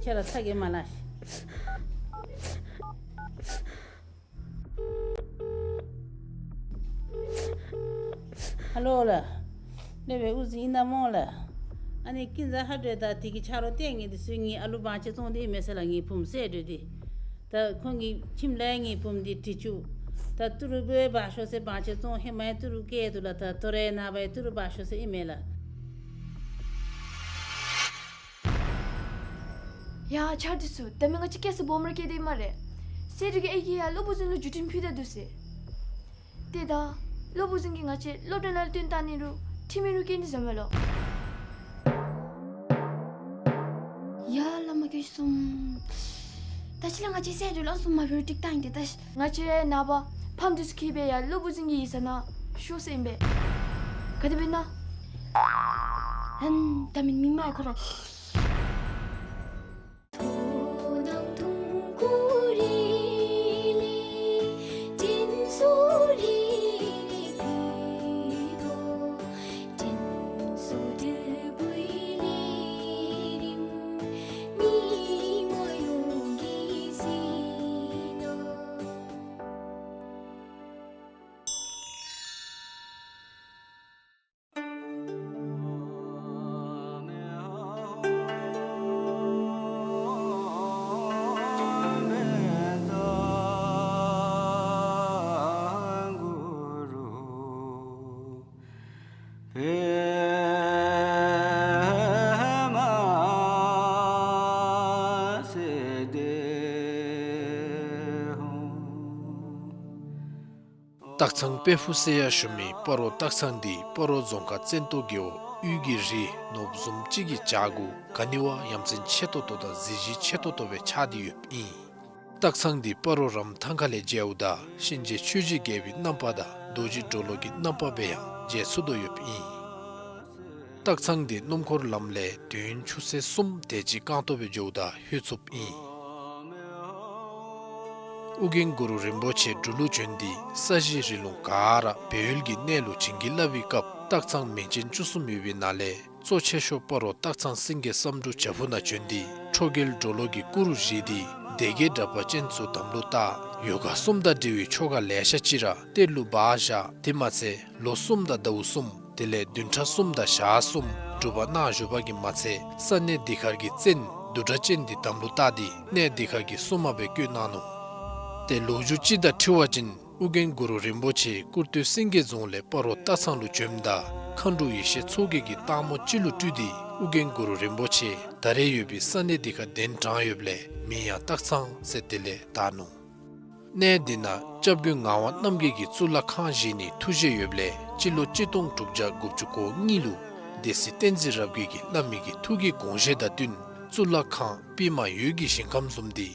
ཁྱོད་ར་ཚ་གྱང་མ་ལང་ཤིག། ཨ་ལོ་ལགས། སློབ་དཔོན་དབུ་འཛིན་ཨིན་ན་སྨོ་ལགས། ཨ་ནི་ཀུན་བཟང་ཧ་ཏོ་དང་དེ་གི་ཆ་རོགས་ལྟེ་ངན་འདི་ཚུ་ངེའི་ཨ་ལུ་བང་ཆེན་བཙོང་སྟེ་ཨིན་མས་ཟེར་ལགས། ངེའི་བུམོ་བསད་དོ་འདི། ད་ཁོང་གི་ཁྱིམ་ལས་ངེའི་བུམོ་འདི་དྲི་བཅུག། ད་ཏི་རུ་སྦེ་འབག་ཤོག་ཟེར་བང་ཆེན་བཙོང་། ཧེ་མ་ཡང་ཏི་རུ་བཀལ་འདུག་ལགས། ད་དོ་རུང་ནངས་པ་ཡང་ཏི་རུ་འབག་ཤོག་ཟེར་ཨིན་མས་ལགས། ཡ་ཆ་རོགས་འདི་ཚུ་ད་མི་ང་བཅས་སྐྱེ་ས་སྦོམ་ར་སྐྱེས་ཏེ་ཨིན་སྨ་རེ། སྲས་སྒྲོལ་གྱིས་ཨའི་གིས་ཡར་སློབ་དཔོན་དབུ་འཛིན་ལུ་བརྒྱུད་འཕྲིན་ཕུལ་ད་འདུག་ཟེར། ཏེ་ད་སློབ་དཔོན་དབུ་འཛིན་གྱིས་ང་བཅས་སློབ་གྲྭ་ནང་ལུ་བཏོན་བཏང་ནི་རུང་ཁྲིམས་ཡིག་རུང་བཀལ་ནི་བཟུམ་མས་ལོ། ཡ་བླ་མ་གིས་གསུངམ། ད་ཅི་ལས་ང་བཅས་སྲས་སྒྲོལ་ལུ་ཨ་ནི་བཟུམ་མ་འབད་རུང་འགྲིག་ད་ཨིན་ཏེ་ད། ང་བཅས་ནངས་པ་ཕམ་འདི་ཚུ་འཁྱིད་སྦེ་ཡར་སློབ་དབུ་འཛིན་གྱི་ཡིག་ཚང་ནང་ཤོག་ཟེར་ཨིན་པས། ག་དེ་སྦེ་ཨིན་ན། ཨན་ད་མི་མི་མ་ཁོ་ར། སྟག་ཚང་དཔལ་ཕུག་ཟེར་ཡང་ཞུ་མི་སྤ་རོ་སྟག་ཚང་འདི་སྤ་རོ་རྫོང་ཁག་བཙན་ཏོ་རྒེད་འོག་དབུས་ཀྱི་རི་ནོར་བུ་བཟུམ་ཅིག་གི་བྱག་གུ་ག་ནི་བ་ཡ་མཚན་ཆེ་ཏོག་ཏོ་དང་གཟི་བརྗིད་ཆེ་ཏོག་ཏོ་སྦེ་ཆགས་ཏེ་ཡོདཔ་ཨིན། སྟག་ཚང་འདི་སྤ་རོ་རམ་ཐང་ཁ་ལས་མཇལཝ་ད་གཤིན་རྗེ་ཆོས་ཀྱི་རྒྱལ་པོའི་རྣམ་པ་དང་རྡོ་རྗེ་གྲོ་ལོད་ཀྱི་རྣམ་པ་སྦེ་ཡང་མཇལ་ཚུགས་དོ་ཡོདཔ་ཨིན། སྟག་ཚང་འདི་སྣུམ་འཁོར་ལམ་ལས་དུས་ཡུན་ཆུ་ཚོད་གསུམ་དེ་ཅིག་རྐང་སྟོང་སྦེ་འགྱོཝ་ད་ལྷོད་ཚུགསཔ་ཨིན། ཨོ་རྒྱན་གུ་རུ་རིན་པོ་ཆེ་འབྲུག་ལུ་བྱོན་ཏེ་ས་གཞི་རི་ལུང་ག་ར་སྦས་ཡུལ་གྱི་གནས་ལུ་བྱིན་གྱིས་བརླབས་པའི་སྐབས་སྟག་ཚང་མིང་ཅན་བཅུ་གསུམ་ཡོད་པའི་ནང་ལས་གཙོ་ཆེ་ཤོས་སྤ་རོ་སྟག་ཚང་སེང་གེ་བསམ་འགྲུབ་བྱག་ཕུག་ནང་བྱོན་ཏེ་ཁྲོ་རྒྱལ་གྲོ་ལོད་ཀྱི་སྐུ་རུ་བཞེངས་ཏེ་སྡེ་བརྒྱད་དྲེགས་པ་ཅན་ཚུ་དམ་ལུ་བཏགས། ཡོ་ག་གསུམ་དང་འབྲེལ་བའི་ཆོ་ག་ལེ་ཤ་ཅིག་ར་གཏེར་ལུ་སྦ་བཞག། དེ་མ་ཚད་ལོ་གསུམ་དང་ཟླཝ་གསུམ་དེ་ལས་བདུན་ཕྲག་གསུམ་དང་ཞག་གསུམ་སྒྲུབ་པ་གནང་བཞུགས་པ་གིས་མ་ཚད་ས་གནས་འདི་ཁར་གྱི་བཙན་བདུད་དྲེགས་ཅན་འདི་དམ་ལུ་བཏགས་ཏེ་གནས་འདི་ཁར་གྱི་སྲུང་མ་སྦེ་བསྐོས་གནང་ནུག། ཏེ་ལོ་རྒྱུས་ཅིག་དང་འཁྲིལ་བ་ཅིན་ཨོ་རྒྱན་གུ་རུ་རིན་པོ་ཆེ་སྐུར་སྟོད་སེང་གེ་རྫོང་ལས་སྤ་རོ་སྟག་ཚང་ལུ་བྱོནམ་ད་མཁའ་འགྲོ་ཡེ་ཤེས་མཚོ་རྒྱལ་གྱིས་སྟག་མོ་ཅིག་ལུ་སྤྲུལ་ཏེ་ཨོ་རྒྱན་གུ་རུ་རིན་པོ་ཆེ་ད་རེས་ཡོད་པའི་ས་གནས་འདི་ཁར་གདན་དྲངས་ཡོདཔ་ལས་མིང་ཡང་སྟག་ཚང་ཟེར་དེ་ལས་བཏགས་ནུག། གནས་འདི་ནང་སྐྱབས་མགོན་ངག་དབང་རྣམ་རྒྱལ་གྱིས་གཙུག་ལག་ཁང་བཞེངས་ནིའི་ཐུགས་བཞེད་ཡོདཔ་ལས་སྤྱི་ལོ་གཅིག་སྟོང་དྲུག་བརྒྱ་དགུ་བཅུ་གོ་གཉིས་ལུ་སྡེ་སྲིད་བསྟན་འཛིན་རབ་རྒྱས་ཀྱིས་བླ་མའི་གི་ཐུགས་ཀྱི་དགོངས་བཞེད་དང་བསྟུན་གཙུག་ལག་ཁང་པདྨ་འོད་ཀྱི་ཞིང་ཁམས་བཟུམ་འདི་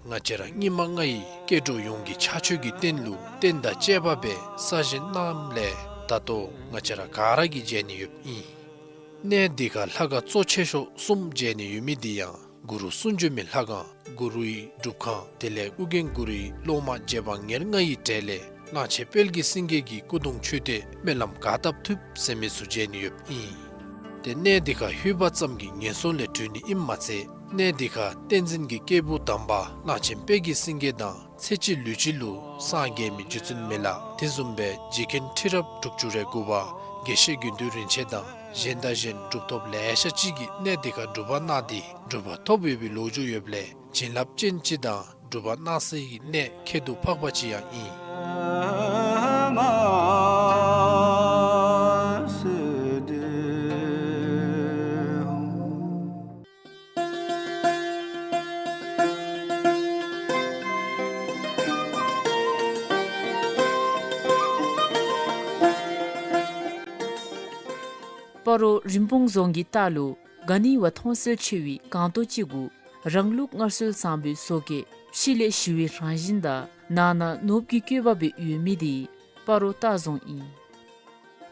ང་བཅས་ར་སྙིགས་མ་ལྔ་ཡི་སྐྱེ་འགྲོ་ཡོངས་ཀྱི་ཕྱག་མཆོད་ཀྱི་རྟེན་ལུ་རྟེན་དང་བཅས་པ་སྦེ་གསར་བཞེངས་གནངམ་ལས་ད་ལྟོ་ང་བཅས་ར་ག་ར་གིས་མཇལ་ནི་ཡོདཔ་ཨིན། གནས་འདི་ཁར་ལྷ་ཁང་གཙོ་ཆེ་ཤོས་གསུམ་མཇལ་ནི་ཡོད་མི་འདི་ཡང་གུ་རུ་གསུང་བྱོན་མའི་ལྷ་ཁང་གུ་རུའི་སྒྲུབ་ཁང་དེ་ལས་ཨོ་རྒྱན་གུ་རུའི་སློབ་མ་རྗེ་འབངས་ཉེར་ལྔ་ཡི་གྲས་ལས་གླང་ཆེན་དཔལ་གྱི་སེང་གེ་གི་སྐུ་གདུང་མཆོད་རྟེན་སྨོན་ལམ་ག་བཏབ་ཐུབ་ཟེར་མི་ཚུ་མཇལ་ནི་ཡོདཔ་ཨིན། ཏེ་གནས་འདི་ཁར་ལྷོད་པ་ཙམ་གྱིས་ངན་སོང་ལས་གྲོལ་ནི་ཨིནམ་མ་ཚད་གནས་འདི་ཁར་བསྟན་འཛིན་གྱི་སྐྱེས་བུ་དམ་པ་གླང་ཆེན་དཔལ་གྱི་སེང་གེ་དང་ཚེ་གཅིག་ལུས་གཅིག་ལུ་སངས་རྒྱས་མི་རྗེ་བཙུན་མི་ལ་དེ་བཟུམ་སྦེ་རྗེ་མཁན་ཁྲི་རབས་དྲུག་ཅུ་རེ་དགུ་པ་དགེ་བཤེས་དགེ་འདུན་རིན་ཆེན་དང་གཞན་དང་གཞན་གྲུབ་ཐོབ་ལེ་ཤ་ཅིག་གིས་གནས་འདི་ཁར་སྒྲུབ་པ་གནང་སྟེ་གྲུབ་པ་ཐོབ་ཡོད་པའི་ལོ་རྒྱུས་ཡོདཔ་ལས་བྱིན་རླབས་ཅན་ཅིག་དང་སྒྲུབ་པ་གནང་སའི་གནས་ཁྱད་དུ་འཕགས་པ་ཅིག་ཡང་ཨིན། སྤ་རོ་རིན་སྤུངས་རྫོང་གི་ལྟག་ལུ་ག་ནི་བ་མཐོང་གསལ་ཆེ་བའི་སྒང་ཏོག་ཅིག་གུ་རང་ལུགས་སྔར་སྲོལ་བཟང་པོའི་བཟོ་བཀོད་ཕྱི་ལས་ཞི་བའི་རང་བཞིན་དང་ནང་ན་ནོར་བུ་གི་བཀོད་པ་སྦེ་ཡོད་མི་འདི་སྤ་རོ་སྟག་རྫོང་ཨིན།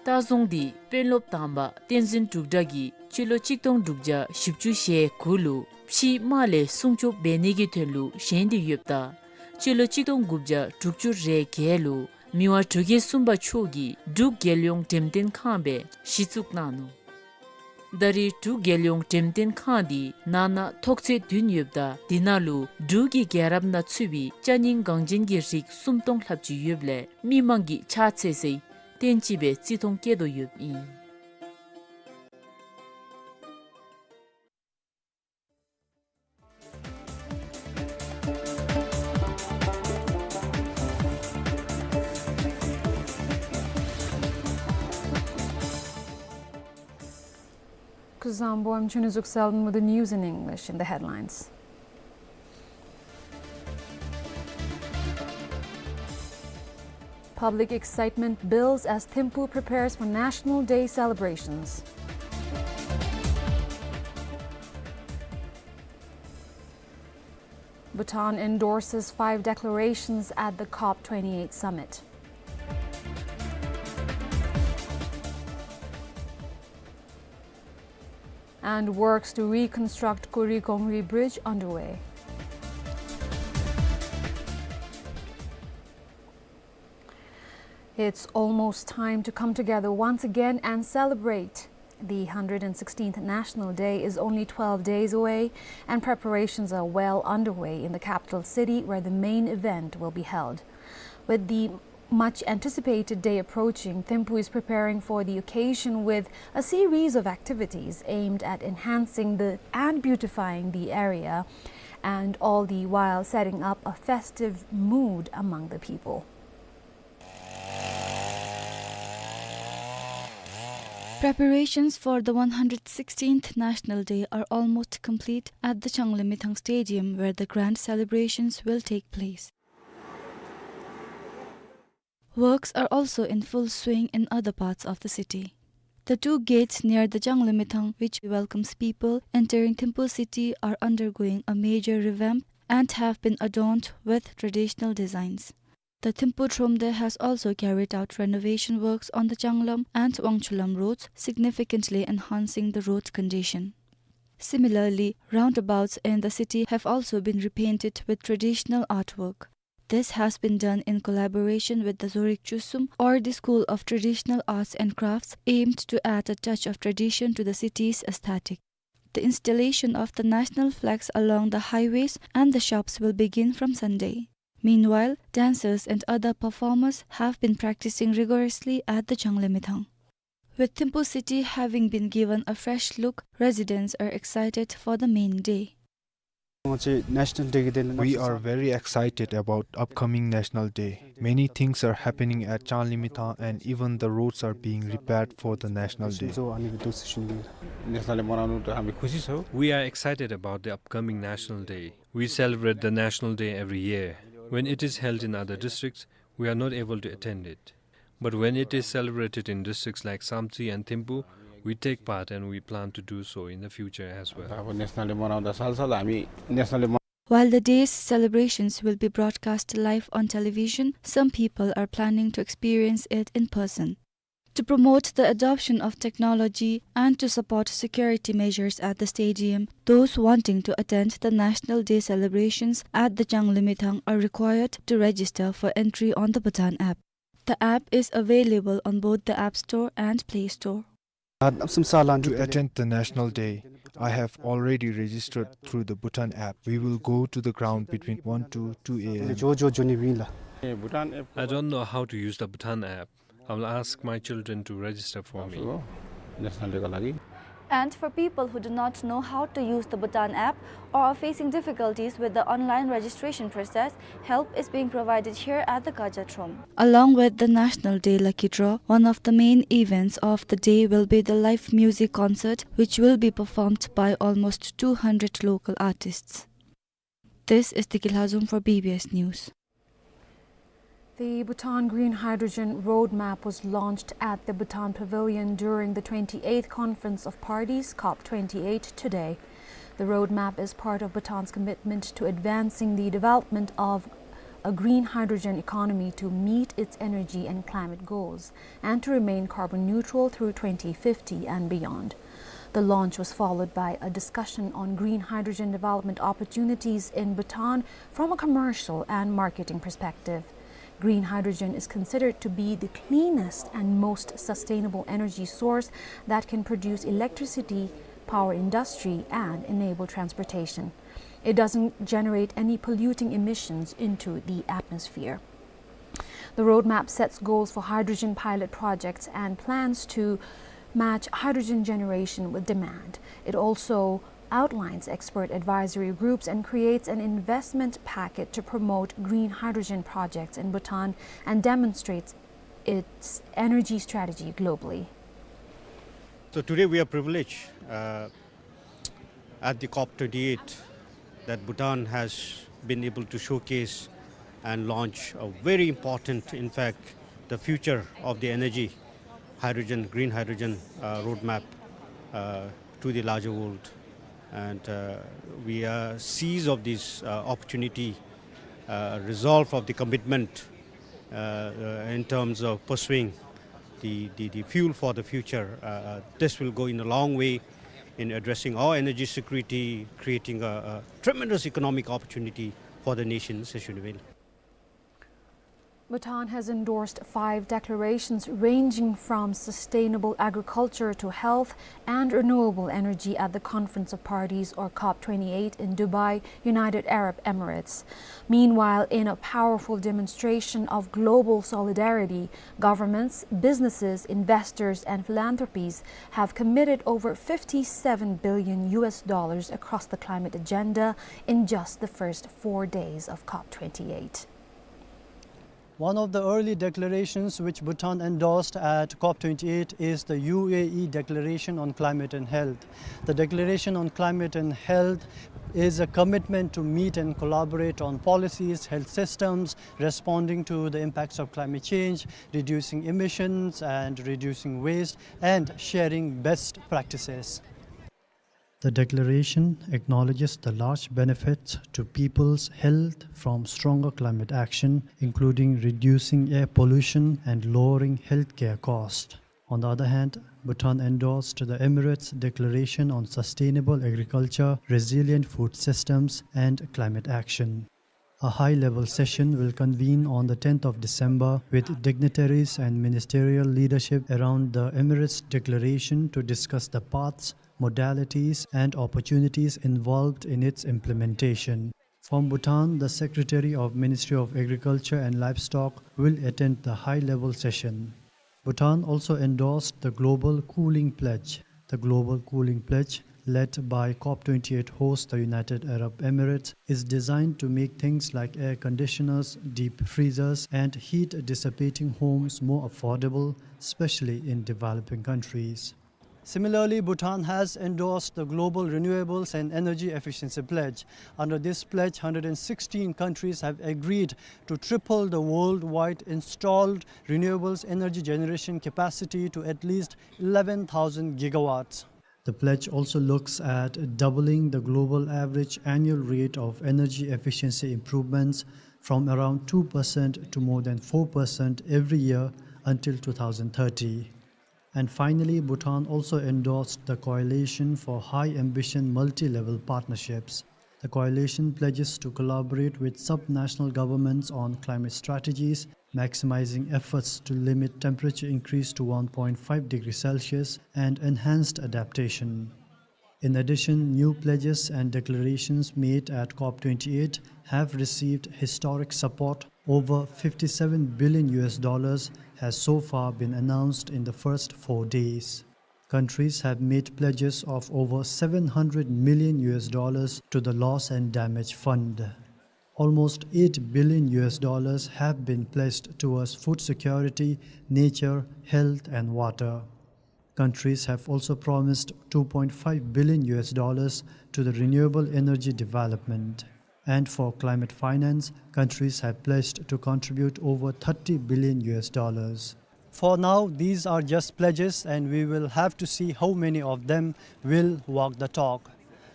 སྟག་རྫོང་འདི་དཔོན་སློབ་དམ་པ་བསྟན་འཛིན་འབྲུག་གྲགས་ཀྱིས་སྤྱི་ལོ་གཅིག་སྟོང་དྲུག་བརྒྱ་བཞི་བཅུ་ཞེ་དགུ་ལུ་ཕྱིའི་དམག་ལས་སྲུང་སྐྱོབ་འབད་ནི་གི་དོན་ལུ་བཞེངས་ཏེ་ཡོདཔ་ད་ སྤྱི་ལོ་གཅིག་སྟོང་དགུ་བརྒྱ་དྲུག་ཅུ་རེ་བརྒྱད་ལུ་མི་དབང་འབྲུག་རྒྱལ་གསུམ་པ་མཆོག་གིས་འབྲུག་རྒྱལ་ཡོངས་འགྲེམས་སྟོན་ཁང་སྦེ་གཞི་བཙུགས་གནང་ནུག། ད་རེས་འབྲུག་རྒྱལ་ཡོངས་འགྲེམས་སྟོན་ཁང་འདི་ནང་ན་ཐོག་ཚད་བདུན་ཡོདཔ་ད་འདི་ནང་ལུ་འབྲུག་གི་རྒྱལ་རབས་ནང་ཚུད་པའི་ཅ་རྙིང་འགངས་ཅན་གྱི་རིགས་སུམ་སྟོང་ལྷགཔ་ཅིག་ཡོདཔ་ལས་མི་མང་གིས་ཕྱག་འཚལ་སའི་རྟེན་ཅིག་སྦེ་བརྩི་མཐོང་བསྐྱེད་དོ་ཡོདཔ་ཨིན། Kuzuzangpo, I'm Chunizuk Selden with the news in English. In the headlines. Public excitement builds as Thimphu prepares for National Day celebrations. Bhutan endorses five declarations at the COP twenty-eight summit. And works to reconstruct Kuri Gongri Bridge underway. It's almost time to come together once again and celebrate. The hundred and sixteenth National Day is only twelve days away, and preparations are well underway in the capital city where the main event will be held. With the much anticipated day approaching, Thimphu is preparing for the occasion with a series of activities aimed at enhancing the, and beautifying the area, and all the while setting up a festive mood among the people. Preparations for the one hundred sixteenth National Day are almost complete at the Changlimithang Stadium, where the grand celebrations will take place. Works are also in full swing in other parts of the city. The two gates near the Changlimithang, which welcomes people entering Thimphu city, are undergoing a major revamp and have been adorned with traditional designs. The Thimphu Thromde has also carried out renovation works on the Changlam and Wangchulam roads, significantly enhancing the road condition. Similarly, roundabouts in the city have also been repainted with traditional artwork. This has been done in collaboration with the Zorik Chusum, or the School of Traditional Arts and Crafts, aimed to add a touch of tradition to the city's aesthetic. The installation of the national flags along the highways and the shops will begin from Sunday. Meanwhile, dancers and other performers have been practicing rigorously at the Changlimithang. With Thimphu city having been given a fresh look, residents are excited for the main day. We are very excited about upcoming National Day. Many things are happening at Changlimithang and even the roads are being repaired for the National Day. We are excited about the upcoming National Day. We celebrate the National Day every year. When it is held in other districts, we are not able to attend it. But when it is celebrated in districts like Samtse and Thimphu, we take part and we plan to do so in the future as well. While the day's celebrations will be broadcast live on television, some people are planning to experience it in person. To promote the adoption of technology and to support security measures at the stadium, those wanting to attend the National Day celebrations at the Changlimithang are required to register for entry on the Bhutan app. The app is available on both the App Store and Play Store. To attend the National Day, I have already registered through the Bhutan app. We will go to the ground between one to two A M. I don't know how to use the Bhutan app. I will ask my children to register for me. And for people who do not know how to use the Bhutan app or are facing difficulties with the online registration process, help is being provided here at the Gaja Throm. Along with the National Day lucky draw, one of the main events of the day will be the live music concert, which will be performed by almost two hundred local artists. This is Diki Lhazom for B B S News. The Bhutan Green Hydrogen Roadmap was launched at the Bhutan Pavilion during the twenty-eighth Conference of Parties, COP twenty-eight, today. The roadmap is part of Bhutan's commitment to advancing the development of a green hydrogen economy to meet its energy and climate goals and to remain carbon neutral through twenty fifty and beyond. The launch was followed by a discussion on green hydrogen development opportunities in Bhutan from a commercial and marketing perspective. Green hydrogen is considered to be the cleanest and most sustainable energy source that can produce electricity, power industry, and enable transportation. It doesn't generate any polluting emissions into the atmosphere. The roadmap sets goals for hydrogen pilot projects and plans to match hydrogen generation with demand. It also outlines expert advisory groups and creates an investment package to promote green hydrogen projects in Bhutan and demonstrates its energy strategy globally. So today we are privileged, uh, at the COP twenty-eight that Bhutan has been able to showcase and launch a very important, in fact, the future of the energy, hydrogen, green hydrogen, uh, roadmap, uh, to the larger world. And, uh, we are seized of this, uh, opportunity, uh, resolve of the commitment, uh, uh, in terms of pursuing the, the, the fuel for the future. Uh, uh, this will go in a long way in addressing our energy security, creating a, a tremendous economic opportunity for the nation, Seychelles. Bhutan has endorsed five declarations ranging from sustainable agriculture to health and renewable energy at the Conference of Parties, or COP twenty-eight, in Dubai, United Arab Emirates. Meanwhile, in a powerful demonstration of global solidarity, governments, businesses, investors, and philanthropies have committed over fifty-seven billion U S dollars across the climate agenda in just the first four days of COP twenty-eight. One of the early declarations which Bhutan endorsed at COP twenty-eight is the U A E Declaration on Climate and Health. The Declaration on Climate and Health is a commitment to meet and collaborate on policies, health systems, responding to the impacts of climate change, reducing emissions and reducing waste, and sharing best practices. The declaration acknowledges the large benefits to people's health from stronger climate action, including reducing air pollution and lowering healthcare costs. On the other hand, Bhutan endorsed the Emirates Declaration on Sustainable Agriculture, Resilient Food Systems, and Climate Action. A high-level session will convene on the tenth of December with dignitaries and ministerial leadership around the Emirates Declaration to discuss the paths, modalities, and opportunities involved in its implementation. From Bhutan, the Secretary of Ministry of Agriculture and Livestock will attend the high-level session. Bhutan also endorsed the Global Cooling Pledge. The Global Cooling Pledge, led by COP twenty-eight host, the United Arab Emirates, is designed to make things like air conditioners, deep freezers, and heat-dissipating homes more affordable, especially in developing countries. Similarly, Bhutan has endorsed the Global Renewables and Energy Efficiency Pledge. Under this pledge, hundred and sixteen countries have agreed to triple the worldwide installed renewables energy generation capacity to at least eleven thousand gigawatts. The pledge also looks at doubling the global average annual rate of energy efficiency improvements from around two percent to more than four percent every year until two thousand thirty. And finally, Bhutan also endorsed the Coalition for High Ambition Multi-Level Partnerships. The coalition pledges to collaborate with sub-national governments on climate strategies, maximizing efforts to limit temperature increase to one point five degrees Celsius and enhanced adaptation. In addition, new pledges and declarations made at COP twenty-eight have received historic support. Over fifty-seven billion U S dollars has so far been announced in the first four days. Countries have made pledges of over seven hundred million U S dollars to the Loss and Damage Fund. Almost eight billion U S dollars have been pledged towards food security, nature, health, and water. Countries have also promised two point five billion U S dollars to the renewable energy development. And for climate finance, countries have pledged to contribute over thirty billion U S dollars. For now, these are just pledges, and we will have to see how many of them will walk the talk.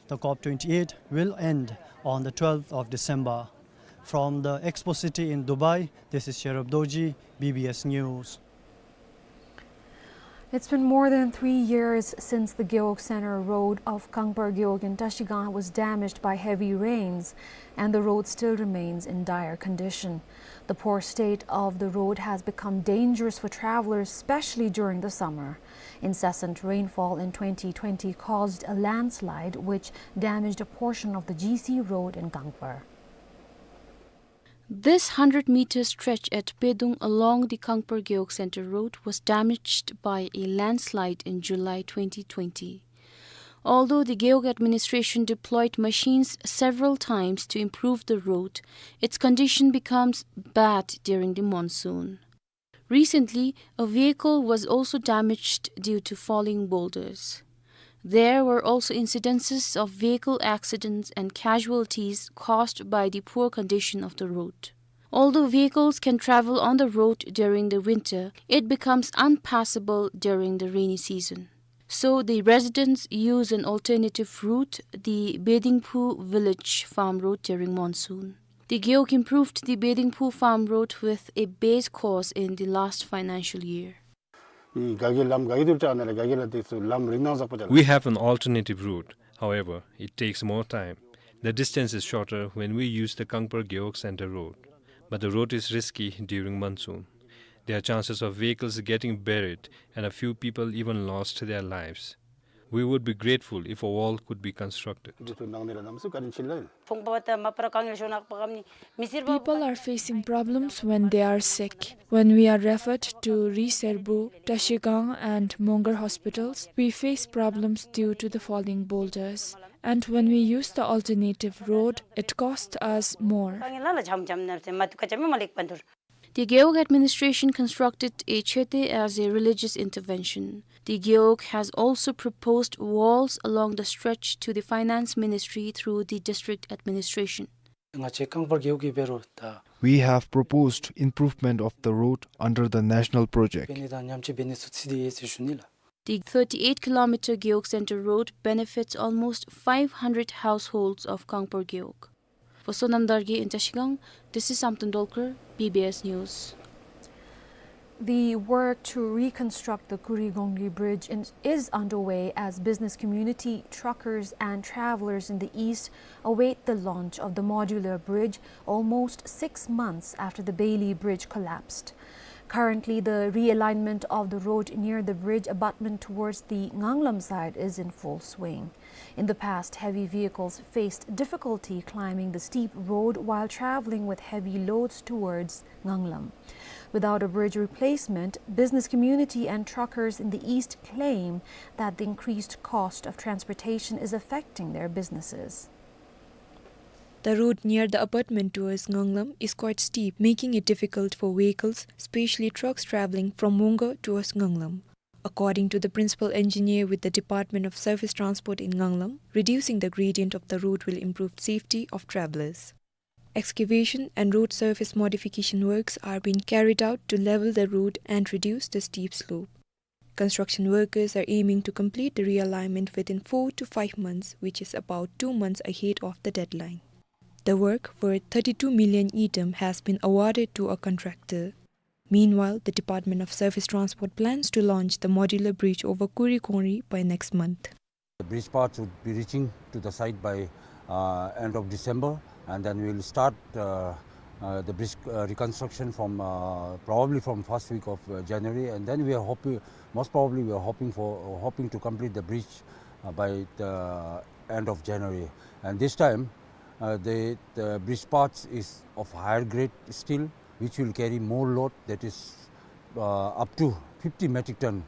The COP twenty-eight will end on the twelfth of December. From the Expo City in Dubai, this is Sherub Dorji, B B S News. It's been more than three years since the Gewog Center Road of Kangpar Gewog in Trashigang was damaged by heavy rains, and the road still remains in dire condition. The poor state of the road has become dangerous for travelers, especially during the summer. Incessant rainfall in twenty twenty caused a landslide which damaged a portion of the G C road in Kangpar. This hundred meter stretch at Pedung along the Kangpar Gewog Center Road was damaged by a landslide in July twenty twenty. Although the Gewog administration deployed machines several times to improve the road, its condition becomes bad during the monsoon. Recently, a vehicle was also damaged due to falling boulders. There were also incidences of vehicle accidents and casualties caused by the poor condition of the road. Although vehicles can travel on the road during the winter, it becomes unpassable during the rainy season. So the residents use an alternative route, the Bedingphu village farm road, during monsoon. The Gewog improved the Bedingphu farm road with a base course in the last financial year. ཨི་ག་གི་ལམ་ག་གི་དུར་ཅ་ནེ་ལ་ག་གི་ལ་དེ་ཚུ་ལམ་རིང་ནང་ཟག་པ་ཅ་ལ། We have an alternative route. However, it takes more time. The distance is shorter when we use the Kangpar Gewog Center Road, but the road is risky during monsoon. There are chances of vehicles getting buried and a few people even lost their lives. We would be grateful if a wall could be constructed. དེ་ཚུ་ནང་ནེ་ལ་ནམ་སུ་ཀ་རིན་ཆི་ལ། People are facing problems when they are sick. When we are referred to Ri Serbu, Trashigang and Mongar hospitals, we face problems due to the falling boulders. And when we use the alternative road, it costs us more. The Gewog administration constructed a chete as a religious intervention. The Gewog has also proposed walls along the stretch to the finance ministry through the district administration. ང་བཅས་ཀང་པར་རྒེད་འོག་གི་འབད་རུང་ད། We have proposed improvement of the road under the national project. འབད་ནི་དང་ཉམས་ཅིག་འབད་ནི་ཚུ་ཚིག་འདི་ཡོད་ཟེར་ཞུ་ནི་ལགས། The thirty-eight kilometer Gewog Center Road benefits almost five hundred households of Kangpar Gewog. For Sonam Dargye in Trashigang, this is Samten Dolkar, B B S News. The work to reconstruct the Kurikongri Bridge in, is underway as business community, truckers and travelers in the east await the launch of the modular bridge almost six months after the Bailey Bridge collapsed. Currently, the realignment of the road near the bridge abutment towards the Nganglam side is in full swing. In the past, heavy vehicles faced difficulty climbing the steep road while traveling with heavy loads towards Nganglam. Without a bridge replacement, business community and truckers in the east claim that the increased cost of transportation is affecting their businesses. The road near the abutment towards Nganglam is quite steep, making it difficult for vehicles, especially trucks traveling from Mongar towards Nganglam. According to the principal engineer with the Department of Surface Transport in Nganglam, reducing the gradient of the road will improve safety of travelers. Excavation and road surface modification works are being carried out to level the road and reduce the steep slope. Construction workers are aiming to complete the realignment within four to five months, which is about two months ahead of the deadline. The work, worth thirty-two million ngultrum, has been awarded to a contractor. Meanwhile, the Department of Surface Transport plans to launch the modular bridge over Kurikongri by next month. The bridge parts would be reaching to the site by, uh, end of December, and then we will start, uh, uh, the bridge, uh, reconstruction from, uh, probably from first week of, uh, January, and then we are hoping, most probably we are hoping for, hoping to complete the bridge, uh, by the end of January. And this time, uh, the, the bridge parts is of higher grade steel, which will carry more load, that is, uh, up to fifty metric ton.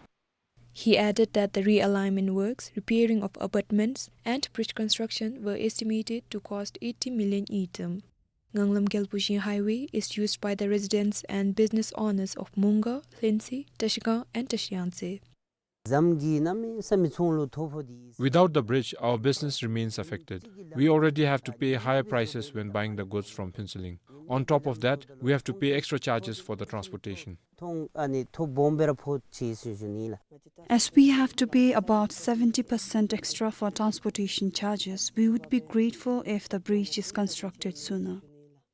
He added that the realignment works, repairing of abutments, and bridge construction were estimated to cost eighty million ngultrum. Nganglam Gelpushin Highway is used by the residents and business owners of Mongar, Lhentsy, Trashigang, and Trashiyangtse. Without the bridge, our business remains affected. We already have to pay higher prices when buying the goods from Phuentsholing. On top of that, we have to pay extra charges for the transportation. As we have to pay about seventy percent extra for transportation charges, we would be grateful if the bridge is constructed sooner.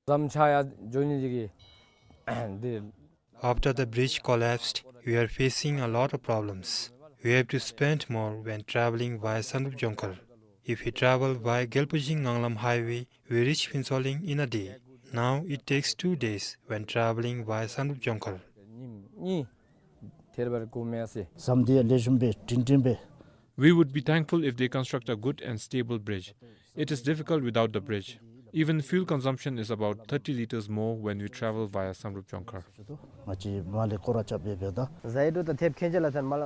ལམ་ཆག་ཡར་འགྱོ་ནི་འདི་གིས་འདི་ After the bridge collapsed, we are facing a lot of problems. We have to spend more when traveling via Samdrup Jongkhar. If we travel via Gelpujing Nganglam Highway, we reach Phuentsholing in a day. Now it takes two days when traveling via Samdrup Jongkhar. ཉིནམ་གཉིས་དེ་རུ་འགོརཝ་མས་ཟེར། ཟམ་འདི་ལེགས་ཤོམ་སྦེ་སྒྲིང་སྒྲིང་སྦེ། We would be thankful if they construct a good and stable bridge. It is difficult without the bridge. Even fuel consumption is about thirty liters more when we travel via Samdrup Jongkhar. ང་བཅས་མར་ལས་སྐོར་ར་རྐྱབ་སྦེ་འབདཝ་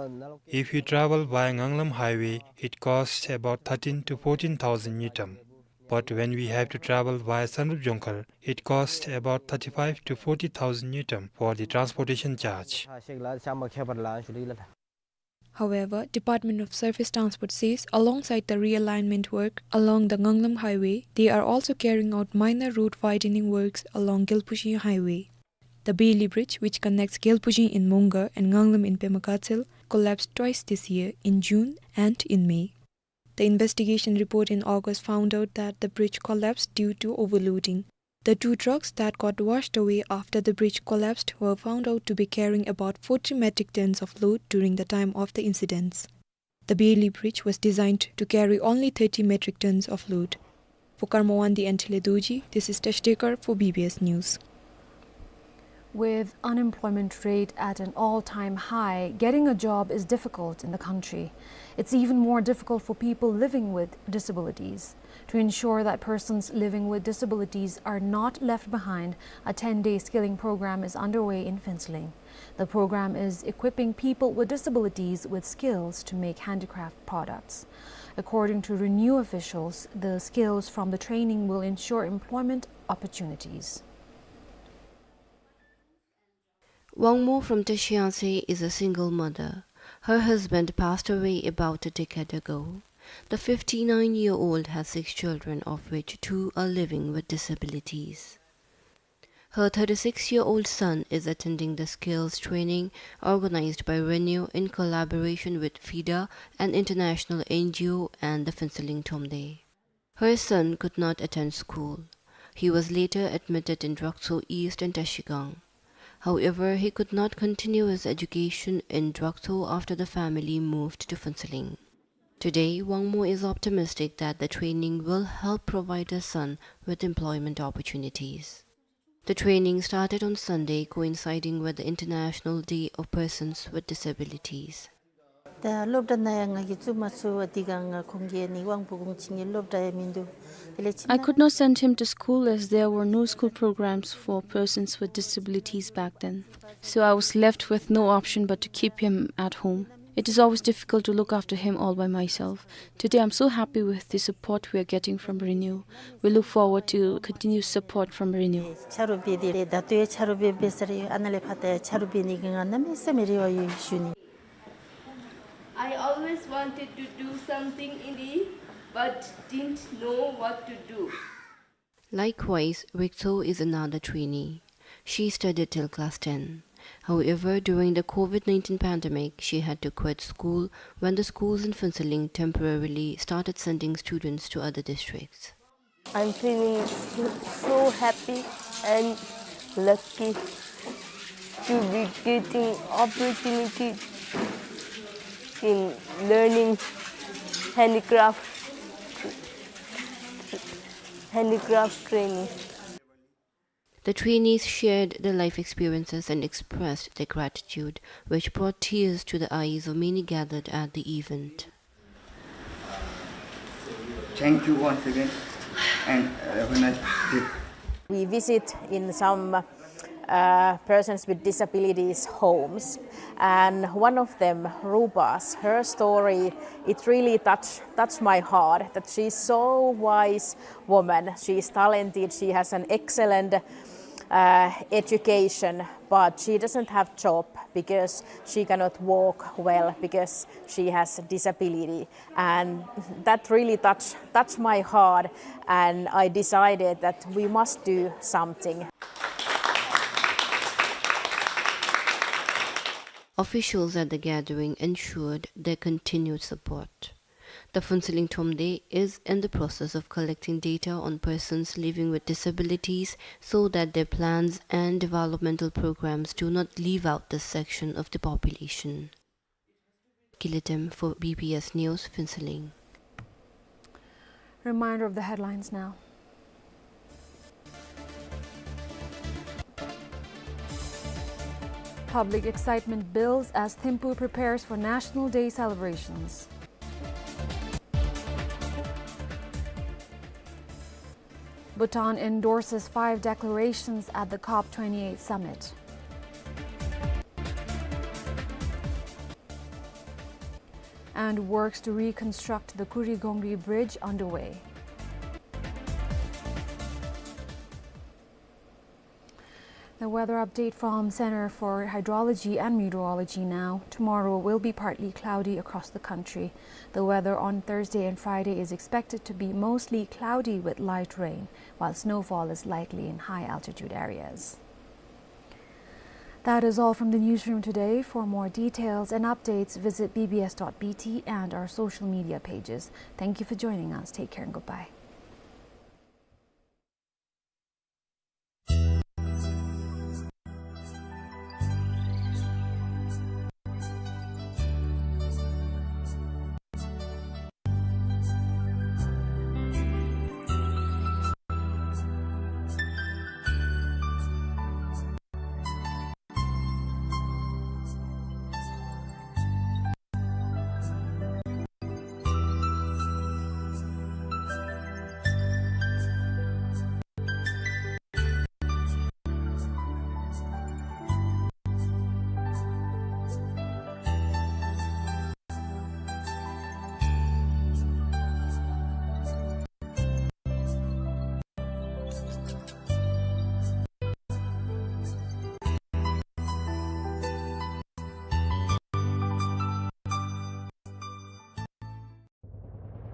ད། If we travel via Nganglam Highway, it costs about thirteen to fourteen thousand ngultrum. But when we have to travel via Samdrup Jongkhar, it costs about thirty-five to forty thousand ngultrum for the transportation charge. However, Department of Surface Transport says alongside the realignment work along the Nganglam Highway, they are also carrying out minor road widening works along Gelpujing Highway. The Bailey Bridge, which connects Gelpujing in Mongar and Nganglam in Pema Gatshel, collapsed twice this year, in June and in May. The investigation report in August found out that the bridge collapsed due to overloading. The two trucks that got washed away after the bridge collapsed were found out to be carrying about forty metric tons of load during the time of the incidents. The Bailey Bridge was designed to carry only thirty metric tons of load. For Karma Wangdi and Thile Dorji, this is Tash Dekar for B B S News. With unemployment rate at an all-time high, getting a job is difficult in the country. It's even more difficult for people living with disabilities. To ensure that persons living with disabilities are not left behind, a ten-day skilling program is underway in Phuentsholing. The program is equipping people with disabilities with skills to make handicraft products. According to Renew officials, the skills from the training will ensure employment opportunities. Wangmo from Tashiyangtse is a single mother. Her husband passed away about a decade ago. The fifty-nine-year-old has six children, of which two are living with disabilities. Her thirty-six-year-old son is attending the skills training organized by Renew in collaboration with FIDA, an international N G O, and the Phuentsholing Thromde. Her son could not attend school. He was later admitted in Drakso East and Trashigang. However, he could not continue his education in Drakso after the family moved to Phuentsholing. Today, Wangmo is optimistic that the training will help provide her son with employment opportunities. The training started on Sunday, coinciding with the International Day of Persons with Disabilities. ད་སློབ་གྲྭ་ནང་ཡང་ང་གིས་བཙུགས་མ་ཚུགས་པར་འདི་ག་ང་ཁོང་གི་ནི་དབང་པོ་གུང་ཆེན་གྱི་སློབ་གྲྭ་ཡང་མིན་འདུག། དེ་ལས་ཁྱིམ་I ནང་། Could not send him to school as there were no school programs for persons with disabilities back then. So I was left with no option but to keep him at home. It is always difficult to look after him all by myself. Today I'm so happy with the support we are getting from Renew. We look forward to continued support from Renew. ཆ་རོགས་འབད་དེ་ད་ལྟོ་ཡང་ཆ་རོགས་འབད་འབད་ས་རེ་ཡོད། ཨ་ནཱ་ལས་ཕར་ད་ཡང་ཆ་རོགས་འབད་ནི་གི་ང་གནམ་མེད་ས་མེད་རེ་བ་ཡོད་ཞུ་ནི། I always wanted to do something in the, but didn't know what to do. Likewise, Rikso is another trainee. She studied till class ten. However, during the COVID nineteen pandemic, she had to quit school when the schools in Phuentsholing temporarily started sending students to other districts. I'm feeling so, so happy and lucky to be getting opportunity in learning handicraft, handicraft training. The trainees shared their life experiences and expressed their gratitude, which brought tears to the eyes of many gathered at the event. Thank you once again and have a nice day. We visit in some, uh, persons with disabilities homes, and one of them, Rupas, her story, it really touch, touch my heart, that she's so wise woman. She is talented, she has an excellent, uh, education, but she doesn't have job because she cannot walk well because she has disability. And that really touch, touch my heart, and I decided that we must do something. Officials at the gathering ensured their continued support. The Phuentsholing Thromde is in the process of collecting data on persons living with disabilities so that their plans and developmental programs do not leave out this section of the population. Kiletem for B B S News, Phuentsholing. Reminder of the headlines now. Public excitement builds as Thimphu prepares for National Day celebrations. Bhutan endorses five declarations at the COP twenty-eight summit. And works to reconstruct the Kurigongri Bridge underway. The weather update from Center for Hydrology and Meteorology now. Tomorrow will be partly cloudy across the country. The weather on Thursday and Friday is expected to be mostly cloudy with light rain, while snowfall is likely in high altitude areas. That is all from the newsroom today. For more details and updates, visit B B S dot B T and our social media pages. Thank you for joining us. Take care and goodbye.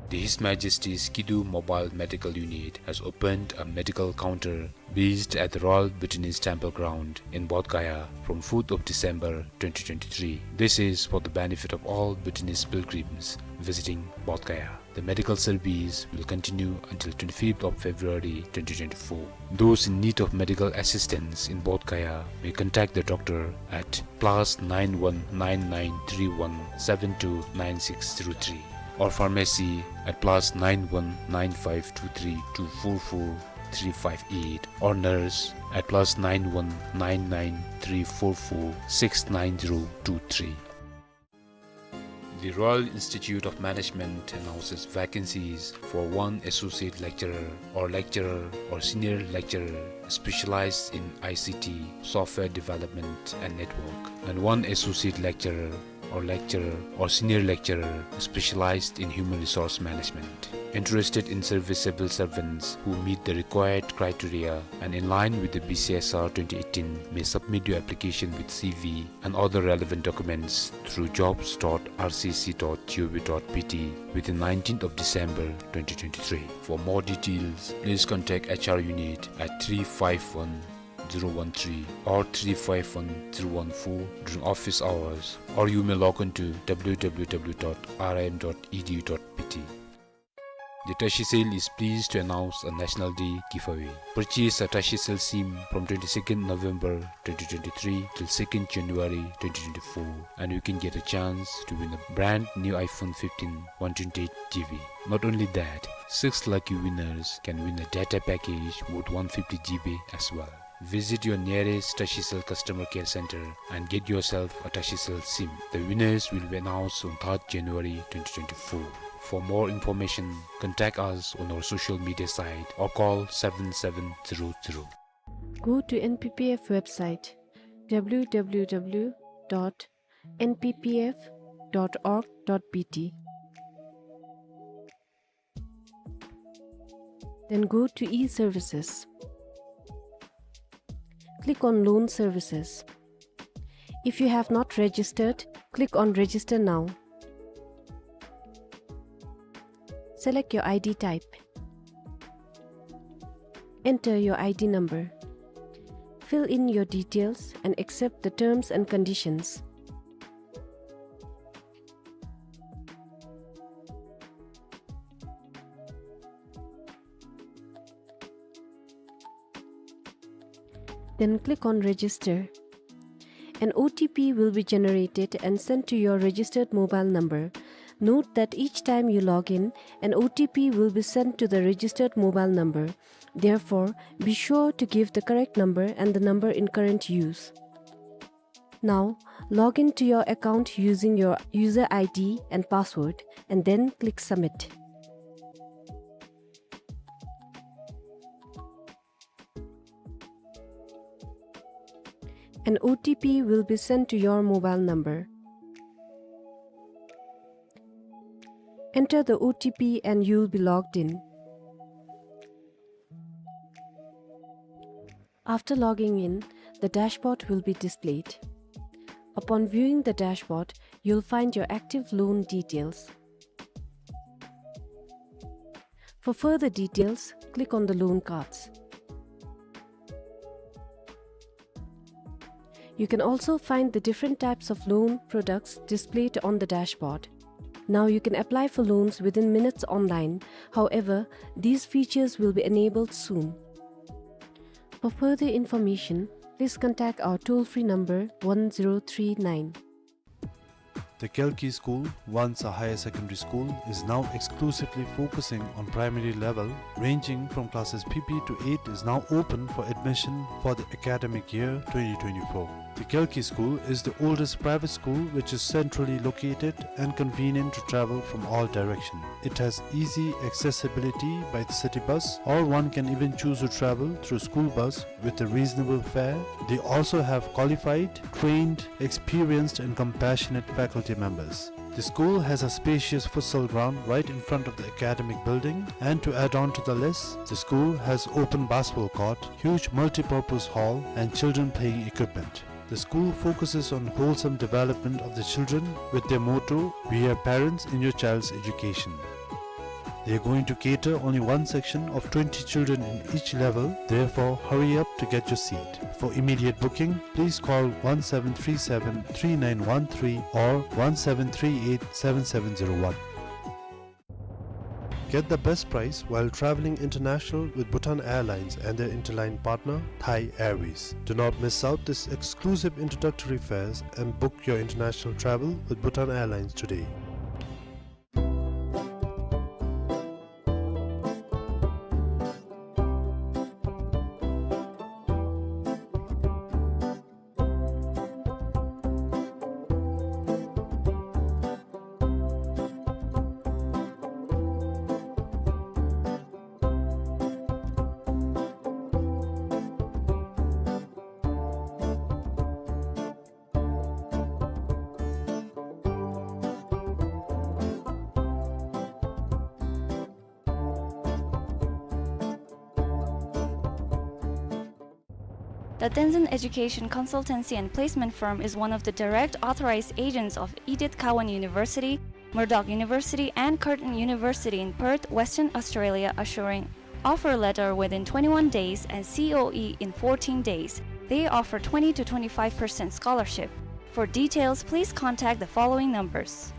The His Majesty's Kidu Mobile Medical Unit has opened a medical counter based at the Royal Bhutanese Temple Ground in Bodh Gaya from fourth of December twenty twenty-three. This is for the benefit of all Bhutanese pilgrims visiting Bodh Gaya. The medical service will continue until twenty-fifth of February twenty twenty-four. Those in need of medical assistance in Bodh Gaya may contact the doctor at plus nine one nine nine three one seven two nine six zero three or pharmacy at plus nine one nine five two three two four four three five eight or nurse at plus nine one nine nine three four four six nine zero two three. The Royal Institute of Management announces vacancies for one associate lecturer or lecturer or senior lecturer specialized in I C T, software development and network, and one associate lecturer or lecturer or senior lecturer specialized in human resource management. Interested in serviceable servants who meet the required criteria and in line with the B C S R twenty eighteen may submit your application with C V and other relevant documents through jobs dot R C C dot G O V dot B T within nineteenth of December twenty twenty-three. For more details, please contact H R unit at three five one zero one three or three five one zero one four during office hours, or you may log on to W W W dot R I M dot E D U dot B T. The Tashicel is pleased to announce a National Day giveaway. Purchase a Tashicel SIM from twenty-second November twenty twenty-three till second January twenty twenty-four, and you can get a chance to win a brand new iPhone fifteen one twenty-eight G B. Not only that, six lucky winners can win a data package worth one fifty G B as well. Visit your nearest Tashicel customer care center and get yourself a Tashicel SIM. The winners will be announced on third January twenty twenty-four. For more information, contact us on our social media site or call seven seven zero zero. Go to N P P F website, W W W dot N P P F dot org dot B T. Then go to e-services. Click on loan services. If you have not registered, click on register now. Select your I D type. Enter your I D number. Fill in your details and accept the terms and conditions. Then click on Register. An O T P will be generated and sent to your registered mobile number. Note that each time you log in, an O T P will be sent to the registered mobile number. Therefore, be sure to give the correct number and the number in current use. Now, log in to your account using your user I D and password, and then click Submit. An O T P will be sent to your mobile number. Enter the O T P and you'll be logged in. After logging in, the dashboard will be displayed. Upon viewing the dashboard, you'll find your active loan details. For further details, click on the loan cards. You can also find the different types of loan products displayed on the dashboard. Now you can apply for loans within minutes online. However, these features will be enabled soon. For further information, please contact our toll-free number one zero three nine. The Kalki School, once a higher secondary school, is now exclusively focusing on primary level, ranging from classes P P to eight, is now open for admission for the academic year twenty twenty-four. The Kalki School is the oldest private school which is centrally located and convenient to travel from all directions. It has easy accessibility by the city bus, or one can even choose to travel through school bus with a reasonable fare. They also have qualified, trained, experienced and compassionate faculty members. The school has a spacious futsal ground right in front of the academic building, and to add on to the list, the school has open basketball court, huge multi-purpose hall and children playing equipment. The school focuses on wholesome development of the children with their motto, "We are parents in your child's education." They are going to cater only one section of twenty children in each level, therefore hurry up to get your seat. For immediate booking, please call one seven three seven three nine one three or one seven three eight seven seven zero one. Get the best price while traveling international with Bhutan Airlines and their interline partner, Thai Airways. Do not miss out this exclusive introductory fares and book your international travel with Bhutan Airlines today. The Tenzin Education Consultancy and Placement Firm is one of the direct authorized agents of Edith Cowan University, Murdoch University, and Curtin University in Perth, Western Australia, assuring offer letter within twenty-one days and C O E in fourteen days. They offer twenty to twenty-five percent scholarship. For details, please contact the following numbers.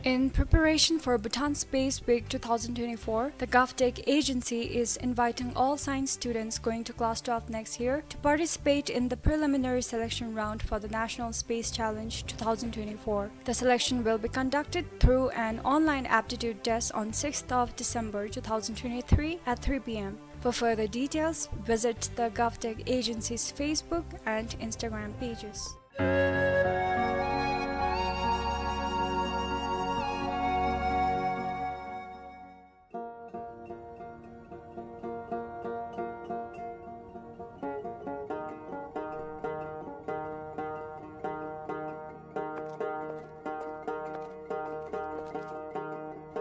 In preparation for Bhutan Space Week two thousand twenty-four, the GovTech agency is inviting all science students going to class twelve next year to participate in the preliminary selection round for the National Space Challenge two thousand twenty-four. The selection will be conducted through an online aptitude test on sixth of December two thousand twenty-three at three P M. For further details, visit the GovTech agency's Facebook and Instagram pages.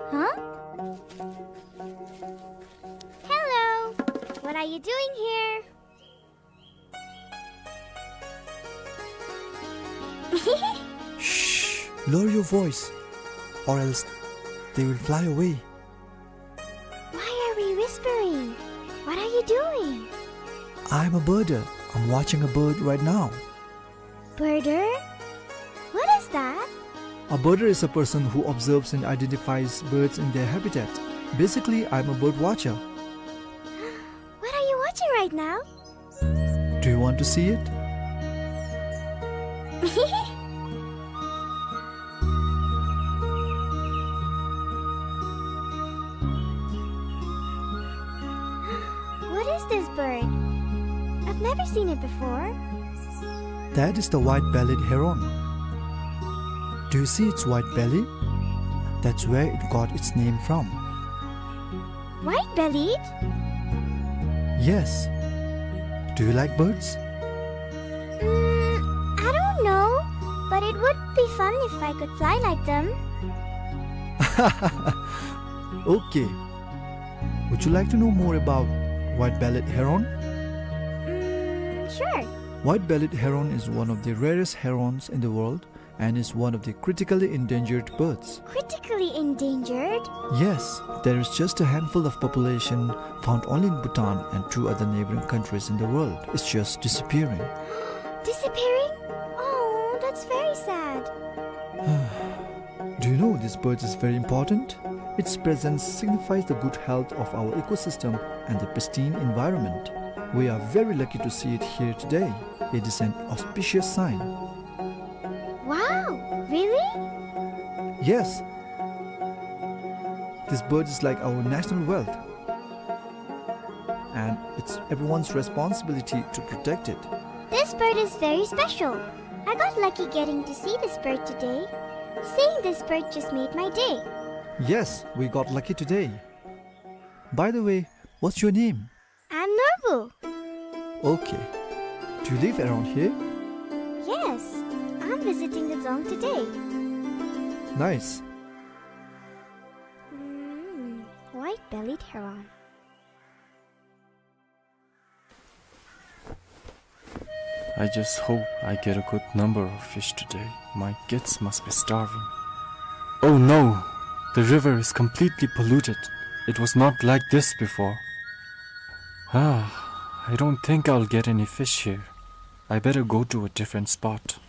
Huh? Hello! What are you doing here? Shh! Lower your voice, or else they will fly away. Why are we whispering? What are you doing? I'm a birder. I'm watching a bird right now. Birder? What is that? A birder is a person who observes and identifies birds in their habitat. Basically, I'm a bird watcher. What are you watching right now? You want to see it? What is this bird? I've never seen it before. That is the white-bellied heron. Do you see its white belly? That's where it got its name from. White-bellied? Yes. Do you like birds? Mm, I don't know, but it would be fun if I could fly like them. Okay. Would you like to know more about white-bellied heron? Mm, sure. White-bellied heron is one of the rarest herons in the world and is one of the critically endangered birds. Critically endangered? Yes, there is just a handful of population found only in Bhutan and two other neighboring countries in the world. It's just disappearing. Disappearing? Oh, that's very sad. Do you know this bird is very important? Its presence signifies the good health of our ecosystem and the pristine environment. We are very lucky to see it here today. It is an auspicious sign. Wow, really? Yes. This bird is like our national wealth. And it's everyone's responsibility to protect it. This bird is very special. I got lucky getting to see this bird today. Seeing this bird just made my day. Yes, we got lucky today. By the way, what's your name? I'm Norbu. Okay. Do you live around here? Yes, I'm visiting the dzong today. Nice. Mm, white-bellied heron. I just hope I get a good number of fish today. My kids must be starving. Oh no! The river is completely polluted. It was not like this before. Ah, I don't think I'll get any fish here. I better go to a different spot.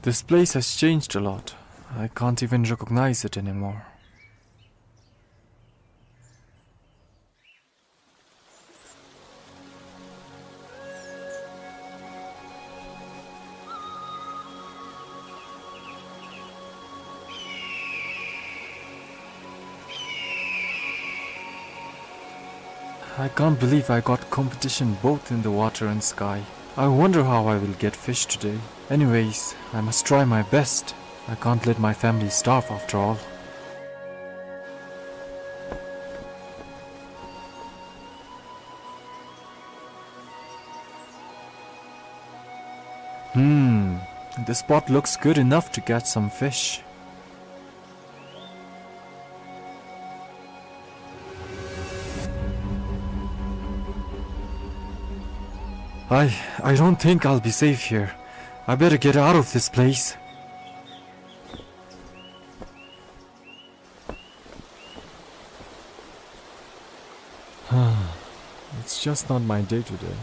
This place has changed a lot. I can't even recognize it anymore. I can't believe I got competition both in the water and sky. I wonder how I will get fish today. Anyways, I must try my best. I can't let my family starve after all. Hmm, this spot looks good enough to catch some fish. I, I don't think I'll be safe here. I better get out of this place. It's just not my day today.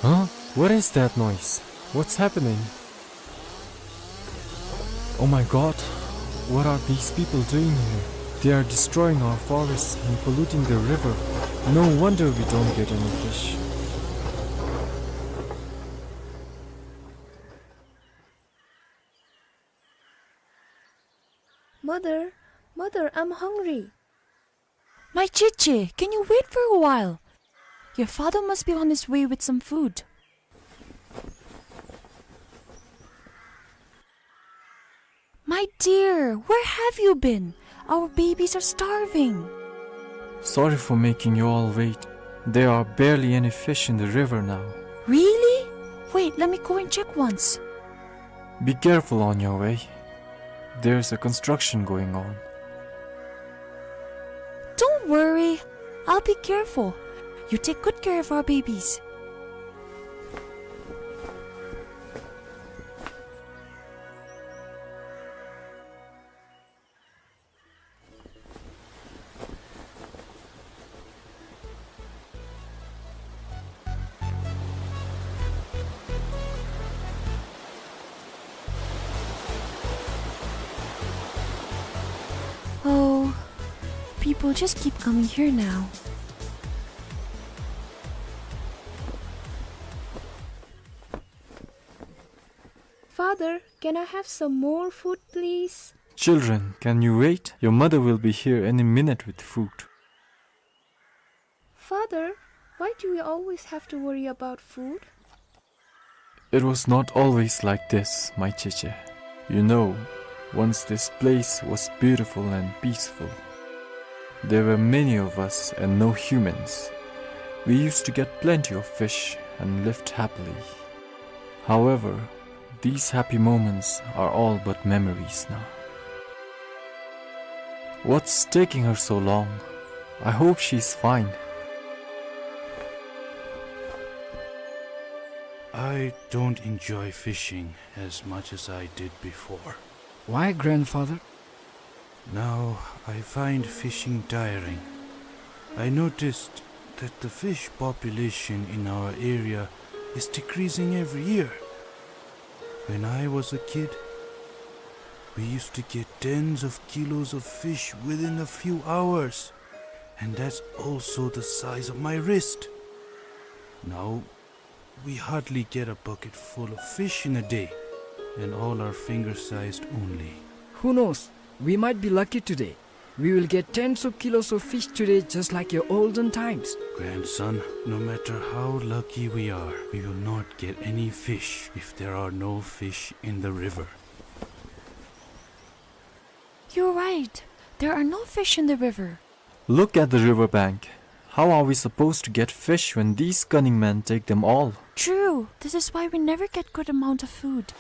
Huh? What is that noise? What's happening? Oh my God! What are these people doing here? They are destroying our forests and polluting the river. No wonder we don't get any fish. Mother, mother, I'm hungry. My Cheche, can you wait for a while? Your father must be on his way with some food. My dear, where have you been? Our babies are starving. Sorry for making you all wait. There are barely any fish in the river now. Really? Wait, let me go and check once. Be careful on your way. There's a construction going on. Don't worry. I'll be careful. You take good care of our babies. We'll just keep coming here now. Father, can I have some more food, please? Children, can you wait? Your mother will be here any minute with food. Father, why do we always have to worry about food? It was not always like this, my Cheche. You know, once this place was beautiful and peaceful. There were many of us and no humans. We used to get plenty of fish and lived happily. However, these happy moments are all but memories now. What's taking her so long? I hope she's fine. I don't enjoy fishing as much as I did before. Why, grandfather? Now I find fishing tiring. I noticed that the fish population in our area is decreasing every year. When I was a kid, we used to get tens of kilos of fish within a few hours, and that's also the size of my wrist. Now, we hardly get a bucket full of fish in a day, and all are finger-sized only. Who knows? We might be lucky today. We will get tens of kilos of fish today, just like your olden times. Grandson, no matter how lucky we are, we will not get any fish if there are no fish in the river. You're right. There are no fish in the river. Look at the river bank. How are we supposed to get fish when these cunning men take them all? True. This is why we never get good amount of food.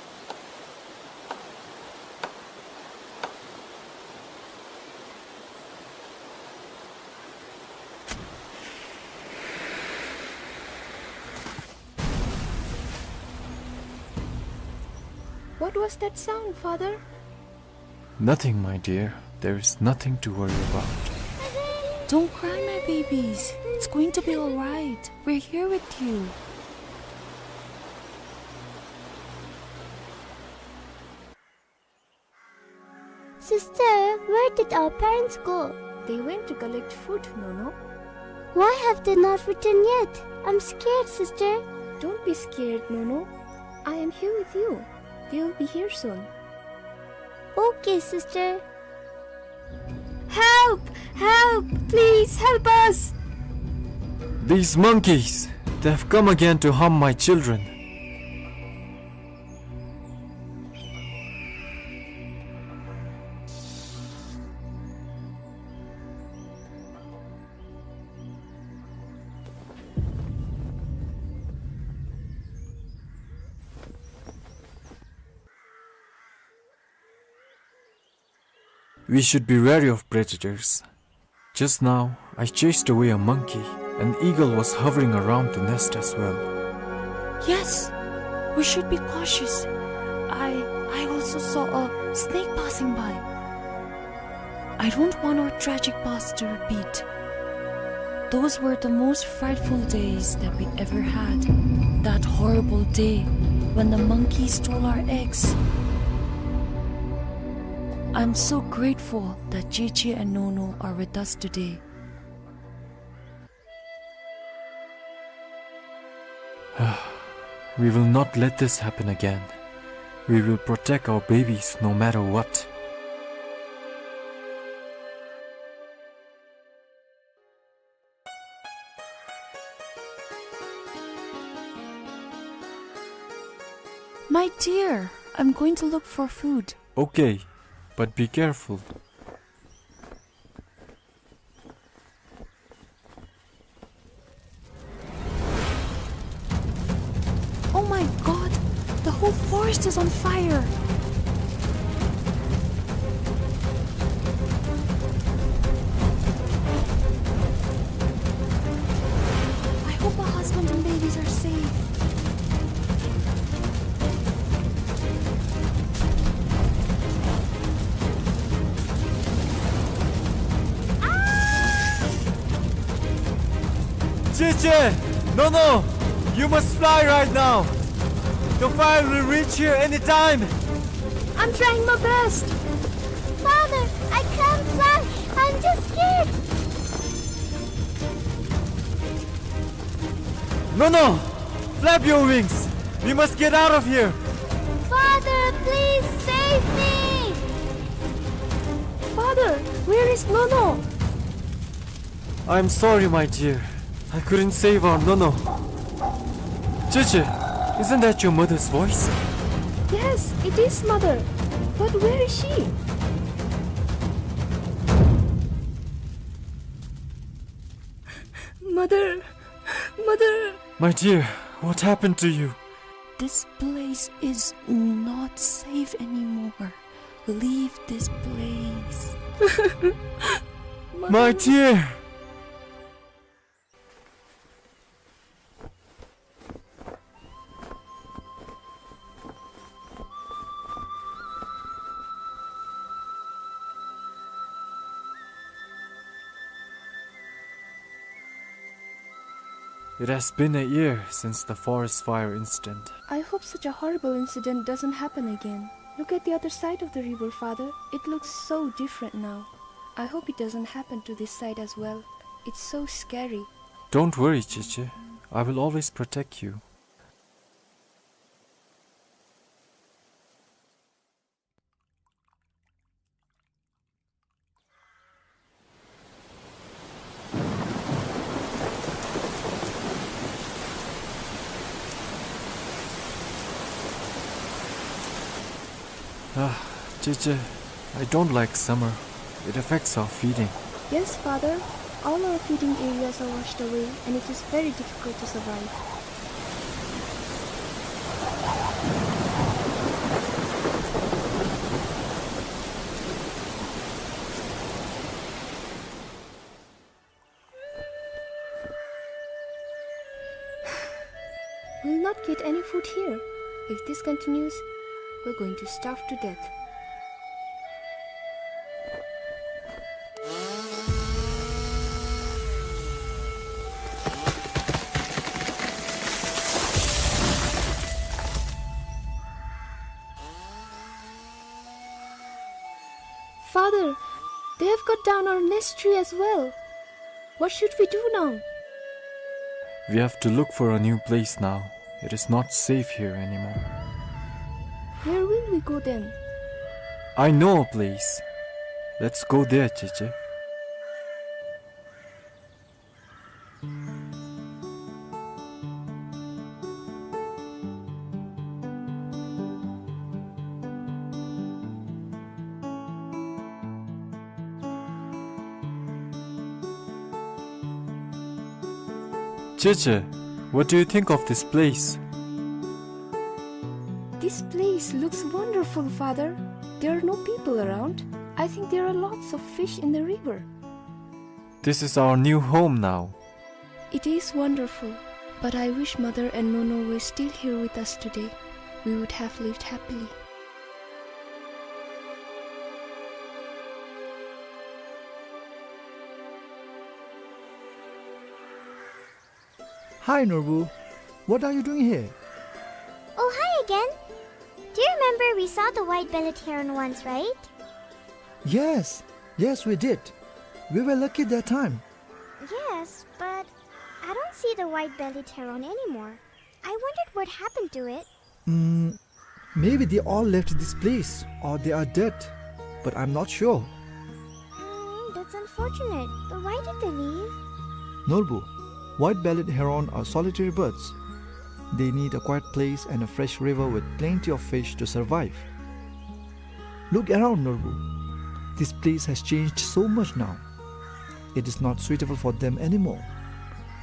What was that sound, Father? Nothing, my dear. There is nothing to worry about. Don't cry, my babies. It's going to be all right. We're here with you. Sister, where did our parents go? They went to collect food, Nono. Why have they not returned yet? I'm scared, sister. Don't be scared, Nono. I am here with you. They will be here soon. Okay, sister. Help! Help! Please help us! These monkeys! They have come again to harm my children. We should be wary of predators. Just now, I chased away a monkey. An eagle was hovering around the nest as well. Yes, we should be cautious. I, I also saw a snake passing by. I don't want our tragic past to repeat. Those were the most frightful days that we ever had. That horrible day when the monkey stole our eggs. I'm so grateful that Cheche and Nono are with us today. We will not let this happen again. We will protect our babies no matter what. My dear, I'm going to look for food. Okay, but be careful. Oh my God! The whole forest is on fire! I hope my husband and babies are safe. Cheche! Nono! You must fly right now! The fire will reach here anytime! I'm trying my best! Father, I can't fly! I'm just scared! Nono! Flap your wings! We must get out of here! Father, please save me! Father, where is Nono? I'm sorry, my dear. I couldn't save our Nono. Cheche, isn't that your mother's voice? Yes, it is, Mother. But where is she? Mother, Mother. My dear, what happened to you? This place is not safe anymore. Leave this place. My dear! It has been a year since the forest fire incident. I hope such a horrible incident doesn't happen again. Look at the other side of the river, Father. It looks so different now. I hope it doesn't happen to this side as well. It's so scary. Don't worry, Cheche. I will always protect you. Ah, Cheche, I don't like summer. It affects our feeding. Yes, Father. All our feeding areas are washed away, and it is very difficult to survive. We'll not get any food here. If this continues, we're going to starve to death. Father, they have cut down our nest tree as well. What should we do now? We have to look for a new place now. It is not safe here anymore. Where will we go then? I know a place. Let's go there, Cheche. Cheche, what do you think of this place? This place looks wonderful, Father. There are no people around. I think there are lots of fish in the river. This is our new home now. It is wonderful, but I wish Mother and Nono were still here with us today. We would have lived happily. Hi, Norbu. What are you doing here? Oh, hi again. Do you remember we saw the white-bellied heron once, right? Yes, yes, we did. We were lucky that time. Yes, but I don't see the white-bellied heron anymore. I wondered what happened to it. Mm, maybe they all left this place, or they are dead, but I'm not sure. Mm, that's unfortunate. But why did they leave? Norbu, white-bellied heron are solitary birds. They need a quiet place and a fresh river with plenty of fish to survive. Look around, Norbu. This place has changed so much now. It is not suitable for them anymore.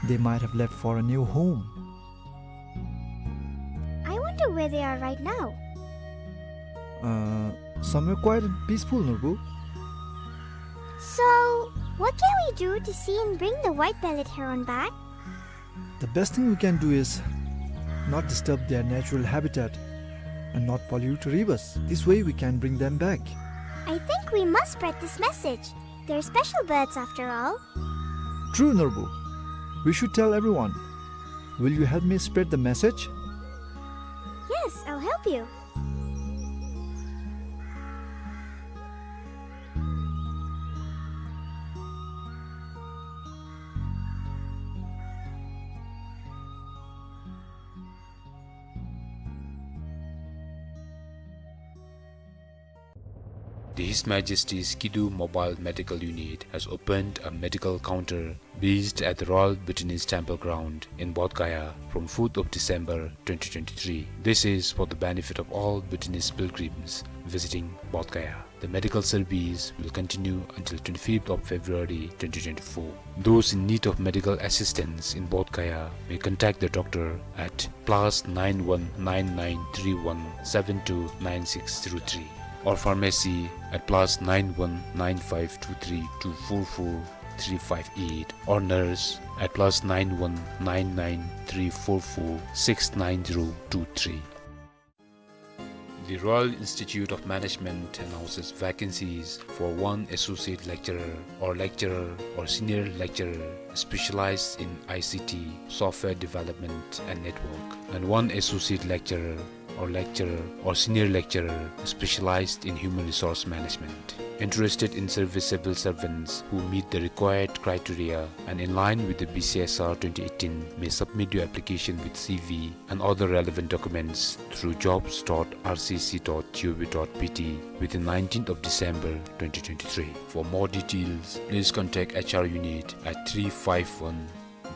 They might have left for a new home. I wonder where they are right now. Uh, somewhere quiet and peaceful, Norbu. So, what can we do to see and bring the white-bellied heron back? The best thing we can do is not disturb their natural habitat and not pollute rivers. This way we can bring them back. I think we must spread this message. They're special birds after all. True, Norbu. We should tell everyone. Will you help me spread the message? Yes, I'll help you. His Majesty's Kidu Mobile Medical Unit has opened a medical counter based at the Royal Bhutanese Temple Ground in Bodh Gaya from fourth of December twenty twenty-three. This is for the benefit of all Bhutanese pilgrims visiting Bodh Gaya. The medical service will continue until twenty-fifth of February twenty twenty-four. Those in need of medical assistance in Bodh Gaya may contact the doctor at plus nine one nine nine three one seven two nine six zero three, or pharmacy at plus nine one nine five two three two four four three five eight, or nurse at plus nine one nine nine three four four six nine zero two three. The Royal Institute of Management announces vacancies for one associate lecturer or lecturer or senior lecturer specialized in I C T, software development and network, and one associate lecturer or lecturer or senior lecturer specialized in human resource management. Interested in serviceable servants who meet the required criteria and in line with the B C S R twenty eighteen may submit your application with C V and other relevant documents through jobs dot R C C dot G O V dot B T within nineteenth of December twenty twenty-three. For more details, please contact H R unit at three five one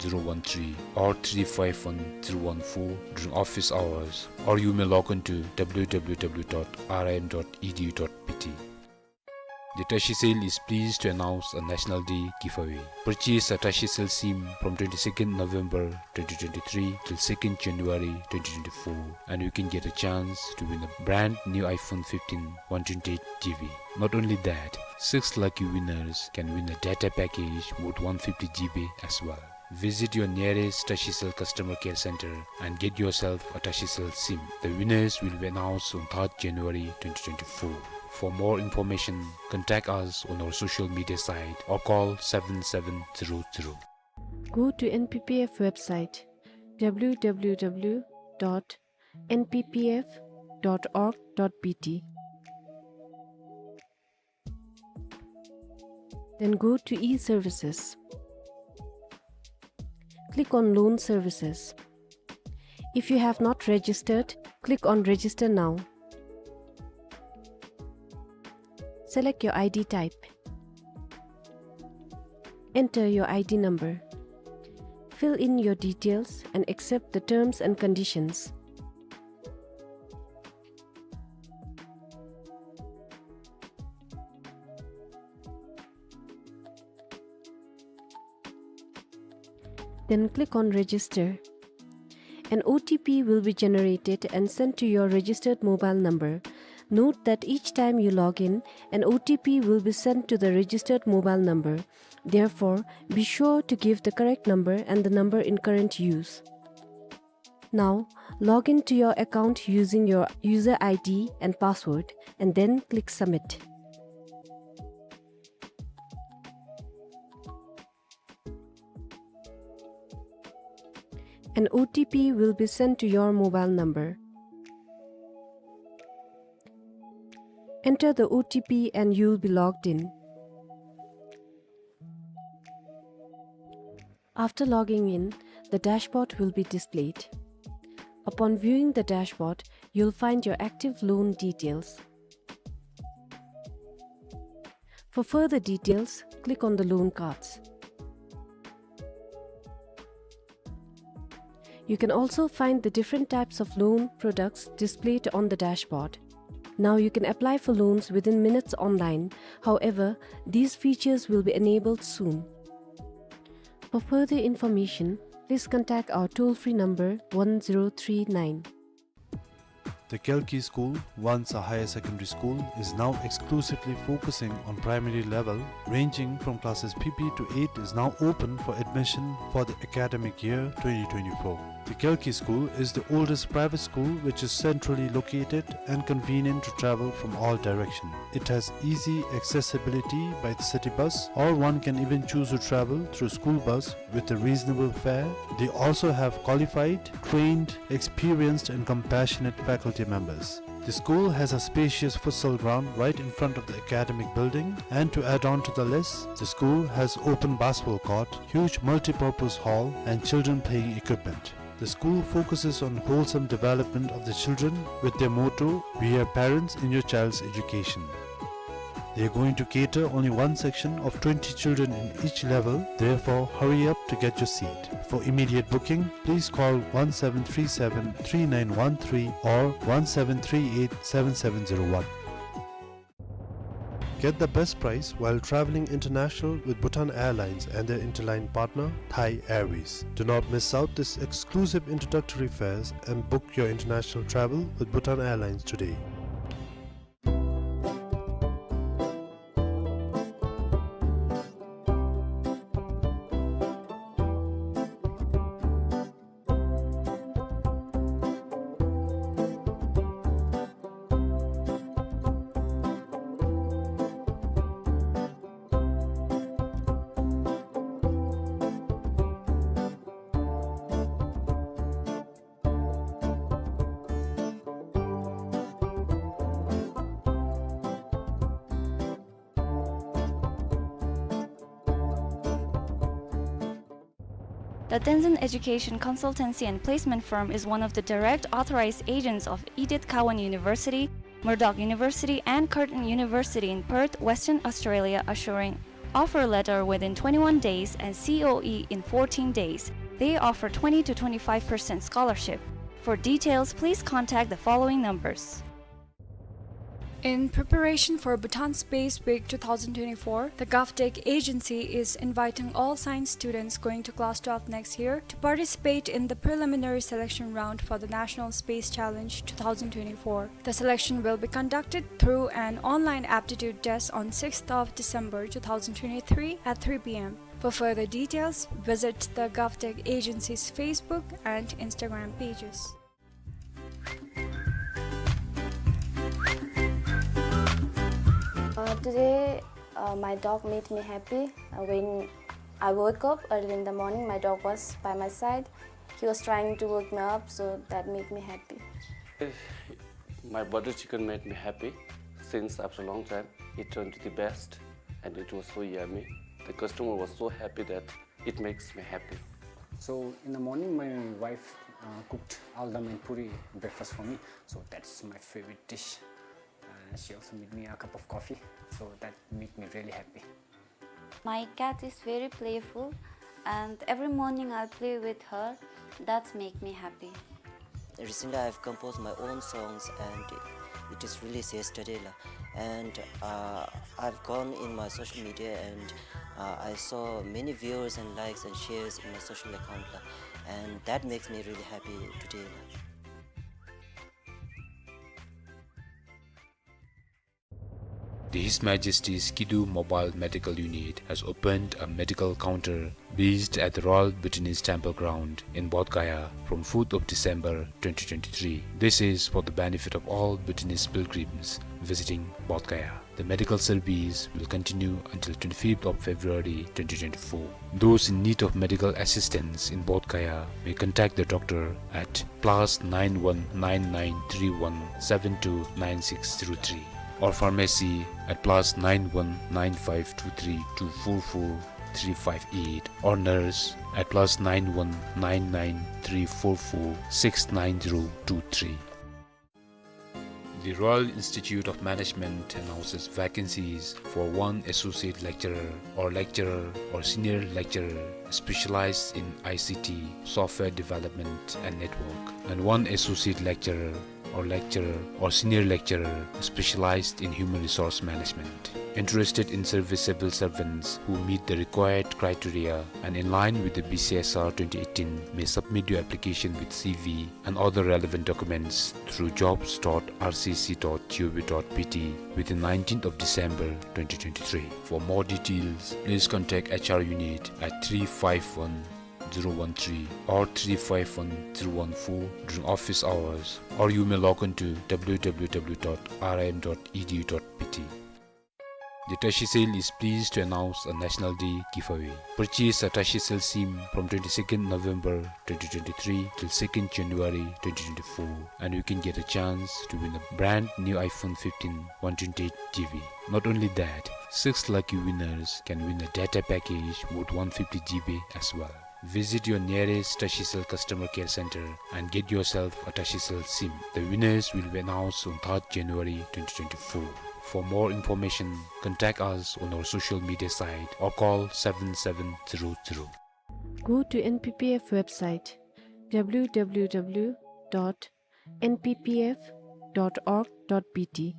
zero one three or three five one zero one four during office hours, or you may log on to W W W dot R I M dot E D U dot B T. The Tashicel is pleased to announce a National Day giveaway. Purchase a Tashicel SIM from twenty-second November twenty twenty-three till second January twenty twenty-four, and you can get a chance to win a brand new iPhone fifteen one twenty-eight G B. Not only that, six lucky winners can win a data package worth one fifty G B as well. Visit your nearest Tashicel customer care center and get yourself a Tashicel SIM. The winners will be announced on third January twenty twenty-four. For more information, contact us on our social media site or call seven seven zero zero. Go to N P P F website, W W W dot N P P F dot org dot B T. Then go to e-services. Click on Loan Services. If you have not registered, click on Register Now. Select your I D type. Enter your I D number. Fill in your details and accept the terms and conditions. Then click on Register. An O T P will be generated and sent to your registered mobile number. Note that each time you log in, an O T P will be sent to the registered mobile number. Therefore, be sure to give the correct number and the number in current use. Now, log in to your account using your user I D and password, and then click Submit. An O T P will be sent to your mobile number. Enter the O T P and you'll be logged in. After logging in, the dashboard will be displayed. Upon viewing the dashboard, you'll find your active loan details. For further details, click on the loan cards. You can also find the different types of loan products displayed on the dashboard. Now you can apply for loans within minutes online. However, these features will be enabled soon. For further information, please contact our toll-free number one zero three nine. The Kalki School, once a higher secondary school, is now exclusively focusing on primary level, ranging from classes P P to eight, is now open for admission for the academic year twenty twenty-four. The Kalki School is the oldest private school which is centrally located and convenient to travel from all directions. It has easy accessibility by the city bus, or one can even choose to travel through school bus with a reasonable fare. They also have qualified, trained, experienced and compassionate faculty members. The school has a spacious futsal ground right in front of the academic building, and to add on to the list, the school has open basketball court, huge multi-purpose hall and children playing equipment. The school focuses on wholesome development of the children with their motto, "We are parents in your child's education." They are going to cater only one section of twenty children in each level. Therefore, hurry up to get your seat. For immediate booking, please call one seven three seven, three nine one three or one seven three eight, seven seven zero one. Get the best price while traveling international with Bhutan Airlines and their interline partner, Thai Airways. Do not miss out this exclusive introductory fares and book your international travel with Bhutan Airlines today. The Tenzin Education Consultancy and Placement Firm is one of the direct authorized agents of Edith Cowan University, Murdoch University, and Curtin University in Perth, Western Australia, assuring offer letter within twenty-one days and C O E in fourteen days. They offer twenty to twenty-five percent scholarship. For details, please contact the following numbers. In preparation for Bhutan Space Week two thousand twenty-four, the GovTech agency is inviting all science students going to class twelve next year to participate in the preliminary selection round for the National Space Challenge two thousand twenty-four. The selection will be conducted through an online aptitude test on sixth of December two thousand twenty-three at three P M. For further details, visit the GovTech agency's Facebook and Instagram pages. Uh, today, uh, my dog made me happy. Uh, when I woke up early in the morning, my dog was by my side. He was trying to wake me up, so that made me happy. My butter chicken made me happy since after a long time. It turned to the best, and it was so yummy. The customer was so happy that it makes me happy. So in the morning, my wife, uh, cooked aldam and puri breakfast for me. So that's my favorite dish. Uh, she also made me a cup of coffee. So that made me really happy. My cat is very playful, and every morning I play with her. That's make me happy. Recently, I've composed my own songs, and it is released yesterday, la. And, uh, I've gone in my social media, and, uh, I saw many viewers and likes and shares in my social account, la. And that makes me really happy today, la. The His Majesty's Kidu Mobile Medical Unit has opened a medical counter based at the Royal Bhutanese Temple Ground in Bodh Gaya from fourth of December twenty twenty-three. This is for the benefit of all Bhutanese pilgrims visiting Bodh Gaya. The medical service will continue until twenty-fifth of February twenty twenty-four. Those in need of medical assistance in Bodh Gaya may contact the doctor at plus nine one nine nine three one seven two nine six zero three, or pharmacy at plus nine one nine five two three two four four three five eight, or nurse at plus nine one nine nine three four four six nine zero two three. The Royal Institute of Management announces vacancies for one associate lecturer or lecturer or senior lecturer specialized in I C T, software development and network, and one associate lecturer or lecturer or senior lecturer specialized in human resource management. Interested in serviceable servants who meet the required criteria and in line with the B C S R twenty eighteen may submit your application with C V and other relevant documents through jobs dot R C C dot G O V dot B T within nineteenth of December twenty twenty-three. For more details, please contact H R unit at three five one zero one three or three five one zero one four during office hours, or you may log on to W W W dot R I M dot E D U dot B T. The Tashicel is pleased to announce a National Day giveaway. Purchase a Tashicel SIM from twenty-second November twenty twenty-three till second January twenty twenty-four, and you can get a chance to win a brand new iPhone fifteen one twenty-eight G B. Not only that, six lucky winners can win a data package worth one fifty G B as well. Visit your nearest Tashicel customer care center and get yourself a Tashicel SIM. The winners will be announced on third January twenty twenty-four. For more information, contact us on our social media site or call seven seven zero zero. Go to N P P F website, W W W dot N P P F dot org dot B T.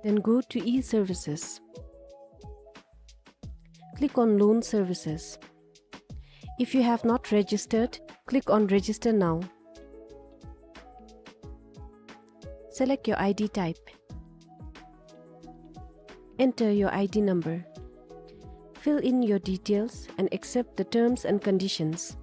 Then go to e-services. Click on loan services. If you have not registered, click on register now. Select your I D type. Enter your I D number. Fill in your details and accept the terms and conditions.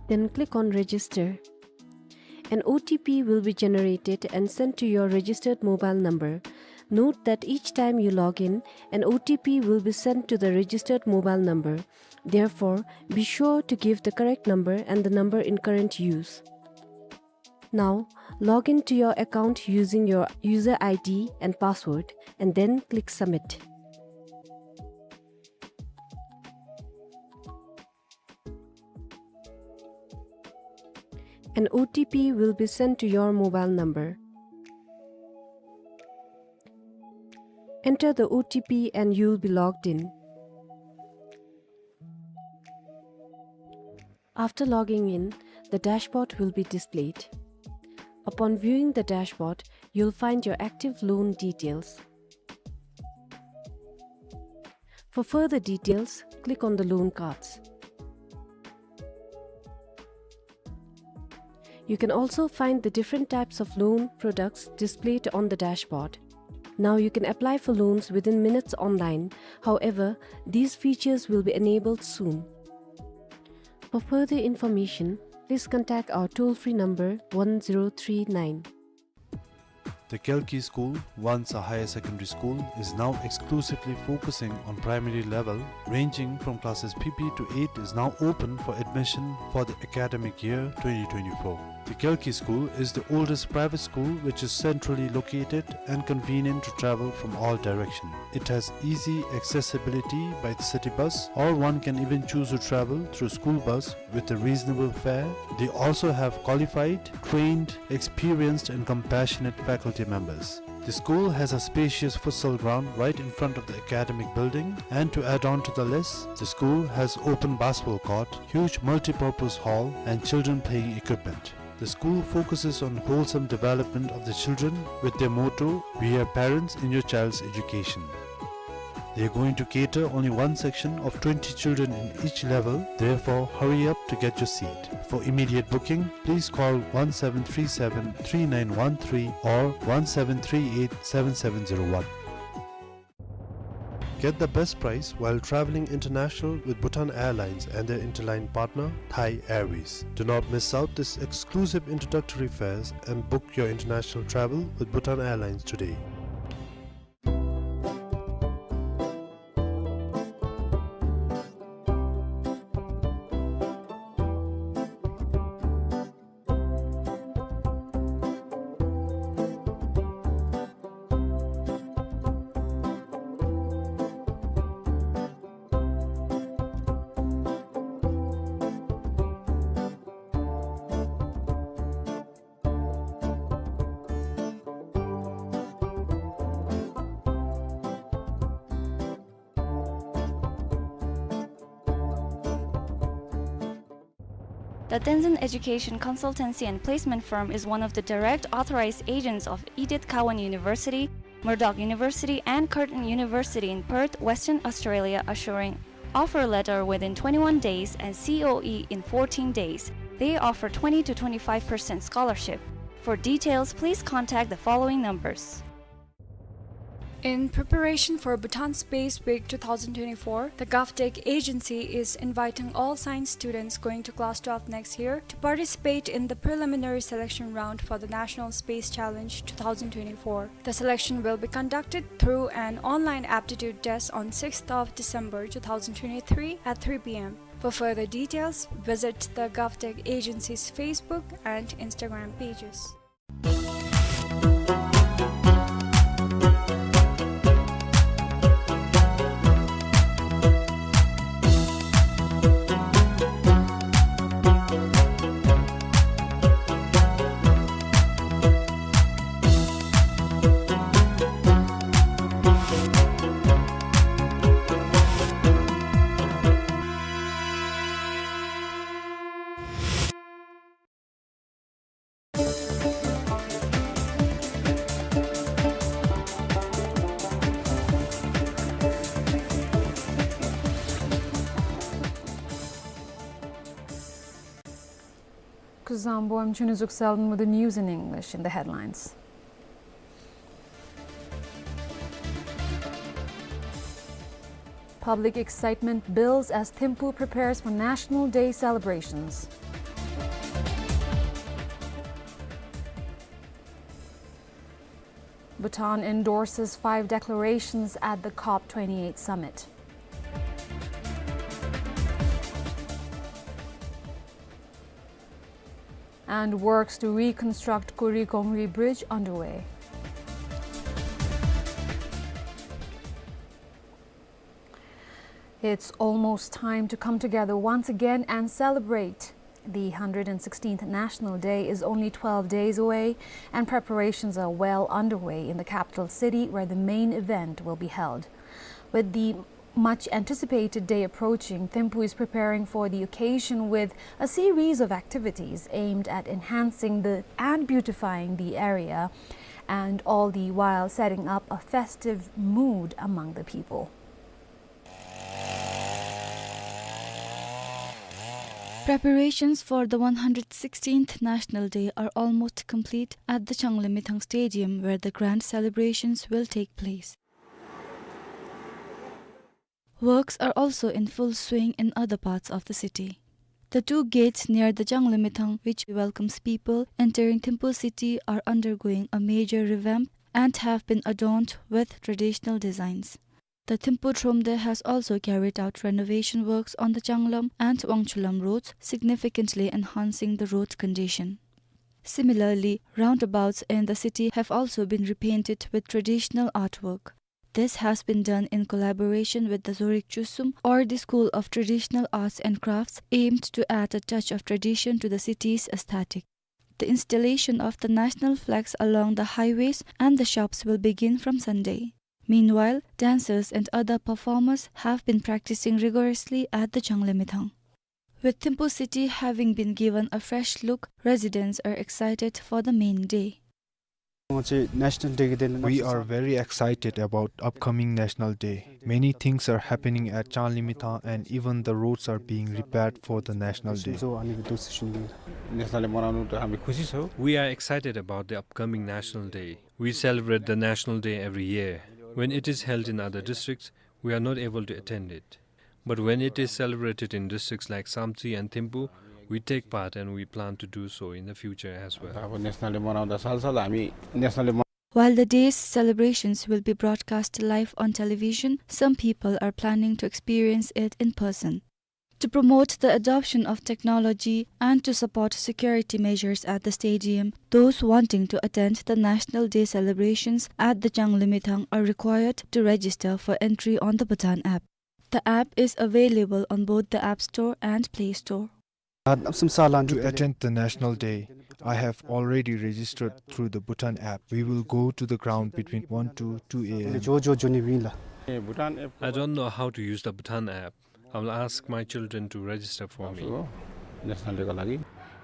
Then click on register. An O T P will be generated and sent to your registered mobile number. Note that each time you log in, an O T P will be sent to the registered mobile number. Therefore, be sure to give the correct number and the number in current use. Now, log in to your account using your user I D and password, and then click submit. An O T P will be sent to your mobile number. Enter the O T P and you'll be logged in. After logging in, the dashboard will be displayed. Upon viewing the dashboard, you'll find your active loan details. For further details, click on the loan cards. You can also find the different types of loan products displayed on the dashboard. Now you can apply for loans within minutes online. However, these features will be enabled soon. For further information, please contact our toll-free number one zero three nine. The Kalki School, once a higher secondary school, is now exclusively focusing on primary level, ranging from classes P P to eight, is now open for admission for the academic year twenty twenty-four. The Kalki School is the oldest private school which is centrally located and convenient to travel from all directions. It has easy accessibility by the city bus, or one can even choose to travel through school bus with a reasonable fare. They also have qualified, trained, experienced and compassionate faculty members. The school has a spacious futsal ground right in front of the academic building, and to add on to the list, the school has open basketball court, huge multi-purpose hall, and children playing equipment. The school focuses on wholesome development of the children with their motto, "We are parents in your child's education." They are going to cater only one section of twenty children in each level, therefore hurry up to get your seat. For immediate booking, please call one seven three seven three nine one three or one seven three eight seven seven zero one. Get the best price while traveling international with Bhutan Airlines and their interline partner, Thai Airways. Do not miss out this exclusive introductory fares and book your international travel with Bhutan Airlines today. The Tenzin Education Consultancy and Placement Firm is one of the direct authorized agents of Edith Cowan University, Murdoch University, and Curtin University in Perth, Western Australia, assuring offer letter within twenty-one days and C O E in fourteen days. They offer twenty to twenty-five percent scholarship. For details, please contact the following numbers. In preparation for Bhutan Space Week two thousand twenty-four, the GovTech agency is inviting all science students going to class twelve next year to participate in the preliminary selection round for the National Space Challenge two thousand twenty-four. The selection will be conducted through an online aptitude test on sixth of December two thousand twenty-three at three P M. For further details, visit the GovTech agency's Facebook and Instagram pages. Zangpo, I'm Chunizuk Selden with the news in English. In the headlines: Public excitement builds as Thimphu prepares for National Day celebrations. Bhutan endorses five declarations at the COP twenty-eight summit. And works to reconstruct Kuri Gongri Bridge underway. It's almost time to come together once again and celebrate. The hundred and sixteenth National Day is only twelve days away, and preparations are well underway in the capital city, where the main event will be held. With the much anticipated day approaching, Thimphu is preparing for the occasion with a series of activities aimed at enhancing the, and beautifying the area, and all the while setting up a festive mood among the people. Preparations for the one hundred sixteenth National Day are almost complete at the Changlimithang Stadium, where the grand celebrations will take place. Works are also in full swing in other parts of the city. The two gates near the Changlimithang, which welcomes people entering Thimphu city, are undergoing a major revamp and have been adorned with traditional designs. The Thimphu Thromde has also carried out renovation works on the Changlam and Wangchulam roads, significantly enhancing the road condition. Similarly, roundabouts in the city have also been repainted with traditional artwork. This has been done in collaboration with the Zorik Chusum, or the School of Traditional Arts and Crafts, aimed to add a touch of tradition to the city's aesthetic. The installation of the national flags along the highways and the shops will begin from Sunday. Meanwhile, dancers and other performers have been practicing rigorously at the Changlimithang. With Thimphu city having been given a fresh look, residents are excited for the main day. We are very excited about upcoming National Day. Many things are happening at Changlimithang, and even the roads are being repaired for the National Day. We are excited about the upcoming National Day. We celebrate the National Day every year. When it is held in other districts, we are not able to attend it. But when it is celebrated in districts like Samtse and Thimphu, we take part and we plan to do so in the future as well. While the day's celebrations will be broadcast live on television, some people are planning to experience it in person. To promote the adoption of technology and to support security measures at the stadium, those wanting to attend the National Day celebrations at the Changlimithang are required to register for entry on the Bhutan app. The app is available on both the App Store and Play Store. To attend the National Day, I have already registered through the Bhutan app. We will go to the ground between one to two a.m. I don't know how to use the Bhutan app. I will ask my children to register for me.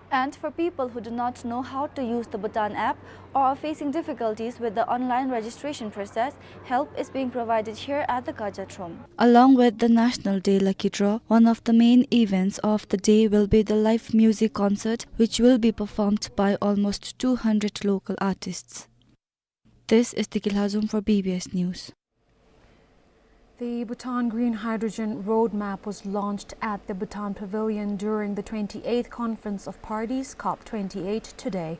And for people who do not know how to use the Bhutan app or are facing difficulties with the online registration process, help is being provided here at the Gaja Throm. Along with the National Day Lucky Draw, one of the main events of the day will be the live music concert, which will be performed by almost two hundred local artists. This is Tiki Lhazom for B B S News. The Bhutan Green Hydrogen Roadmap was launched at the Bhutan Pavilion during the twenty-eighth Conference of Parties, COP twenty-eight, today.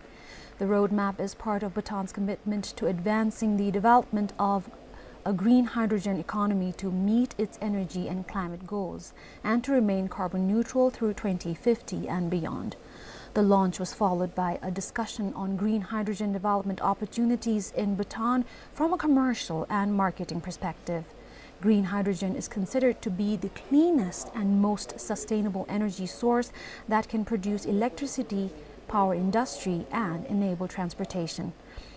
The roadmap is part of Bhutan's commitment to advancing the development of a green hydrogen economy to meet its energy and climate goals and to remain carbon neutral through twenty fifty and beyond. The launch was followed by a discussion on green hydrogen development opportunities in Bhutan from a commercial and marketing perspective. Green hydrogen is considered to be the cleanest and most sustainable energy source that can produce electricity, power industry, and enable transportation.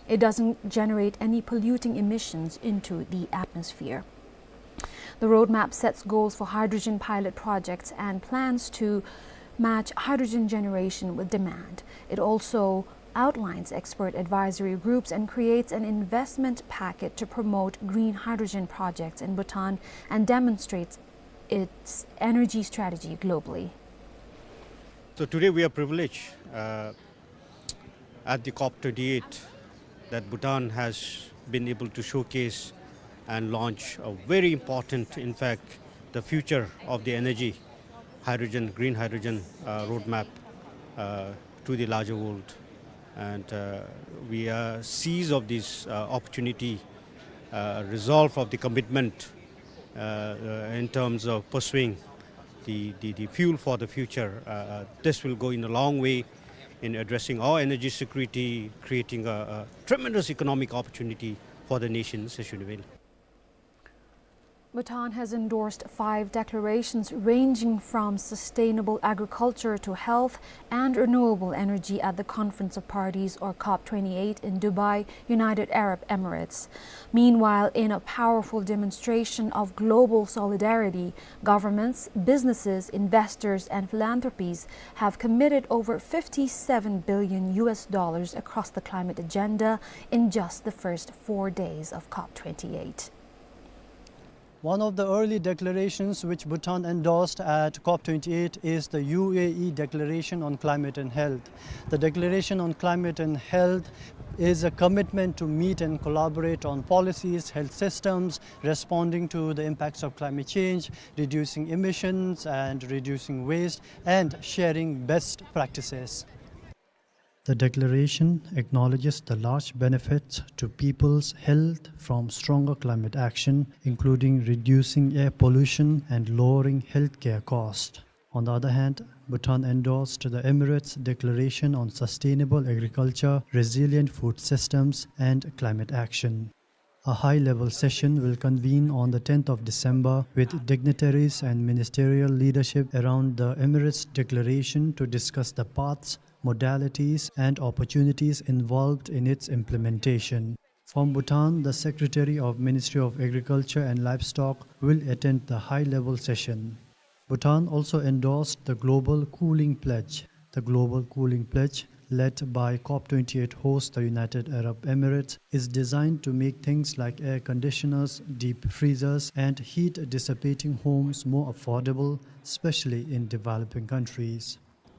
It doesn't generate any polluting emissions into the atmosphere. The roadmap sets goals for hydrogen pilot projects and plans to match hydrogen generation with demand. It also outlines expert advisory groups and creates an investment package to promote green hydrogen projects in Bhutan and demonstrates its energy strategy globally. So today we are privileged, uh, at the COP twenty-eight that Bhutan has been able to showcase and launch a very important, in fact, the future of the energy, hydrogen, green hydrogen, uh, roadmap, uh, to the larger world. And, uh, we are seized of this, uh, opportunity, uh, resolve of the commitment, uh, uh, in terms of pursuing the, the, the fuel for the future. Uh, uh, this will go in a long way in addressing our energy security, creating a, a tremendous economic opportunity for the nation, Seshunibel. Bhutan has endorsed five declarations ranging from sustainable agriculture to health and renewable energy at the Conference of Parties, or COP twenty-eight, in Dubai, United Arab Emirates. Meanwhile, in a powerful demonstration of global solidarity, governments, businesses, investors, and philanthropies have committed over fifty-seven billion U S dollars across the climate agenda in just the first four days of COP twenty-eight. One of the early declarations which Bhutan endorsed at COP twenty-eight is the U A E Declaration on Climate and Health. The Declaration on Climate and Health is a commitment to meet and collaborate on policies, health systems, responding to the impacts of climate change, reducing emissions and reducing waste, and sharing best practices. The declaration acknowledges the large benefits to people's health from stronger climate action, including reducing air pollution and lowering healthcare costs. On the other hand, Bhutan endorsed the Emirates Declaration on Sustainable Agriculture, Resilient Food Systems, and Climate Action. A high-level session will convene on the tenth of December with dignitaries and ministerial leadership around the Emirates Declaration to discuss the paths, modalities, and opportunities involved in its implementation. From Bhutan, the Secretary of Ministry of Agriculture and Livestock will attend the high-level session. Bhutan also endorsed the Global Cooling Pledge. The Global Cooling Pledge, led by COP twenty-eight host, the United Arab Emirates, is designed to make things like air conditioners, deep freezers, and heat-dissipating homes more affordable, especially in developing countries.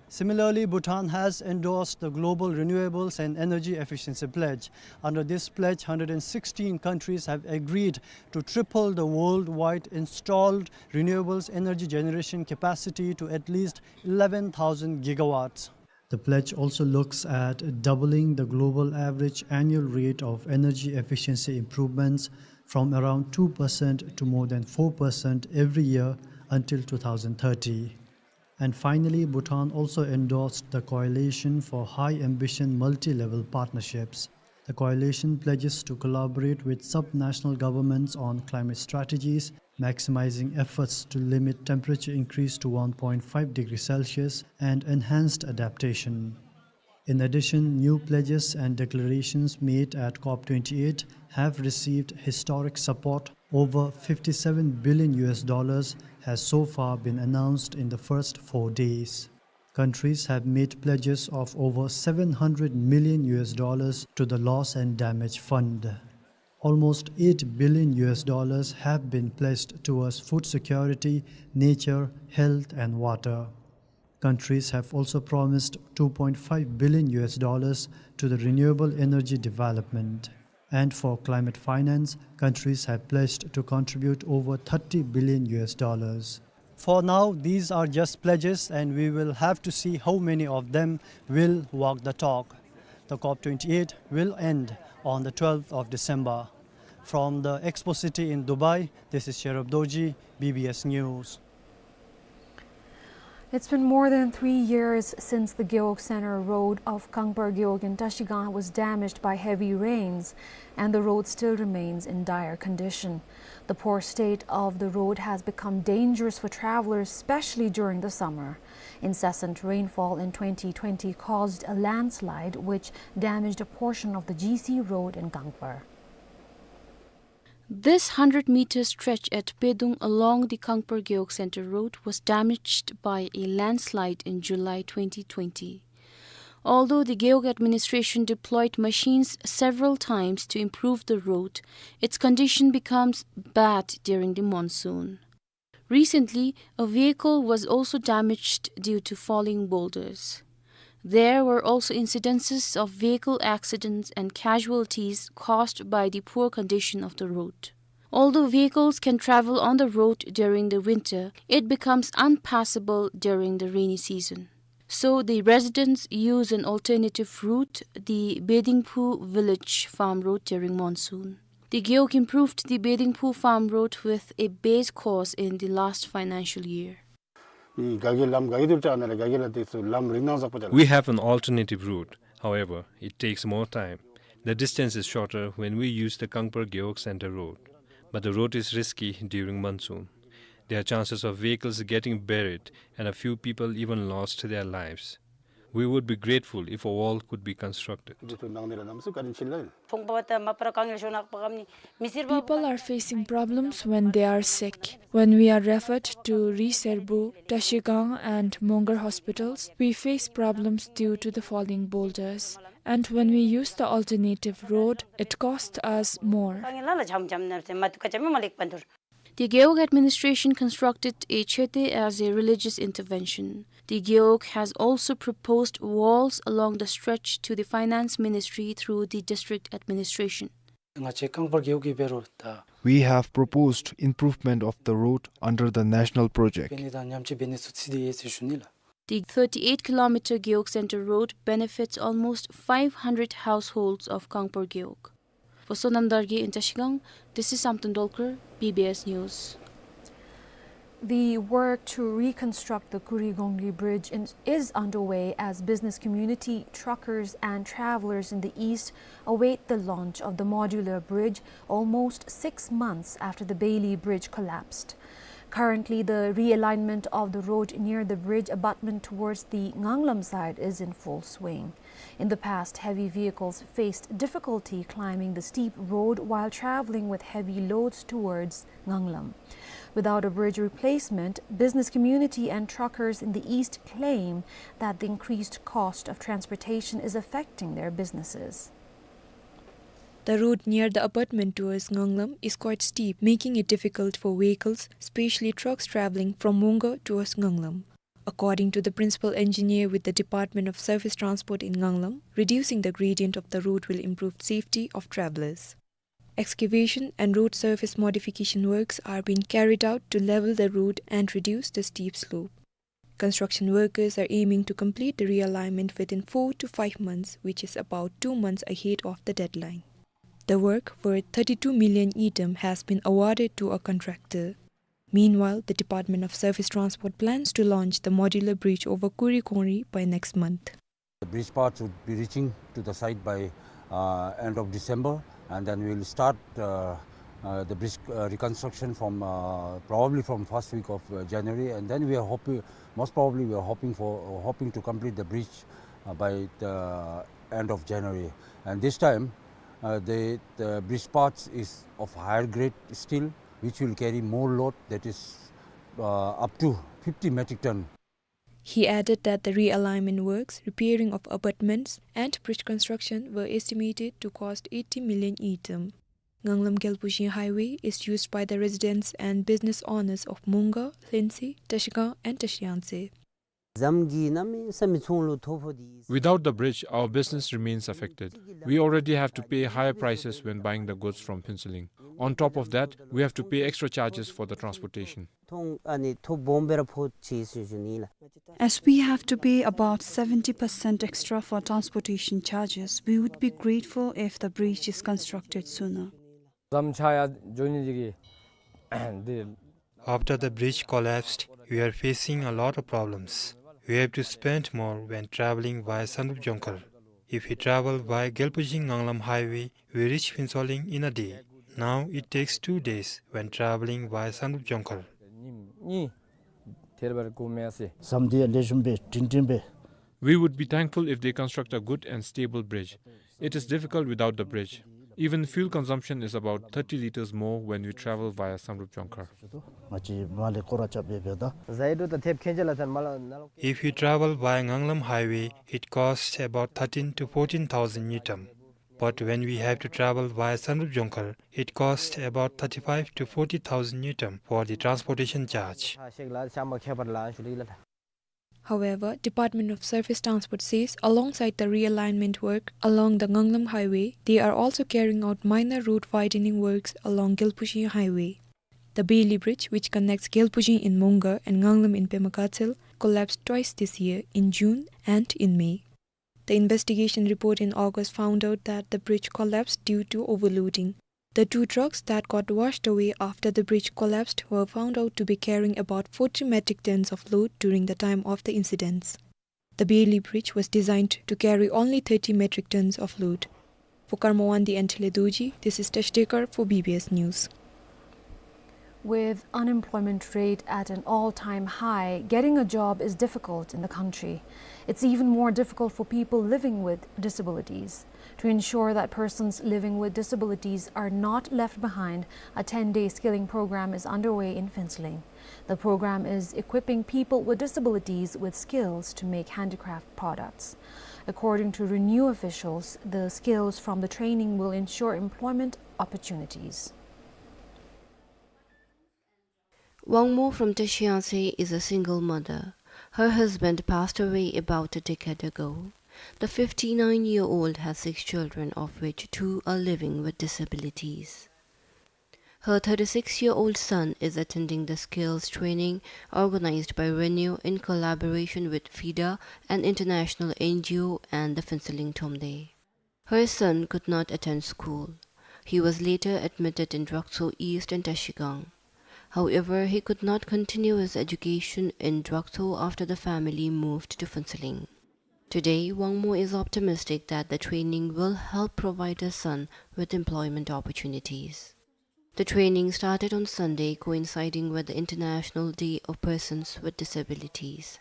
Similarly, Bhutan has endorsed the Global Renewables and Energy Efficiency Pledge. Under this pledge, hundred and sixteen countries have agreed to triple the worldwide installed renewables energy generation capacity to at least eleven thousand gigawatts. The pledge also looks at doubling the global average annual rate of energy efficiency improvements from around two percent to more than four percent every year until two thousand thirty. And finally, Bhutan also endorsed the Coalition for High Ambition Multi-Level Partnerships. The coalition pledges to collaborate with sub-national governments on climate strategies, maximizing efforts to limit temperature increase to one point five degrees Celsius and enhanced adaptation. In addition, new pledges and declarations made at COP twenty-eight have received historic support. Over fifty-seven billion U S dollars has so far been announced in the first four days. Countries have made pledges of over seven hundred million U S dollars to the Loss and Damage Fund. Almost eight billion U S dollars have been pledged towards food security, nature, health, and water. Countries have also promised two point five billion U S dollars to the renewable energy development. And for climate finance, countries have pledged to contribute over thirty billion U S dollars. For now, these are just pledges, and we will have to see how many of them will walk the talk. The COP twenty-eight will end on the twelfth of December. From the Expo City in Dubai, this is Sherub Dorji, B B S News. It's been more than three years since the Gewog Center Road of Kangpar Gewog in Trashigang was damaged by heavy rains, and the road still remains in dire condition. The poor state of the road has become dangerous for travelers, especially during the summer. Incessant rainfall in twenty twenty caused a landslide which damaged a portion of the G C road in Kangpar. This hundred meter stretch at Pedung along the Kangpar Gewog Center Road was damaged by a landslide in July twenty twenty. Although the Gewog administration deployed machines several times to improve the road, its condition becomes bad during the monsoon. Recently, a vehicle was also damaged due to falling boulders. There were also incidences of vehicle accidents and casualties caused by the poor condition of the road. Although vehicles can travel on the road during the winter, it becomes unpassable during the rainy season. So the residents use an alternative route, the Bedingphu village farm road during monsoon. The Gewog improved the Bedingphu farm road with a base course in the last financial year. ཨི་ག་གི་ལམ་ག་གི་དུར་ཅ་ན་ལ་ག་གི་ལ་དེ་ཚུ་ལམ་རིང་ནང་ཟག་པ་ཅ་ལ། We have an alternative route. However, it takes more time. The distance is shorter when we use the Kangpar Gewog Center road. But the road is risky during monsoon. There are chances of vehicles getting buried and a few people even lost their lives. We would be grateful if a wall could be constructed. དེ་ཚུ་ནང་ནས་ལ་ནམ་སུ་ག་རིན་ཆིལ་ལ་ཡིན། People are facing problems when they are sick. When we are referred to Ri Serbo, Trashigang, and Mongar hospitals, we face problems due to the falling boulders. And when we use the alternative road, it costs us more. The Gewog administration constructed a chete as a religious intervention. The Gewog has also proposed walls along the stretch to the finance ministry through the district administration. ང་བཅས་ཀང་པར་རྒེད་འོག་གི་འབད་རུང་ད། We have proposed improvement of the road under the national project. འབད་ནི་དང་ཉམས་ཆེ་འབད་ནི་ཚུ་ཚིག་དེ་ཡོད་ཟེར་ཞུ་ནི་ལགས། The thirty-eight kilometer Gewog Center road benefits almost five hundred households of Kangpur Gewog. For Sonam Dargye in Trashigang, this is Samten Dolkar, B B S News. The work to reconstruct the Kurikongri Bridge in, is underway as business community, truckers, and travelers in the east await the launch of the modular bridge almost six months after the Bailey Bridge collapsed. Currently, the realignment of the road near the bridge abutment towards the Nganglam side is in full swing. In the past, heavy vehicles faced difficulty climbing the steep road while traveling with heavy loads towards Nganglam. Without a bridge replacement, business community and truckers in the east claim that the increased cost of transportation is affecting their businesses. The road near the abutment towards Nganglam is quite steep, making it difficult for vehicles, especially trucks traveling from Mongar towards Nganglam. According to the principal engineer with the Department of Surface Transport in Nganglam, reducing the gradient of the road will improve safety of travelers. Excavation and road surface modification works are being carried out to level the road and reduce the steep slope. Construction workers are aiming to complete the realignment within four to five months, which is about two months ahead of the deadline. The work, worth thirty-two million ngultrum, has been awarded to a contractor. Meanwhile, the Department of Surface Transport plans to launch the modular bridge over Kurikongri by next month. The bridge parts would be reaching to the site by, uh, end of December, and then we will start, uh, uh, the bridge, uh, reconstruction from, uh, probably from first week of, uh, January, and then we are hoping, most probably we are hoping for, hoping to complete the bridge, uh, by the end of January. And this time, uh, the, the bridge parts is of higher grade steel, which will carry more load, that is, uh, up to fifty metric ton. He added that the realignment works, repairing of abutments, and bridge construction were estimated to cost eighty million ngultrum. Nganglam Gyalpujing Highway is used by the residents and business owners of Mongar, Lhentsey, Trashigang, and Trashiyangtse. Without the bridge, our business remains affected. We already have to pay higher prices when buying the goods from Phuentsholing. On top of that, we have to pay extra charges for the transportation. As we have to pay about seventy percent extra for transportation charges, we would be grateful if the bridge is constructed sooner. After the bridge collapsed, we are facing a lot of problems. We have to spend more when traveling via Samdrup Jongkhar. If we travel via Gyalpujing Nganglam Highway, we reach Phuentsholing in a day. Now it takes two days when traveling via Samdrup Jongkhar. We would be thankful if they construct a good and stable bridge. It is difficult without the bridge. Even fuel consumption is about thirty liters more when we travel via Samdrup Jongkhar. If we travel via Nganglam Highway, it costs about thirteen to fourteen thousand ngultrum. But when we have to travel via Samdrup Jongkhar, it costs about thirty-five to forty thousand ngultrum for the transportation charge. However, Department of Surface Transport says alongside the realignment work along the Nganglum Highway, they are also carrying out minor road widening works along Gelphushi Highway. The Bailey Bridge, which connects Gelphushi in Mongar and Nganglum in Pema Gatshel, collapsed twice this year, in June and in May. The investigation report in August found out that the bridge collapsed due to overloading. The two trucks that got washed away after the bridge collapsed were found out to be carrying about forty metric tons of load during the time of the incidents. The Bailey Bridge was designed to carry only thirty metric tons of load. For Karma Wangdi and Thile Dorji, this is Tash Dekar for B B S News. With unemployment rate at an all-time high, getting a job is difficult in the country. It's even more difficult for people living with disabilities. To ensure that persons living with disabilities are not left behind, a ten-day skilling program is underway in Phuentsholing. The program is equipping people with disabilities with skills to make handicraft products. According to RENEW officials, the skills from the training will ensure employment opportunities. Wangmo from Teshie Yangtse is a single mother. Her husband passed away about a decade ago. The fifty-nine-year-old has six children, of which two are living with disabilities. Her thirty-six-year-old son is attending the skills training organized by RENEW in collaboration with FIDA, an international N G O, and the Phuentsholing Thromde. Her son could not attend school. He was later admitted in Drakso East and Trashigang. However, he could not continue his education in Drakso after the family moved to Phuentsholing. Today, Wangmo is optimistic that the training will help provide her son with employment opportunities. The training started on Sunday, coinciding with the International Day of Persons with Disabilities.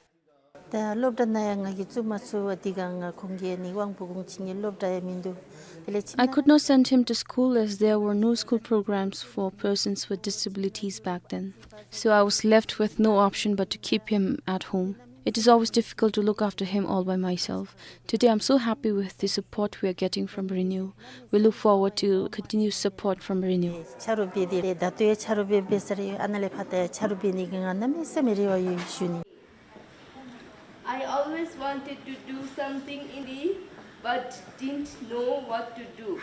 ད་སློབ་གྲྭ་ནང་ཡང་ང་གིས་བཙུགས་མ་ཚུགས་པ་འདི་ག་ང་ཁོང་གིས་ནི་དབང་པོ་གུང་ཕྱིས་ནི་སློབ་གྲྭ་ཡང་མིན་འདུག་དེ་ལས་ཁྱིམ་I ནང་། Could not send him to school as there were no school programs for persons with disabilities back then. So I was left with no option but to keep him at home. It is always difficult to look after him all by myself. Today I'm so happy with the support we are getting from RENEW. We look forward to continued support from RENEW. ཆ་རོགས་འབད་དེ་ད་ལྟོ་ཡང་ཆ་རོགས་འབད་འབད་ས་རེད། ཨ་ནཱ་ལས་ཕར་ད་ཡང་ཆ་རོགས་འབད་ནི་གི་ང་གནམ་མེད་ས་མེད་རེ་བ་ཡོད་ཞུ་ནི། I always wanted to do something in the, but didn't know what to do.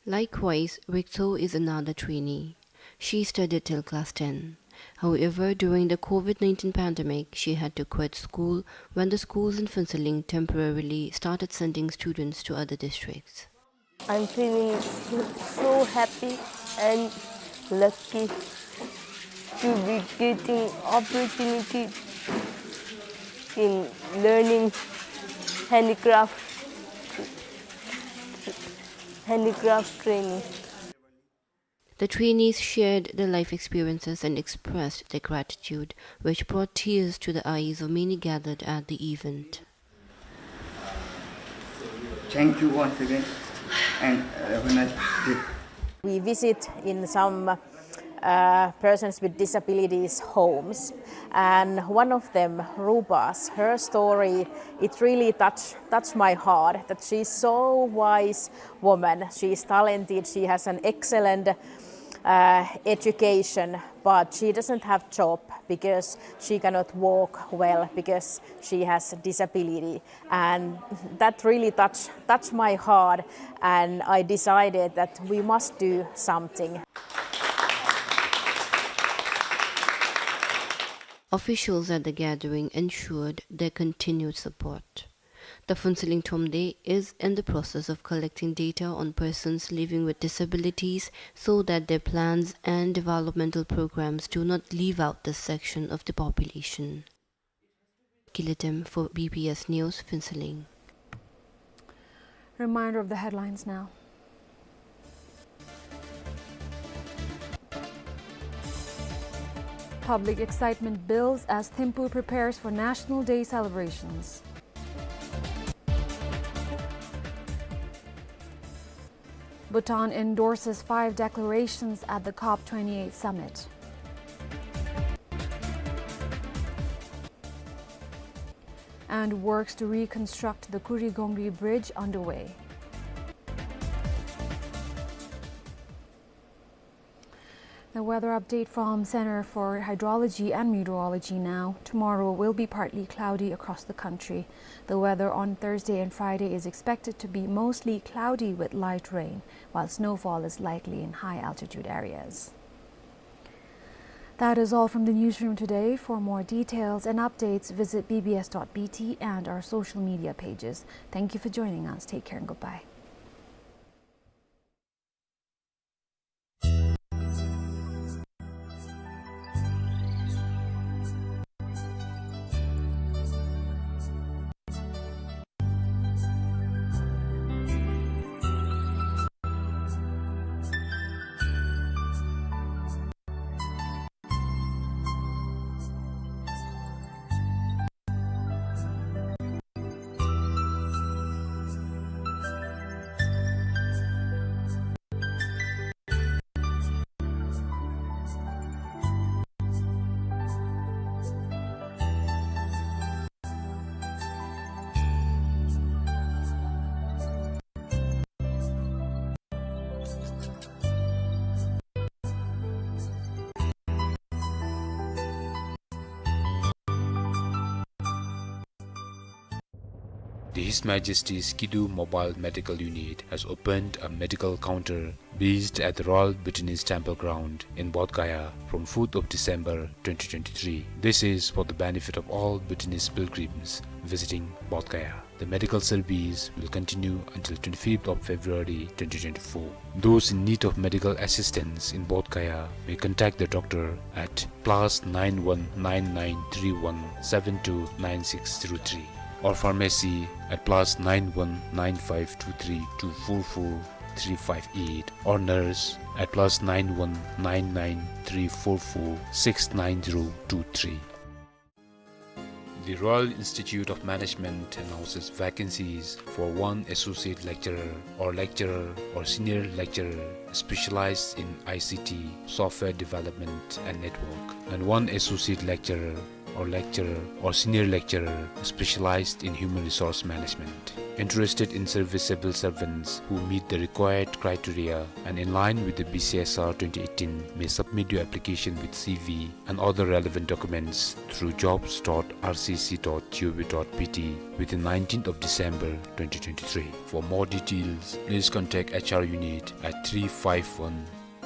Likewise, Rikso is another trainee. She studied till class ten. However, during the COVID nineteen pandemic, she had to quit school when the schools in Phuentsholing temporarily started sending students to other districts. I'm feeling so, so happy and lucky to be getting opportunity in learning handicraft, handicraft training. The trainees shared their life experiences and expressed their gratitude, which brought tears to the eyes of many gathered at the event. Thank you once again, and have a nice day. We visit in some, uh, persons with disabilities homes, and one of them, Rupas, her story, it really touch, touch my heart, that she's so wise woman. She is talented, she has an excellent, uh, education, but she doesn't have job because she cannot walk well because she has disability. And that really touch, touch my heart, and I decided that we must do something. Officials at the gathering ensured their continued support. The Phuentsholing Thromde is in the process of collecting data on persons living with disabilities so that their plans and developmental programs do not leave out this section of the population. Kiletem for B B S News, Phuentsholing. Reminder of the headlines now. Public excitement builds as Thimphu prepares for National Day celebrations. Bhutan endorses five declarations at the COP twenty-eight summit. And works to reconstruct the Kurigongri Bridge underway. The weather update from Center for Hydrology and Meteorology now. Tomorrow will be partly cloudy across the country. The weather on Thursday and Friday is expected to be mostly cloudy with light rain, while snowfall is likely in high-altitude areas. That is all from the newsroom today. For more details and updates, visit B B S dot B T and our social media pages. Thank you for joining us. Take care and goodbye. The His Majesty's Kidu Mobile Medical Unit has opened a medical counter based at the Royal Bhutanese Temple Ground in Bodh Gaya from fourth of December twenty twenty-three. This is for the benefit of all Bhutanese pilgrims visiting Bodh Gaya. The medical service will continue until twenty-fifth of February twenty twenty-four. Those in need of medical assistance in Bodh Gaya may contact the doctor at plus nine one nine nine three one seven two nine six zero three, or pharmacy at plus nine one nine five two three two four four three five eight, or nurse at plus nine one nine nine three four four six nine zero two three. The Royal Institute of Management announces vacancies for one associate lecturer or lecturer or senior lecturer specialized in I C T, software development and network, and one associate lecturer or lecturer or senior lecturer specialized in human resource management. Interested in serviceable servants who meet the required criteria and in line with the B C S R twenty eighteen may submit your application with C V and other relevant documents through jobs dot R C C dot G O V dot B T within nineteenth of December twenty twenty-three. For more details, please contact H R unit at three five one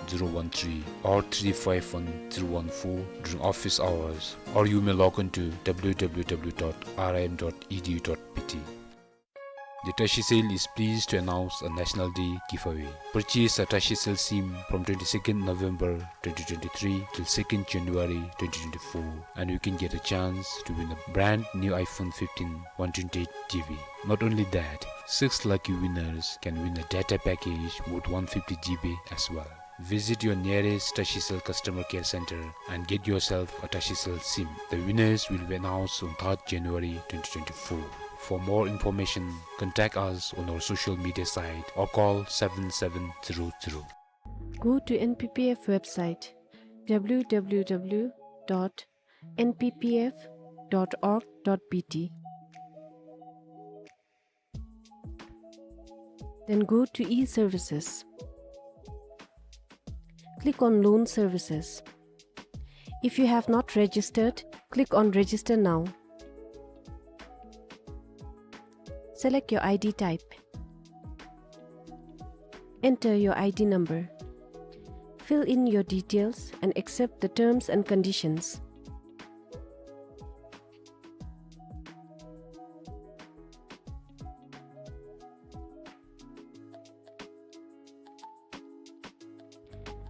zero one three or three five one zero one four during office hours, or you may log on to W W W dot R I M dot E D U dot B T. The Tashicel is pleased to announce a National Day giveaway. Purchase a Tashicel SIM from twenty-second November twenty twenty-three till second January twenty twenty-four, and you can get a chance to win a brand new iPhone fifteen one twenty-eight G B. Not only that, six lucky winners can win a data package worth one fifty G B as well. Visit your nearest Tashicel customer care center and get yourself a Tashicel SIM. The winners will be announced on third January twenty twenty-four. For more information, contact us on our social media site or call seven seven zero zero. Go to N P P F website, W W W dot N P P F dot org dot B T. Then go to e-services. Click on loan services. If you have not registered, click on register now. Select your I D type. Enter your I D number. Fill in your details and accept the terms and conditions.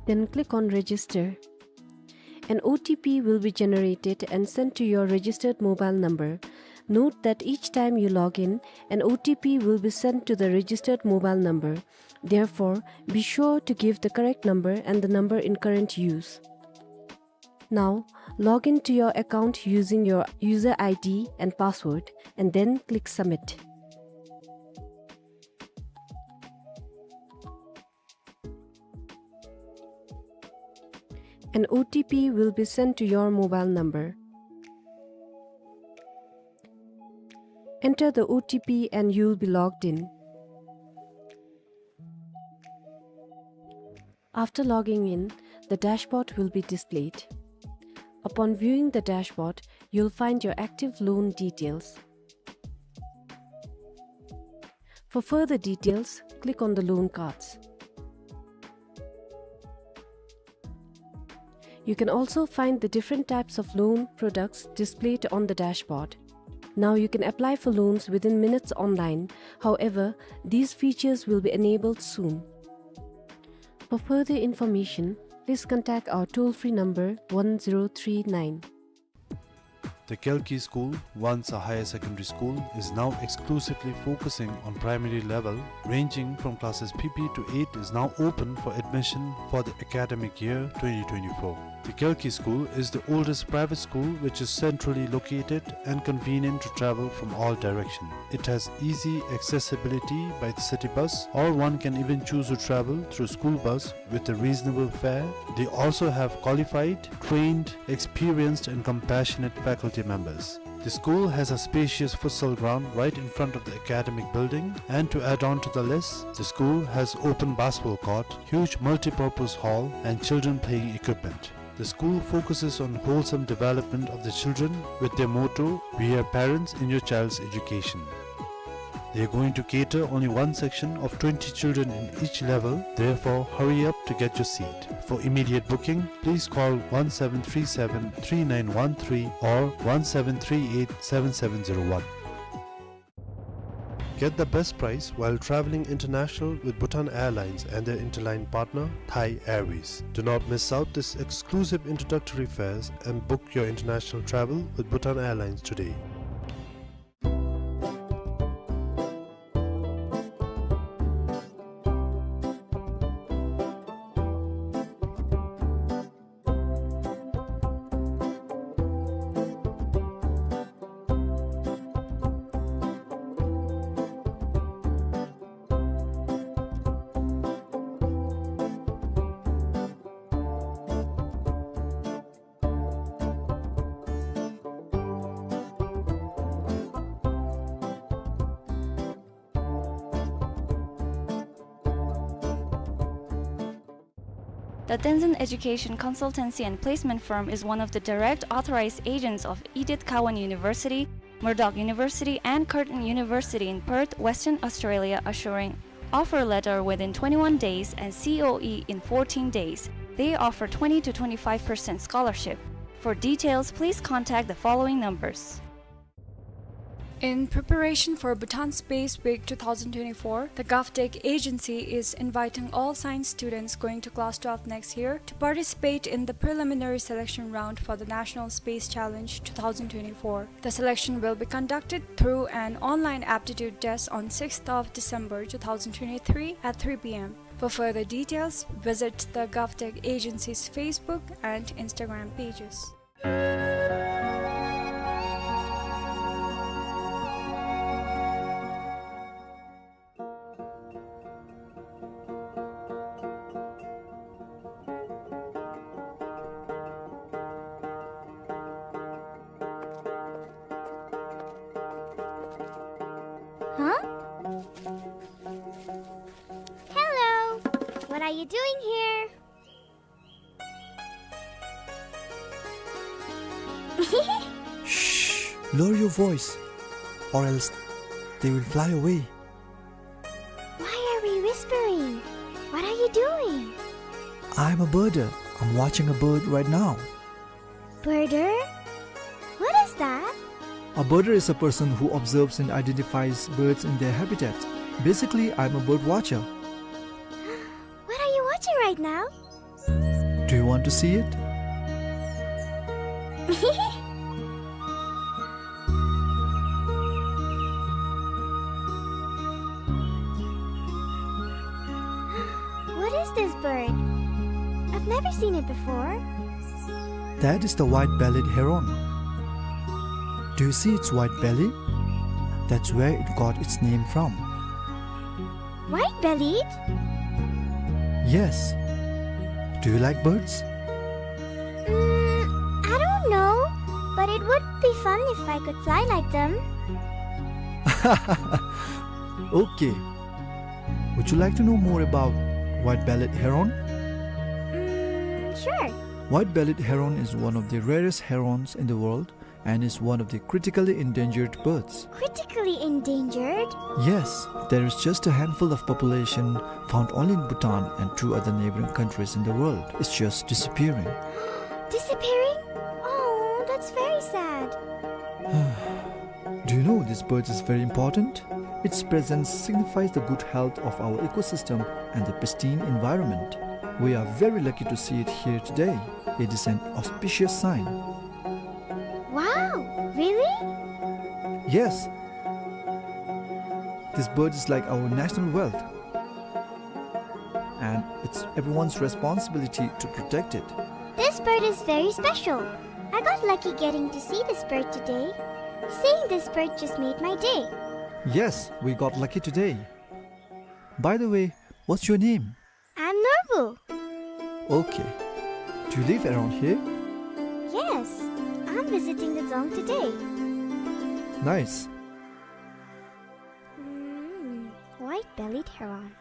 Then click on register. An O T P will be generated and sent to your registered mobile number. Note that each time you log in, an O T P will be sent to the registered mobile number. Therefore, be sure to give the correct number and the number in current use. Now, log in to your account using your user I D and password, and then click submit. An O T P will be sent to your mobile number. Enter the O T P and you'll be logged in. After logging in, the dashboard will be displayed. Upon viewing the dashboard, you'll find your active loan details. For further details, click on the loan cards. You can also find the different types of loan products displayed on the dashboard. Now you can apply for loans within minutes online. However, these features will be enabled soon. For further information, please contact our toll-free number one zero three nine. The Kalki School, once a higher secondary school, is now exclusively focusing on primary level, ranging from classes P P to eight, is now open for admission for the academic year twenty twenty-four. The Kalki School is the oldest private school which is centrally located and convenient to travel from all directions. It has easy accessibility by the city bus, or one can even choose to travel through school bus with a reasonable fare. They also have qualified, trained, experienced and compassionate faculty members. The school has a spacious futsal ground right in front of the academic building, and to add on to the list, the school has open basketball court, huge multi-purpose hall and children playing equipment. The school focuses on wholesome development of the children with their motto, "We are parents in your child's education." They are going to cater only one section of twenty children in each level, therefore hurry up to get your seat. For immediate booking, please call one seven three seven three nine one three or one seven three eight seven seven zero one. Get the best price while traveling international with Bhutan Airlines and their interline partner, Thai Airways. Do not miss out this exclusive introductory fares and book your international travel with Bhutan Airlines today. The Tenzin Education Consultancy and Placement Firm is one of the direct authorized agents of Edith Cowan University, Murdoch University, and Curtin University in Perth, Western Australia, assuring offer letter within twenty-one days and C O E in fourteen days. They offer twenty to twenty-five percent scholarship. For details, please contact the following numbers. In preparation for Bhutan Space Week two thousand twenty-four, the GovTech agency is inviting all science students going to class twelve next year to participate in the preliminary selection round for the National Space Challenge two thousand twenty-four. The selection will be conducted through an online aptitude test on sixth of December two thousand twenty-three at three P M. For further details, visit the GovTech agency's Facebook and Instagram pages. Huh? Hello. What are you doing here? Shh! Lower your voice, or else they will fly away. Why are we whispering? What are you doing? I'm a birder. I'm watching a bird right now. Birder? What is that? A birder is a person who observes and identifies birds in their habitat. Basically, I'm a bird watcher. What are you watching right now? Do you want to see it? What is this bird? I've never seen it before. That is the white-bellied heron. Do you see its white belly? That's where it got its name from. White-bellied? Yes. Do you like birds? Mm, I don't know, but it would be fun if I could fly like them. Okay. Would you like to know more about white-bellied heron? Mm, Sure. White-bellied heron is one of the rarest herons in the world and is one of the critically endangered birds. Critically endangered? Yes, there is just a handful of population found only in Bhutan and two other neighboring countries in the world. It's just disappearing. Disappearing? Oh, that's very sad. Do you know this bird is very important? Its presence signifies the good health of our ecosystem and the pristine environment. We are very lucky to see it here today. It is an auspicious sign. Wow, really? Yes. This bird is like our national wealth. And it's everyone's responsibility to protect it. This bird is very special. I got lucky getting to see this bird today. Seeing this bird just made my day. Yes, we got lucky today. By the way, what's your name? I'm Norbu. Okay. Do you live around here? Yes, I'm visiting the dzong today. Nice. Mm, white-bellied heron.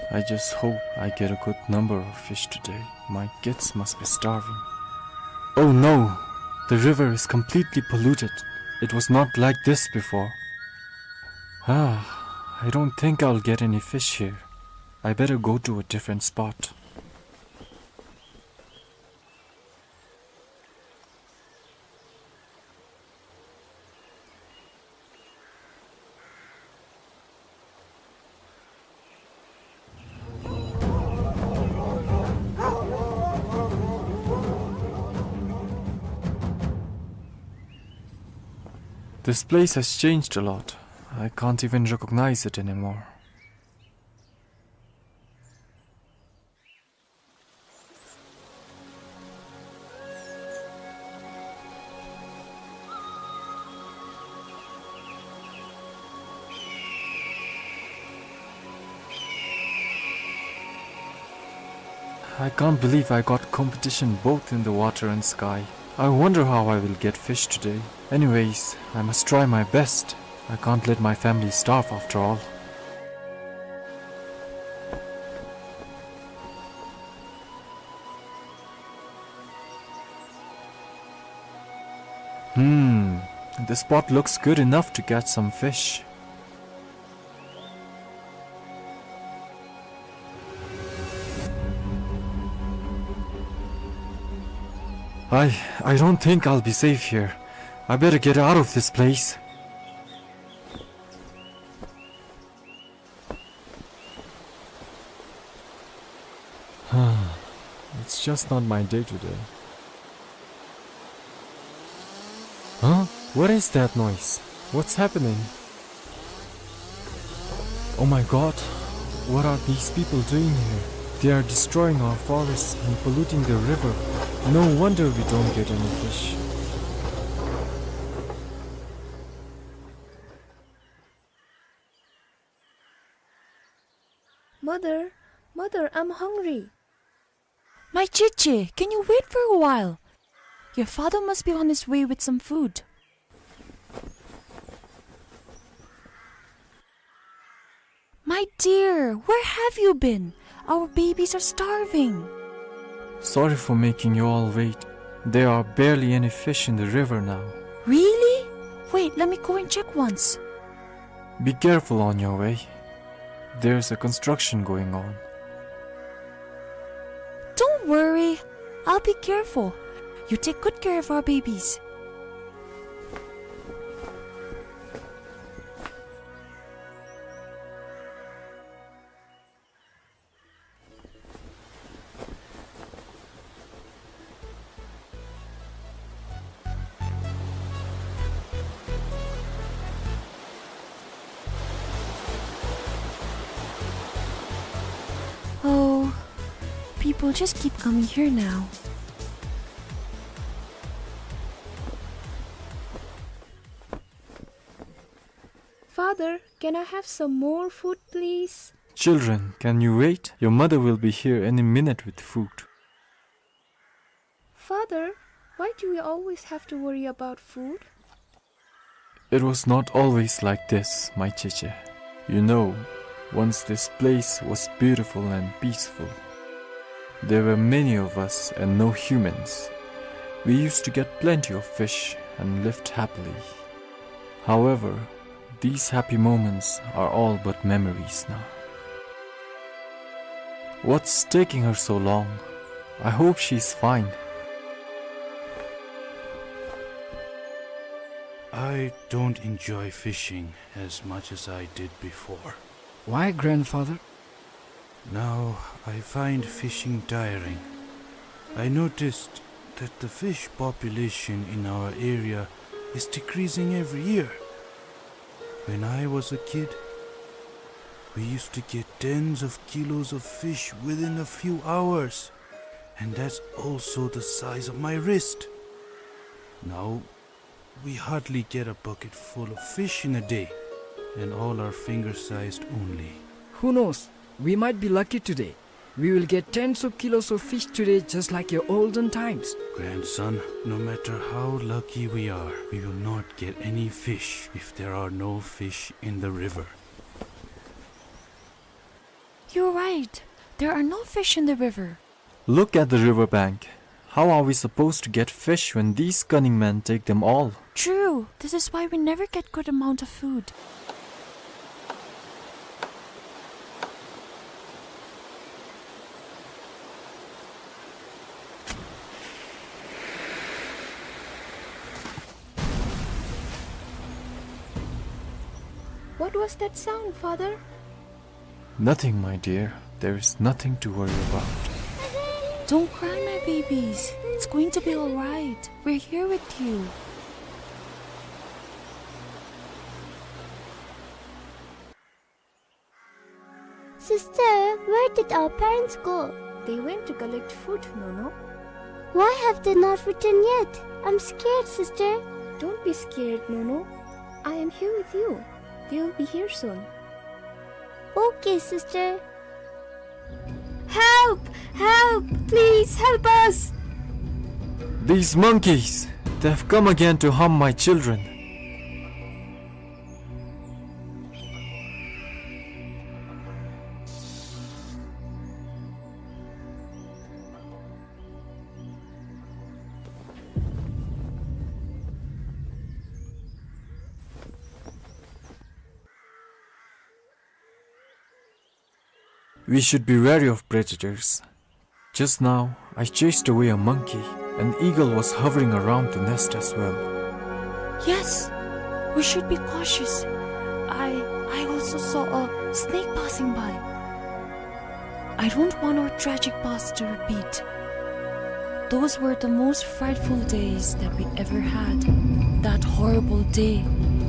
I just hope I get a good number of fish today. My kids must be starving. Oh no! The river is completely polluted. It was not like this before. Ah, I don't think I'll get any fish here. I better go to a different spot. This place has changed a lot. I can't even recognize it anymore. I can't believe I got competition both in the water and sky. I wonder how I will get fish today. Anyways, I must try my best. I can't let my family starve after all. Hmm, this spot looks good enough to catch some fish. I, I don't think I'll be safe here. I better get out of this place. It's just not my day today. Huh? What is that noise? What's happening? Oh my God, what are these people doing here? They are destroying our forests and polluting the river. No wonder we don't get any fish. Mother, mother, I'm hungry. My Cheche, can you wait for a while? Your father must be on his way with some food. My dear, where have you been? Our babies are starving. Sorry for making you all wait. There are barely any fish in the river now. Really? Wait, let me go and check once. Be careful on your way. There's a construction going on. Don't worry. I'll be careful. You take good care of our babies. Oh, people just keep coming here now. Father, can I have some more food, please? Children, can you wait? Your mother will be here any minute with food. Father, why do we always have to worry about food? It was not always like this, my Cheche. You know, Once this place was beautiful and peaceful. There were many of us and no humans. We used to get plenty of fish and lived happily. However, these happy moments are all but memories now. What's taking her so long? I hope she's fine. I don't enjoy fishing as much as I did before. Why, grandfather? Now I find fishing tiring. I noticed that the fish population in our area is decreasing every year. When I was a kid, we used to get tens of kilos of fish within a few hours, and that's also the size of my wrist. Now we hardly get a bucket full of fish in a day, and all are finger-sized only. Who knows? We might be lucky today. We will get tens of kilos of fish today, just like your olden times. Grandson, no matter how lucky we are, we will not get any fish if there are no fish in the river. You're right. There are no fish in the river. Look at the river bank. How are we supposed to get fish when these cunning men take them all? True. This is why we never get good amount of food. What was that sound, Father? Nothing, my dear. There is nothing to worry about. Don't cry, my babies. It's going to be all right. We're here with you. Sister, where did our parents go? They went to collect food, Nono. Why have they not returned yet? I'm scared, sister. Don't be scared, Nono. I am here with you. They will be here soon. Okay, sister. Help! Help! Please help us! These monkeys, they've come again to harm my children. We should be wary of predators. Just now, I chased away a monkey. An eagle was hovering around the nest as well. Yes, we should be cautious. I, I also saw a snake passing by. I don't want our tragic past to repeat. Those were the most frightful days that we ever had. That horrible day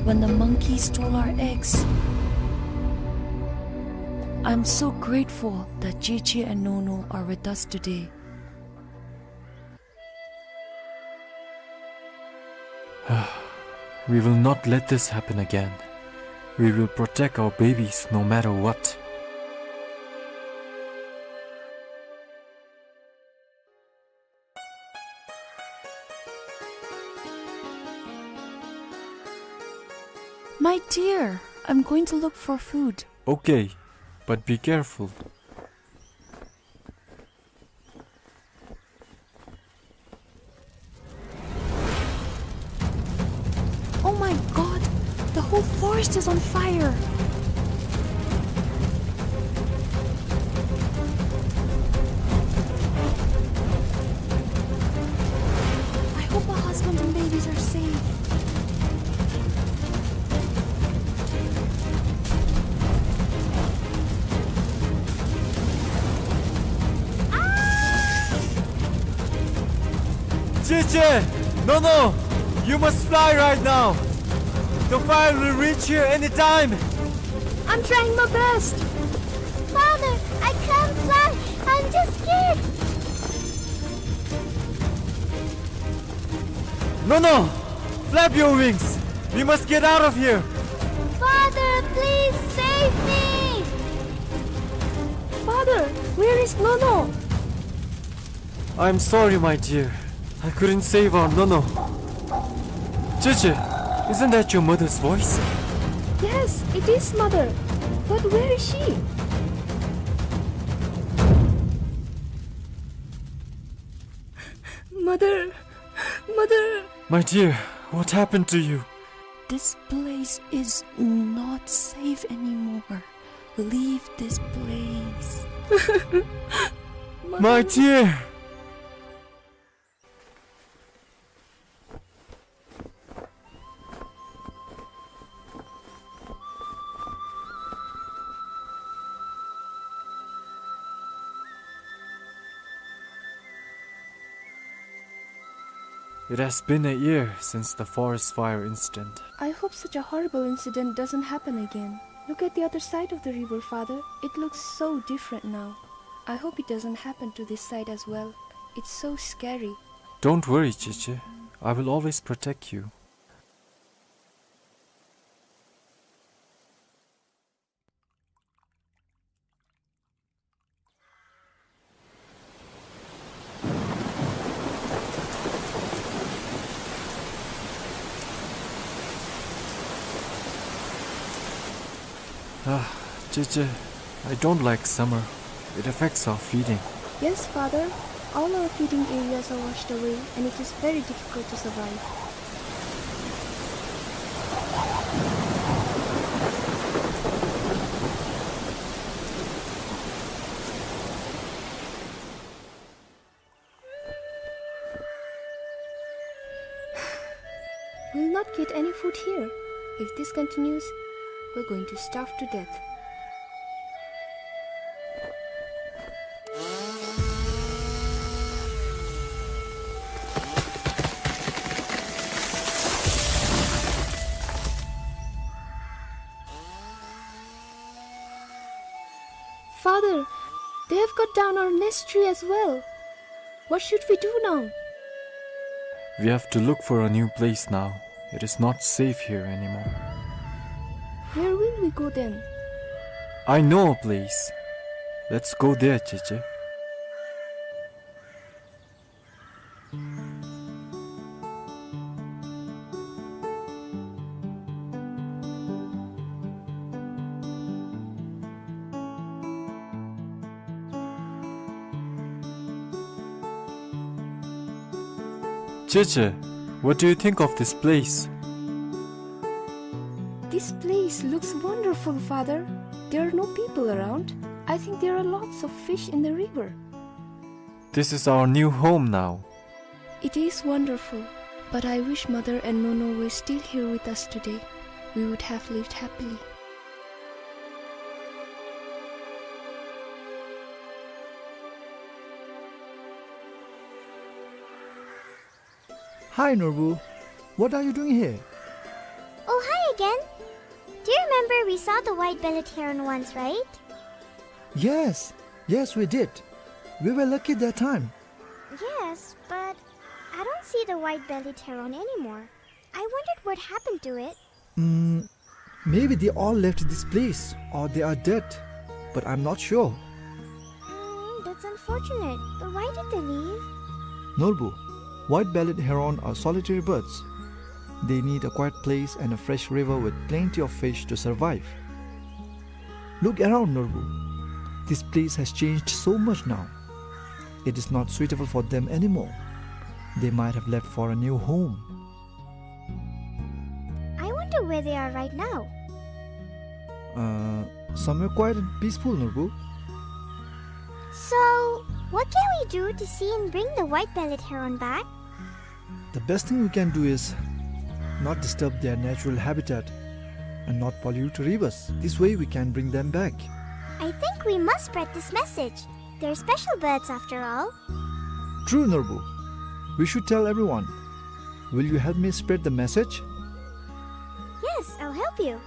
when the monkey stole our eggs. I'm so grateful that Cheche and Nono are with us today. We will not let this happen again. We will protect our babies no matter what. My dear, I'm going to look for food. Okay, but be careful. Oh my God! The whole forest is on fire! I hope my husband and babies are safe. Cheche! Nono! You must fly right now! The fire will reach here anytime! I'm trying my best! Father, I can't fly! I'm just scared! Nono! Flap your wings! We must get out of here! Father, please save me! Father, where is Nono? I'm sorry, my dear. I couldn't save our Nono. Cheche, isn't that your mother's voice? Yes, it is, Mother. But where is she? Mother, mother. My dear, what happened to you? This place is not safe anymore. Leave this place. My dear! It has been a year since the forest fire incident. I hope such a horrible incident doesn't happen again. Look at the other side of the river, Father. It looks so different now. I hope it doesn't happen to this side as well. It's so scary. Don't worry, Cheche. I will always protect you. Ah, Cheche, I don't like summer. It affects our feeding. Yes, Father. All our feeding areas are washed away, and it is very difficult to survive. We'll not get any food here. If this continues, we're going to starve to death. Father, they have cut down our nest tree as well. What should we do now? We have to look for a new place now. It is not safe here anymore. Where will we go then? I know a place. Let's go there, Cheche. Cheche, what do you think of this place? This place looks wonderful, Father. There are no people around. I think there are lots of fish in the river. This is our new home now. It is wonderful, but I wish Mother and Nono were still here with us today. We would have lived happily. Hi, Norbu. What are you doing here? Oh, hi again. Do you remember we saw the white-bellied heron once, right? Yes, yes, we did. We were lucky that time. Yes, but I don't see the white-bellied heron anymore. I wondered what happened to it. Mm, maybe they all left this place, or they are dead, but I'm not sure. Mm, that's unfortunate. But why did they leave? Norbu, white-bellied heron are solitary birds. They need a quiet place and a fresh river with plenty of fish to survive. Look around, Norbu. This place has changed so much now. It is not suitable for them anymore. They might have left for a new home. I wonder where they are right now. Uh, somewhere quiet and peaceful, Norbu. So, what can we do to see and bring the white-bellied heron back? The best thing we can do is not disturb their natural habitat and not pollute rivers. This way we can bring them back. I think we must spread this message. They're special birds after all. True, Norbu. We should tell everyone. Will you help me spread the message? Yes, I'll help you.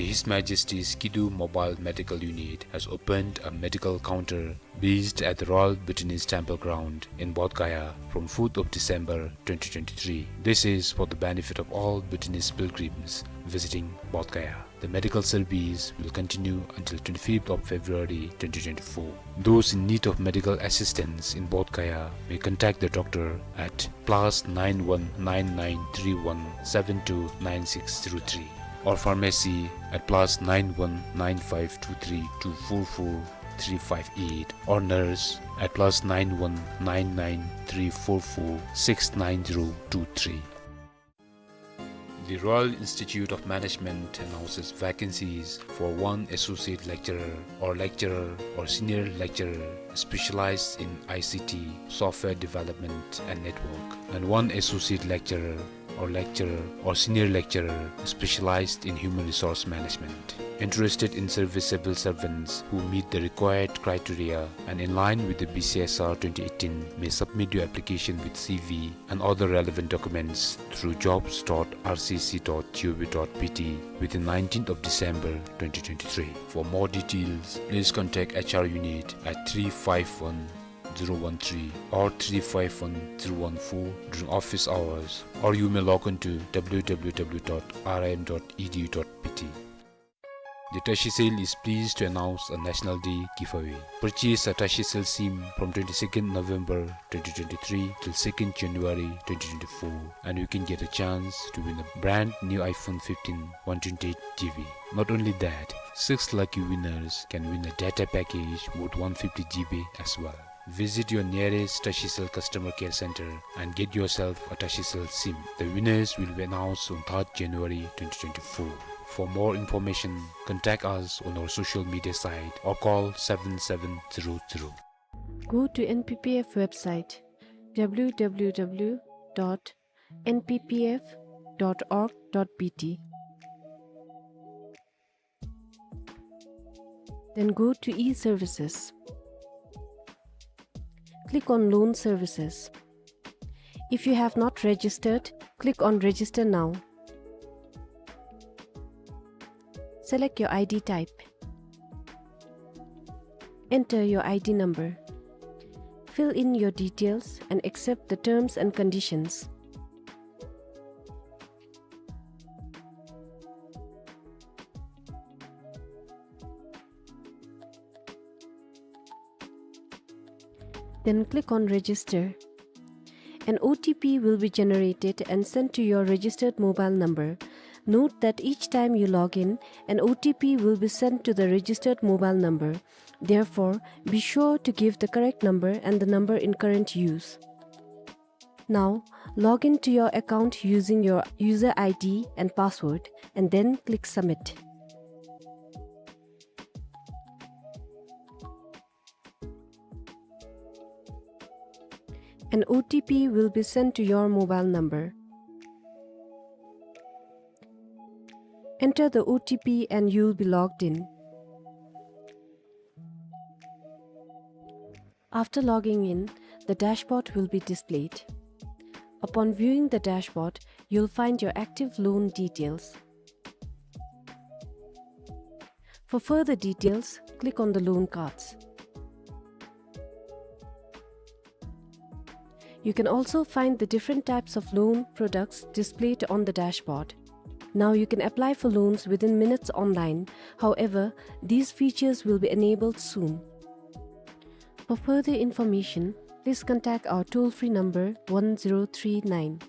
His Majesty's Kidu Mobile Medical Unit has opened a medical counter based at the Royal Bhutanese Temple Ground in Bodh Gaya from fourth of December twenty twenty-three. This is for the benefit of all Bhutanese pilgrims visiting Bodh Gaya. The medical service will continue until twenty-fifth of February twenty twenty-four. Those in need of medical assistance in Bodh Gaya may contact the doctor at plus nine one nine nine three one seven two nine six zero three, or pharmacy at plus nine one nine five two three two four four three five eight, or nurse at plus nine one nine nine three four four six nine zero two three. The Royal Institute of Management announces vacancies for one associate lecturer or lecturer or senior lecturer specialized in I C T, software development and network, and one associate lecturer or lecturer or senior lecturer specialized in human resource management. Interested in serviceable servants who meet the required criteria and in line with the B C S R twenty eighteen may submit your application with C V and other relevant documents through jobs dot R C C dot G O V dot B T within nineteenth of December twenty twenty-three. For more details, please contact H R unit at three five one zero one three or three five one zero one four during office hours, or you may log on to W W W dot R I M dot E D U dot B T. The Tashicel is pleased to announce a National Day giveaway. Purchase a Tashicel SIM from twenty-second November twenty twenty-three till second January twenty twenty-four, and you can get a chance to win a brand new iPhone fifteen one twenty-eight G B. Not only that, six lucky winners can win a data package worth one fifty G B as well. Visit your nearest Tashicel customer care center and get yourself a Tashicel SIM. The winners will be announced on third January twenty twenty-four. For more information, contact us on our social media site or call seven seven zero zero. Go to N P P F website, W W W dot N P P F dot org dot B T. Then go to e-services. Click on Loan Services. If you have not registered, click on Register Now. Select your I D type. Enter your I D number. Fill in your details and accept the terms and conditions. Then click on Register. An O T P will be generated and sent to your registered mobile number. Note that each time you log in, an O T P will be sent to the registered mobile number. Therefore, be sure to give the correct number and the number in current use. Now, log in to your account using your user I D and password, and then click Submit. An O T P will be sent to your mobile number. Enter the O T P and you'll be logged in. After logging in, the dashboard will be displayed. Upon viewing the dashboard, you'll find your active loan details. For further details, click on the loan cards. You can also find the different types of loan products displayed on the dashboard. Now you can apply for loans within minutes online. However, these features will be enabled soon. For further information, please contact our toll-free number one zero three nine.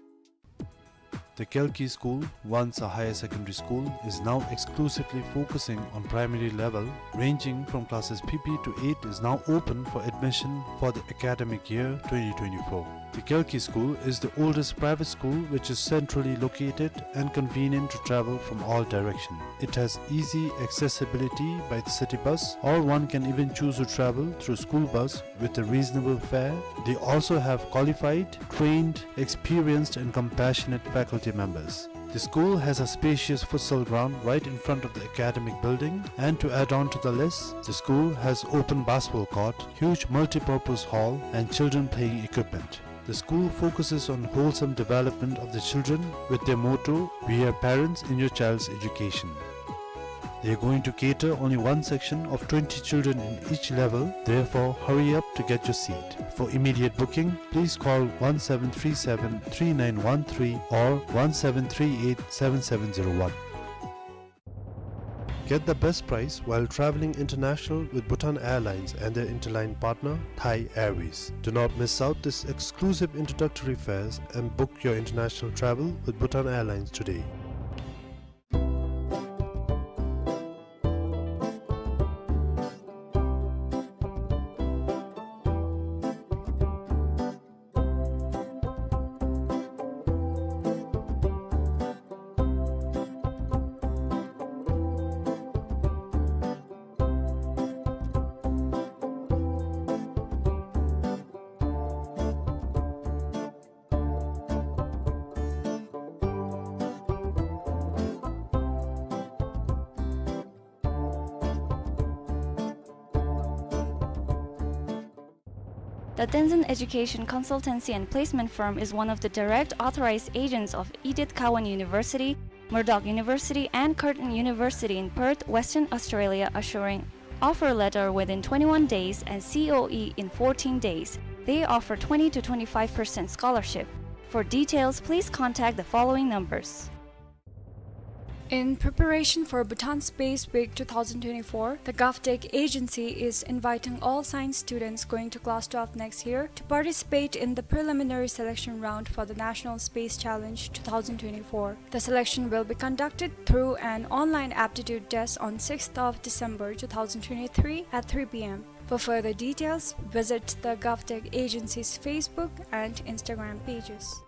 The Kalki School, once a higher secondary school, is now exclusively focusing on primary level, ranging from classes P P to eight, is now open for admission for the academic year twenty twenty-four. The Kalki School is the oldest private school which is centrally located and convenient to travel from all directions. It has easy accessibility by the city bus, or one can even choose to travel through school bus with a reasonable fare. They also have qualified, trained, experienced and compassionate faculty members. The school has a spacious futsal ground right in front of the academic building, and to add on to the list, the school has open basketball court, huge multi-purpose hall and children playing equipment. The school focuses on wholesome development of the children with their motto, "We are parents in your child's education." They are going to cater only one section of twenty children in each level. Therefore, hurry up to get your seat. For immediate booking, please call one seven three seven, three nine one three or one seven three eight, seven seven zero one. Get the best price while traveling international with Bhutan Airlines and their interline partner, Thai Airways. Do not miss out this exclusive introductory fares and book your international travel with Bhutan Airlines today. The Tenzin Education Consultancy and Placement Firm is one of the direct authorized agents of Edith Cowan University, Murdoch University, and Curtin University in Perth, Western Australia, assuring offer letter within twenty-one days and C O E in fourteen days. They offer twenty to twenty-five percent scholarship. For details, please contact the following numbers. In preparation for Bhutan Space Week two thousand twenty-four, the GovTech agency is inviting all science students going to class twelve next year to participate in the preliminary selection round for the National Space Challenge two thousand twenty-four. The selection will be conducted through an online aptitude test on sixth of December two thousand twenty-three at three P M. For further details, visit the GovTech agency's Facebook and Instagram pages.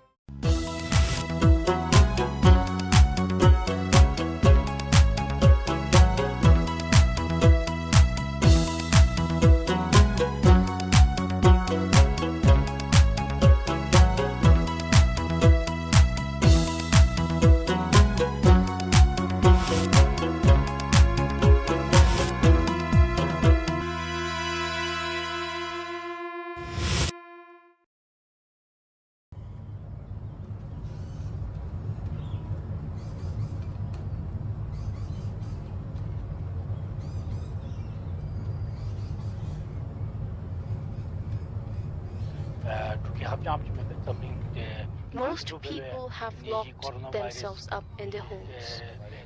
Most people have locked themselves up in their homes.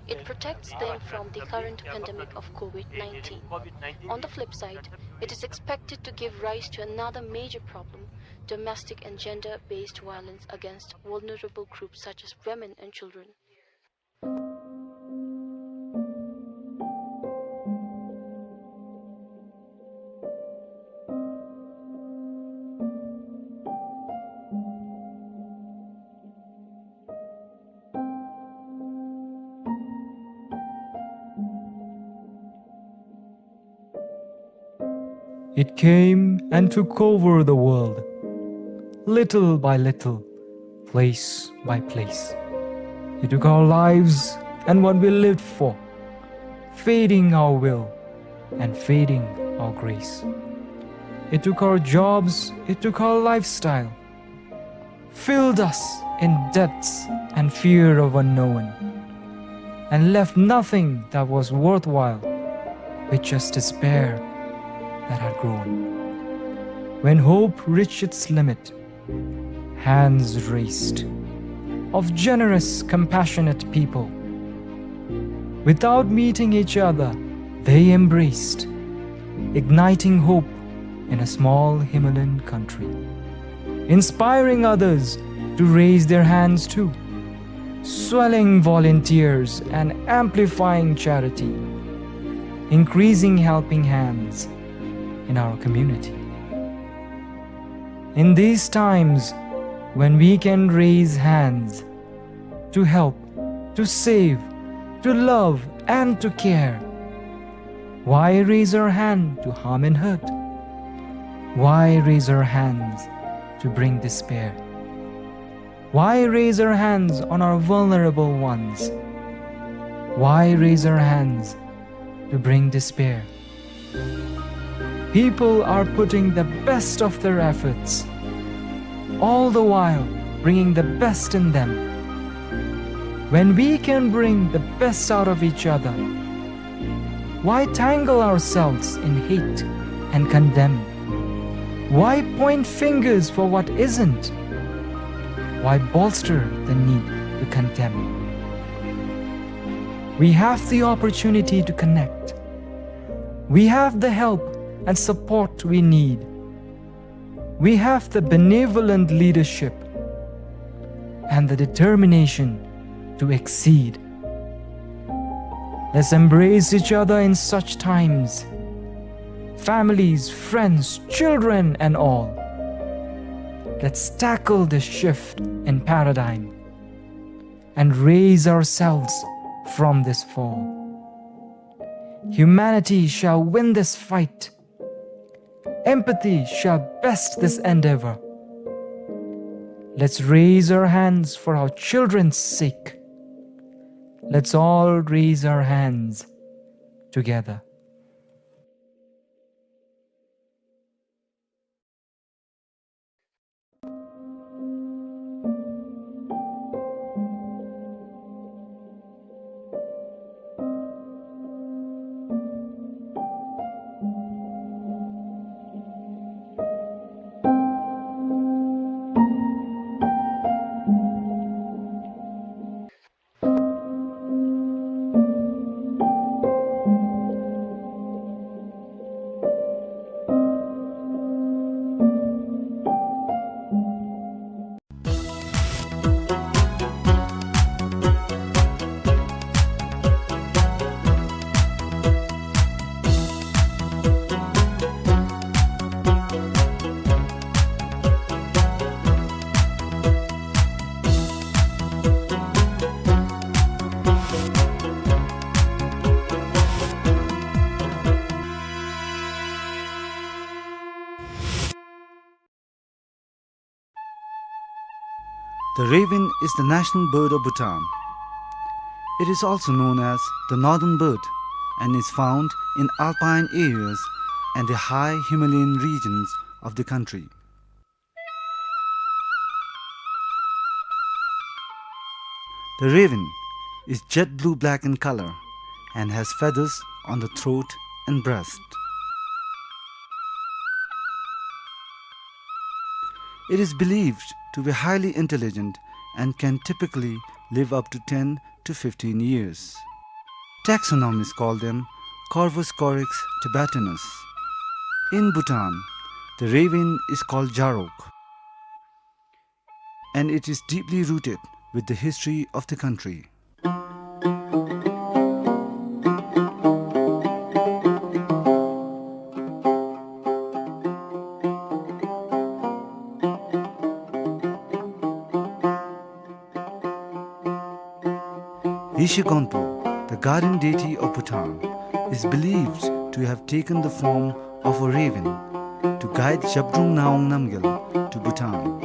It protects them from the current pandemic of COVID nineteen. On the flip side, it is expected to give rise to another major problem, domestic and gender-based violence against vulnerable groups such as women and children. It came and took over the world, little by little, place by place. It took our lives and what we lived for, fading our will and fading our grace. It took our jobs, it took our lifestyle, filled us in debts and fear of unknown, and left nothing that was worthwhile, with just despair that had grown. When hope reached its limit, hands raised of generous, compassionate people. Without meeting each other, they embraced, igniting hope in a small Himalayan country, inspiring others to raise their hands too, swelling volunteers and amplifying charity, increasing helping hands in our community. In these times when we can raise hands to help, to save, to love, and to care, why raise our hand to harm and hurt? Why raise our hands to bring despair? Why raise our hands on our vulnerable ones? Why raise our hands to bring despair? People are putting the best of their efforts, all the while bringing the best in them. When we can bring the best out of each other, Why tangle ourselves in hate and condemn? Why point fingers for what isn't? Why bolster the need to condemn? We have the opportunity to connect. We have the help and support we need. We have the benevolent leadership and the determination to exceed. Let's embrace each other in such times. Families, friends, children, and all. Let's tackle this shift in paradigm and raise ourselves from this fall. Humanity shall win this fight. Empathy shall best this endeavor. Let's raise our hands for our children's sake. Let's all raise our hands together. The raven is the national bird of Bhutan. It is also known as the northern bird and is found in alpine areas and the high Himalayan regions of the country. The raven is jet blue-black in color and has feathers on the throat and breast. It is believed to be highly intelligent and can typically live up to ten to fifteen years. Taxonomists call them Corvus corax tibetanus. In Bhutan, the raven is called Jarok, and it is deeply rooted with the history of the country. Yeshe Gonpo, the guardian deity of Bhutan, is believed to have taken the form of a raven to guide Zhabdrung Ngawang Namgyal to Bhutan.